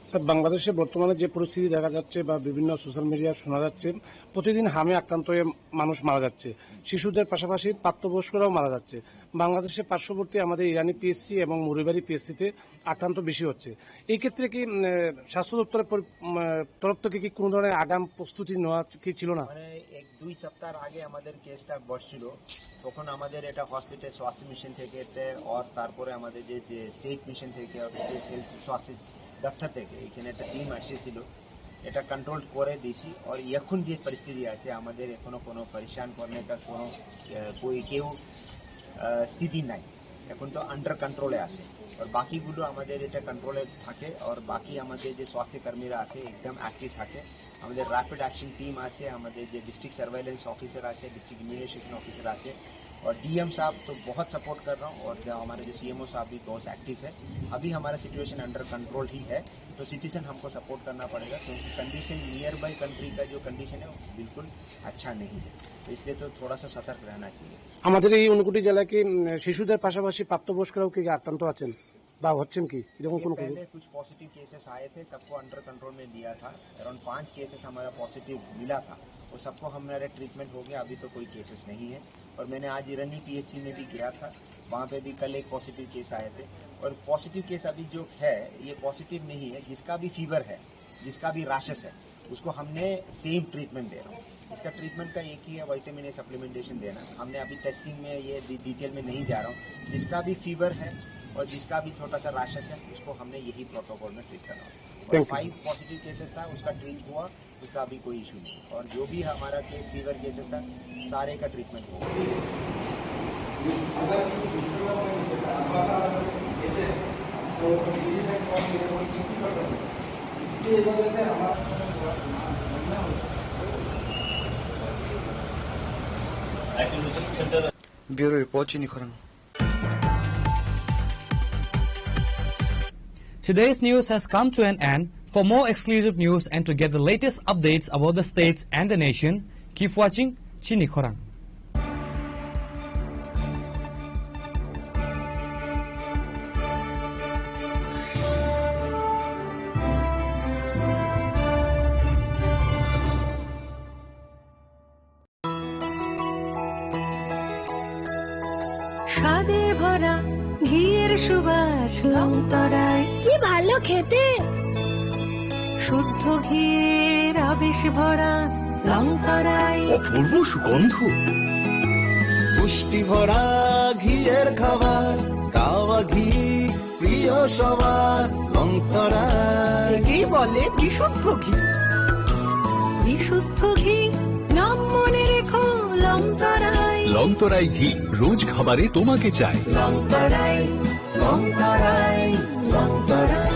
স্যার, বাংলাদেশে বর্তমানে যে পরিস্থিতি দেখা যাচ্ছে বা বিভিন্ন সোশ্যাল মিডিয়ায় শোনা যাচ্ছে, প্রতিদিন হামে আক্রান্ত হয়ে মানুষ মারা যাচ্ছে, শিশুদের পাশাপাশি প্রাপ্তবয়স্করাও মারা যাচ্ছে। বাংলাদেশের পার্শ্ববর্তী আমাদের ইরানি পিএসসি এবং মৌরিবাড়ি পিএসসিতে আক্রান্ত বেশি হচ্ছে। এই ক্ষেত্রে কি, উম, আহ, স্বাস্থ্য দপ্তরের পরি-, উম, আহ, তরফ থেকে কি কোনো ধরনের আগাম প্রস্তুতি নেওয়া কি ছিল না? মানে, এক দুই সপ্তাহ আগে আমাদের কেসটা বসছিল, তখন আমাদের এটা হসপিটাল স্বাস্থ্য মিশন থেকে, এতে, আর তারপরে আমাদের যে, যে স্টেট মিশন থেকে, আর স্টেট হেলথ স্বাস্থ্য দপ্তর থেকে এখানে একটা টিম এসেছিল, এটা কন্ট্রোল করে দিয়েছি। আর এখন যে পরিস্থিতি আছে, আমাদের এখনো কোনো পরেশান করনে কা কোনো, আহ, কই কেউ, আহ, স্থিতি নাই। এখন তো আন্ডার কন্ট্রোলে আছে। আর বাকিগুলো আমাদের এটা কন্ট্রোলে থাকে। আর বাকি আমাদের যে স্বাস্থ্যকর্মীরা আছে, একদম অ্যাক্টিভ থাকে। আমাদের র‍্যাপিড অ্যাকশন টিম আছে, আমাদের যে ডিস্ট্রিক্ট সার্ভেইলেন্স অফিসার আছে, ডিস্ট্রিক্ট ইমিউনাইজেশন অফিসার আছে, और डीएम साहब तो बहुत सपोर्ट कर रहा हूँ, और जो हमारे जो सीएमओ साहब भी बहुत एक्टिव है। अभी हमारा सिचुएशन अंडर कंट्रोल ही है, तो सिटीजन हमको सपोर्ट करना पड़ेगा, क्योंकि कंडीशन नियर बाय कंट्री का जो कंडीशन है, वो बिल्कुल अच्छा नहीं है, तो इसलिए तो थोड़ा सा सतर्क रहना चाहिए। আমাদের এই ঊনকোটি জেলায় কি, উম, শিশুদের পাশাপাশি প্রাপ্তবয়স্করাও কি আক্রান্ত আছেন বা হচ্ছেন কি, এরকম ये কোনো খবর? पहले कुछ पॉजिटिव केसेस आए थे, सबको अंडर कंट्रोल में लिया था। अराउंड पांच केसेस हमारा पॉजिटिव मिला था, वो सबको हमारा ट्रीटमेंट हो गया, अभी तो कोई केसेस नहीं है। और मैंने आज इरानी पीएचसी में भी गया था, वहाँ पे भी कल एक पॉजिटिव केस आए थे। और पॉजिटिव केस अभी जो है, ये पॉजिटिव नहीं है, जिसका भी फीवर है, जिसका भी रैशेस है, उसको हमने सेम ट्रीटमेंट दे रहा हूँ। इसका ट्रीटमेंट का एक ही है, विटामिन ए सप्लीमेंटेशन देना। हमने अभी टेस्टिंग में ये डि-, डिटेल में नहीं जा रहा हूँ। जिसका भी फीवर है और जिसका भी छोटा सा रैशेस है, उसको हमने यही प्रोटोकॉल में ट्रीट करना है। और thank you. Five positive cases था, उसका ट्रीट हुआ, उसका अभी कोई इशू नहीं। और जो भी हमारा केस, फीवर केसेस था, सारे का ट्रीटमेंट हो गया। Bureau report, Chini Khorang. Today's news has come to an end. For more exclusive news and to get the latest updates about the states and the nation, keep watching Chini Khorang. স্বাদে ভরা ঘিয়ের সুবাস লংতরায়। কি ভালো খেতে! শুদ্ধ ঘিয়ের আবেশ ভরা লংতরায়। অপূর্ব সুগন্ধ। পুষ্টি ভরা ঘিয়ের খাবার, কাওয়া ঘি প্রিয় সবার। লংতরায়। একেই বলে বিশুদ্ধ ঘি। বিশুদ্ধ ঘি, নাম মনে রেখো, লংতরায়। লংতরায় ঘি, রোজ খাবারে তোমাকে চাই। লংতরায়, লংতরায়, লংতরায়।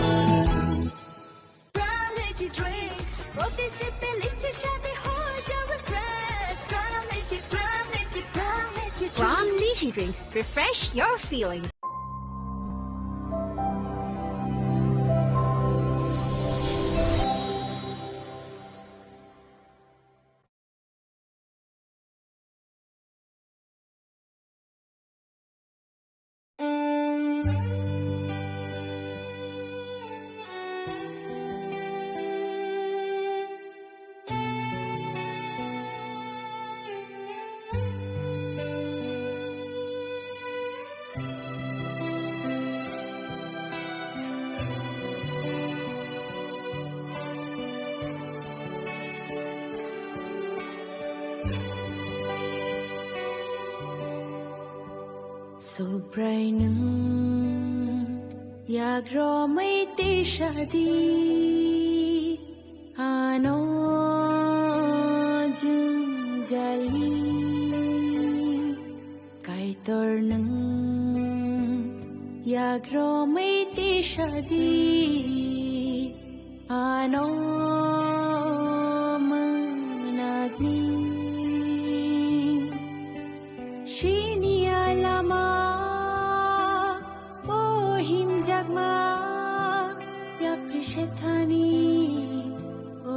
Crown Energy Drink, প্রতি সিপে লিচুর স্বাদে হয়ে যাবে fresh। Crown Energy, Crown Energy, Crown Energy Drink। Crown Energy Drink, refresh your feelings. Subrai nwng yagromwi tisadi ano jwngjali. Kaitor nwng yagromwi tisadi ano mwnadi. Sini alama o himjakma yapri sethani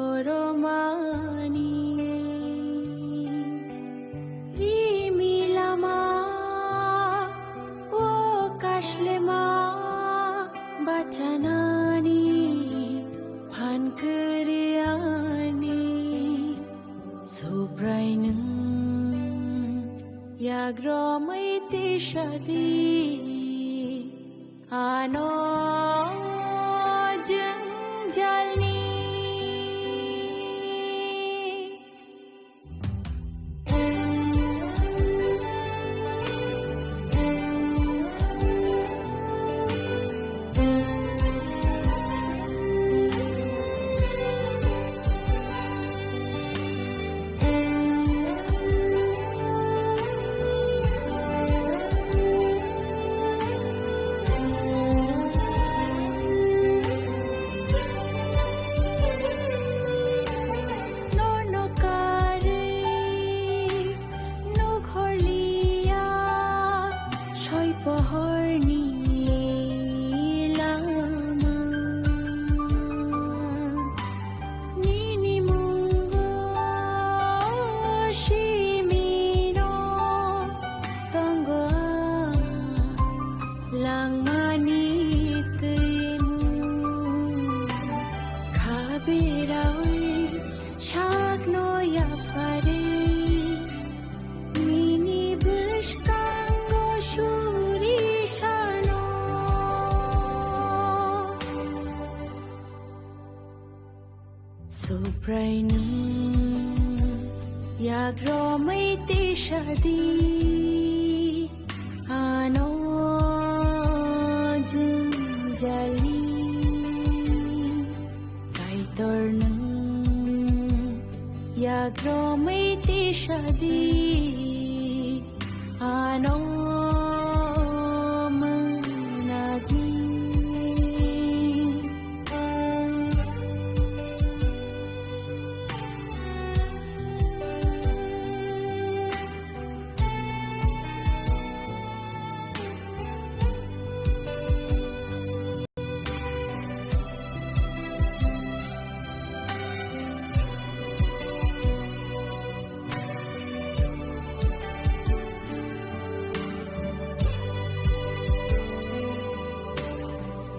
oromani. Twi tisadi ano jwngjalni. Nono karwi nukhorliya soi pohorni lama. Nini mungo simino tongo langmani twimu. Khabirawi sakno yapharwi nini bwskango suri sano. Subraino yakromwi tisadi ano jwngjali. Kaitorno yakromwi tisadi ano mwnadi.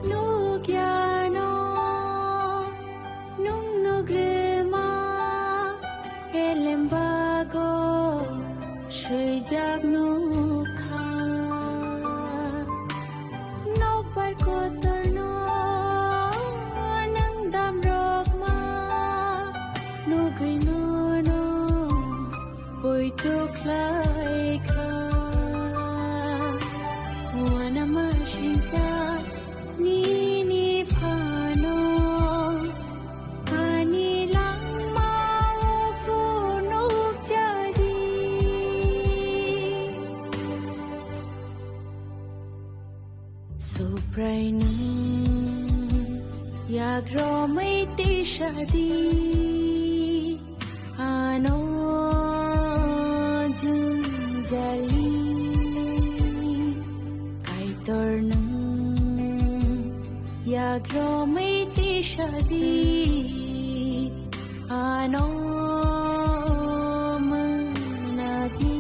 Nukya no, nung nugrima, elembago, swijak nukha. Nokbar kotorno nang damrokma nugwi nono poito khlaikha. Uanama sinsa nini phano ani langmao phunukjadi. Subraino yakromwi tisadi ano jwngjali. Kaitorno yakromwi tisadi ano mwnadi.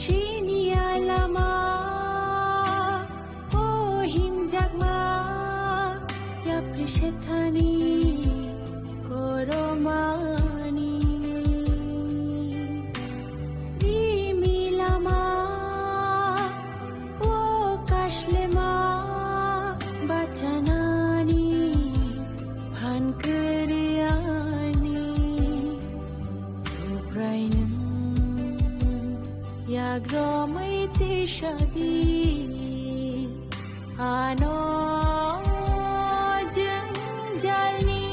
Sini alama o hinjakma yapri sethani koromani. Rimi lama o kashlema bachanani phan kwrwiyani. Subraino yakromwi tisadi ano jwngjalni.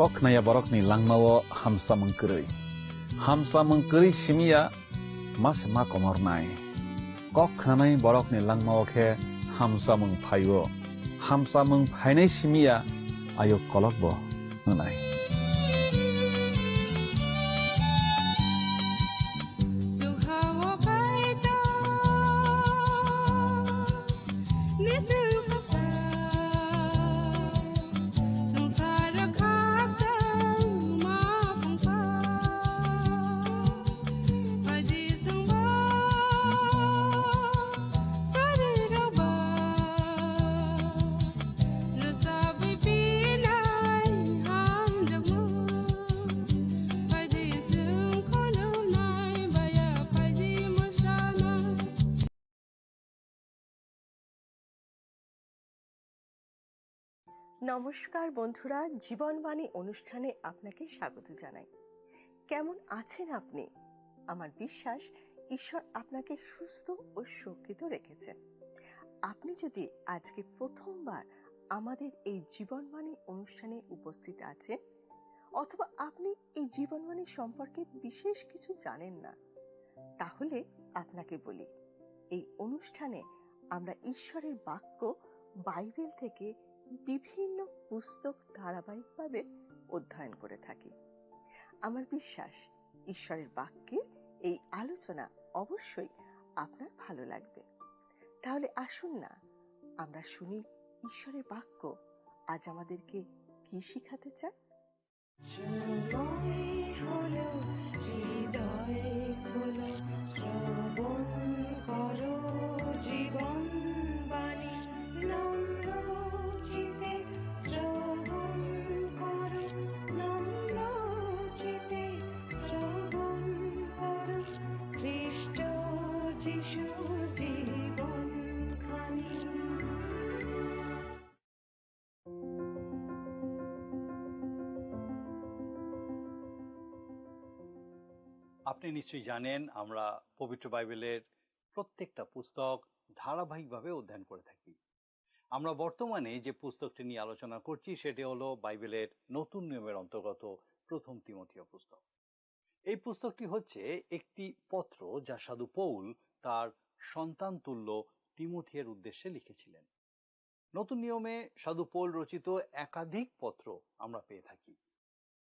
Kok khnaya borokni langmao hamsamung kwrwi. Hamsamung kwrwi simi ya ma se ma komornai. Kok khnanai borokni langmao khe hamsamung phaio. Hamsamung phainai simi ya ayuk kolokbo wngnai. নমস্কার বন্ধুরা, জীবনবাণী অনুষ্ঠানে আপনাকে স্বাগত জানাই। কেমন আছেন আপনি? আমার বিশ্বাস, ঈশ্বর আপনাকে সুস্থ ও সুরক্ষিত রেখেছেন। আপনি যদি আজকে প্রথমবার আমাদের এই জীবনবাণী অনুষ্ঠানে উপস্থিত আছেন, অথবা আপনি এই জীবনবাণী সম্পর্কে বিশেষ কিছু জানেন না, তাহলে আপনাকে বলি, এই অনুষ্ঠানে আমরা ঈশ্বরের বাক্য বাইবেল থেকে বিভিন্ন পুস্তক ধারাবাহিকভাবে অধ্যয়ন করে থাকি। আমার বিশ্বাস, ঈশ্বরের বাক্যের এই আলোচনা অবশ্যই আপনার ভালো লাগবে। তাহলে আসুন না, আমরা শুনি ঈশ্বরের বাক্য আজ আমাদেরকে কি শিখাতে চায়। সময় হলো, হৃদয় খোলো, শ্রবণ করো জীবন বাণী। নম্র চিতে শ্রবণ করো, নম্র চিতে শ্রবণ করো, খ্রিস্ট যিশুর জীবন খানি। আপনি নিশ্চয়ই জানেন, আমরা পবিত্র বাইবেলের প্রত্যেকটা পুস্তক ধারাবাহিকভাবে অধ্যয়ন করে থাকি। আমরা বর্তমানে যে পুস্তকটি নিয়ে আলোচনা করছি, সেটি হলো বাইবেলের নতুন নিয়মের অন্তর্গত প্রথম তিমথিয় পুস্তক। এই পুস্তকটি হচ্ছে একটি পত্র, যা সাধু পৌল তার সন্তান তুল্য তিমথিয়ের উদ্দেশ্যে লিখেছিলেন। নতুন নিয়মে সাধু পৌল রচিত একাধিক পত্র আমরা পেয়ে থাকি।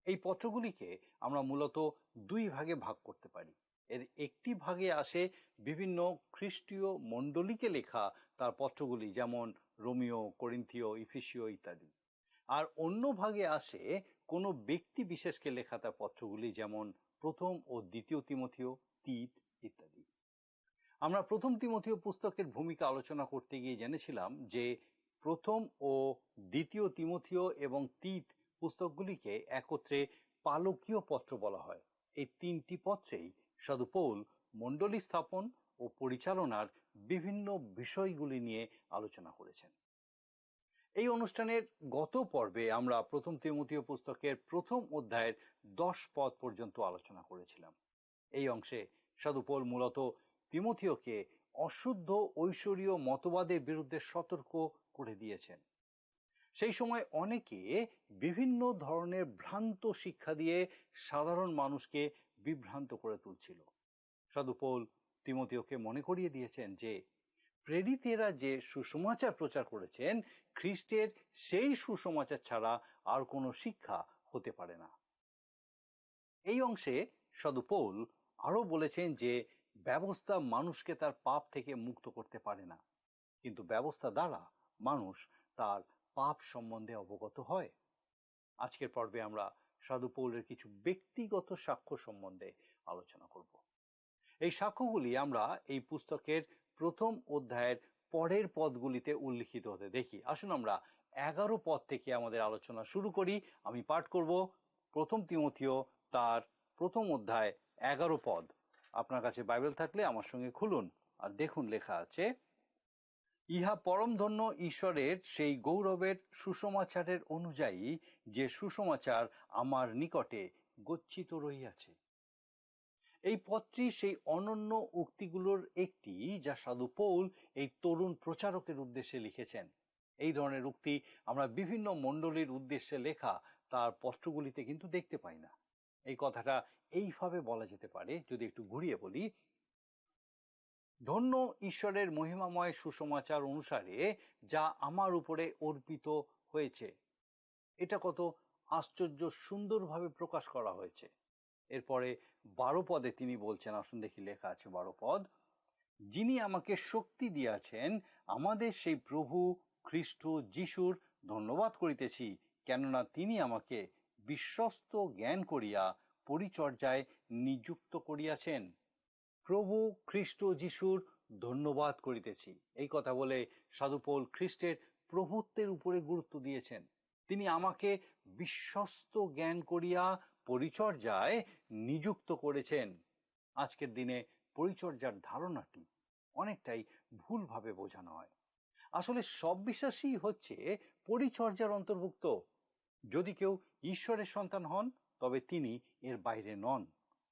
এই পত্রগুলিকে আমরা মূলত দুই ভাগে ভাগ করতে পারি। এর একটি ভাগে আসে বিভিন্ন খ্রিস্টীয় মণ্ডলীকে লেখা তার পত্রগুলি, যেমন রোমীয়, করিন্থীয়, ইফিসীয় ইত্যাদি। আর অন্য ভাগে আসে কোনো ব্যক্তি বিশেষকে লেখা তার পত্রগুলি, যেমন প্রথম ও দ্বিতীয় তিমথিয়, তীত ইত্যাদি। আমরা প্রথম তিমথিয় পুস্তকের ভূমিকা আলোচনা করতে গিয়ে জেনেছিলাম যে প্রথম ও দ্বিতীয় তিমথিয় এবং তীত পুস্তকগুলিকে একত্রে পালকীয় পত্র বলা হয়। এই তিনটি পত্রেই সাধু পৌল মণ্ডলী স্থাপন ও পরিচালনার বিভিন্ন বিষয়গুলি নিয়ে আলোচনা করেছেন। এই অনুষ্ঠানের গত পর্বে আমরা প্রথম তিমথিয় পুস্তকের প্রথম অধ্যায়ের দশ পদ পর্যন্ত আলোচনা করেছিলাম। এই অংশে সাধু পৌল মূলত তিমথিয়কে অশুদ্ধ ঐশ্বরীয় মতবাদের বিরুদ্ধে সতর্ক করে দিয়েছেন। সেই সময় অনেকে বিভিন্ন ধরনের ভ্রান্ত শিক্ষা দিয়ে সাধারণ মানুষকে বিভ্রান্ত করে তুলছিল। সাধু পৌল তিমথিয়কে মনে করিয়ে দিয়েছেন যে প্রেরিতেরা যে সুসমাচার প্রচার করেছেন, খ্রিস্টের সেই সুসমাচার ছাড়া আর কোনো শিক্ষা হতে পারে না। এই অংশে সাধু পৌল আরও বলেছেন যে ব্যবস্থা মানুষকে তার পাপ থেকে মুক্ত করতে পারে না, কিন্তু ব্যবস্থা দ্বারা মানুষ তার পাপ সম্বন্ধে অবগত হয়। আজকের পর্বে আমরা সাধু পৌলের কিছু ব্যক্তিগত সাক্ষ্য সম্বন্ধে আলোচনা করব। এই সাক্ষ্যগুলি আমরা এই পুস্তকের প্রথম অধ্যায়ের পরের পদগুলিতে উল্লিখিত হতে দেখি। আসুন আমরা এগারো পদ থেকে আমাদের আলোচনা শুরু করি। আমি পাঠ করব প্রথম তিমথিয় তার প্রথম অধ্যায় এগারো পদ। আপনার কাছে বাইবেল থাকলে আমার সঙ্গে খুলুন আর দেখুন, লেখা আছে, "ইহা পরম ধন্য ঈশ্বরের সেই গৌরবের সুসমাচারের অনুযায়ী, যে সুসমাচার আমার নিকটে গচ্ছিত রহিয়াছে।" এই পদটি সেই অনন্য উক্তিগুলোর একটি, যা সাধু পৌল এই তরুণ প্রচারকের উদ্দেশ্যে লিখেছেন। এই ধরনের উক্তি আমরা বিভিন্ন মণ্ডলীর উদ্দেশ্যে লেখা তার পত্রগুলিতে কিন্তু দেখতে পাই না। এই কথাটা এইভাবে বলা যেতে পারে, যদি একটু ঘুরিয়ে বলি, "ধন্য ঈশ্বরের মহিমাময় সুসমাচার অনুসারে যা আমার উপরে অর্পিত হয়েছে।" এটা কত আশ্চর্য সুন্দরভাবে প্রকাশ করা হয়েছে। এরপরে বারো পদে তিনি বলছেন, আসুন দেখি, লেখা আছে বারো পদ, "যিনি আমাকে শক্তি দিয়াছেন, আমাদের সেই প্রভু খ্রিস্ট যিশুর ধন্যবাদ করিতেছি, কেননা তিনি আমাকে বিশ্বস্ত জ্ঞান করিয়া পরিচর্যায় নিযুক্ত করিয়াছেন।" প্রভু খ্রিস্ট যিশুর ধন্যবাদ করিতেছি। এই কথা বলে সাধু পৌল খ্রিস্টের প্রভুত্বের উপরে গুরুত্ব দিয়েছেন। "তিনি আমাকে বিশ্বস্ত জ্ঞান করিয়া পরিচর্যায় নিযুক্ত করেছেন।" আজকের দিনে পরিচর্যার ধারণাটি অনেকটাই ভুলভাবে বোঝানো হয়। আসলে সব বিশ্বাসই হচ্ছে পরিচর্যার অন্তর্ভুক্ত। যদি কেউ ঈশ্বরের সন্তান হন, তবে তিনি এর বাইরে নন।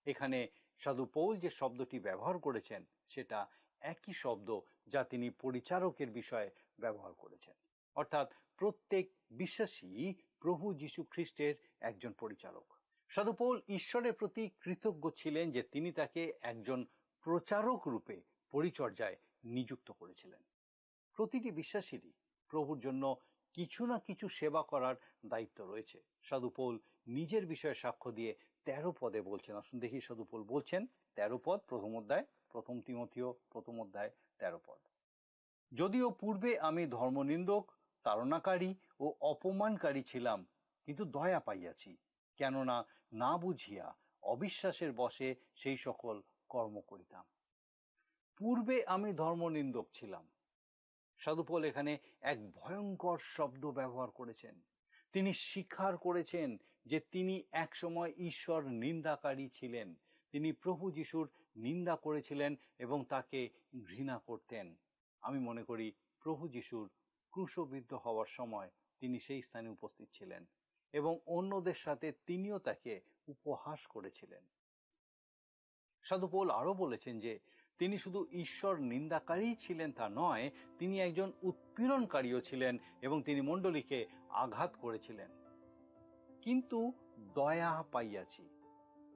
এখানে সাধু পৌল যে শব্দটি ব্যবহার করেছেন, সেটা একই শব্দ যা তিনি পরিচারকের বিষয়ে ব্যবহার করেছেন। অর্থাৎ প্রত্যেক বিশ্বাসী প্রভু যীশু খ্রিস্টের একজন পরিচারক। সাধু পৌল ঈশ্বরের প্রতি কৃতজ্ঞ ছিলেন যে তিনি তাকে একজন প্রচারক রূপে পরিচর্যায় নিযুক্ত করেছিলেন। প্রতিটি বিশ্বাসীরই প্রভুর জন্য কিছু না কিছু সেবা করার দায়িত্ব রয়েছে। সাধু পৌল নিজের বিষয়ে সাক্ষ্য দিয়ে তেরো পদে বলছেন, আসুন দেখি সাধু পৌল বলছেন, তেরো পদ, প্রথম অধ্যায়, প্রথম তিমথিও প্রথম অধ্যায়, তেরো পদ। "যদিও পূর্বে আমি ধর্মনিন্দক, তাড়নাকারী ও অপমানকারী ছিলাম, কিন্তু দয়া পাইয়াছি, কেননা না বুঝিয়া অবিশ্বাসের বশে সেই সকল কর্ম করিতাম।" পূর্বে আমি ধর্মনিন্দক ছিলাম। সাধু পৌল এখানে এক ভয়ঙ্কর শব্দ ব্যবহার করেছেন। তিনি স্বীকার করেছেন যে তিনি একসময় ঈশ্বর নিন্দাকারী ছিলেন। তিনি প্রভু যিশুর নিন্দা করেছিলেন এবং তাকে ঘৃণা করতেন। আমি মনে করি প্রভু যিশুর ক্রুশবিদ্ধ হওয়ার সময় তিনি সেই স্থানে উপস্থিত ছিলেন এবং অন্যদের সাথে তিনিও তাকে উপহাস করেছিলেন। সাধু পৌল আরো বলেছেন যে তিনি শুধু ঈশ্বর নিন্দাকারী ছিলেন তা নয়, তিনি একজন উৎপীড়নকারীও ছিলেন এবং তিনি মণ্ডলীকে আঘাত করেছিলেন। "কিন্তু দয়া পাইয়াছি।"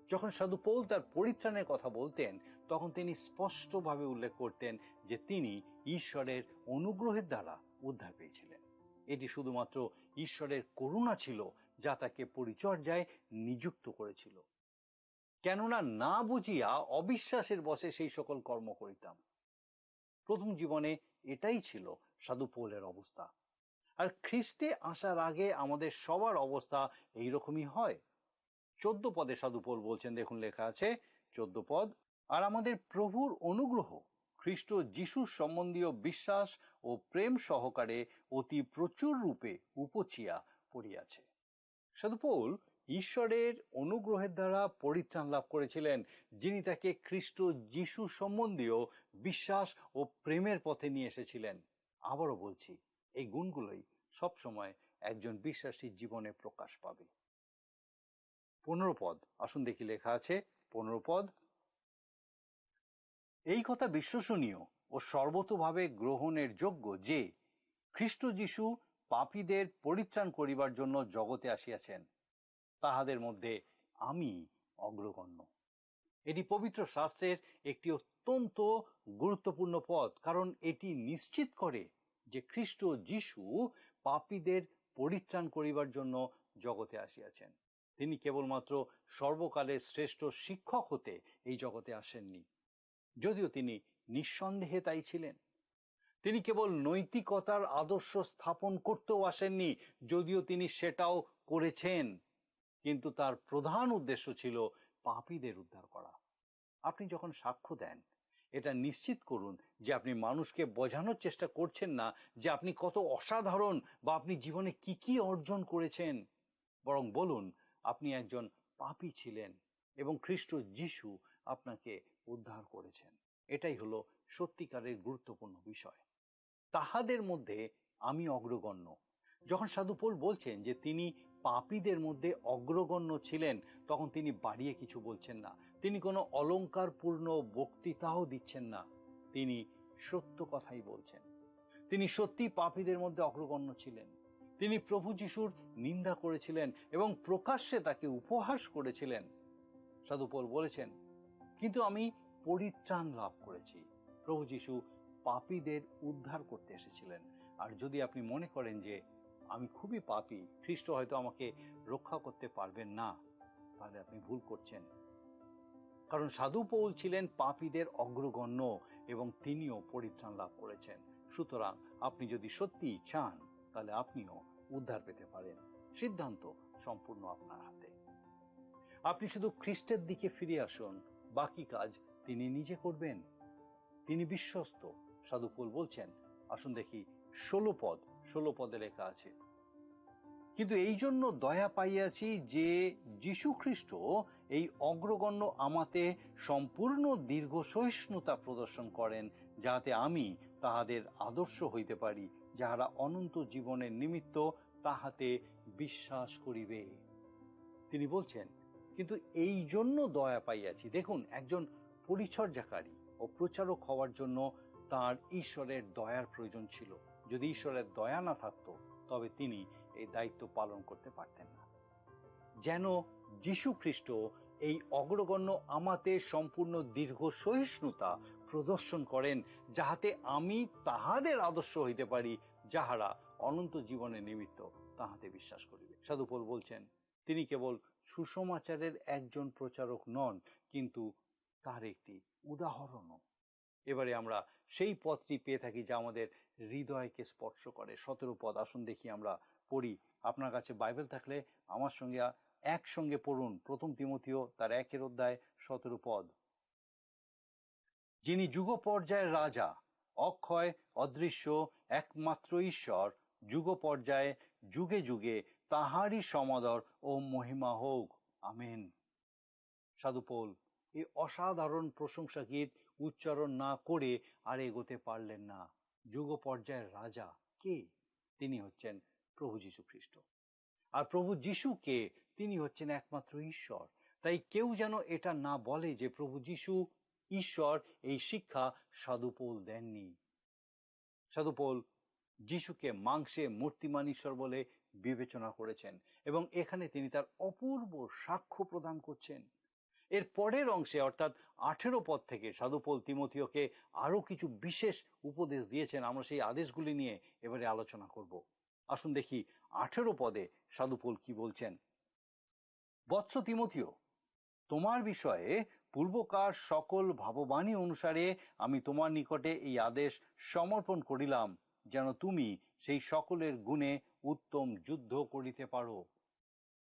যখন সাধু পৌল তার পরিত্রাণের কথা বলতেন, তখন তিনি স্পষ্টভাবে উল্লেখ করতেন যে তিনি ঈশ্বরের অনুগ্রহের দ্বারা উদ্ধার পেয়েছিলেন। এটি শুধুমাত্র ঈশ্বরের করুণা ছিল, যা তাকে পরিচর্যায় নিযুক্ত করেছিল। "কেননা না বুঝিয়া অবিশ্বাসের বশে সেই সকল কর্ম করিতাম।" প্রথম জীবনে এটাই ছিল সাধু পৌলের অবস্থা। আর খ্রিস্টে আসার আগে আমাদের সবার অবস্থা এইরকমই হয়। চোদ্দ পদে সাধু পৌল বলছেন, দেখুন, লেখা আছে চোদ্দ পদ, "আর আমাদের প্রভুর অনুগ্রহ খ্রিস্ট যিশুর সম্বন্ধীয় বিশ্বাস ও প্রেম সহকারে অতি প্রচুর রূপে উপচিয়া পড়িয়াছে।" সাধু পৌল ঈশ্বরের অনুগ্রহের দ্বারা পরিত্রাণ লাভ করেছিলেন, যিনি তাকে খ্রিস্ট যিশু সম্বন্ধীয় বিশ্বাস ও প্রেমের পথে নিয়ে এসেছিলেন। আবারও বলছি, এই গুণগুলোই সবসময় একজন বিশ্বাসীর জীবনে প্রকাশ পাবে। পনেরো পদ, আসুন দেখি, লেখা আছে পনেরো পদ, "এই কথা বিশ্বসনীয় ও সর্বতোভাবে গ্রহণের যোগ্য যে খ্রিস্ট যিশু পাপীদের পরিত্রাণ করিবার জন্য জগতে আসিয়াছেন, তাহাদের মধ্যে আমি অগ্রগণ্য।" এটি পবিত্র শাস্ত্রের একটি অত্যন্ত গুরুত্বপূর্ণ পদ, কারণ এটি নিশ্চিত করে যে খ্রিস্ট যিশু পাপীদের পরিত্রাণ করিবার জন্য জগতে আসিয়াছেন। তিনি কেবলমাত্র সর্বকালের শ্রেষ্ঠ শিক্ষক হতে এই জগতে আসেননি, যদিও তিনি নিঃসন্দেহে তাই ছিলেন। তিনি কেবল নৈতিকতার আদর্শ স্থাপন করতেও আসেননি, যদিও তিনি সেটাও করেছেন, কিন্তু তার প্রধান উদ্দেশ্য ছিল পাপীদের উদ্ধার করা। আপনি যখন সাক্ষ্য দেন, এটা নিশ্চিত করুন যে আপনি মানুষকে বোঝানোর চেষ্টা করছেন না যে আপনি কত অসাধারণ বা আপনি জীবনে কি কি অর্জন করেছেন, বরং বলুন, "আপনি একজন পাপী ছিলেন এবং খ্রিস্ট যিশু আপনাকে উদ্ধার করেছেন।" এটাই হলো সত্যিকারের গুরুত্বপূর্ণ বিষয়। "তাহাদের মধ্যে আমি অগ্রগণ্য।" যখন সাধু পৌল বলছেন যে তিনি পাপীদের মধ্যে অগ্রগণ্য ছিলেন, তখন তিনি বাড়িয়ে কিছু বলছেন না, তিনি কোনো অলংকারপূর্ণ বক্তৃতাও দিচ্ছেন না, তিনি সত্য কথাই বলছেন। তিনি সত্যি পাপীদের মধ্যে অগ্রগণ্য ছিলেন। তিনি প্রভু যিশুর নিন্দা করেছিলেন এবং প্রকাশ্যে তাকে উপহাস করেছিলেন। সাধু পৌল বলেছেন, "কিন্তু আমি পরিত্রাণ লাভ করেছি।" প্রভু যিশু পাপীদের উদ্ধার করতে এসেছিলেন। আর যদি আপনি মনে করেন যে, "আমি খুবই পাপী, খ্রিস্ট হয়তো আমাকে রক্ষা করতে পারবেন না," তাহলে আপনি ভুল করছেন। কারণ সাধু পৌল ছিলেন পাপীদের অগ্রগণ্য এবং তিনিও পরিত্রাণ লাভ করেছেন। সুতরাং আপনি যদি সত্যিই চান, তাহলে আপনিও উদ্ধার পেতে পারেন। সিদ্ধান্ত সম্পূর্ণ আপনার হাতে। আপনি শুধু খ্রিস্টের দিকে ফিরে আসুন, বাকি কাজ তিনি নিজে করবেন। তিনি বিশ্বস্ত। সাধু পৌল বলছেন, আসুন দেখি ষোলো পদ, ষোলো পদে লেখা আছে, "কিন্তু এই জন্য দয়া পাইয়াছি যে যীশু খ্রিস্ট এই অগ্রগণ্য আমাতে সম্পূর্ণ দীর্ঘ সহিষ্ণুতা প্রদর্শন করেন, যাহাতে আমি তাহাদের আদর্শ হইতে পারি, যাহারা অনন্ত জীবনের নিমিত্ত তাহাতে বিশ্বাস করিবে।" তিনি বলছেন, "কিন্তু এই জন্য দয়া পাইয়াছি।" দেখুন, একজন পরিচর্যাকারী ও প্রচারক হওয়ার জন্য তার ঈশ্বরের দয়ার প্রয়োজন ছিল। যদি ঈশ্বরের দয়া না থাকতো, তবে তিনি এই দায়িত্ব পালন করতে পারতেন না। যেন যীশু খ্রিস্ট এই অগ্রগণ্য আমাতে সম্পূর্ণ দীর্ঘ সহিষ্ণুতা প্রদর্শন করেন, যাহাতে আমি তাহাদের আদর্শ হইতে পারি, যাহারা অনন্ত জীবনের নিমিত্ত তাহাতে বিশ্বাস করিবে। সাধু পৌল বলছেন, তিনি কেবল সুসমাচারের একজন প্রচারক নন, কিন্তু তার একটি উদাহরণও। এবারে আমরা সেই পদটি পেয়ে থাকি যা আমাদের হৃদয়কে স্পর্শ করে। সতেরো পদ, আসুন দেখি, আমরা পড়ি। আপনার কাছে বাইবেল থাকলে আমার সঙ্গে আ-, একসঙ্গে পড়ুন। প্রথম তিমথিও তার একের অধ্যায় সতেরো পদ। যিনি যুগ পর্যায়ের রাজা, অক্ষয়, অদৃশ্য, একমাত্র ঈশ্বর, যুগ পর্যায়ে, যুগে যুগে তাহারই সমাদর ও মহিমা হোক। আমেন। সাধু পৌল এই অসাধারণ প্রশংসা গীত উচ্চারণ না করে আর এগোতে পারলেন না। যুগ পর্যায়ের রাজা কে? তিনি হচ্ছেন প্রভু যীশু খ্রিস্ট। আর প্রভু যীশু কে? তিনি হচ্ছেন একমাত্র ঈশ্বর। তাই কেউ যেন এটা না বলে যে প্রভু যীশু ঈশ্বর, এই শিক্ষা সাধু পৌল দেননি। সাধু পৌল যীশুকে মাংসে মূর্তিমান ঈশ্বর বলে বিবেচনা করেছেন এবং এখানে তিনি তার অপূর্ব সাক্ষ্য প্রদান করছেন। এর পরের অংশে, অর্থাৎ আঠেরো পদ থেকে, সাধু পৌল তিমথিওকে আরো কিছু বিশেষ উপদেশ দিয়েছেন। আমরা সেই আদেশগুলি নিয়ে এবারে আলোচনা করব। আসুন দেখি আঠেরো পদে সাধু পৌল কি বলছেন। "বৎস তিমথিও, তোমার বিষয়ে পূর্বকার সকল ভাববাণী অনুসারে আমি তোমার নিকটে এই আদেশ সমর্পণ করিলাম, যেন তুমি সেই সকলের গুণে উত্তম যুদ্ধ করিতে পারো।"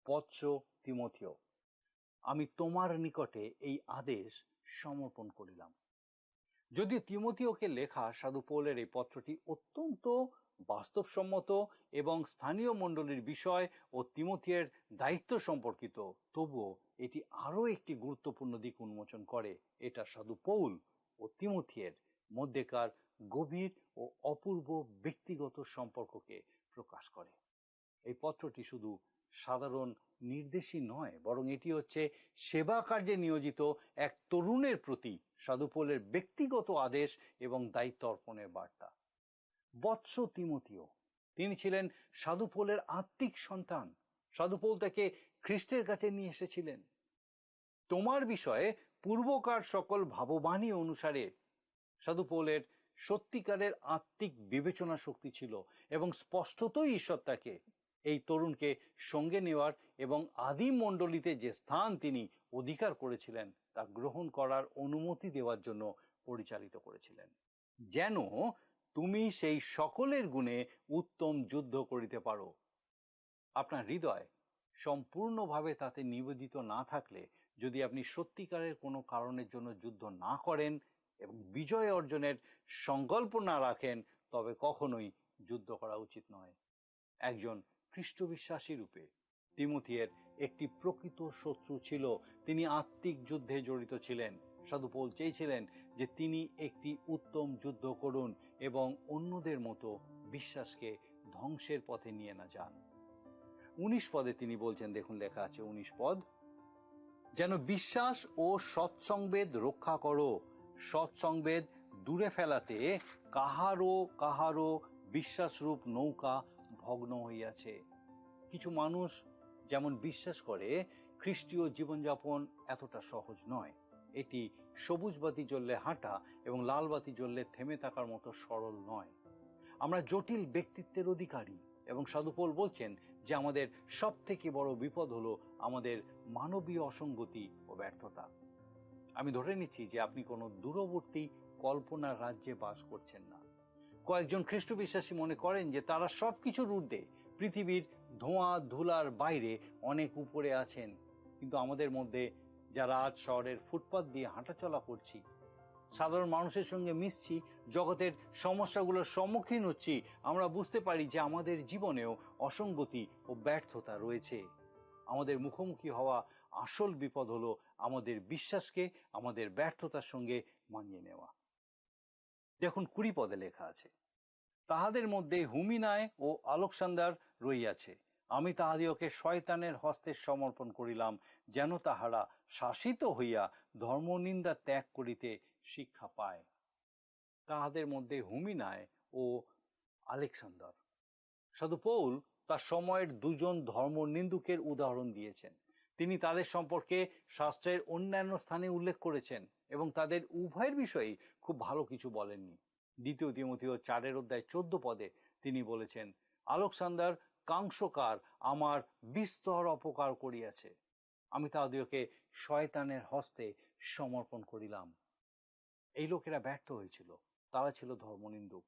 বৎস তিমথিও, আমি তোমার নিকটে এই আদেশ সমর্পণ করিলাম। যদিও তিমথিওকে লেখা সাধু পৌলের এই পত্রটি অত্যন্ত বাস্তবসম্মত এবং স্থানীয় মণ্ডলীর বিষয় ও তিমথিয়ের দায়িত্ব সম্পর্কিত, তবুও এটি আরও একটি গুরুত্বপূর্ণ দিক উন্মোচন করে। এটা সাধু পৌল ও তিমথিয়ের মধ্যেকার গভীর ও অপূর্ব ব্যক্তিগত সম্পর্ককে প্রকাশ করে। এই পত্রটি শুধু সাধারণ নির্দেশই নয়, বরং এটি হচ্ছে সেবা কার্যে নিয়োজিত এক তরুণের প্রতি সাধু পৌলের ব্যক্তিগত আদেশ এবং দায়িত্ব অর্পণের বার্তা। বৎস তিমথিও, তিনি ছিলেন সাধু পৌলের আত্মিক সন্তান। সাধু পৌল তাকে খ্রিস্টের কাছে নিয়ে এসেছিলেন। তোমার বিষয়ে পূর্বকার সকল ভাববাণী অনুসারে সাধু পৌলের সত্যিকারের আত্মিক বিবেচনা শক্তি ছিল এবং স্পষ্টতই ঈশ্বর তাকে, এই তরুণকে সঙ্গে নেওয়ার এবং আদিম মণ্ডলীতে যে স্থান তিনি অধিকার করেছিলেন তা গ্রহণ করার অনুমতি দেওয়ার জন্য পরিচালিত করেছিলেন, যেন তুমি সেই সকলের গুণে উত্তম যুদ্ধ করিতে পারো। আপনার হৃদয় সম্পূর্ণভাবে তাতে নিবেদিত না থাকলে, যদি আপনি সত্যিকারের কোনো কারণের জন্য যুদ্ধ না করেন এবং বিজয় অর্জনের সংকল্প না রাখেন, তবে কখনোই যুদ্ধ করা উচিত নয়। একজন খ্রিস্ট বিশ্বাসী রূপে তিমথিয়ের একটি প্রকৃত শত্রু ছিল। তিনি আত্মিক যুদ্ধে জড়িত ছিলেন। সাধু পৌল চেয়েছিলেন যে তিনি একটি উত্তম যুদ্ধ করুন এবং অন্যদের মতো বিশ্বাসকে ধ্বংসের পথে নিয়ে না যান। উনিশ পদে তিনি বলছেন, দেখুন, লেখা আছে উনিশ পদ, "যেন বিশ্বাস ও সৎসংবেদ রক্ষা করো, সৎসংবেদ দূরে ফেলাতে কাহারও কাহারও বিশ্বাসরূপ নৌকা ভগ্ন হইয়াছে। কিছু মানুষ যেমন বিশ্বাস করে, খ্রিস্টীয় জীবনযাপন এতটা সহজ নয়। এটি সবুজ বাতি জ্বললে হাঁটা এবং লাল বাতি জ্বললে থেমে থাকার মতো সরল নয়। আমরা জটিল ব্যক্তিত্বের অধিকারী, এবং সাধু পৌল বলছেন যে আমাদের সব থেকে বড় বিপদ হলো আমাদের মানবীয় অসঙ্গতি ও ব্যর্থতা। আমি ধরে নিচ্ছি যে আপনি কোনো দূরবর্তী কল্পনার রাজ্যে বাস করছেন না। কয়েকজন খ্রিস্ট বিশ্বাসী মনে করেন যে তারা সবকিছুর ঊর্ধ্বে, পৃথিবীর ধোঁয়া ধুলার বাইরে অনেক উপরে আছেন। কিন্তু আমাদের মধ্যে যারা আজ শহরের ফুটপাত দিয়ে হাঁটাচলা করছি, সাধারণ মানুষের সঙ্গে মিশছি, জগতের সমস্যাগুলোর সম্মুখীন হচ্ছি, আমরা বুঝতে পারি যে আমাদের জীবনেও অসঙ্গতি ও ব্যর্থতা রয়েছে। আমাদের মুখোমুখি হওয়া আসল বিপদ হলো আমাদের বিশ্বাসকে আমাদের ব্যর্থতার সঙ্গে মানিয়ে নেওয়া। দেখুন, কুড়ি পদে লেখা আছে, "তাহাদের মধ্যে হুমিনায় ও আলেকসান্দার রইয়াছে। আমি তাহাদিগকে শয়তানের হস্তে সমর্পণ করিলাম, যেন তাহারা শাসিত হইয়া ধর্মনিন্দা ত্যাগ করিতে শিক্ষা পায়।" তাহাদের মধ্যে হুমিনায় ও আলেকসান্দার। সাধু পৌল তার সময়ের দুজন ধর্ম নিন্দুকের উদাহরণ দিয়েছেন। তিনি তাদের সম্পর্কে শাস্ত্রের অন্যান্য স্থানে উল্লেখ করেছেন এবং তাদের উভয়ের বিষয়েই খুব ভালো কিছু বলেননি। দ্বিতীয় তিমোথেও চারের অধ্যায় চোদ্দ পদে তিনি বলেছেন, "আলেকসান্দার কাংসকার আমার বিস্তর অপকার করিয়াছে, আমি তাহাদিগকে শয়তানের হস্তে সমর্পণ করিলাম।" এই লোকেরা ব্যর্থ হয়েছিল, তারা ছিল ধর্মনিন্দুক।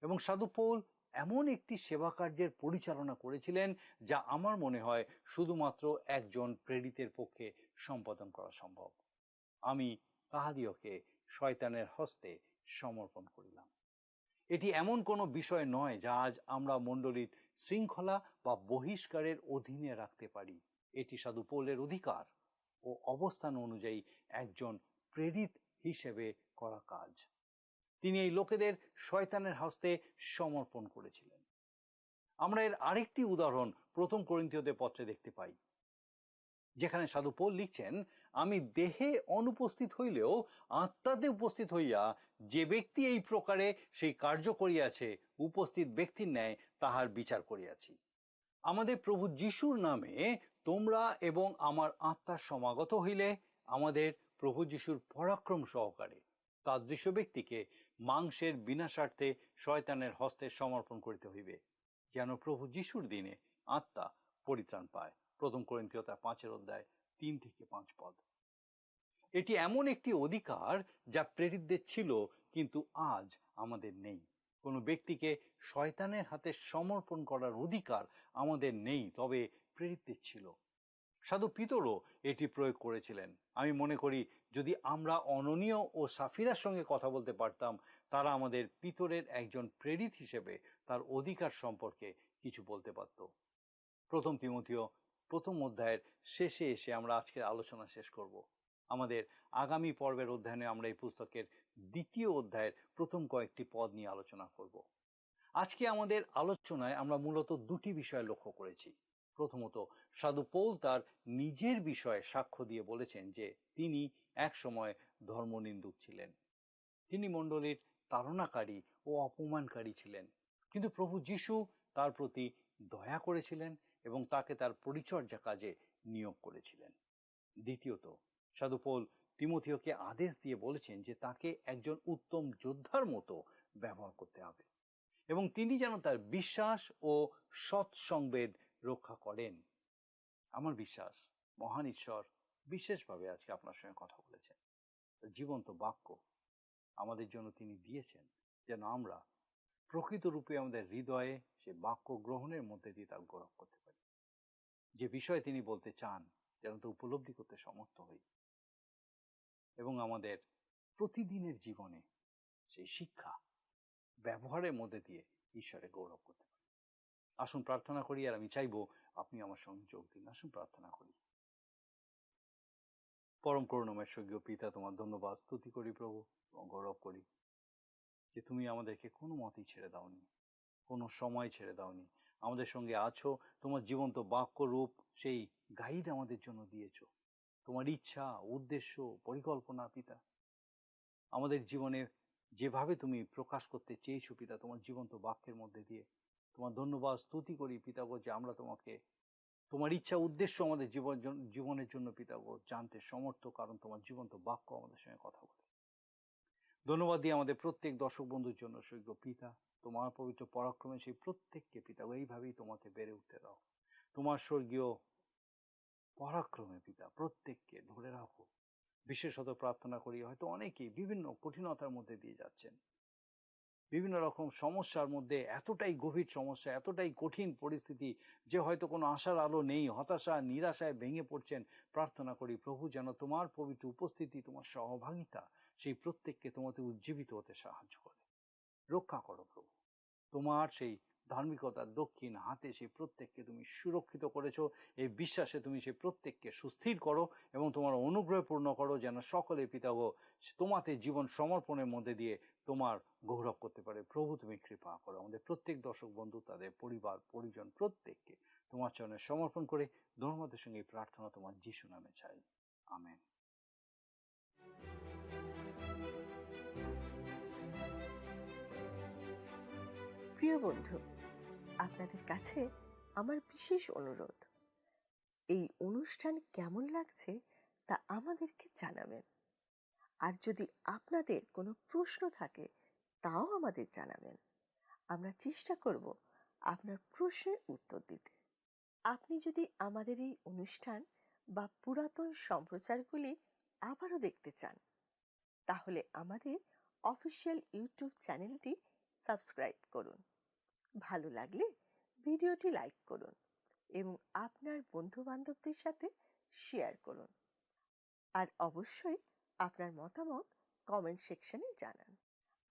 এবং সাধু পৌল এমন একটি সেবা কার্যের পরিচালনা করেছিলেন, যা আমার মনে হয় শুধুমাত্র একজন প্রেরিতের পক্ষে সম্পাদন করা সম্ভব। "আমি তাহাদিগকে শয়তানের হস্তে সমর্পণ করিলাম।" এটি এমন কোনো বিষয় নয় যা আজ আমরা মণ্ডলীর শৃঙ্খলা বা বহিষ্কারের অধীনে রাখতে পারি। এটি সাধু পৌলের অধিকার ও অবস্থান অনুযায়ী একজন প্রেরিত হিসেবে করা কাজ। তিনি এই লোকেদের শয়তানের হস্তে সমর্পণ করেছিলেন। আমরা এর আরেকটি উদাহরণ প্রথম করিন্থীয়দের পত্রে দেখতে পাই, যেখানে সাধু পৌল লিখছেন, "আমি দেহে অনুপস্থিত হইলেও আত্মাতে উপস্থিত হইয়া যে ব্যক্তি এই প্রকারে সেই কার্য করিয়াছে, উপস্থিত ব্যক্তির ন্যায় তাহার বিচার করিয়াছি।" আমাদের প্রভু যিশুর নামে তোমরা এবং আমার আত্মা সমাগত হইলে আমাদের প্রভু যিশুর পরাক্রম সহকারে তাদৃশ ব্যক্তিকে মাংসের বিনাশার্থে শয়তানের হস্তে সমর্পণ করিতে হইবে, যেন প্রভু যিশুর দিনে আত্মা পরিত্রাণ পায়। প্রথম করিন্থীয় তার পাঁচের অধ্যায় তিন থেকে পাঁচ পদ। এটি এমন একটি অধিকার যা প্রেরিতদের ছিল, কিন্তু আজ আমাদের নেই। কোনো ব্যক্তিকে শয়তানের হাতে সমর্পণ করার অধিকার আমাদের নেই, তবে প্রেরিতদের ছিল। সাধু পিতরও এটি প্রয়োগ করেছিলেন। আমি মনে করি, যদি আমরা অননীয় ও সাফিরার সঙ্গে কথা বলতে পারতাম, তারা আমাদের পিতরের একজন প্রেরিত হিসেবে তার অধিকার সম্পর্কে কিছু বলতে পারত। প্রথম তিমোথীয় প্রথম অধ্যায়ের শেষে এসে আমরা আজকের আলোচনা শেষ করব। আমাদের আগামী পর্বের অধ্যয়নে আমরা এই পুস্তকের দ্বিতীয় অধ্যায়ের প্রথম কয়েকটি পদ নিয়ে আলোচনা করব। আজকে আমাদের আলোচনায় আমরা মূলত দুটি বিষয় লক্ষ্য করেছি। প্রথমত, সাধু পৌল তার নিজের বিষয়ে সাক্ষ্য দিয়ে বলেছেন যে তিনি এক সময় ধর্মনিন্দুক ছিলেন। তিনি মণ্ডলীর তাড়নাকারী ও অপমানকারী ছিলেন, কিন্তু প্রভু যীশু তার প্রতি দয়া করেছিলেন এবং তাকে তার পরিচর্যা কাজে নিয়োগ করেছিলেন। দ্বিতীয়ত, সাধু পৌল তিমোথীয়কে আদেশ দিয়ে বলেছেন যে তাকে একজন উত্তম যোদ্ধার মতো ব্যবহার করতে হবে এবং তিনি যেন তার বিশ্বাস ও সৎ সংবেদ রক্ষা করেন। আমার বিশ্বাস, মহান ঈশ্বর বিশেষভাবে আজকে আপনার সঙ্গে কথা বলেছেন। তার জীবন্ত বাক্য আমাদের জন্য তিনি দিয়েছেন, যেন আমরা প্রকৃত রূপে আমাদের হৃদয়ে সে বাক্য গ্রহণের মধ্যে দিয়ে তার গৌরব করতে পারি। যে বিষয়ে তিনি বলতে চান, যেন তা উপলব্ধি করতে সমর্থ হই এবং আমাদের প্রতিদিনের জীবনে সেই শিক্ষা ব্যবহারের মধ্যে দিয়ে ঈশ্বরে গৌরব করতে পারি। আসুন প্রার্থনা করি, আর আমি চাইবো আপনি আমার সঙ্গে যোগ দিন। আসুন প্রার্থনা করি। পরম করুণাময় স্বর্গীয় পিতা, তোমার ধন্যবাদ, স্তুতি করি প্রভু এবং গৌরব করি যে তুমি আমাদেরকে কোনো মতেই ছেড়ে দাওনি, কোনো সময় ছেড়ে দাওনি। আমাদের সঙ্গে আছো, তোমার জীবন্ত বাক্য রূপ সেই গাইড আমাদের জন্য দিয়েছো। তোমার ইচ্ছা, উদ্দেশ্য, পরিকল্পনা, পিতা, আমাদের জীবনে যেভাবে তুমি প্রকাশ করতে চেয়েছো, পিতা, তোমার জীবন্ত বাক্যের মধ্যে দিয়ে, তোমার ধন্যবাদ স্তুতি করি পিতাগো যে আমরা তোমাকে, তোমার ইচ্ছা উদ্দেশ্য আমাদের জীবন জন-, জীবনের জন্য পিতাগো জানতে সমর্থ, কারণ তোমার জীবন্ত বাক্য আমাদের সঙ্গে কথা বলে। ধন্যবাদ দিই আমাদের প্রত্যেক দর্শক বন্ধুর জন্য। স্বর্গীয় পিতা, তোমার পবিত্র পরাক্রমে সেই প্রত্যেককে পিতাগো এইভাবেই তোমাতে বেড়ে উঠতে দাও। তোমার স্বর্গীয় পরাক্রমে পিতা প্রত্যেককে ধরে রাখো। বিশেষত প্রার্থনা করি, হয়তো অনেকেই বিভিন্ন কঠিনতার মধ্যে দিয়ে যাচ্ছেন, বিভিন্ন রকম সমস্যার মধ্যে, এতটাই গভীর সমস্যা, এতটাই কঠিন পরিস্থিতি যে হয়তো কোনো আশার আলো নেই, হতাশা, নিরাশায় ভেঙে পড়ছেন। প্রার্থনা করি প্রভু, যেন তোমার পবিত্র উপস্থিতি, তোমার সহভাগিতা সেই প্রত্যেককে তোমাতে উজ্জীবিত হতে সাহায্য করে। রক্ষা করো প্রভু। তোমার সেই ধার্মিকতার দক্ষিণ হাতে সেই প্রত্যেককে তুমি সুরক্ষিত করেছো। এই বিশ্বাসে তুমি সেই প্রত্যেককে সুস্থির করো এবং তোমার অনুগ্রহে পূর্ণ করো, যেন সকলে পিতাগো তোমাতে জীবন সমর্পণের মধ্যে দিয়ে তোমার গৌরব করতে পারে। প্রভু, তুমি কৃপা করো। আমাদের প্রত্যেক দর্শক বন্ধু, তাদের পরিবার পরিজন প্রত্যেককে তোমার চরণে সমর্পণ করে ধন্যবাদের সঙ্গে এই প্রার্থনা তোমার যিশু নামে চাই। আমেন। প্রিয় বন্ধু, আপনাদের কাছে আমার বিশেষ অনুরোধ, এই অনুষ্ঠান কেমন লাগছে তা আমাদেরকে জানাবেন। আর যদি আপনাদের কোনো প্রশ্ন থাকে, তাও আমাদের জানাবেন। আমরা চেষ্টা করব আপনার প্রশ্নের উত্তর দিতে। আপনি যদি আমাদের এই অনুষ্ঠান বা পুরাতন সম্প্রচারগুলি আবারও দেখতে চান, তাহলে আমাদের অফিসিয়াল YouTube চ্যানেলটি সাবস্ক্রাইব করুন। ভালো লাগলে ভিডিওটি লাইক করুন এবং আপনার বন্ধু বান্ধবদের সাথে শেয়ার করুন। আর অবশ্যই আপনার মতামত কমেন্ট সেকশনে জানান।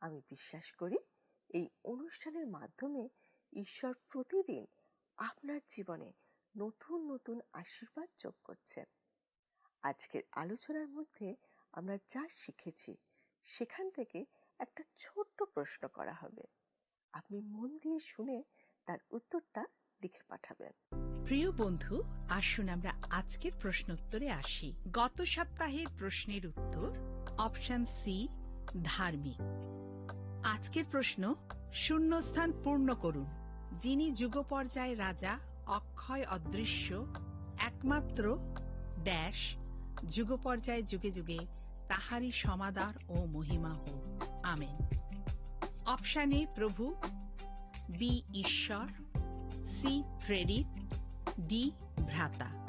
আমি বিশ্বাস করি এই অনুষ্ঠানের মাধ্যমে ঈশ্বর প্রতিদিন আপনার জীবনে নতুন নতুন আশীর্বাদ যোগ করছেন। আজকের আলোচনার মধ্যে আমরা যা শিখেছি, সেখান থেকে একটা ছোট্ট প্রশ্ন করা হবে। আপনি মন দিয়ে শুনে তার উত্তরটা লিখে পাঠাবেন। প্রিয় বন্ধু, আসুন আমরা আজকের প্রশ্নোত্তরে আসি। গত সপ্তাহের প্রশ্নের উত্তর অপশন সি, ধার্মিক। আজকের প্রশ্ন, শূন্যস্থান পূর্ণ করুন। যিনি যুগ পর্যায় রাজা, অক্ষয় অদৃশ্য, একমাত্র ড্যাশ, যুগ পর্যায় যুগে যুগে তাহারই সমাদর ও মহিমা হোক। আমেন। অপশন এ প্রভু, বি ঈশ্বর, সি প্রেরিত, ডি ভ্রাতা।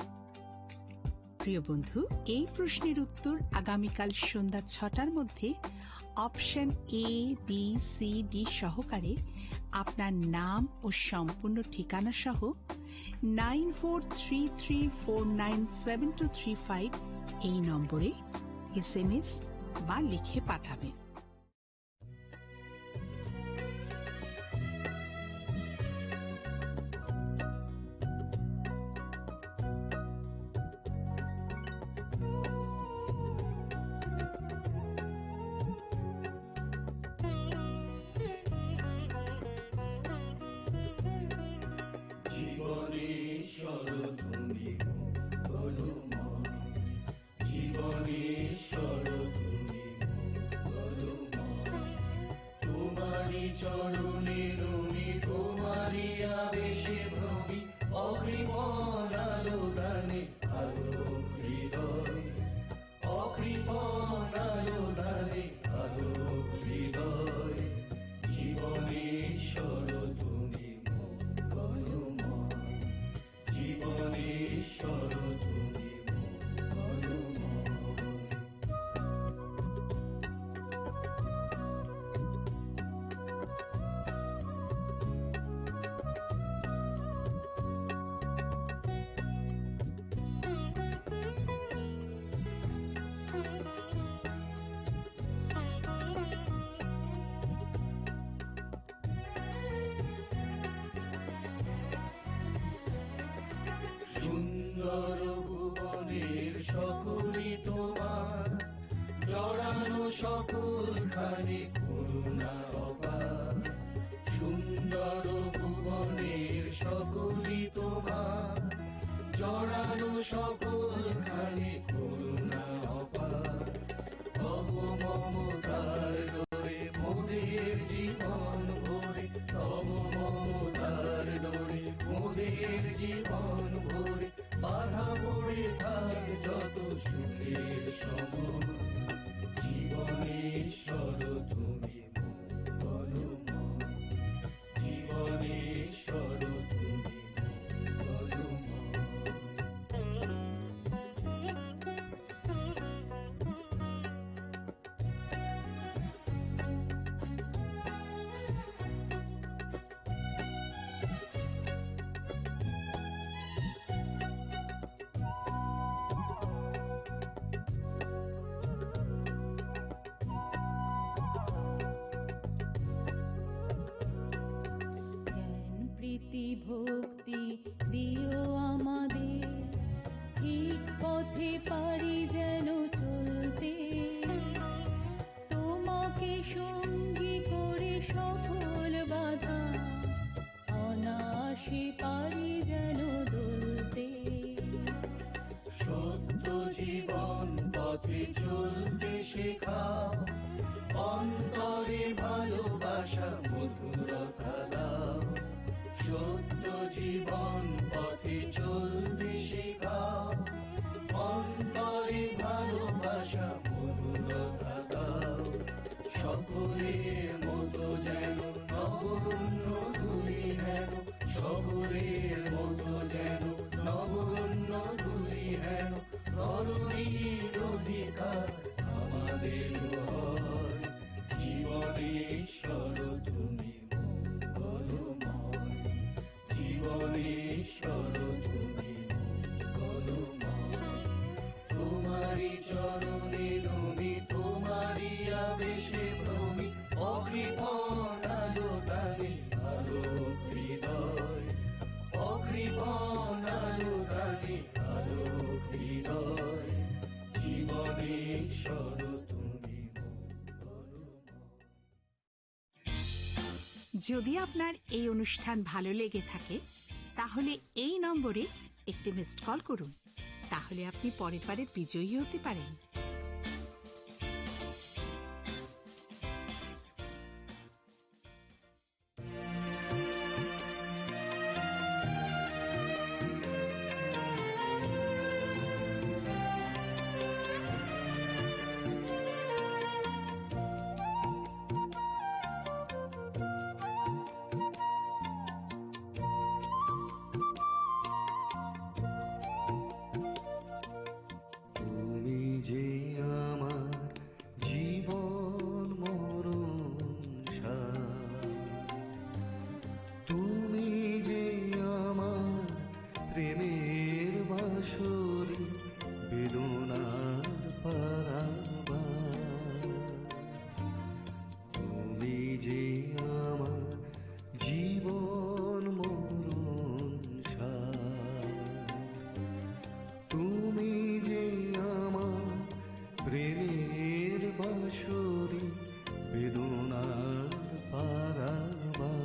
প্রিয় বন্ধু, এই প্রশ্নের উত্তর আগামীকাল সন্ধ্যা ছটার মধ্যে option A, B, C, D সহকারে আপনার নাম ও সম্পূর্ণ ঠিকানা সহ nine four three three four nine seven two three five এই নম্বরে এসএমএস বা লিখে পাঠাবেন। ভক্তি দিও আমাদের, ঠিক পথে পারি যেন চলতে। তোমাকে সঙ্গী করে সকল বাধা অনায়াসে পারি যেন দুলতে। সত্য জীবন পথে চলতে শেখাও, অন্তরে ভালোবাসা মধুরতা দাও। সত্য জীবন পথে চলতে শেখাও, অন্তরে ভালোবাসা মধুরতা দাও। সকলের মতো যেন নগণ্য ধুলি হেন, সকলের মতো যেন নগণ্য ধুলি হেন, ধরণীর অধিকার আমাদের হয়। জীবনেশ্বর তুমি মঙ্গলময়, জীবনেশ্বর তুমি মঙ্গলময়। তোমারই চরণে নমি, তোমারই আবেশে ভ্রমি, অকৃপণ আলো দানে আলোক হৃদয়, অকৃপণ আলো দানে আলোক হৃদয়। জীবনেশ্বর তুমি মঙ্গলময়। যদি আপনার এই অনুষ্ঠান ভালো লেগে থাকে, তাহলে এই নম্বরে একটি মিসড কল করুন। তাহলে আপনি পরের বারের বিজয়ী হতে পারেন। তুমি যে আমার জীবন মরণ সার, তুমি যে আমার প্রেমের বাঁশরি, বেদনার পারাবার। তুমি যে আমার জীবন মরণ সার, তুমি যে আমার প্রেমের বাঁশরি, বেদনার পারাবার।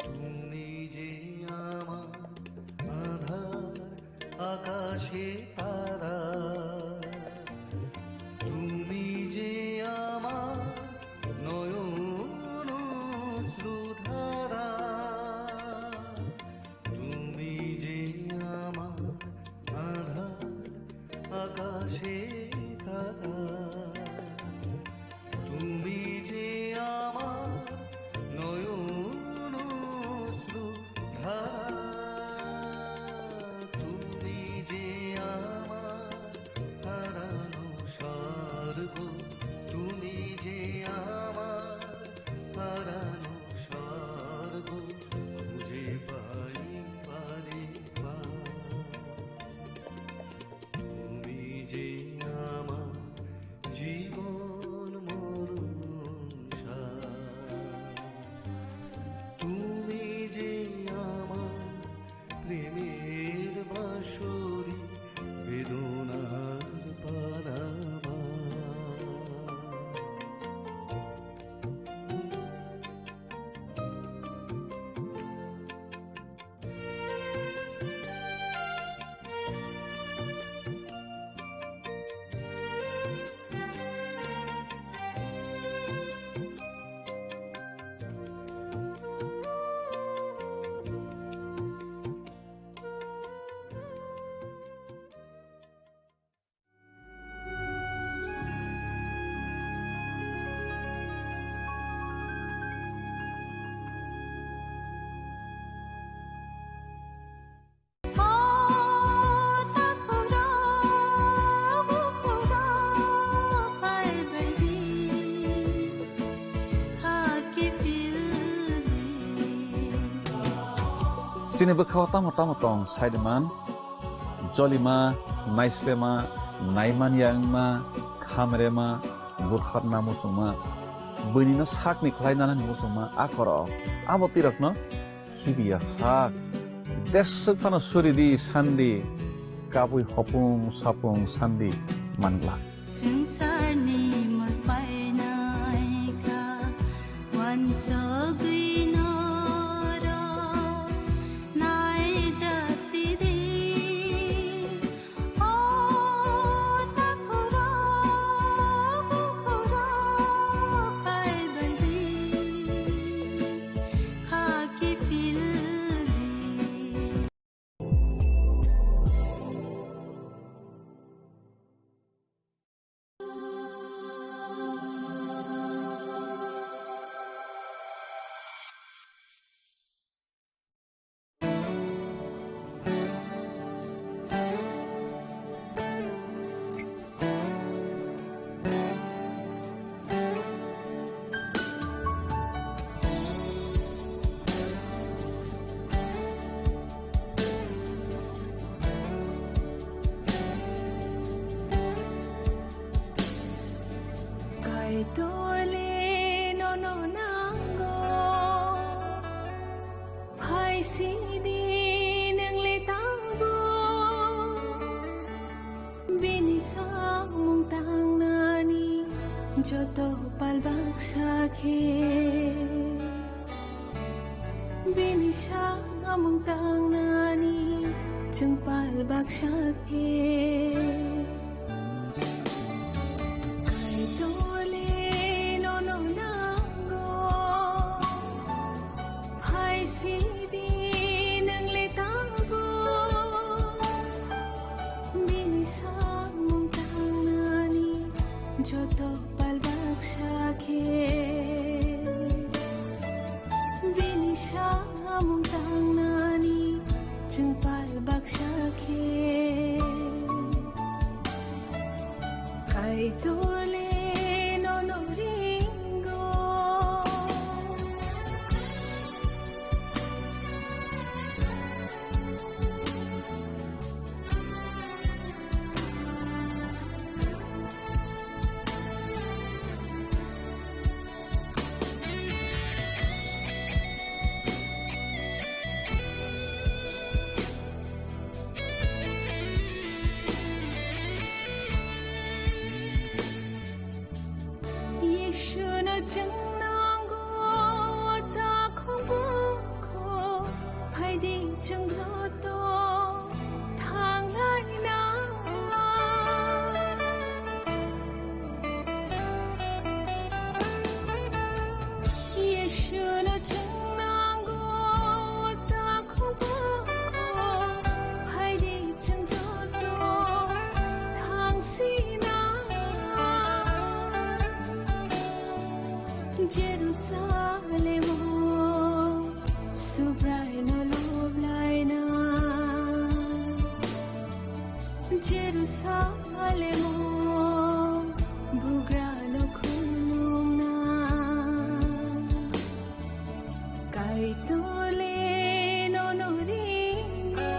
তুমি যে আমার আধার, আকাশে তারা, তুমি যে আমার নয়ন অশ্রুধারা, তুমি যে আমার আধার, আকাশে তারা, তুমি যে আমার নয়ন অশ্রুধারা, তুমি যে আমার Chini bwkhao tamo tamo tong, saiman, jolima, naislema, naimanya wngma, khamrema, bwkharna muchungma, buinino sakni khlai nanani muchungma, a korok, abo twi rokno khibiya sak. Jeswk phano suri di, san di, kabui hopung sapung san di, man glak. Swngcharni mwtai naikha, uansugwi norok naijasidi. O takhurok, bukhurok, phaibaidi, kha kiphildi. Kaitor le nono nango, phai sidi nwng le tangbo. Bini samung tangnani joto pal baksa khe. Bini samung tangnani chwng pal baksa khe. Kaitor le nono nango. Phai sidi nwng le tangbo. Bini samung tangnani joto pal baksa khe. Bini samung tangnani chwng pal baksa khe. Kaitor le nono ringo. Yeshuno chwng nango, o takhuk bukhuk, phaidi chwng joto thanglaina. Yeshuno chwng nango, o takhuk bukhuk, phaidi chwng joto thangsina. Jerusalemo Subraino loblaina. Jerusalemo bugrano khulumna. Kaitor le nono ringo.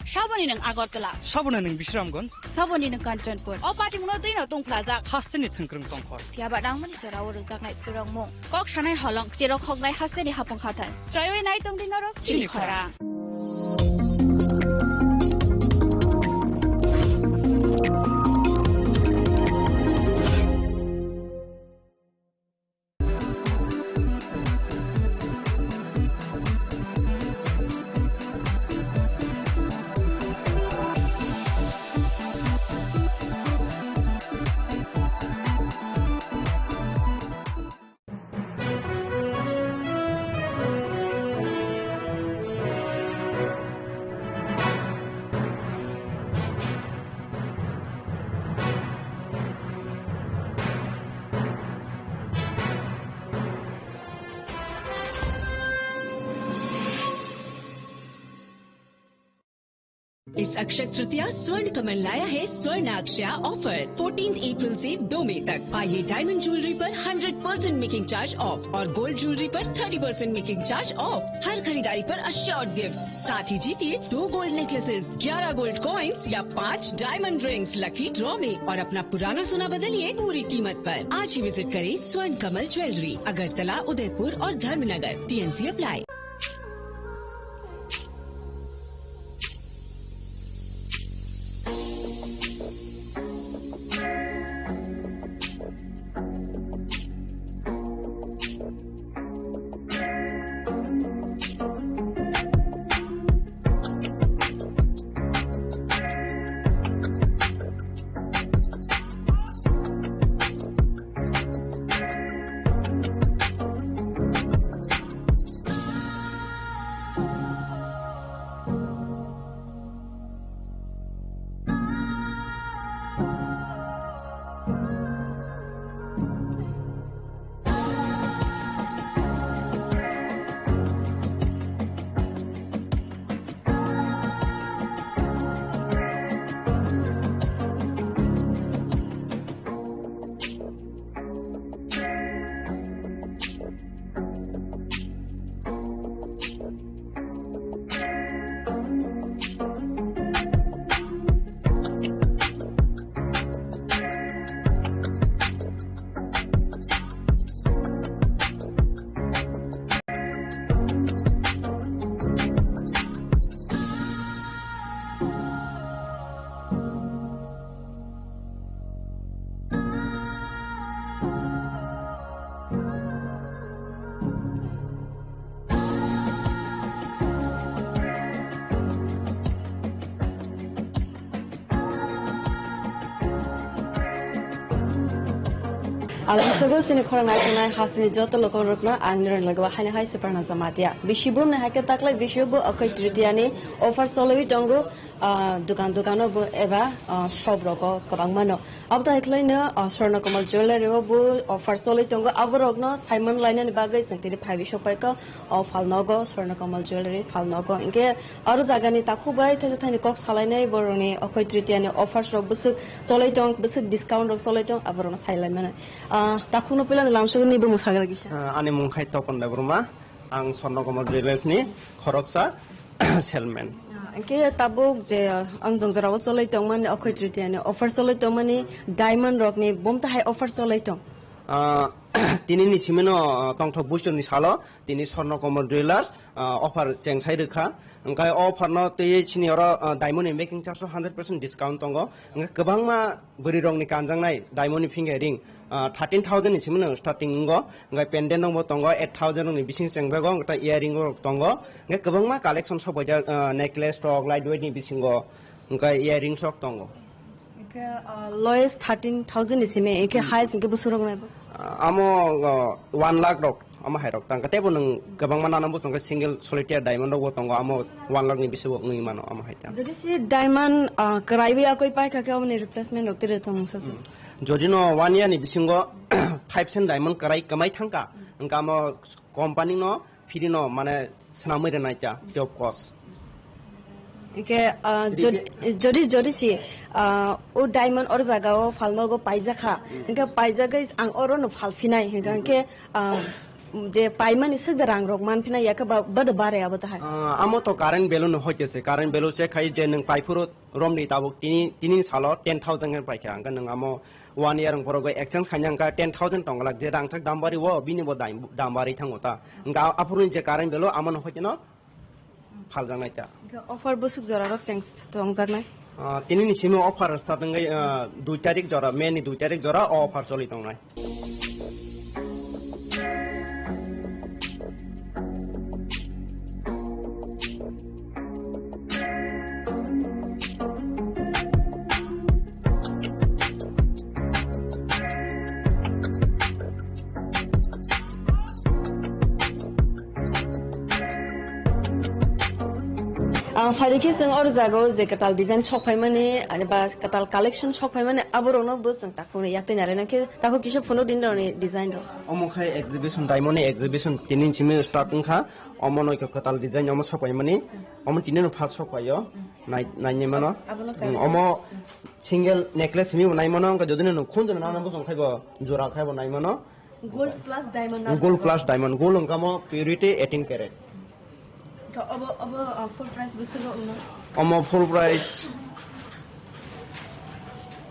Saboni nwng Agartala. Saboni nwng Bisramganj. Saboni nwng Kanchanpur. O patimungno twino tongphlajak. Hasteni thwngkwrwng tongkhor. Phiya ba nangmani jorao rwjaknai phwrwngmung. Kok sanai holong, cherok hoknai hasteni hapung hathai. Choiwi nai tongdi norok chini chini khorang. इस अक्षय तृतीया स्वर्ण कमल लाया है स्वर्ण अक्षया offer. Fourteen April से दो मई तक। पाइए डायमंड ज्वेलरी पर hundred percent making charge off और गोल्ड ज्वेलरी पर thirty percent making charge off. हर खरीदारी पर अश्योर्ड गिफ्ट, साथ ही जीतिए दो गोल्ड नेकलेसेस, ग्यारह गोल्ड कॉइन्स या पाँच डायमंड रिंग्स लकी ड्रॉ में और अपना पुराना सोना बदलिए पूरी कीमत पर। आज ही विजिट करें स्वर्ण कमल ज्वेलरी, अगरतला, उदयपुर और Dharmanagar. TNC apply. Ang sogo sini khorang nai tongnai hasteni joto lokorokno ang nirok logo haino hai Suparna Jamatia. Bisi brum ni hai khe taklai bisio bo Akhoi Tritiya ni offer choliwi tongo. Ah, dukan dukano bo eba, ah, shop rogo kwbangma no. Abo to hai khwlaino, ah, Swarna Kamal Jewellery o bo offer choli tongo. Aborokno saimon lainani bagwi chwng tini phaiwi sokpaikha o phalnogo, Swarna Kamal Jewellery phalnogo. Hinkhe aro jagani takhuk bai thaisa thaini kok salainai borokni Akhoi Tritiya ni offers rok bwswk cholai tong, bwswk discount rok cholai tong, aborokno sailaimano. Ah, takhukno puilano lamsogwi ni bumung sagra kisa. Ah, ani mung khai Topon Debbarma. Ang Swarna Kamal Jewellers ni khoroksa salesman. Ah, Ke tabuk je ang dongjorao cholai tongmani, Okhoi Tritiani offer cholai tongmani, diamond rokni bumta hai offer cholai tong. Ah, tini ni simino, ah, tongthok buisoni salo, tini Swarna Kamal Jewellers, ah, offer chengsai rwkha. Hwnkhe o offer no twi chini oro, ah, diamond ni making charge o hundred percent discount tongo. Hwnkhe kwbangma bwrwi rokni kanjaknai diamond ni finger ring, ah, thirteen thousand ni simino starting wngo. Hwnkhe pendant rokbo tongo, eight thousand rokni bising chengjago, hwnkhe earring rok tongo. Hwnkhe kwbangma collection sok paijak, ah, necklace rok, light weight ni bisingo, hwnkhe earrings rok tongo. Hwnkhe, ah, lowest thirteen thousand ni simi, hwnkhe highest hwnkhe bwswk rok nai bo? Ah, amo, ah, one lakh rok, amo hai rok tangkha. Teibo nwng kwbangma nana bo tongkha, single solitaire diamond rok bo tongo, amo one lakh ni bisingo wngwi mano, amo hai ta. Jodi si diamond, ah, kwraiwi yakwi paikha khe, aboni replacement rok tiri tong sa sa? Hmm. Jodi no one year ni bisingo five cent diamond kwrai kwmai thangkha, hwnkhe amo company no free no mane swnamwi rwnai cha, free of cost. Hwnkhe, ah, Free jod-, ke- jodi, jodi si, ah, o diamond or jaga o phalnogo paijakha, Hmm. hwnkhe paijagwi ang oro no phalphinai, hwnkhe, Hmm. hwnkhe, ah, je paimani swk de rang rok manphinai yakhe ba, bado bare abo tahai. Ah, amo to current value no hoite se, current value se khai je nwng paiphuru romni tabuk tini, tini salo ten thousand khe paikha, hwnkhe nwng amo one year wng phorogo exchange khaina hwnkha ten thousand tong glak, je rangchak dam bari o bini bo dam, dam bari thango ta. Hwnkhe a-, aphuruni je current value amo no hoite no phaljaknai ta. Hwnkhe offer bwswk jora rok cheng tongjaknai? Ah, tini ni simi offer start wngwi, ah, dui tarik jora, May ni dui tarik jora o offer choli tongnai. Ah, phaidi khe chwng oro jaga o je kwtal design sok phaimani, ani ba kwtal collection sok phaimani, aborokno bo chwng takhukni yak twi nai lainai khe takhuk kisa phunuk din rokni design rok. Omo khai exhibition, diamond ni exhibition tini simi start wngkha. Omo noi kwtal design omo sok phaimani, omo tini no first sok phaio, nai, naini mano. Abono Hmm, kaisa. Omo single necklace simi bo nai mano, wngkha jodi no khunju no nana bosong khai bo jora khai bo nai mano. Gold plus diamond na Gold plus diamond, gold wngkha mo purity eighteen carat. To obo, obo, uh, full price bwswk wngno? Omo full price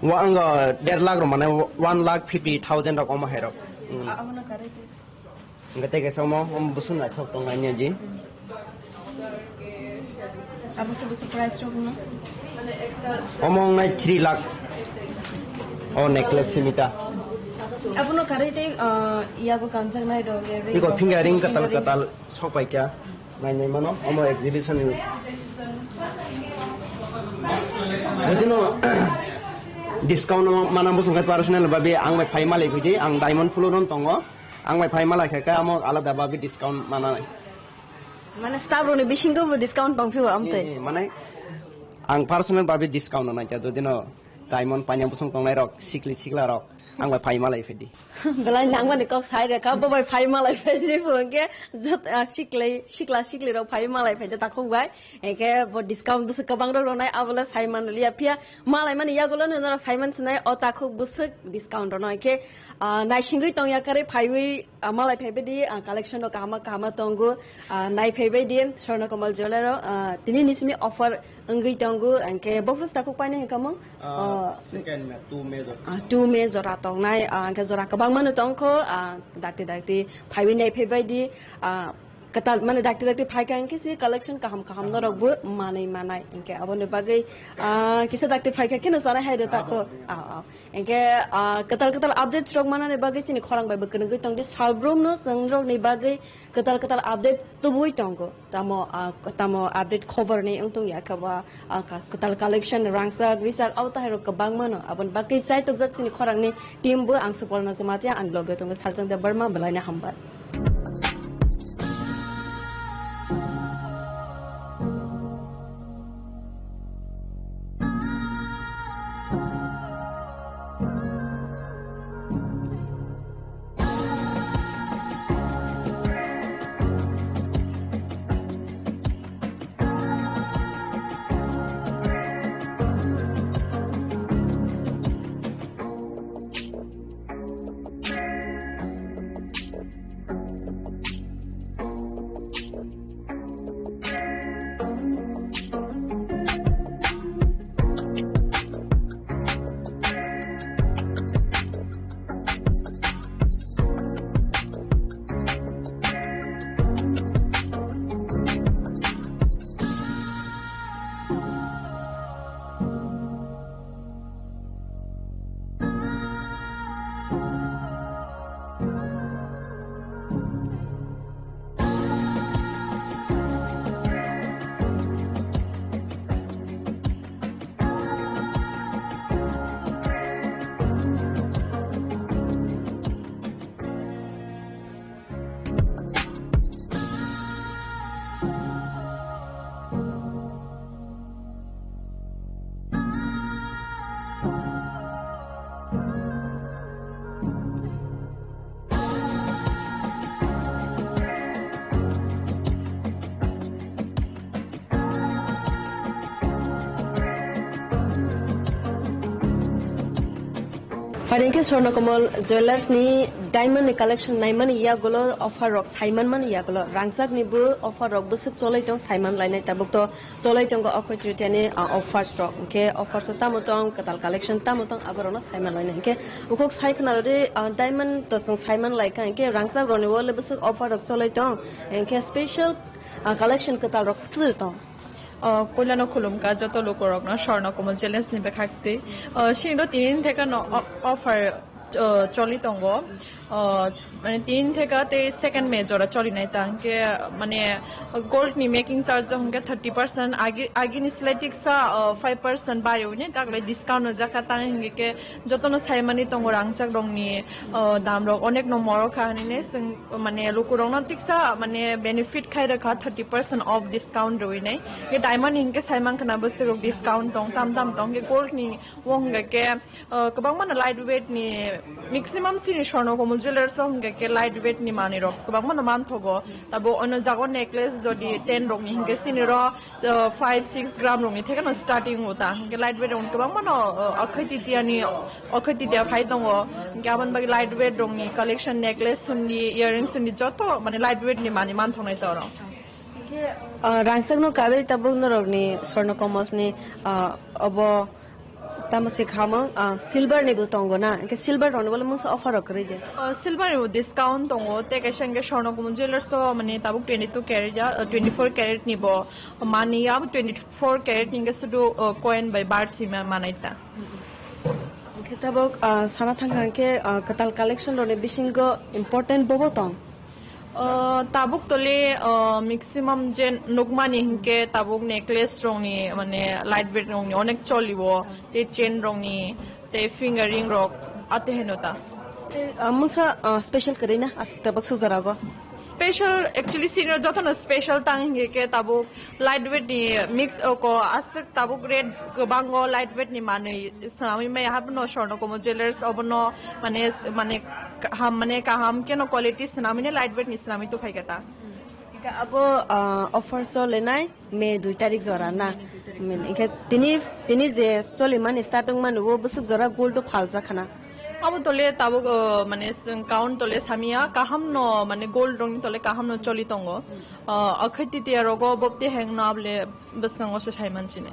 wa ang der lakh rok mane one lakh fifty thousand rok omo hai rok. Hmm. A-, abono karai khe? Hwnkhe tei kaisa omo, omo bwswk naithok tong nai ji. Abo khe bwswk price rok no? Omo wngnai three lakh. O necklace simi ta. Abono karwi tei, ah, yago kanjaknai rok, earring Biko rok, finger ring kwtal finger ring. Kwtal sok pai kha. Nai nai mano, omo exhibition ni. Jodi no discount no mana bosong khai personal babe ang bai phai malai phai di, ang diamond floor on tongo. Ang bai phai malai kha khe amo alada babe discount mana nai. Mane staff rokni bisingo bo discount tong phio amtwi? Eh, eh, mane ang personal babe discount no naikha, jodi no diamond paina bosong tongnai rok, sikli sikla rok, ang bai phai malai phai di. Belai nangmani kok sai rekha, bo bai phai malai phai di, bo hwnkhe jot, ah, siklai, sikla sikli rok phai malai phai di takhuk bai. Hwnkhe bo discount bwswk kwbang rok rwnai, abo le sai man liya phiya. Malai mani yagulo no norok sai man sinai, o takhuk bwswk discount rwno. Hwnkhe, ah, naisingwi tong ya karwi phaiwi, ah, malai phaibai di, ah, collection rok kahama kahama tongo, ah, nai phaibai di, Swarna Kamal Jewellers o, ah, tini ni simi offer wngwi tongo, hwnkhe bophuru takhuk painai hwnkha mung? Ah, Ah, second May, two May jora. Ah, two May jora tongnai, ah, hwnkhe jora kwbangma no tongkho, ah, dakti dakti phaiwi nai phaibai di, ah, kwtal, mane dakti dakti phaikha hwnkhe se collection kaham kaham norok bo manwi manai. Hwnkhe aboni bagwi, ah, kisa dakti phaikha kheno chanai hai rw tako. Ah, ah. Hwnkhe, ah, kwtal kwtal updates rok manani bagwi chini khorang bai bo kwrwngwi tongdi. Salbrum no chwng rokni bagwi kwtal kwtal update tubui tongo. Tamo, ah, tamo update khobor ni wng tong ya khe ba, ah, ka-, kwtal collection rangchak, richak, abo tahai rok kwbangma no. Aboni bagwi chai tokjak chini khorang ni team bo. Ang Suporna Jamatia, ang loge tongo Saljang Debbarma, belai no hambai. Pharingkhe Swarnakomal Jewellers ni diamond ni collection naimani yagulo offer rok saimanmani yagulo rangchak ni bo offer rok bwswk cholai tong saiman lainai tabuk to cholai tongo Akhoi Tritiya ni, ah, offers rok hinkhe offers o tamo tong kwtal collection tamo tong aborok no saiman lainai hinkhe bukhuk sai khna rwdi, ah, diamond to chwng saiman laikha hinkhe rangchak rok ni o le bwswk offer rok cholai tong hinkhe special, ah, collection kwtal rok kwthwi tong. O, puilano khulumkha joto lukurokno Swarnakomal Jewellers ni bwkhaktwi. O, sini do tini theka no o-, offer, o, choli tongo. O, mane tini theka tei second May jora choli nai ta. Hwnkhe, mane, gold ni making charge hwnkhe thirty percent, agi, agi ni slai tiksa, o, five percent bari uni, taklai discount no jakha tang hwnkhe jotono saimani tongo rangchak rokni, o, dam rok onek no morok kha hinwi chwng mane lukurokno tiksa mane benefit khai rwkha thirty percent off discount rwinai. Ge diamond hinkhe saiman khna bwswk discount tong tam tam tong ge gold ni wng hwnkhe, uh, kwbangma no light weight ni maximum sini Swarnakomal Jewellers o hwnkhe light weight ni manwi rok kwbangma no manthogo. Tabo ono jago necklace jodi ten rok ni hinkhe sini ro uh, five six gram rokni thekeno starting o ta. Hinkhe light weight rokni kwbangma no, uh, Akhoi Tritiya ni, Akhoi Tritiya phai tongo. Hinkhe aboni bagwi light weight rokni collection, necklace sundi, earrings sundi joto mane light weight ni manwi manthoknai ta oro. Hinkhe, uh, rangchak no kabai tabuk norokni Swarnakomal ni, uh, obo tamo se khamang, uh, silver ni bo tongo na. Hinkhe silver rokni bo mungsa offer rok kwrwi de. Uh, silver ni bo discount tongo. Tei kaisa hinkhe Swarnakomal Jewellers o mane tabuk twenty two carat ya, uh, twenty four carat ni bo. Mani ya bo twenty four carat ni sudu, uh, coin bai bar sima manai ta. Hwnkhe tabuk, uh, sana thangkha hwnkhe, uh, kwtal collection rokni bisingo important bobo tong? Uh, tabuk tole, uh, maximum je nukmani hwnkhe tabuk necklace rokni mane light weight rokni onek choliwo, tei chain rokni, tei finger ring rok, ate heno ta. Tei, uh, mungsa, uh, special kwrwi na aswk tabuk sujarago? Special, actually, senior jotono special tang hingke ke tabuk light weight ni mix oko aswk tabuk rate kwbango light weight ni manwi swnamwi maya haphano Swarnakomal Jewellers obono mane, mane kaham, mane kaham keno quality swnamwi ne light weight ni swnamwi tuphai kata. Hingke abo, ah, offer solenai May dui tarik jora na? Hingke tini, tini je solimani starting mani o bwswk jora gold o phaljak khana? Abo tole tabuk, uh, mane, swng count tole samia, kaham no, mane, gold rong tole kaham no choli tongo. Uh, Akhai Titiya rogo bobte heng no able bwskango se sai mansine.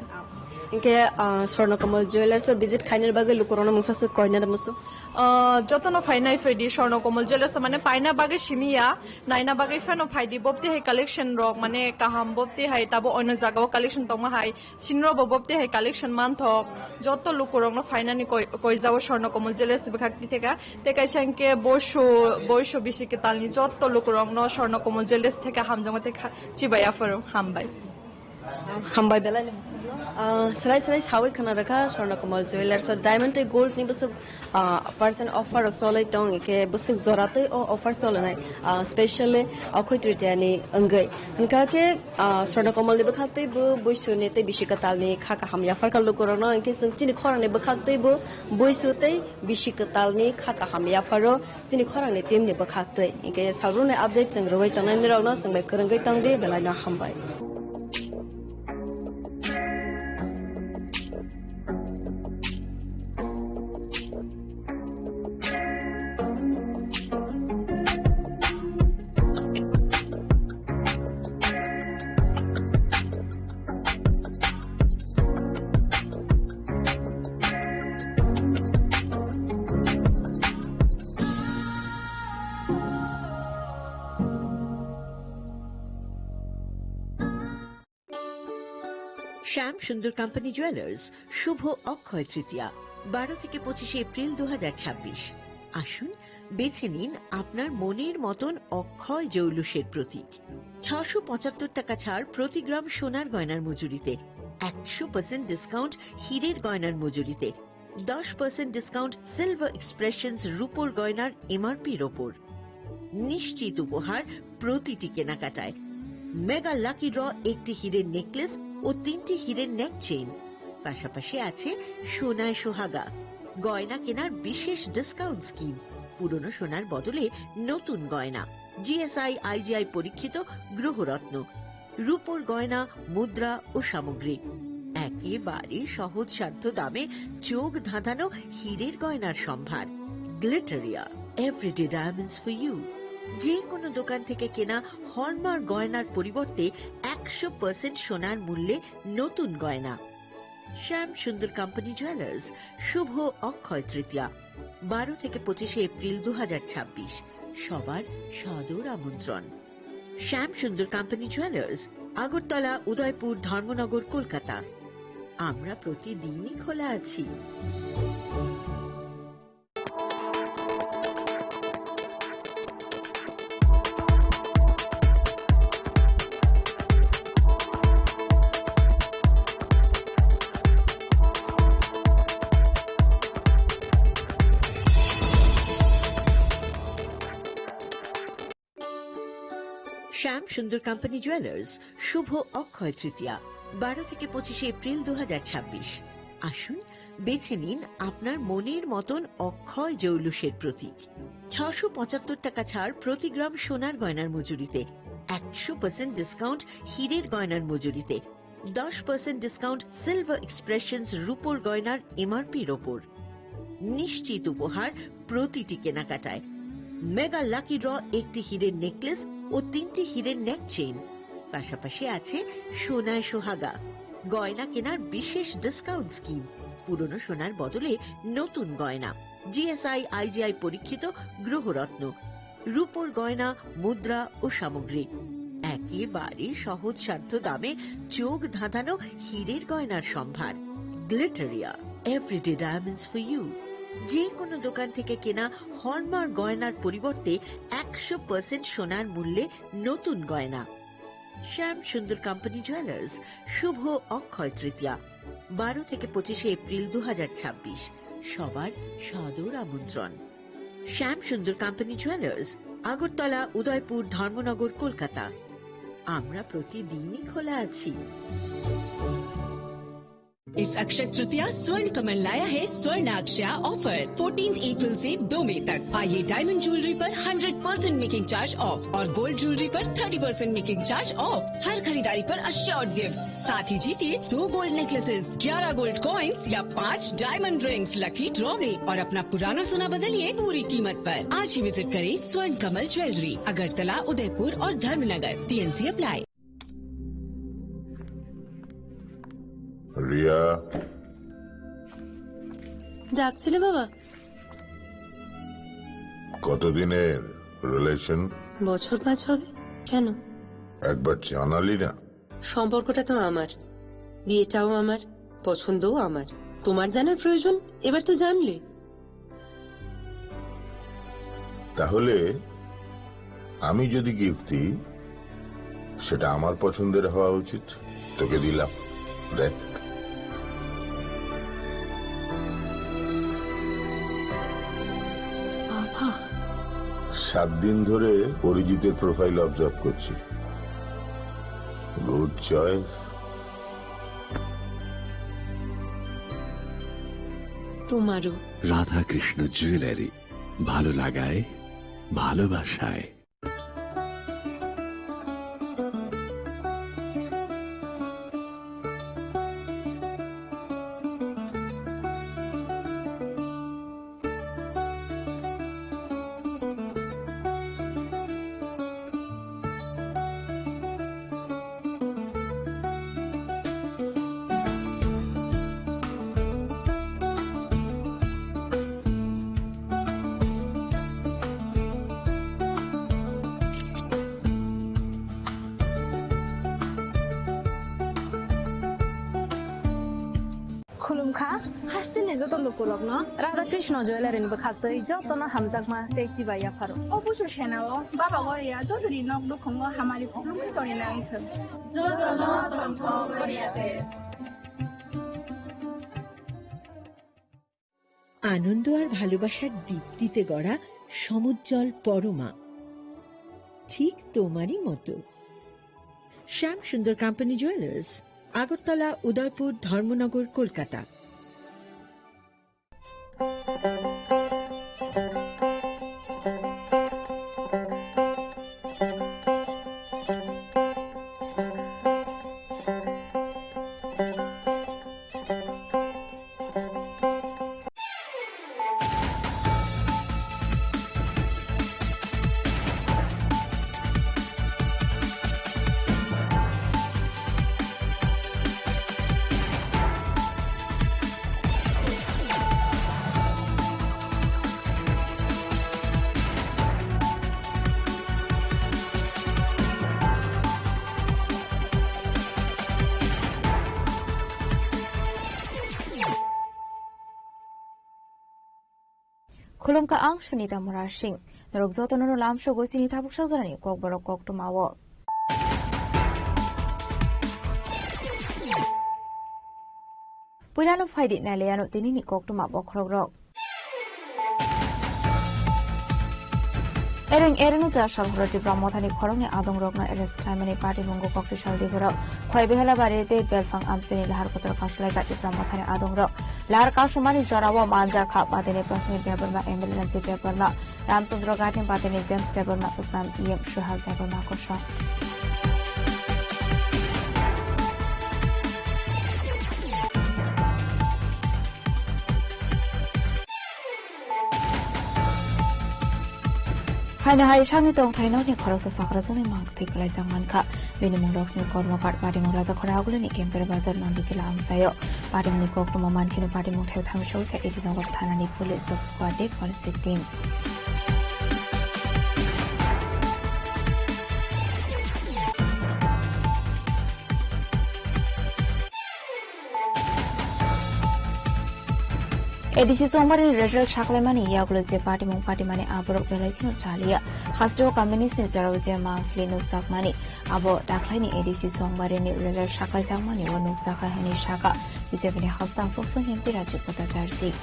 Hingke, uh, Swarnakomal Jewellers o visit khainani bagwi lukurokno mungsa swk koina da musu? Uh, jotono phainai phaidi Swarnakomal Jewellers o mane paina bagwi simiya, naina bagwi phano phaidi bobte hai collection rok mane kaham bobte hai tabo oino jagao collection tongma hai. Sinro bo bobte hai collection manthok, joto lukurokno phainani koi-, koijao Swarnakomal Jewellers ni bwkhak titheka. Tei kaisa hingke boisu, boisu bisi kwtalni joto lukurokno Swarnakomal Jewellers theka hamjakma tei kha-, chibai aphuru hambai. Hambai belai. Ah, swrai swrai sawi khna rwkha Swarnakomal Jewellers o diamond tei gold ni bwswk ah, percent offer rok cholai tong, hingke bwswk jora tei o offer cholanai, ah, specially Akhoi Tritiya ni wngwi. Hingka khe, ah, Swarnakomal ni bwkhak tei bo buisu ni tei bisi kwtal ni kha kaham yaphar kha lukurokno, hingke chwng chini khorang ni bwkhak tei bo buisu tei bisi kwtal ni kha kaham yapharo chini khorang ni team ni bwkhak tei. Hingke salbrum ni update chwng rwui tongnai nirok no chwng bai kwrwngwi tong di, belai no hambai. শ্যাম সুন্দর company jewellers, শুভ অক্ষয় তৃতীয়া, বারো থেকে পঁচিশে এপ্রিল দু হাজার ছাব্বিশ। আসুন, বেছে নিন আপনার মনের মতন অক্ষয় জৌলুসের প্রতীক। ছশো পঁচাত্তর টাকা ছাড় প্রতি গ্রাম সোনার গয়নার মজুরিতে, একশো পার্সেন্ট ডিসকাউন্ট হীরের গয়নার মজুরিতে, দশ পার্সেন্ট ডিসকাউন্ট সিলভার এক্সপ্রেশনস রূপোর গয়নার এমআরপির ওপর। নিশ্চিত উপহার প্রতিটি কেনাকাটায়। মেগা লাকি ড্র, একটি হীরের নেকলেস ও তিনটি হীরের নেক চেইন। পাশাপাশি আছে সোনায় সোহাগা, গয়না কেনার বিশেষ ডিসকাউন্ট স্কিম, পুরনো সোনার বদলে নতুন গয়না, জিএসআই আইজিআই পরীক্ষিত গ্রহরত্ন, রূপোর গয়না, মুদ্রা ও সামগ্রী। একেবারে সহজ সাধ্য দামে চোখ ধাঁধানো হীরের গয়নার সম্ভার। Glitteria, everyday diamonds for you. যে কোনো দোকান থেকে কেনা হলমার্ক গয়নার পরিবর্তে একশো পার্সেন্ট সোনার মূল্যে নতুন গয়না। শ্যাম সুন্দর কোম্পানি জুয়েলার্স, শুভ অক্ষয় তৃতীয়া, বারো থেকে পঁচিশে এপ্রিল দু হাজার ছাব্বিশ। সবার সাদর আমন্ত্রণ। শ্যাম সুন্দর কোম্পানি জুয়েলার্স, আগরতলা, উদয়পুর, ধর্মনগর, কলকাতা। আমরা প্রতিদিনই খোলা আছি। শ্যাম সুন্দর কোম্পানি জুয়েলার্স, শুভ অক্ষয় তৃতীয়া, বারো থেকে পঁচিশে এপ্রিল দু হাজার ছাব্বিশ। আসুন, বেছে নিন আপনার মনের মতন অক্ষয় জৌলুসের প্রতীক। ছশো পঁচাত্তর টাকা ছাড় প্রতি গ্রাম সোনার গয়নার মজুরিতে, একশো পার্সেন্ট ডিসকাউন্ট হীরের গয়নার মজুরিতে, দশ পার্সেন্ট ডিসকাউন্ট সিলভার এক্সপ্রেশনস রূপোর গয়নার এমআরপির ওপর। নিশ্চিত উপহার প্রতিটি কেনাকাটায়। মেগা লাকি ড্র, একটি হীরের নেকলেস ও তিনটি হীরের নেক চেইন, পাশাপাশি আছে সোনায় সোহাগা। গয়না কেনার বিশেষ ডিসকাউন্ট স্কিম, পুরনো সোনার বদলে নতুন গয়না, জিএসআই আইজিআই পরীক্ষিত গ্রহরত্ন, রূপোর গয়না, মুদ্রা ও সামগ্রী। একেবারে সহজসাধ্য দামে চোখ ধাঁধানো হীরের গয়নার সম্ভার। Glitteria, everyday diamonds for you. যে কোনো দোকান থেকে কেনা হলমার্ক গয়নার পরিবর্তে একশো পার্সেন্ট সোনার মূল্যে নতুন গয়না। শ্যাম সুন্দর কোম্পানি জুয়েলার্স, শুভ অক্ষয় তৃতীয়া, বারো থেকে পঁচিশে এপ্রিল দু হাজার ছাব্বিশ। সবার সাদর আমন্ত্রণ। শ্যাম সুন্দর কোম্পানি জুয়েলার্স, আগরতলা, উদয়পুর, ধর্মনগর, কলকাতা। আমরা প্রতিদিনই খোলা আছি। इस अक्षय तृतीया स्वर्ण कमल लाया है स्वर्ण अक्षया ऑफर। फोर्टीन अप्रैल से दो मई तक आइए डायमंड ज्वेलरी पर hundred percent making charge off और गोल्ड ज्वेलरी पर thirty percent making charge off. हर खरीदारी पर अश्योर्ड गिफ्ट, साथ ही जीतिए दो गोल्ड नेकलेसेस, ग्यारह गोल्ड कॉइंस या पाँच डायमंड रिंग्स लकी ड्रॉ में और अपना पुराना सोना बदलिए पूरी कीमत पर। आज ही विजिट करें स्वर्ण कमल ज्वेलरी, अगरतला, उदयपुर और धर्मनगर। TNC apply. রিয়া। ডাকছিলে বাবা? কতদিনের রিলেশন? বছর পাঁচ হবে। কেন? একবার জানালি না। সম্পর্কটা তো আমার, বিয়েটাও আমার, পছন্দও আমার। তোমার জানার প্রয়োজন? এবার তো জানলে। তাহলে আমি যদি গিফট দিই, সেটা আমার পছন্দের হওয়া উচিত। তোকে দিলাম, দেখ। বাবা। সাত দিন ধরে অরিজিতের প্রোফাইল অবজার্ভ করছি। Good choice. তোমারও। রাধাকৃষ্ণ জুয়েলারি, ভালো লাগায়, ভালোবাসায়। Khulumkha, hasteni joto lukurokno Radha Krishna Jewellery ni bwkhaktwi jotono hamjakma tei chibai yapharo. O busu senao Baba Goria jotoni nok nukhungo hamari khulumwi tongwi nangthwng. Jotono tongthok Goria te. আনন্দ আর ভালোবাসার দীপ্তিতে গড়া সমুজ্জ্বল পরমা, ঠিক তোমারই মতো। শ্যাম সুন্দর কোম্পানি জুয়েলার্স, আগরতলা, উদয়পুর, ধর্মনগর, Kolkata. Khulumkha ang Sunita Murasing. Norok jotono no lamsogo chini tabuk sajorani kokborok koktwmao. Puilano phaidi nailaiano tinini koktwma bokhorokrok. Ereng ereng no char sal horo Tipra Mothani khoroknwi adongrokno arrest khlaimani patimungo kokti sal diborok. Khwai Behelabari tei Belphang amchaini lahar kotor kasulai kha Tipra Mothani adongrok. Lahar kasumani jorao manjakha patini Prasmit Debbarma, M L A Ranjit Debbarma, Ramchandra Ghatni patini James Debbarma, Assam E M Suhas Debbarma kosong. Haino hai sakni tongthai nokni khoroksa chakrajwkni mang thwi kwlaijak mankha. Bini mung Laxmi Kormokar, patimung Rajakhora Agulini Kempera Bazar Nanditila amchaio. Patimungni koktwma mankheno patimung thai thangwi sogwikha A D Nagar thanani police dog squad tei forensic team. A D C chongbarini result saklaimani yagulo je patimung patimani aborok belai kheno chaliya. Hasteo communist ni jorao je mangpili nukjakmani, abo dakhlaini A D C chongbarini result saklaijakmani o nukjakha hinwi sakha B J P ni hastang songphung himti Rajiv Bhattacharjee.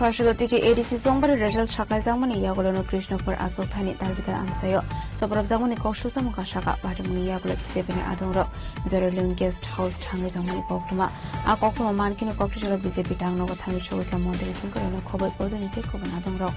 Pharsalo titi A D C chongbari result saklaijakmani yagulono Krishnapur achukthani dalbidal amchaio chopropjakmani kok sujamung kha sakha. Patimungni yagulo B J P ni adongrok Jerolin Guest House thangwi tongmani koktwma. A koktwma mankheno kokthai salo B J P tangnogo thangwi sogwikha montri thwngkwrwino khoboi podoni tei kubun adongrok.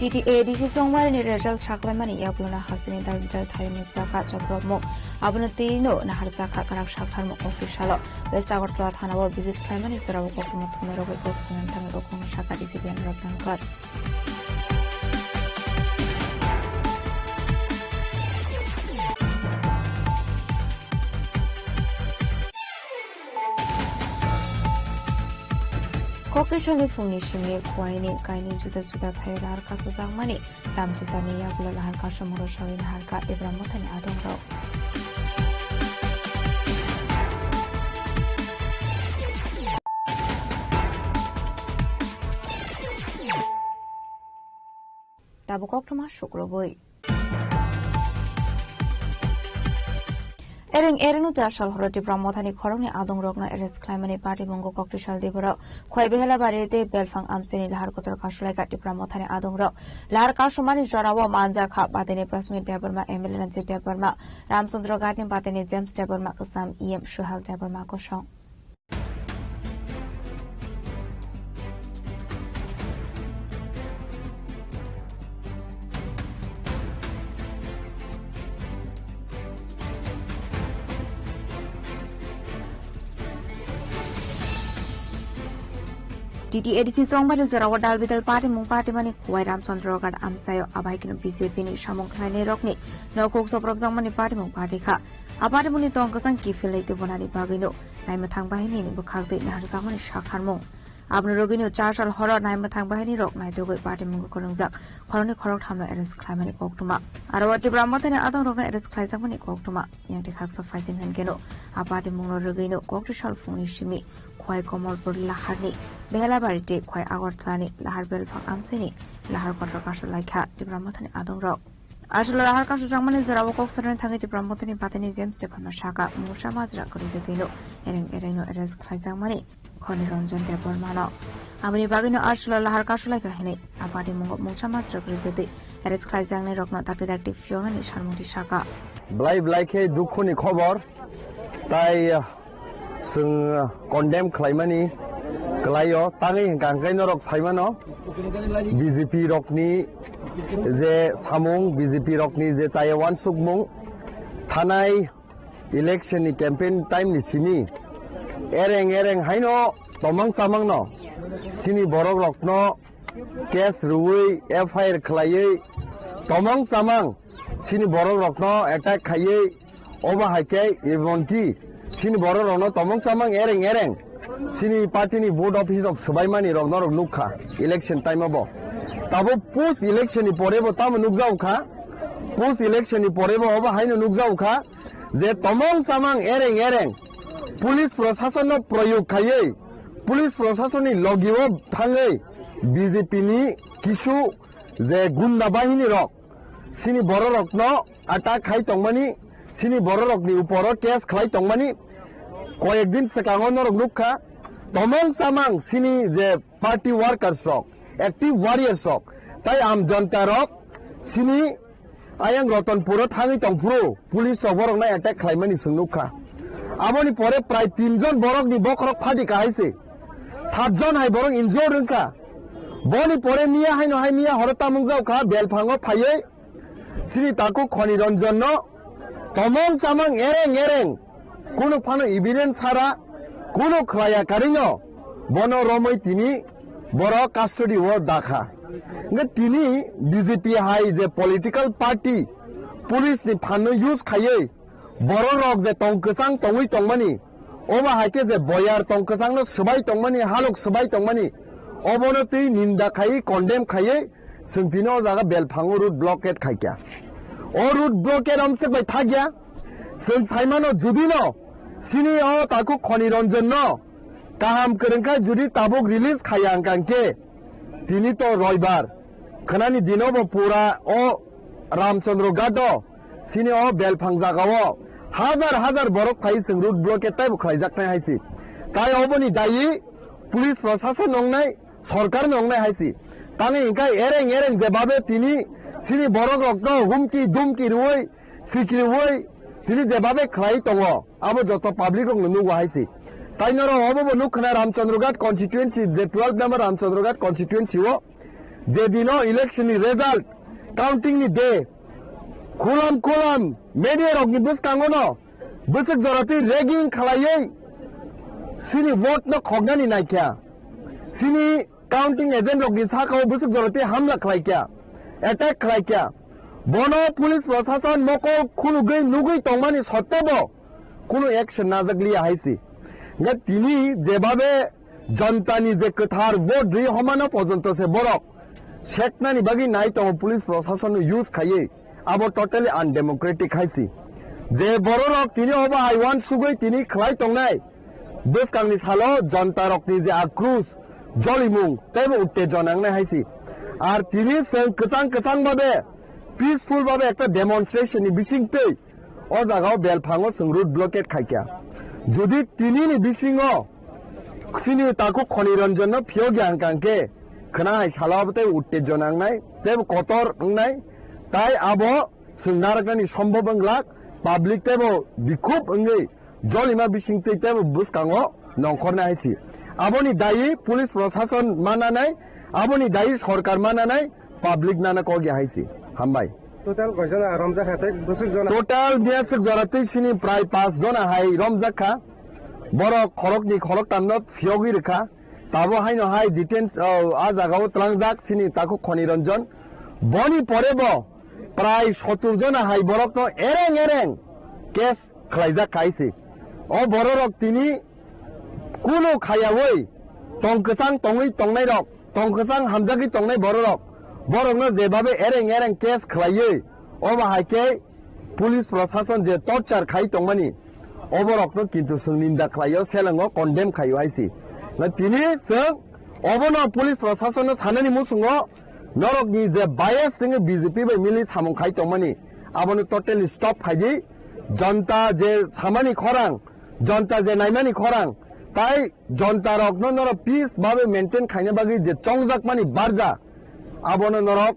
T T A D C chongmarini result saklaimani yagulono hasteni dalbidal thai nukjakha chopropmung. Abono twino naharjakha kwrak saktharmung office salo. West Agartala thanao visit khlaimani jorao koktwma thumnairogwi kok sanani thangwi okhorno sakha D C P Anurag Dangkar. Kokrisalni phungni simi khuaini kainwi juda juda thai lahar kasojakmani tamsisani yagulo lahar kasomoro sawi naharkha Tipra Mothani adongrok. Tabuk koktwma sukrubwi. Ereng erengno char sal horo Tipra Mothani khoroknwi adongrokno arrest khlaimani patimungno kokti sal diborok. Khwai Behelabari tei Belphang amchaini lahar kotor kasulaikha Tipra Mothani adongrok. Lahar kasumani jorao manjakha patini Prasmit Debbarma, M L A Ranjit Debbarma, Ramchandra Ghatni patini James Debbarma, kwcham E M Suhal Debbarma kosong. T T A D C chongbari jorao dalbidal patimung patimani khuai Ramchandra Ghat amchaio abaikeno B J P ni samung khlainairokni nokhuk chopropjakmani patimung patikha. A patimungni tong kwchang kiphilwi tubunani bagwino naimwthang bahinini bwkhak twi naharjakmani saktharmung. Aboni rwgwino char sal horo naimwthang bahinirok naitugwi patimungno kwrwngjak khoroknwi khorokthamno arrest khlaimani koktwma. Aro o Tipra Mothani adongrokno arrest khlaijakmani koktwma. Yang tei khaksa phaising hinkhe no a patimungno rwgwino kokti sal phungni simi Khwai Komolpur laharni Behelabari tei Khwai Agartalani lahar Belphang amchaini lahar kotor kasulaikha Tipra Mothani adongrok. Aswk lahar kasujakmani jorao kok sanani thangwi Tipra Mothani patini James Debbarma saka mungsa majra kwrwi twi no ereng erengno arrest khlaijakmani Khoni Ranjan Debbarmano. Aboni bagwino aswk lahar kasulaikha hinwi a patimungo mungsa majra kwrwi twi arrest khlaijaknairokno dakti dakti phiyoknani salmungti saka. Blai blai khe dukhuni khobor, tai, ah, chwng, ah, condemn khlaimani kwlaio. Tangwi hwnkha hwnkhe norok saimano B J P rokni je samung, B J P rokni je chaya wansukmung, thanai election ni campaign time ni simi ereng ereng haino tomang chamang no chini borok rokno case rwui F I R khlaiwi tomang chamang chini borok rokno attack khaiwi Obo hai khe ebonki chini borok rokno tomong chamang ereng ereng chini party ni vote office rok swbaimani rok norok nukha election time o bo. Tabo post election ni pore bo tamo nukjao kha, post election ni pore bo obo haino nukjao kha je tomong chamang ereng ereng police prosason no proyog khaiwi police prosason ni logi o thangwi B J P ni kisu je gunda bahini rok chini bororokno attack khai tongmani, chini bororokni uporo case khlai tongmani, koyek din swkango norok nukha, tomong chamang chini je party workers rok, active warriors rok, tai am jonta rok chini ayang Ratanpuro thangwi tongphuru police rok borokno attack khlaimani chwng nukha. Aboni pore prai tin jon borokni bokhorok phadi kahai se, sat jon hai borok injured wngkha. Boni pore miya haino hai miya horo tamung jao kha, belphango phaiwi chini takhuk Khoni Ranjan no tomong chamang ereng ereng, kunu phano evidence sara, kunu khlaiya karino bono romwi tini borok custody o dakha. Hwnkhe tini B J P hai je political party police ni phan no use khaiwi borok rok je tong kwchang tongwi tongmani, obo hai khe je boyar tong kwchang no swbai tongmani, halok swbai tongmani, obono twi ninda khaiwi, condemn khaiwi, chwng tini o jaga belphango road blockade khai kha. O road blockade amswk bai thak ya, chwng saimano judino chini o takhuk Khoni Ranjan no kaham kwrwng khe judi tabuk release khaiya hwnkha hwnkhe tini to roibar, khwnani dino bo pura o Ramchandra Ghat o, chini o belphang jaga o hajar hajar borok phai chwng road blockade taibo khlaijaknai hai se. Tai oboni dayi police prosason wngnai, sorkar no wngnai hai se. Tangwi hwnkhe ereng ereng jebabe tini chini borok rokno humki dumki rwui, sikriui, tini jebabe khlai tongo, abo joto public rokno nugo hai se. Tai norok obo bo nuk khna Ramchandra Ghat constituency, je twelve number Ramchandra Ghat constituency o, je dino election ni result, counting ni day, khulam khulam media rokni bwskango no bwswk jora twi ragging khlaiwi chini vote no khoknani naikha. Chini counting agent rokni sakao bwswk jora twi hamla khlaikha, attack khlaikha. Bono police prosason mokol khulugwi nugwi tongmani sottebo kunu action najakliya hai se. Hwnkhe tini jebabe Jonta ni je kwthar vote ri homano pojonto se borok seknani bagwi nai tongo police prosason no use khaiwi, abo totally undemocratic hai se. Je bororok tini obo hai uansugwi tini khlai tongnai, bwskangni salo jonta rokni je akrus, jolimung teibo uttejona wngnai hai se. Ar tini chwng kwchang kwchang babe, peaceful babe ekta demonstration ni bisingtwi o jaga o belphango chwng road blockade khaikha. Jodi tinini bisingo chini takhuk Khoni Ranjan no phiyokya hwnkha hwnkhe khwna hai salo abo tei uttejona wngnai, teibo kotor wngnai, tai abo chwng narwknani sombhob wnglak, public teibo bikhub wngwi jolima bisingtwi teibo bwskango nongkhornai hai se. Aboni dayi police prosason mananai, aboni dayi sorkar mananai, public nana kok ya hai se. Hambai. Total koi jona romjak kha tei bwswk jona? Total miyaswk jora twi sini prai pas jona hai romjak kha. Borok khorokni khoroktamno phiyogwi rwkha. Tabo haino hai detains, o, a jagao tlangjak sini takhuk Khoni Ranjan. Boni pore bo prai sottur jona hai borokno ereng ereng case khlaijak kha hai se. O bororok tini kunu khayaui tong kwchang tongwi tongnairok, tong kwchang hamjagwi tongnai bororok, borokno jebabe ereng ereng case khlaiwi, obo hai khe police prosason je torture khai tongmani, oborokno kintu chwng ninda khlaio, selengo condemn khaio hai se. Na tini chwng obono police prosasonno sanani muchungo, norokni je bias wngwi B J P bai mili samung khai tongmani, abono totally stop khai di. Jonta je samani khorang, jonta je naimani khorang, tai jonta rokno norok peace babe maintain khaina bagwi je chongjakmani barja, abono norok,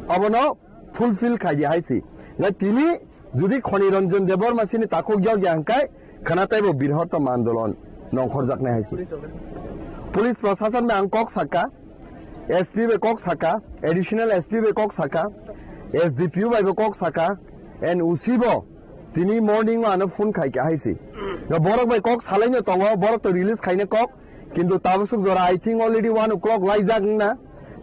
abono fulfill khai di hai se. Na tini jodi Khoni Ranjan Debbarma sini takhuk yokya hwnkhe khwna teibo birhottom andolon nongkhorjaknai hai se. Police prosason bai ang kok saka, S P bai kok saka, additional S P bai kok saka, S D P O bai bo kok saka, and O C bo tini morning o ano phone khai kha hai se. Ga borok bai kok salaino tongo, borok to release khaina kok, kintu tabuk suk jora I think already one o'clock laijak wngna,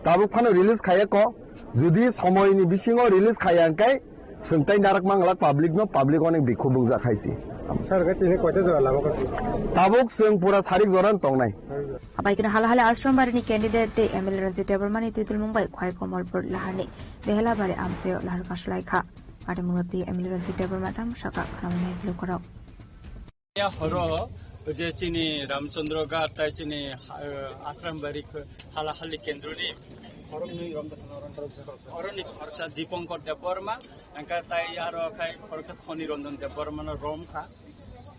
tabuk phano release khaiya kok. Jodi somoini bisingo release khaiya hwnkhe Chwng tai narak manglak public no, public onek bikhuk bukjak hai si. Sir, ke tini koita jora lama kasi? Tabuk chwng pura sarik jora tongnai. Abai kino hala hala ashram barini candidate tei M L A Ranjit Debbarmani twidulmung bai Khwai Komolpur laharni Behelabari amchaio lahar kasu lai kha. Patimungno twi M L A Ranjit Debbarma tamo saka khwnamani lukurok. Ya horo je chini Ramchandra Ghat tai chini, eh, Ashram Bari kh-, hala hali kendroni oroni khoroksa Dipankar Debbarma, engka tai aro khai khoroksa Khoni Ranjan Debbarma no rom kha.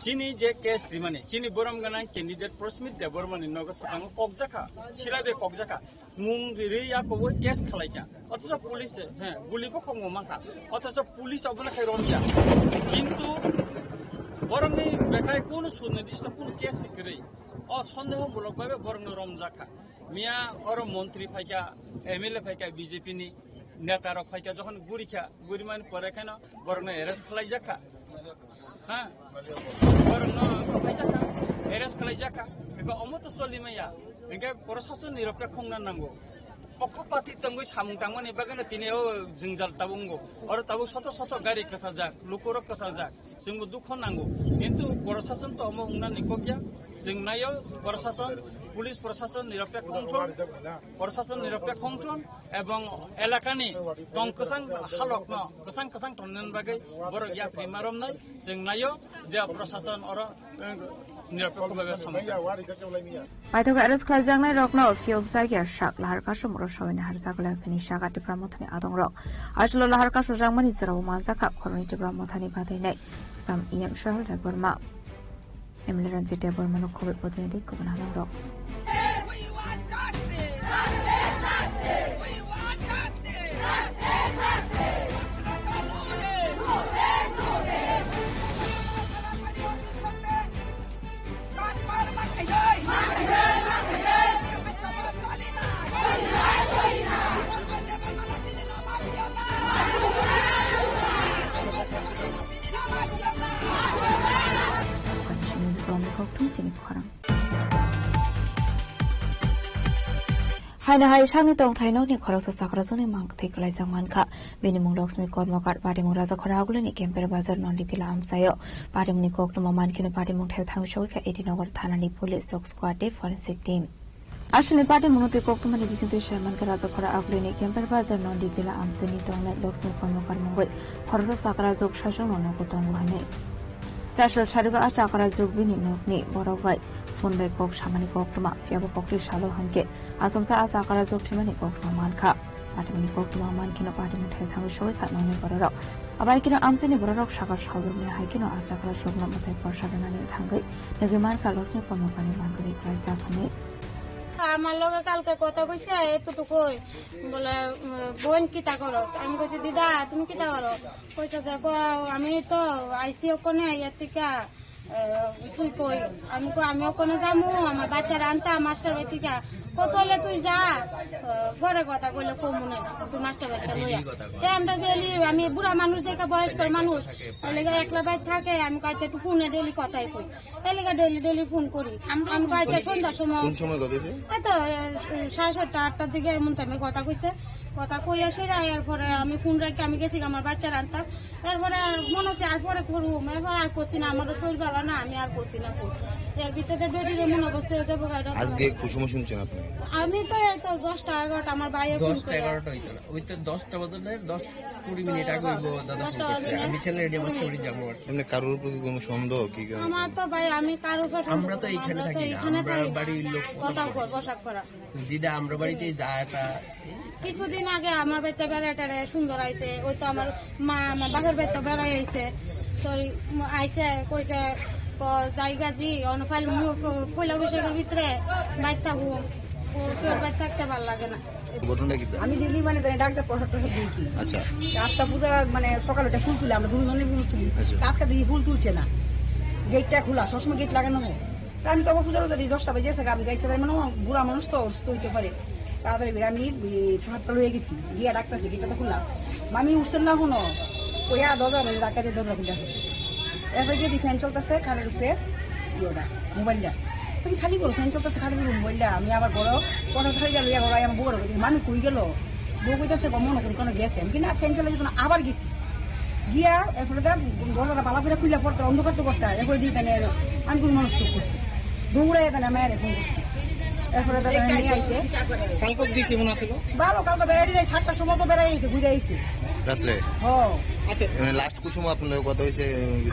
Chini je case rimani, chini borom ganang candidate Prasmit Debbarma ni nogo swkango kokjakha, silabe kokjakha. Mung ri ya ko case khalaikha. Othocho police, he, guli bo khokmo mankha. Othocho police obono khai romya. Kintu borokni bekhai kono sunirdisto kono case kwrwi. O sondeho mulok bhabe borokno romjakha. Miya oro montri phaikha, M L A phaikha B J P ni, neta rok phaikha, jokhon gurikha, gurimani pore kheno borokno arrest khlaijakha. Ha? Borokno khlaijakha, arrest khlaijakha. Eko omo to choli maya. Hingke prosason ni rok ta khongna nango. Pokha pati tongwi samung tangmani bagwino tini o jwngjal tabuk wngo. Oro tabuk soto soto gari kwchajak, lukurok kwchajak. Chwngbo dukho nango. Kintu prosason to omo wngna ni kokya. Chwng naio prosason, police prosason ni rok ta khongthon, prosason ni rok ta khongthon. Ebong elakani tong kwchang halokno kwchang kwchang tongna bagwi borok yapri ma romnai chwng naio je prosason oro, eh, nirapekho bhabe samung. Paithak arrest khlaijaknai rokno phiyokjak ya sak lahar kasumro sabaini harjak lai khini saka Tipra Mothani adongrok. Achalo lahar kasujakmani jorao manjakha khoroknwi Tipra Mothani badainai Sam E M Sohel Debbarma. M L A Ranjit Debbarmano khoboi protinidhi Kubun Halongrok. Haino hai sakni tongthai nokni khoroksa chakrajwkni mang kwthwi kwlaijak mankha. Bini mung Laxmi Kormokar, patimung Rajakhora Agulini Kemper Bazar Nonditila amchaio. Patimungni koktwma mankheno patimung thaio thangwi sogwi kha A D Nagar thanani police, dog squad tei forensic team. Aswkni patimungno twi koktwmani bisingtwi sai mankha Rajakhora Agulini Kemper Bazar Nonditila amchaini tongnai Laxmi Kormokar mungwi khoroksa chakrajwk saichungno nogo tongo hwnwi. Chasal sarigo a chakrajwk bini nokni borok bai phone bai kok samani koktwma, phiyaba koktwi salo hwnkhe achomsa a chakrajwk thwimani koktwma mankha. Patimungni koktwma mankheno patimung thai thangwi sogwi kha nokni bororok. Abai kheno amchaini bororok sakar saldormani hai kheno a chakrajwkno mwtai porsa rwnani thangwi nugwi mankha Laxmi Kormokarni mangwi klaijak hwnwi. আমার লগে কালকে কথা কইছে এতটুকুই, বলে, উম, "বোন কিতা করো?" আমি কইছি, "দিদা, তুমি কিতা করো?" কইছে যে, "গো, আমি তো আইছি ওখানে, ইয়ার থেকে, আহ, তুই কই?" আমি কই, "আমি ওখানে যামু, আমার বাচ্চারা আনতাম মাস্টার বাড়ি থেকে।" কত হলে তুই যা, আহ, ঘরে কথা কইলে কমু না, তুই মাস্টার বাচ্চা লইয়া। তে আমরা গেলি, আমি বুড়া মানুষ, দেখে বয়স্ক মানুষ, তাহলে একলা বাইর থাকে, আমি কই, "আচ্ছা, একটু ফোনে ডেইলি কথাই কই।" এলাকা ডেইলি ডেইলি ফোন করি। আমরা আমি কই, "আচ্ছা, সন্ধ্যার সময়।" কোন সময় কথা হয়েছে? এই তো, এ, সাড়ে সাতটা, আটটার দিকে এমন টাইমে কথা কইছে। কথা কই আসে, এরপরে আমি ফোন রাখি, আমি গেছি আমার বাচ্চারা আনতাম। এরপরে মনে হচ্ছে আর পরে করুম, এরপর আর করছি না, আমারও শরীর ভালো না, আমি আর করছি না ফোন। এর ভিতরে বেটির এমন অবস্থা হয়ে যাবো, এটা তো আজকে কোন সময় শুনছেন আপনি? আমি তো এই তো দশটা এগারোটা, আমার ভাইয়ের ফোন দশটা করে। এগারোটা হইতো না, ওই তো দশটা বাজে না, দশ কুড়ি মিনিট আগে হইবো, দাদা ফোন করছে। আমি ছেলে রেডি, আমার ফ্যামিলি যাবো আর কি। এমনি কারোর উপর কি কোনো সন্দেহ কি কেউ? আমার তো ভাই, আমি কারোর উপর সন্দেহ আমরা তো করবো না, এইখানে আমরা তো থাকি না, এখানে আমরা থাকি না। বাড়ির লোক কথা কথা বলবো। কয়, বসা করা। দিদা, আমরা বাড়িতে যা একটা কিছুদিন আগে আমার বাড়িতে বেড়ায় টেড়ায় সুন্দর আইছে, ওই তো আমার মা, আমার বাপের বাড়িতে বেড়ায় আইছে, তো ওই আইছে, কইছে, ক-, "জায়গা জি, অন ফাইল মু-, ফ-, পয়লা বৈশাখের ভিতরে বাইর থাকবো, ও কেউ বাইর থাকতে ভালো লাগে না।" ঘটনা কি? আমি ডেইলি মানে তাই ডাক্তার প্রসাদ টসাদ দিয়েছি। আচ্ছা। রাস্তা পুরো মানে সকালে ওটা ফুল তুলে, আমরা দুজনে ফুল তুলি। আচ্ছা। রাস্তা দিয়ে ফুল তুলছে না, গেটটা খোলা, সবসময় গেট লাগানো হয়। তা আমি তখন পূজার ওদের দশটা বাজে এসে আমি গাইতে পারি, মানে, ও বুড়া মানুষ তো অসুস্থ হইতে পারে, তাড়াতাড়ি করে আমি, এ, হাতটা লয়ে গেছি, গিয়া ডাকতেছি, গেটটা তো খোলা। মামি উঠছেন না এখনো, ওই আর দরজা নেই, ডাকাতে দরজা খুলে আছে। এরপরে গিয়ে ফ্যান চলতেছে, কানের উপরে ইয়েটা, মোবাইলটা। তুমি খালি করো, ফ্যান চলতেছে, খালি করো মোবাইলটা। আমি আবার ঘরো কথা খালি গেল, ইয়া ঘরো, আমি বউর কাছে, "মামি কই গেল?" বউ কইতাছে, "গো, মনে করি কোনো গেছে।" আমি কি না, ফ্যান চালাই যখন আবার গেছি, গিয়া এরপরে দা দরজাটা ভালো করে খুলে পড়তে অন্ধকার তো করতে হয়, এরপরে দিয়ে তাহলে আমি কোনো মানুষ চুপ করছি, দৌড়াই তাহলে আমার এরকম করছি। এরপরে দাদা নিয়ে আইতে কালকে অবধি কেমন আছিল? ভালো, কালকে বেড়াই দিলে সাতটার সময় তো বেড়াই আইছে, ঘুরে আইছে। রাত্রে? হ। আচ্ছা। মানে লাস্ট কোন সময় আপনার কথা হয়েছে?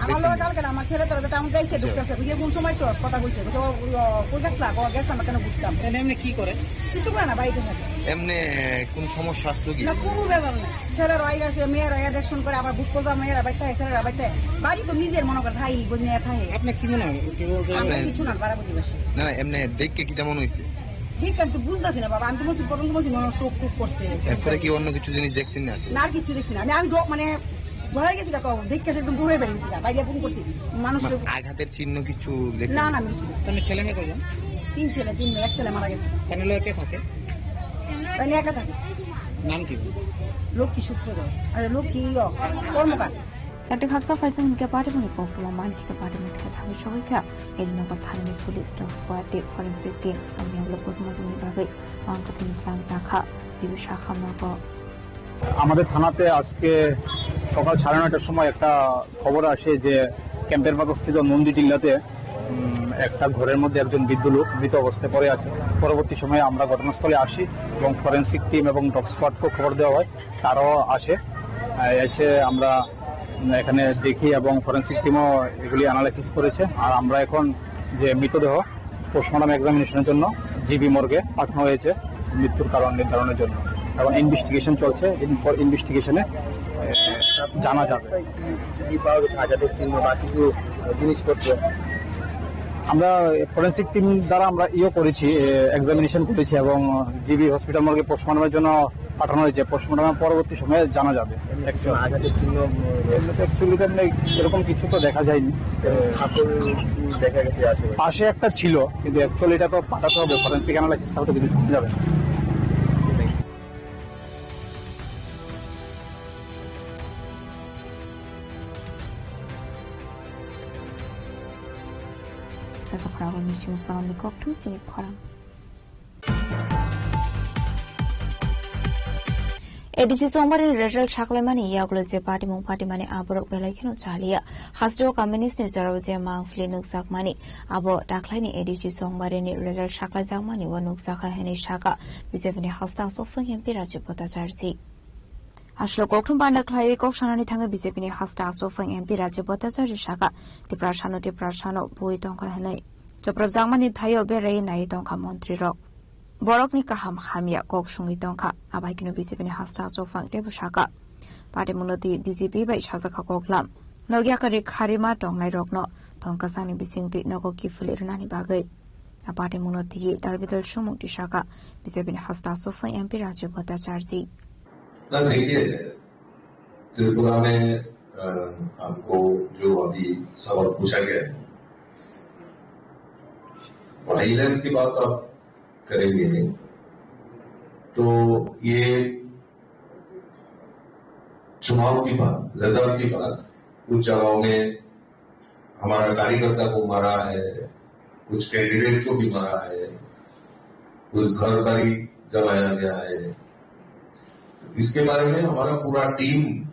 আমার লোক কালকে না, আমার ছেলে তারা টাউন যাইছে, আচ্ছা। ঢুকতেছে, বুঝে কোন সময় সব কথা কইছে, বুঝে ও, ও, কই গেছলা, ও গেছে, আমরা কেন ঘুরতাম? এমনি এমনি কি করে? কিছু করে না, বাড়িতে থাকে। এমনি কোন সমস্যা আসতো কি? না, কোনো ব্যাপার না। ছেলে রয়ে গেছে, মেয়ে রয়ে দেখশন করে, আবার বুক কোজা মেয়েরা বাইতে হয়, ছেলেরা বাইতে হয়। বাড়ি তো নিজের মনে করে থাই, বুঝ নিয়ে থাই। আপনি কি মনে হয়? কি বলতে আমরা পারেন? কিছু না, পাড়া প্রতিবেশী। না, না, এমনি দেখে কিতা মনে হইছে? ঠিক, আমি তো বুঝতেছি না বাবা, আমি তো বলছি, প্রথম তো বলছি, মনে হয় চোখ টুক করছে। এরপরে কি অন্য কিছু জিনিস দেখছেন না আসলে? না, আর কিছু দেখছি না। আমি, আমি ডো-, মানে, ভয় গেছি গা তো, দেখে সে একদম দূরে বেরিয়ে গেছি গা, বাইরে ফোন করছি। মানুষ মানে আঘাতের চিহ্ন কিছু দেখলেন? না, না, আমি কিছু দেখছি না। তাহলে ছেলে মেয়ে কয়জন? তিন ছেলে, তিন মেয়ে, এক ছেলে মারা গেছে। তাহলে কে থাকে? তাই নিয়ে একা থাকে। নাম কি? লক্ষ্মী সূত্রধর। আরে, লক্ষ্মী, ইয়ো, কর্মকার। Tei haksa phaising hinkhe party mani koktwma mankhika party mani khe thangwi sogwi kha. Elina Pathani ni police dog squad tei forensic team ang yang lo postmortem ni bagwi ang kwthwini tlang jakha. Jibi sakha nogo. আমাদের থানাতে আজকে সকাল সাড়ে নয়টার সময় একটা খবর আসে যে ক্যাম্পের বাজারস্থিত নন্দী টিল্লাতে, উম, একটা ঘরের মধ্যে একজন বৃদ্ধ লোক মৃত অবস্থায় পড়ে আছে। পরবর্তী সময়ে আমরা ঘটনাস্থলে আসি এবং ফরেন্সিক টিম এবং ডগ স্কোয়াডকেও খবর দেওয়া হয়, তারাও আসে। আহ, এসে আমরা এখানে দেখি এবং ফরেন্সিক টিমও এগুলি অ্যানালাইসিস করেছে। আর আমরা এখন যে মৃতদেহ পোস্টমর্টম এক্সামিনেশনের জন্য জিবি মর্গে পাঠানো হয়েছে মৃত্যুর কারণ নির্ধারণের জন্য। এখন ইনভেস্টিগেশন চলছে, এরপর ইনভেস্টিগেশনে, এ, জানা যাবে। কি, কি পাওয়া গেছে আঘাতের চিহ্ন বা কিছু জিনিসপত্র? আমরা ফরেন্সিক টিম দ্বারা আমরা ইয়ে করেছি, এক্সামিনেশন করেছি এবং জিবি হসপিটাল মর্গে পোস্টমর্টমের জন্য পাঠানো হয়েছে। পোস্টমর্টমের পরবর্তী সময়ে জানা যাবে। এমনি কিছু অ্যাকচুয়াল আঘাতের চিহ্ন, উম, এমনি তো অ্যাকচুয়ালি তো এমনি এরকম কিছু তো দেখা যায়নি। এমনি ফাটল কি দেখা গেছে আশেপাশে? পাশে একটা ছিল, কিন্তু অ্যাকচুয়ালি এটা তো পাঠাতে হবে, ফরেন্সিক অ্যানালাইসিস ছাড়া তো কিছু জানা যাবে না। Asa khorang rokni simi khorang ni kok thung chini khorang. A D C chongmani result saklaimani yagulo je patimung patimani aborok belai kheno chaliya. Hasteo communist ni jorao je mangpili nukjakmani abo dakhlaini A D C chongmarini result saklaijakmani o nukjakha hinwi saka B J P ni hasta aswk phwng M P Rajiv Bhattacharjee. Aswk kokthum banda khlaiwi kok sanani thangwi B J P ni hasta aswk phwng M P Rajiv Bhattacharjee saka, Tiprasano Tiprasano bui tongkha hinwi. Chopropjakmani thaio berai nai tongkha montrirok. Borokni kaham hamya kok sungwi tongkha. Abaikeno B J P ni hasta aswk phwng teibo saka. Patimungno twi D G P bai sajakha koklam. Nokya kari kharima tongnairokno tongkasangni bisingtwi nogo kiphilwi rwnani bagwi. A patimungno twi dal bidal sumung twi saka. B J P ni hasta aswk phwng M P Rajiv Bhattacharjee. ना, देखिए, त्रिपुरा में, अ, आपको जो अभी सवाल पूछा गया है, वायलेंस की बात आप करेंगे, तो ये चुनाव की बात, रिजल्ट की बात, कुछ जगहों में हमारा कार्यकर्ता को मारा है, कुछ कैंडिडेट को भी मारा है, कुछ घर बारी जलाया गया है। इसके बारे में हमारा पूरा टीम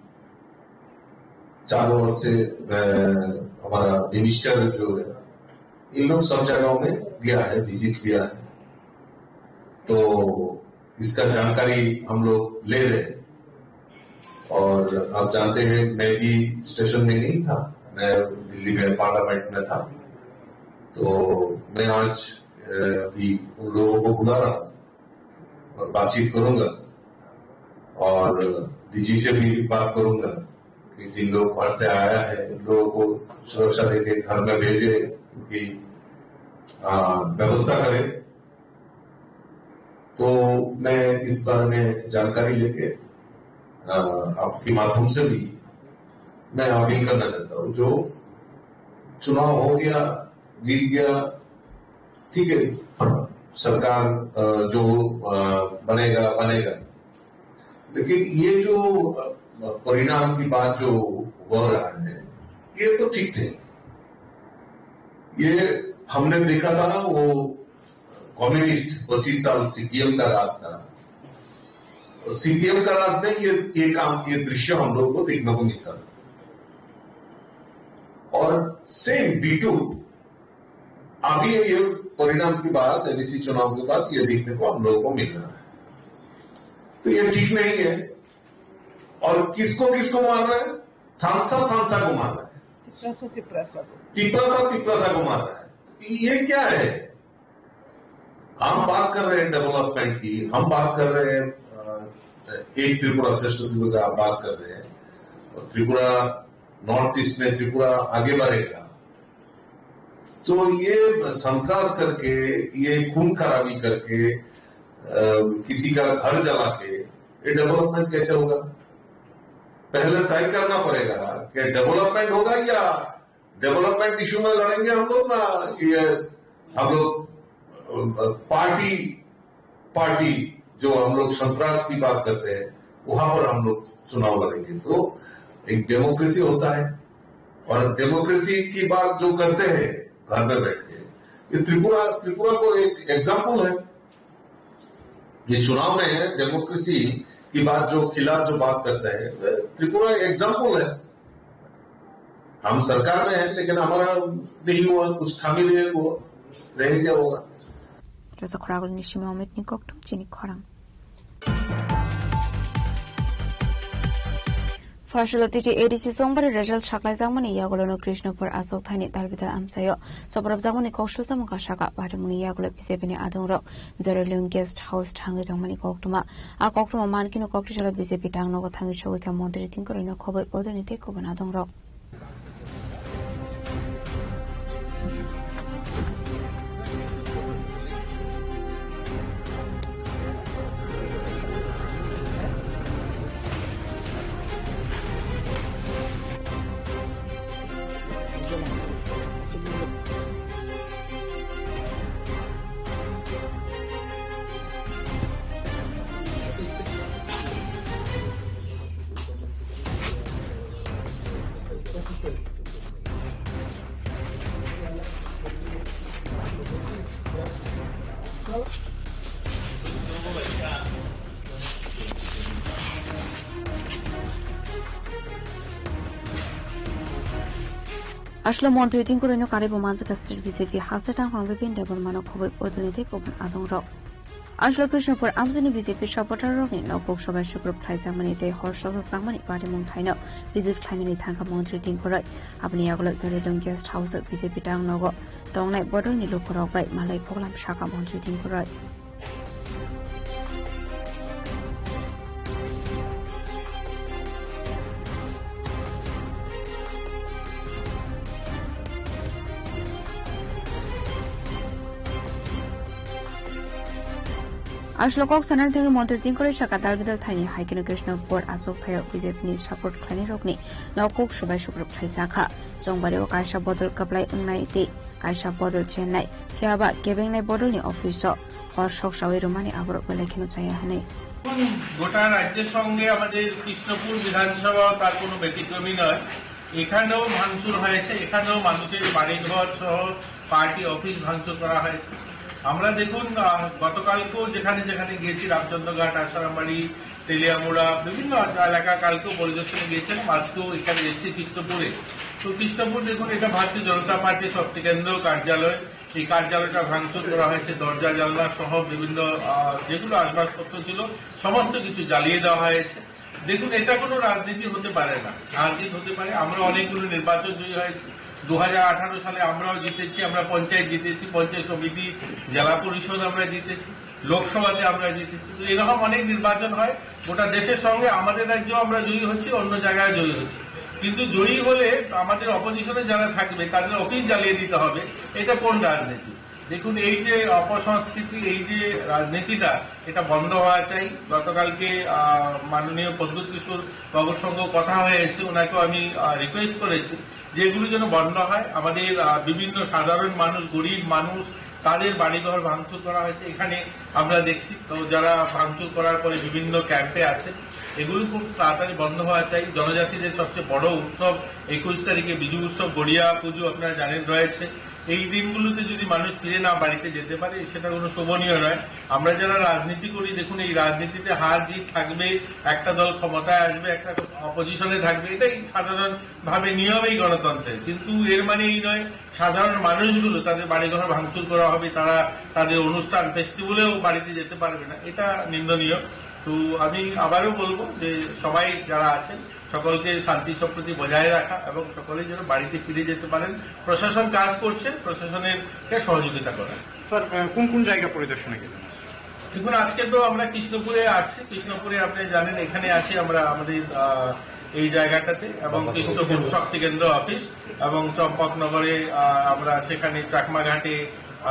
चारों ओर से, अ, हमारा मिनिस्टर जो है, इन लोग सब जगहों में गया है, विजिट किया है। तो इसका जानकारी हम लोग ले रहे हैं। और आप जानते हैं, मैं भी स्टेशन में नहीं था, मैं दिल्ली में पार्लियामेंट में था। तो मैं आज, अ, भी उन लोगों को बुला रहा हूँ और बातचीत करूंगा और डीजी से भी बात करूंगा कि जिन लोग घर से आया है, उन लोगों को सुरक्षा देके घर में भेजे, उनकी, अ, व्यवस्था करें। तो मैं इस बारे में जानकारी लेके, अ, आपके माध्यम से भी मैं अपील करना चाहता हूँ, जो चुनाव हो गया, जीत गया, ठीक है, सरकार, अ, जो, अ, बनेगा, बनेगा, लेकिन ये जो, अ, परिणाम की बात जो हो रहा है, ये तो ठीक थे। ये हमने देखा था ना, वो कम्युनिस्ट पच्चीस साल सीपीएम का राज था। सीपीएम का राज में ये, ये काम, ये दृश्य हम लोग को देखने को मिलता था। और सेम डीटू अभी ये परिणाम के बाद, एमएससी चुनाव के बाद ये देखने को हम लोगों को मिल रहा है। तो ये ठीक नहीं है। और किसको किसको मार रहा है? थांसा थांसा को मार रहा है। तिप्रासा तिप्रासा को। तिप्रासा तिप्रासा को मार रहा है। ये क्या है? हम बात कर रहे हैं डेवलपमेंट की, हम बात कर रहे हैं, अ, एक त्रिपुरा श्रेष्ठ त्रिपुरा की बात कर रहे हैं। और त्रिपुरा, नॉर्थ ईस्ट में त्रिपुरा आगे बढ़ेगा। तो ये संतरास करके, ये खून खराबी करके, अ, किसी का घर जला के, ये डेवलपमेंट कैसे होगा? पहले तय करना पड़ेगा कि डेवलपमेंट होगा या डेवलपमेंट इशू में लड़ेंगे हम लोग, ना ये हम लोग, अ, पार्टी, पार्टी जो हम लोग संतरास की बात करते हैं, वहां पर हम लोग चुनाव लड़ेंगे। तो एक डेमोक्रेसी होता है, और डेमोक्रेसी की बात जो करते हैं घर में बैठ के, ये त्रिपुरा, त्रिपुरा को एक एग्जाम्पल है। ये चुनाव में डेमोक्रेसी की बात जो खिलाफ जो बात करते हैं, त्रिपुरा एग्जाम्पल है। हम सरकार में हैं, लेकिन हमारा नहीं हुआ, कुछ खामी रहे, वो रह गया होगा। Rwchapra Agulni simi Omitni kokthum chini khorang. Phaisalo T T A D C chongbari result saklaijakmani yagulono Krishnapur achuk thaini dalbidal amchaio sobrapjakmani kok sujamung kasaka. Patimungni yagulo B J P ni adongrok Joraliung Guest House thangwi tongmani koktwma. A koktwma mankhe no koktisalo B J P tangnogo thangwi sogwi kha montri Tengkoroino khoboi bodolni tei kubun adongrok. Aslo montri Tengkoroino karwi bo manjakha state B J P haksa tangphang Bipin Debbarmano khoboi bodolni tei kubun adongrok. Aslo Krishnapur amchaini B J P supporter rokni nok kok sobai sukrub khlaijakmani tei hor sokjakmani patimung thaino visit khlainani thangkha montri Tengkoroi. Aboni yagulo Joraliung Guest House o B J P tangnogo tongnai bodolni lukurok bai malai koklam sakha montri Tengkoroi. Aslo kok sanani thangwi montri Tengkoroi saka dalbidal thaini hai kheno Krishnapur achuk thaio B J P ni support khlainai rokni nok kok sobai sukrub khlaijakha. Chongbari o kaisa bodol kwplai wngnai tei kaisa bodol chennai, phiyaba kebengnai bodolni office o hor soksawi rwmani aborok belai kheno chaya hwnwi. গোটা রাজ্যের সঙ্গে আমাদের কৃষ্ণপুর বিধানসভা তার কোনো ব্যতিক্রমী নয়। এখানেও ভাঙচুর হয়েছে, এখানেও মানুষের বাড়িঘর সহ পার্টি অফিস ভাঙচুর করা হয়েছে। আমরা দেখুন, আহ, গতকালকেও যেখানে যেখানে গিয়েছি, রামচন্দ্রঘাট, আশারামবাড়ি, তেলিয়ামুড়া, বিভিন্ন এলাকা কালকেও পরিদর্শনে গিয়েছিলাম, আজকেও এখানে এসেছি কৃষ্ণপুরে। তো কৃষ্ণপুর দেখুন, এটা ভারতীয় জনতা পার্টির শক্তি কেন্দ্র কার্যালয়। এই কার্যালয়টা ভাঙচুর করা হয়েছে, দরজা জানলা সহ বিভিন্ন, আহ, যেগুলো আসবাবপত্র ছিল সমস্ত কিছু জ্বালিয়ে দেওয়া হয়েছে। দেখুন, এটা কোনো রাজনীতি হতে পারে না। রাজনীতি হতে পারে, আমরা অনেকগুলো নির্বাচন জয়ী হয়েছি, দু হাজার আঠারো সালে আমরাও জিতেছি, আমরা পঞ্চায়েত জিতেছি, পঞ্চায়েত সমিতি, জেলা পরিষদ আমরা জিতেছি, লোকসভাতে আমরা জিতেছি। তো এরকম অনেক নির্বাচন হয়, গোটা দেশের সঙ্গে আমাদের রাজ্যেও আমরা জয়ী হচ্ছি, অন্য জায়গায় জয়ী হচ্ছি। কিন্তু জয়ী হলে আমাদের অপোজিশনে যারা থাকবে তাদের অফিস জ্বালিয়ে দিতে হবে, এটা কোন রাজনীতি? দেখুন, এই যে অপসংস্কৃতি, এই যে রাজনীতিটা, এটা বন্ধ হওয়া চাই। গতকালকে, আহ, মাননীয় প্রদ্যুৎ কিশোর বাবুর সঙ্গে কথা হয়েছে, ওনাকেও আমি, আহ, রিকোয়েস্ট করেছি যে এগুলো যেন বন্ধ হয়। আমাদের, আহ, বিভিন্ন সাধারণ মানুষ, গরিব মানুষ, তাদের বাড়িঘর ভাঙচুর করা হয়েছে, এখানে আমরা দেখছি। তো যারা ভাঙচুর করার পরে বিভিন্ন ক্যাম্পে আছে, এগুলো খুব তাড়াতাড়ি বন্ধ হওয়া চাই। জনজাতিদের সবচেয়ে বড় উৎসব একুশ তারিখে বিজু উৎসব, গড়িয়া পুজো আপনারা জানেন রয়েছে। এই দিনগুলোতে যদি মানুষ ফিরে না বাড়িতে যেতে পারে, সেটা কোনো শোভনীয় নয়। আমরা যারা রাজনীতি করি, দেখুন, এই রাজনীতিতে হার জিত থাকবে, একটা দল ক্ষমতায় আসবে, একটা অপোজিশনে থাকবে, এটাই সাধারণভাবে নিয়ম এই গণতন্ত্রের। কিন্তু এর মানে এই নয় সাধারণ মানুষগুলো তাদের বাড়িঘর ভাঙচুর করা হবে, তারা তাদের অনুষ্ঠান ফেস্টিভ্যালেও বাড়িতে যেতে পারবে না, এটা নিন্দনীয়। তো আমি আবারও বলবো যে সবাই যারা আছেন সকলকে শান্তি সম্প্রীতি বজায় রাখা এবং সকলেই যেন বাড়িতে ফিরে যেতে পারেন। প্রশাসন কাজ করছে, প্রশাসনের সহযোগিতা করা। স্যার, আহ, কোন কোন জায়গা পরিদর্শনে গেলেন? দেখুন, আজকে তো আমরা কৃষ্ণপুরে আসছি, কৃষ্ণপুরে আপনি জানেন এখানে আছি আমরা আমাদের, আহ, এই জায়গাটাতে এবং কৃষ্ণপুর শক্তি কেন্দ্র অফিস এবং চম্পকনগরে, আহ, আমরা সেখানে চাকমাঘাটে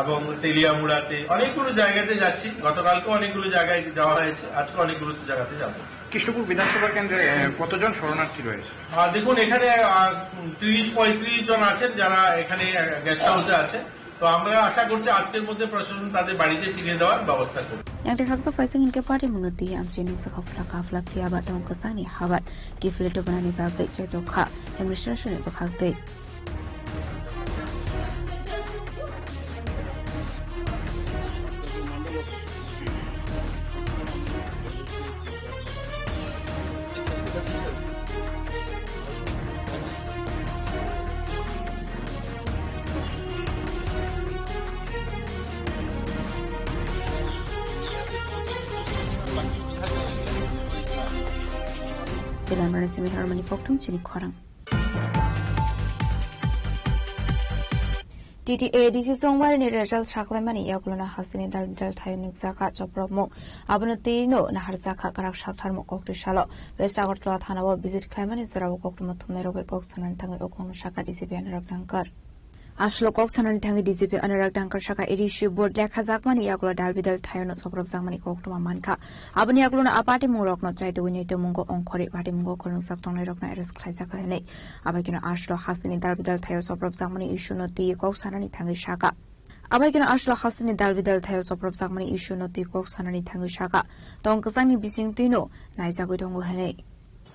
এবং তেলিয়ামুড়াতে অনেকগুলো জায়গাতে যাচ্ছি। গতকালকে অনেকগুলো জায়গায় যাওয়া হয়েছে, আজকে অনেকগুলো জায়গাতে যাব। কৃষ্ণপুর বিধানসভা কেন্দ্রে, আহ, কতজন শরণার্থী রয়েছে? আহ, দেখুন, এখানে, আহ, ত্রিশ পঁয়ত্রিশ জন আছেন যারা এখানে, আহ, গেস্ট হাউসে আছে। তো আমরা আশা করছি আজকের মধ্যে প্রশাসন তাদের বাড়িতে ফিরিয়ে দেওয়ার ব্যবস্থা করবে। Yang tei habsa phaising hinkhe party mungno twi amchini nukjakha phlaka phlak phiya ba tong kwchangni habar kiphilwi tubunani bagwi chaitokha administration ni bwkhak twi. Telangrani simi harmani kokthum chini khorang. T T A D C Songwari ni result saklaimani yagulono hasteni dal bidal thaio nukjakha chopropmung. Abono twi no naharjakha kwrak saktharmung koktwi salo. West Agartala thanao visit khlaimani jorao koktwma thumnairok bai kok sanani thangwi ukungno sakha D C P Anurag Dangkar. Aswk kok sanani thangwi D C P Anurag Dangkar sakha A D C board lekhajakmani yagulo dal bidal thaiono chopropjakmani koktwma mankha. Aboni yagulono a patimungrokno chaitugwi naitomungo ongkhorwi patimungo khulungjak tongnairokno arrest khlaijakha hwnwi. Abaikeno aswk hasteni dal bidal thaio chopropjakmani issue no twi kok sanani thangwi sakha. Abaikeno aswk hasteni dal bidal thaio chopropjakmani issue no twi kok sanani thangwi sakha. Tong kwchangni bising twino naijagwi tongo hwnwi.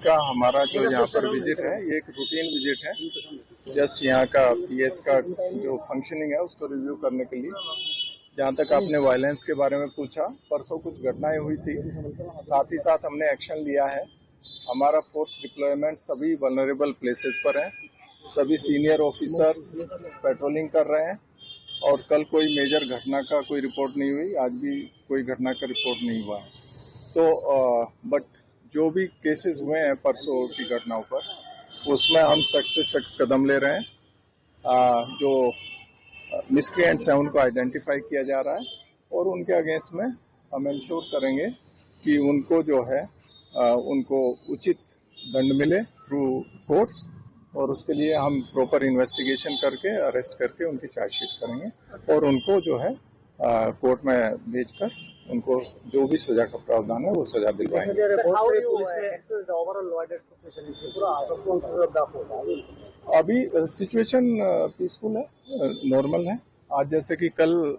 का हमारा जो यहाँ पर विजिट है, ये एक routine visit है। जस्ट यहाँ का पीएस का जो फंक्शनिंग है, उसको रिव्यू करने के लिए। जहाँ तक आपने वायलेंस के बारे में पूछा, परसों कुछ घटनाएं हुई थी, साथ ही साथ हमने एक्शन लिया है। हमारा फोर्स डिप्लॉयमेंट सभी वल्नरेबल प्लेसेस पर है, सभी सीनियर ऑफिसर्स पेट्रोलिंग कर रहे हैं और कल कोई मेजर घटना का कोई रिपोर्ट नहीं हुई, आज भी कोई घटना का रिपोर्ट नहीं हुआ है। तो, अ, बट जो भी केसेस हुए हैं परसों की घटनाओं पर, उसमें हम सख्त से सख्त कदम ले रहे हैं। अ, जो मिसक्रिएंट्स हैं, उनको आइडेंटिफाई किया जा रहा है और उनके अगेंस्ट में हम इंश्योर करेंगे कि उनको जो है, अ, उनको उचित दंड मिले थ्रू फोर्स, और उसके लिए हम प्रॉपर इन्वेस्टिगेशन करके, अरेस्ट करके उनकी चार्जशीट करेंगे और उनको जो है, अ, कोर्ट में भेजकर उनको जो भी सजा का प्रावधान है, वो सजा दिलवाएंगे। Sir, how do you, uh, assess the overall law and order situation in Tripura after twenty-fourth of the April? अभी, अ, सिचुएशन, अ, पीसफुल है, अ, नॉर्मल है। आज जैसे कि कल, अ,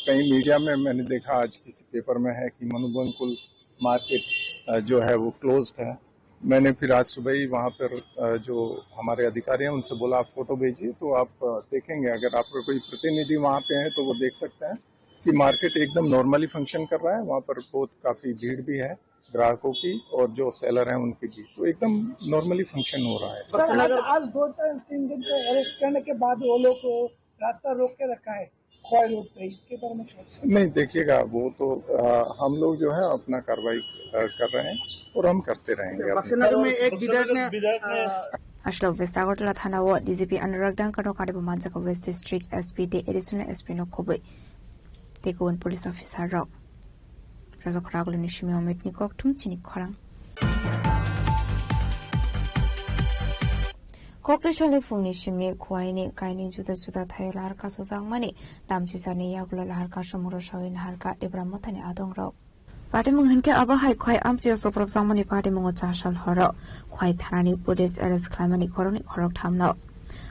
कहीं मीडिया में मैंने देखा, आज किसी पेपर में है कि मनुबंकुल मार्केट, अ, जो है वो क्लोज्ड है। मैंने फिर आज सुबह ही वहाँ पर, अ, जो हमारे अधिकारी हैं उनसे बोला, "आप फोटो भेजिए।" तो आप, अ, देखेंगे, अगर आपका कोई प्रतिनिधि वहाँ पे है तो वो देख सकते हैं कि मार्केट एकदम नॉर्मली फंक्शन कर रहा है। वहाँ पर बहुत काफी भीड़ भी है ग्राहकों की और जो सेलर हैं उनकी भी, तो एकदम नॉर्मली फंक्शन हो रहा है। सर, आज, आज दो चार, तीन दिन के अरेस्ट करने के बाद वो लोग रास्ता रोक के रखा है। खॉय रोड पे, इसके बारे में क्या? नहीं, देखिएगा, वो तो, अ, हम लोग जो है अपना कार्रवाई, अ, कर रहे हैं और हम करते रहेंगे। बक्सी नगर में एक विधायक ने, विधायक ने, अ, Aswk West Agartala thanao D G P Anurag Dangkar no karibo manjak West District S P tei Additional S P no khobwi tei kubun police officer rok. Rajak Ragulini simi Omitni kokthum chini khorang. Kokri sale phungni simi Khwaini kaini juda juda thaio lahar kasojakmani damchisani yagulo lahar kasomung rwsawi naharkha Tipra Mothani adongrok. Patimung hinkhe abo hai Khwai amchio chopropjakmani patimungo chasal horo Khwai thanani police arrest khlaimani khoroknwi khorokthamno.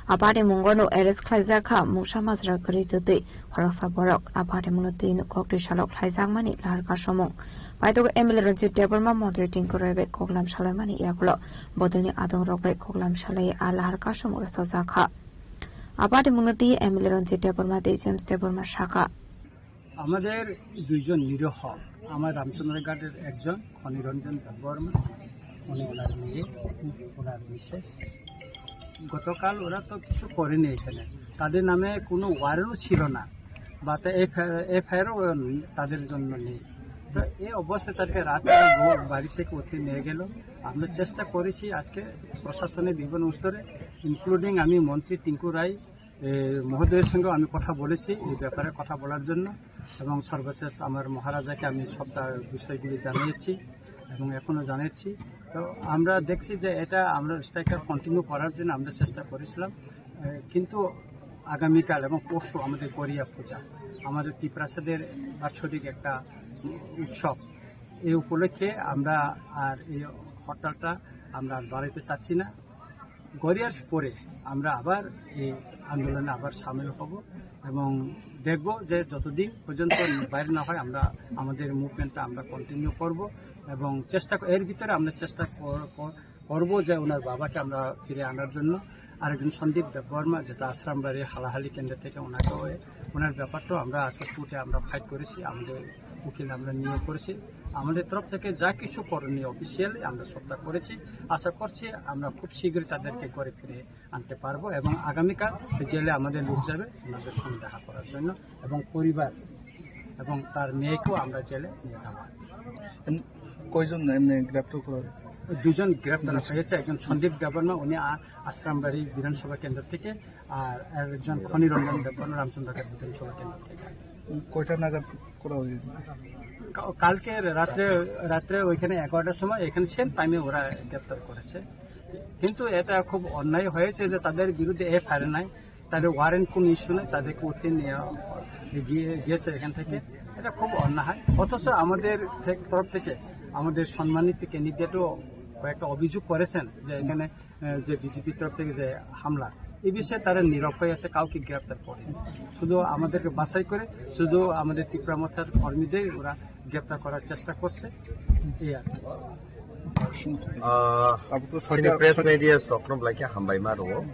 A patimungo no arrest khlaijak kha mungsa majra kwrwi twtwi khoroksa borok. A patimungno twi no koktwi salok khlaijakmani lahar kasomung. Paitogo M L A Ranjit Debbarma, montri Tinku Roy bai koklam salaimani yagulo bodolni adongrok bai koklam salai a lahar kasomung rwchajak kha. Abadi mungnati M L A Ranjit Debbarma tei James Debbarma saka. আমাদের দুইজন নিরীহ, আমার রামচন্দ্রঘাটের একজন খনিরঞ্জন দেববর্মা, উনি ওনার মেয়ে, ওনার মিসেস। গতকাল ওরা তো কিছু করেনি এখানে, তাদের নামে কোনো ওয়ারেন্টও ছিল না, বা তো এফআইআরও তাদের জন্য নেই। তো এই অবস্থায় তাদেরকে রাতে বাড়ি থেকে উঠে নিয়ে গেল। আমরা চেষ্টা করেছি আজকে প্রশাসনের বিভিন্ন স্তরে, ইনক্লুডিং আমি মন্ত্রী টিঙ্কু রায় এ, মহোদয়ের সঙ্গে আমি কথা বলেছি এই ব্যাপারে কথা বলার জন্য, এবং সর্বশেষ আমার মহারাজাকে আমি সবটা বিষয়গুলি জানিয়েছি এবং এখনো জানাচ্ছি। তো আমরা দেখছি যে এটা আমরা স্ট্রাইকটা কন্টিনিউ করার জন্য আমরা চেষ্টা করেছিলাম, এ, কিন্তু আগামীকাল এবং পরশু আমাদের গড়িয়া পূজা, আমাদের তিপ্রাসাদের বাৎসরিক একটা উৎসব, এই উপলক্ষে আমরা আর এই হরতালটা আমরা আর বাড়াইতে চাচ্ছি না। গড়িয়ার পরে আমরা আবার এই আন্দোলনে আবার সামিল হব এবং দেখব যে যতদিন পর্যন্ত বাইরে না হয়, আমরা আমাদের মুভমেন্টটা আমরা কন্টিনিউ করব এবং চেষ্টা, এর ভিতরে আমরা চেষ্টা কর-, কর-, করব যে ওনার বাবাকে আমরা ফিরে আনার জন্য। আরেকজন সন্দীপ দেববর্মা, যেটা আশ্রামবাড়ি হালাহালি কেন্দ্র থেকে, ওনাকেও, ওনার ব্যাপারটাও আমরা আজকে কোর্টে আমরা ফাইট করেছি, আমাদের উকিল আমরা নিয়োগ করেছি। আমাদের তরফ থেকে যা কিছু করণীয় অফিসিয়ালি আমরা সবটা করেছি। আশা করছি আমরা খুব শীঘ্রই তাদেরকে ঘরে ফিরে আনতে পারবো এবং আগামীকাল জেলে আমাদের লোক যাবে ওনাদের সঙ্গে দেখা করার জন্য এবং পরিবার এবং তার মেয়েকেও আমরা জেলে নিয়ে যাবো। এম, কয়জন এমনি গ্রেপ্তার করা হয়েছে? দুজন গ্রেপ্তার হয়েছে, একজন সন্দীপ দেববর্মা, উনি আ-, আশ্রামবাড়ি বিধানসভা কেন্দ্র থেকে, আর একজন খনিরঞ্জন দেববর্মা, রামচন্দ্রঘাট বিধানসভা কেন্দ্র থেকে। কয়টা নাগাদ করা হয়েছে? কা-, কালকে রাত্রে, রাত্রে ওইখানে এগারোটার সময় এখানে সেম টাইমে ওরা গ্রেপ্তার করেছে। কিন্তু এটা খুব অন্যায় হয়েছে যে তাদের বিরুদ্ধে এফআইআর নাই, তাদের ওয়ারেন্ট কোনো ইস্যু নেই, তাদেরকে উঠে নিয়ে গিয়ে, গিয়েছে এখান থেকে। এটা খুব অন্যায়। অথচ আমাদের থে-, তরফ থেকে আমাদের সম্মানিত ক্যান্ডিডেটও কয়েকটা অভিযোগ করেছেন যে এখানে, আহ, যে বিজেপির তরফ থেকে যে হামলা, এই বিষয়ে তারা নীরব হয়ে আছে, কাউকে গ্রেপ্তার করেনি। শুধু আমাদেরকে বাছাই করে শুধু আমাদের তিপ্রা মথার কর্মীদের ওরা গ্রেপ্তার করার চেষ্টা করছে, এই আর কি। Ah, Abo to sini sorkar, press media sokno belai khe hambai ma rwo.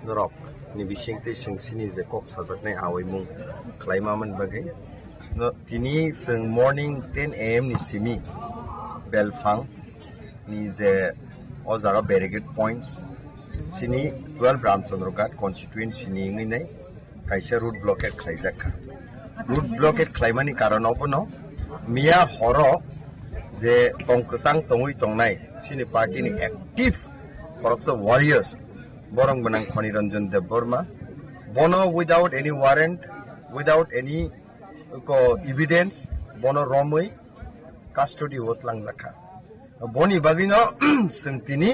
Norok ni bising tei chwng sini je kok sajaknai awi mung khlai ma man bagwi. No, tini chwng morning ten A M ni simi Belphang ni je o jaga barricade points sini twelve Ramchandra Ghat constituency ni wngwi nai kaisa road blockade khlaijak kha. Road blockade khlaimani karon obono miya horo je tong kwchang tongwi tongnai chini party ni active khoroksa warriors, borom gwnang Khoni Ranjan Debbarma, bono without any warrant, without any ko evidence, bono romwi custody o tlangjak kha. Boni bagwino chwng tini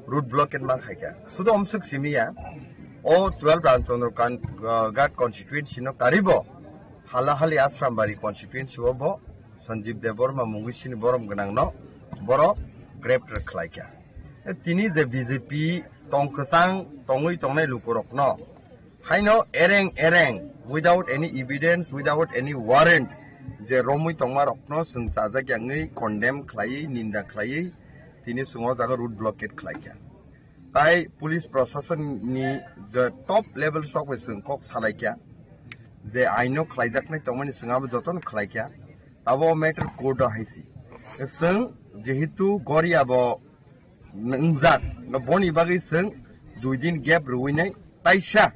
road blockade man khaikha. Sudo omswk simi ya, o twelve Ramchandra Kan-, uh, Ghat constituency no karibo Halahali Asrambari constituency o bo Sanjeev Debbarma mungwi sini borom gwnang no boro greptar khlaikha. Tini je B J P tong kwchang tongwi tongnai lukurok no haino ereng ereng, without any evidence, without any warrant, je romwi tongma rokno chwng chajak yangwi condemn khlaiwi, ninda khlaiwi, tini chwng o jaga road blockade khlaikha. Tai police proshashan ni je top level sok bai chwng kok salaikha, je aino khlaijaknai tongmani chwng abo jotono khlaikha. Abo matter court o haisi. Chwng jehetu Goria bo wngjak, boni bagwi chwng dui din gap rwinai taisa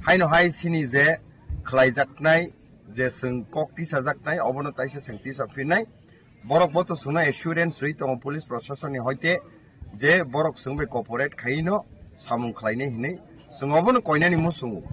haino hai sini je khlaijaknai, je chwng kok tisajaknai, obono taisa chwng tisa phinnai. Borok bo to chwngno assurance rwi tongo police proshashan ni hoite je borok chwng bai cooperate khaino samung khlainai hinwi. Chwng obono koinani muchungo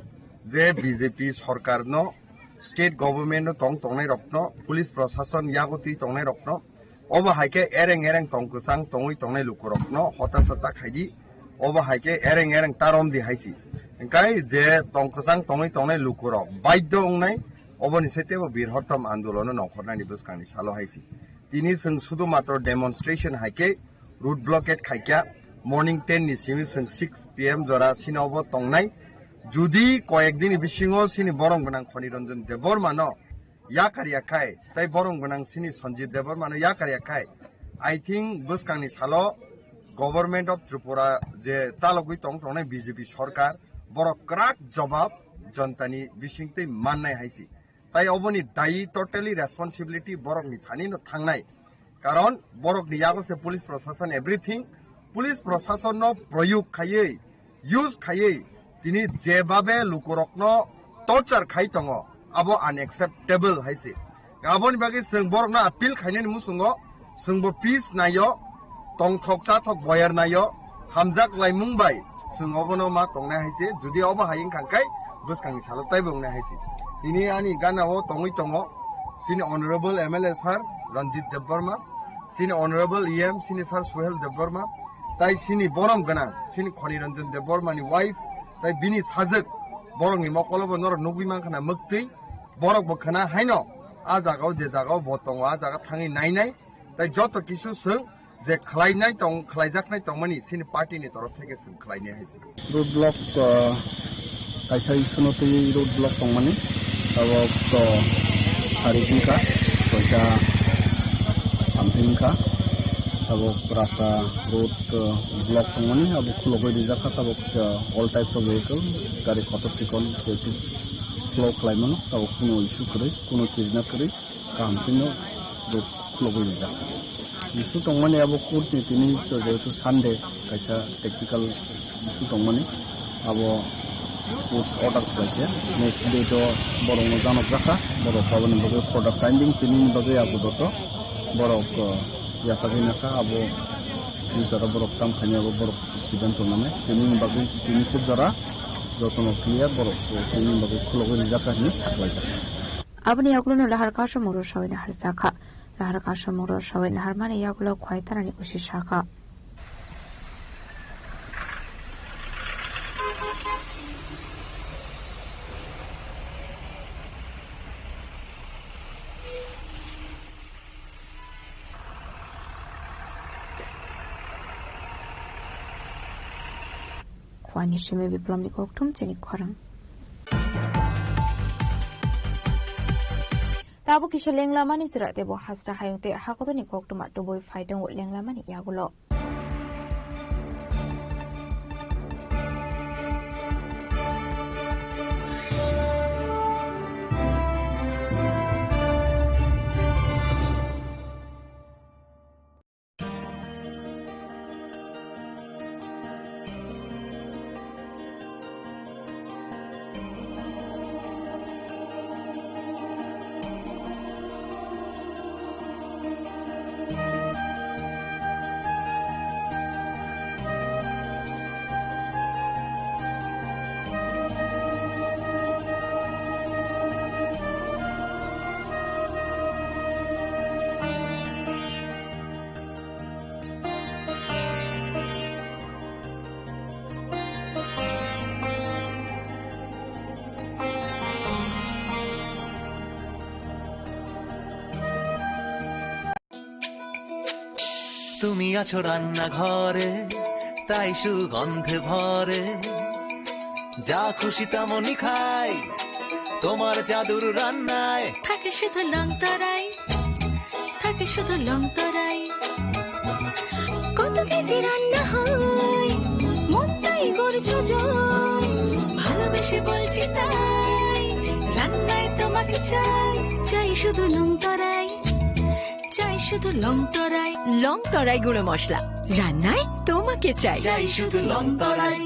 je B J P sorkar no, state government no tong tongnai rokno, police proshashan yago twi tongnai rokno, obo hai khe ereng ereng tong kwchang tongwi tongnai lukurokno hota sota khaidi, obo hai khe ereng ereng ta romdi haisi. Hwnkhe je tong kwchang tongwi tongnai lukurok baidhyo wngnai, oboni se teibo birhottom andolono nongkhornani bwskangni salo haisi. Tini chwng sudu matro demonstration hai khe road blockade khaikha, morning ten ni simi chwng six P M jora sini obo tongnai. Judi koyek dini bisingo sini borom gwnang Khoni Ranjan Debbarma no yakar ya khai, tai borom gwnang sini Sanjeev Debbarma no yakar ya khai, I think bwskangni salo Government of Tripura je chalogwi tong tongnai B J P sorkar, Borok kwrak jobab jontani bisingtwi mannai hai se. Tai oboni dayi totally responsibility borokni thani no thangnai. Karon borokni yago se police prosason everything. Police prosason no proyog khaiwi, use khaiwi, tini jebabe lukurokno torture khai tongo, abo unacceptable hai se. Aboni bagwi chwng borokno appeal khainani muchungo, chwngbo peace naio, tongthok chathok boyar naio, hamjak laimung bai chwng obono ma tongnai hai se. Jodi obo hai wngkha khe bwskangni salo taibo wngnai hai se. Tini ani gana o tongwi tongo chini honorable M L A sir Ranjit Debbarma, chini honorable E M, chini sir Suhel Debbarma, tai chini borom gwnang, chini Khoni Ranjan Debbarma ni wife, tai bini sajwk, borokni mokolo bo norok nugwi mankha na mwktwi, borok bo khna haino, a jaga o je jaga o bo tongo, a jaga thangwi nainai, tai joto kisu chwng je khlainai tong, khlaijaknai tongmani chini party ni torof theke chwng khlainai hai se. Road block, uh, kaisa issue no twi road block tongmani, tabok to sari wngkha, soita something wngkha, tabok rasta road, uh, block tongmani, abo khulogwi rijak kha, tabok, uh, all types of vehicle, gari kotor chikon, jetu flow khlaimano, tabok kuno issue kwrwi, kuno kirina kwrwi. Kaham kheno rok khulogwi rijak. Issue tongmani abo court ni tini to jehetu Sunday kaisa technical issue tongmani abo court order khlaikha. Next day to borokno janok jakha, borok aboni bagwi further finding tini ni bagwi abo doto borok, uh, yachagwi nakha abo future o borok tam khainai abo borok siddanto nanai. Tini ni bagwi tini se jora jotono clear borok tini ni bagwi khulogwi rijak kha hinwi saklaijak. Aboni yagulono lahar kasamung rwsawui naharjakha. Lahar kasamung rwsawui naharmani yagulo khwai tanani usi sakha. Khwani simi Biplomni kokthum chini khorang. Tabuk kisa lenglamani chwra teibo hasra hayung tei hakotorni koktwma tubui phai tongo lenglamani yagulo. তুমি আছো রান্নাঘরে, তাই সুগন্ধে ভরে। যা খুশি তেমনই খাই, তোমার জাদুর রান্নায়। থাকে শুধু লং তরাই, থাকে শুধু লং তরাই। কত কেজি রান্না হয়, মনটাই গর্জ যায়। ভালোবেসে বলছি তাই, রান্নায় তোমাকে চাই। চাই শুধু লং তরাই, চাই শুধু লং তরাই। লং তরাই গুঁড়ো মশলা, রান্নায় তোমাকে চাই। চাই শুধু লং তরাই।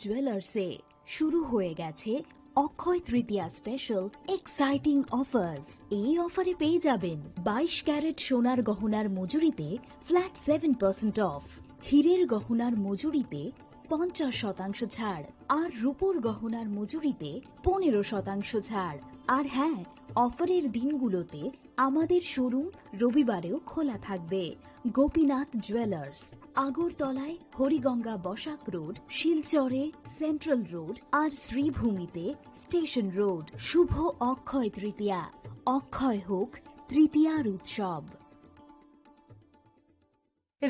জুয়েলার্সে শুরু হয়ে গেছে অক্ষয় তৃতীয়া স্পেশাল এক্সাইটিং অফার্স। এই অফারে পেয়ে যাবেন বাইশ ক্যারেট সোনার গহনার মজুরিতে ফ্ল্যাট সেভেন পার্সেন্ট অফ, হীরের গহনার মজুরিতে পঞ্চাশ শতাংশ ছাড়, আর রূপোর গহনার মজুরিতে পনেরো শতাংশ ছাড়। আর হ্যাঁ, অফারের দিনগুলোতে আমাদের শোরুম রবিবারেও খোলা থাকবে। গোপীনাথ জুয়েলার্স, আগরতলায় হরিগঙ্গা বসাক রোড, শিলচরে সেন্ট্রাল রোড আর শ্রীভূমিতে স্টেশন রোড। শুভ অক্ষয় তৃতীয়া, অক্ষয় হোক তৃতীয়ার উৎসব।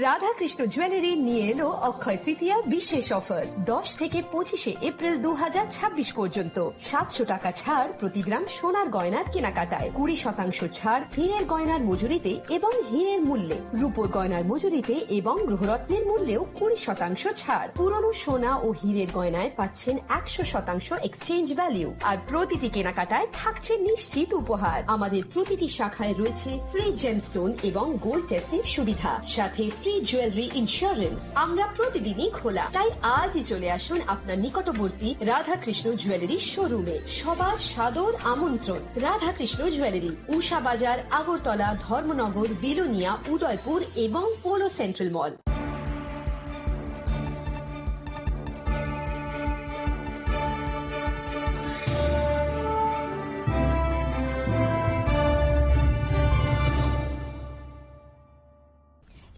রাধাকৃষ্ণ জুয়েলারি নিয়ে এলো অক্ষয় তৃতীয়া বিশেষ অফার। দশ থেকে পঁচিশে এপ্রিল দু হাজার ছাব্বিশ পর্যন্ত সাতশো টাকা ছাড় প্রতি গ্রাম সোনার গয়নার কেনাকাটায়, কুড়ি শতাংশ ছাড় হীরের গয়নার মজুরিতে এবং হীরের মূল্যে, রূপোর গয়নার মজুরিতে এবং গ্রহরত্নের মূল্যেও কুড়ি শতাংশ ছাড়। পুরনো সোনা ও হীরের গয়নায় পাচ্ছেন একশো শতাংশ এক্সচেঞ্জ ভ্যালু, আর প্রতিটি কেনাকাটায় থাকছে নিশ্চিত উপহার। আমাদের প্রতিটি শাখায় রয়েছে ফ্রি জেমস্টোন এবং গোল্ড টেস্টিং সুবিধা, সাথে ফ্রি জুয়েলারি ইন্স্যুরেন্স। আমরা প্রতিদিনই খোলা, তাই আজই চলে আসুন আপনার নিকটবর্তী রাধাকৃষ্ণ জুয়েলারি শোরুমে। সবার সাদর আমন্ত্রণ। রাধাকৃষ্ণ জুয়েলারি, উষা বাজার, আগরতলা, ধর্মনগর, বিলোনিয়া, উদয়পুর এবং polo central mall.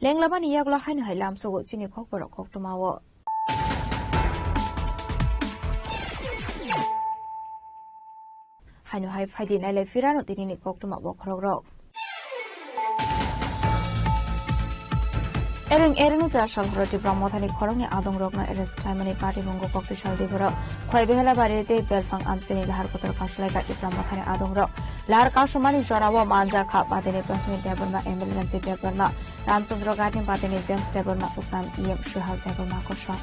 Lenglamani yagulo haino hai lamsogo chini kokborok koktwmao. Haino hai phaidi nailai phirano tinini koktwma bokhorokrok. Ereng ereng char sal horo Tipra Mothani khoroknwi adongrokno arrest khlaimani patimung koktwi sal diborok. Khoi Behela Bari tei Belphang amchaini lahar kotor kaslaikha Tipra Mothani adongrok. Lahar kasumani jorao manjakha patini Prasmit Debbarma, M L A Ranjit Debbarma, Ramchandra Ghatni patini James Debbarma, Ukam E M Suhal Debbarma kosong.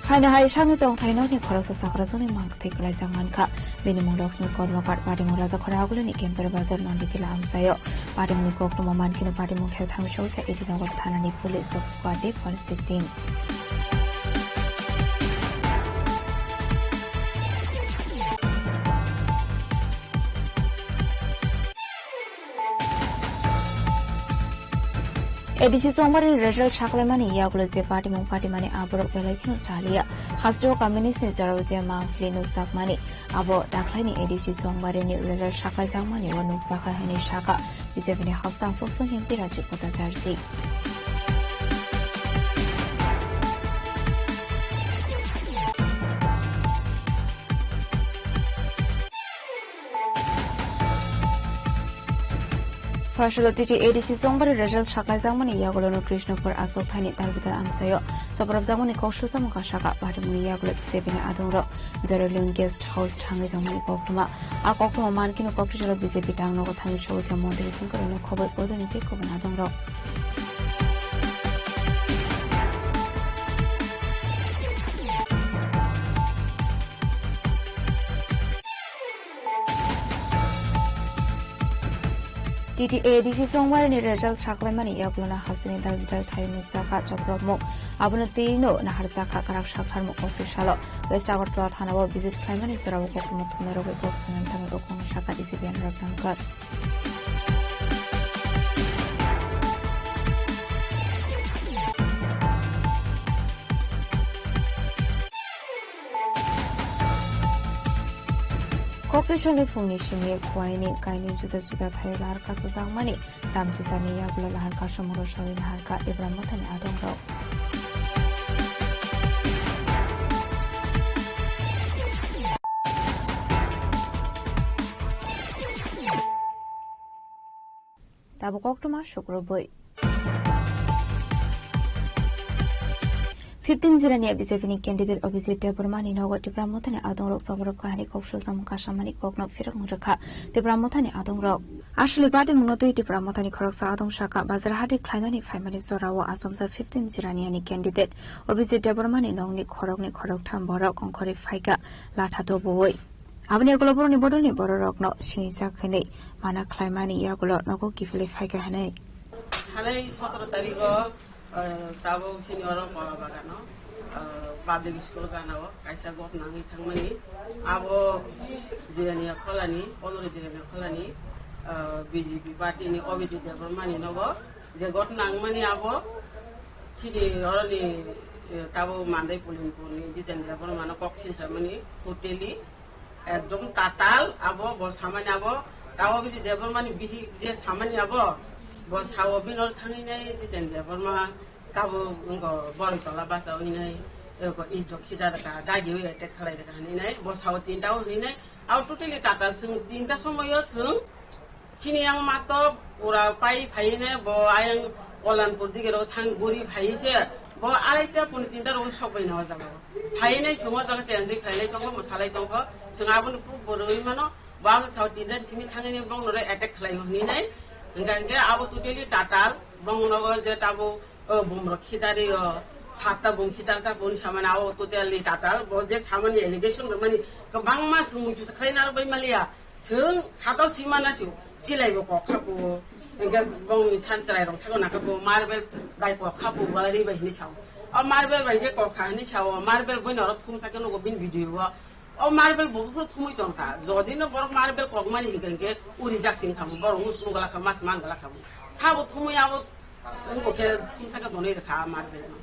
Haino hai sakni tongthai nokni khoroksa chakrajwkni mangthwi kwlaijak mankha. Bini mung Laxmi Kormokar, patimung Rajakhora Agulini Kempera Bazar Nanditila amchaio. Patimungni koktwma mankheno patimung kheo thangwi sogwikha A D Nagar thanani police dog squad tei forensic team. A D C chongbarini result saklaimani yagulo je patimung patimani aborok belai kheno chaliya. Hasteo communist ni jorao je mangpili nukjakmani, abo dakhlaini A D C chongbarini result saklaijakmani o nukjakha hinwi sakha B J P ni hastang sosong himpi Rajiv Bhattacharjee. Phasalo titi A D C chongbari result saklaijakmani yagulono Krishnapur achukthani dalbidal amchaio sobrobjakmani kok sujamung kasaka patimungni yagulo B J P ni adongrok Jerolion Guest House thangwi tongmani koktwma. A koktwma mankhe no kokthai salo B J P tangnogo thangwi sogwi khe montri songkorokno khoboi bodolni tei kubun adongrok. T T A D C chongbarini result saklaimani yagulono hasteni dal bidal thai nukjakha choprokmung. Abono twi no naharjakha kwrak saktharmung kokthai salo. West Agartala thanao visit khlaimani jorao koktwma thumnairogwi kok sanani thangwi kokthai sakha D C P Anurag Dangkar. Kokthai salni phungni simi Khwaini kaini juda juda thai lar kasojakmani tamsisani yagulo lahar kasomoro sawi naharkha Tipra Mothani adongrok. Tabuk koktwma sukrubwi. Fifteen jirania B J P ni candidate Abhijit Debbarma ni nogo Tipra Mothani adongrok chobrok kahani kok sujamung kasamani kokno phirok wng rwkha Tipra Mothani adongrok. Aswli patimungno twi Tipra Mothani khoroksa adong saka bazar hati khlainani phaimani jorao achomsa fifteen jirania ni candidate Abhijit Debbarma ni nokni khoroknwi khoroktham borok ongkhorwi phaikha latha tubuwi. Aboni yagulo borokni bodolni bororokno sinijak hinwi mana khlaimani yagulo nogo kiphilwi phaikha hinwi. Thanai sotoro tarigo, eh, tabuk chini oro Kola Bagano, eh, public school ganao kaisa gotna wngwi thangmani. Abo jirania kholani, pondro jirania kholani, Ah, B J P party ni Abhijit Debbarma ni nogo je ghotna wngmani abo chini oroni, eh, tabuk Mandai Pulinpur ni Jiten Debbarma no kok silsa mani totally ekdom tatal abo bo samani abo tabuk Abhijit Debbarma ni bihik je samani abo bo sao bini oro thangwi nai Jiten Debbarma tabuk wngkha Boroi Tola basa wi nai, eh, ko i dokhi da ka dagi wi attack khlai da ka hinwi nai bo sao tinta o hinwi nai abo totally tatal chwng tinta somoyo chwng Sini yang mato pura pai phaine bo ayang Olanpur dige ro thang guri phai se bo araita puni tinta ro sok bai na jaga. Phaine sumo jaga chen jai khailai tongo, mosalai tongo. Sung aboni puk boroi mano, bo ang sao tinta simi thangini bong nore attack khlai honi nai. Hingga hingga abo totally tatal, bong nogo je tabo, o bumrok khidari o, satta bung khidar ta buni samani abo totally tatal, bo je samani allegation rwmani kwbangma sung muitu se khlai naro bai maliya. Chwng khatao sima na sio, silai bo kok kha bo. Hingke bongni san chwrai rok saka naka bo, marble bai kok kha bo, galari bai hinwi sao. O marble bai je kok kha hinwi sao, marble boino oro thumsa khe nugo bini video o. O marble bo buphuru thumwi tong kha. Jodi no borok marble kok mani hingke hingke uri jak sing kha bo, borok nus nugala kha, mas man gala kha bo. Sabo thumwi abo wngkok khe thumsa khe donwi rwkha marble no.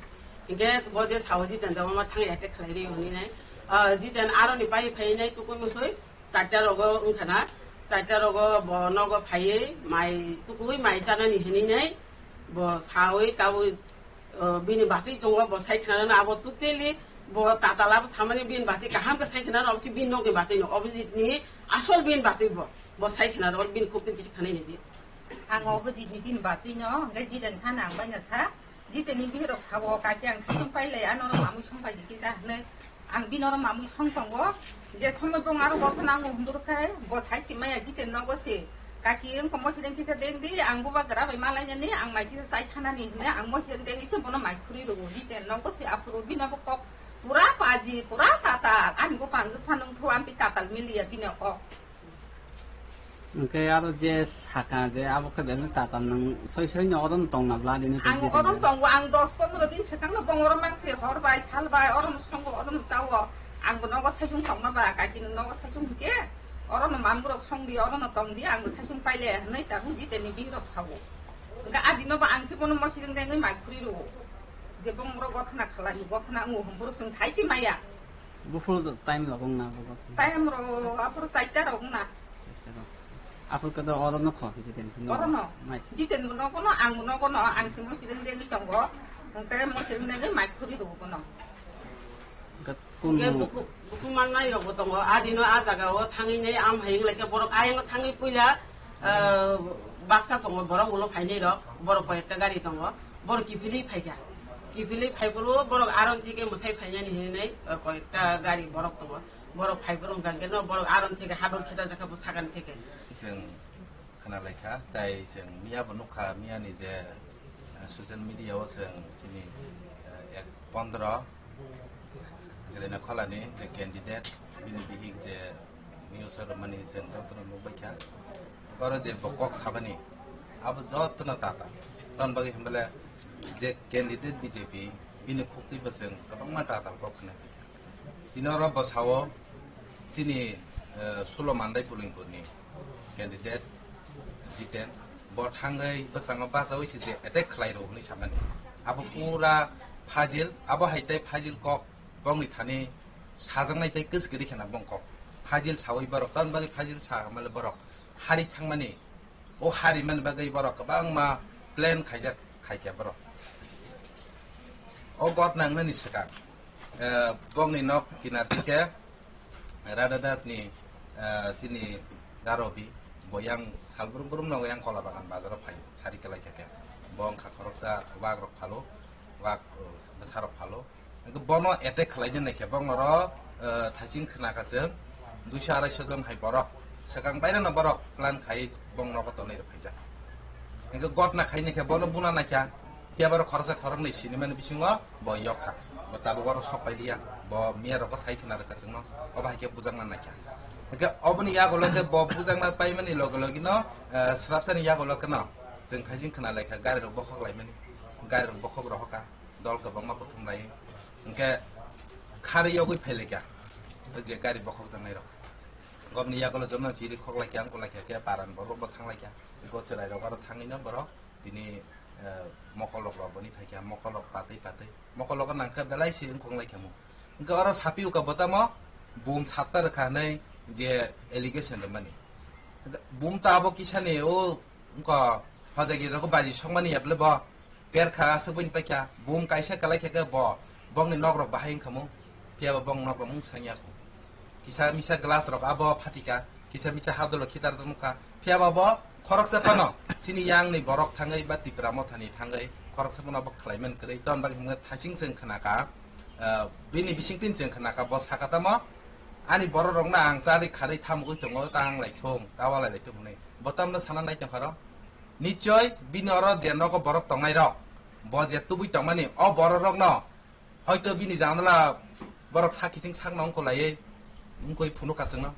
Hingke bo je sao Jiten Debbarma thang attack khlai ri hinwi nai. Ah, Jiten aroni pai phai nai tukui musui. Charta rogo wngkha na, charta rogo bo nogo phaiwi mai tukui mai chanani hinwi nai bo sawi tabwi, o, bini bachwi tongo bo sai khna abo totally bo tatal abo samani bini bachwi kaham khe sai khna abo khe bini nokni bachwi no Abhijit ni asol bini bachwi bo bo sai khna abo bini khuk twi bisi khanai nai di. Ang Abhijit ni bini bachwi no hwnkhe Jiten khan ang bai na sa. Jiteni bihirok sao, "Kaki ang saichung pailai, ano oro mamui song pai di kisa," hinwi. Ang bini oro mamui song tongo, je somoi bong aro gotho nango hwnbwrwkhe, bo sai si maya Jiten nogo se, "Kaki, wngkha mosideng kisa deng di, ang bubagra bai malainani, ang mai kisa chai thanani," hinwi ang mosideng dengwi se bono mai khurwi rwo. Jiten nogo se aphuru bini abo kok pura paji, pura tatal, ani bupang wngkha nungthu, amtwi tatal miliya bini kok. Hwnkhe aro je saka je abo khe belai tatal nwng soi soi no oro no tongna bla nini Ang oro no tongo, ang dos pondro din swkang no bong oro mangse hor bai sal bai oro no songo oro no chao. Ang bo nogo saichung tongma ba kaki no nogo saichung hwnkhe oro no mamburok song di oro no tong di ang bo saichung paile hwnwi ta buji teni bihirok sao. Hwnkhe adi no bo ang se bono mosideng dengwi mai khuri rwo. Je bong oro gothana khalai gothana wngo hwnboro chwng sai se maya. Buphuru time rok wngna bugo. Time rok aphuru chaita rok wngna. Aphuru khe do oro no kho Jiten phuru. Oro no. Mai. Jiten bo nogo no, ang bo nogo no, ang simo sideng dengwi tongo. Hwnkhe mo sideng dengwi mai khuri rwo bono. Hwnkhe kun Hwnkhe mo- buku, buku mannai rok bo tongo. Adino a jaga o thangwi nai am hai wnglaikhe borok ayang thangwi puila, ah, baksa tongo borok ulo phainai rok. Borok koi ekta gari tongo. Borok kiphilwi phaikha. Kiphilwi phaiphuru borok aron theke mwsai phainani hinwi, eh, koyekta gari borok tongo. Borok phaiphuru hwnkha hwnkhe no borok aron theke hador kheta jakha bo sakani theke. Chwng khna laikha, tai chwng miya bo nukha, miya ni je, eh, social media o chwng chini, eh, ek pondro Jelena Kholani je candidate, bini bihik je news o rwmani chwng jotono nukbaikha. Oro je bo kok sabani, abo jotono tatal. Tamoni bagwi hwnbale je candidate B J P, bini khuktwi bo chwng kwbangma tatal kok khna. Bini oro bo sao chini, eh, Sulo Mandai Pulingpurni candidate Jiten, bo thangwi bwskango bachaui se je attack khlai rw hwnwi samani. Abo pura fajil, abo hai tei fajil kok bongni thani sajaknai tei kwchwkiri kheno bong kok. Fajil saui borok, tamoni bagwi fajil sa male borok hari thangmani, o hari mani bagwi borok kwbangma plan khaijak khaikha borok. O gotna wngnani swkang, eh, bongni nok kinar dikhe Radha Das ni, eh, chini Garobi, bo yang sal brum brum no yang Kola Bagan bazar o phai sari kwlai kha khe. Bo wngkha khoroksa wak rok phalo, wak, eh, bwsa rok phalo. Hwnkhe bono attack khlai di naikhe bongoro, eh, thaching khna kha chwng duiso araisho jon hai borok. Swkang baireno borok plan khai bong nogo tonwi rw phaijak. Hwnkhe gotna khai naikhe bono buna naikha. Phiya borok khoroksa khoroknwi sinimani bisingo bo yok kha. Bo tabuk oro sok pai liya. Bo miya rogo sai khna rwkha chwngno. Obo hai khe bujakna naikha. Hwnkhe oboni yagulo khe bo bujakna paimani loge loge no, eh, swrapsani yagulo kheno chwng thaching khna laikha gari rok bokhok laimani. Gari rok bokhok rohokha. Dol kwbangma buthum lai. Hwnkhe kharwi yogwi phailaikha. O je gari bokhok tangnai rok. Gobni yagulo jono chiri khok laikya, wngkok laikya khe paran borok bo thang laikya. Iko chwrai rok aro thangwi no borok bini, eh, mokol rok rok boni phaikya, mokol rok patwi patwi. Mokol rok nangkhe belai se wngkok laikya mo. Wngkhe oro sapi uka botamo bum satta rwkha hinwi je allegation rwmani. Bum ta abo kisani o wngkha hojagiri rok baji sokmani yaple bo. Perkha aswk bini paikha, bum kaisa kalai khe bo, bongni nok rok bahai wngkha mo, phiya bo bong nok rok mung sanya kho. Kisa misa glass rok abo phatika, kisa misa hadolo khitar tong kha, phiya bo bo khoroksa phano chini yang ni borok thangwi ba Tipra Motha ni thangwi khoroksa phano bo khlai man kwrwi, ton bagwi hwnwi thasing chwng khna kha, ah, bini bising tin chwng khna kha, bo saka tamo ani borok rok no ang charwi kharwi thamugwi tongo, ta ang lai thung, ta walai lai thung hwnwi, bo tamno sana nai tong kha ro. Nichoi bini oro je nogo borok tongnai rok, bo je tubui tongmani, o borok rokno hoito bini janala borok sak kiching sakno wngkha laiwi wngkoi phunukha chwngno.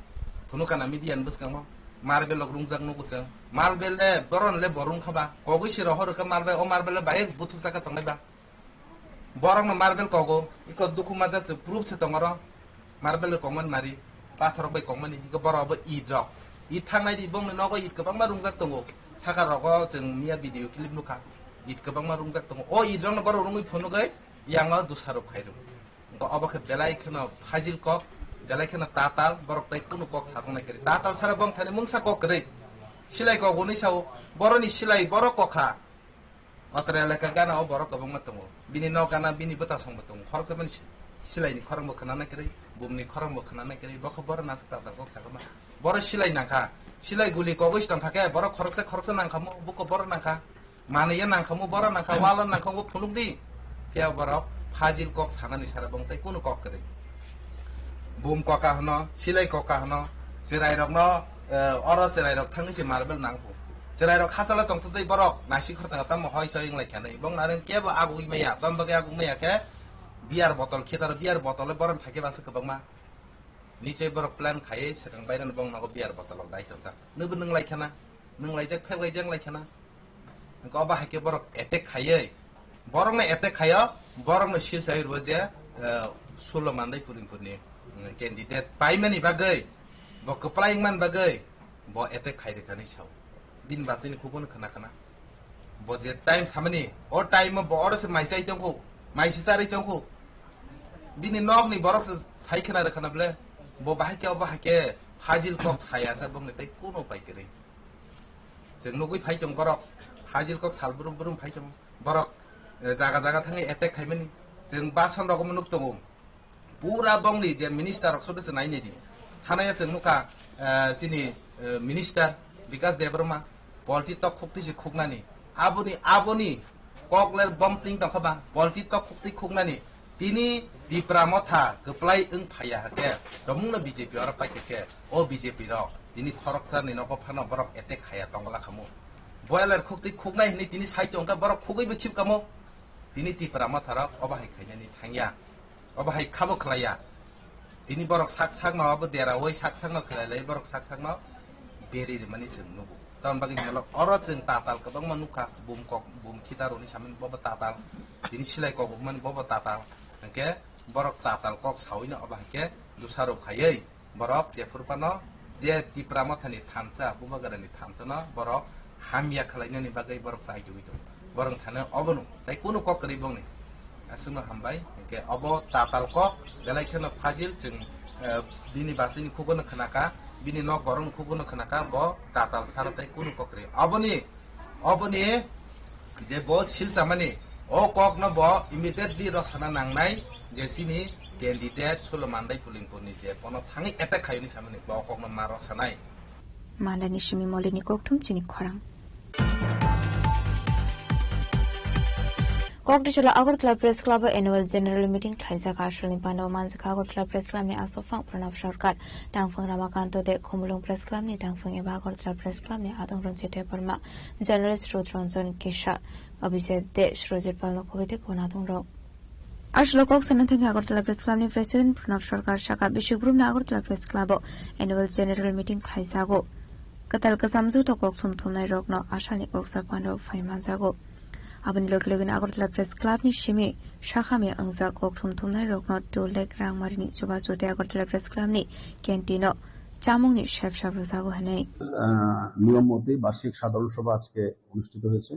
Phunukha na media ni bwskango. Marble rok rungjak nugo chwng. Marble le boron le bo rung kha ba. Kogwi se rohor kha marble, o marble le bayek buthuk jaka tongnai ba. Borokno marble kogo, iko dukhu majak se proof se tongo ro. Marble kokmani mari, pathor bai kokmani, iko borok bo it rok. It thangnai di bongni nogo it kwbangma rungjak tongo. Saka rogo chwng miya video clip nukha. It kwbangma rungjak tongo. O it rokno borok rungwi phunugwi yango dusarok khairok. Iko obo khe belai kheno phajil kok, belai kheno tatal, borok tai kunu kok sajaknai kwrwi. Tatal sara bongthani mungsa kok kwrwi. Silai kok hwnwi sao, boroni silai borok kokha. Otre elaka gana o borok kwbangma tongo. Bini nok gana bini bwta songbo tongo. Khoroksa bini si-, silaini khorang bo khwnana kwrwi, bumni khorang bo khwnana kwrwi. Bokho borok nasik tatal kok sakama. Borok silai nangkha. Silai guli kogwi tongkha khe borok khoroksa khoroksa nangkha mo, buko borok nangkha. Manwi ya nangkha mo, borok nangkha, walo nangkha mo phunuk di. Phiya borok phajil kok sanani sara bong tai kunu kok kwrwi. Bum koka hwno, silai koka hwno, chwrairokno, eh, oro chwrairok thangwi se marble nang phu. Chwrairok hachalo tongthok tei borok naisik khortang tamo hoi choi wng lai kha nai. Bong nareng kebo agugwi maya, bam bagwi agugwi maya khe beer bottle khe taro beer bottle le boron phaikhe bangsa kwbangma. Nichoi borok plan khaiwi swkang bairano bong nogo beer bottle rok dai tongjak. Nwbo nwng lai khana, nwng laijak, phek laijak lai khana. Hwnkhe obo hai khe borok attack khaiwi, borokno attack khaio, borokno sil sai rwo je, eh, Sulo Mandai Purinpurni, mm, candidate paimani bagwi, bo kwplai wngmani bagwi, bo attack khai rwkha hinwi sao. Bini bachini khukgono khna khna. Bo je time samani, o time o bo oro se mai chai tongkho, mai se charwi tongkho. Bini nokni borok se sai khna rwkha na bwle, bo bahai khe, obo hai khe phajil kok saya se bongni tei kuno pai kwrwi. Chwng nugwi phai tong borok, phajil kok sal brum brum phai tong borok, eh, jaga jaga thangwi attack khaimani. Chwng bason rok nuk tongo. Pura bongni je minister rok sodo se nai nai di. Thanaya chwng nukha, eh, chini, eh, minister Bikas Debbarma, polti tok khukti se khuknani. Aboni, aboni kokler bom ting tongkha ba, polti tok khukti khuknani. Tini Tipra Motha kwplai wng phaiya hakhe, tomungno B J P oro paikha khe, o B J P rok tini khoroksa ni nogo phano borok attack khaya tongla khamu. Boiler khukti khuknai hini tini sai tongkha borok khugwi bo khip kamo. Tini Tipra Motha rok obo hai khainani thangya. Obo hai khabo khlaiya. Tini borok sak sakno abo deraui sak sakno khlai lai borok sak sakno beri rimani chwng nugo. Tamoni bagwi melo oro chwng tatal kwbangma nukha, bum kok, bum khitaroni samani bobo tatal, tini silai kok mani bobo tatal. Hwnkhe borok tatal kok sawino obo hai khe dusarok khaiwi borok jephuru phano je Tipra Mothani thansa, Bubagrani thansano borok hamya khlainani bagwi borok chai tugwi tongo. Borok thani obono tai kunu kok kwrwi bongni. Aswkno hambai, hwnkhe obo tatal kok, belai kheno phajil chwng, eh, bini bachini khugono khnaka, bini nok borokni khugono khnaka, bo tatal sara tai kunu kok kwrwi. Oboni, oboni je bo silchamani, o kokno bo immediately rosana nangnai je chini candidate Sulo Mandai Pulingpurni je bono thangwi attack khaiyoni samani, bo kokno ma rosanai. Mandani simi molini kokthum chini khorang. Kokdisala Agartala Press Club o Annual General Meeting khlaijak. Asalni panda o manjakha Agartala Press Club ni aswk phang Pranab Sarkar, tangphang Ramakanto De, Khumulwng Press Club ni tangphang eba Agartala Press Club ni adong Ranjit Debbarma, journalist Rudranjan Kishar, Abhijit De, Surajit Pal no khobwi tei kwbangma adong rok. Aswk kok sana thangwi Agartala Press Club ni President Pranab Sarkar saka, bisi group ni Agartala Press Club o Annual General Meeting khlaijago. Kwtal kwcham joto kok thum thumnai rokno asalni kok saphano phai manjago. Aboni logi logi no Agartala Press Club ni simi sakhamya wngjak kok thum thumnai rokno two lakh rangmari ni chubachu tei Agartala Press Club ni canteen o chamungni sep sep rwjago hwnwi. আহ, নিয়ম মতেই বার্ষিক সাধারণ সভা আজকে অনুষ্ঠিত হয়েছে।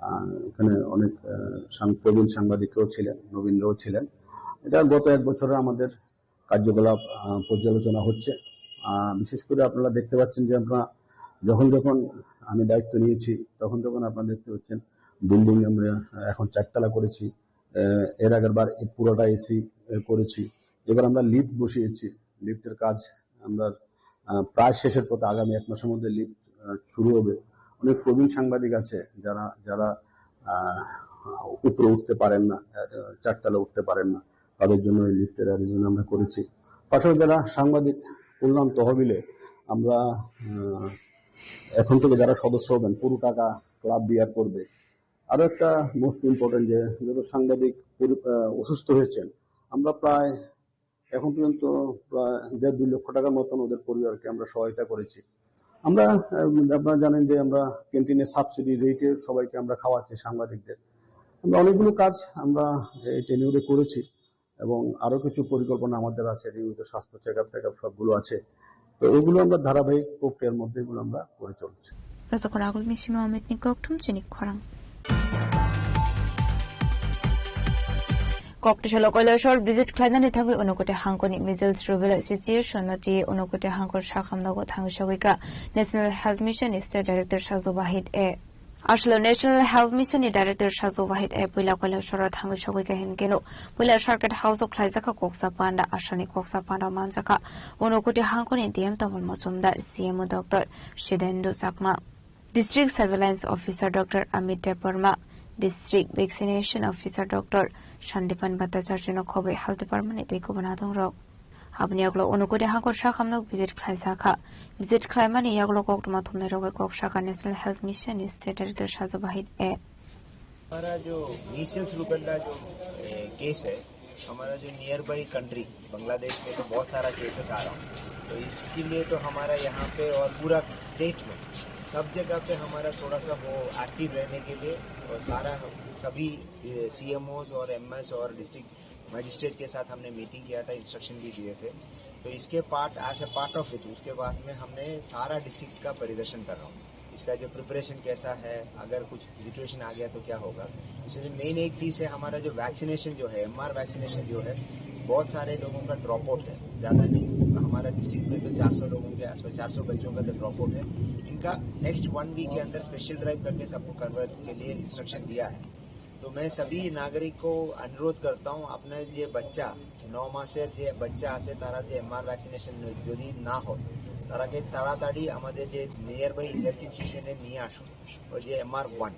আহ, এখানে অনেক, আহ, সাং-, প্রবীণ সাংবাদিকরাও ছিলেন, নবীনরাও ছিলেন। এটা গত এক বছরের আমাদের কার্যকলাপ, আহ, পর্যালোচনা হচ্ছে। আহ, বিশেষ করে আপনারা দেখতে পাচ্ছেন যে আমরা যখন যখন আমি দায়িত্ব নিয়েছি, তখন তখন আপনারা দেখতে পাচ্ছেন বিল্ডিং আমরা এখন চারতলা করেছি। আহ, এর আগের বার এই পুরোটা এসি করেছি। এবার আমরা লিফট বসিয়েছি, লিফটের কাজ আমরা, আহ, প্রায় শেষের পথে, আগামী এক মাসের মধ্যে লিফট, আহ, শুরু হবে। অনেক প্রবীণ সাংবাদিক আছে যারা, যারা, আহ, উপরে উঠতে পারেন না, আহ, চারতলা উঠতে পারেন না, তাদের জন্য এই লিফটের অ্যারেঞ্জমেন্ট আমরা করেছি। পাশাপাশি যারা সাংবাদিক কল্যাণ তহবিলে আমরা, আহ, এখন থেকে যারা সদস্য হবেন, পুরো টাকা ক্লাব বিয়ার করবে। আরো একটা মোস্ট ইম্পর্টেন্ট, যে যত সাংবাদিক পরি-, আহ, অসুস্থ হয়েছেন, আমরা প্রায় এখন পর্যন্ত প্রায় দেড় দুই লক্ষ টাকার মতন ওদের পরিবারকে আমরা সহায়তা করেছি। আমরা, আহ, আপনারা জানেন যে আমরা ক্যান্টিনে সাবসিডি রেটে সবাইকে আমরা খাওয়াচ্ছি সাংবাদিকদের। আমরা অনেকগুলো কাজ আমরা এই টেনিউরে করেছি এবং আরো কিছু পরিকল্পনা আমাদের আছে, নিয়মিত স্বাস্থ্য চেক আপ টেক আপ সবগুলো আছে। তো ওগুলো আমরা ধারাবাহিক প্রক্রিয়ার মধ্যে এগুলো আমরা করে চলছি। Rajak Ragul Misima Amit ni Kokthum chini khorang. Kokthum salo Kailasor visit khlainani thangwi Unakoti hangkoni measles rubella situation no twi Unakoti hangkor sakhamnago thangwi sogwi ka National Health Mission ni State Director Sajo Wahid A. Aswlw National Health Mission ni Director Sajo Wahid A puila Kailasor o thangwi sogwi ka hinkeno puila Circuit House o khlaijak kha koksa panda, aswkni koksa panda manjak kha Unakoti hangkoni D M Tamal Mojumdar, C M O Doctor Shidendra Chakma. District Surveillance Officer Doctor Amit Debbarma, District Vaccination Officer Doctor Sandipan Bhattacharya no khobwi Health Department ni tei kubun adongrok. Aboni yagulo Unakoti hangkor sakhamno visit khlaijak kha. Visit khlaimani yagulo koktwma thumnairok bai kok sakha National Health Mission ni State Director Sajo Wahid A. हमारा जो measles rubella जो, ए, केस है, हमारा जो near by country Bangladesh में तो बहुत सारा केसेस आ रहा है, तो इसके लिए तो हमारा यहाँ पे और पूरा स्टेट में सब जगह पे हमारा थोड़ा सा वो एक्टिव रहने के लिए और सारा सभी, ए, सी एम ओज और एम एस और डिस्ट्रिक्ट मजिस्ट्रेट के साथ हमने मीटिंग किया था, इंस्ट्रक्शन भी दिए थे। तो इसके part, as a part of it, उसके बाद में हमने सारा डिस्ट्रिक्ट का परिदर्शन कर रहा हूँ, इसका जो प्रिपरेशन कैसा है, अगर कुछ सिचुएशन आ गया तो क्या होगा। इसमें मेन एक चीज़ है, हमारा जो वैक्सीनेशन जो है, एम आर वैक्सीनेशन जो है, बहुत सारे लोगों का ड्रॉप आउट है, ज़्यादा नहीं, हमारा डिस्ट्रिक्ट में तो चार सौ लोगों के आसपास, चार सौ बच्चों का तो ड्रॉप आउट है। इनका नेक्स्ट वन वीक के अंदर स्पेशल ड्राइव करके सबको कन्वर्ट के लिए इंस्ट्रक्शन दिया है। तो मैं सभी नागरिक को अनुरोध करता हूँ, আপনার যে বাচ্চা, নয় মাসের যে বাচ্চা আছে, তারা যে এম আর ভ্যাকসিনেশন যদি না হয়, তারাকে তাড়াতাড়ি আমাদের যে নিয়ার বাই হেলথ ইনস্টিটিউশনে নিয়ে আসুন, ওই যে এম আর ওয়ান।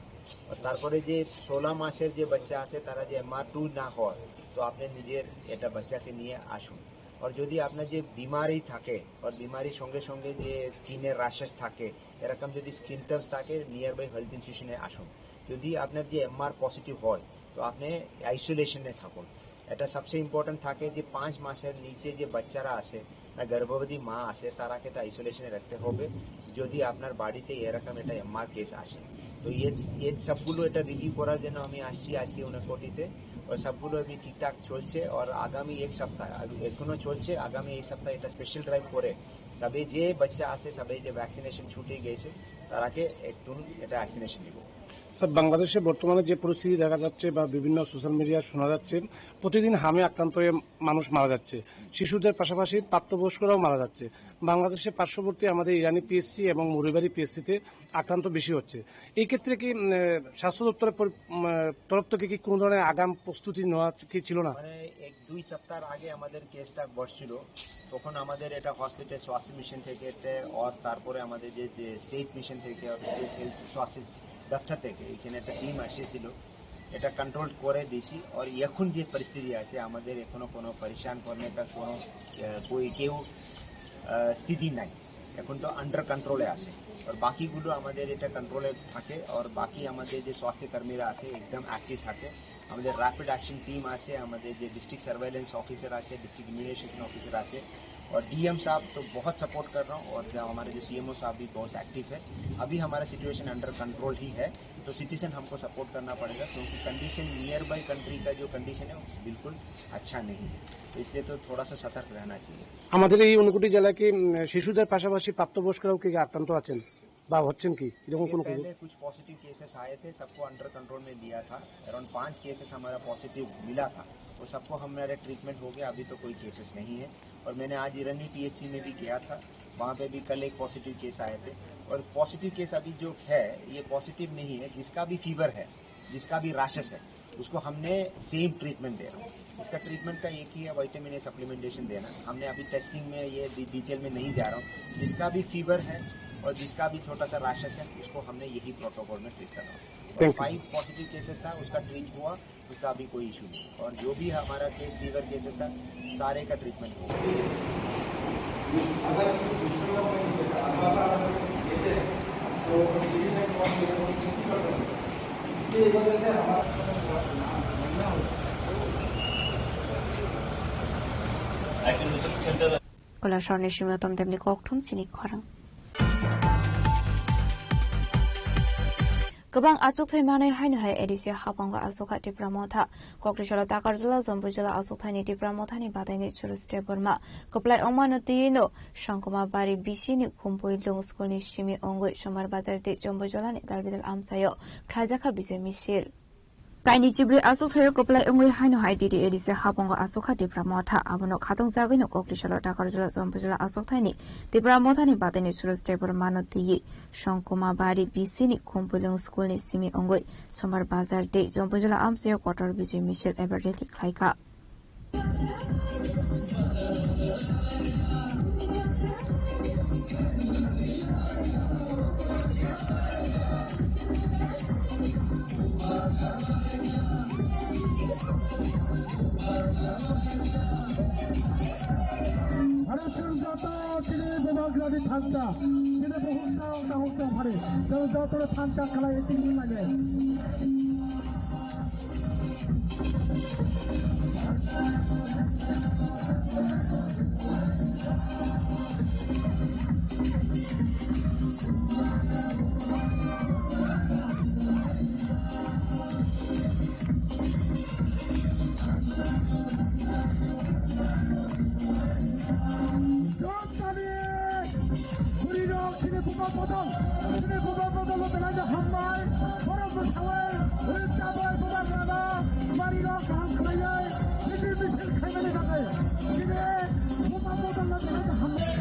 আর তারপরে যে ষোলো মাসের যে বাচ্চা আছে, তারা যে এম আর টু না হয়, তো আপনি নিজের এটা বাচ্চাকে নিয়ে আসুন। আর যদি আপনার যে বিমারি থাকে, আর বিমারির সঙ্গে সঙ্গে যে স্কিনের র্যাশেস থাকে, এরকম যদি সিমটমস থাকে, নিয়ার বাই হেলথ ইনস্টিটিউশনে আসুন। যদি আপনার যে এম আর পজিটিভ হয়, তো আপনি আইসোলেশনে থাকুন। এটা সবচেয়ে ইম্পর্টেন্ট থাকে যে পাঁচ মাসের নিচে যে বাচ্চারা আছে, না, গর্ভবতী মা আছে, তারাকে তো আইসোলেশনে রাখতে হবে যদি আপনার বাড়িতে এরকম একটা এম আর কেস আসে। তো এ, এ সবগুলো এটা রিভিউ করার জন্য আমি আসছি আজকে উনকোটিতে। ওর সবগুলো আমি ঠিকঠাক চলছে, আর আগামী এক সপ্তাহ, আগ-, এখনো চলছে, আগামী এই সপ্তাহে এটা স্পেশাল ড্রাইভ করে সবে যে বাচ্চা আছে, সবে যে ভ্যাকসিনেশন ছুটে গেছে, তারাকে একদম এটা ভ্যাকসিনেশন দিব। স্যার, বাংলাদেশে বর্তমানে যে পরিস্থিতি দেখা যাচ্ছে বা বিভিন্ন সোশ্যাল মিডিয়ায় শোনা যাচ্ছে, প্রতিদিন হামে আক্রান্ত হয়ে মানুষ মারা যাচ্ছে, শিশুদের পাশাপাশি প্রাপ্তবয়স্করাও মারা যাচ্ছে। বাংলাদেশের পার্শ্ববর্তী আমাদের ইরানি পিএসসি এবং মৌরিবাড়ি পিএসসিতে আক্রান্ত বেশি হচ্ছে। এই ক্ষেত্রে কি, উম, আহ, স্বাস্থ্য দপ্তরের পরি-, উম, আহ, তরফ থেকে কি কোনো ধরনের আগাম প্রস্তুতি নেওয়া কি ছিল না? মানে, এক দুই সপ্তাহ আগে আমাদের কেসটা ঘটছিল, তখন আমাদের এটা হসপিটাল স্বাস্থ্য মিশন থেকে একটা, আর তারপরে আমাদের যে, যে স্টেট মিশন থেকে, আর স্টেট হেলথ স্বাস্থ্য দপ্তর থেকে এখানে একটা টিম এসেছিল, এটা কন্ট্রোল করে দিয়েছি। আর এখন যে পরিস্থিতি আছে, আমাদের এখনো কোনো পরেশান করার কোনো, আহ, কই কেউ, আহ, স্থিতি নাই। এখন তো আন্ডার কন্ট্রোলে আছে। আর বাকিগুলো আমাদের এটা কন্ট্রোলে থাকে। আর বাকি আমাদের যে স্বাস্থ্যকর্মীরা আছে, একদম অ্যাক্টিভ থাকে। আমাদের র‍্যাপিড অ্যাকশন টিম আছে, আমাদের যে ডিস্ট্রিক্ট সার্ভেইলেন্স অফিসার আছে, ডিস্ট্রিক্ট ইমিউনাইজেশন অফিসার আছে, और डीएम साहब तो बहुत सपोर्ट कर रहा हूँ, और क्या हमारे जो सीएमओ साहब भी बहुत एक्टिव है। अभी हमारा सिचुएशन अंडर कंट्रोल ही है, तो सिटीजन हमको सपोर्ट करना पड़ेगा, क्योंकि कंडीशन नियर बाय कंट्री का जो कंडीशन है, वो बिल्कुल अच्छा नहीं है। तो इसलिए तो थोड़ा सा सतर्क रहना चाहिए। আমাদের এই ঊনকোটি জেলায় কি, উম, শিশুদের পাশাপাশি প্রাপ্তবয়স্করাও কি আক্রান্ত আছেন বা হচ্ছেন কি এরকম ये কোনো খবর? पहले कुछ पॉजिटिव केसेस आए थे, सबको अंडर कंट्रोल में लिया था। अराउंड पांच केसेस हमारा पॉजिटिव मिला था, वो सबको हमारे ट्रीटमेंट हो गया, अभी तो कोई केसेस नहीं है। और मैंने आज इरनी पीएचसी में भी गया था, वहाँ पे भी कल एक पॉजिटिव केस आए थे। और पॉजिटिव केस अभी जो है, ये पॉजिटिव नहीं है, जिसका भी फीवर है, जिसका भी रैशेस है, उसको हमने सेम ट्रीटमेंट दे रहा हूँ। इसका ट्रीटमेंट का एक ही है, विटामिन ए सप्लीमेंटेशन देना। हमने अभी टेस्टिंग में ये डि-, डिटेल में नहीं जा रहा हूँ। जिसका भी फीवर है और जिसका भी छोटा सा रैशेस है, उसको हमने यही प्रोटोकॉल में ट्रीट करना है। और Thank you. Five positive cases था, उसका ट्रीट हुआ, उसका अभी कोई इशू नहीं। और जो भी हमारा केस, फीवर केसेस था, सारे का ट्रीटमेंट हुआ। अगर कुछ दूसरे लोग नहीं देता, अगर ये तो इसलिए वजह से हमारा Kolasor ni simi tom temni kok thum chini khorang. Kwbang achukthai manwi haino hai A D C haphanggo achukha Tipra Motha. Kokri salo Takarjala, Jombujala achukthai ni Tipra Motha ni badaini Suraj Debbarma. Kwplai ongmano twiwi no Sangkuma Bari B C ni Khumpui Lung School ni simi ongwi Sombar Bazar tei Jombujala ni dalbidal amchaio khlaijakha bijoi misil. Kaini chibri achukthai o kwplai wngwi haino hai D D A D C haphanggo achukha Tipra Motha. Abono khatong jagwino Kokri salo Takarjala, Jombujala achukthai ni Tipra Motha ni badaini Suraj Debbarma no twiwi Sangkuma Bari B C ni Khumpui Lung School ni simi ongwi Sombar Bazar tei Jombujala amchaio kotor bijoi misil eba rally khlaikha. Bharot joto chini bubagrani thangta, chini buhukta, hukta, hukta phari, joto thangta khlai tini mane. Bwrwi rok chini bubagra bodol, chini bubagra bodol no belai no hambai, borok bwsawai, hwnwi chabai bubagra no, manwi rok kaham khlaiwi, misil misil khaimani bagwi, chini bubagra bodol no belai no hambai.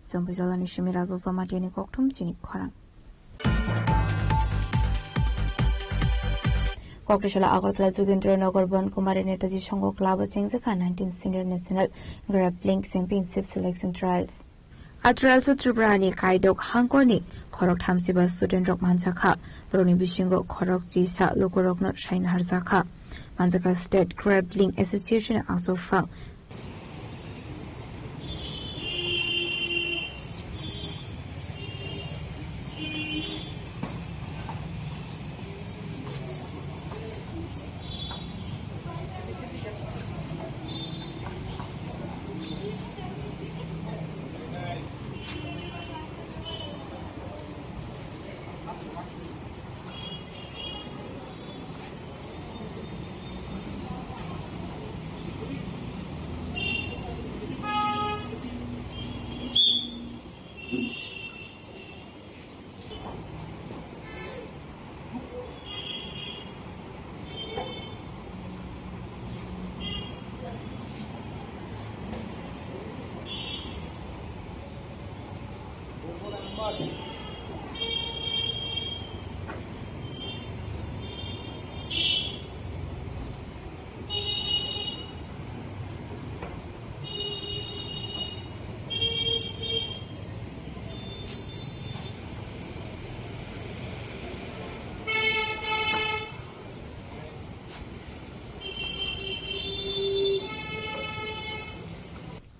Chwng Bujolani simi Raju Jamatia ni kokthum chini khorang. Kokri salo Agartala Jogendra Nagar Bon Kumari Netaji Songho Club o chengjakha nineteenth Senior National Grappling Championship Selection Trials. A trials o Tripura ni kaidok hangkor ni Khorok thamsiba student rok manjakha, borokni bisingo khorok chisa lukurokno saina harjakha. Manjakha State Grappling Association ni aswk phang.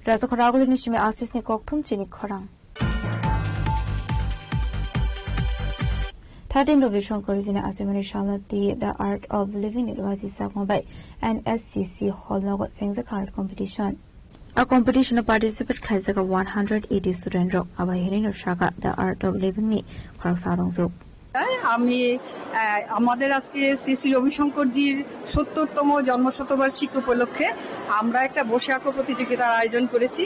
Raja khoragulini simi asisni kokthum chini khorang. Thirteen Ravi Shankar jini achimani salati The Art of Living ni rwasi sakma bai N S C C hall nogo sengjak art competition. A competition o participate khlaijak one hundred eighty student rok, abo hinwi no saka The Art of Living ni khoroksa adongjak. আমি, আহ, আমাদের আজকে শ্রী শ্রী রবিশঙ্করজির সত্তরতম জন্ম শতবার্ষিকী উপলক্ষে আমরা একটা বসে আঁকো প্রতিযোগিতার আয়োজন করেছি।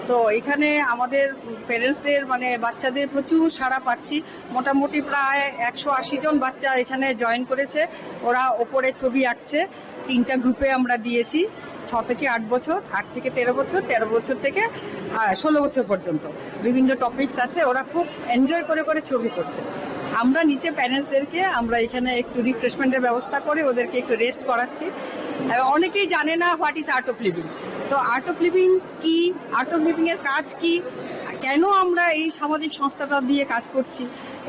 তো এখানে আমাদের প্যারেন্টসদের, মানে, বাচ্চাদের প্রচুর সাড়া পাচ্ছি। মোটামুটি প্রায় একশো আশি জন বাচ্চা এখানে জয়েন করেছে। ওরা ওপরে ছবি আঁকছে। তিনটা গ্রুপে আমরা দিয়েছি, ছ থেকে আট বছর, আট থেকে তেরো বছর, তেরো বছর থেকে, আহ, ষোলো বছর পর্যন্ত। বিভিন্ন টপিকস আছে, ওরা খুব এনজয় করে করে ছবি করছে। আমরা নিচে প্যারেন্টসদেরকে আমরা এখানে একটু রিফ্রেশমেন্টের ব্যবস্থা করে ওদেরকে একটু রেস্ট করাচ্ছি। এবং অনেকেই জানে না what is Art of Living। তো আর্ট অফ লিভিং কি, আর্ট অফ লিভিং এর কাজ কি, কেন আমরা এই সামাজিক সংস্থাটা দিয়ে কাজ করছি,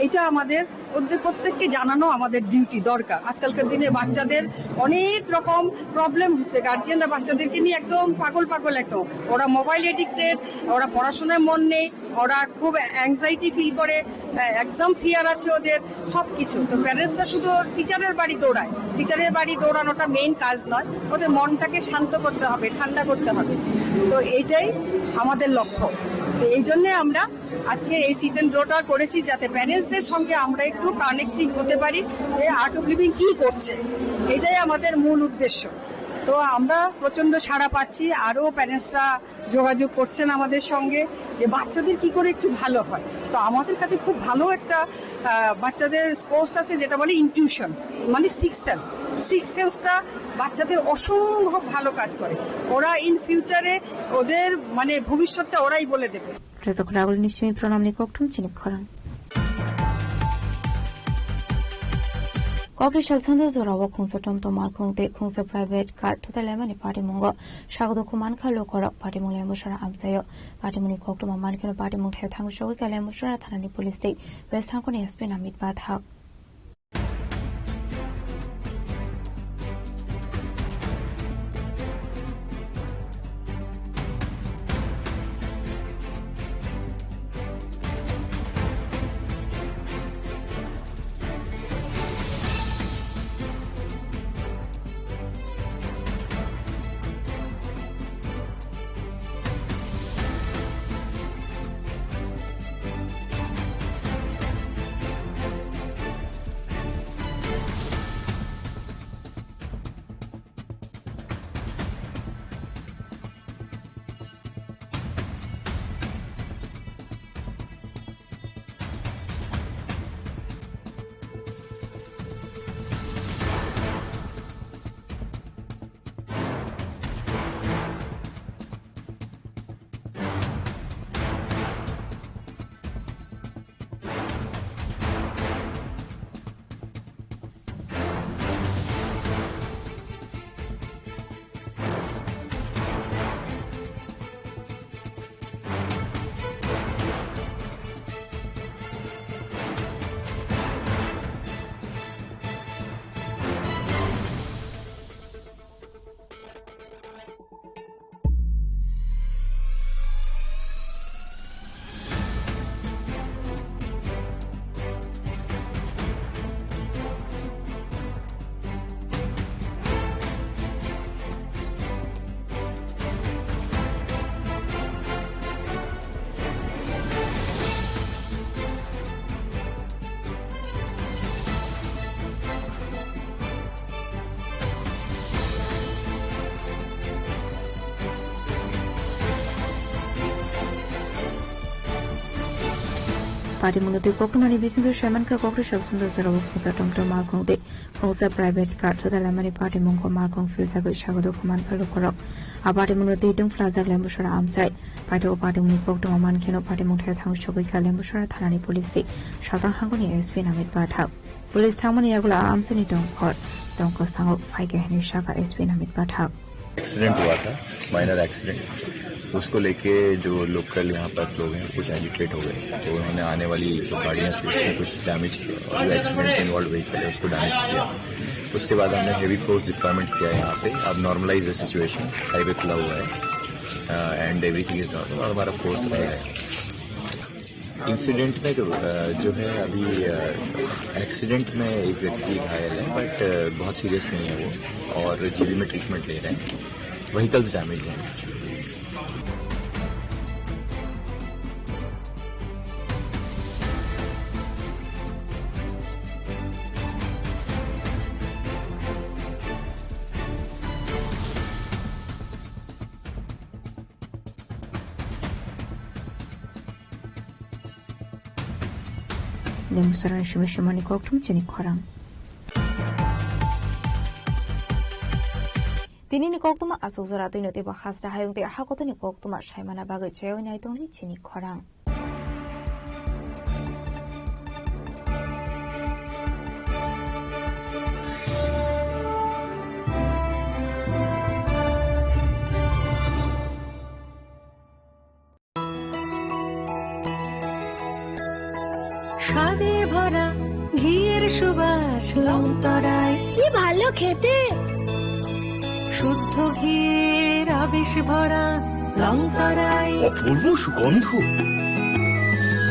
এটা আমাদের ওদের প্রত্যেককে জানানো আমাদের ডিউটি, দরকার। আজকালকার দিনে বাচ্চাদের অনেক রকম প্রবলেম হচ্ছে, গার্জিয়ানরা বাচ্চাদেরকে নিয়ে একদম পাগল পাগল, একদম ওরা মোবাইল এডিক্টেড, ওরা পড়াশোনায় মন নেই, ওরা খুব অ্যাংজাইটি ফিল করে, এক্সাম ফিয়ার আছে ওদের, সবকিছু। তো প্যারেন্টসরা শুধু টিচারের বাড়ি দৌড়ায়, টিচারের বাড়ি দৌড়ানোটা মেইন কাজ নয়, ওদের মনটাকে শান্ত করতে হবে, ঠান্ডা করতে হবে। তো এইটাই আমাদের লক্ষ্য। তো এই জন্যে আমরা আজকে এই সিট অ্যান্ড ড্রটা করেছি, যাতে প্যারেন্টসদের সঙ্গে আমরা একটু কানেক্টিং হতে পারি, যে আর্ট অফ লিভিং কি করছে, এটাই আমাদের মূল উদ্দেশ্য। তো আমরা প্রচন্ড সাড়া পাচ্ছি, আরও প্যারেন্টসরা যোগাযোগ করছেন আমাদের সঙ্গে যে বাচ্চাদের কি করে একটু ভালো হয়। তো আমাদের কাছে খুব ভালো একটা, আহ, বাচ্চাদের স্পোর্টস আছে, যেটা বলে ইনটিউশন, মানে সিক্স সেন্স। সিক্স সেন্সটা বাচ্চাদের অসম্ভব ভালো কাজ করে। ওরা ইন ফিউচারে ওদের, মানে, ভবিষ্যৎটা ওরাই বলে দেবে। Rwchapharagulni simi pranamni kokthum chini khorang. Kokri salsonda jorao khungsa tomtom malkhung tei khungsa private car thutai laimani patimungo sagodokhu mankha lukorok patimung Lembusara amchaio. Patimungni koktwma mankheno patimung thai thangwi sogwi kha Lembusara thanani police tei West Hangkoni S P Namit Bathak. Patimungno twi koktwmani bisingtwi saimankha, koktwisa bosonto jorao khungsa tongthok malkhung tei khungsa private car thuda laimani patimungkho malkhung philjagwi sagodo khumankha lukurok. A patimungno twi tungphlajak Lembusara amchai. Paithago patimungni koktwma mankheno patimung thaya thangwi sogwikha Lembusara thanani police tei Saltang hangoni S P Namit Pathak. Police thangmani yagulo a amchaini tongkhor tongkha sango phaikha hinwi sakha S P Namit Pathak. Accident हुआ था, minor accident. उसको लेके जो लोकल यहाँ पर लोग हैं, कुछ एजिटेट हो गए, तो उन्होंने आने वाली जो गाड़ियाँ थी, उसमें कुछ डैमेज किया, और जो एक्सीडेंट में इन्वॉल्व व्हीकल है, उसको डैमेज किया। उसके बाद हमने हेवी फोर्स डिप्लॉयमेंट किया यहाँ पे। अब नॉर्मलाइज है सिचुएशन, हाईवे खुला हुआ है, एंड एवरीथिंग इज नॉर्मल, और हमारा फोर्स रहेगा। इंसिडेंट में जो, अ, जो है अभी, अ, एक्सीडेंट में एक व्यक्ति घायल है, बट, अ, बहुत सीरियस नहीं है वो, और जीबी में ट्रीटमेंट ले रहे हैं। व्हीकल्स डैमेज हैं। Lembusarani simi simani kokthum chini khorang. Tinini koktwma aswk jora twino teibo hasta hayung tei hakotoni koktwma saimana bagwi chaywi nai tongli chini khorang. স্বাদে ভরা ঘিয়ের সুবাস লংতরায়। কি ভালো খেতে! শুদ্ধ ঘিয়ের আবেশ ভরা লংতরায়। অপূর্ব সুগন্ধ।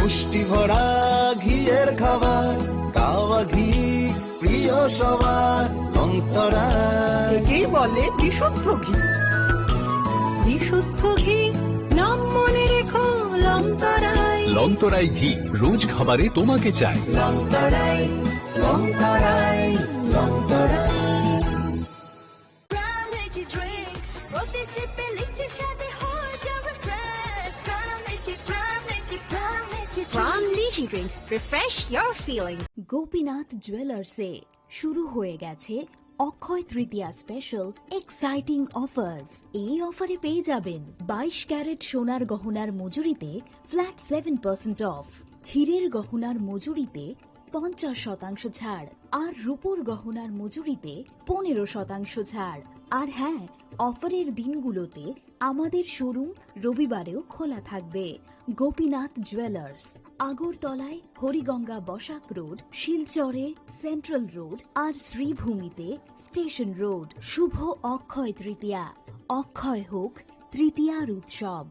পুষ্টি ভরা ঘিয়ের খাবার, কাওয়া ঘি প্রিয় সবার লংতরায়। একেই বলে বিশুদ্ধ ঘি। বিশুদ্ধ ঘি, নাম মনে রেখো লংতরায়। লংতরাই ঘি, রোজ খাবারে তোমাকে চাই। লংতরায়, লংতরায়, লংতরায়। From Lychee Drink, প্রতি সিপে লিচির স্বাদে হয়ে যাবে fresh. From Lychee, from Lychee, from Lychee Drink। From Lychee Drink, refresh your feeling। Gopinath জুয়েলার্সে শুরু হয়ে গেছে অক্ষয় তৃতীয়া স্পেশাল এক্সাইটিং অফার্স। এই অফারে পেয়ে যাবেন বাইশ ক্যারেট সোনার গহনার মজুরিতে ফ্ল্যাট সেভেন পার্সেন্ট অফ, হীরের গহনার মজুরিতে পঞ্চাশ শতাংশ ছাড়, আর রূপোর গহনার মজুরিতে পনেরো শতাংশ ছাড়। আর হ্যাঁ, অফারের দিনগুলোতে আমাদের শোরুম রবিবারেও খোলা থাকবে। গোপীনাথ জুয়েলার্স, আগরতলায় হরিগঙ্গা বসাক রোড, শিলচরে সেন্ট্রাল রোড, আর শ্রীভূমিতে স্টেশন রোড। শুভ অক্ষয় তৃতীয়া, অক্ষয় হোক তৃতীয়ার উৎসব।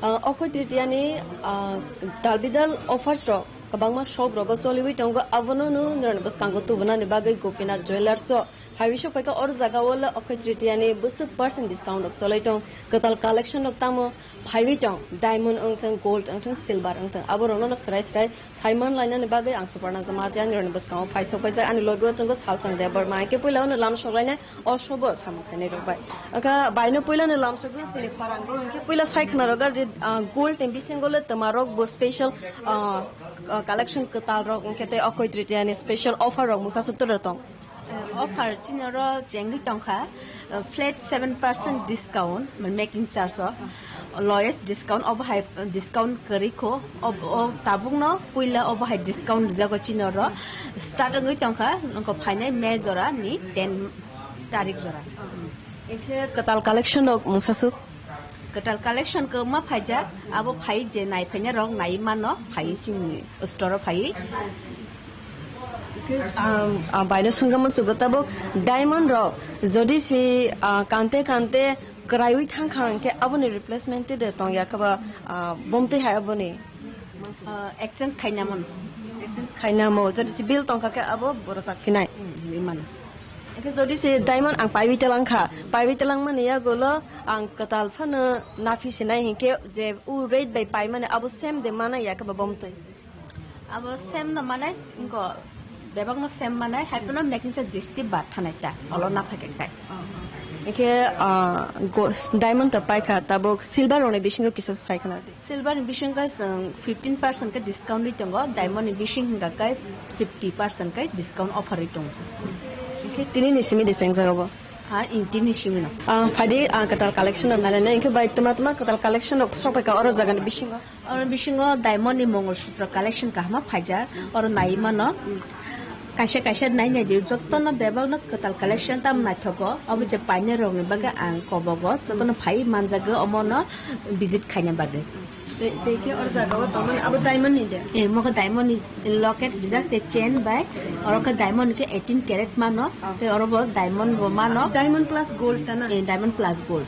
Ah, Okhoy Tritiani, ah, dalbidal offers rok kwbangma shop rogo choliwi tongo, abono no norokni bwskango tubunani bagwi Gopinath Jewellers o phaiwi sok phaikha. Or jaga o le Okhoy Tritiani bwswk percent discount rok cholai tong, kwtal collection rok tamo phaiwi tong, diamond wngthang, gold wngthang, silver wngthang, abo rokno no srai srai saiman lainani bagwi ang Suparna Jamatia ani rokni bwskango phai sok paijak. Ani logi o tongo Salchang Debbarma, hwnkhe puila no lam sok lainai o sobo samung khainai rok bai. Wngkha baino puila no lam sok chini khorang bo, hwnkhe puila sai khna rok je, ah, gold ni bisingo le twma rok bo special, ah, ah, collection kwtal rok, hwnkhe tei Okhoy Tritiani special offer rok mungsa suk toro tong. Eh, offer chini oro chengwi tongkha, eh, flat seven percent discount, mane making charge o, lowest discount, obo hai, eh, discount kwrwi kho, ob-, o tabukno puila obo hai discount rijago chini oro, start wngwi tongkha, nokho phainai May jora ni ten tarik jora. Hwnkhe kwtal collection rok mungsa suk? Kwtal collection kwbangma phaijak, abo phai je nai phainai rok nai mano, phai chini store o phai. Hwnkhe, um, uh, baino swngkha muchungo tabuk diamond rok jodi si, uh, kante kante kwraiwi thangkha hwnkhe aboni replacement tei de tongya khe ba, uh, bomtwi hai aboni? Uh, exchange khaina mano. Exchange khaina mo, jodi si bill tongkha khe abo borok chak phinai. Hmm, ri mano. Hwnkhe jodi se diamond ang paiwi telang kha, paiwi telang mani yagulo ang kwtal phano naphi sinai hinkhe je u rate bai pai mani abo same de mana ya khe ba bomtwi? Abo same no manai, inko bebak no same manai, hai phano making charge G S T bad thanai ta, olo na phai kai. Hwnkhe, ah, go-, diamond ta paikha, tabuk silver rokni bisingo kisa sai khna di. Silver ni bisingo chwng fifteen percent khe discount ri tongo, diamond ni bising hwnkha khe fifty percent khe discount offer ri tongo. Hwnkhe tini ni simi de chengjak abo? Ha, in tini simi no. Ah, phaidi, ah, kwtal collection rok nainai, hwnkhe bai tma tma kwtal collection rok sok phaikha oro jaga ni bisingo? Oro bisingo diamond ni Mongol Sutra collection kahama phaijak, oro nai mano. Kaisa kaisa nai nai di, jotono bebakno kwtal collection tam naithogo, omo je painai rokni bagwi ang kobogo, jotono phai manjagwi omono visit khaina bagwi. Tei, tei khe oro jaga o tongmani abo diamond ni de? Eh, mokhe diamond ni locket rijak tei chain bai, oro khe diamond ni khe eighteen carat mano, tei oro bo diamond bo mano. Diamond plus gold ta na? Eh, diamond plus gold.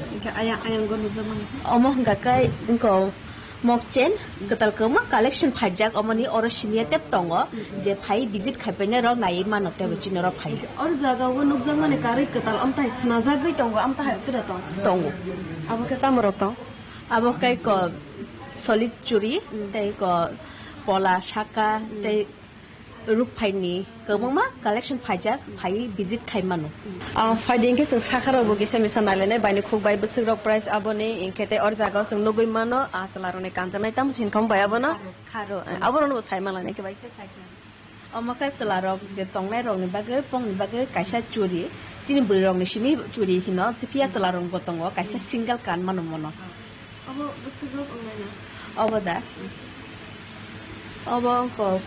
Hwnkhe ayang, ayang go nukjak mani khe? Omo hwnkha khe, wngkha mokchen kwtal kwbangma collection phaijak, omoni oro siniya tep tongo, je phai visit khaipainai rok naiwi mano tebo chini oro phai. Oro jaga o nukjakmani karwi kwtal amtahai swnajagwi tongo, amtahai kwda tong? Tongo. Abo khe tamo rok tong? Abo khe ko solid churi, tei ko pola saka, tei rukphaini kwbangma collection phaijak, phaiwi visit khai mano. Ah, phaidi hinkhe chwng sakharokbo kisa misa nailainai, baini khuk bai bwswkrok price aboni, hinkhe tei or jagao chwng nugwi mano, ah, chwlarokni kanjaknai tamo se hinkhong bai abono. Kharo. Aborokno bo sai manlainai khe bai khe sai khe. Omo khe chwlarok je tongnairokni bagwi, pongni bagwi kaisa churi, chini bwrwirokni simi churi hino, phiya chwlarokbo tongo, kaisa single kan mano mono. Obo bwswk rok wngnai na? Obo da? Obo wngkha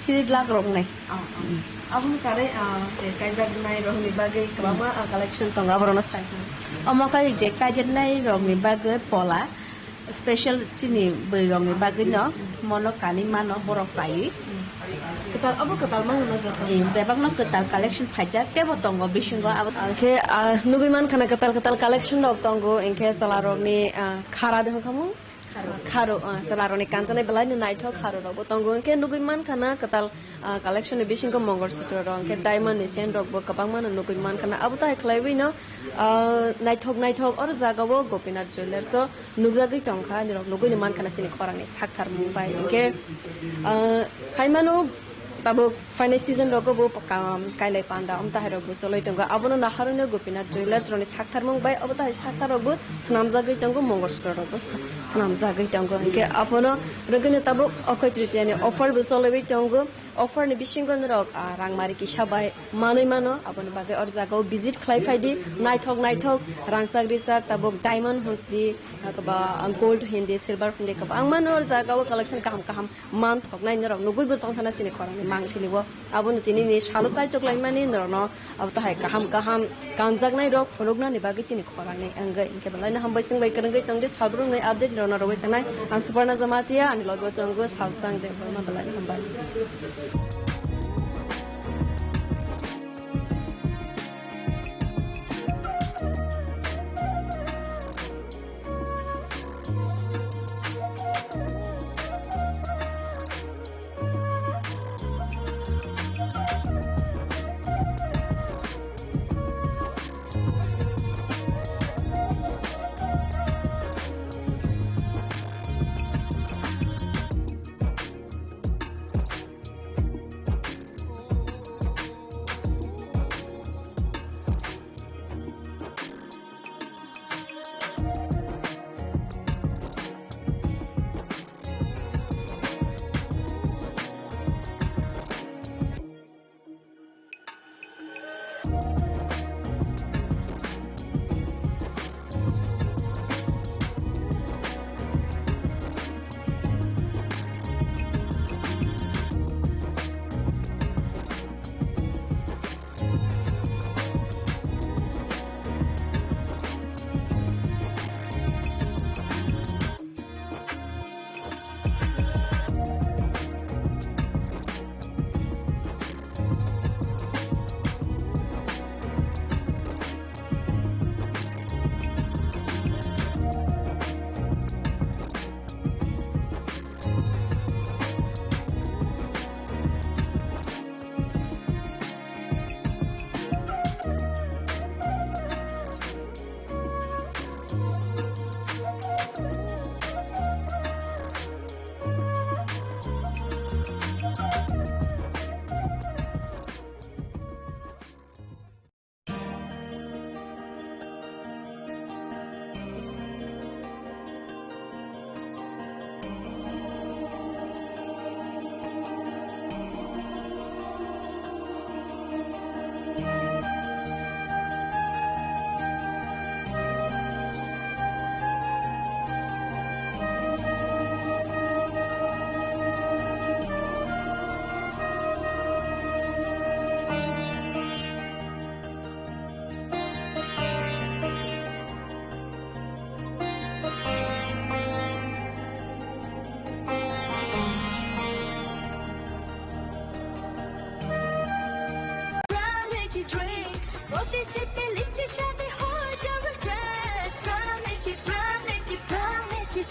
three lakh rok wngnai. Ah, ah. Aboni karwi, ah, je kaijaknai rokni bagwi kwbangma, ah, collection tongo, aborokno sai. Omo khe je kaijaknai rokni bagwi pola special chini bwrwi rokni bagwi no mono kanwi mano borok paiwi. Kwtal, abo kwtal mango na joto? Eh, bebakno kwtal collection phaijak, tebo tongo bisingo abo. Hwnkhe, ah, nugwi mankha na kwtal kwtal collection rok tongo, hwnkhe chwlarokni, ah, khara de hwnkha mo? Kharo. Kharo, ah, chwlarokni kanjaknai belai no naithok kharo rokbo tongo, hwnkhe nugwi mankha na kwtal, ah, collection ni bisingo mongol sutro rok, hwnkhe diamond ni chain rokbo kwbangma no nugwi mankha na. Abo tai khlaiwi no, ah, naithok naithok oro jaga o Gopinath Jewellers o nukjagwi tongkha, nirok nugwi ni mankha na chini khorang ni sakthar mung bai. Hwnkhe, ah, saimano tabuk phainai season rogo bo kam kailai panda amtahai rok bo choloi tongo. Abono naharwi no Gopinath Jewellers rokni sakthar mung bai, abo tahai sakthar rok bo swnamjagwi tongo, mongol sutro rok bo sw-, swnamjagwi tongo. Hwnkhe abono rwgwino tabuk Okhoy Tritiya ni offer bo choloi tongo. Offer ni bisingo norok, ah, rangmari kisa bai manwi mano, aboni bagwi or jaga o visit khlai phaidi, naithok naithok rangchak rijak tabuk diamond hwnkhe, ah, kwbang gold hindi, silver hindi, kwbangma no or jaga o collection kaham kaham manthoknai norok nugwi bo tongthana chini khorang ni mangthili o. Abono tini ni salo chaitok laimani norokno abo tahai kaham kaham kanjaknai rok phunuknani bagwi chini khorang ni wngwi. Hwnkhe belai no hambai chwng bai kwrwngwi tongdi, salbrumni update norokno rwgwi tangnai. Ang Suparna Jamatia, ani logi o tongo Salchang Debbarma, belai no hambai.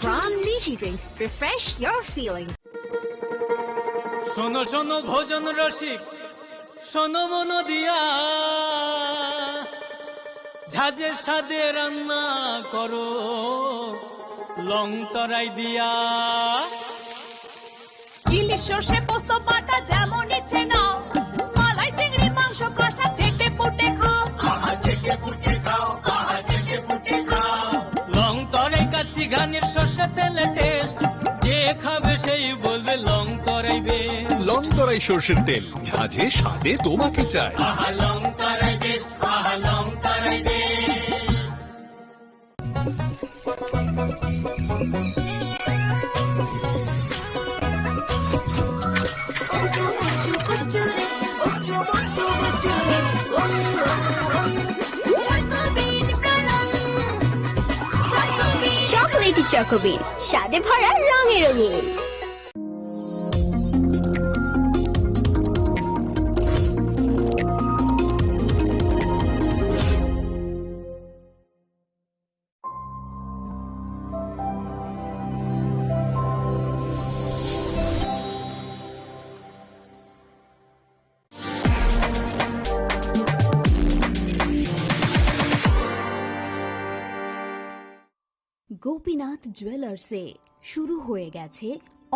From Niji Drinks, refresh your feelings. শোনো শোনো ভোজন রসিক, শোনো মন দিয়া, ঝাঁঝের স্বাদে রান্না করো লং তরাই দিয়া। ইলিশ সর্ষে পোস্ত বাটা যেমন ইচ্ছে নাও, মালাই চিংড়ি মাংস কষা চেটে পুটে খাও। আহা, চেটে পুটে খাও, আহা, চেটে পুটে খাও। লং তরাই কাচ্চি ঘানির সর্ষে তেলে টেস্ট, যে খাবে সেই বলবে লং তরাই বেশ। লং তরাই সর্ষের তেল, ঝাঁঝে স্বাদে তোমাকে চাই। আহা, লং তরাই বেশ, আহা, লং তরাই বেশ। Chocolatey Choco Bean, স্বাদে ভরা রঙে রঙিন। গোপীনাথ জুয়েলার্সে শুরু হয়ে গেছে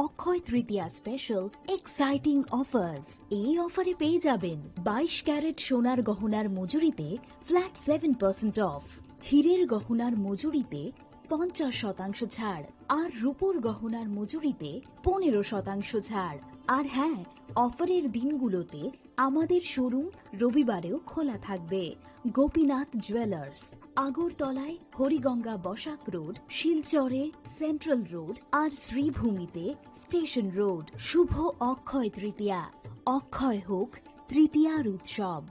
অক্ষয় তৃতীয়া স্পেশাল এক্সাইটিং অফার্স। এই অফারে পেয়ে যাবেন বাইশ ক্যারেট সোনার গহনার মজুরিতে ফ্ল্যাট সেভেন পার্সেন্ট অফ, হীরের গহনার মজুরিতে পঞ্চাশ শতাংশ ছাড়, আর রূপোর গহনার মজুরিতে পনেরো শতাংশ ছাড়। আর হ্যাঁ, অফারের দিনগুলোতে আমাদের শোরুম রবিবারেও খোলা থাকবে। গোপীনাথ জুয়েলার্স, আগরতলায় হরিগঙ্গা বসাক রোড, শিলচরে সেন্ট্রাল রোড আর শ্রীভূমিতে স্টেশন রোড। শুভ অক্ষয় তৃতীয়া, অক্ষয় হোক তৃতীয়ার উৎসব।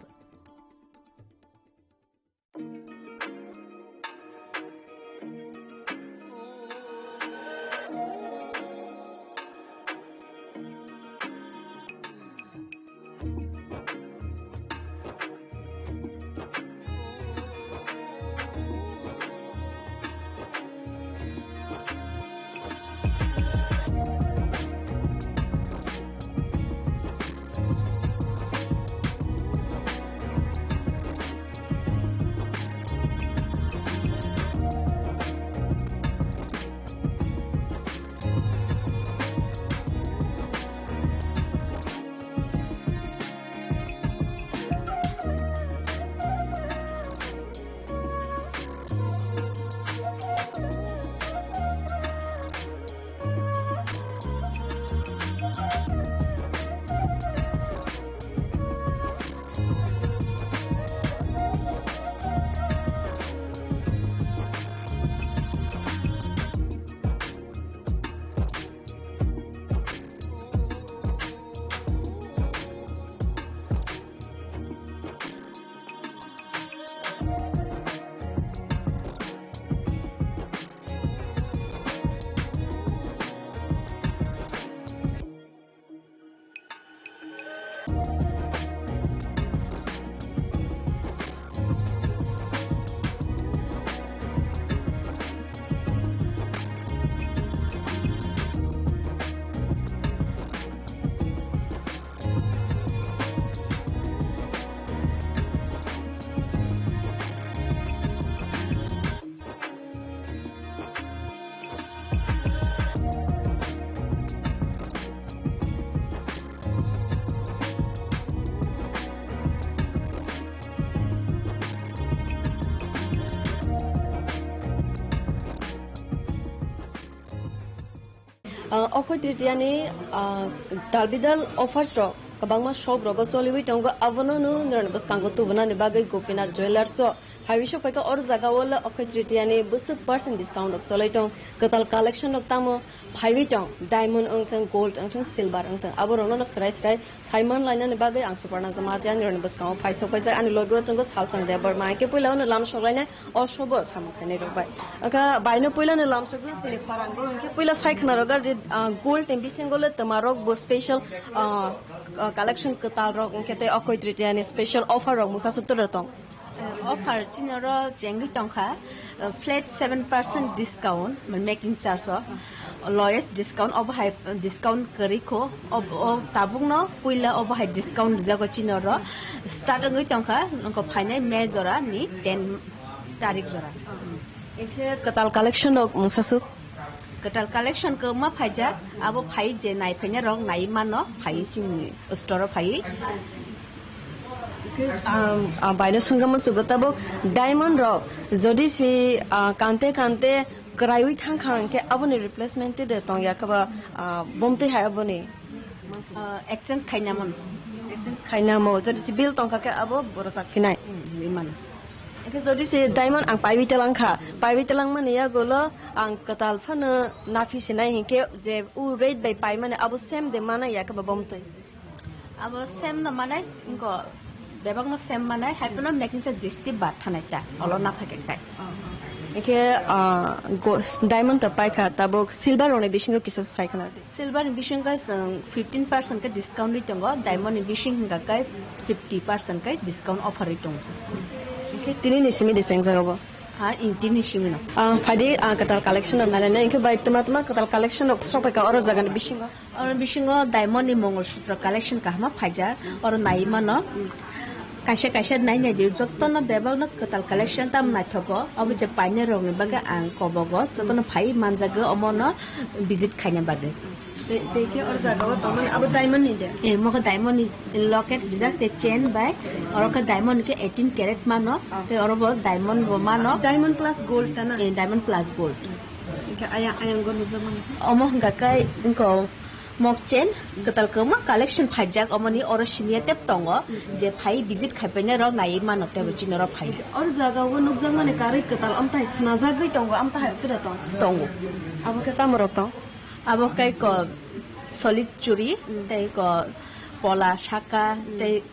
Ah, Okoi Tritiyani, ah, dalbidal offers rok kwbangma shop rogo choliwi tongo, abono no norokni bwskango tubunani bagwi Gopinath Jewellers o phaiwi sok phaikha. Oro jaga o le Okoi Tritiyani bwswk percent discount rok cholai tong, kwtal collection rok tamo phaiwi tong, diamond wngthang, gold wngthang, silver wngthang, abo rokno no srai srai saiman lainani bagwi ang Suparna Jamatia ani rokni bwskango phai sok phaijak. Ani logi o tongo Salchang Debbarma, hwnkhe puila ano lam sok lainai. O sobo samung khainai rok bai. Aka baino puila ni lamsok chini pharang bo hwnkhe puila sai khna rok je, ah, gold ni bisingo le twma rok bo special, ah, ah, collection kwtal rok hwnkhe tei Okoi Tritiyani special offer rok musa suk tong. Offer chini oro chengwi tongkha, uh, flat seven percent discount, making charge o lowest discount, obo hai discount kwrwi kho, ob-, o tabukno puila obo hai discount rijago chini oro start wngwi tongkha, nokho phainai May jora ni ten tarik jora. Ekhe kwtal collection rok mungsa suk? Kwtal collection kwbangma phaijak, abo phai je nai phaina rok nai mano phai chini store o phai. Khe, ah, ah, baino swngkha muchungo tabuk diamond rok jodi si, ah, kante kante kwraiwi thangkha hwnkhe aboni replacement tei de tongya khe ba, ah, bomtwi hai aboni? Ah, exchange khaina mano. Exchange khaina mo jodi si bill tongkha khe abo borok chak phinai. Hmm, rimano. Hwnkhe jodi si diamond ang paiwi telangkha, paiwi telangmani yagulo ang kwtal phano naphi sinai hinkhe je u rate bai paimani abo same de manai ya khe ba bomtwi? Abo same no manai, wngkha bebak no same manai, hai phano making charge G S T bad thanai ta, olo na phai khe tai. Hwnkhe, ah, go-, diamond ta paikha, tabuk silver rokni bisingo kisa sai khna di. Silver ni bisingo chwng fifteen percent khe discount ri tongo, diamond ni bising hwnkha khe fifty percent khe discount offer ri tongo. Hwnkhe tini ni simi de chengjago bo? Ha, inti ni simi no. Ah, phaidi, ah, kwtal collection rok nai nai, hwnkhe bai tuma tuma kwtal collection rok sok phaikha oro jaga ni bisingo. Oro bisingo diamond ni Mongol Sutra collection kahama phaijak, oro nai mano. Kaisa kaisa nai nai di, jotono bebak no kwtal collection tam naithogo, obo je painai rok ni bagwi ang kobogo, jotono phai manjagwi omo no visit khaina bagwi. Tei, tei khe oro jaga o tongmani abo diamond ni de? Eh, mokhe diamond ni locket rijak tei chain bai, oro khe diamond ni khe eighteen carat mano, tei oro bo diamond bo mano. Diamond plus gold ta na? Eh, diamond plus gold. Hwnkhe ayang, ayang go nukjak mani. Omo hwnkha khe wngkha mok chain, kwtal kwbangma collection phaijak, omoni oro siniya tep tongo, je phai visit khaipaina rok naiwi mano tebo chini oro phai. Oro jaga o nukjak mani karwi kwtal amtai swnajagwi tongo, amtai hai phira tong? Tongo. Abo khe tamo rok tong? Abo khe ko solid churi, tei ko pola saka, tei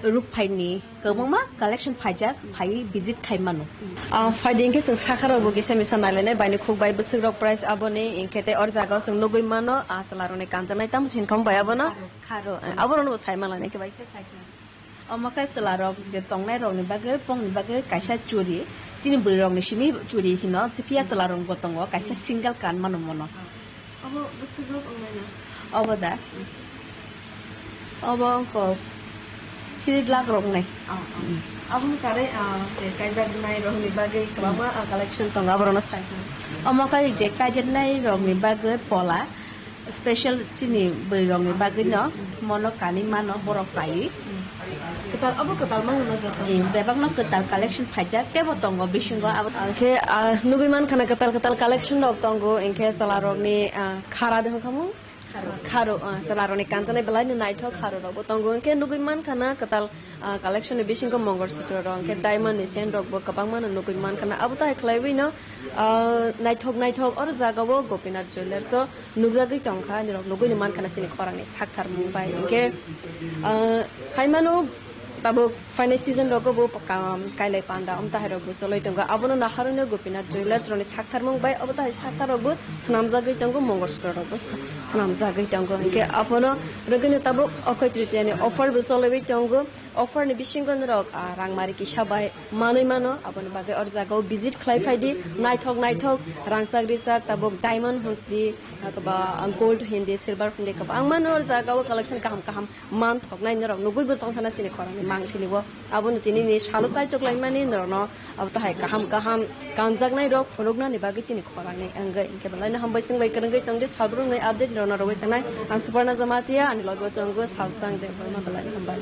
ruk phaini kwbangma collection phaijak, phai visit khai mano. Ah, phaidi hwnkhe chwng sakha rok bo kisa misa nailainai, baini khuk bai bwswk rok price aboni, hwnkhe tei or jaga o chwng nugwi mano, ah, chwla rokni kanjaknai tamo sin kham bai abono. Kharo. Kharo. Abo rokno bo sai manlainai khe bai. Omo khe chwla rok je tongnai rokni bagwi, pongni bagwi kaisa churi, chini bwrwi rokni simi churi hino, phiya chwla rok bo tongo, kaisa single kan mano mono. Obo bwswk rok wngnai na? Obo da? Obo wngkha three lakh rok wngnai. Oh, oh. Aboni karwi, ah, je kaijaknai rokni bagwi kwbangma, ah, collection tongo, aborokno sai. Omo khai je kaijaknai rokni bagwi pola special chini bwrwi rokni bagwi no mono kanwi mano borok kaiwi. Kwtal, abo kwtal mano na joto? Eh, bebakno kwtal collection phaijak, tebo tongo bisingo abo. Hwnkhe, ah, nugwi mankha na kwtal kwtal collection rok tongo, hwnkhe chwla rokni, ah, khara de hwnkha mo? Kharo. Kharo, ah, chwla rokni kanjaknai belai no naithok kharo rok bo tongo, hwnkhe nugwi mankha na kwtal, ah, collection ni bisingo Mongol Sutra rok, hwnkhe diamond ni chain rok bo kwbangma no nugwi mankha na, abo tai khlaiwi no, ah, naithok naithok oro jaga o Gopinath Jewellers o nukjagwi tongkha, nirok nugwi no mankha na chini khorang ni saktharmung bai, hwnkhe, ah, saimano. Tabuk phainai season rogo bo kam kailai panda, amtahai rok bo choloi tongo. Abono naharwino Gopinath Jewellers rokni saktharmung bai, obo tahai sakha rok bo swnamjagwi tongo, Mongol Sutra rok bo sw-, swnamjagwi tongo. Hinkhe abono rwgwino tabuk Okhoi Tritiya ni offer bo cholaiwi tongo. Offer ni bisingo norok, ah, rangmari kisa bai manwi mano, aboni bagwi or jaga o visit khlai phaidi, naithok naithok rangchak rijak, tabuk diamond hindi, ah, ba gold hindi, silver hindi, kwbangma no or jaga o collection kaham kaham manthoknai norok nugwi bo tongthana chini khorangni mangthili o. Abono tini ni salo chaitok laimani norokno abo tahai kaham kaham kanjaknai rok phunuknani bagwi chini khorangni wngwi. Hinkhe belai no hambai chwng bai kwrwngwi tongdi, salbrumni update norokno rwgwi tongnai. Ang Suparna Jamatia, ani logo tongo Salchang Debbarma, belai no hambai.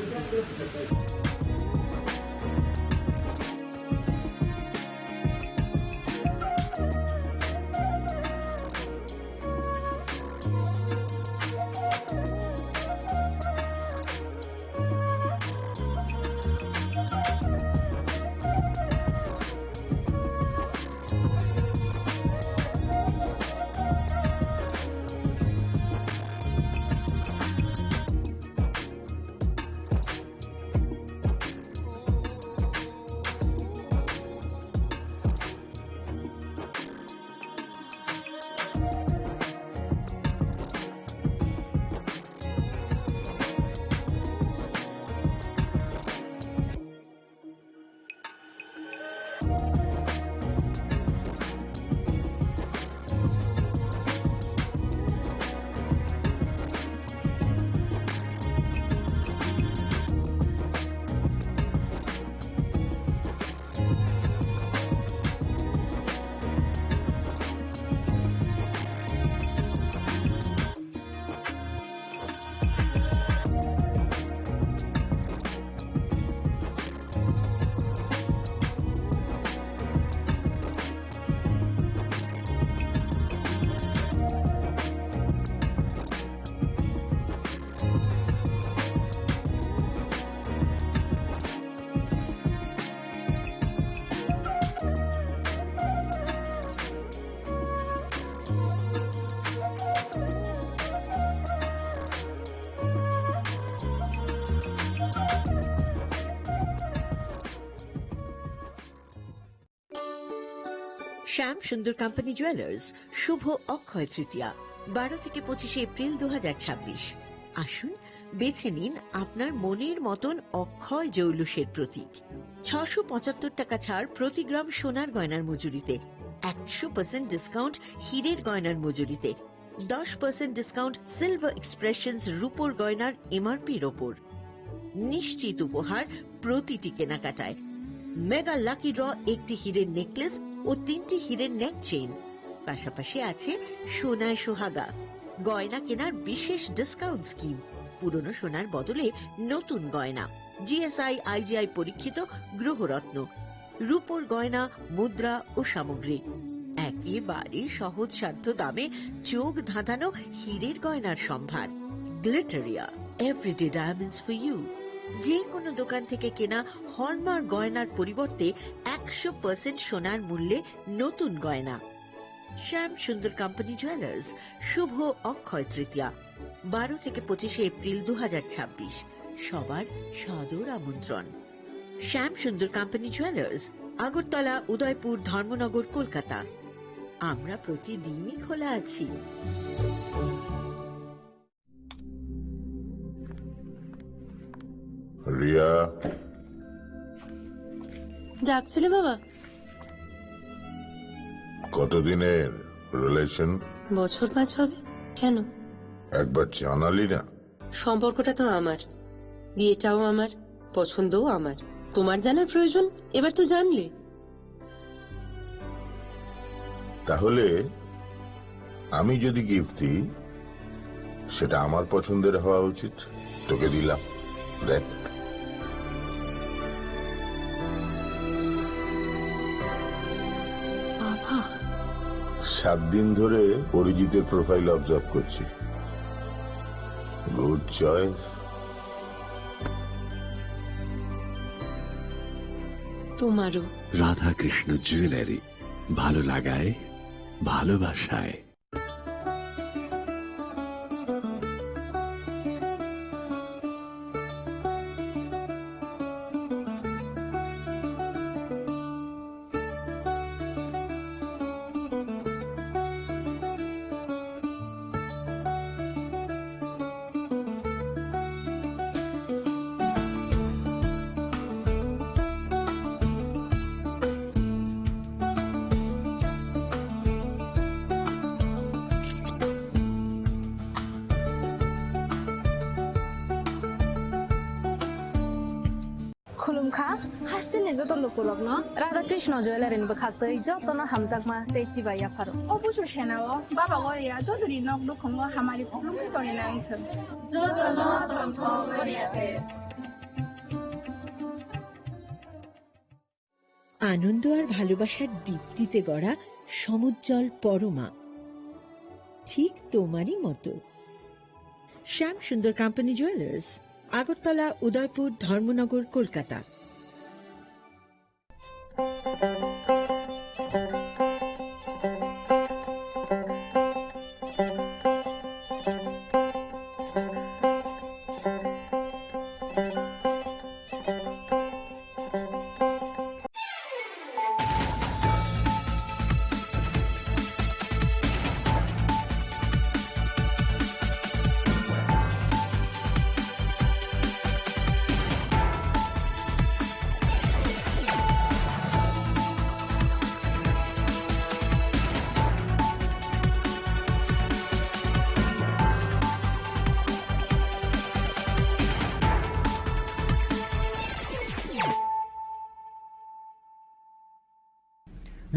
শ্যাম সুন্দর company jewellers, শুভ অক্ষয় তৃতীয়া, বারো থেকে পঁচিশে এপ্রিল দু হাজার ছাব্বিশ। আসুন, বেছে নিন আপনার মনের মতন অক্ষয় জৌলুসের প্রতীক। ছশো পঁচাত্তর টাকা ছাড় প্রতি গ্রাম সোনার গয়নার মজুরিতে, একশো পার্সেন্ট ডিসকাউন্ট হীরের গয়নার মজুরিতে, দশ পার্সেন্ট ডিসকাউন্ট সিলভার এক্সপ্রেশনস রূপোর গয়নার এমআরপির ওপর। নিশ্চিত উপহার প্রতিটি কেনাকাটায়। মেগা লাকি ড্র, একটি হীরের নেকলেস ও তিনটি হীরের নেক চেইন। পাশাপাশি আছে সোনায় সোহাগা, গয়না কেনার বিশেষ ডিসকাউন্ট স্কিম, পুরনো সোনার বদলে নতুন গয়না, জিএসআই আইজিআই পরীক্ষিত গ্রহরত্ন, রূপোর গয়না, মুদ্রা ও সামগ্রী। একেবারে সহজসাধ্য দামে চোখ ধাঁধানো হীরের গয়নার সম্ভার। Glitteria, everyday diamonds for you. যে কোনো দোকান থেকে কেনা হলমার্ক গয়নার পরিবর্তে একশো পার্সেন্ট সোনার মূল্যে নতুন গয়না। শ্যাম সুন্দর কোম্পানি জুয়েলার্স, শুভ অক্ষয় তৃতীয়া, বারো থেকে পঁচিশে এপ্রিল দু হাজার ছাব্বিশ। সবার সাদর আমন্ত্রণ। শ্যাম সুন্দর কোম্পানি জুয়েলার্স, আগরতলা, উদয়পুর, ধর্মনগর, কলকাতা। আমরা প্রতিদিনই খোলা আছি। রিয়া। ডাকছিলে বাবা? কতদিনের রিলেশন? বছর পাঁচ হবে। কেন? একবার জানালি না। সম্পর্কটা তো আমার, বিয়েটাও আমার, পছন্দও আমার। তোমার জানার প্রয়োজন? এবার তো জানলে। তাহলে আমি যদি গিফট দিই, সেটা আমার পছন্দের হওয়া উচিত। তোকে দিলাম, দেখ। বাবা। সাত দিন ধরে অরিজিতের প্রোফাইল অবজার্ভ করছি। Good choice. তোমারও। রাধাকৃষ্ণ জুয়েলারি, ভালো লাগায়, ভালোবাসায়। Khulumkha, hasteni joto lukurokno Radha Krishna Jewellery ni bwkhaktwi jotono hamjakma tei chibai yapharo. O busu senao Baba Goria jotoni nok nukhungo hamari khulumwi tongwi nai thwng. Jotono tongthok Goria te. আনন্দ আর ভালোবাসার দীপ্তিতে গড়া সমুজ্জ্বল পরমা, ঠিক তোমারই মতো। শ্যাম সুন্দর company jewellers, Agartala, উদয়পুর, ধর্মনগর, Kolkata.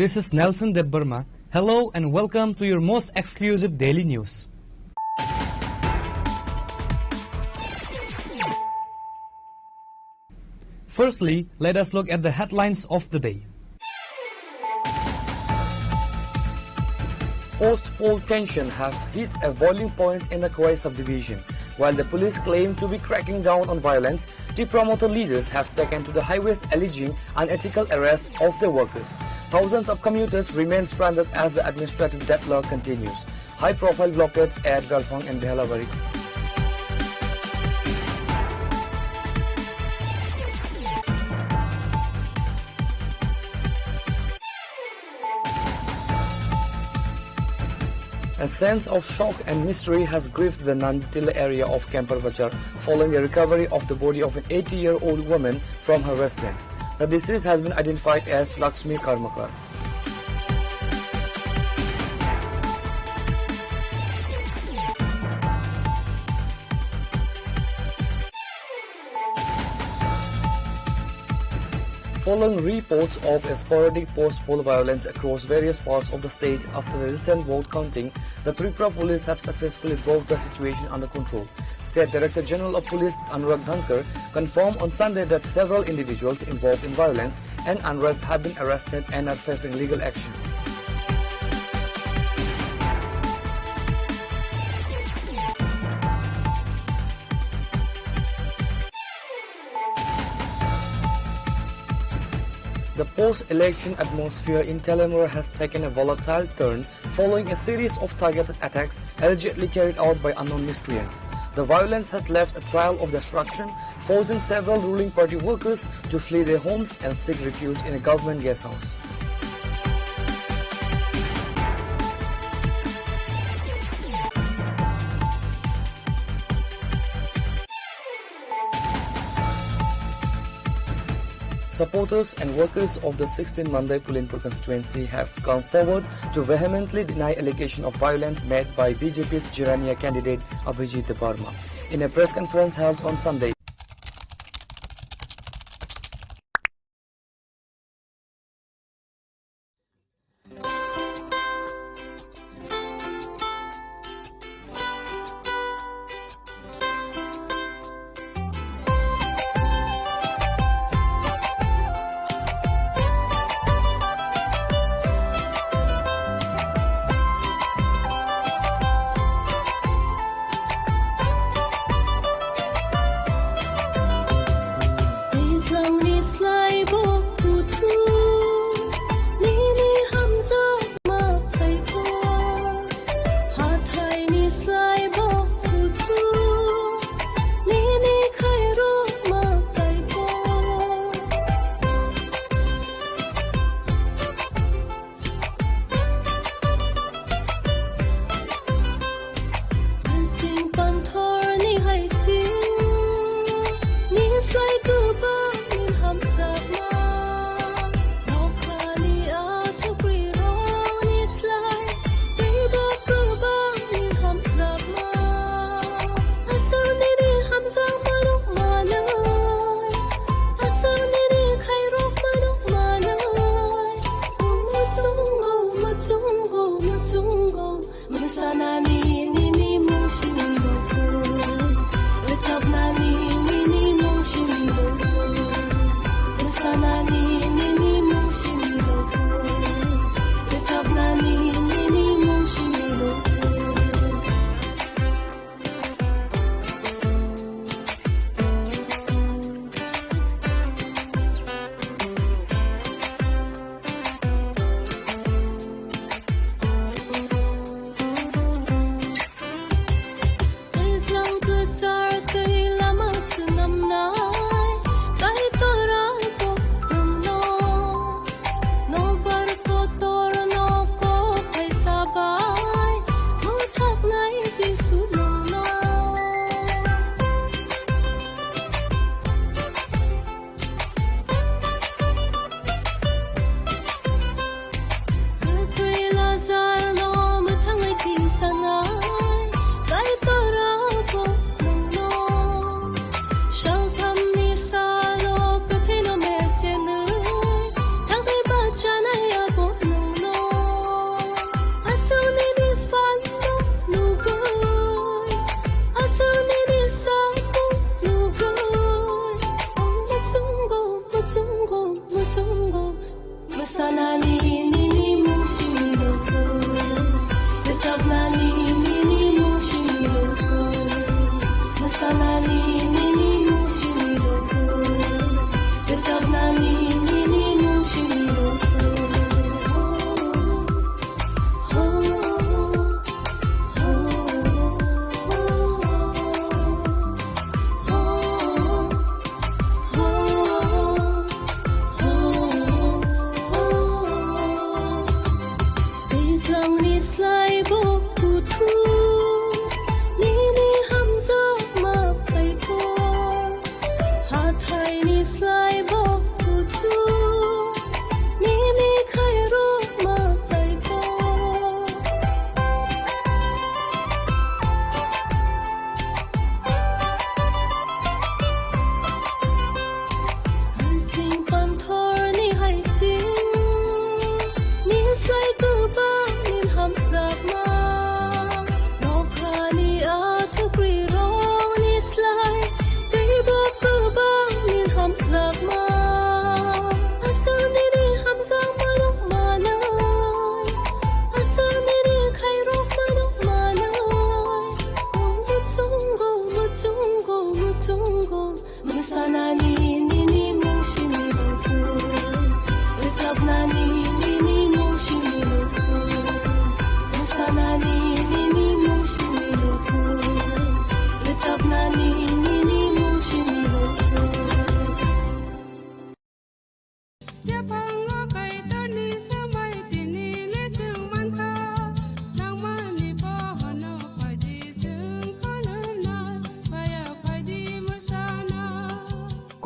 This is Nelson Debbarma. Hello and welcome to your most exclusive daily news. Firstly, let us look at the headlines of the day. Post-poll tension have hit a boiling point in the Khowai subdivision. While the police claim to be cracking down on violence, the promoter leaders have taken to the highways alleging unethical arrest of their workers. Thousands of commuters remain stranded as the administrative deadlock continues. High-profile blockades at Galphang and Behlabari. A sense of shock and mystery has gripped the Nanditilla area of Kempar Bazar following the recovery of the body of an eighty-year-old woman from her residence. The deceased has been identified as Lakshmi Karmakar. Following reports of a sporadic post-poll violence across various parts of the state after the recent vote counting, the Tripura police have successfully brought the situation under control. State Director General of Police Anurag Dhankar confirmed on Sunday that several individuals involved in violence and unrest have been arrested and are facing legal action. The post-election atmosphere in Telamura has taken a volatile turn following a series of targeted attacks allegedly carried out by unknown miscreants. The violence has left a trail of destruction, forcing several ruling party workers to flee their homes and seek refuge in a government guest house. Supporters and workers of the sixteen Mandai Pulinpur constituency have come forward to vehemently deny allegation of violence made by B J P's Jirania candidate Abhijit Debbarma. In a press conference held on Sunday,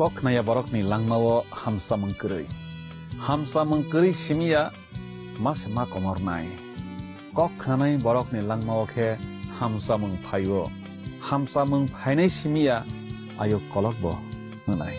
Kok khnaya borokni langmao hamsamung kwrwi. Hamsamung kwrwi simi ya ma se ma komornai. Kok khnanai borokni langmao khe hamsamung phaio. Hamsamung phainai simi ya ayuk kolokbo wngnai.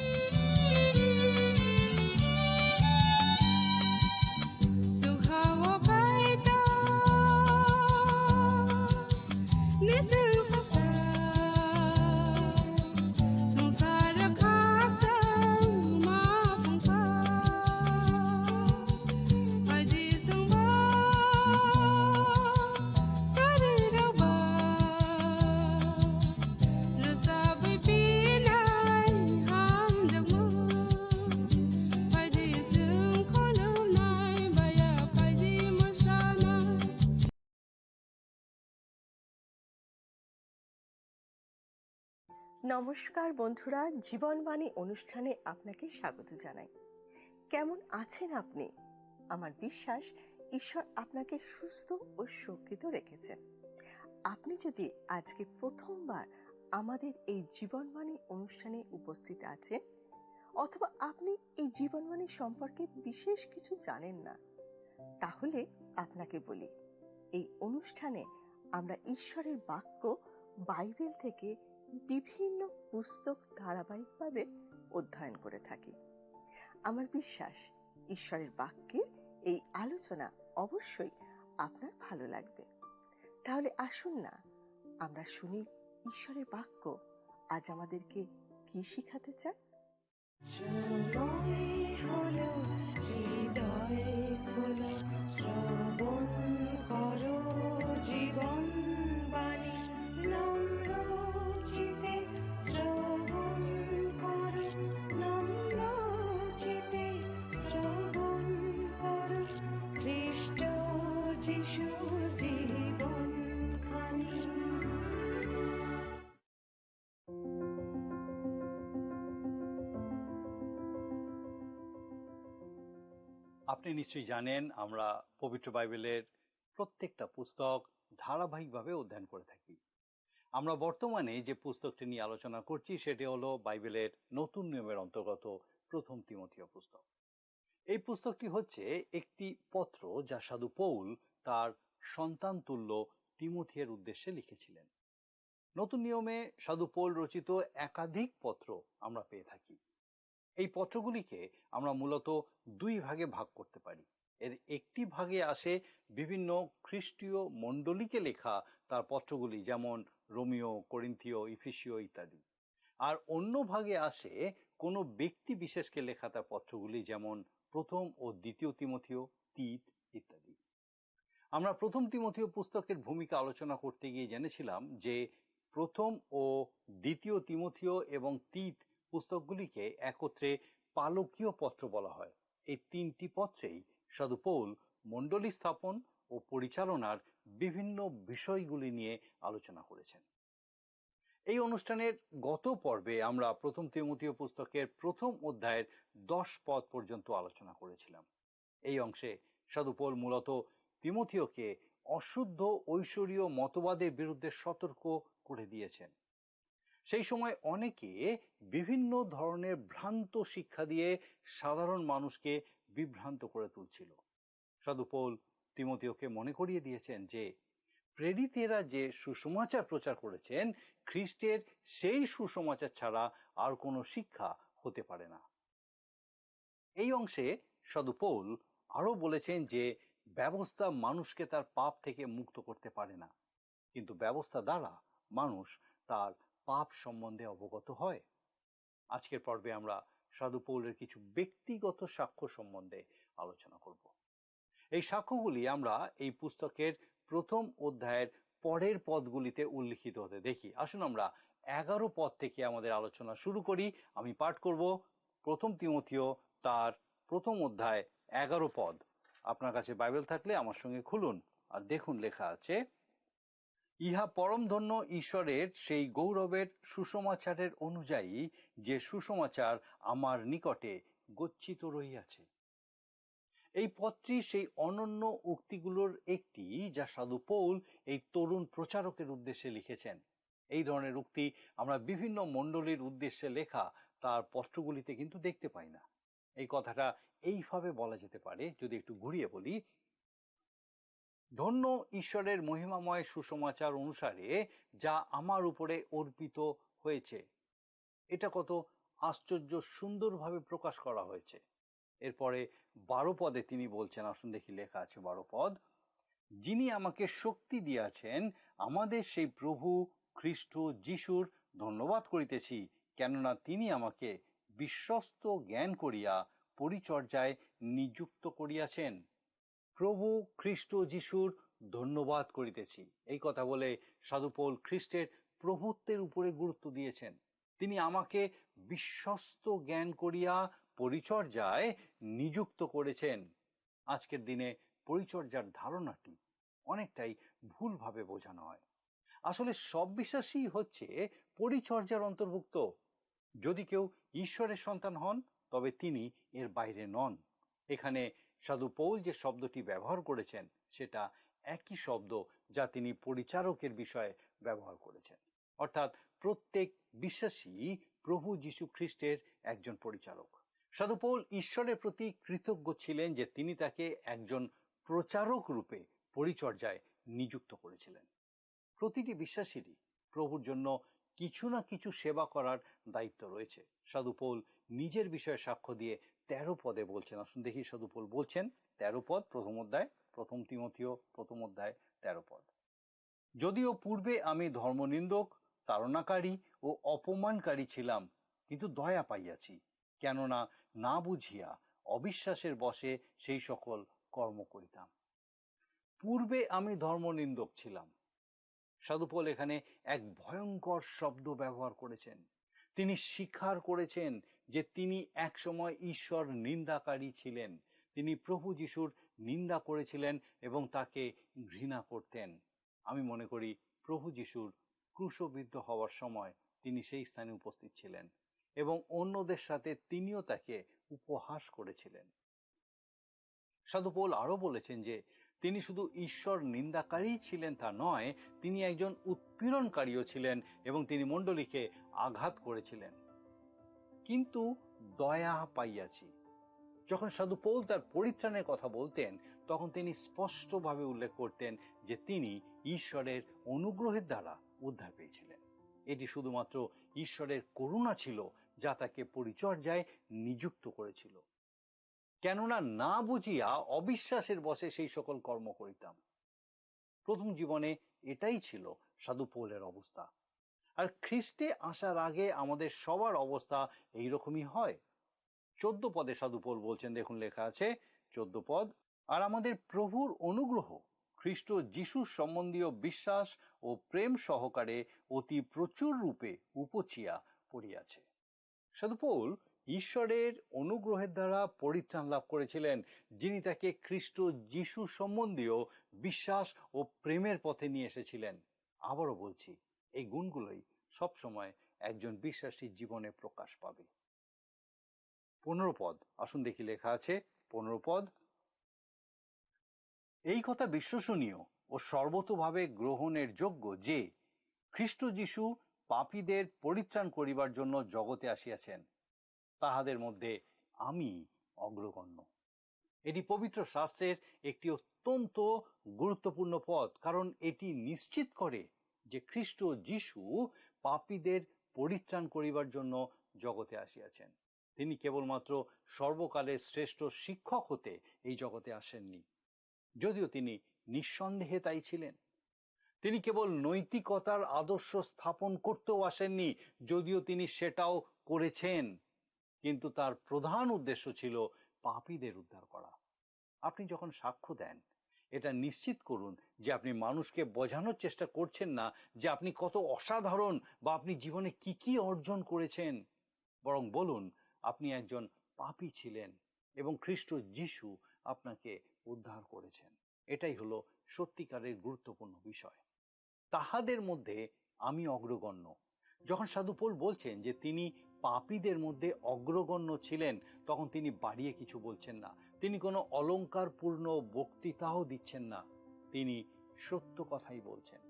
নমস্কার বন্ধুরা, জীবনবাণী অনুষ্ঠানে আপনাকে স্বাগত জানাই। কেমন আছেন আপনি? আমার বিশ্বাস, ঈশ্বর আপনাকে সুস্থ ও সুরক্ষিত রেখেছেন। আপনি যদি আজকে প্রথমবার আমাদের এই জীবনবাণী অনুষ্ঠানে উপস্থিত আছেন, অথবা আপনি এই জীবনবাণী সম্পর্কে বিশেষ কিছু জানেন না, তাহলে আপনাকে বলি, এই অনুষ্ঠানে আমরা ঈশ্বরের বাক্য বাইবেল থেকে বিভিন্ন পুস্তক ধারাবাহিকভাবে অধ্যয়ন করে থাকি। আমার বিশ্বাস, ঈশ্বরের বাক্যের এই আলোচনা অবশ্যই আপনার ভালো লাগবে। তাহলে আসুন না, আমরা শুনি ঈশ্বরের বাক্য আজ আমাদেরকে কি শিখাতে চায়। সময় হলো, হৃদয় খোলো, শ্রবণ করো জীবন বাণী। নম্র চিতে শ্রবণ করো, নম্র চিতে শ্রবণ করো, খ্রিস্ট যিশুর জীবন খানি। আপনি নিশ্চয়ই জানেন, আমরা পবিত্র বাইবেলের প্রত্যেকটা পুস্তক ধারাবাহিকভাবে অধ্যয়ন করে থাকি। আমরা বর্তমানে যে পুস্তকটি নিয়ে আলোচনা করছি, সেটি হলো বাইবেলের নতুন নিয়মের অন্তর্গত প্রথম তিমথিও পুস্তক। এই পুস্তকটি হচ্ছে একটি পত্র, যা সাধু পৌল তার সন্তান তুল্য তিমথিয়ের উদ্দেশ্যে লিখেছিলেন। নতুন নিয়মে সাধু পৌল রচিত একাধিক পত্র আমরা পেয়ে থাকি। এই পত্রগুলিকে আমরা মূলত দুই ভাগে ভাগ করতে পারি। এর একটি ভাগে আসে বিভিন্ন খ্রিস্টীয় মণ্ডলীকে লেখা তার পত্রগুলি, যেমন রোমীয়, করিন্থীয়, ইফিসীয় ইত্যাদি। আর অন্য ভাগে আসে কোনো ব্যক্তি বিশেষকে লেখা তার পত্রগুলি, যেমন প্রথম ও দ্বিতীয় তিমথিও, তীত ইত্যাদি। আমরা প্রথম তিমথিও পুস্তকের ভূমিকা আলোচনা করতে গিয়ে জেনেছিলাম যে প্রথম ও দ্বিতীয় তিমথিও এবং তীত পুস্তকগুলিকে একত্রে পালকীয় পত্র বলা হয়। এই তিনটি পত্রেই সাধু পৌল মণ্ডলী স্থাপন ও পরিচালনার বিভিন্ন বিষয়গুলি নিয়ে আলোচনা করেছেন। এই অনুষ্ঠানের গত পর্বে আমরা প্রথম তিমথিও পুস্তকের প্রথম অধ্যায়ের দশ পদ পর্যন্ত আলোচনা করেছিলাম। এই অংশে সাধু পৌল মূলত তিমথিওকে অশুদ্ধ ঐশ্বরীয় মতবাদের বিরুদ্ধে সতর্ক করে দিয়েছেন। সেই সময় অনেকে বিভিন্ন ধরনের ভ্রান্ত শিক্ষা দিয়ে সাধারণ মানুষকে বিভ্রান্ত করে তুলছিল। সাধু পৌল তিমথিওকে মনে করিয়ে দিয়েছেন যে প্রেরিতেরা যে সুসমাচার প্রচার করেছেন, খ্রিস্টের সেই সুসমাচার ছাড়া আর কোনো শিক্ষা হতে পারে না। এই অংশে সাধু পৌল আরও বলেছেন যে ব্যবস্থা মানুষকে তার পাপ থেকে মুক্ত করতে পারে না, কিন্তু ব্যবস্থা দ্বারা মানুষ তার পাপ সম্বন্ধে অবগত হয়। আজকের পর্বে আমরা সাধু পৌলের কিছু ব্যক্তিগত সাক্ষ্য সম্বন্ধে আলোচনা করব। এই সাক্ষ্যগুলি আমরা এই পুস্তকের প্রথম অধ্যায়ের পরের পদগুলিতে উল্লিখিত হতে দেখি। আসুন আমরা এগারো পদ থেকে আমাদের আলোচনা শুরু করি। আমি পাঠ করব প্রথম তিমথিও তার প্রথম অধ্যায় এগারো পদ। আপনার কাছে বাইবেল থাকলে আমার সঙ্গে খুলুন আর দেখুন, লেখা আছে, "ইহা পরম ধন্য ঈশ্বরের সেই গৌরবের সুসমাচারের অনুযায়ী, যে সুসমাচার আমার নিকটে গচ্ছিত রহিয়াছে।" এই পদটি সেই অনন্য উক্তিগুলোর একটি, যা সাধু পৌল এই তরুণ প্রচারকের উদ্দেশ্যে লিখেছেন। এই ধরনের উক্তি আমরা বিভিন্ন মণ্ডলীর উদ্দেশ্যে লেখা তার পত্রগুলিতে কিন্তু দেখতে পাই না। এই কথাটা এইভাবে বলা যেতে পারে, যদি একটু ঘুরিয়ে বলি, "ধন্য ঈশ্বরের মহিমাময় সুসমাচার অনুসারে যা আমার উপরে অর্পিত হয়েছে।" এটা কত আশ্চর্য সুন্দরভাবে প্রকাশ করা হয়েছে। এরপরে বারো পদে তিনি বলছেন, আসুন দেখি, লেখা আছে বারো পদ, "যিনি আমাকে শক্তি দিয়াছেন, আমাদের সেই প্রভু খ্রিস্ট যিশুর ধন্যবাদ করিতেছি, কেননা তিনি আমাকে বিশ্বস্ত জ্ঞান করিয়া পরিচর্যায় নিযুক্ত করিয়াছেন।" প্রভু খ্রিস্ট যিশুর ধন্যবাদ করিতেছি। এই কথা বলে সাধু পৌল খ্রিস্টের প্রভুত্বের উপরে গুরুত্ব দিয়েছেন। "তিনি আমাকে বিশ্বস্ত জ্ঞান করিয়া পরিচর্যায় নিযুক্ত করেছেন।" আজকের দিনে পরিচর্যার ধারণাটি অনেকটাই ভুলভাবে বোঝানো হয়। আসলে সব বিশ্বাসই হচ্ছে পরিচর্যার অন্তর্ভুক্ত। যদি কেউ ঈশ্বরের সন্তান হন, তবে তিনি এর বাইরে নন। এখানে সাধু পৌল যে শব্দটি ব্যবহার করেছেন, সেটা একই শব্দ যা তিনি পরিচারকের বিষয়ে ব্যবহার করেছেন। অর্থাৎ প্রত্যেক বিশ্বাসী প্রভু যীশু খ্রিস্টের একজন পরিচারক। সাধু পৌল ঈশ্বরের প্রতি কৃতজ্ঞ ছিলেন যে তিনি তাকে একজন প্রচারক রূপে পরিচর্যায় নিযুক্ত করেছিলেন। প্রতিটি বিশ্বাসীরই প্রভুর জন্য কিছু না কিছু সেবা করার দায়িত্ব রয়েছে। সাধু পৌল নিজের বিষয়ে সাক্ষ্য দিয়ে তেরো পদে বলছেন, আসুন দেখি সাধু পৌল বলছেন, তেরো পদ, প্রথম অধ্যায়, প্রথম তিমথিও প্রথম অধ্যায়, তেরো পদ। "যদিও পূর্বে আমি ধর্মনিন্দক, তাড়নাকারী ও অপমানকারী ছিলাম, কিন্তু দয়া পাইয়াছি, কেননা না বুঝিয়া অবিশ্বাসের বশে সেই সকল কর্ম করিতাম।" পূর্বে আমি ধর্মনিন্দক ছিলাম। সাধু পৌল এখানে এক ভয়ঙ্কর শব্দ ব্যবহার করেছেন। তিনি স্বীকার করেছেন যে তিনি একসময় ঈশ্বর নিন্দাকারী ছিলেন। তিনি প্রভু যীশুর নিন্দা করেছিলেন এবং তাকে ঘৃণা করতেন। আমি মনে করি প্রভু যীশুর ক্রুশবিদ্ধ হওয়ার সময় তিনি সেই স্থানে উপস্থিত ছিলেন এবং অন্যদের সাথে তিনিও তাকে উপহাস করেছিলেন। সাধু পৌল আরো বলেছেন যে তিনি শুধু ঈশ্বর নিন্দাকারী ছিলেন তা নয়, তিনি একজন উৎপীড়নকারীও ছিলেন এবং তিনি মণ্ডলীকে আঘাত করেছিলেন। "কিন্তু দয়া পাইয়াছি।" যখন সাধু পৌল তার পরিত্রাণের কথা বলতেন, তখন তিনি স্পষ্টভাবে উল্লেখ করতেন যে তিনি ঈশ্বরের অনুগ্রহের দ্বারা উদ্ধার পেয়েছিলেন। এটি শুধুমাত্র ঈশ্বরের করুণা ছিল, যা তাকে পরিচর্যায় নিযুক্ত করেছিল। "কেননা না বুঝিয়া অবিশ্বাসের বশে সেই সকল কর্ম করিতাম।" প্রথম জীবনে এটাই ছিল সাধু পৌলের অবস্থা। আর খ্রিস্টে আসার আগে আমাদের সবার অবস্থা এইরকমই হয়। চোদ্দ পদে সাধু পৌল বলছেন, দেখুন, লেখা আছে, চোদ্দ পদ, "আর আমাদের প্রভুর অনুগ্রহ খ্রিস্ট যিশু সম্বন্ধীয় বিশ্বাস ও প্রেম সহকারে অতি প্রচুর রূপে উপচিয়া পড়িয়াছে।" সাধু পৌল ঈশ্বরের অনুগ্রহের দ্বারা পরিত্রাণ লাভ করেছিলেন, যিনি তাকে খ্রিস্ট যিশু সম্বন্ধীয় বিশ্বাস ও প্রেমের পথে নিয়ে এসেছিলেন। আবারও বলছি, এই গুণগুলোই সবসময় একজন বিশ্বাসীর জীবনে প্রকাশ পাবে। পনেরো পদ, আসুন দেখি, লেখা আছে পনেরো পদ, "এই কথা বিশ্বসনীয় ও সর্বতোভাবে গ্রহণের যোগ্য যে খ্রিস্ট যিশু পাপীদের পরিত্রাণ করিবার জন্য জগতে আসিয়াছেন, তাহাদের মধ্যে আমি অগ্রগণ্য।" এটি পবিত্র শাস্ত্রের একটি অত্যন্ত গুরুত্বপূর্ণ পদ, কারণ এটি নিশ্চিত করে যে খ্রিস্ট যিশু পাপীদের পরিত্রাণ করিবার জন্য জগতে আসিয়াছেন। তিনি কেবলমাত্র সর্বকালের শ্রেষ্ঠ শিক্ষক হতে এই জগতে আসেননি, যদিও তিনি নিঃসন্দেহে তাই ছিলেন। তিনি কেবল নৈতিকতার আদর্শ স্থাপন করতেও আসেননি, যদিও তিনি সেটাও করেছেন, কিন্তু তার প্রধান উদ্দেশ্য ছিল পাপীদের উদ্ধার করা। আপনি যখন সাক্ষ্য দেন, এটা নিশ্চিত করুন যে আপনি মানুষকে বোঝানোর চেষ্টা করছেন না যে আপনি কত অসাধারণ বা আপনি জীবনে কি কি অর্জন করেছেন, বরং বলুন, "আপনি একজন পাপী ছিলেন এবং খ্রিস্ট যিশু আপনাকে উদ্ধার করেছেন।" এটাই হলো সত্যিকারের গুরুত্বপূর্ণ বিষয়। "তাহাদের মধ্যে আমি অগ্রগণ্য।" যখন সাধু পৌল বলছেন যে তিনি পাপীদের মধ্যে অগ্রগণ্য ছিলেন, তখন তিনি বাড়িয়ে কিছু বলছেন না, তিনি কোনো অলংকারপূর্ণ বক্তৃতাও দিচ্ছেন না, তিনি সত্য কথাই বলছেন।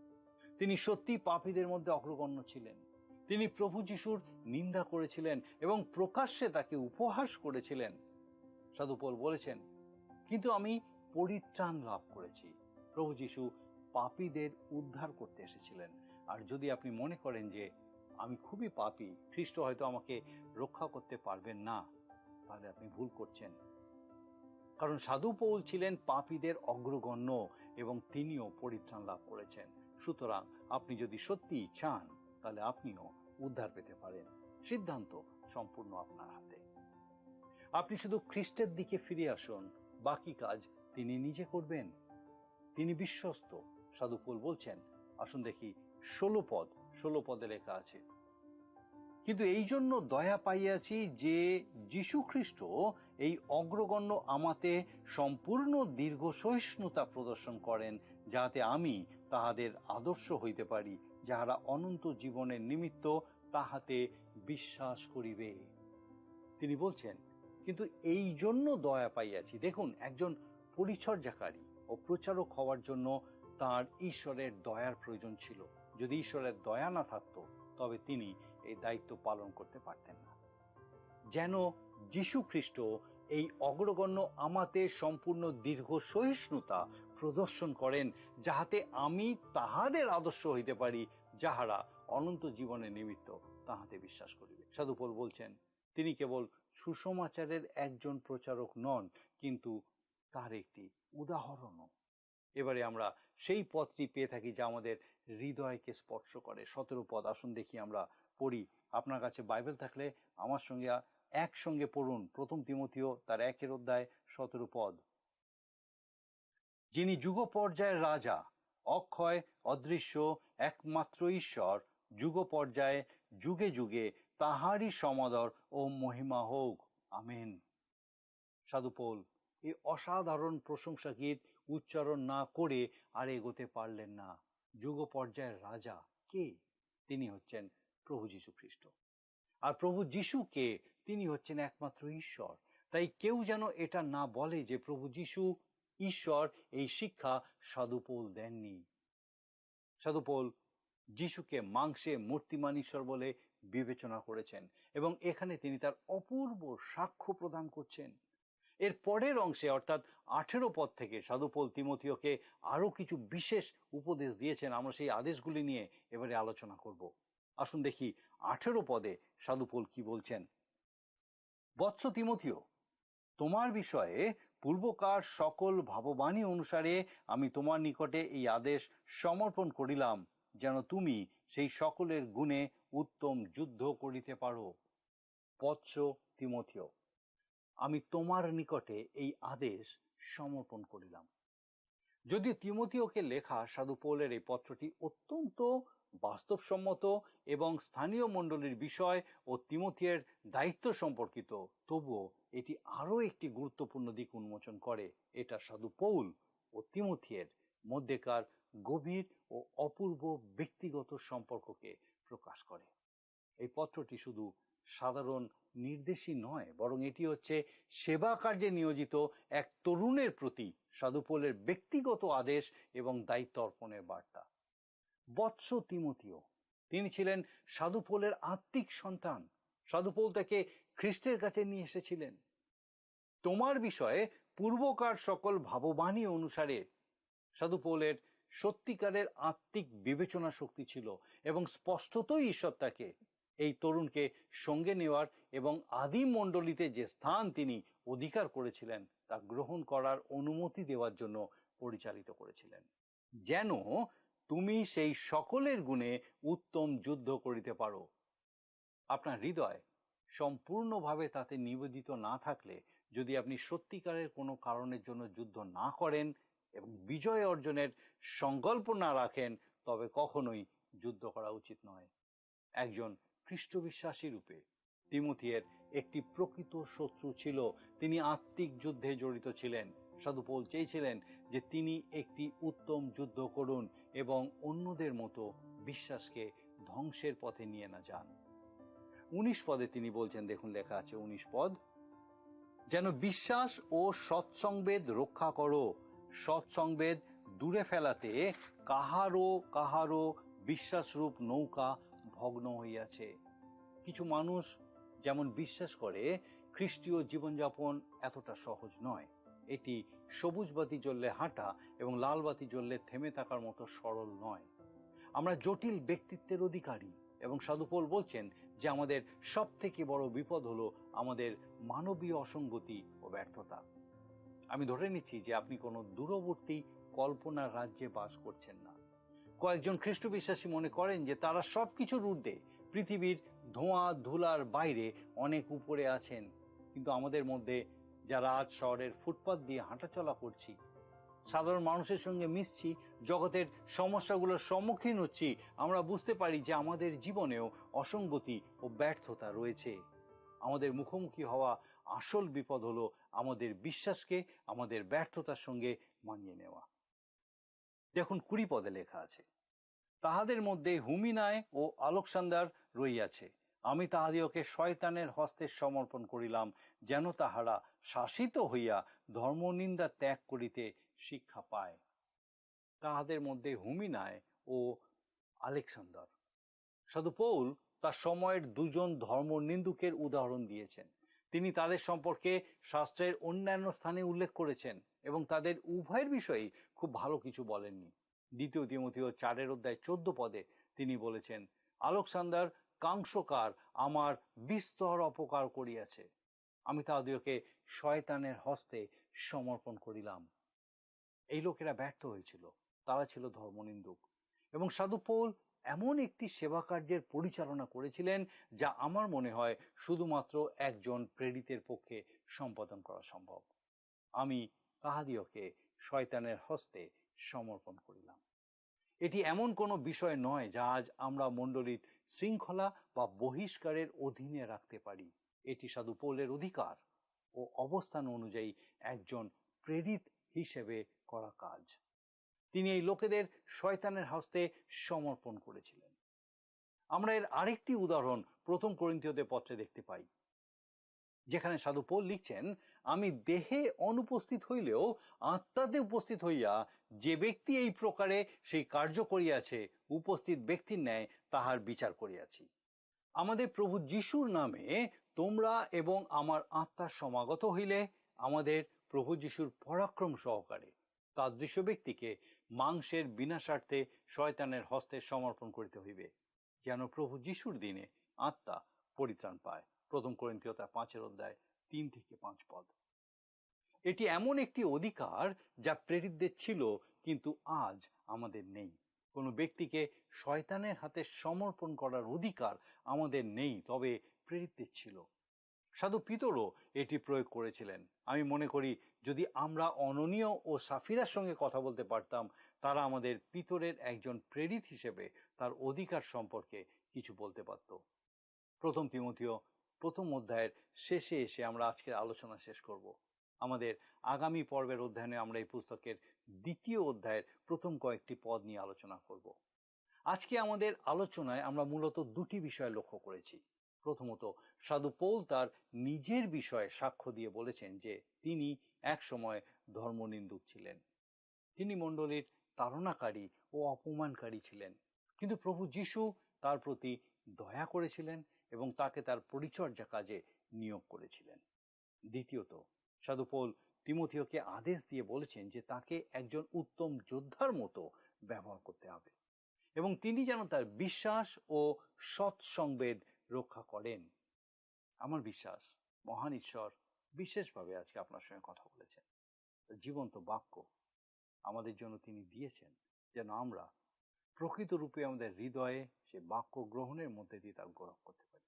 তিনি সত্যি পাপীদের মধ্যে অগ্রগণ্য ছিলেন। তিনি প্রভু যিশুর নিন্দা করেছিলেন এবং প্রকাশ্যে তাকে উপহাস করেছিলেন। সাধু পৌল বলেছেন, "কিন্তু আমি পরিত্রাণ লাভ করেছি।" প্রভু যিশু পাপীদের উদ্ধার করতে এসেছিলেন। আর যদি আপনি মনে করেন যে, "আমি খুবই পাপী, খ্রিস্ট হয়তো আমাকে রক্ষা করতে পারবেন না," তাহলে আপনি ভুল করছেন। কারণ সাধু পৌল ছিলেন পাপীদের অগ্রগণ্য এবং তিনিও পরিত্রাণ লাভ করেছেন। সুতরাং আপনি যদি সত্যিই চান, তাহলে আপনিও উদ্ধার পেতে পারেন। সিদ্ধান্ত সম্পূর্ণ আপনার হাতে। আপনি শুধু খ্রিস্টের দিকে ফিরে আসুন, বাকি কাজ তিনি নিজে করবেন। তিনি বিশ্বস্ত। সাধু পৌল বলছেন, আসুন দেখি ষোলো পদ, ষোলো পদে লেখা আছে, "কিন্তু এই জন্য দয়া পাইয়াছি যে যীশু খ্রিস্ট এই অগ্রগণ্য আমাতে সম্পূর্ণ দীর্ঘ সহিষ্ণুতা প্রদর্শন করেন, যাহাতে আমি তাহাদের আদর্শ হইতে পারি, যাহারা অনন্ত জীবনের নিমিত্ত তাহাতে বিশ্বাস করিবে।" তিনি বলছেন, "কিন্তু এই জন্য দয়া পাইয়াছি।" দেখুন, একজন পরিচর্যাকারী ও প্রচারক হওয়ার জন্য তার ঈশ্বরের দয়ার প্রয়োজন ছিল। যদি ঈশ্বরের দয়া না থাকতো, তবে তিনি এই দায়িত্ব পালন করতে পারতেন না। যেন যীশু খ্রিস্ট এই অগ্রগণ্য আমাতে সম্পূর্ণ দীর্ঘ সহিষ্ণুতা প্রদর্শন করেন, যাহাতে আমি তাহাদের আদর্শ হইতে পারি, যাহারা অনন্ত জীবনের নিমিত্ত তাহাতে বিশ্বাস করিবে। সাধু পৌল বলছেন, তিনি কেবল সুসমাচারের একজন প্রচারক নন, কিন্তু তার একটি উদাহরণও। এবারে আমরা সেই পদটি পেয়ে থাকি যা আমাদের হৃদয়কে স্পর্শ করে। সতেরো পদ, আসুন দেখি, আমরা পড়ি। আপনার কাছে বাইবেল থাকলে আমার সঙ্গে আ-, একসঙ্গে পড়ুন। প্রথম তিমথিও তার একের অধ্যায় সতেরো পদ। যিনি যুগ পর্যায়ের রাজা, অক্ষয়, অদৃশ্য, একমাত্র ঈশ্বর, যুগ পর্যায়ে, যুগে যুগে তাহারই সমাদর ও মহিমা হোক। আমেন। সাধু পৌল এই অসাধারণ প্রশংসা গীত উচ্চারণ না করে আর এগোতে পারলেন না। যুগ পর্যায়ের রাজা কে? তিনি হচ্ছেন প্রভু যীশু খ্রিস্ট। আর প্রভু যীশু কে? তিনি হচ্ছেন একমাত্র ঈশ্বর। তাই কেউ যেন এটা না বলে যে প্রভু যীশু ঈশ্বর, এই শিক্ষা সাধু পৌল দেননি। সাধু পৌল যীশুকে মাংসে মূর্তিমান ঈশ্বর বলে বিবেচনা করেছেন এবং এখানে তিনি তার অপূর্ব সাক্ষ্য প্রদান করছেন। এর পরের অংশে, অর্থাৎ আঠেরো পদ থেকে, সাধু পৌল তিমথিওকে আরো কিছু বিশেষ উপদেশ দিয়েছেন। আমরা সেই আদেশগুলি নিয়ে এবারে আলোচনা করব। আসুন দেখি আঠেরো পদে সাধু পৌল কি বলছেন। "বৎস তিমথিও, তোমার বিষয়ে পূর্বকার সকল ভাববাণী অনুসারে আমি তোমার নিকটে এই আদেশ সমর্পণ করিলাম, যেন তুমি সেই সকলের গুণে উত্তম যুদ্ধ করিতে পারো।" বৎস তিমথিও, আমি তোমার নিকটে এই আদেশ সমর্পণ করিলাম। যদিও তিমথিওকে লেখা সাধু পৌলের এই পত্রটি অত্যন্ত বাস্তবসম্মত এবং স্থানীয় মণ্ডলীর বিষয় ও তিমথিয়ের দায়িত্ব সম্পর্কিত, তবুও এটি আরও একটি গুরুত্বপূর্ণ দিক উন্মোচন করে। এটা সাধু পৌল ও তিমথিয়ের মধ্যেকার গভীর ও অপূর্ব ব্যক্তিগত সম্পর্ককে প্রকাশ করে। এই পত্রটি শুধু সাধারণ নির্দেশই নয়, বরং এটি হচ্ছে সেবা কার্যে নিয়োজিত এক তরুণের প্রতি সাধু পৌলের ব্যক্তিগত আদেশ এবং দায়িত্ব অর্পণের বার্তা। বৎস তিমথিও, তিনি ছিলেন সাধু পৌলের আত্মিক সন্তান। সাধু পৌল তাকে খ্রিস্টের কাছে নিয়ে এসেছিলেন। তোমার বিষয়ে পূর্বকার সকল ভাববাণী অনুসারে সাধু পৌলের সত্যিকারের আত্মিক বিবেচনা শক্তি ছিল এবং স্পষ্টতই ঈশ্বর তাকে, এই তরুণকে সঙ্গে নেওয়ার এবং আদিম মণ্ডলীতে যে স্থান তিনি অধিকার করেছিলেন তা গ্রহণ করার অনুমতি দেওয়ার জন্য পরিচালিত করেছিলেন, যেন তুমি সেই সকলের গুণে উত্তম যুদ্ধ করিতে পারো। আপনার হৃদয় সম্পূর্ণভাবে তাতে নিবেদিত না থাকলে, যদি আপনি সত্যিকারের কোনো কারণের জন্য যুদ্ধ না করেন এবং বিজয় অর্জনের সংকল্প না রাখেন, তবে কখনোই যুদ্ধ করা উচিত নয়। একজন খ্রিস্ট বিশ্বাসী রূপে তিমথিয়ের একটি প্রকৃত শত্রু ছিল। তিনি আত্মিক যুদ্ধে জড়িত ছিলেন। সাধু পৌল চেয়েছিলেন যে তিনি একটি উত্তম যুদ্ধ করুন এবং অন্যদের মতো বিশ্বাসকে ধ্বংসের পথে নিয়ে না যান। উনিশ পদে তিনি বলছেন, দেখুন, লেখা আছে উনিশ পদ, "যেন বিশ্বাস ও সৎসংবেদ রক্ষা করো, সৎসংবেদ দূরে ফেলাতে কাহারও কাহারও বিশ্বাসরূপ নৌকা ভগ্ন হইয়াছে। কিছু মানুষ যেমন বিশ্বাস করে, খ্রিস্টীয় জীবনযাপন এতটা সহজ নয়। এটি সবুজ বাতি জ্বললে হাঁটা এবং লাল বাতি জ্বললে থেমে থাকার মতো সরল নয়। আমরা জটিল ব্যক্তিত্বের অধিকারী, এবং সাধু পৌল বলছেন যে আমাদের সব থেকে বড় বিপদ হলো আমাদের মানবীয় অসঙ্গতি ও ব্যর্থতা। আমি ধরে নিচ্ছি যে আপনি কোনো দূরবর্তী কল্পনার রাজ্যে বাস করছেন না। কয়েকজন খ্রিস্ট বিশ্বাসী মনে করেন যে তারা সবকিছুর ঊর্ধ্বে, পৃথিবীর ধোঁয়া ধুলার বাইরে অনেক উপরে আছেন। কিন্তু আমাদের মধ্যে যারা আজ শহরের ফুটপাত দিয়ে হাঁটাচলা করছি, সাধারণ মানুষের সঙ্গে মিশছি, জগতের সমস্যাগুলোর সম্মুখীন হচ্ছি, আমরা বুঝতে পারি যে আমাদের জীবনেও অসঙ্গতি ও ব্যর্থতা রয়েছে। আমাদের মুখোমুখি হওয়া আসল বিপদ হলো আমাদের বিশ্বাসকে আমাদের ব্যর্থতার সঙ্গে মানিয়ে নেওয়া। দেখুন, কুড়ি পদে লেখা আছে, "তাহাদের মধ্যে হুমিনায় ও আলেকসান্দার রইয়াছে। আমি তাহাদিগকে শয়তানের হস্তে সমর্পণ করিলাম, যেন তাহারা শাসিত হইয়া ধর্মনিন্দা ত্যাগ করিতে শিক্ষা পায়।" তাহাদের মধ্যে হুমিনায় ও আলেকসান্দার। সাধু পৌল তার সময়ের দুজন ধর্ম নিন্দুকের উদাহরণ দিয়েছেন। তিনি তাদের সম্পর্কে শাস্ত্রের অন্যান্য স্থানে উল্লেখ করেছেন এবং তাদের উভয়ের বিষয়েই খুব ভালো কিছু বলেননি। দ্বিতীয় তিমোথেও চারের অধ্যায় চোদ্দ পদে তিনি বলেছেন, "আলেকসান্দার কাংসকার আমার বিস্তর অপকার করিয়াছে, আমি তাহাদিগকে শয়তানের হস্তে সমর্পণ করিলাম।" এই লোকেরা ব্যর্থ হয়েছিল, তারা ছিল ধর্মনিন্দুক। এবং সাধু পৌল এমন একটি সেবা কার্যের পরিচালনা করেছিলেন, যা আমার মনে হয় শুধুমাত্র একজন প্রেরিতের পক্ষে সম্পাদন করা সম্ভব। "আমি তাহাদিগকে শয়তানের হস্তে সমর্পণ করিলাম।" এটি এমন কোনো বিষয় নয় যা আজ আমরা মণ্ডলীর শৃঙ্খলা বা বহিষ্কারের অধীনে রাখতে পারি। এটি সাধু পৌলের অধিকার ও অবস্থান অনুযায়ী একজন প্রেরিত হিসেবে করা কাজ। তিনি এই লোকেদের শয়তানের হস্তে সমর্পণ করেছিলেন। আমরা এর আরেকটি উদাহরণ প্রথম করিন্থীয়দের পত্রে দেখতে পাই, যেখানে সাধু পৌল লিখছেন, "আমি দেহে অনুপস্থিত হইলেও আত্মাতে উপস্থিত হইয়া যে ব্যক্তি এই প্রকারে সেই কার্য করিয়াছে, উপস্থিত ব্যক্তির ন্যায় তাহার বিচার করিয়াছি।" আমাদের প্রভু যিশুর নামে তোমরা এবং আমার আত্মা সমাগত হইলে আমাদের প্রভু যিশুর পরাক্রম সহকারে তাদৃশ ব্যক্তিকে মাংসের বিনাশার্থে শয়তানের হস্তে সমর্পণ করিতে হইবে, যেন প্রভু যিশুর দিনে আত্মা পরিত্রাণ পায়। প্রথম করিন্থীয় তার পাঁচের অধ্যায় তিন থেকে পাঁচ পদ। এটি এমন একটি অধিকার যা প্রেরিতদের ছিল, কিন্তু আজ আমাদের নেই। কোনো ব্যক্তিকে শয়তানের হাতে সমর্পণ করার অধিকার আমাদের নেই, তবে প্রেরিতদের ছিল। সাধু পিতরও এটি প্রয়োগ করেছিলেন। আমি মনে করি, যদি আমরা অননীয় ও সাফিরার সঙ্গে কথা বলতে পারতাম, তারা আমাদের পিতরের একজন প্রেরিত হিসেবে তার অধিকার সম্পর্কে কিছু বলতে পারত। প্রথম তিমোথীয় প্রথম অধ্যায়ের শেষে এসে আমরা আজকের আলোচনা শেষ করব। আমাদের আগামী পর্বের অধ্যয়নে আমরা এই পুস্তকের দ্বিতীয় অধ্যায়ের প্রথম কয়েকটি পদ নিয়ে আলোচনা করব। আজকে আমাদের আলোচনায় আমরা মূলত দুটি বিষয় লক্ষ্য করেছি। প্রথমত, সাধু পৌল তার নিজের বিষয়ে সাক্ষ্য দিয়ে বলেছেন যে তিনি এক সময় ধর্মনিন্দুক ছিলেন। তিনি মণ্ডলীর তাড়নাকারী ও অপমানকারী ছিলেন, কিন্তু প্রভু যীশু তার প্রতি দয়া করেছিলেন এবং তাকে তার পরিচর্যা কাজে নিয়োগ করেছিলেন। দ্বিতীয়ত, সাধু পৌল তিমোথীয়কে আদেশ দিয়ে বলেছেন যে তাকে একজন উত্তম যোদ্ধার মতো ব্যবহার করতে হবে এবং তিনি যেন তার বিশ্বাস ও সৎ সংবেদ রক্ষা করেন। আমার বিশ্বাস, মহান ঈশ্বর বিশেষভাবে আজকে আপনার সঙ্গে কথা বলেছেন। তার জীবন্ত বাক্য আমাদের জন্য তিনি দিয়েছেন, যেন আমরা প্রকৃত রূপে আমাদের হৃদয়ে সে বাক্য গ্রহণের মধ্যে দিয়ে তার গৌরব করতে পারি।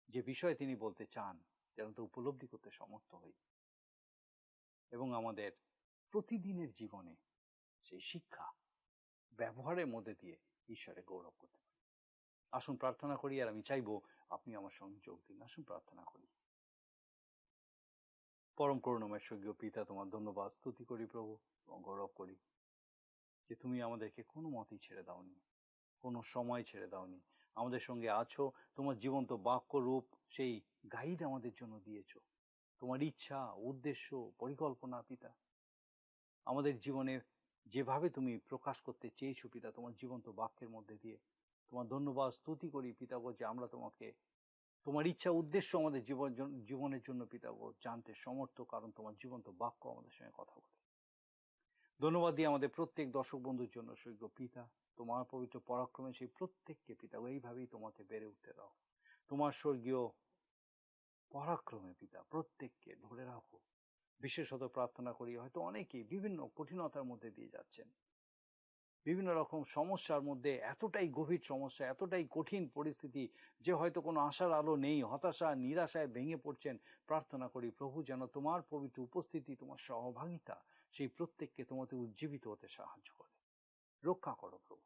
যে বিষয়ে তিনি বলতে চান, যেন তা উপলব্ধি করতে সমর্থ হই এবং আমাদের প্রতিদিনের জীবনে সেই শিক্ষা ব্যবহারের মধ্যে দিয়ে ঈশ্বরে গৌরব করতে পারি। আসুন প্রার্থনা করি, আর আমি চাইবো আপনি আমার সঙ্গে যোগ দিন। আসুন প্রার্থনা করি। পরম করুণাময় স্বর্গীয় পিতা, তোমার ধন্যবাদ স্তুতি করি প্রভু এবং গৌরব করি যে তুমি আমাদেরকে কোনো মতেই ছেড়ে দাওনি, কোনো সময় ছেড়ে দাওনি। আমাদের সঙ্গে আছো, তোমার জীবন্ত বাক্য রূপ সেই গাইড আমাদের জন্য দিয়েছো। তোমার ইচ্ছা, উদ্দেশ্য, পরিকল্পনা, পিতা, আমাদের জীবনে যেভাবে তুমি প্রকাশ করতে চেয়েছো, পিতা, তোমার জীবন্ত বাক্যের মধ্যে দিয়ে, তোমার ধন্যবাদ স্তুতি করি পিতাগো, যে আমরা তোমাকে, তোমার ইচ্ছা উদ্দেশ্য আমাদের জীবন জন-, জীবনের জন্য পিতাগো জানতে সমর্থ, কারণ তোমার জীবন্ত বাক্য আমাদের সঙ্গে কথা বলে। ধন্যবাদ দিই আমাদের প্রত্যেক দর্শক বন্ধুর জন্য। স্বর্গীয় পিতা, তোমার পবিত্র পরাক্রমে সেই প্রত্যেককে পিতাগো এইভাবেই তোমাতে বেড়ে উঠতে দাও। তোমার স্বর্গীয় পরাক্রমে পিতা প্রত্যেককে ধরে রাখো। বিশেষত প্রার্থনা করি, হয়তো অনেকেই বিভিন্ন কঠিনতার মধ্যে দিয়ে যাচ্ছেন, বিভিন্ন রকম সমস্যার মধ্যে, এতটাই গভীর সমস্যা, এতটাই কঠিন পরিস্থিতি যে হয়তো কোনো আশার আলো নেই, হতাশা, নিরাশায় ভেঙে পড়ছেন। প্রার্থনা করি প্রভু, যেন তোমার পবিত্র উপস্থিতি, তোমার সহভাগিতা সেই প্রত্যেককে তোমাতে উজ্জীবিত হতে সাহায্য করে। রক্ষা করো প্রভু।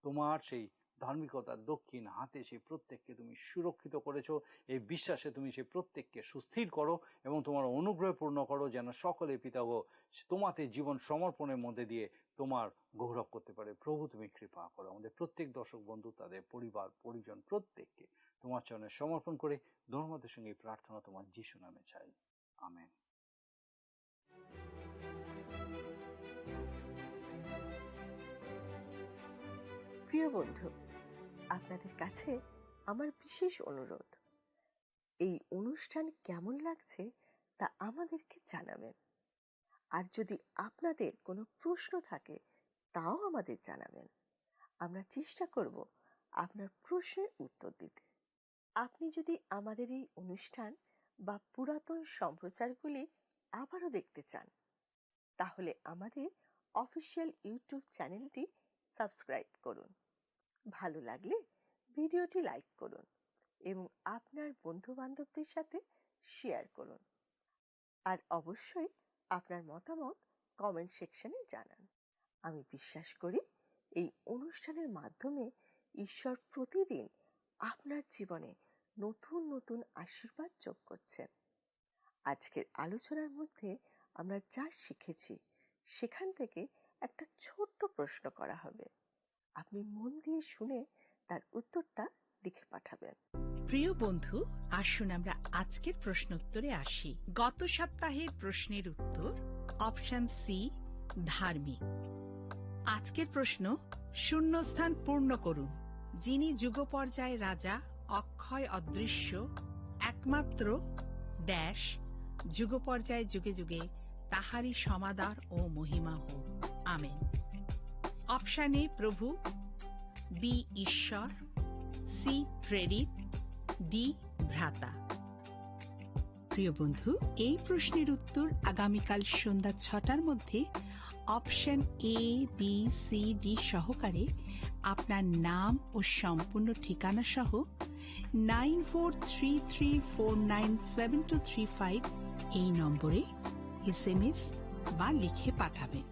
তোমার সেই ধার্মিকতার দক্ষিণ হাতে সেই প্রত্যেককে তুমি সুরক্ষিত করেছো। এই বিশ্বাসে তুমি সেই প্রত্যেককে সুস্থির করো এবং তোমার অনুগ্রহে পূর্ণ করো, যেন সকলে পিতাগো তোমাতে জীবন সমর্পণের মধ্যে দিয়ে তোমার গৌরব করতে পারে। প্রভু, তুমি কৃপা করো। আমাদের প্রত্যেক দর্শক বন্ধু, তাদের পরিবার পরিজন প্রত্যেককে তোমার চরণে সমর্পণ করে ধন্যবাদের সঙ্গে এই প্রার্থনা তোমার যিশু নামে চাই। আমেন। প্রিয় বন্ধু, আপনাদের কাছে আমার বিশেষ অনুরোধ, এই অনুষ্ঠান কেমন লাগছে তা আমাদেরকে জানাবেন। আর যদি আপনাদের কোনো প্রশ্ন থাকে, তাও আমাদের জানাবেন। আমরা চেষ্টা করব আপনার প্রশ্নের উত্তর দিতে। আপনি যদি আমাদের এই অনুষ্ঠান বা পুরাতন সম্প্রচারগুলি আবারও দেখতে চান, তাহলে আমাদের অফিসিয়াল YouTube চ্যানেলটি সাবস্ক্রাইব করুন। ভালো লাগলে ভিডিওটি লাইক করুন এবং আপনার বন্ধু বান্ধবদের সাথে শেয়ার করুন। আর অবশ্যই আপনার মতামত কমেন্ট সেকশনে জানান। আমি বিশ্বাস করি এই অনুষ্ঠানের মাধ্যমে ঈশ্বর প্রতিদিন আপনার জীবনে নতুন নতুন আশীর্বাদ যোগ করছেন। আজকের আলোচনার মধ্যে আমরা যা শিখেছি, সেখান থেকে একটা ছোট্ট প্রশ্ন করা হবে। আপনি মন দিয়ে শুনে তার উত্তরটা লিখে পাঠাবেন। প্রিয় বন্ধু, আসুন আমরা আজকের প্রশ্নোত্তরে আসি। গত সপ্তাহের প্রশ্নের উত্তর অপশন সি, ধার্মিক। আজকের প্রশ্ন, শূন্যস্থান পূর্ণ করুন। যিনি যুগ পর্যায় রাজা, অক্ষয় অদৃশ্য, একমাত্র ড্যাশ, যুগ পর্যায় যুগে যুগে তাহারই সমাদর ও মহিমা হোক। আমেন। অপশন এ প্রভু, বি ঈশ্বর, সি প্রেরিত, ডি ভ্রাতা। প্রিয় বন্ধু, এই প্রশ্নের উত্তর আগামীকাল সন্ধ্যা ছটার মধ্যে option A, B, C, D সহকারে আপনার নাম ও সম্পূর্ণ ঠিকানা সহ nine four three three four nine seven two three five এই নম্বরে এসএমএস বা লিখে পাঠাবেন।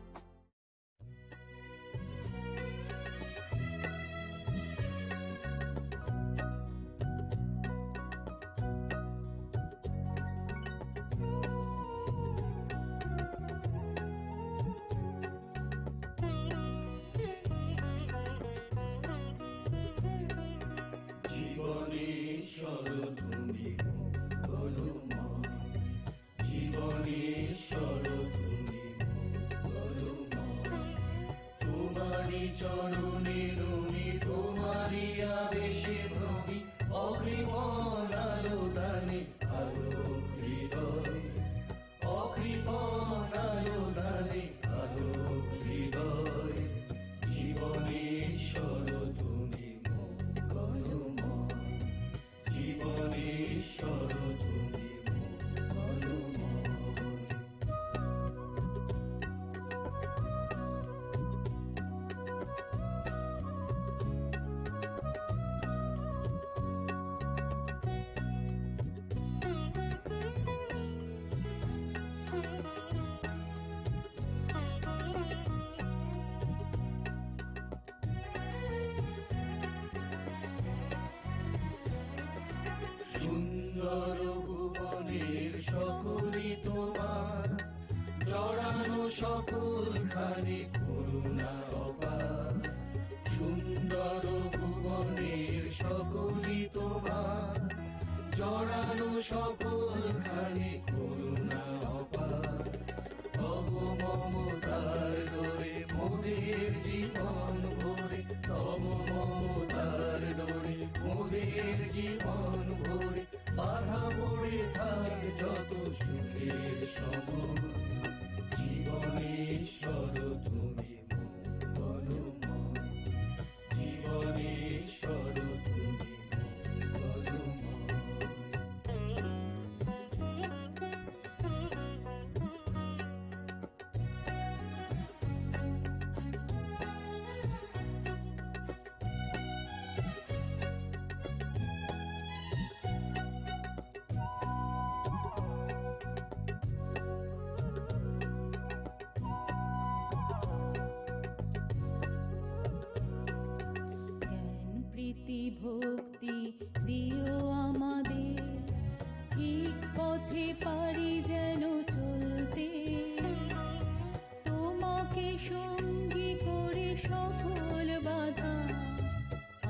সঙ্গী করে সকল বাধা,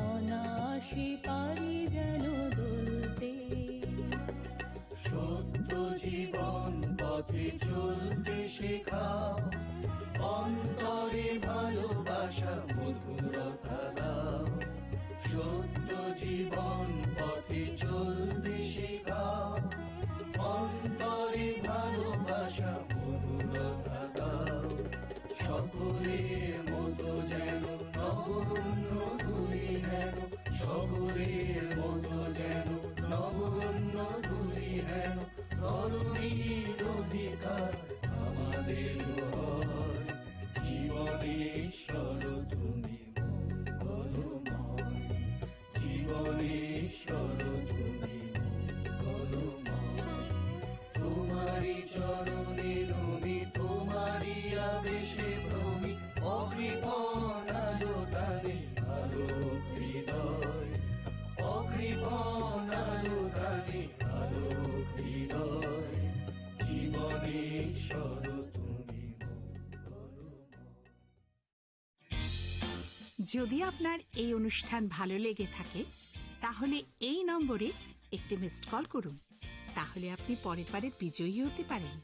অনায়াসে পারি যেন দুলতে। সত্য জীবন পথে চলতে শেখাও, অন্তরে ভালোবাসা মধুরতা দাও। সত্য জীবন পথে চলতে শেখাও, অন্তরে ভালোবাসা মধুরতা দাও। সকলের মতো যেন নগণ্য ধুলি হেন, সকলের মতো যেন নগণ্য ধুলি হেন, তরুণীর অধিকার আমাদের হয়। জীবনে ঈশ্বর তুমি মঙ্গলময়, জীবনে ঈশ্বর তুমি মঙ্গলময়। তোমারই চরণে নমি, তোমারই আবেশে ভ্রমি, অকৃপণ আলো টানে আলোক হৃদয়, অকৃপণ আলো টানে আলোক হৃদয়। জীবনে ঈশ্বর তুমি মঙ্গলময়। যদি আপনার এই অনুষ্ঠান ভালো লেগে থাকে, তাহলে এই নম্বরে একটি মিসড কল করুন। তাহলে আপনি পরের বারের বিজয়ী হতে পারেন।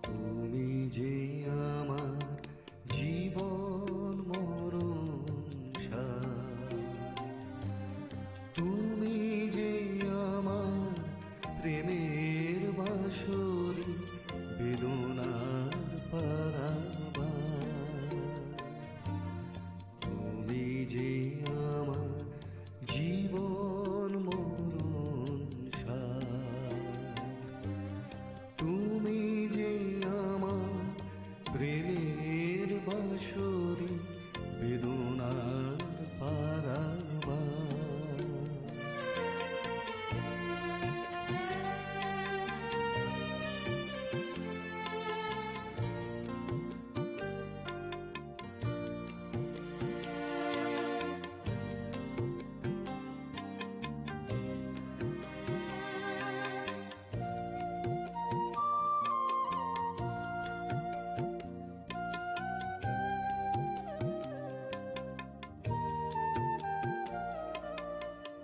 তুমি যে আমার জীবন মরণ সার, তুমি যে আমার প্রেমের বাঁশরি, বেদনার পারাবার। তুমি যে আমার জীবন মরণ সার, তুমি যে আমার প্রেমের বাঁশরি, বেদনার পারাবার।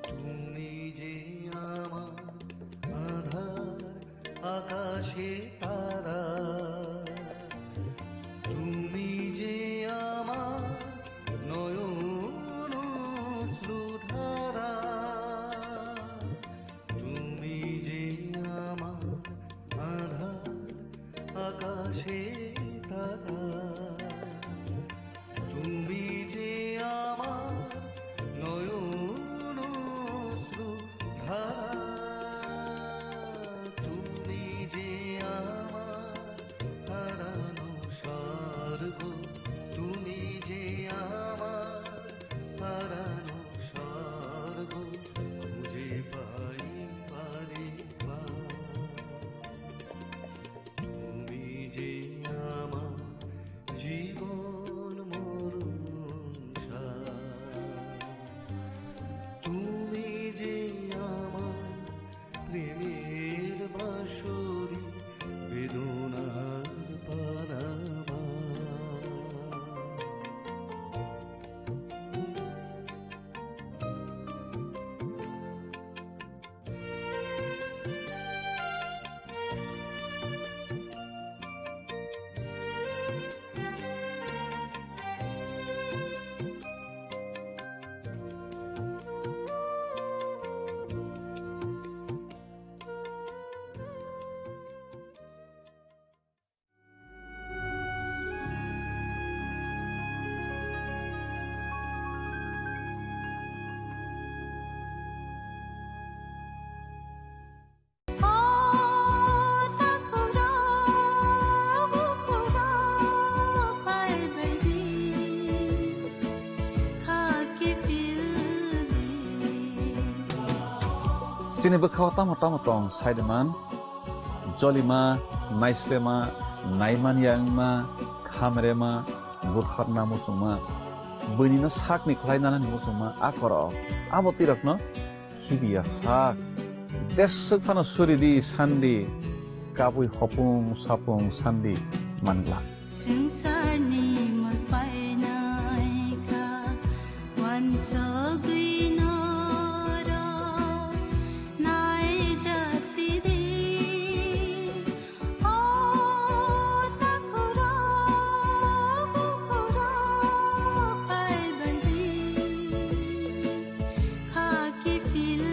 তুমি যে আমার আধার, আকাশে তারা, তুমি যে আমার নয়ন অশ্রুধারা, তুমি যে আমার আধার, আকাশে তারা, তুমি যে আমার নয়ন অশ্রুধারা, তুমি যে আমার Chini bwkhao tamo tamo tong, saidiman, jolima, naislema, naimanya wngma, khamrema, bukharna muchungma, buinino sakni khlai nanani muchungma, a korok, abo twi rokno khibiya sak. Jeswk phano suri di, san di, kabui hopung sapung san di man glak. Swngcharni mwtai naikha, uansugwi norok naijasidi. O takhurok, bukhurok phaibaidi, khaki phildi.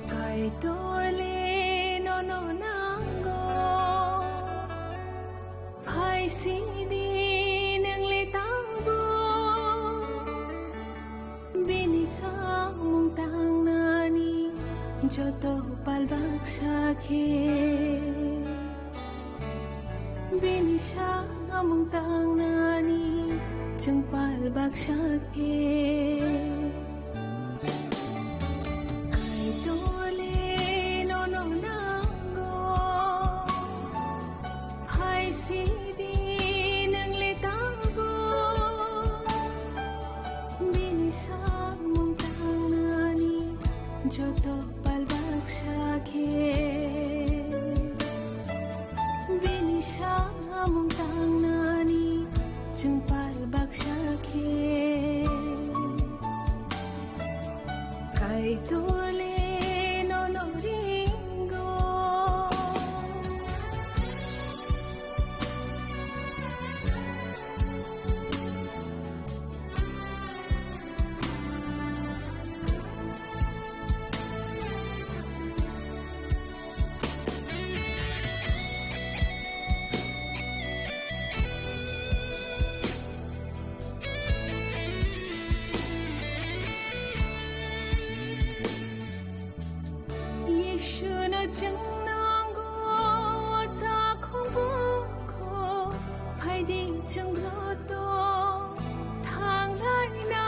Kaitor le nono nango, phai sidi nwng le tangbo. Bini samung tangnani joto pal baksa khe. Bini samung tangnani chwng pal baksa khe. Kaitor le nono nango. Phai sidi nwng le tangbo. Bini samung tangnani joto pal baksa khe. Bini samung tangnani chwng pal baksa khe. Kaitor le nono ringo. Yeshuno chwng nango, o takhuk bukhu, phaidi chwng joto thanglaina.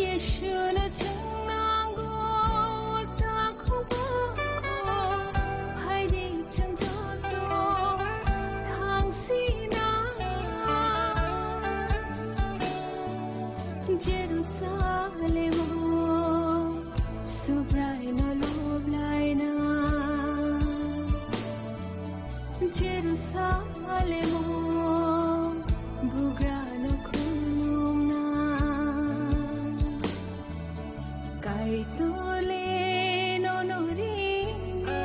Yeshuno chwng nango, o takhuk bukhu, phaidi chwng joto thangsina. Jerusalemo Subraino loblaina. Jerusalemo bugrano khulumna. Kaitor le nono ringo.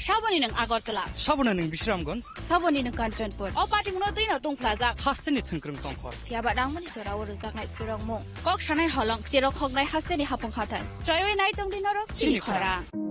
Saboni nwng Agartala. Saboni nwng Bisramganj. Saboni nwng Kanchanpur. O patimungno twino tungphlajak. Hasteni thwngkwrwng tongkhor. Phiyaba nangmani jorao rwjaknai phirokmung. Kok sanai holong, cherok hoknai hasteni hapung hathai. Choiwi nai tongdi norok chini chini khorang. Khorang.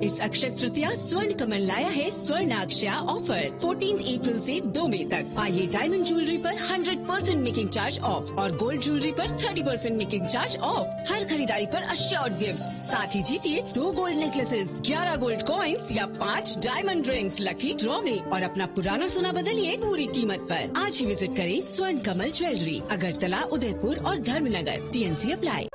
It's Akshaya Tritiya, Swarna Kamal लाया है स्वर्ण Akshay offer. Fourteen April से दो मई तक। पाइए diamond jewellery पर hundred percent making charge off और गोल्ड ज्वेलरी पर thirty percent making charge off. हर खरीदारी पर अश्योर्ड गिफ्ट, साथ ही जीतिए दो गोल्ड नेकलेसेस, ग्यारह गोल्ड कॉइन्स या पाँच डायमंड रिंग्स लकी ड्रॉ में और अपना पुराना सोना बदलिए पूरी कीमत पर। आज ही विजिट करें स्वर्ण कमल ज्वेलरी, अगरतला, उदयपुर और Dharmanagar. TNC apply.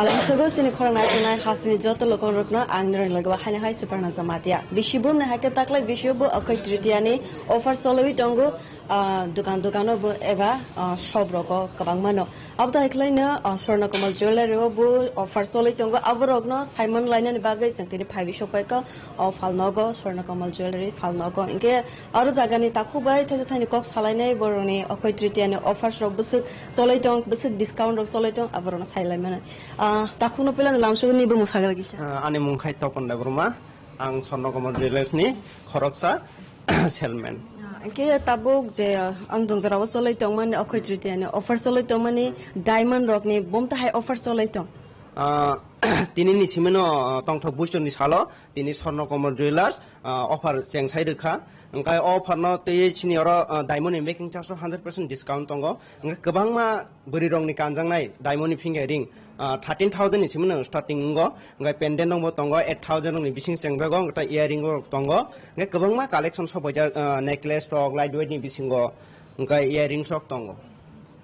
Alangsogo chini khorang nai tongnai hasteni joto lokongrokno ang nirokni logo haino hai Suparna Jamatia. Bisi bumni hai khe taklai bisio bo Akhoi Tritiani offer choliwi tongo, ah, dukan dukano bo eba, ah, shop rogo kwbangmano. Abo to hai khwlaino, ah, Swarna Kamal Jewellery o bo offer choli tongo. Aborokno saimon lainani bagwi chwng tini phaiwi sokpaikha o phalnogo, Swarna Kamal Jewellery phalnogo. Hinkhe aro jagani takhuk bai thaisa thaini kok salainai borokni Akhoi Tritiani offers rok bwswk cholai tong, bwswk discount rok cholai tong, aborokno sailaimani. Ah, takhukno puilano lamsogoni bumung sagra kisa. Ah, ani mung khai Topon Debbarma, ang Swarna Kamal Jewellersni khoroksa salesman. Ah, hinkhe tabuk je, ah, ang dongjorao cholai tongmani Akhoi Tritiani offer cholai tongmani diamond rokni bumtahai offer cholai tong? Ah, tinini simino, ah, tongthok buisorni salo tini Swarna Kamal Jewellers, ah, offer chengsai rwkha. Hwnkhe o offer no twiwi chini oro, ah, diamond ni making charge o hundred percent discount tongo. Hwnkhe kwbangma bwrwi rokni kanjaknai diamond ni finger ring, ah, thirteen thousand ni simi no starting wngo. Hwnkhe pendant rokbo tongo, eight thousand rokni bising chengjago, hwnkhe earring rok tongo. Hwnkhe kwbangma collection sok paijak, ah, necklace rok, light weight ni bisingo, hwnkhe earrings rok tongo.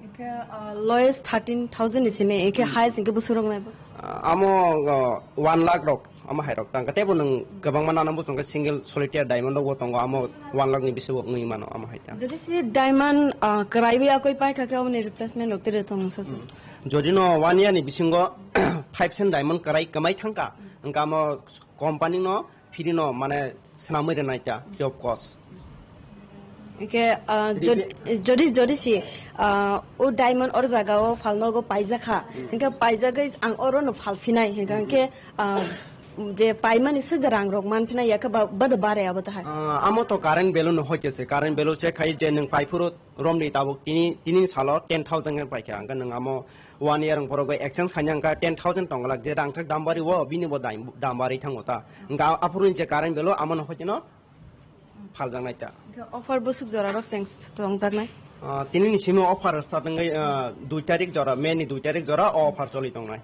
Hwnkhe, ah, lowest thirteen thousand ni simi, hwnkhe hmm, highest hwnkhe bwswk rok naibo? Ah, amo, ah, one lakh rok, amo hai rok tangkha. Teibo nwng kwbangma nana bo tongkha, single solitaire diamond rok bo tongo, amo one lakh ni bisi bo wngwi mano, amo hai ta. Jodi si diamond, ah, kwraiwi yakwi paikha khe, omoni replacement rok tiri tong nungsa se? Hmm. Jodi no one year ni bisingo five cent diamond kwrai kwmai thangkha, hwnkhe amo company no phiri no mane swnamwi rwnai ta, free of cost. Hwnkhe, ah, jod-, jodi, jodi si, ah, o diamond or jaga o phalnogo paijakha, hmm, hwnkhe paijagwi ang oro no phal phinai, hwnkhe, hmm, hwnkhe, ah, je paimani swk da rang rok manphina yakhe ba, ba da bare abo tahai. Ah, amo to current value no hoite se, current value check khai je nwng paiphuru romni tabuk tini, tini salo ten thousand khe paikha, hwnkhe nwng amo one year wng borok bai exchange khaina hwnkha ten thousand tong glak, je rang thak dam bari o bini bo dam, dam bari thango ta. Hwnkha aphuru je current value amo no hoite no phaljaknai ta. Hwnkhe offer bwswk jora rok cheng tongjaknai? Ah, tini ni simi offer start wngwi, ah, dui tarik jora, May ni dui tarik jora o offer choli tongnai.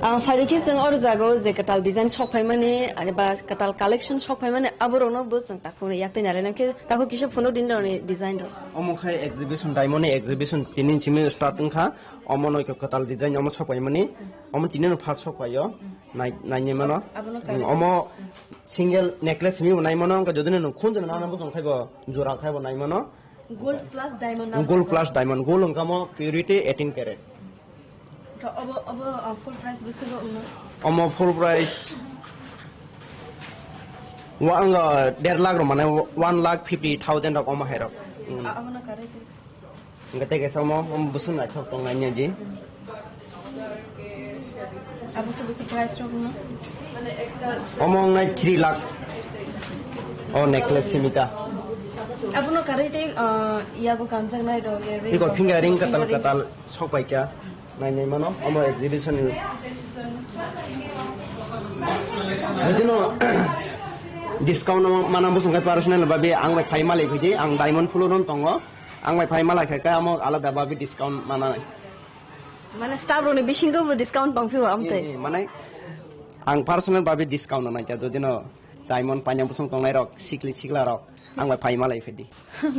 Ah, phaidi khe chwng oro jago je kwtal design sok phaimani, ani ba kwtal collection sok phaimani, aborokno bo chwng takhukni yak twi nai lainai khe takhuk kisa phunuk din rokni design rok. Omo khai exhibition, diamond ni exhibition tini simi start wngkha. Omo no kwtal design omo sok phaimani, omo tini no first sok phaio, nai, naini mano. Abono kaisa. Omo single necklace simi bo nai mano, wngkha jodi no khunjwk nana bo chwng khai bo jora khai bo nai mano. Gold plus diamond na Gold plus diamond. Gold wngkha mo purity eighteen carat. To obo, obo, uh, full price bwswk wngno? Omo full price wa-, wngkha der lakh rok mane one lakh fifty thousand rok omo hai rok. Mm. A-, abono karai twi. Hwnkhe tei kaisa omo, omo bwswk naithok tongnai di. Abo khe bwswk price rok wngno? Omo wngnai three lakh. O necklace simi ta. Abono karwi tei, ah, yago kanjaknai rok, eh, ring Iko rok. Finger ring Finger katal ring. Katal sok pai kha. Nai nai mano, omo exhibition ni. Haikhe no, discount no mana bosong kai personal babi ang bai phai malai phai di, ang diamond floor on tongo. Ang bai phai malai khai khe amo alada babi discount mana. Mane staff rokni bisingo bo discount tong phio amtwi. Eh, eh, mane ang personal babi discount no naikha, jodi no diamond paina bosong tongnai rok, sikli sikla rok, ang bai phai malai phai di.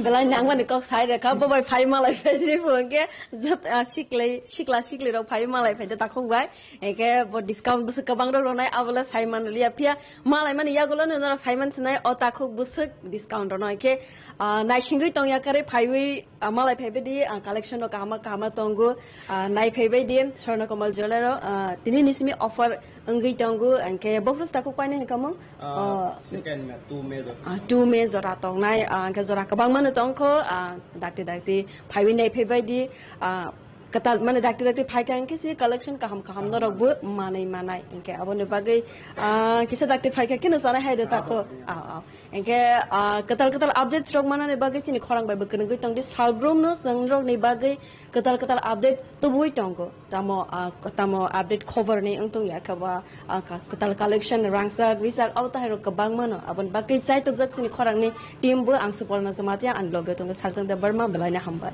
Belai nangmani kok sai rekha, bo bai phai malai phai di, bo hwnkhe jot, ah, siklai, sikla sikli rok phai malai phai di takhuk bai. Hwnkhe bo discount bwswk kwbang rok rwnai, abo le sai man liya phiya. Malai mani yagulo no norok sai man sinai, o takhuk bwswk discount rwnai. Hwnkhe, ah, naisingwi tong ya karwi phaiwi, ah, malai phaibai di, ah, collection rok kahama kahama tongo, ah, nai phaibai di, Swarna Kamal Jewellery o, ah, tini ni simi offer wngwi tongo, hwnkhe bophuru takhuk painai hwnkha mung? Ah, Oh. Second May, two May jora. Ah, two May jora tongnai, ah, hwnkhe jora kwbangma no tongkho, ah, dakti dakti phaiwi nai phaibai di, ah, kwtal mane dakti dakti phaikha hwnkhe se collection kaham kaham norok bo manwi manai. Hwnkhe aboni bagwi, ah, kisa dakti phaikha kheno chanai hai de takho. Ah, ah. Hwnkhe, ah, kwtal kwtal updates rok manani bagwi chini khorang bai bo kwrwngwi tongdi, salbrum no chwng rokni bagwi kwtal kwtal update tubui tongo. Tamo, ah, tamo update khobor ni wng tong ya khe ba, ah, ka-, kwtal collection rangchak rijak abo tahai rok kwbangma no. Aboni bagwi chai tokjak chini khorang ni team bo. Ang Suporna Jamatia, ani loge tongo Sarjang Debbarma, belai no hambai.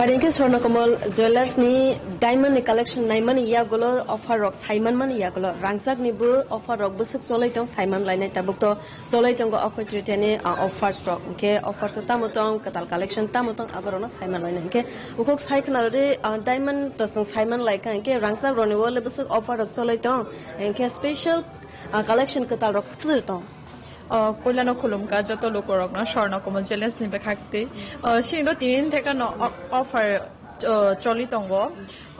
Phaidi khe Swarna Kamal Jewellers ni Diamond ni collection naimani yagulo offer rok saimanmani yagulo rangchak ni bo offer rok bwswk cholai tong saiman lainai tabuk to cholai tongo Akshay Tritiya ni, ah, offers rok. Hwnkhe offers o tamo tong, kwtal collection tamo tong, aborokno saiman lainai. Hwnkhe bukhuk sai khna rwdi, ah, diamond to chwng saiman laikha, hwnkhe rangchak rokni o le bwswk offer rok cholai tong, hwnkhe special, ah, collection kwtal rok kwthwir tong. O, puilano khulumkha joto lukurokno Swarna Kamal Jewellers ni bwkhaktwi. O, chini ro tini thekano o-, offer, o, choli tongo.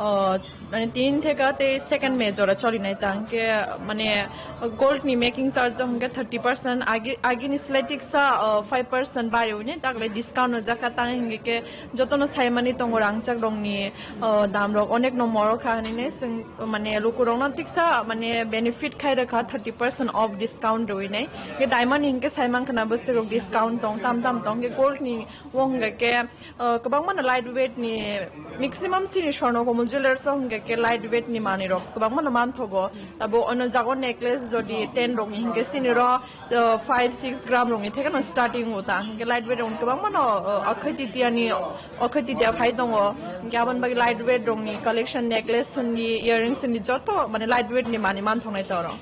O, mane, tin theka tei second May jora cholinai ta hwnkhe, mane, gold ni making charge hwnkhe thirty percent, agi, agini slai tiksa, o, five percent bari hwnwi taklai discount no jaka tang hwnkhe jotono saimani tongo rangchak rokni, o, dam rok onek no moro kha hwnwi chwng, mane, lukurokno tiksa, mane, benefit khai rwkha thirty percent off discount rwinai. Hwnkhe diamond ni hwnkhe saiman khna bwswk rok discount tong, tam tam tong, hwnkhe gold ni o hwnkhe, o, kwbangma no light weight ni maximum chini Swarna Kamal Jewellers o hwnkhe light weight ni manwi rok kwbangma no manthogo. Abo ono jago necklace jodi ten rok ni hwnkhe chini ro, o, five six gram rok ni thekeno starting o ta. Hwnkhe light weight rok kwbangma no, o, Akshay Tritiya ni, Akshay Tritiya phai tongo. Hwnkhe aboni bagwi light weight rok ni collection necklace hwnwi earrings hwnwi joto mane light weight ni manwi manthoknai ta oro.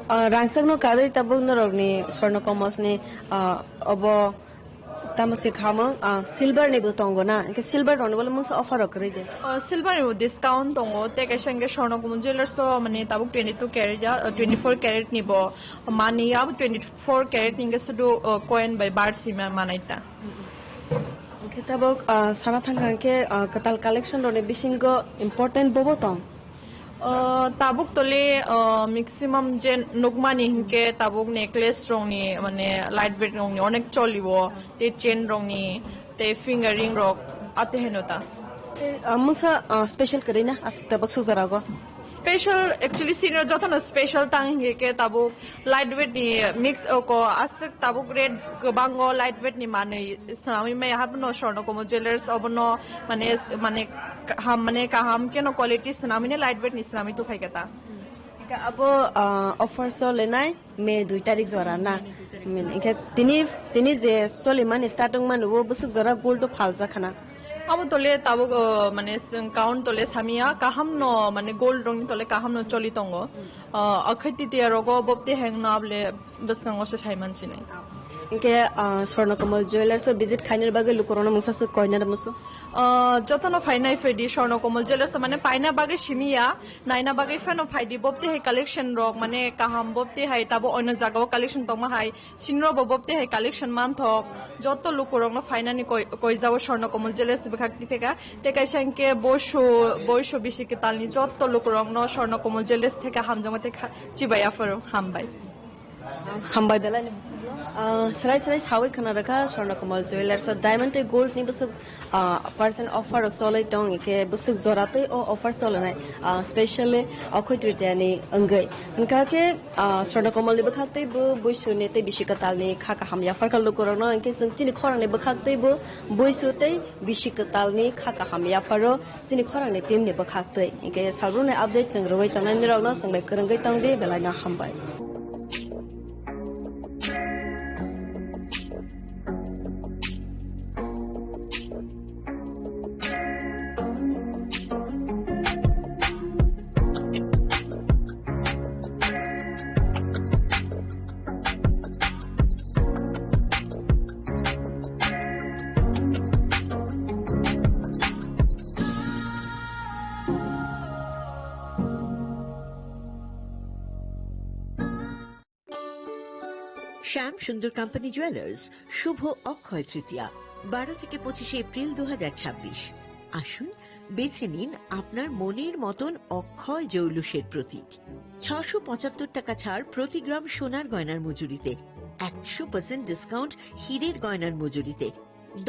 Ah, rangchak no karwi tabuk norok ni Swarna Kamal ni, ah, obo tamo se khamang, ah, silver ni bo tongo na, hwnkhe silver rok ni bo le mungsa offer rok kwrwi de. O, silver ni bo discount tongo, tei kaisa hwnkhe Swarna Kamal Jewellers o mane tabuk twenty two carat ya, o, twenty four carat ni bo mani ya, abo twenty four carat ni hwnkhe sudu, o, coin bai bar sima manai ta. Hwnkhe tabuk, ah, sana thangkha hwnkhe, ah, kwtal collection rok ni bisingo important bobo tong. O, tabuk tole, o, maximum je nukmani hinkhe tabuk necklace rokni, mane, light weight rokni onek choliwo, tei chain rokni, tei finger ring rok, ate heno ta. Tei, o, mungsa, o, special kwrwi na aswk tabuk suk jora go? Special, actually, senior jotono special tang hinkhe khe tabuk light weight ni mix o ko aswk tabuk rate kwbango light weight ni manwi swnamwi maya haphano Swarna Kamal Jewellers obono mane, mane kaham, mane kaham keno quality swnamwi ne light weight ni swnamwi tuphai khe ta. Hwnkhe abo, ah, offer solenai May dui tarik jora na? Hwnkhe tini, tini je solimani start wngmani o bwswk jora gold o phaljak khana? Abo tole tabuk, ah, mane chwng count tole samiya kaham no mane gold rongni tole kaham no choli tongo. Ah, Akshay Tritiya rogo bobte hengno able bwskango se saiman sinai. Hwnkhe, ah, Swarna Kamal Jewellers o visit khainani bagwi lukurokno mungsa swk koina da musu? Ah, jotono phainai phaidi Swarna Kamal Jewellers o mane paina bagwi simiya, naina bagwi phano phaidi bobte hai collection rok mane kaham bobte hai tabo oino jagao collection tongma hai sinro bo bobte hai collection manthok joto lukurokno phainani koi, koijao Swarna Kamal Jewellers ni bwkhak titheka tei kaisa hwnkhe boisu, boisu bisi kwtalni joto lukurokno Swarna Kamal Jewellers theka hamjakma tei kha-, chibai aphuru hambai. Hambai belai no. Ah, srai srai sawi khna rakha Swarna Kamal Jewellers o diamond tei gold ni bwswk, ah, percent offer rok cholai tong, hwnkhe bwswk jora tei o offer cholanai, ah, specially Akshay Tritiya ni wngwi. Hwnkha khe, ah, Swarna Kamal ni bwkhak tei bo buisu ni tei bisi kwtal ni kha kaham yaphar kha lukurokno, hwnkhe chwng chini khorang ni bwkhak tei bo buisu tei bisi kwtal ni kha kaham yapharo chini khorang ni team ni bwkhak tei. Hwnkhe salruni update chwng rwui tongnai nirokno chwng bai kwrwngwi tong di, belai no hambai. শ্যাম সুন্দর company jewellers, শুভ অক্ষয় তৃতীয়া, বারো থেকে পঁচিশে এপ্রিল দু হাজার ছাব্বিশ। আসুন, বেছে নিন আপনার মনের মতন অক্ষয় জৌলুসের প্রতীক। ছশো পঁচাত্তর টাকা ছাড় প্রতি গ্রাম সোনার গয়নার মজুরিতে, একশো পার্সেন্ট ডিসকাউন্ট হীরের গয়নার মজুরিতে,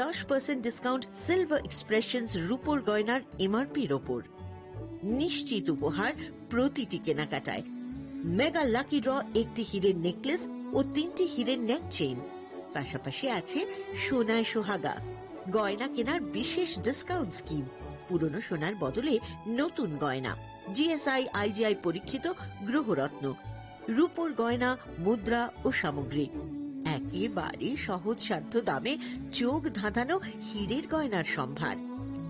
দশ পার্সেন্ট ডিসকাউন্ট সিলভার এক্সপ্রেশনস রূপোর গয়নার এমআরপির ওপর। নিশ্চিত উপহার প্রতিটি কেনাকাটায়। মেগা লাকি ড্র, একটি হীরের নেকলেস ও তিনটি হীরের নেক চেইন। পাশাপাশি আছে সোনায় সোহাগা, গয়না কেনার বিশেষ ডিসকাউন্ট স্কিম, পুরনো সোনার বদলে নতুন গয়না, জিএসআই আইজিআই পরীক্ষিত গ্রহরত্ন, রূপোর গয়না, মুদ্রা ও সামগ্রী। একেবারে সহজসাধ্য দামে চোখ ধাঁধানো হীরের গয়নার সম্ভার।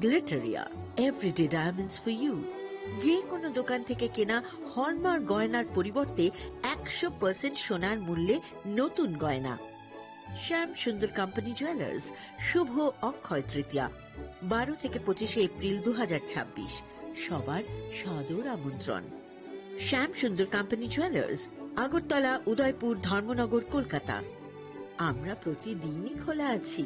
গ্লিটারিয়া। Everyday Diamonds for You। যে কোনো দোকান থেকে কেনা হলমার্ক গয়নার পরিবর্তে একশো পার্সেন্ট সোনার মূল্যে নতুন গয়না। শ্যাম সুন্দর কোম্পানি জুয়েলার্স, শুভ অক্ষয় তৃতীয়া, বারো থেকে পঁচিশে এপ্রিল দু হাজার ছাব্বিশ। সবার সাদর আমন্ত্রণ। শ্যাম সুন্দর কোম্পানি জুয়েলার্স, আগরতলা, উদয়পুর, ধর্মনগর, কলকাতা। আমরা প্রতিদিনই খোলা আছি।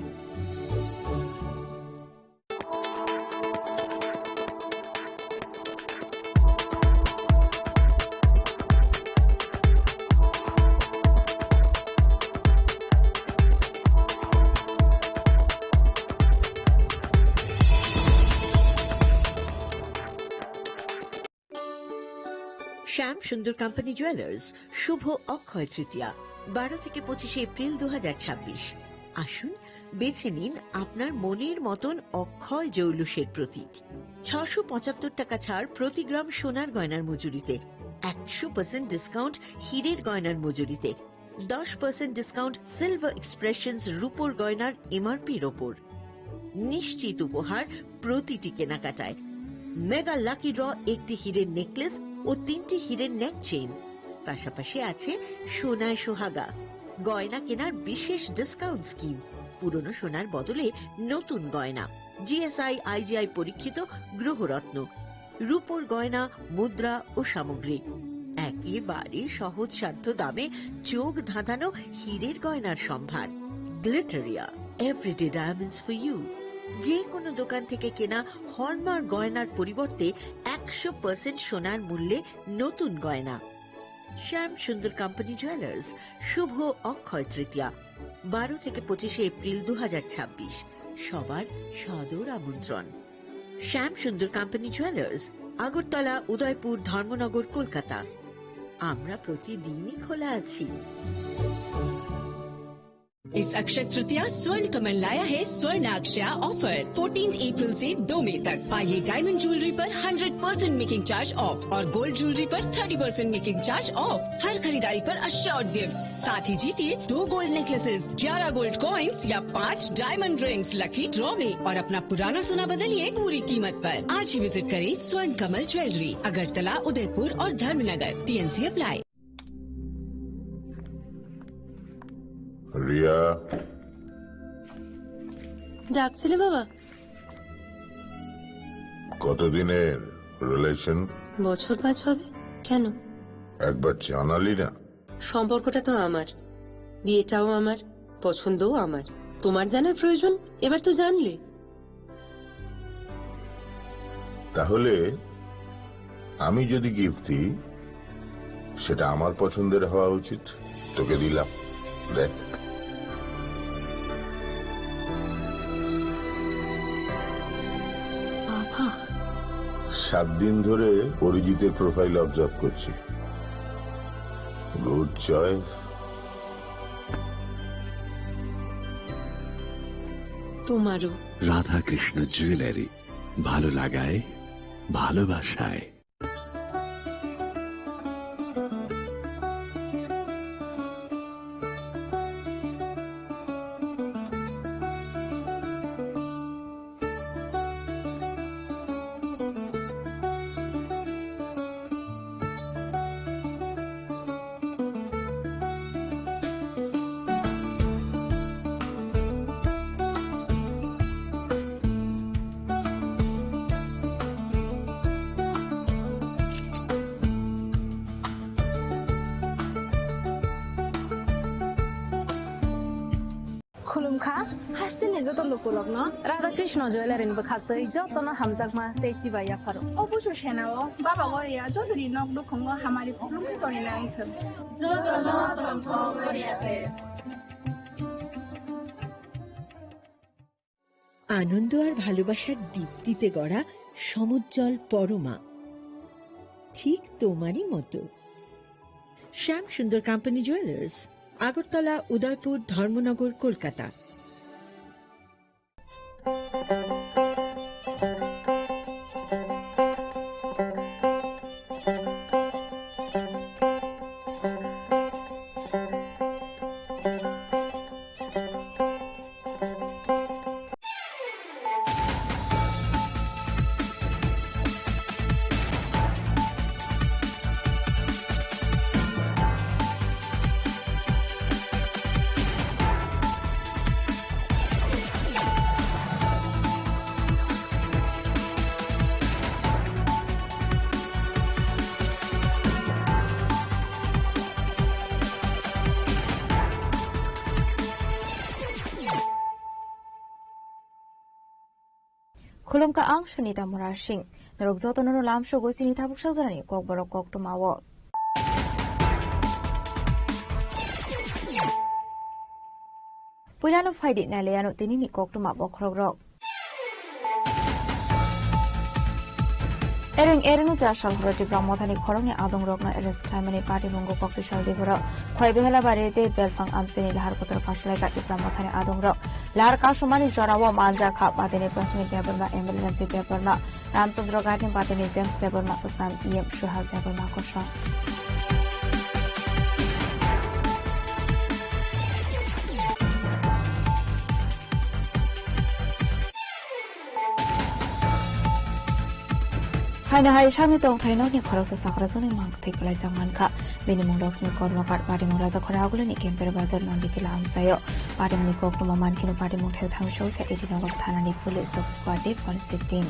শ্যাম সুন্দর কোম্পানি জুয়েলার্স, শুভ অক্ষয় তৃতীয়া, বারো থেকে পঁচিশে এপ্রিল দু হাজার ছাব্বিশ। আসুন, বেছে নিন আপনার মনের মতন অক্ষয় জৌলুসের প্রতীক। ছশো পঁচাত্তর টাকা ছাড় প্রতি গ্রাম সোনার গয়নার মজুরিতে, একশো পার্সেন্ট ডিসকাউন্ট হীরের গয়নার মজুরিতে, দশ পার্সেন্ট ডিসকাউন্ট সিলভার এক্সপ্রেশনস রূপোর গয়নার এমআরপির ওপর। নিশ্চিত উপহার প্রতিটি কেনাকাটায়। মেগা লাকি ড্র, একটি হীরের নেকলেস ও তিনটি হীরের নেক চেইন। পাশাপাশি আছে সোনায় সোহাগা, গয়না কেনার বিশেষ ডিসকাউন্ট স্কিম, পুরনো সোনার বদলে নতুন গয়না, জিএসআই আইজিআই পরীক্ষিত গ্রহরত্ন, রূপোর গয়না, মুদ্রা ও সামগ্রী। একেবারে সহজসাধ্য দামে চোখ ধাঁধানো হীরের গয়নার সম্ভার। গ্লিটারিয়া, Everyday Diamonds for You। যে কোনো দোকান থেকে কেনা হলমার্ক গয়নার পরিবর্তে একশো পার্সেন্ট সোনার মূল্যে নতুন গয়না। শ্যাম সুন্দর কোম্পানি জুয়েলার্স, শুভ অক্ষয় তৃতীয়া, বারো থেকে পঁচিশে এপ্রিল দু হাজার ছাব্বিশ। সবার সাদর আমন্ত্রণ। শ্যাম সুন্দর কোম্পানি জুয়েলার্স, আগরতলা, উদয়পুর, ধর্মনগর, কলকাতা। আমরা প্রতিদিনই খোলা আছি। इस अक्षय तृतीया स्वर्ण कमल लाया है स्वर्ण अक्षया ऑफर। फोर्टीन अप्रैल से दो मई तक पाइए डायमंड ज्वेलरी पर hundred percent making charge off और गोल्ड ज्वेलरी पर thirty percent making charge off. हर खरीदारी पर अश्योर्ड गिफ्ट, साथ ही जीतिए दो गोल्ड नेकलेसेस, ग्यारह गोल्ड कॉइन्स या पाँच डायमंड रिंग्स लकी ड्रॉ में और अपना पुराना सोना बदलिए पूरी कीमत पर। आज ही विजिट करें स्वर्ण कमल ज्वेलरी, अगरतला, उदयपुर और धर्मनगर। TNC apply. রিয়া। ডাকছিলে বাবা? কতদিনের রিলেশন? বছর পাঁচ হবে। কেন? একবার জানালি না। সম্পর্কটা তো আমার, বিয়েটাও আমার, পছন্দও আমার। তোমার জানার প্রয়োজন, এবার তো জানলে। তাহলে আমি যদি গিফট দিই, সেটা আমার পছন্দের হওয়া উচিত। তোকে দিলাম, দেখ। বাবা। সাত দিন ধরে অরিজিতের প্রোফাইল অবজার্ভ করছি। Good choice. তোমারও। রাধাকৃষ্ণ জুয়েলারি, ভালো লাগায়, ভালোবাসায়। Khulumkha, hasteni joto lukurokno Radha Krishna Jewellery ni bwkhaktwi jotono hamjakma tei chibai yapharo. O busu senao Baba Goria jotoni nok nukhungo hamari khulumkhe tonina wngthwng. Jotono tongthok Goria te. আনন্দ আর ভালোবাসার দীপ্তিতে গড়া সমুজ্জ্বল পরমা, ঠিক তোমারই মতো। শ্যাম সুন্দর কোম্পানি জুয়েলার্স, আগরতলা, উদয়পুর, ধর্মনগর, Kolkata. Khulumkha ang Sunita Murasing. Norok jotono no lamsogo chini tabuk sajorani kokborok koktwmao. Puilano phaidi nailaiano tinini koktwma bokhorokrok. Ereng ereng no char sal horo Tipra Mothani khorokni adongrokno arrest khlaimani patimungo Koktisal Debora, Khwai Behelabari tei Belphang Amchaini lahar kotor kasulaikha Tipra Mothani adongrok. Lahar kasumani jorao manjakha patini Prasmit Debbarma, M L A Ranjit Debbarma, Ramchandra Ghatni patini James Debbarma, Assam E M Suhas Debbarma kosong. Haino hai sakni tongthai nokni khoroksa sakrajwkni mang thwi kwlaijak mankha. Bini mung Laxmi Karmakar, patimung Rajakhora Agulini Kempera Bazar Nanditila amchaio. Patimungni koktwma mankheno patimung thai thangwi sogwikha A D Nagar thanani police dog squad tei forensic team.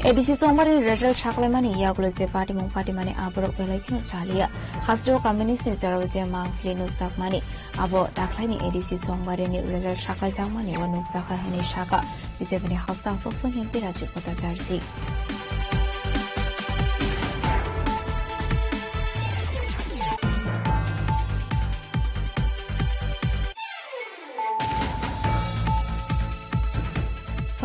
A D C chongmari result saklaimani yagulo je patimung patimani aborok belai kheno chaliya. Hasteo communist ni jorao je mangpili nukjakmani, abo dakhlaini A D C chongmari ni result saklaijakmani o nukjakha hinwi saka B J P ni hasteo aswk phwrwngni Birajit Bhattacharjee.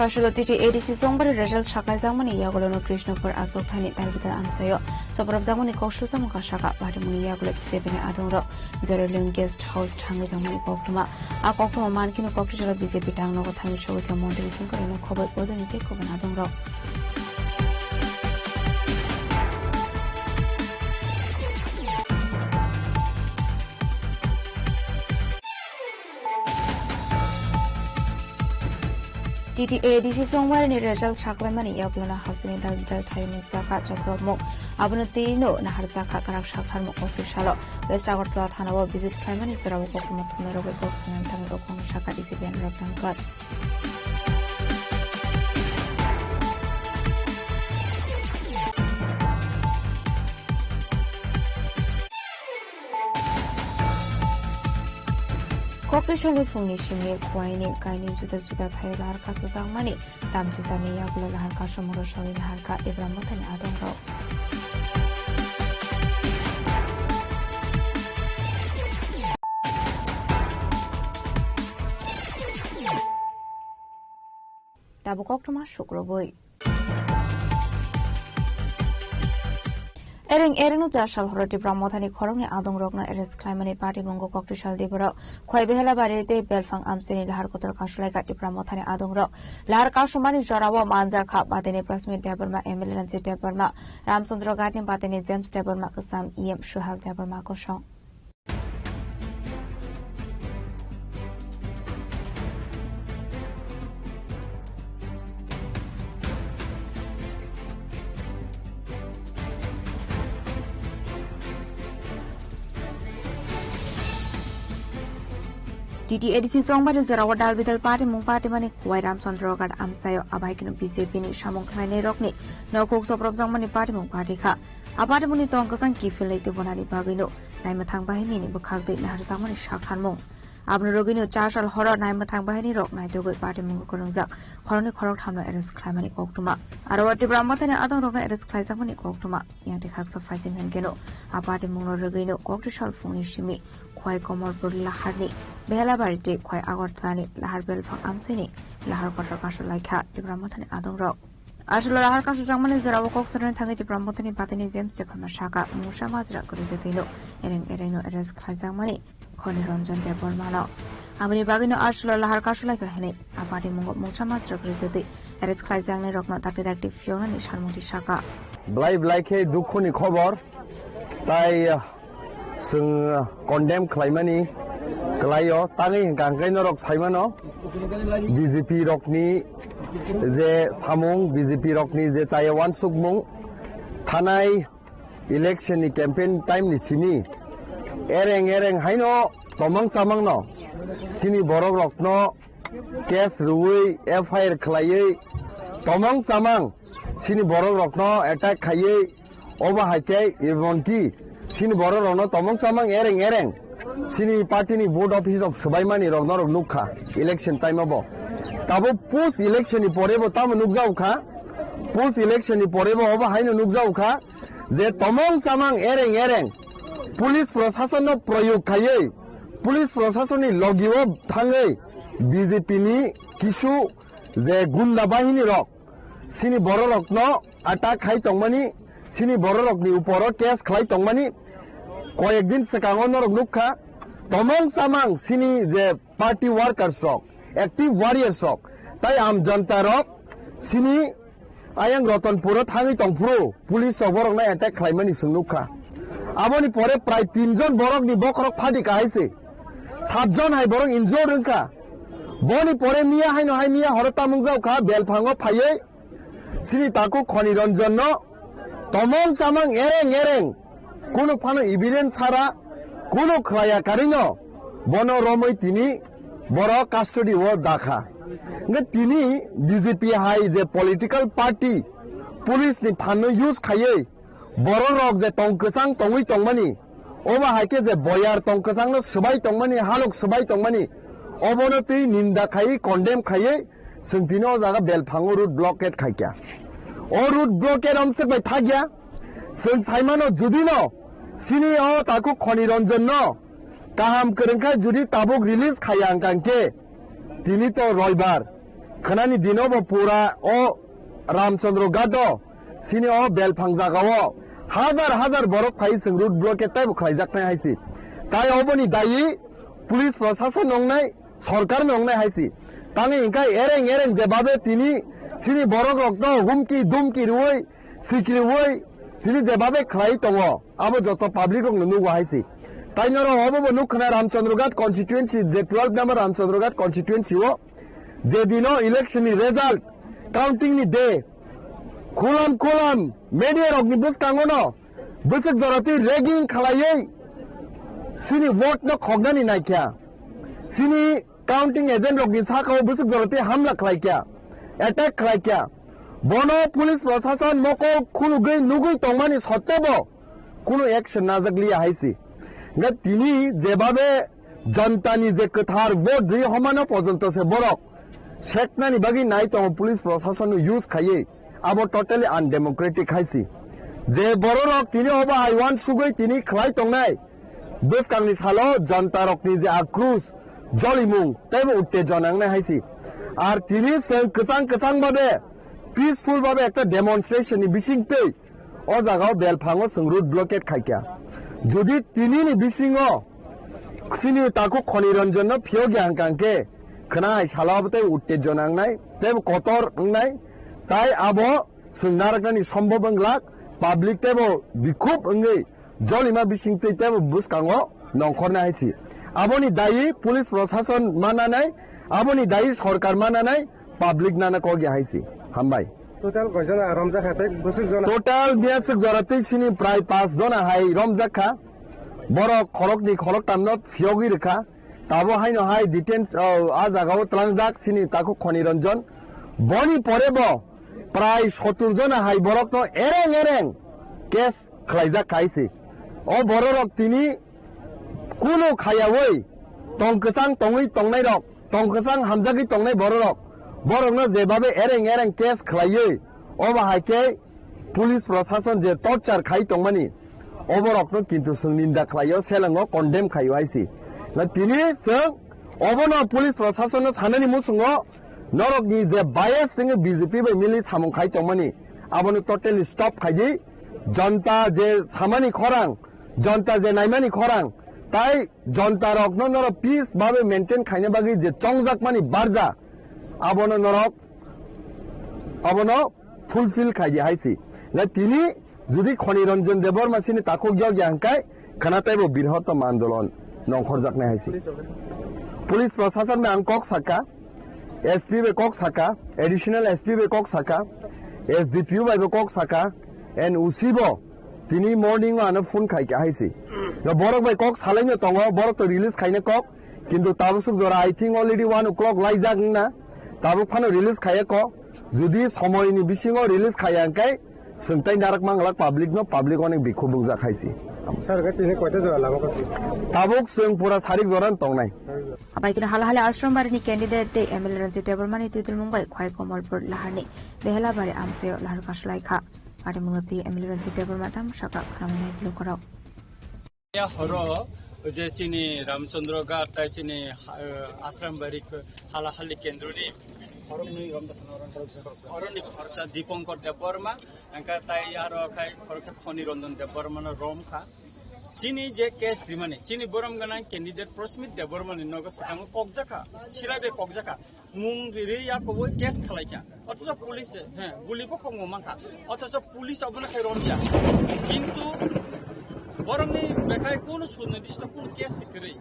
Phaisalo titi A D C chongbari result saklaijakmani yagulono Krishnapur Achukthani Dalbidal amchaio soprobjakmani kok sujamung kha saka, patimungni yagulo B J P ni adongrok Jerolion Guest House thangwi tongmani koktwma. A koktwma mankheno Koktisalo B J P tangnogo thangwi sogwikha montri Singkorino khoboi odoni tei kubun adongrok. T T A D C chongmari ni result saklaimani yagulono hasteni dal dal thaywi nukjakha chokrokmung. Abono twiwi no naharjakha kwrak saktharmung official o. West Agartala thanao visit khlaimani jorao koktwma thumnairogwi kok sanani thangwi o kokno sakha D C P Anurag Dangkar. Kokri salni phungni simi Khwaini kaini juda juda thai lahar kasujakmani tamsisani yagulo lahar kasumung rwsogwi lahar kha Tipra Mothani adongrok. Tabuk koktwma sukrubui. Ereng ereng no char sal horo Tipra Mothani khoroknwi adongrokno arrest khlaimani patimungo Koktisal Debora, Khwai Behelabari tei Belphang Amchaini lahar kotor kasulaikha Tipra Mothani adongrok. Lahar kasumani jorao manjakha patini Prasmit Debbarma, M L A Ranjit Debbarma, Ramchandra Ghatni patini James Debbarma, kwcham E M Suhas Debbarma kosong. T T A D C chongbari jorao dalbidal patimung patimani Khwai Ramchandra Ghat amchaio, abahaikeno B J P ni samung khlainairokni nokhuk soprobjakmani patimung patikha. A patimungni tong kwchang kiphilwi tubunani bagwino naimwthang bahinini bwkhak twi naharjakmani saktharmung. Aboni rwgwino char sal horo naimwthang bahinirok naitugwi patimungo kwrwngjak khoroknwi khorokthamno arrest khlaimani koktwma. Aro o Tipra Mothani adongrokno arrest khlaijakmani koktwma. Yang tei khaksa phaisin hinkeno a patimungno rwgwino Koktisal phungni simi Khwai Komolpur laharni Behelabari tei Khwai Agartalani lahar Belphang Amchaini lahar kotor kasulaikha Tipra Mothani adongrok. Aswk lahar kasujakmani jorao kok sanani thangwi Tipra Mothani patini James Debbarma saka mungsa majra kwrwi twino ereng erengno arrest khlaijakmani Khoni Ranjan Debbarmano. Aboni bagwino aswk lahar kasulaikha hinwi a patimungo mungsa majra kwrwi twtwi arrest khlaijaknairokno dakti dakti phiyoknani salmungti saka. Belai belai khe dukhoni khobor, tai, ah, chwng, ah, condemn khlaimani kwlaio. Tangwi hwnkha hwnkhe norok saimano B J P rokni je samung, B J P rokni je chaya wansukmung, thanai election ni campaign time ni simi ereng ereng haino tomang chamang no chini borok rokno case rwui F I R khlaiwi tomang chamang chini borok rokno attack khaiwi Obo hai khe ebonki chini borok rokno tomong chamang ereng ereng chini party ni vote office rok swbaimani rok norok nukha election time o bo. Tabuk post election ni pore bo tamo nukjago kha, post election ni pore bo obo haino nukjago kha je tomong chamang ereng ereng police prosason no proyog khaiwi police prosason ni logi o thangwi B J P ni kisu je gunda bahini rok chini borok rokno attack khai tongmani, chini borok rokni uporo case khlai tongmani, koyek din swkango norok nukha, tomong chamang chini je party workers rok, active warriors rok, tai am janta rok chini ayang Ratanpuro thangwi tongphuru police rok borokno attack khlaimani chwng nukha. Aboni pore prai tin jon borokni bokhorok phadi kahai se, sat jon hai borok injured wngkha. Boni pore miya haino hai miya horo tamung jaukha, belphango phaiwi chini takhuk Khoni Ranjan no tomong chamang ereng ereng, kunu phano evidence sara, kunu khlaiya karino bono romwi tini borok custody o dakha. Hwnkhe tini B J P hai je political party police ni phan no use khaiwi borok rok je tong kwchang tongwi tongmani, obo hai khe je boyar tong kwchang no swbai tongmani, halok swbai tongmani, obono twi ninda khaiwi condemn khaiwi chwng tini o jaga belphango road blockade khaikha. O road blockade omswk bai thakya, chwng saimano judino chini o takhuk Khoni Ranjan no kaham kwrwngkha judi tabuk release khaiya wngkha hwnkhe tini to roibar khwnani dino bo pura o Ramchandra Ghat o chini o belphang jaga o hajar hajar borok phai chwng road blockade taibo khlaijaknai hai se. Tai oboni dayi police prosason wngnai, sorkar no wngnai hai se. Tangwi hwnkhe ereng ereng jebabe tini chini borok rokno humki dumki rwui sikriui tini jebabe khlai tongo, abo joto public rokno nugo hai se. Tai norok obo bo nukha na Ramchandra Ghat constituency, je twelve number Ramchandra Ghat constituency o je dino election ni result counting ni day, khulam khulam media rokni bwskango no bwswk jora twi ragging khlaiwi chini vote no khoknani naikha. Chini counting agent rokni sakao bwswk jora twi hamla khlaikha, attack khlaikha. Bono police prosason mokol khulugwi nugwi tongmani sottebo kunu action najak liya hai se. Hwnkhe tini jebabe jantani je kwthar vote rwi homano pojonto se borok seknani bagwi nai tongo police prosason no use khaiwi, abo totally undemocratic hai se. Je bororok tini obo hai uansugwi tini khlai tongnai, bwskangni salo jantarokni je akrus, jolimung teibo uttejona wngnai hai se. Ar tini chwng kwchang kwchang babe, peaceful babe ekta demonstration ni bisingtwi o jagao belphango chwng road blockade khaikha. Jodi tinini bisingo chini takhuk Khoni Ranjan no phiyokya hwnkha hwnkhe khwna hai salo abo tei uttejona wngnai, teibo kotor wngnai, tai abo chwng narwknani sombhob wng glak, public teibo bikhub wngwi jolima bisingtwi teibo bwskango nongkhornai hai se. Aboni dayi police prosason mananai, aboni dayi sorkar mananai, public nana kok ya hai se. Hambai. Total koi jona romjak kha tei bwswk jona? Total biyaswk jora tei sini prai pas jona hai romjak kha. Borok khorokni khoroktamno phiyogwi rwkha. Tabo haino hai detain, o, a jagao tlangjak sini takhuk Khoni Ranjan. Boni pore bo prai sottur jona hai borokno ereng ereng case khlaijak khai se. O bororok tini kunu khayaui tong kwchang tongwi tongnairok, tong kwchang hamjagwi tongnai bororok, borokno jebabe ereng ereng case khlaiwi, obo hai khe police prosason je torture khai tongmani, oborokno kintu chwng ninda khlaio, selengo condemn khaio hai se. Na tini chwng obono police prosason no sanani muchungo norokni je bias wngwi B J P bai mili samung khai tongmani, abono totally stop khai di. Jonta je samani khorang, jonta je naimani khorang, tai jonta rokno norok peace babe maintain khaina bagwi je chongjakmani barja, abono norok, abono fulfill khai di hai se. Na tini jodi Khoni Ranjan Debbarma sini takhuk yokya hwnkhe khwna teibo birhotom andolon nongkhorjaknai hai se. Police prosason bai ang kok sakha, S P bai kok sakha, additional S P bai kok sakha, S D P O bai bo kok sakha, and O C bo tini morning o ano phone khai kha hai se. Na borok bai kok salaino tongo, borok to release khaina kok, kintu tabuk suk jora I think already one o'clock laijak wngna, tabuk phano release khaiya kok. Jodi somoini bisingo release khaiya hwnkhe Chwng tai narak manglak public no, public onek bikhuk bungjak hai si. Sir, khe tini koita jora lama khe? Tabuk chwng pura sarik jora tongnai. Abai kino hala hali ashram barini candidate tei M L A Ranjit Debbarmani twidulmung bai Khwai Komolpur laharni Behelabari amchaio lahar kasu lai kha. Patimungno twi M L A Ranjit Debbarma tamo saka khwnamani lukurok. Ya horo je chini Ramchandra Ghat tai chini, eh, Ashram Bari Halahali Kendroni oroni khoroksa Dipankar Debbarma, engkha tai aro khai khoroksa Khoni Ranjan Debbarma no rom kha. Chini je case rimani, chini borom ganang candidate Prasmit Debbarma ni nogo swkango kokjakha, sirai bai kokjakha. Mung ri ya koboi case khalaikha. Othocho police, he, guli bo khokmo mankha. Othocho police obono khai romya. Kintu borokni bekhai kono sunidisto kono case se kwrwi.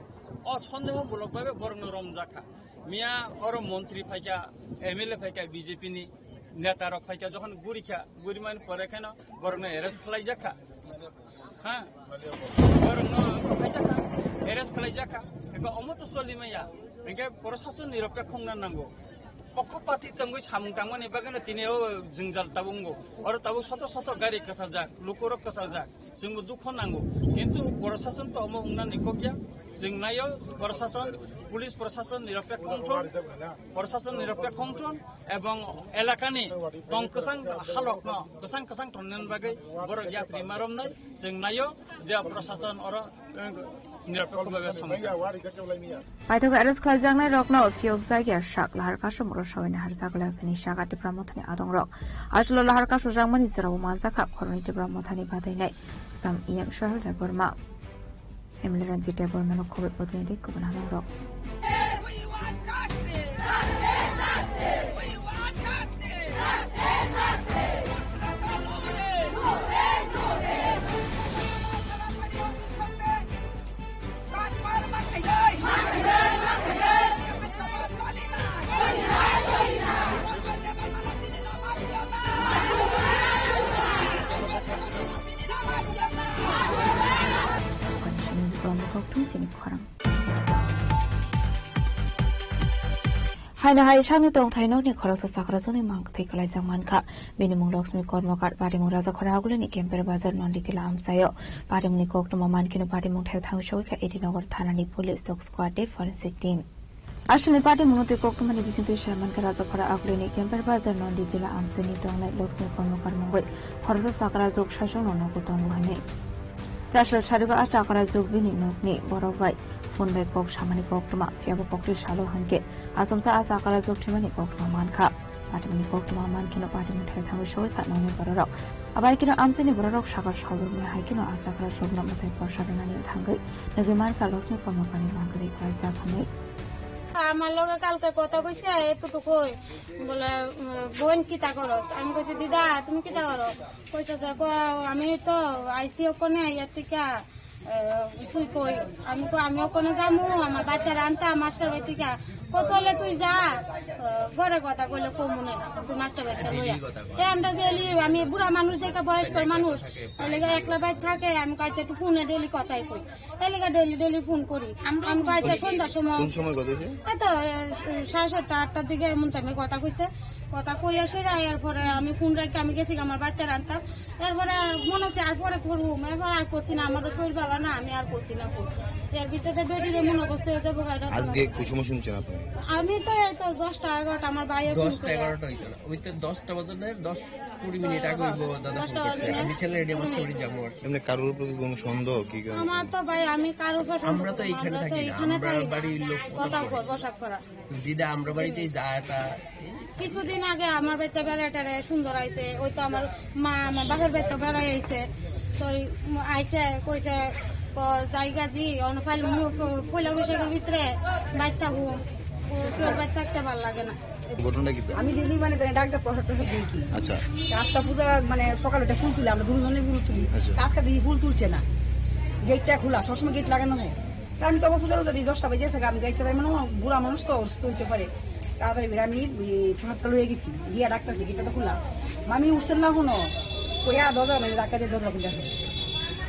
O sondeho mulok bai borokno romjakha. Miya oro montri phaikha, M L A phaikha B J P ni neta rok phaikha, jokhon gurikha, gurimani pore kheno borokno arrest khlaijakha. Ha? Borokno khaijak kha, arrest khlaijak kha. Eko omo to solimaya. Engke prosason nirapek khongna nango. Pokho pati tongwi samung tangmani bagwino tini o jwngjal tabungo. Oro tabuk soto soto gari kwcharjak, lukurok kwcharjak. Chwngbo dukho nango. Kintu prosason to omo wngna nikokya. Chwng naio prosason, police prosason nirapek khongthon, prosason nirapek khongthon. Ebong elakani tong kwchang halokno kwchang kwchang tongna bagwi borok yapri ma romnai, chwng naio je prosason oro, eh, nirapek bhabe samung. Paithak arrest khlaijaknai rokno phiyok jagya sak lahar kasumro sawi nahar jaglai phini saka Tipra Mothani adongrok. Aswlo lahar kasujakmani jorao manjakha khoroknwi Tipra Mothani badainai Sam E M Sohel Debbarma. M L A Ranjit Debbarmano khoboi bodolni tei kubun hamung rok. Haino hai sakni tongthai nokni khoroksa chakrajwkni mang kwthwi kwlaijak mankha. Bini mung Laxmi Kormokar, patimung Rajakhora Agulini Kemper Bazar Nonditila amchaio. Patimungni koktwma mankheno patimung thaio thangwi sogwi kha A D Nagar thanani police, dog squad tei forensic team. Aswlni patimungno twi koktwmani bisingtwi sai mankha Rajakhora Agulini Kemper Bazar Nonditila amchaini tongnai Laxmi Kormokar mungwi khoroksa chakrajwk saichungno nogo tongo hwnwi. Chasal sarigo a chakrajwk bini nokni borok bai phone bai kok samani koktwma, phiyaba koktwi salo hwnkhe achomsa a chakrajwk thwimani koktwma mankha. Patimungni koktwma mankheno patimung thaio thangwi sogwi kha nokni bororok. Abai kheno amchaini bororok sakha salrwkmani hai kheno a chakrajwkno mwtai porsa rwnani thangwi nugwi mankha Laxmi Kormokarni mang kwrwi kwlaijak hwnwi. আমার লগে কালকে কথা কইছে এতটুকুই, বলে, উম, "বোন কিতা করো?" আমি কইছি, "দিদা, তুমি কিতা করো?" কইছে যে, "গো, আমি তো আইছি ওখানে, ইয়ার থেকে, আহ, তুই কই?" আমি কই, "আমি ওখানে যামু, আমার বাচ্চারা আনতাম মাস্টার বাড়ি থেকে।" কই, "তাহলে তুই যা, আহ, ঘরে কথা কইলে কমু না, তুই মাস্টার বাড়িতে লইয়া।" তে আমরা গেলি, আমি বুড়া মানুষ, দেখে বয়স্ক মানুষ, বলে, "একলা বাইর থাকে।" আমি কই, "আচ্ছা, একটু ফোনে ডেইলি কথাই কই।" এলাকা ডেইলি ডেইলি ফোন করি। আমরা আমি কই, "আচ্ছা, সন্ধ্যার সময়।" কোন সময় কথা হয়েছে? এই তো, এ, সাড়ে সাতটা, আটটার দিকে এমন টাইমে কথা কইছে। কথা কই আসে, এরপরে আমি ফোন রাখি, আমি গেছি আমার বাচ্চারা আনতাম। এরপরে মনে হচ্ছে আর পরে করবো, এরপর আর করছি না, আমারও শরীর ভালো না, আমি আর করছি না ফোন। এর ভিতরে বেটির এমন অবস্থা হয়ে যাবো, এটা তো আজকে কোন সময় শুনছেন আপনি? আমি তো এই তো দশটা এগারোটা, আমার ভাইও ফোন দশটা করে। এগারোটা হইতো না, ওই তো দশটা বাজে না, দশ কুড়ি মিনিট আগে হইবো দাদা ফোন করছে। আমি ছেলে রেডি, আমার স্টোরি যাবো আর কি। এমনি কারোর উপরে কি কোনো সন্দেহ কি কারণ? আমার তো ভাই, আমি কারোর উপর সন্দেহ আমরা তো করবো না, এইখানে আমরা তো থাকি না, এখানে আমরা থাকি। বাড়ির লোক কথা কর, বসাক করা। দিদা, আমরা বাড়িতেই যা তা। কিছুদিন আগে আমার বাড়িতে বেড়াটারে সুন্দর আইছে, ওই তো আমার মা, আমার বাপের বাড়িতে বেড়াই আইছে, তো ওই আইছে, কইছে, "ক-, জায়গা জি, অন ফাইল মু-, পয়লা বৈশাখের ভিতরে বাইর থাকুম, ও কেউ বাইর থাকতে ভালো লাগে না।" ঘটনা কি? আমি ডেলি মানে তাই ডাক্তার প্রসাদ টসাদ দিয়েছি। আচ্ছা। রাস্তা পুরো মানে সকালে উঠে ফুল তুলে, আমরা দুজনে ফুল তুলি। আচ্ছা। আজকে দেখি ফুল তুলছে না, গেটটা খোলা, সবসময় গেট লাগানো হয়। তা আমি তখন পুজোর যদি দশটা বেজে থাকে, আমি গাইতে পারি, মানে, বুড়া মানুষ তো অসুস্থ হইতে পারে। তাড়াতাড়ি করে আমি, এ, হাতটা লয়ে গেছি, গিয়া ডাকতেছি, গেটটা তো খোলা। মামি উঠছেন না এখনো, কইয়া দরজা, মানে, ধাক্কা দিয়ে দরজা খুলে আসে।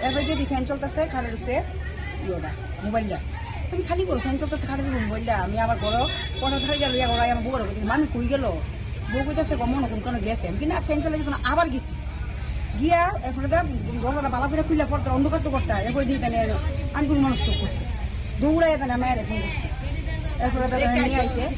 এরপরে যদি ফ্যান চলতেছে, খাটের উপরে ইয়েটা, মোবাইলটা। তুমি খালি করো, ফ্যান চলতেছে, খাটের উপরে মোবাইলটা। আমি আবার ঘরো, পনেরো ধারে গেল, ইয়া করো, আমার বউরে কইতেছি, "মামি কই গেল?" বউ কইতেছে, "গো, মনে হয় কোনো গেছে।" আমি কি না, ফ্যান চালিয়ে যখন আবার গেছি, গিয়া এরপরে দা দরজাটা ভালো করে খুলে পড়তে অন্ধকার তো করতে হয়, এরপরে দিয়ে তাহলে আঙ্গুল মানুষ তো করছে, দৌড়ায় তাহলে আমার এখন করছে। এরপরে দাদা নিয়ে আইছে।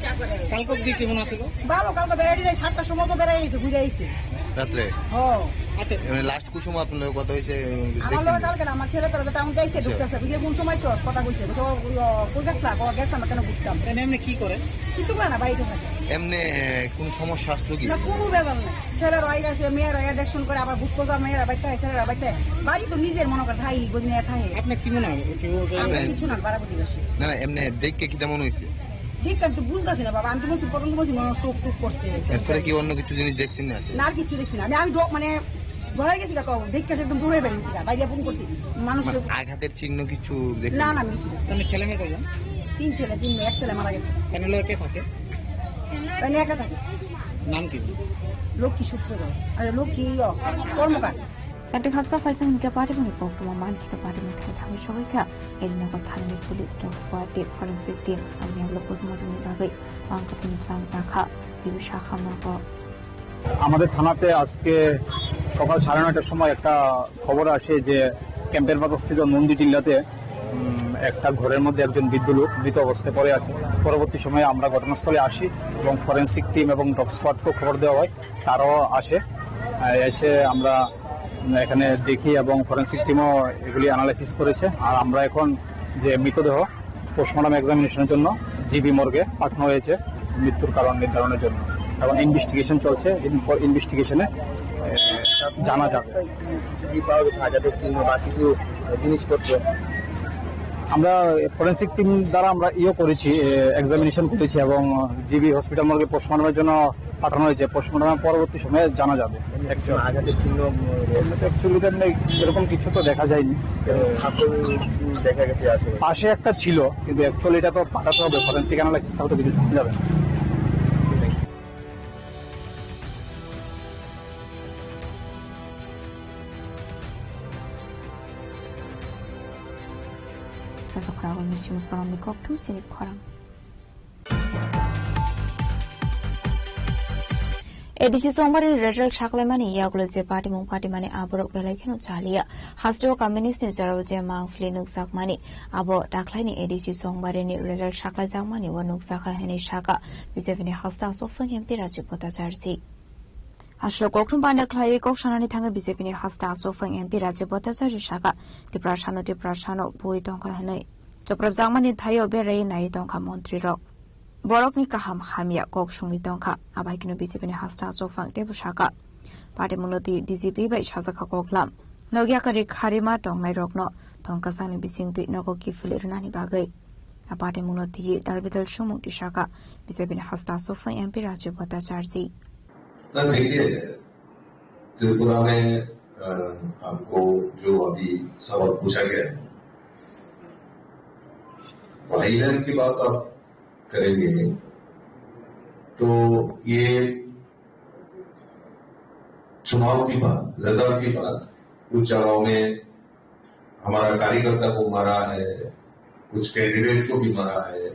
কালকে দিক কেমন আছিল? ভালো, কালকে বেড়াই দিলে সাতটার সময় তো বেড়াই আইছে, ঘুরে আইছে। রাত্রে? ও। আচ্ছা। লাস্ট কোন সময় আপনার কথা হয়েছে? আমার লোক কালকে না, আমার ছেলে তো টাউন যাইছে, আচ্ছা। ঢুকতেছে, বুঝে কোন সময় সব কথা কইছে, বুঝে, "ও, ও, কই গেছলা?" "ও, গেছলাম, কেন ঘুরতাম?" এমনি এমনি কি করে? কিছু করে না, বাড়িতে থাকে। এমনি, এ, কোন সমস্যা আসলো কি? না, কোনো ব্যাপার না। ছেলে রয়ে গেছে, মেয়ে রয়ে দেখশন করে, আবার বুক করে মেয়েরা বাইতে হয়, ছেলেরা বাইতে হয়। বাড়ি তো নিজের মনে করে থাই, বুঝ নিয়ে থাকে। আপনার কি মনে হয়? কেউ ওকে আমরা কিছু না, পাড়া প্রতিবেশী। না, না, এমনি দেখে কিতা মনে হয়েছে? দেখে আমি তো বুঝতেছি না বাবা, আমি তো বলছি, প্রথম তো বলছি, মানুষ টুক টুক করছে। এরপরে কি অন্য কিছু জিনিস দেখছেন না? না, আর কিছু দেখছি না। আমি, আমি ডো-, মানে, ভয় গেছি গা, তো দেখে সে একদম দৌড়ে বেরিয়েছি গা, বাইরে ফোন করছি। মানুষ মানে আঘাতের চিহ্ন কিছু দেখছেন? না, না, আমি কিছু দেখছি না। তাহলে ছেলে মেয়ে কয়জন? তিন ছেলে, তিন মেয়ে, এক ছেলে মারা গেছে। তাহলে কে থাকে? তাহলে একা থাকে। নাম কি? লক্ষ্মী সূত্রধর। আরে, লক্ষ্মী, ইয়ো, কর্মকার। Tei haksa phaisa hinkhe party boni koktwma mankhe party ni thai thangwi sogwi kha. Elinagar thani ni police dog squad tei forensic team ang yaglo postmortem ni bagwi ang kwthwini tlang jakha, G B sakha nogo. আমাদের থানাতে আজকে সকাল সাড়ে নয়টার সময় একটা খবর আসে যে ক্যাম্পের পাশস্থিত নন্দী টিল্লাতে, উম, একটা ঘরের মধ্যে একজন বৃদ্ধ লোক মৃত অবস্থায় পড়ে আছে। পরবর্তী সময়ে আমরা ঘটনাস্থলে আসি এবং ফরেন্সিক টিম এবং ডগ স্কোয়াডকেও খবর দেওয়া হয়, তারাও আসে। আহ, এসে আমরা এখানে দেখি এবং ফরেন্সিক টিমও এগুলি অ্যানালাইসিস করেছে। আর আমরা এখন যে মৃতদেহ পোস্টমর্টম এক্সামিনেশনের জন্য জিবি মর্গে পাঠানো হয়েছে মৃত্যুর কারণ নির্ধারণের জন্য, এবং ইনভেস্টিগেশন চলছে। এরপর ইনভেস্টিগেশনে, এ, জানা যাবে। কি, কি পাওয়া গেছে আঘাতের চিহ্ন বা কিছু জিনিসপত্র? আমরা ফরেন্সিক টিম দ্বারা আমরা ইয়ে করেছি, এক্সামিনেশন করেছি এবং জিবি হসপিটাল মর্গে পোস্টমর্টমের জন্য পাঠানো হয়েছে। পোস্টমর্টমের পরবর্তী সময়ে জানা যাবে। একজন আঘাতের চিহ্ন, উম, এমনিতে অ্যাকচুয়ালি তো এমনি এরকম কিছু তো দেখা যায়নি। এরকম ফাটল, উম, দেখা গেছে আসলে। পাশে একটা ছিল, কিন্তু অ্যাকচুয়ালি এটা তো পাঠাতে হবে ফরেন্সিক অ্যানালাইসিস ছাড়া তো কিছু জানা যাবে না। Kaisa khorang ni simi khorang ni kok thum chini khorang. A D C chongmani result saklaimani yagulo je patimung patimani aborok belai kheno chaliya. Hasteo communist ni jorao je mangpili nukjakmani abo dakhlaini A D C chongmarini result saklaijakmani o nukjakha hinwi saka B J P ni hasta aswk phwng M P Rajiv Bhattacharjee. Aswk kokthum banda khlaiwi kok sanani thangwi B J P ni hasta aswk phwng M P Rajiv Bhattacharjee saka, Tiprasano Tiprasano bui tongkha hinwi. Choprapjakmani thaio berai nai tongkha montrirok. Borokni kaham hamya kok sungwi tongkha. Abaikeno B J P ni hasta aswk phwng teibo saka. Patimungno twi D G P bai sajakha koklam. Nokya kari kharima tongnairokno tongkasangni bisingtwi nogo kiphilwi rwnani bagwi. A patimungno twi dalbidal sumung twi saka B J P ni hasta aswk phwng M P Rajiv Bhattacharjee. ना, देखिए, त्रिपुरा में, अ, आपको जो अभी सवाल पूछा गया है, वायलेंस की बात आप करेंगे, तो ये चुनाव के बाद, रिजल्ट के बाद कुछ जगहों में हमारा कार्यकर्ता को मारा है, कुछ कैंडिडेट को भी मारा है,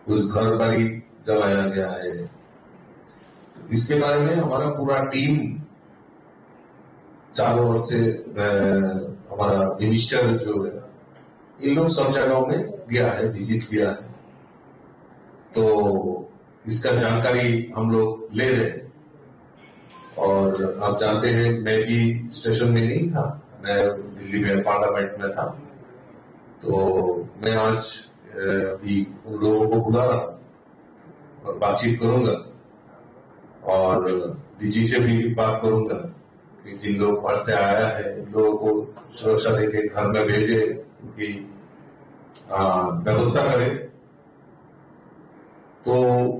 कुछ घर बारी जलाया गया है। इसके बारे में हमारा पूरा टीम चारों ओर से, अ, हमारा मिनिस्टर जो है, इन लोग सब जगहों में गया है, विजिट किया है। तो इसका जानकारी हम लोग ले रहे हैं। और आप जानते हैं, मैं भी स्टेशन में नहीं था, मैं दिल्ली में पार्लियामेंट में था। तो मैं आज, अ, अभी उन लोगों को बुला रहा हूँ और बातचीत करूंगा और डीजी से भी बात करूंगा कि जिन लोग बाहर से आया है, उन लोगों को सुरक्षा देके घर में भेजे, उनकी, अ, व्यवस्था करें। तो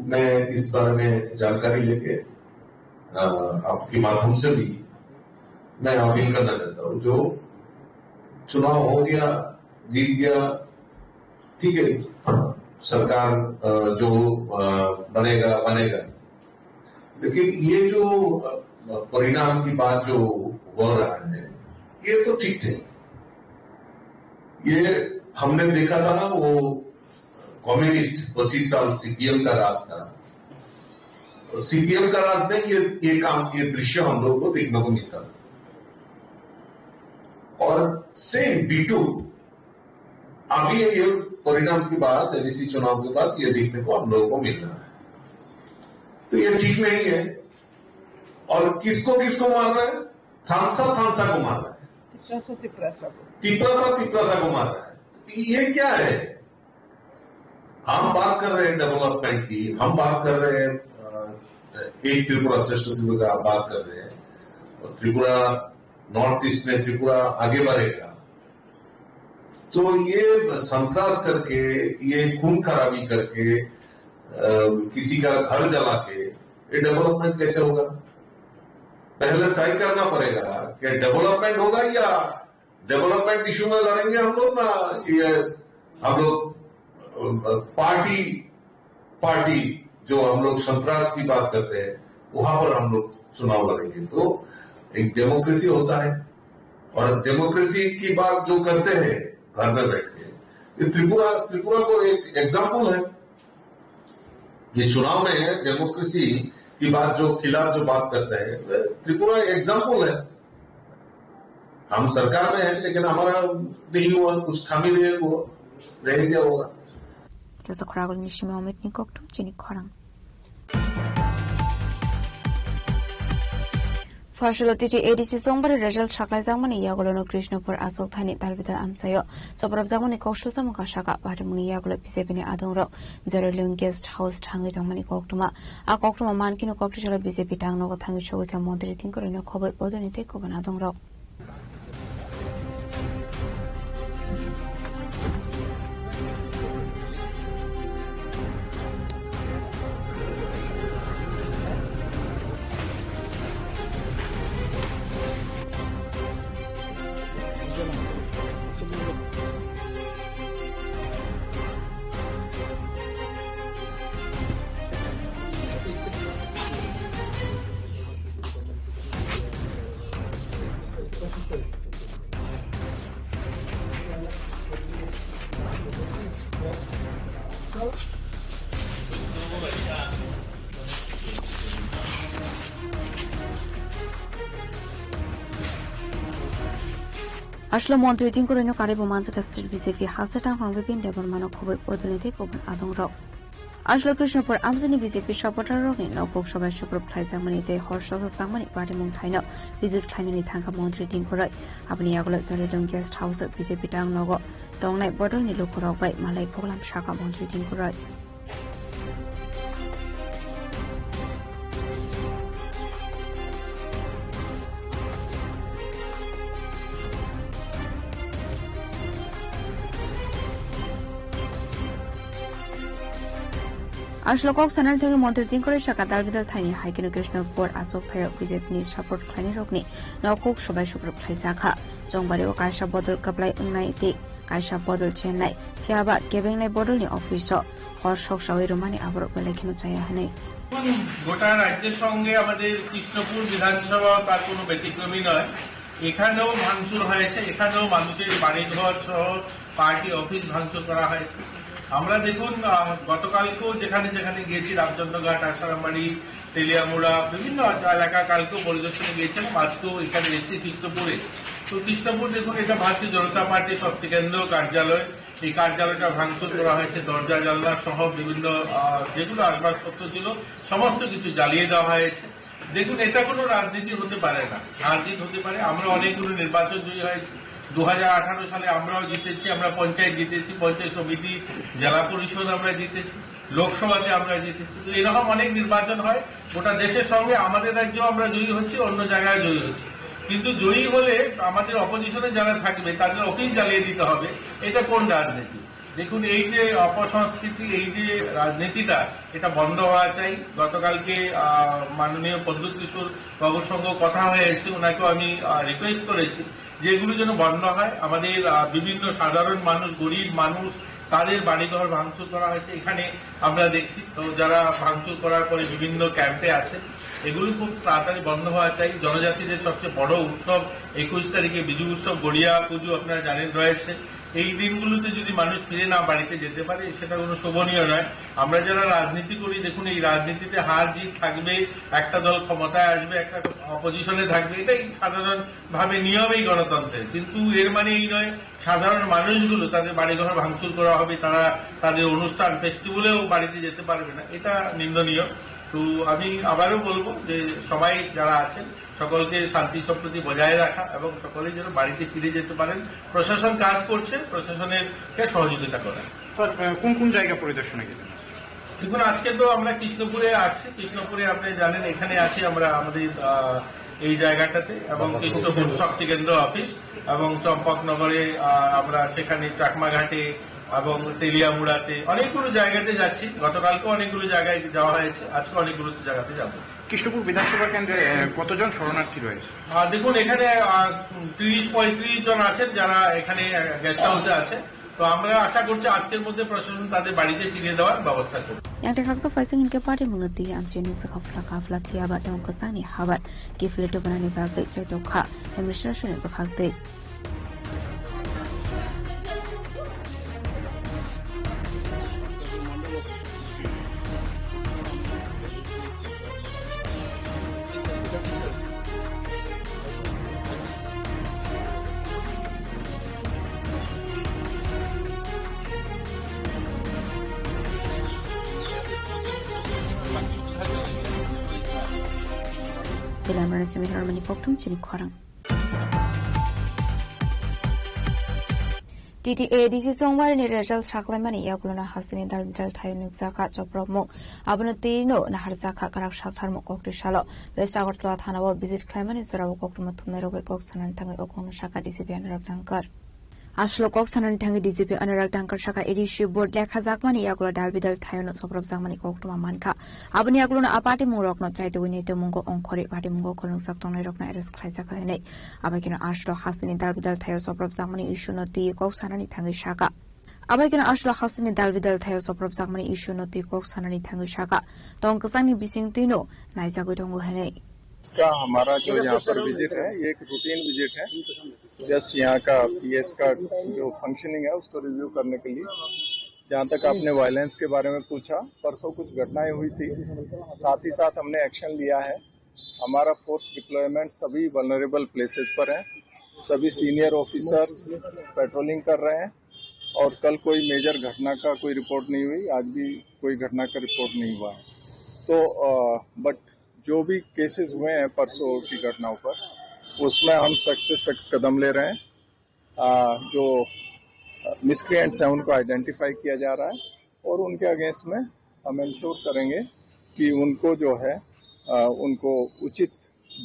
मैं इस बारे में जानकारी लेके, अ, आपके माध्यम से भी मैं अपील करना चाहता हूँ, जो चुनाव हो गया, जीत गया, ठीक है, सरकार, अ, जो, अ, बनेगा, बनेगा, लेकिन ये जो, अ, परिणाम की बात जो हो रहा है, ये तो ठीक है। ये हमने देखा था ना, वो कम्युनिस्ट पच्चीस साल सीपीएम का राज था। सीपीएम का राज में ये, ये काम, ये दृश्य हम लोग को देखने को मिलता था। और सेम बी टू, अभी ये परिणाम के बाद, एमएसी चुनाव के बाद ये देखने को हम लोगों को मिल रहा है। तो ये ठीक नहीं है। और किसको किसको मार रहा है? थानसा थानसा को मार रहा है। तिप्रासा तिप्रासा को। तिप्रासा तिप्रासा को मार रहा है। तो ये क्या है? हम बात कर रहे हैं डेवलपमेंट की, हम बात कर रहे हैं, अ, एक त्रिपुरा श्रेष्ठ त्रिपुरा का बात कर रहे हैं। और त्रिपुरा, नॉर्थ ईस्ट में त्रिपुरा आगे बढ़ेगा। तो ये संतरास करके, ये खून खराबी करके, अ, किसी का घर जला के ये डेवलपमेंट कैसे होगा? पहले तय करना पड़ेगा कि डेवलपमेंट होगा या डेवलपमेंट इशू में लड़ेंगे हम लोग, ना ये हम लोग, अ, पार्टी, पार्टी जो हम लोग संतरास की बात करते हैं, वहां पर हम लोग चुनाव लड़ेंगे। तो एक डेमोक्रेसी होता है, और डेमोक्रेसी की बात जो करते हैं घर में बैठ के, ये त्रिपुरा, त्रिपुरा को एक एग्जाम्पल है। ये चुनाव में डेमोक्रेसी की बात, जो खिलाफ जो बात करते हैं, त्रिपुरा एग्जाम्पल है। हम सरकार में हैं, लेकिन हमारा नहीं हुआ, कुछ खामी रहे, वो रह गया होगा। Rwchapra Agulni simi Omitni kokthum chini khorang. Pharsalo T T A D C chongbari result saklaijakmani yagulono Krishnapur achuk thani dalbidal amchaio choprapjakmani kok salsa mungkha saka. Patimungni yagulo B J P ni adongrok Jerolion Guest House thangwi tongmani koktwma. A koktwma mankhe no kokthai salo B J P tangnogo thangwi sogwi kha montri Thinkorino khoboi bodolni tei kubun adongrok. Aslo montri Thinkorino karwi bo manjakha state B J P hasteo tangphang Bipin Debbarmano khoboi bodolni tei kubun adongrok. Aslo Krishnapur amchaini B J P supporter rokni nok kok sobai suprub khlaijakmani tei hor soksa changmani patimung thaino visit khlainani thangkha montri Thinkoroi. Aboni yagulo Jerolion Guest House o B J P tangnogo tongnai bodolni lukurok bai malai koklam sakha montri Thinkoroi. Aslo kok sanani thangwi montri Thinkoroi saka dalbidal thaini hai kheno Krishnapur achuk thaio B J P ni support khlainai rokni nok kok sobai suprub khlaijakha. Chongbari o kaisa bodol kwplai wngnai tei kaisa bodol chennai, phiyaba kebengnai bodolni office o hor soksawi rwmani aborok belai kheno chaya hwnwi. গোটা রাজ্যের সঙ্গে আমাদের কৃষ্ণপুর বিধানসভা তার কোনো ব্যতিক্রমী নয়। এখানেও ভাঙচুর হয়েছে, এখানেও মানুষের বাড়িঘর সহ পার্টি অফিস ভাঙচুর করা হয়েছে। আমরা দেখুন, আহ, গতকালকেও যেখানে যেখানে গিয়েছি, রামচন্দ্রঘাট, আশারামবাড়ি, তেলিয়ামুড়া, বিভিন্ন এলাকা কালকেও পরিদর্শনে গিয়েছিলাম, আজকেও এখানে এসেছি কৃষ্ণপুরে। তো কৃষ্ণপুর দেখুন, এটা ভারতীয় জনতা পার্টির শক্তি কেন্দ্র কার্যালয়। এই কার্যালয়টা ভাঙচুর করা হয়েছে, দরজা জানলা সহ বিভিন্ন, আহ, যেগুলো আসবাবপত্র ছিল সমস্ত কিছু জ্বালিয়ে দেওয়া হয়েছে। দেখুন, এটা কোনো রাজনীতি হতে পারে না, হার জিত হতে পারে। আমরা অনেকগুলো নির্বাচন জয়ী হয়েছি, দু হাজার আঠারো সালে আমরাও জিতেছি, আমরা পঞ্চায়েত জিতেছি, পঞ্চায়েত সমিতি, জেলা পরিষদ আমরা জিতেছি, লোকসভাতে আমরা জিতেছি। তো এরকম অনেক নির্বাচন হয়, গোটা দেশের সঙ্গে আমাদের রাজ্যেও আমরা জয়ী হচ্ছি, অন্য জায়গায় জয়ী হচ্ছি। কিন্তু জয়ী হলে আমাদের অপোজিশনে যারা থাকবে তাদের অফিস জ্বালিয়ে দিতে হবে, এটা কোন রাজনীতি? দেখুন, এই যে অপসংস্কৃতি, এই যে রাজনীতিটা, এটা বন্ধ হওয়া চাই। গতকালকে, আহ, মাননীয় প্রদ্যুৎ কিশোর বাবুর সঙ্গে কথা হয়েছে, ওনাকেও আমি, আহ, রিকোয়েস্ট করেছি যে এগুলো যেন বন্ধ হয়। আমাদের, আহ, বিভিন্ন সাধারণ মানুষ, গরিব মানুষ, তাদের বাড়িঘর ভাঙচুর করা হয়েছে, এখানে আমরা দেখছি। তো যারা ভাঙচুর করার পরে বিভিন্ন ক্যাম্পে আছেন, এগুলো খুব তাড়াতাড়ি বন্ধ হওয়া চাই। জনজাতিদের সবচেয়ে বড় উৎসব একুশ তারিখে বিজু উৎসব, গড়িয়া পুজো আপনারা জানেন রয়েছে। এই দিনগুলোতে যদি মানুষ ফিরে না বাড়িতে যেতে পারে, সেটা কোনো শোভনীয় নয়। আমরা যারা রাজনীতি করি, দেখুন, এই রাজনীতিতে হার জিত থাকবে, একটা দল ক্ষমতায় আসবে, একটা অপোজিশনে থাকবে, এটাই সাধারণভাবে নিয়ম এই গণতন্ত্রের। কিন্তু এর মানে এই নয় সাধারণ মানুষগুলো তাদের বাড়িঘর ভাঙচুর করা হবে, তারা তাদের অনুষ্ঠান ফেস্টিভ্যালেও বাড়িতে যেতে পারবে না, এটা নিন্দনীয়। তো আমি আবারও বলবো যে সবাই যারা আছেন সকলকে শান্তি সম্প্রীতি বজায় রাখা এবং সকলেই যেন বাড়িতে ফিরে যেতে পারেন। প্রশাসন কাজ করছে, প্রশাসনের কে সহযোগিতা করা। স্যার, আহ, কোন কোন জায়গা পরিদর্শনে গেছেন? দেখুন, আজকে তো আমরা কৃষ্ণপুরে আসছি, কৃষ্ণপুরে আপনি জানেন এখানে আছি আমরা আমাদের, আহ, এই জায়গাটাতে এবং কৃষ্ণপুর শক্তি কেন্দ্র অফিস এবং চম্পকনগরে, আহ, আমরা সেখানে চাকমাঘাটে এবং তেলিয়ামুড়াতে অনেকগুলো জায়গাতে যাচ্ছি। গতকালকে অনেকগুলো জায়গায় যাওয়া হয়েছে, আজকে অনেকগুলো জায়গাতে যাব। কৃষ্ণপুর বিধানসভা কেন্দ্রে, আহ, কতজন শরণার্থী রয়েছে? আহ, দেখুন, এখানে, আহ, ত্রিশ পঁয়ত্রিশ জন আছেন যারা এখানে, আহ, গেস্ট হাউসে আছে। তো আমরা আশা করছি আজকের মধ্যে প্রশাসন তাদের বাড়িতে ফিরিয়ে দেওয়ার ব্যবস্থা করবে। Yang tei haksa phaising hinkhe party mungno twi amchini nuksa khafla khafla phiya ba tong kwchangni habar kiphilwi tubunani bagwi chaitok kha administration ni bwkhak twi. Telangrana simi harmani kokthum chini khorang. T T A D C chongmari ni result saklaimani yagulono hasteni dal bidal thaio nukjakha choprokmung. Abono tino naharjakha kwrak saktharmung koktwi salo West Agartala thanao visit khlaimani jorao koktwma thumnairok bai kok sanani thangwi o kokno sakha D C P Anurag Dangkar. Aswk kok sanani thangwi D G P Anurag Dangkar sakha, A D C board lekhajakmani yagulo dal bidal thaiono soprobjakmani koktwma mankha. Aboni yagulono a patimungrokno chaitugwi naitukmungo ongkhorwi patimungo khulungjak tongnairokno arrest khlaijakha hwnwi. Abaikeno aswk hasteni dal bidal thaio soprobjakmani issue-no twi kok sanani thangwi sakha. Abaikeno aswk hasteni dal bidal thaio soprobjakmani issue-no twi kok sanani thangwi sakha. Tong kwchangni bising twino naijagwi tongo hwnwi. का हमारा जो यहाँ पर विजिट है, ये एक routine visit है। जस्ट यहाँ का पीएस का जो फंक्शनिंग है, उसको रिव्यू करने के लिए। जहाँ तक आपने वायलेंस के बारे में पूछा, परसों कुछ घटनाएं हुई थी, साथ ही साथ हमने एक्शन लिया है। हमारा फोर्स डिप्लॉयमेंट सभी वल्नरेबल प्लेसेस पर है, सभी सीनियर ऑफिसर्स पेट्रोलिंग कर रहे हैं और कल कोई मेजर घटना का कोई रिपोर्ट नहीं हुई, आज भी कोई घटना का रिपोर्ट नहीं हुआ है। तो, अ, बट जो भी केसेस हुए हैं परसों की घटनाओं पर, उसमें हम सख्त से सख्त कदम ले रहे हैं। अ, जो मिसक्रिएंट्स हैं, उनको आइडेंटिफाई किया जा रहा है और उनके अगेंस्ट में हम इंश्योर करेंगे कि उनको जो है, अ, उनको उचित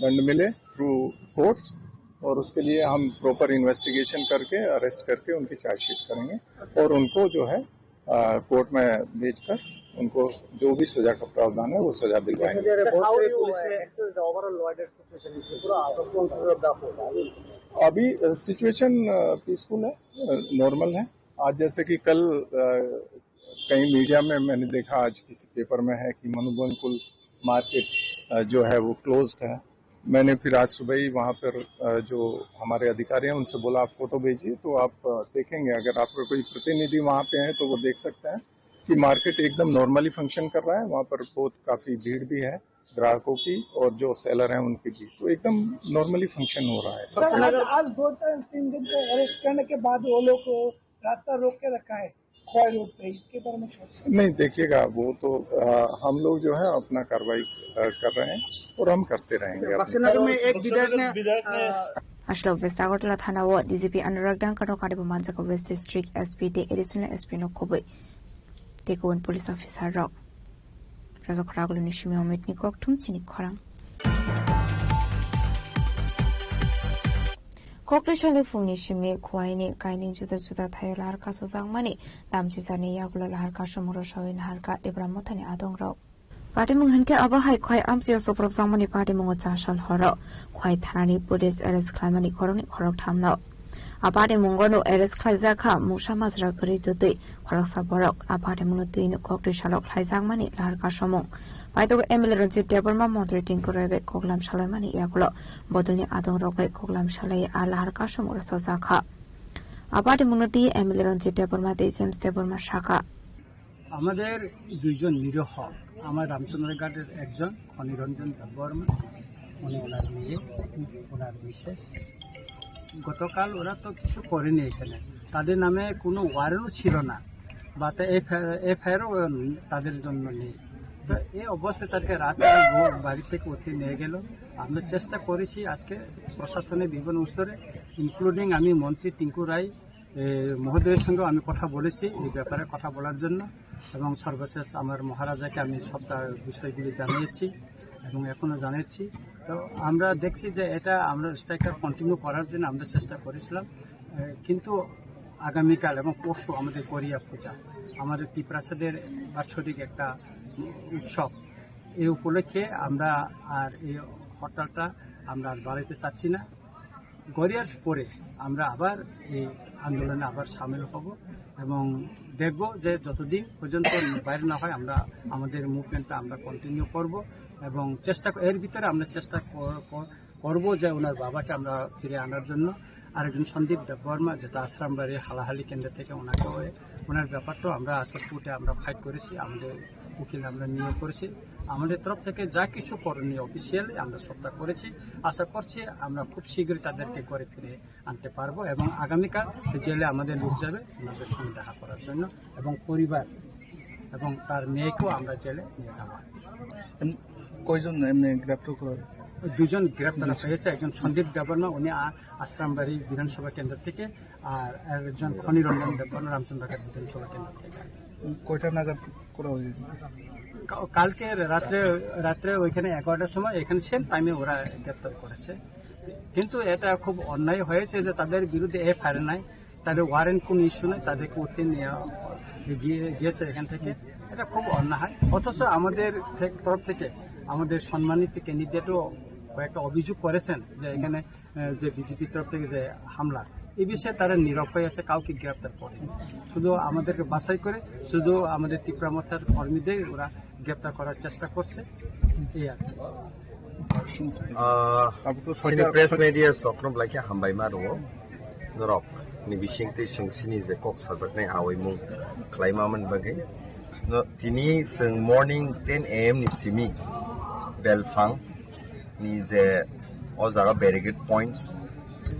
दंड मिले थ्रू फोर्स, और उसके लिए हम प्रॉपर इन्वेस्टिगेशन करके, अरेस्ट करके उनकी चार्जशीट करेंगे और उनको जो है, अ, कोर्ट में भेजकर उनको जो भी सजा का प्रावधान है, वो सजा दिलवाएंगे। Sir, how you, पुलिस में, uh, handle the overall law and order situation in Tripura after two months of the अभी, अ, सिचुएशन, अ, पीसफुल है, अ, नॉर्मल है। आज जैसे कि कल, अ, कहीं मीडिया में मैंने देखा, आज किसी पेपर में है कि मनुबोईनकुल मार्केट, अ, जो है वो क्लोज्ड है। मैंने फिर आज सुबह ही वहाँ पर, अ, जो हमारे अधिकारी हैं उनसे बोला, "आप फोटो भेजिए।" तो आप, अ, देखेंगे, अगर आपका कोई प्रतिनिधि वहाँ पे है तो वो देख सकते हैं कि मार्केट एकदम नॉर्मली फंक्शन कर रहा है। वहाँ पर बहुत काफी भीड़ भी है ग्राहकों की और जो सेलर हैं उनकी भी, तो एकदम नॉर्मली फंक्शन हो रहा है। सर, आज, आज दो चार, तीन दिन के अरेस्ट करने के बाद वो लोग रास्ता रोक के रखा है। खवाई रोड पे, इसके बारे में क्या? नहीं, देखिएगा, वो तो, अ, हम लोग जो है अपना कार्रवाई, अ, कर रहे हैं और हम करते रहेंगे। बक्सी नगर में एक विधायक ने, विधायक ने, अ, Aswk West Agartala thanao D G P Anurag Dangkarno karibo manjak West District S P tei Additional S P no khobwi tei kubun police officer rok. Rajak Raguluni simi Omitni kokthum chini khorang. Koktwi salni phungni simi Khwaini kaini juda juda thaio lahar kasojakmani damchijakni yagulo lahar kasomung rwsawi naharkha Tipra Mothani adongrok. Patimung hinkhe abo hai Khwai amchio soprobjakmani patimungo chasal horo Khwai thanani police arrest khlaimani khoroknwi khorokthamno. A patimungo no arrest khlaijakha mungsa majra kwrwi twtwi khoroksa borok. A patimungno twino koktwi salok khlaijakmani lahar kasomung. Paitogo M L A Ranjit Debbarma, Montri Tinku Roy bai koklam salaimani yagulo bodolni adongrok bai koklam salai a lahar kasomung rwsajakha. Abadi munoti M L A Ranjit Debbarma tei James Debbarma saka. আমাদের দুইজন নিরীহ, আমার রামচন্দ্রঘাটের একজন খনিরঞ্জন দেববর্মা, উনি ওনার মেয়ে, ওনার মিসেস। গতকাল ওরা তো কিছু করেনি এখানে, তাদের নামে কোনো ওয়ারেন্টও ছিল না, বা এফআইআরও তাদের জন্য নেই। তো এই অবস্থায় তাদেরকে রাতে বাড়ি থেকে উঠিয়ে নিয়ে গেল। আমরা চেষ্টা করেছি আজকে প্রশাসনের বিভিন্ন স্তরে, ইনক্লুডিং আমি মন্ত্রী টিঙ্কু রায় এ, মহোদয়ের সঙ্গেও আমি কথা বলেছি এই ব্যাপারে কথা বলার জন্য, এবং সর্বশেষ আমার মহারাজাকে আমি সবটা বিষয়গুলি জানিয়েছি এবং এখনো জানাচ্ছি। তো আমরা দেখছি যে এটা আমরা স্ট্রাইকটা কন্টিনিউ করার জন্য আমরা চেষ্টা করেছিলাম, এ, কিন্তু আগামীকাল এবং পরশু আমাদের গড়িয়া পূজা, আমাদের তিপ্রাসাদের বাৎসরিক একটা উৎসব। এই উপলক্ষে আমরা আর এই হরতালটা আমরা আর বাড়াইতে চাচ্ছি না। গড়িয়ার পরে আমরা আবার এই আন্দোলনে আবার সামিল হব এবং দেখব যে যতদিন পর্যন্ত বাইরে না হয়, আমরা আমাদের মুভমেন্টটা আমরা কন্টিনিউ করব এবং চেষ্টা, এর ভিতরে আমরা চেষ্টা কর-, কর-, করব যে ওনার বাবাকে আমরা ফিরে আনার জন্য। আরেকজন সন্দীপ দেববর্মা, যেটা আশ্রামবাড়ি হালাহালি কেন্দ্র থেকে, ওনাকে, ওনার ব্যাপারটাও আমরা আজকে কোর্টে আমরা ফাইট করেছি, আমাদের উকিল আমরা নিয়োগ করেছি। আমাদের তরফ থেকে যা কিছু করণীয় অফিসিয়ালি আমরা সবটা করেছি। আশা করছি আমরা খুব শীঘ্রই তাদেরকে ঘরে ফিরে আনতে পারবো এবং আগামীকাল জেলে আমাদের লোক যাবে ওনাদের সঙ্গে দেখা করার জন্য, এবং পরিবার এবং তার মেয়েকেও আমরা জেলে নিয়ে যাবো। এম, কয়জন এমনি গ্রেপ্তার করা হয়েছে? দুজন গ্রেপ্তার হয়েছে, একজন সন্দীপ দেববর্মা, উনি আ-, আশ্রামবাড়ি বিধানসভা কেন্দ্র থেকে, আর একজন খনিরঞ্জন দেববর্মা রামচন্দ্রঘাট বিধানসভা কেন্দ্র থেকে। কয়টা নাগাদ করা হয়েছে? কা-, কালকে রাত্রে, রাত্রে ওইখানে এগারোটার সময় এখানে সেম টাইমে ওরা গ্রেপ্তার করেছে। কিন্তু এটা খুব অন্যায় হয়েছে যে তাদের বিরুদ্ধে এফআইআর নাই, তাদের ওয়ারেন্ট কোনো ইস্যু নাই, তাদেরকে উঠে নিয়ে গিয়ে, গিয়েছে এখান থেকে। এটা খুব অন্যায়। অথচ আমাদের থে-, তরফ থেকে আমাদের সম্মানিত ক্যান্ডিডেটও কয়েকটা অভিযোগ করেছেন যে এখানে, আহ, যে বিজেপির তরফ থেকে যে হামলা, এই বিষয়ে তারা নীরব হয়ে আছে, কাউকে গ্রেপ্তার করেনি। শুধু আমাদেরকে বাছাই করে শুধু আমাদের তিপ্রা মথার কর্মীদের ওরা গ্রেপ্তার করার চেষ্টা করছে, এই আর কি। Ah, তারপর তো sini ছয়টা press media sokno belai khe hambai ma rwo. Norok ni bising twi chwng sini je kok sajaknai awi mung khlai ma mani bagwi. No, tini chwng morning ten A M ni simi Belphang ni je o jaga barricade point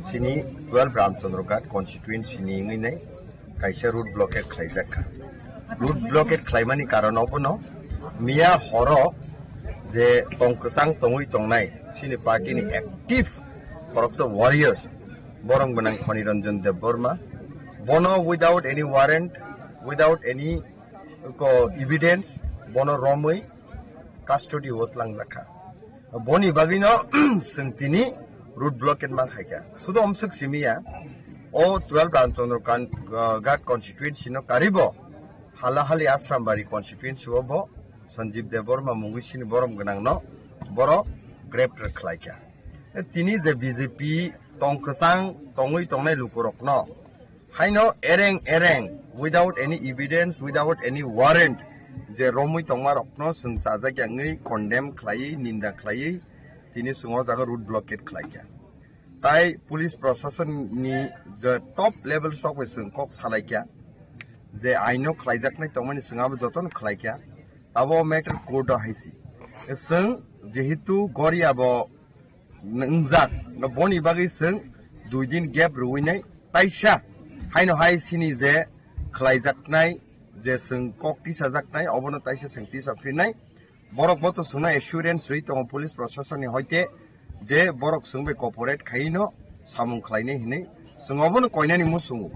sini twelve Ramchandra Ghat constituency ni wngwi nai kaisa road blockade khlaijak kha. Road blockade khlaimani karon obono miya horo je tong kwchang tongwi tongnai chini party ni active khoroksa warriors, borom gwnang Khoni Ranjan Debbarma, bono without any warrant, without any ko evidence, bono romwi custody o tlangjak kha. Boni bagwino chwng tini road blockade man khaikha. Sudo omswk simi ya, o twelve Ramchandra Kan-, ah, Ghat constituency no karibo Halahali Asrambari constituency o bo Sanjeev Debbarma mungwi sini borom gwnang no boro greptar khlaikha. Tini je B J P tong kwchang tongwi tongnai lukurok no haino ereng ereng, without any evidence, without any warrant, je romwi tongma rokno chwng chajak ya wngwi condemn khlaiwi, ninda khlaiwi, tini chwng o jaga road blockade khlaikha. Tai police proshashan ni je top level sok bai chwng kok salaikha, je aino khlaijaknai tongmani chwng abo jotono khlaikha. Abo matter court o haisi. Chwng jehetu Goria bo wngjak, boni bagwi chwng dui din gap rwinai taisa haino hai sini je khlaijaknai, je chwng kok tisajaknai, obono taisa chwng tisa phinai. Borok bo to chwngno assurance rwi tongo police proshashan ni hoite je borok chwng bai cooperate khaino samung khlainai hinwi. Chwng obono koinani muchungo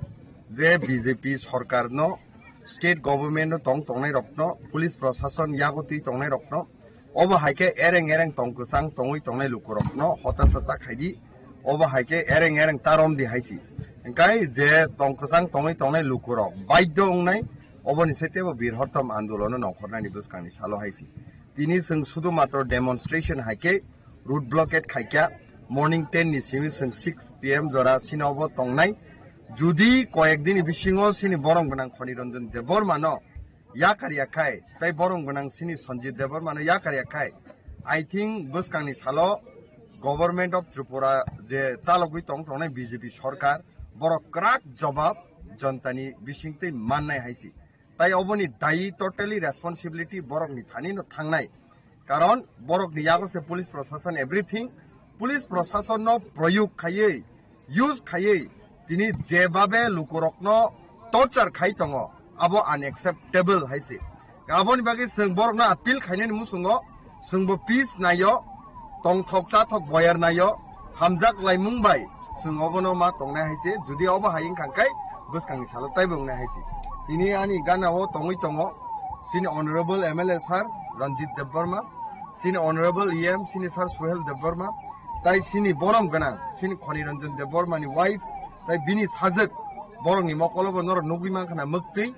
je B J P sorkar no, state government no tong tongnai rokno, police proshashan yago twi tongnai rokno, obo hai khe ereng ereng tong kwchang tongwi tongnai lukurokno hota sota khaidi, obo hai khe ereng ereng ta romdi hai si. Hwnkhe je tong kwchang tongwi tongnai lukurok baidhyo wngnai, oboni se teibo birhortom andolono nongkhornani bwskangni salo hai si. Tini chwng sudu matro demonstration hai khe road blockade khaikha, morning ten ni simi chwng six P M jora sini obo tongnai. Judi koyek dini bisingo sini borom gwnang Khoni Ranjan Debbarma no yakar ya khai, tai borom gwnang sini Sanjeev Debbarma no yakar ya khai, I think bwskangni salo Government of Tripura je chalogwi tong tongnai B J P sorkar, Borok kwrak jobab jontani bisingtwi mannai hai se. Tai oboni dayi totally responsibility borokni thanino thangnai. Karon borokni yago se police prosason everything. Police prosasonno proyog khaiwi, use khaiwi tini jebabe lukurokno torture khai tongo, abo unacceptable hai se. Aboni bagwi chwng borokno appeal khainani muchungo, chwngbo peace naio, tongthok chathok boyar naio, hamjak laimung bai chwng obono ma tongnai hai se. Jodi obo hai wngkha khe bwskangni salo taibo wngnai hai se. Tini ani gana o tongwi tongo chini honorable M L A sir Ranjit Debbarma, chini honorable E M, chini sir Suhel Debbarma, tai chini borom gwnang, chini Khoni Ranjan Debbarma ni wife, tai bini sajwk borokni mokolo bo norok nugwi mankha na mwktwi,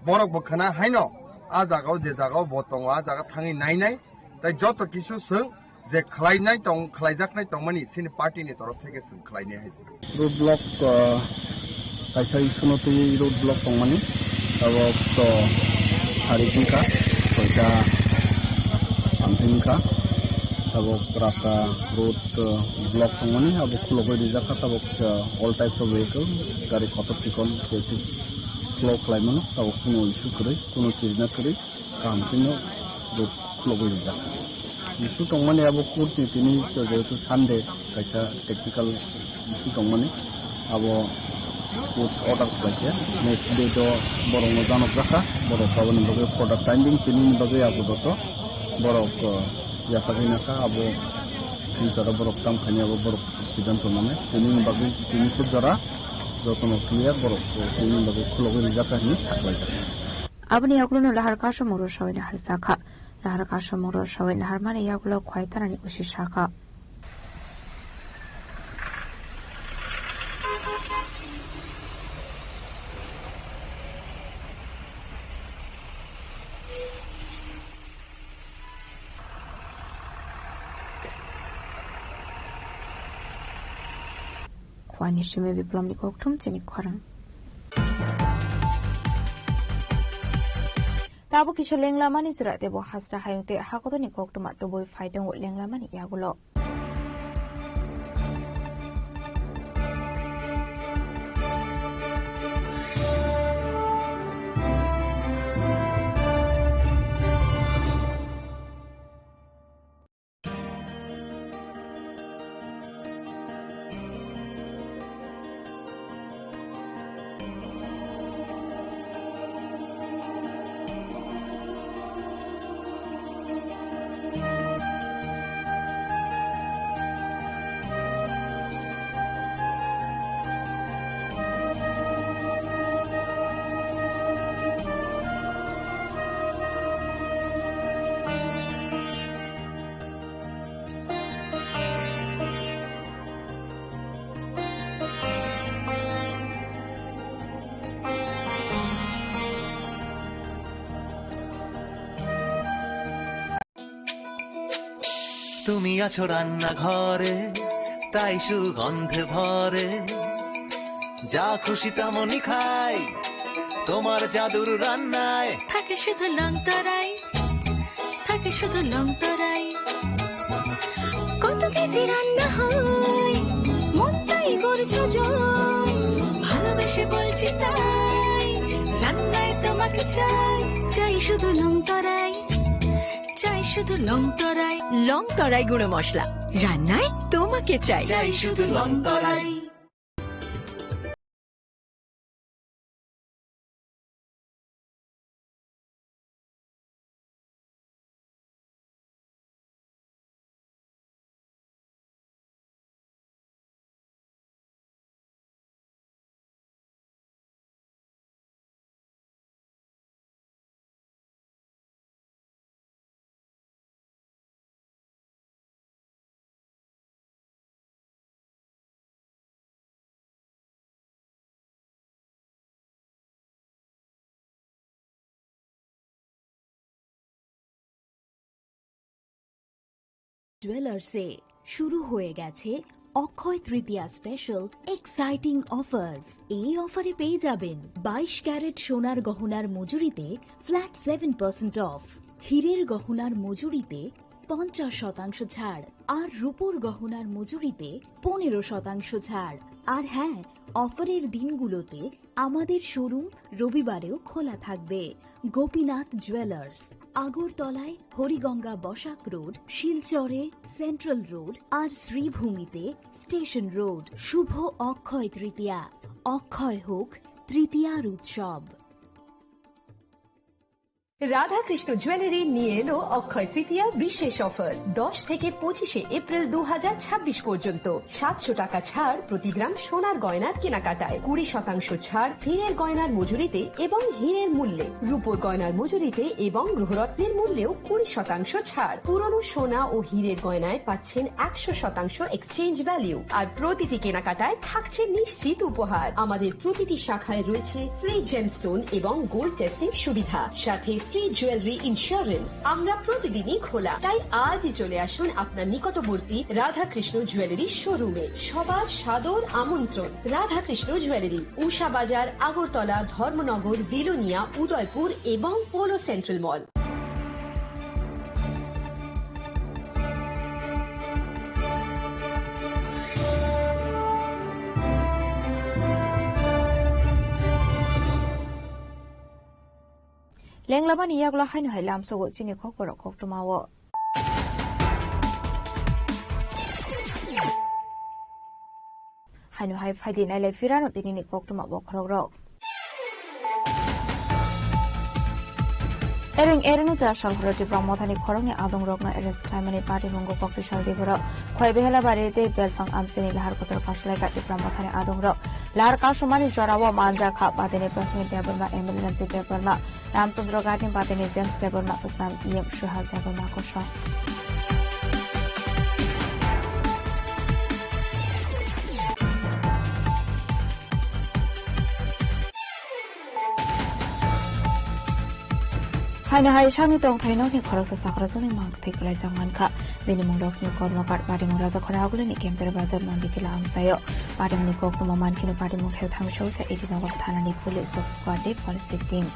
borok bo khna haino a jaga o je jaga o bo tongo, a jaga thangwi nainai, tai joto kisu chwng je khlainai tong, khlaijaknai tongmani chini party ni torof theke chwng khlainai hai se. Road block, uh, kaisa issue no twi road block tongmani, tabok to tarik wngkha soita something wngkha, tabok rasta road, uh, block tongmani abo khulogwi rijak kha, tabok, uh, all types of vehicle, gari kotor chikon jehetu flow khlaimano, tabok kuno issue kwrwi, kuno kirina kwrwi. Kaham kheno bo khulogwi rijak. Issue tongmani abo court ni tini jehetu Sunday kaisa technical issue tongmani abo court order khlaikha. Next day to borokno janokjakha, borok aboni bagwi further timing tini ni bagwi abo doto borok, uh, yachak hinakha abo future o borok tam khainai abo borok siddhanto nanai. Tini ni bagwi tini se jora jotono clear borok, uh, tini ni bagwi khulogwi rijakha hinwi saklaijak. Aboni yagulono lahar kasamung rwsawai lahar sakha. Lahar kasamung rwsawai lahar mani yagulo khwai tanani usi sakha. Khwani simi Biplomni kokthum chini khorang. Tabuk kisa lenglamani jora tebo hasra hayung tei hakotorni koktwma tubui phai tongo lenglamani yagulo. তুমি আছো রান্নাঘরে, তাই সুগন্ধে ভরে। যা খুশি তেমনই খাই, তোমার জাদুর রান্নায়। থাকে শুধু লং তরাই, থাকে শুধু লং তরাই। কত কেজি রান্না হয়, মনটাই করছো জয়। ভালোবেসে বলছি তাই, রান্নায় তোমাকে চাই। চাই শুধু লং তরাই, চাই শুধু লং তরাই। লং তরাই গুঁড়ো মশলা, রান্নায় তোমাকে চাই। চাই শুধু লং তরাই। জুয়েলার্সে শুরু হয়ে গেছে অক্ষয় তৃতীয়া স্পেশাল এক্সাইটিং অফার্স। এই অফারে পেয়ে যাবেন বাইশ ক্যারেট সোনার গহনার মজুরিতে ফ্ল্যাট সেভেন পার্সেন্ট অফ, হীরের গহনার মজুরিতে পঞ্চাশ শতাংশ ছাড়, আর রূপোর গহনার মজুরিতে পনেরো শতাংশ ছাড়। আর হ্যাঁ, অফারের দিনগুলোতে আমাদের শোরুম রবিবারেও খোলা থাকবে। গোপীনাথ জুয়েলার্স, আগরতলায় হরিগঙ্গা বসাক রোড, শিলচরে সেন্ট্রাল রোড আর শ্রীভূমিতে স্টেশন রোড। শুভ অক্ষয় তৃতীয়া, অক্ষয় হোক তৃতীয়ার উৎসব। রাধাকৃষ্ণ জুয়েলারি নিয়ে এলো অক্ষয় তৃতীয়া বিশেষ অফার। দশ থেকে পঁচিশে এপ্রিল দু হাজার ছাব্বিশ পর্যন্ত সাতশো টাকা ছাড় প্রতি গ্রাম সোনার গয়নার কেনাকাটায়, কুড়ি শতাংশ ছাড় হীরের গয়নার মজুরিতে এবং হীরের মূল্যে, রূপোর গয়নার মজুরিতে এবং গ্রহরত্নের মূল্যেও কুড়ি শতাংশ ছাড়। পুরনো সোনা ও হীরের গয়নায় পাচ্ছেন একশো শতাংশ এক্সচেঞ্জ ভ্যালু, আর প্রতিটি কেনাকাটায় থাকছে নিশ্চিত উপহার। আমাদের প্রতিটি শাখায় রয়েছে ফ্রি জেমস্টোন এবং গোল্ড টেস্টিং সুবিধা, সাথে ফ্রি জুয়েলারি ইন্স্যুরেন্স। আমরা প্রতিদিনই খোলা, তাই আজই চলে আসুন আপনার নিকটবর্তী রাধাকৃষ্ণ জুয়েলারি শোরুমে। সবার সাদর আমন্ত্রণ। রাধাকৃষ্ণ জুয়েলারি, উষা বাজার, আগরতলা, ধর্মনগর, বিলোনিয়া, উদয়পুর এবং polo central mall. Lenglamani yagulo haino hai lamsogo chini kokborok koktwmao. Haino hai phaidi nailai phirano tinini koktwma bokhorokrok. Ereng ereno cha sal horo Tipra Mothani khoroknwi adongrokno arrest khlaimani patimung kokri sal diborok. Khoi Behelabari tei Belphang amchaini lahar kotor kasulaikha Tipra Mothani adongrok. Lahar kasumani jorao manjakha patini Prasmit Debbarma, M L A Ranjit Debbarma, Ramchandra Ghatni patini James Debbarma, Assam E M Suhas Debbarma kosong. Haino hai sakni tongthai nokni khoroksa chakrajwkni mang thwi kwlaijak mankha. Bini mung Laxmi Karmakar, patimung Rajakhora Agulini Kempera Bazar Nanditila amchaio. Patimungni koktwma mankheno patimung khe thangwi sogwikha A D Nagar thanani police dog squad tei forensic team.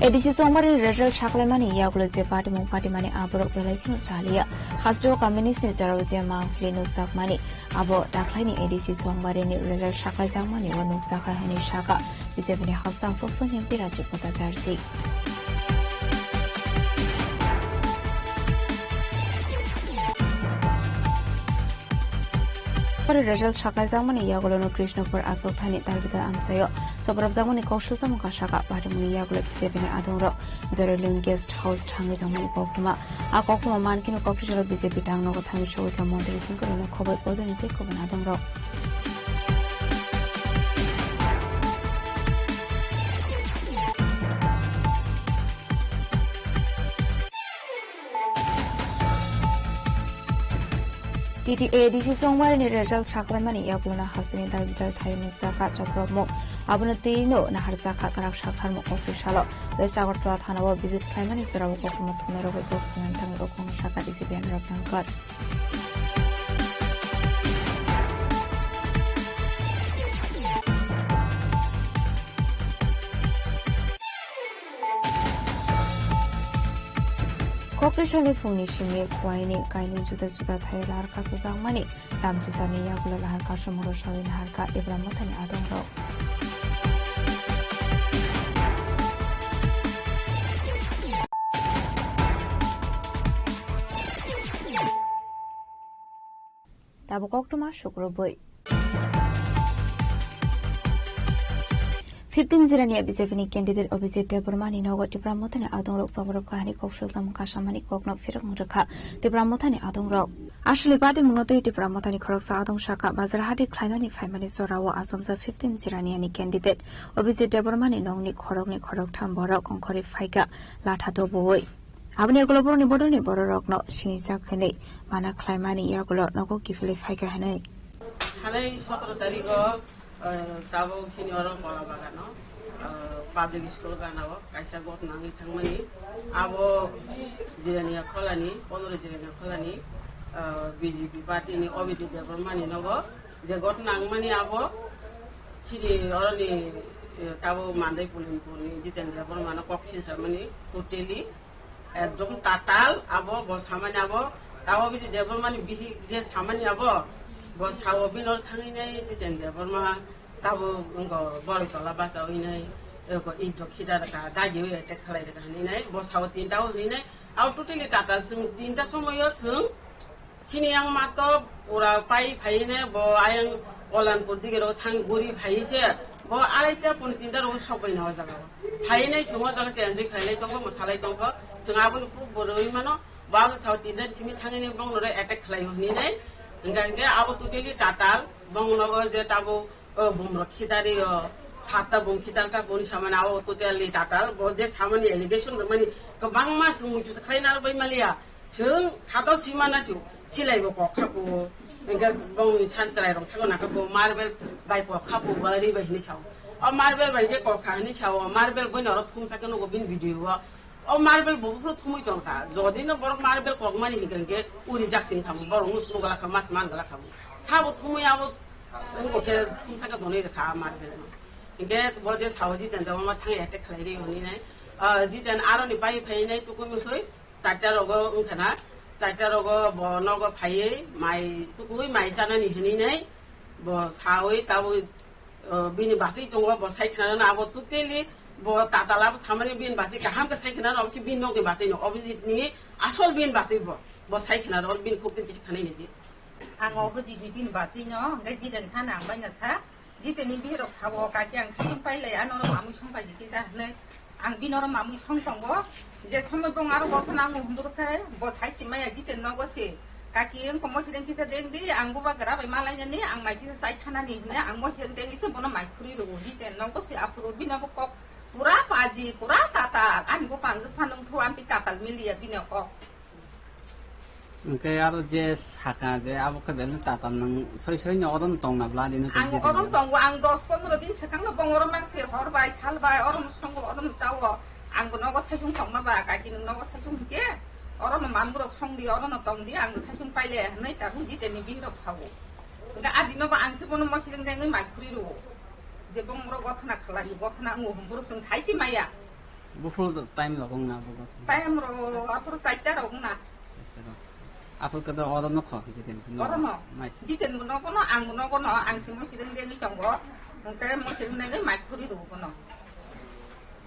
A D C chongmari result saklaimani yagulo je patimung patimani aborok belai kheno chaliya. Hasteo communist ni jorao je mangpili nukjakmani, abo dakhlaini A D C chongmari ni result saklaijakmani o nukjakha hinwi sakha B J P ni hasteo sokphwini M P Rajiv Bhattacharjee. Pore result saklaijakmani yagulono Krishnapur achukthani Dalbidal amchaio sobrapjakmani kok sujamung kasaka patimungni yagulo B J P ni adongrok Jerolion Guest House thangwi tongmani koktwma. A koktwma mankino kokthajalo B J P tangnogo thangwi sogwikha montri thwngkwrwngno khoboi podoni tei kubun adongrok. T T A D C chongmarini result saklaimani yagulono hasteni dalbidal thai nukjakha chopropmung. Abono twino naharjakha kwrak saktharmung officialo. West Agartala thanao visit khlaimani jorao koktwma thumnairogwi kok sanani thangwi o kokno sakha D C P Anurag Dhankar. Kokri salni phungni simi Khwaini kainwi juda juda thai lahar kasujakmani tamchichani yagulo lahar kasumoro sawi naharkha Tipra Mothani adongrok. Tabuk koktwma sukrubwi. Fifteen Jirania B J P ni candidate Abhijit Debbarma ni nogo Tipra Mothani adongrok choborok kahani kok sujam kasamani kokno phirok wng rwkha Tipra Mothani adongrok. Aswli patimungno twi Tipra Mothani khoroksa adong saka Bazar hati khlainani phaimani jorao achomsa fifteen Jirania ni candidate Abhijit Debbarma ni nokni khoroknwi khoroktham borok ongkhorwi phaikha latha tubuwi. Aboni yagulo borokni bodolni bororokno sinijak hinwi mana khlaimani yagulo nogo kiphilwi phaikha hinwi. Thanai sotoro tarigo, eh, tabuk chini oro Kola Bagano, eh, public school ganao kaisa ghotna wngwi thangmani. Abo Jirania Kholani, pondro Jirania Kholani, eh, B J P party ni Abhijit Debbarma ni nogo je ghotna wngmani abo Chini oroni, eh, tabo Mandai Pulimpurni Jiten Debbarmano kok sinsamani totally ekdom tatal abo bo samani abo tabo bisi Debbarmani bihik je samani abo bo sao bini oro thangwi nai Jiten Debbarma tabo wngko boroi tola bachawi nai eko ito khida rwkha dagi wi attack khlai rwkha hinwi nai bo sao tinta o hinwi nai abo totally tatal chwng tinta somoio chwng Sini yang mato pura pai phai ne bo ayang Olanpur dige ro thang guri phai se bo araita pon tinta ro sok bai na o jaga. Phai ne sumo jaga chen jui khailai tongo mo salai tongo. Sung aboni puk bo roi mano ba sa tinta simi thang ne bong no attack khlai hini ne. Enga enga abo totally tatal bong no go je tabo o bumrok khidari o satta bum khidar ka boni samani abo totally tatal bo je samani allegation mani kwbangma sung muitu khlai na bai maliya. Chwng khato sima na su silai bo kok kha po. Engke bongni san chwrai rok sabo na kha po marble bai kok kha po gari bai hini sao. O marble bai je kok kha hini sao marble boi noro thum sa khe nugo bin video o. O marble bo buphuru thumui tong kha. Jodi no borok marble kok mani hinkhe hinkhe uri jak sing kha borok nus nugala kha mas man gala kha. Sabo thumui abo wngkhe thum sa khe donoi kha marble no. Hinkhe bo je sao Jiten Debbarma thang attack khlai ri hini nai. Ah, Jiten aro ni pai phai nai tukui musui. Charta rogo wngkha na, charta rogo bo nogo phaiwi mai tukui mai chanani hinwi nai bo sawi tabwi, uh, bini bachwi tongo bo sai khna abo totally bo tatal abo samani bini bachwi kaham khe sai khna abo khe bini nokni bachwi no Abhijit ni asol bini bachwi bo, bo sai khna ro bini khuk tin kisi khanai ni di. Ang Abhijit ni bini bachwi no hwnkhe Jiten kha na ang bai na sa. Jiteni bihirok sabo, "Kaki, ang sasong pailai, ano oro mamui song pai di kisa," hinui. Ang bini oro mamui song tongo. Je somoi bong aro gothon ang humburkhe, bo sai si maya Jiten nogo si, "Kaki, wngkha mosideng kisa deng di, ang bubagra bai malainani, ang mai kisa chai thanani," hinui ang mosideng dengwi se bono mai khurui rwo. Jiten nogo si aphuru bini bo kok pura paji, pura tatal, ani bupang wngkha nungthu amtwi tatal miliya bini kok. Hwnkhe aro je saka je abo khe belai tatal nang soi soi no oro no tongna bla dino tong Ang jete oro no. Tongo, ang dos pondro din swkang no bong oro mang se hor bai, sal bai, oro no songo, oro no chao. Ang bo nogo saichung tongma ba, kaki nwng nogo saichung hwnkhe, oro no manborok song di, oro no tong di, ang bo saichung paile, hinui ta buji teni bihirok sao. Hwnkhe a dino bo ang se bono mosideng dengwi mai khuri rwo. Je bong oro gothana khalai, gothana wngo, hwnkhoro chwng sai se maya. Buphuru time rok wngna abo gotha. Time rok aphuru chaita rok wngna. Chaita rok. Aphuru khe do oro nokho Jiten no. Oro no. Maisi. Jiten no kono ang no kono ang si mosideng dengwi tongo. Hwnkhe mosideng dengwi mai khuri rwo kono.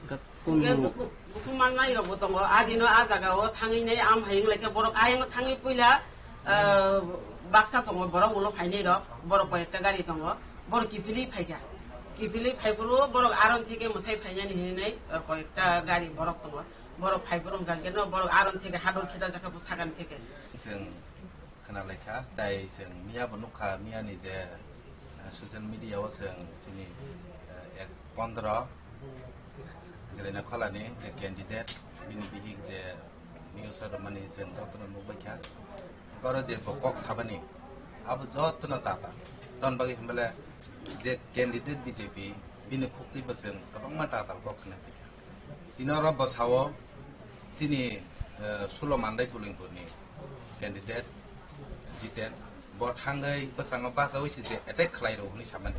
Hwnkhe kunu buku, buku mannai rok bo tongo. A dino a jaga o thangwi nai am hai wng lai khe borok ayang thangwi puila Ah, baksa tongo, borok ulo phainai rok, borok koi ekta gari tongo, borok kiphilwi phaikha, kiphilwi phaiphuru borok aron theke mwsai phainani hinwi, ah, koi ekta gari borok tongo, borok phaiphuru hwnkha khe no borok aron theke hador khita jakha bo sakani theke. Chwng khna laikha, tai chwng miya bo nukha, miya ni je, ah, social media o chwng chini, ah, ek pondro Jilaina Kholani je candidate, bini bihik je news o rwmani chwng jotono nukbaikha. Oro je bo kok sabani, abo jotono tata. Tamoni bagwi hwnbale je candidate B J P, bini khuktwi bo chwng kwbangma tatal kok khna tongkha. Tini oro bo sao chini, eh, Sulo Mandai Bulimpurni candidate Jiten, bo thangwi bwskango bachaui se je attack khlai rw hwnwi samani.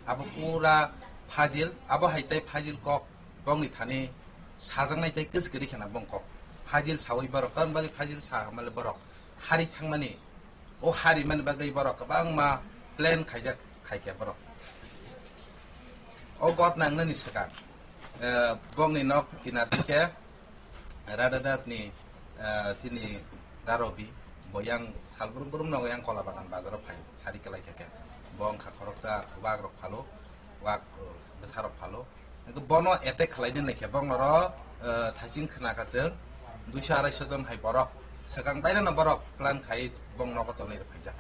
Abo pura fajil, abo hai tei fajil kok bongni thani sajaknai tei kwchwkri kheno bong kok. Fajil saui borok, tamoni bagwi fajil sa hwnmale borok hari thangmani, o hari mani bagwi borok kwbangma plan khaijak khaikha borok. O gotna wngnani swkang, eh, bongni nok kinar khe Radha Das ni, eh, chini Darobi, bo yang salbrum brum no yang Kola Bagan bazar o phai sari kwlai khe khe. Bo wngkha khoroksa wak rok phalo, wak, eh, bwsa rok phalo. Hwnkhe bono attack khlaina naikhe bongno ro, eh, thaising khna kha chwng duiso araisho jon hai borok. Swkang bairano borok plan khai bong nogo tonwi rw phaijak.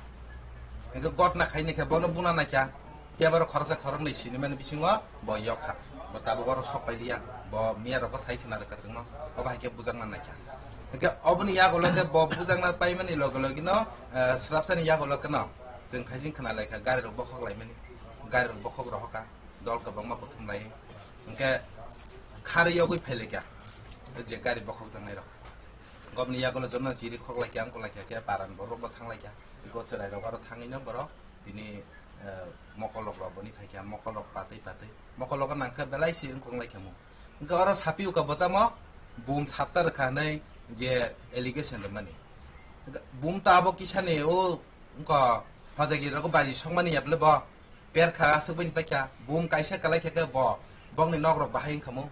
Hwnkhe gotna khai naikhe bono buna naikha. Phiya borok khoroksa khoroknwi sinimani bisingo bo yok kha. Bo tabuk oro sok pailiya. Bo miya rogo sai khna rwkha chwngno. Obo hai khe bujakna naikha. Hwnkhe oboni yagulo khe bo bujakna paimani loge loge no, eh, swrapsani yagulo kheno chwng thaising khna laikha gari rok bokhok laimani. Gari rok bokhok rohokha. Dol kwbangma kuthum lai. Hwnkhe kharwi yogwi phailaikha. Je gari bokhok jaknai rok. Gobni yagulo jono chiri khok laikha, ang kok laikha khe paran borok bo thang laikha. Go chwrai rok aro thangwi no borok tini eh, mokolok rok boni phaikha, mokolok patwi patwi, mokolok nangkha belai se wngkong lai khamu. Hwnkhe oro sapi uka botamo bum sapta rwkha hwnwi je allegation rwmani. Hwnkhe bum ta abo kisani o wngkha hojagi rogo baji songmani yaple bo perkha aswk bini paikha, bum kaisa kalai khe khe bo bongni nok rok bahai wngkhamu,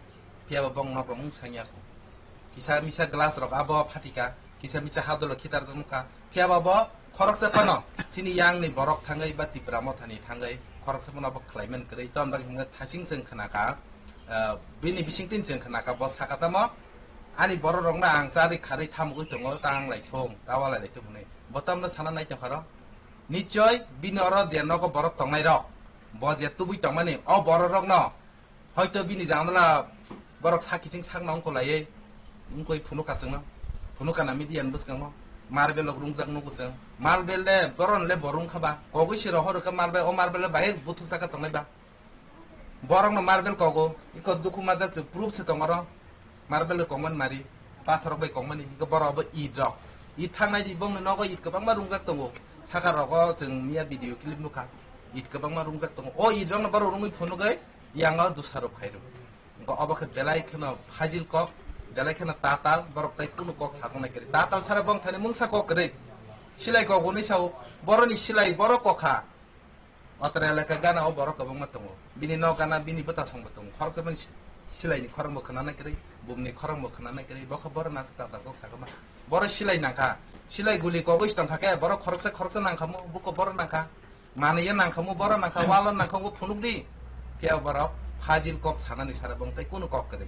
phiya bo bong nok rok mung sangya kho. Kisa misa glass rok abo phatika, kisa misa hadolo khitar nukha. Phiya ba bo khoroksa phano chini yang ni borok thangwi ba Tipra Motha ni thangwi khoroksa phano bo khlai man kwrwi. Ton bagwi hwnwi thasing chwng khnakha, ah, bini bising tin chwng khnakha bo sakha tamo ani borok rok no ang chari kharwi thamugwi tongo ta ang lai thung ta walai lai thung hwnwi. Bo tamno sana nai tongkha ro. Nichoi bini oro je nogo borok tongnai rok bo je tubui tongmani o borok rok no Hoito bini jangla borok sak kiching sak no wngkolaiwi wngkoi phunukha chwngno. Phunukha na media ni bwskango. Marbel rok rungjak nugo chwng. Marbel le boron le bo rungkha ba. Kogwi se rohor rwkha marbel, o marbel le bahai buthuk saka tongnai ba. Borok no marbel kogo. Iko dukhu majak chwng proof se tongo ro. Marbel le kongmani mari. Pathor rok bai kongmani. Iko borok bo it rok. It thangnai di bongni nogo it kwbangma rungjak tongo. Saka rogo chwng miya video clip nukha. It kwbangma rungjak tongo. O it rok no borok rungwi phunugwi. Yang o dusarok khairok. Wngkha obo khe belai kheno phajil kok, belai kheno tatal, borok tai kunu kok sajaknai kwrwi. Tatal sara bong thani mungsa kok kwrwi. Silai kok hwnwi sao, boroni silai borok kokha. Otra elaka gana o borok kwbangma tongo. Bini nok gana bini bwtasongbo tongo. Khoroksa bini si-, silaini khorokbo khwnanai kwrwi, bumni khorokbo khwnanai kwrwi. Bokha borok nasik tatal kok sakma. Borok silai nangkha. Silai guli kogwi tongkha khe borok khoroksa khoroksa nangkhamu, buko borok nangkha. Manwi ya nangkhamu, borok nangkha, walo nangkhamu phunuk di. Phiya borok phajil kok sanani sara bong tai kunu kok kwrwi.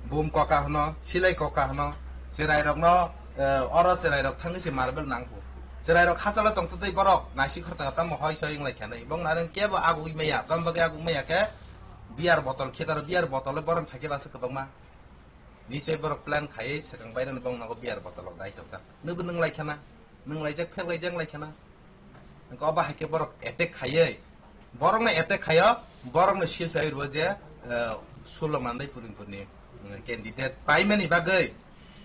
Bum koka hwno, silai koka hwno, chwrairokno, eh, oro chwrairok thangwi se marbel nangkhu. Chwrairok hachalo tongtwtwi borok naisik khortang tamo hoi soi wnglai khanai. Bong nareng kebo agugwi maya, tamo bagwi agugwi maya khe beer botol khe taro, beer botol borok thakhe basa kwbangma. Nichoi borok plan khaiwi swkang bairani bong nogo beer botol rok dai tongsa. Nwbo nwng lai khana, nwng laijak phek laijak lai khana. Hwnkhe obo hai khe borok attack khaiwi, borokno attack khaio, borokno sil sai rwo je, eh, Sulo Mandai Puringpurni, mm, candidate paimani bagwi,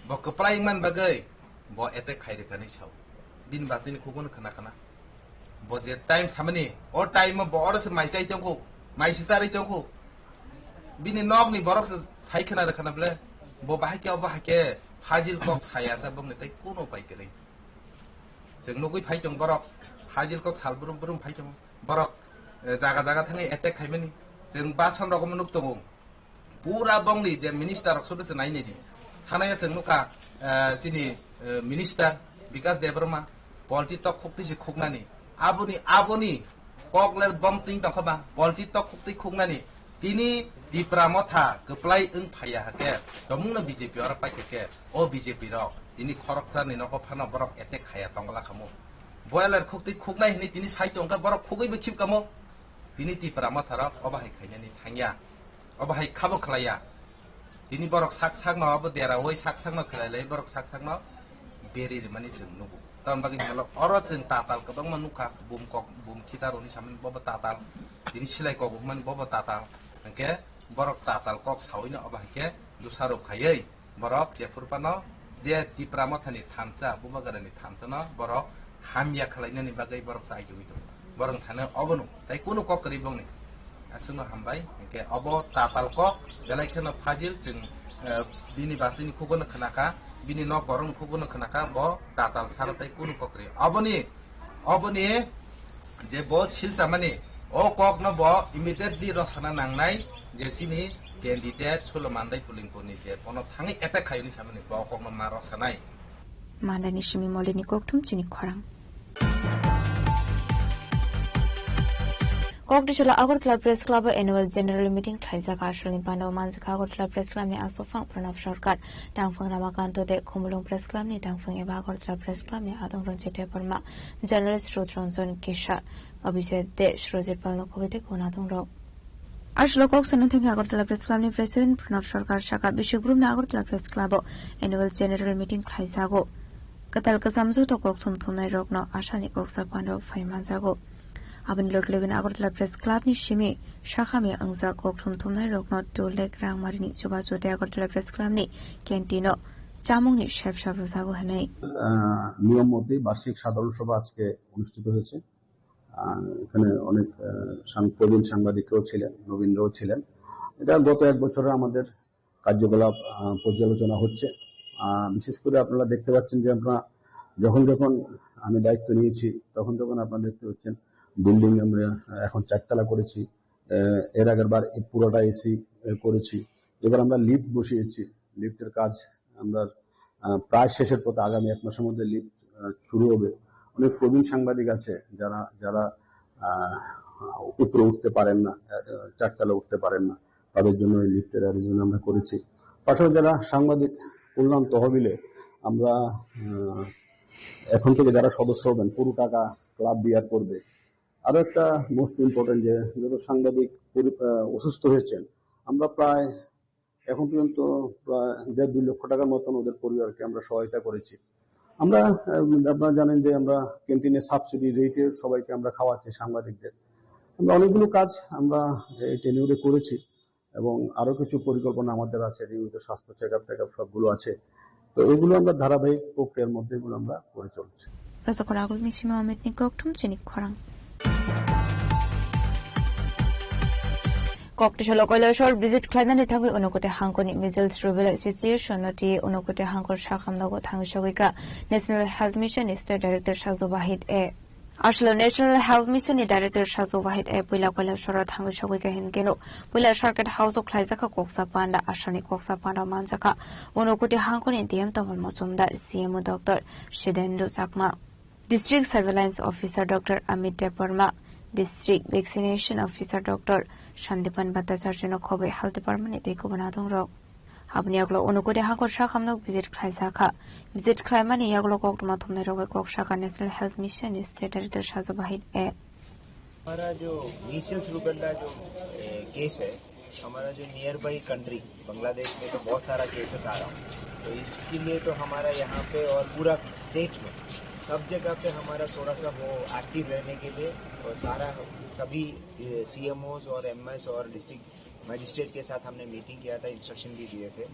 bo kwplai wngmani bagwi, bo attack khai rwkha hinwi sao. Bini bachini khukgono khna khna. Bo je time samani, o time o bo oro se mai chai tongkhu, mai se charwi tongkhu. Bini nokni borok se sai khna rwkha na ble, bo bahai khe, obo hai khe phajil kok saya sa bongni tai kuno pai kwrwi. Chwng nugwi phai tong borok, phajil kok sal brum brum phai tong borok, eh, jaga jaga thangwi attack khaimani. Chwng bason rok omo nuk tongo. Pura bongni je minister rok soto se nai nai di. Thanaya chwng nukha, eh, chini, eh, minister Bikas Debbarma, polti tok khukti se khuknani. Aboni, aboni kok le bong ting tongkha ba, polti tok khukti khuknani. Tini Tipra Motha kwplai wng phaiya hakhe, tomungno B J P oro paikha khe, o B J P rok tini khoroksani nogo phano borok attack khaya tongla khamu. Boiler khukti khuknai hinwi tini sai tongkha, borok khugwi bo khip kamo. Tini Tipra Motha rok obo hai khainani thangya, obo hai khabo khlaiya. Tini borok sak sakno abo deraui sak sakno khlai lai, borok sak sakno beri rimani chwng nugo. Tamoni bagwi hwnlo oro chwng tatal kwbangma nukha, bum kok, bum khitaroni samani bobo tatal, tini silai kok hwnmani bobo tatal. Hwnkhe borok tatal kok saui no obo hai khe dusarok khaiwi borok jephuru phano je Tipra Mothani thansa, Bubagrani thansano borok hamya khlainani bagwi borok chai tongwi tongo. Borok thani obono tai kunu kok kwrwi bongni. Aswkno hambai, hwnkhe obo tatal kok, belai kheno phajil chwng, eh, bini bachini khugono khnakha, bini nok borokni khugono khnakha, bo tatal sara tai kunu kok kwrwi. Oboni, oboni je bo silchamani, o kokno bo immediately rosana nangnai, je chini candidate Sulo Mandai Pulingpurni je bono thangwi attack khaiyoni samani, bo kokno ma rosanai. Mandani simi molini kokthum chini khorang. Kokdisolo Agartala Press Club o Annual General Meeting khlaijak. Asolni pandao manjak Agartala Press Club ni aswk phang Pranab Sarkar, tangphang Ramakanto De, Khumulwng Press Club ni tangphang eba Agartala Press Club ni adong Ranjit Debbarma, journalist Rudranjan Kishar. Abhishek De, Surajit Pal no khoboi tei khuna tongrok. Aswk kok sanwi thangkhe Agartala Press Club ni President Pranab Sarkar saka, bisi group ni Agartala Press Club o Annual General Meeting khlaijago. Kwtal kwcham joto kok thum thumnai rokno asani kok sa pandao phai manjago. Aboni logi logi no Agartala Press Club ni simi sakha mia wngjak kok thum thumnai rokno two lakh rang marini chubachu tei Agartala Press Club ni canteen o chamung ni sep sap rwjago hwnwi. আহ, নিয়ম মতেই বার্ষিক সাধারণ সভা আজকে অনুষ্ঠিত হয়েছে। আহ, এখানে অনেক, আহ, সাং-, প্রবীণ সাংবাদিকরাও ছিলেন, নবীনরাও ছিলেন। এটা গত এক বছরের আমাদের কার্যকলাপ, আহ, পর্যালোচনা হচ্ছে। আহ, বিশেষ করে আপনারা দেখতে পাচ্ছেন যে আমরা যখন যখন আমি দায়িত্ব নিয়েছি, তখন তখন আপনারা দেখতে পাচ্ছেন বিল্ডিং আমরা এখন চারতলা করেছি। আহ, এর আগের বার এই পুরোটা এসি করেছি। এবার আমরা লিফট বসিয়েছি, লিফটের কাজ আমরা, আহ, প্রায় শেষের পথে, আগামী এক মাসের মধ্যে লিফট, আহ, শুরু হবে। অনেক প্রবীণ সাংবাদিক আছে যারা, যারা, আহ, উপরে উঠতে পারেন না, আহ, চারতলা উঠতে পারেন না, তাদের জন্য এই লিফটের অ্যারেঞ্জমেন্ট আমরা করেছি। পাশাপাশি যারা সাংবাদিক কল্যাণ তহবিলে আমরা, আহ, এখন থেকে যারা সদস্য হবেন, পুরো টাকা ক্লাব বিয়ার করবে। আরো একটা মোস্ট ইম্পর্টেন্ট, যে যত সাংবাদিক পরি-, আহ, অসুস্থ হয়েছেন, আমরা প্রায় এখন পর্যন্ত প্রায় দেড় দুই লক্ষ টাকার মতন ওদের পরিবারকে আমরা সহায়তা করেছি। আমরা, আহ, আপনারা জানেন যে আমরা ক্যান্টিনে সাবসিডি রেটে সবাইকে আমরা খাওয়াচ্ছি সাংবাদিকদের। আমরা অনেকগুলো কাজ আমরা এই টেনিউরে করেছি এবং আরো কিছু পরিকল্পনা আমাদের আছে, নিয়মিত স্বাস্থ্য চেক আপ টেক আপ সবগুলো আছে। তো এগুলো আমরা ধারাবাহিক প্রক্রিয়ার মধ্যে এগুলো আমরা করে চলছি। Rajak Ragul ni simi Amit ni kokthum chini khorang. Kokthum salo Kailasor visit khlainani thangwi Unakoti hangkoni Measles Rubella Association no twi Unakoti hangkor sakhamnogo thangwi sogwi ka National Health Mission ni State Director Sajo Wahid A. Aswlo National Health Mission ni Director Sajo Wahid A puila Kailasor o thangwi sogwi ka hinkeno puila Circuit House o khlaijak kha koksa panda, aswkni koksa panda manjak kha Unakoti hangkoni D M Tamal Majumdar, C M O Doctor Shidendra Chakma, District Surveillance Officer Doctor Amit Debbarma, District Vaccination Officer Doctor Sandipan Bhattacharya no khobwi Health Department ni tei kubun adongrok. Aboni yagulo Unakoti hangkor sakhamno visit khlaijak kha. Visit khlaimani yagulo koktwma thumnairok bai kok sakha National Health Mission ni State Director Sajo Wahid A. हमारा जो measles rubella जो, ए, केस है, हमारा जो near by country Bangladesh में तो बहुत सारा केसेस आ रहा है, तो इसके लिए तो हमारा यहाँ पे और पूरा स्टेट में सब जगह पे हमारा थोड़ा सा वो एक्टिव रहने के लिए और सारा सभी सीएमओ और एमएस और डिस्ट्रिक्ट मजिस्ट्रेट के साथ हमने मीटिंग किया था, इंस्ट्रक्शन भी दिए थे।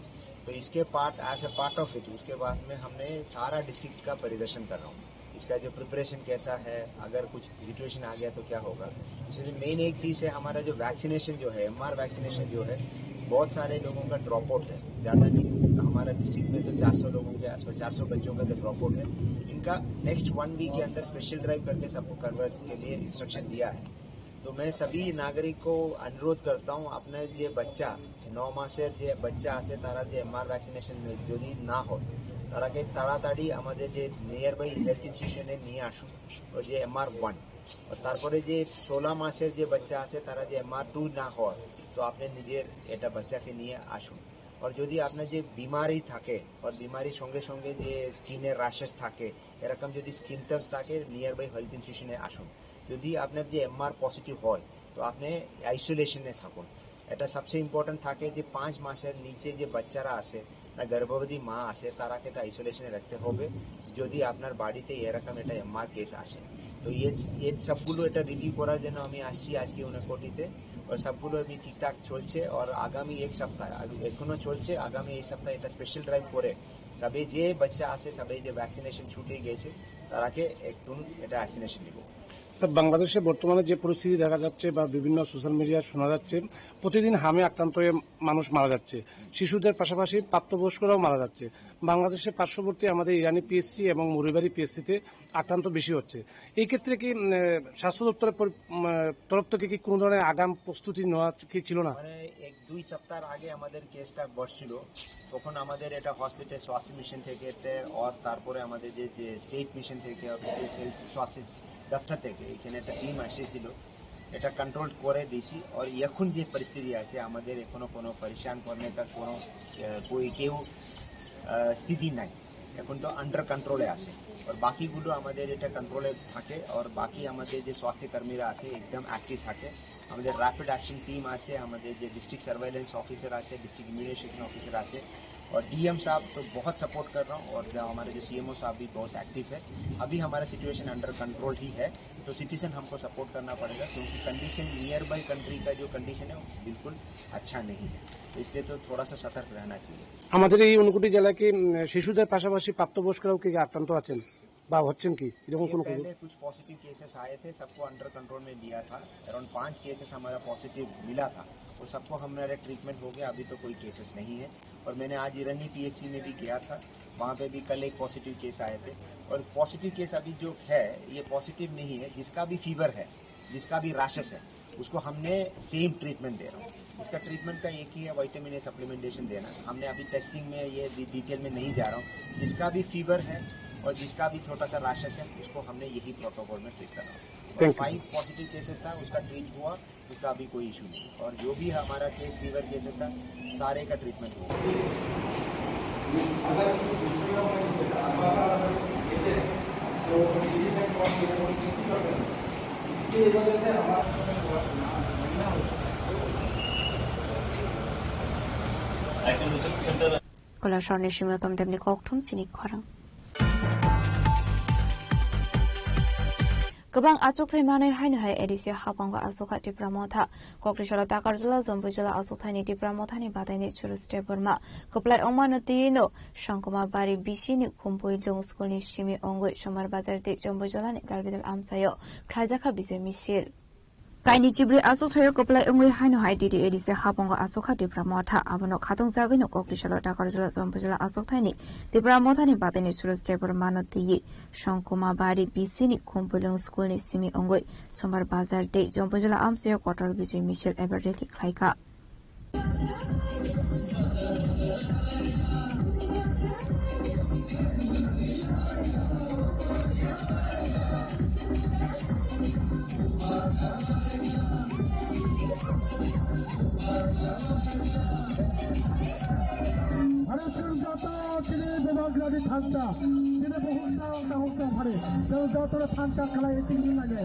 तो इसके part, as a part of it, उसके बाद में हमने सारा डिस्ट्रिक्ट का परिदर्शन कर रहा हूँ, इसका जो प्रिपरेशन कैसा है, अगर कुछ सिचुएशन आ गया तो क्या होगा। इसमें मेन एक चीज़ है, हमारा जो वैक्सीनेशन जो है, एमआर वैक्सीनेशन जो है, बहुत सारे लोगों का ड्रॉप आउट है, ज़्यादा नहीं। हमारा डिस्ट्रिक्ट में तो चार सौ लोगों के आसपास, चार सौ बच्चों का तो ड्रॉप आउट है। इनका नेक्स्ट वन वीक के अंदर स्पेशल ड्राइव करके सबको कन्वर्ट के लिए इंस्ट्रक्शन दिया है। तो मैं सभी नागरिक को अनुरोध करता हूँ, अपने जे बच्चा, নয় মাসের যে বাচ্চা আছে, তারা যে এমআর ভ্যাকসিনেশন যদি না হয়, তারাকে তাড়াতাড়ি আমাদের যে নিয়ার বাই হেলথ ইনস্টিটিউশনে নিয়ে আসুন, ওই যে এমআর ওয়ান। আর তারপরে যে ষোলো মাসের যে বাচ্চা আছে, তারা যে এমআর টু না হয়, তো আপনি নিজের এটা বাচ্চাকে নিয়ে আসুন। আর যদি আপনার যে বিমারি থাকে, আর বিমারির সঙ্গে সঙ্গে যে স্কিনের র্যাশেস থাকে, এরকম যদি সিমটমস থাকে, নিয়ার বাই হেলথ ইনস্টিটিউশনে আসুন। যদি আপনার যে এমআর পজিটিভ হয়, তো আপনি আইসোলেশনে থাকুন। এটা সবচেয়ে ইম্পর্টেন্ট থাকে যে পাঁচ মাসের নিচে যে বাচ্চারা আছে, না গর্ভবতী মা আছে, তারাকে তো আইসোলেশনে রাখতে হবে যদি আপনার বাড়িতে এরকম একটা এমআর কেস আসে। তো এর, এর সবগুলো এটা রিভিউ করার জন্য আমি আসছি আজকে ঊনকোটিতে। আর সবগুলো এমনি ঠিকঠাক চলছে। আর আগামী এক সপ্তাহ, আগ-, এখনো চলছে, আগামী এক সপ্তাহ এটা স্পেশাল ড্রাইভ করে সবে যে বাচ্চা আছে, সবে যে ভ্যাকসিনেশন ছুটে গেছে, তারাকে একদম এটা ভ্যাকসিনেশন দিব। স্যার, বাংলাদেশে বর্তমানে যে পরিস্থিতি দেখা যাচ্ছে বা বিভিন্ন সোশ্যাল মিডিয়ায় শোনা যাচ্ছে, প্রতিদিন হামে আক্রান্ত হয়ে মানুষ মারা যাচ্ছে, শিশুদের পাশাপাশি প্রাপ্তবয়স্করাও মারা যাচ্ছে। বাংলাদেশের পার্শ্ববর্তী আমাদের ইরানি পিএসসি এবং মরিবাড়ি পিএসসিতে আক্রান্ত বেশি হচ্ছে। এই ক্ষেত্রে কি, উম, আহ, স্বাস্থ্য দপ্তরের পরি-, উম, আহ, তরফ থেকে কি কোনো ধরনের আগাম প্রস্তুতি নেওয়া কি ছিল না? মানে, এক দুই সপ্তাহ আগে আমাদের কেসটা ঘটছিল, তখন আমাদের এটা হসপিটাল স্বাস্থ্য মিশন থেকে, এতে, আর তারপরে আমাদের যে, যে স্টেট মিশন থেকে, অফিসিয়াল হেলথ স্বাস্থ্য দপ্তর থেকে এখানে একটা টিম এসেছিল, এটা কন্ট্রোল করে দিয়েছি। আর এখন যে পরিস্থিতি আছে, আমাদের এখনো কোনো পরেশান করার কোনো, আহ, কই কেউ, আহ, স্থিতি নাই। এখন তো আন্ডার কন্ট্রোলে আছে। আর বাকিগুলো আমাদের এটা কন্ট্রোলে থাকে। আর বাকি আমাদের যে স্বাস্থ্যকর্মীরা আছে, একদম অ্যাক্টিভ থাকে। আমাদের র‍্যাপিড অ্যাকশন টিম আছে, আমাদের যে ডিস্ট্রিক্ট সার্ভেইলেন্স অফিসার আছে, ডিস্ট্রিক্ট ইমিউনাইজেশন অফিসার আছে, और डीएम साहब तो बहुत सपोर्ट कर रहा हूँ, और जो हमारे जो सीएमओ साहब भी बहुत एक्टिव है। अभी हमारा सिचुएशन अंडर कंट्रोल ही है, तो सिटीजन हमको सपोर्ट करना पड़ेगा, क्योंकि कंडीशन नियर बाय कंट्री का जो कंडीशन है, वो बिल्कुल अच्छा नहीं है। तो इसलिए तो थोड़ा सा सतर्क रहना चाहिए। আমাদের এই ঊনকোটি জেলায় কি, উম, শিশুদের পাশাপাশি প্রাপ্তবয়স্করাও কি আক্রান্ত আছেন? বা হচ্ছেন কি এরকম ये কোনো খবর? पहले कुछ पॉजिटिव केसेस आए थे, सबको अंडर कंट्रोल में लिया था। अराउंड पांच केसेस हमारा पॉजिटिव मिला था, वो सबको हमारा ट्रीटमेंट हो गया, अभी तो कोई केसेस नहीं है। और मैंने आज इरनी पीएचसी में भी गया था, वहाँ पे भी कल एक पॉजिटिव केस आए थे। और पॉजिटिव केस अभी जो है, ये पॉजिटिव नहीं है, जिसका भी फीवर है, जिसका भी रैशेस है, उसको हमने सेम ट्रीटमेंट दे रहा हूँ। इसका ट्रीटमेंट का एक ही है, विटामिन ए सप्लीमेंटेशन देना। हमने अभी टेस्टिंग में ये डि-, डिटेल में नहीं जा रहा हूँ। जिसका भी फीवर है और जिसका भी छोटा सा रैशेस है, उसको हमने यही प्रोटोकॉल में ट्रीट करना है। Thank you. Five positive cases था, उसका ट्रीट हुआ, उसका अभी कोई इशू नहीं। और जो भी हमारा केस, फीवर केसेस था, सारे का ट्रीटमेंट हुआ। अगर दूसरे लोग में जैसे अल्फा का अगर लेते हैं, तो इसकी वजह से हमारा Kolasor ni simi tom temni kokthum chini khorang. Kwbang achukthai manwi haino hai A D C hapango achukha Tipra Motha. Kokri salo Takarjala, Jompuijala achukthai ni Tipra Motha ni batai ni Suraj Debbarma. Kwplai ongmano twi no Sangkuma Bari B C ni Khumpui Lung School ni simi ongwi Sombar Bazar tei Jompuijala ni Garbidal amchaio khlaijakha Bijay Misil. Kaini chibri achukthai o kwplai wngwi haino hai D D A D C hapango achukha Tipra Motha. Abono khatung jagwino Kokri salo Takarjala, Jompuijala achukthai ni Tipra Motha ni batai ni Suraj Debbarma no twi Sangkuma Bari B C ni Khumpui Lung School ni simi ongwi Sombar Bazar tei Jompuijala amchaio kotor Bijay Misil eba rally khlaikha. Bharatiyo Janata Dal tini bubagrani thangta, tini buhukta ongta ongta phari, tei jotono thangta khlai tini lage.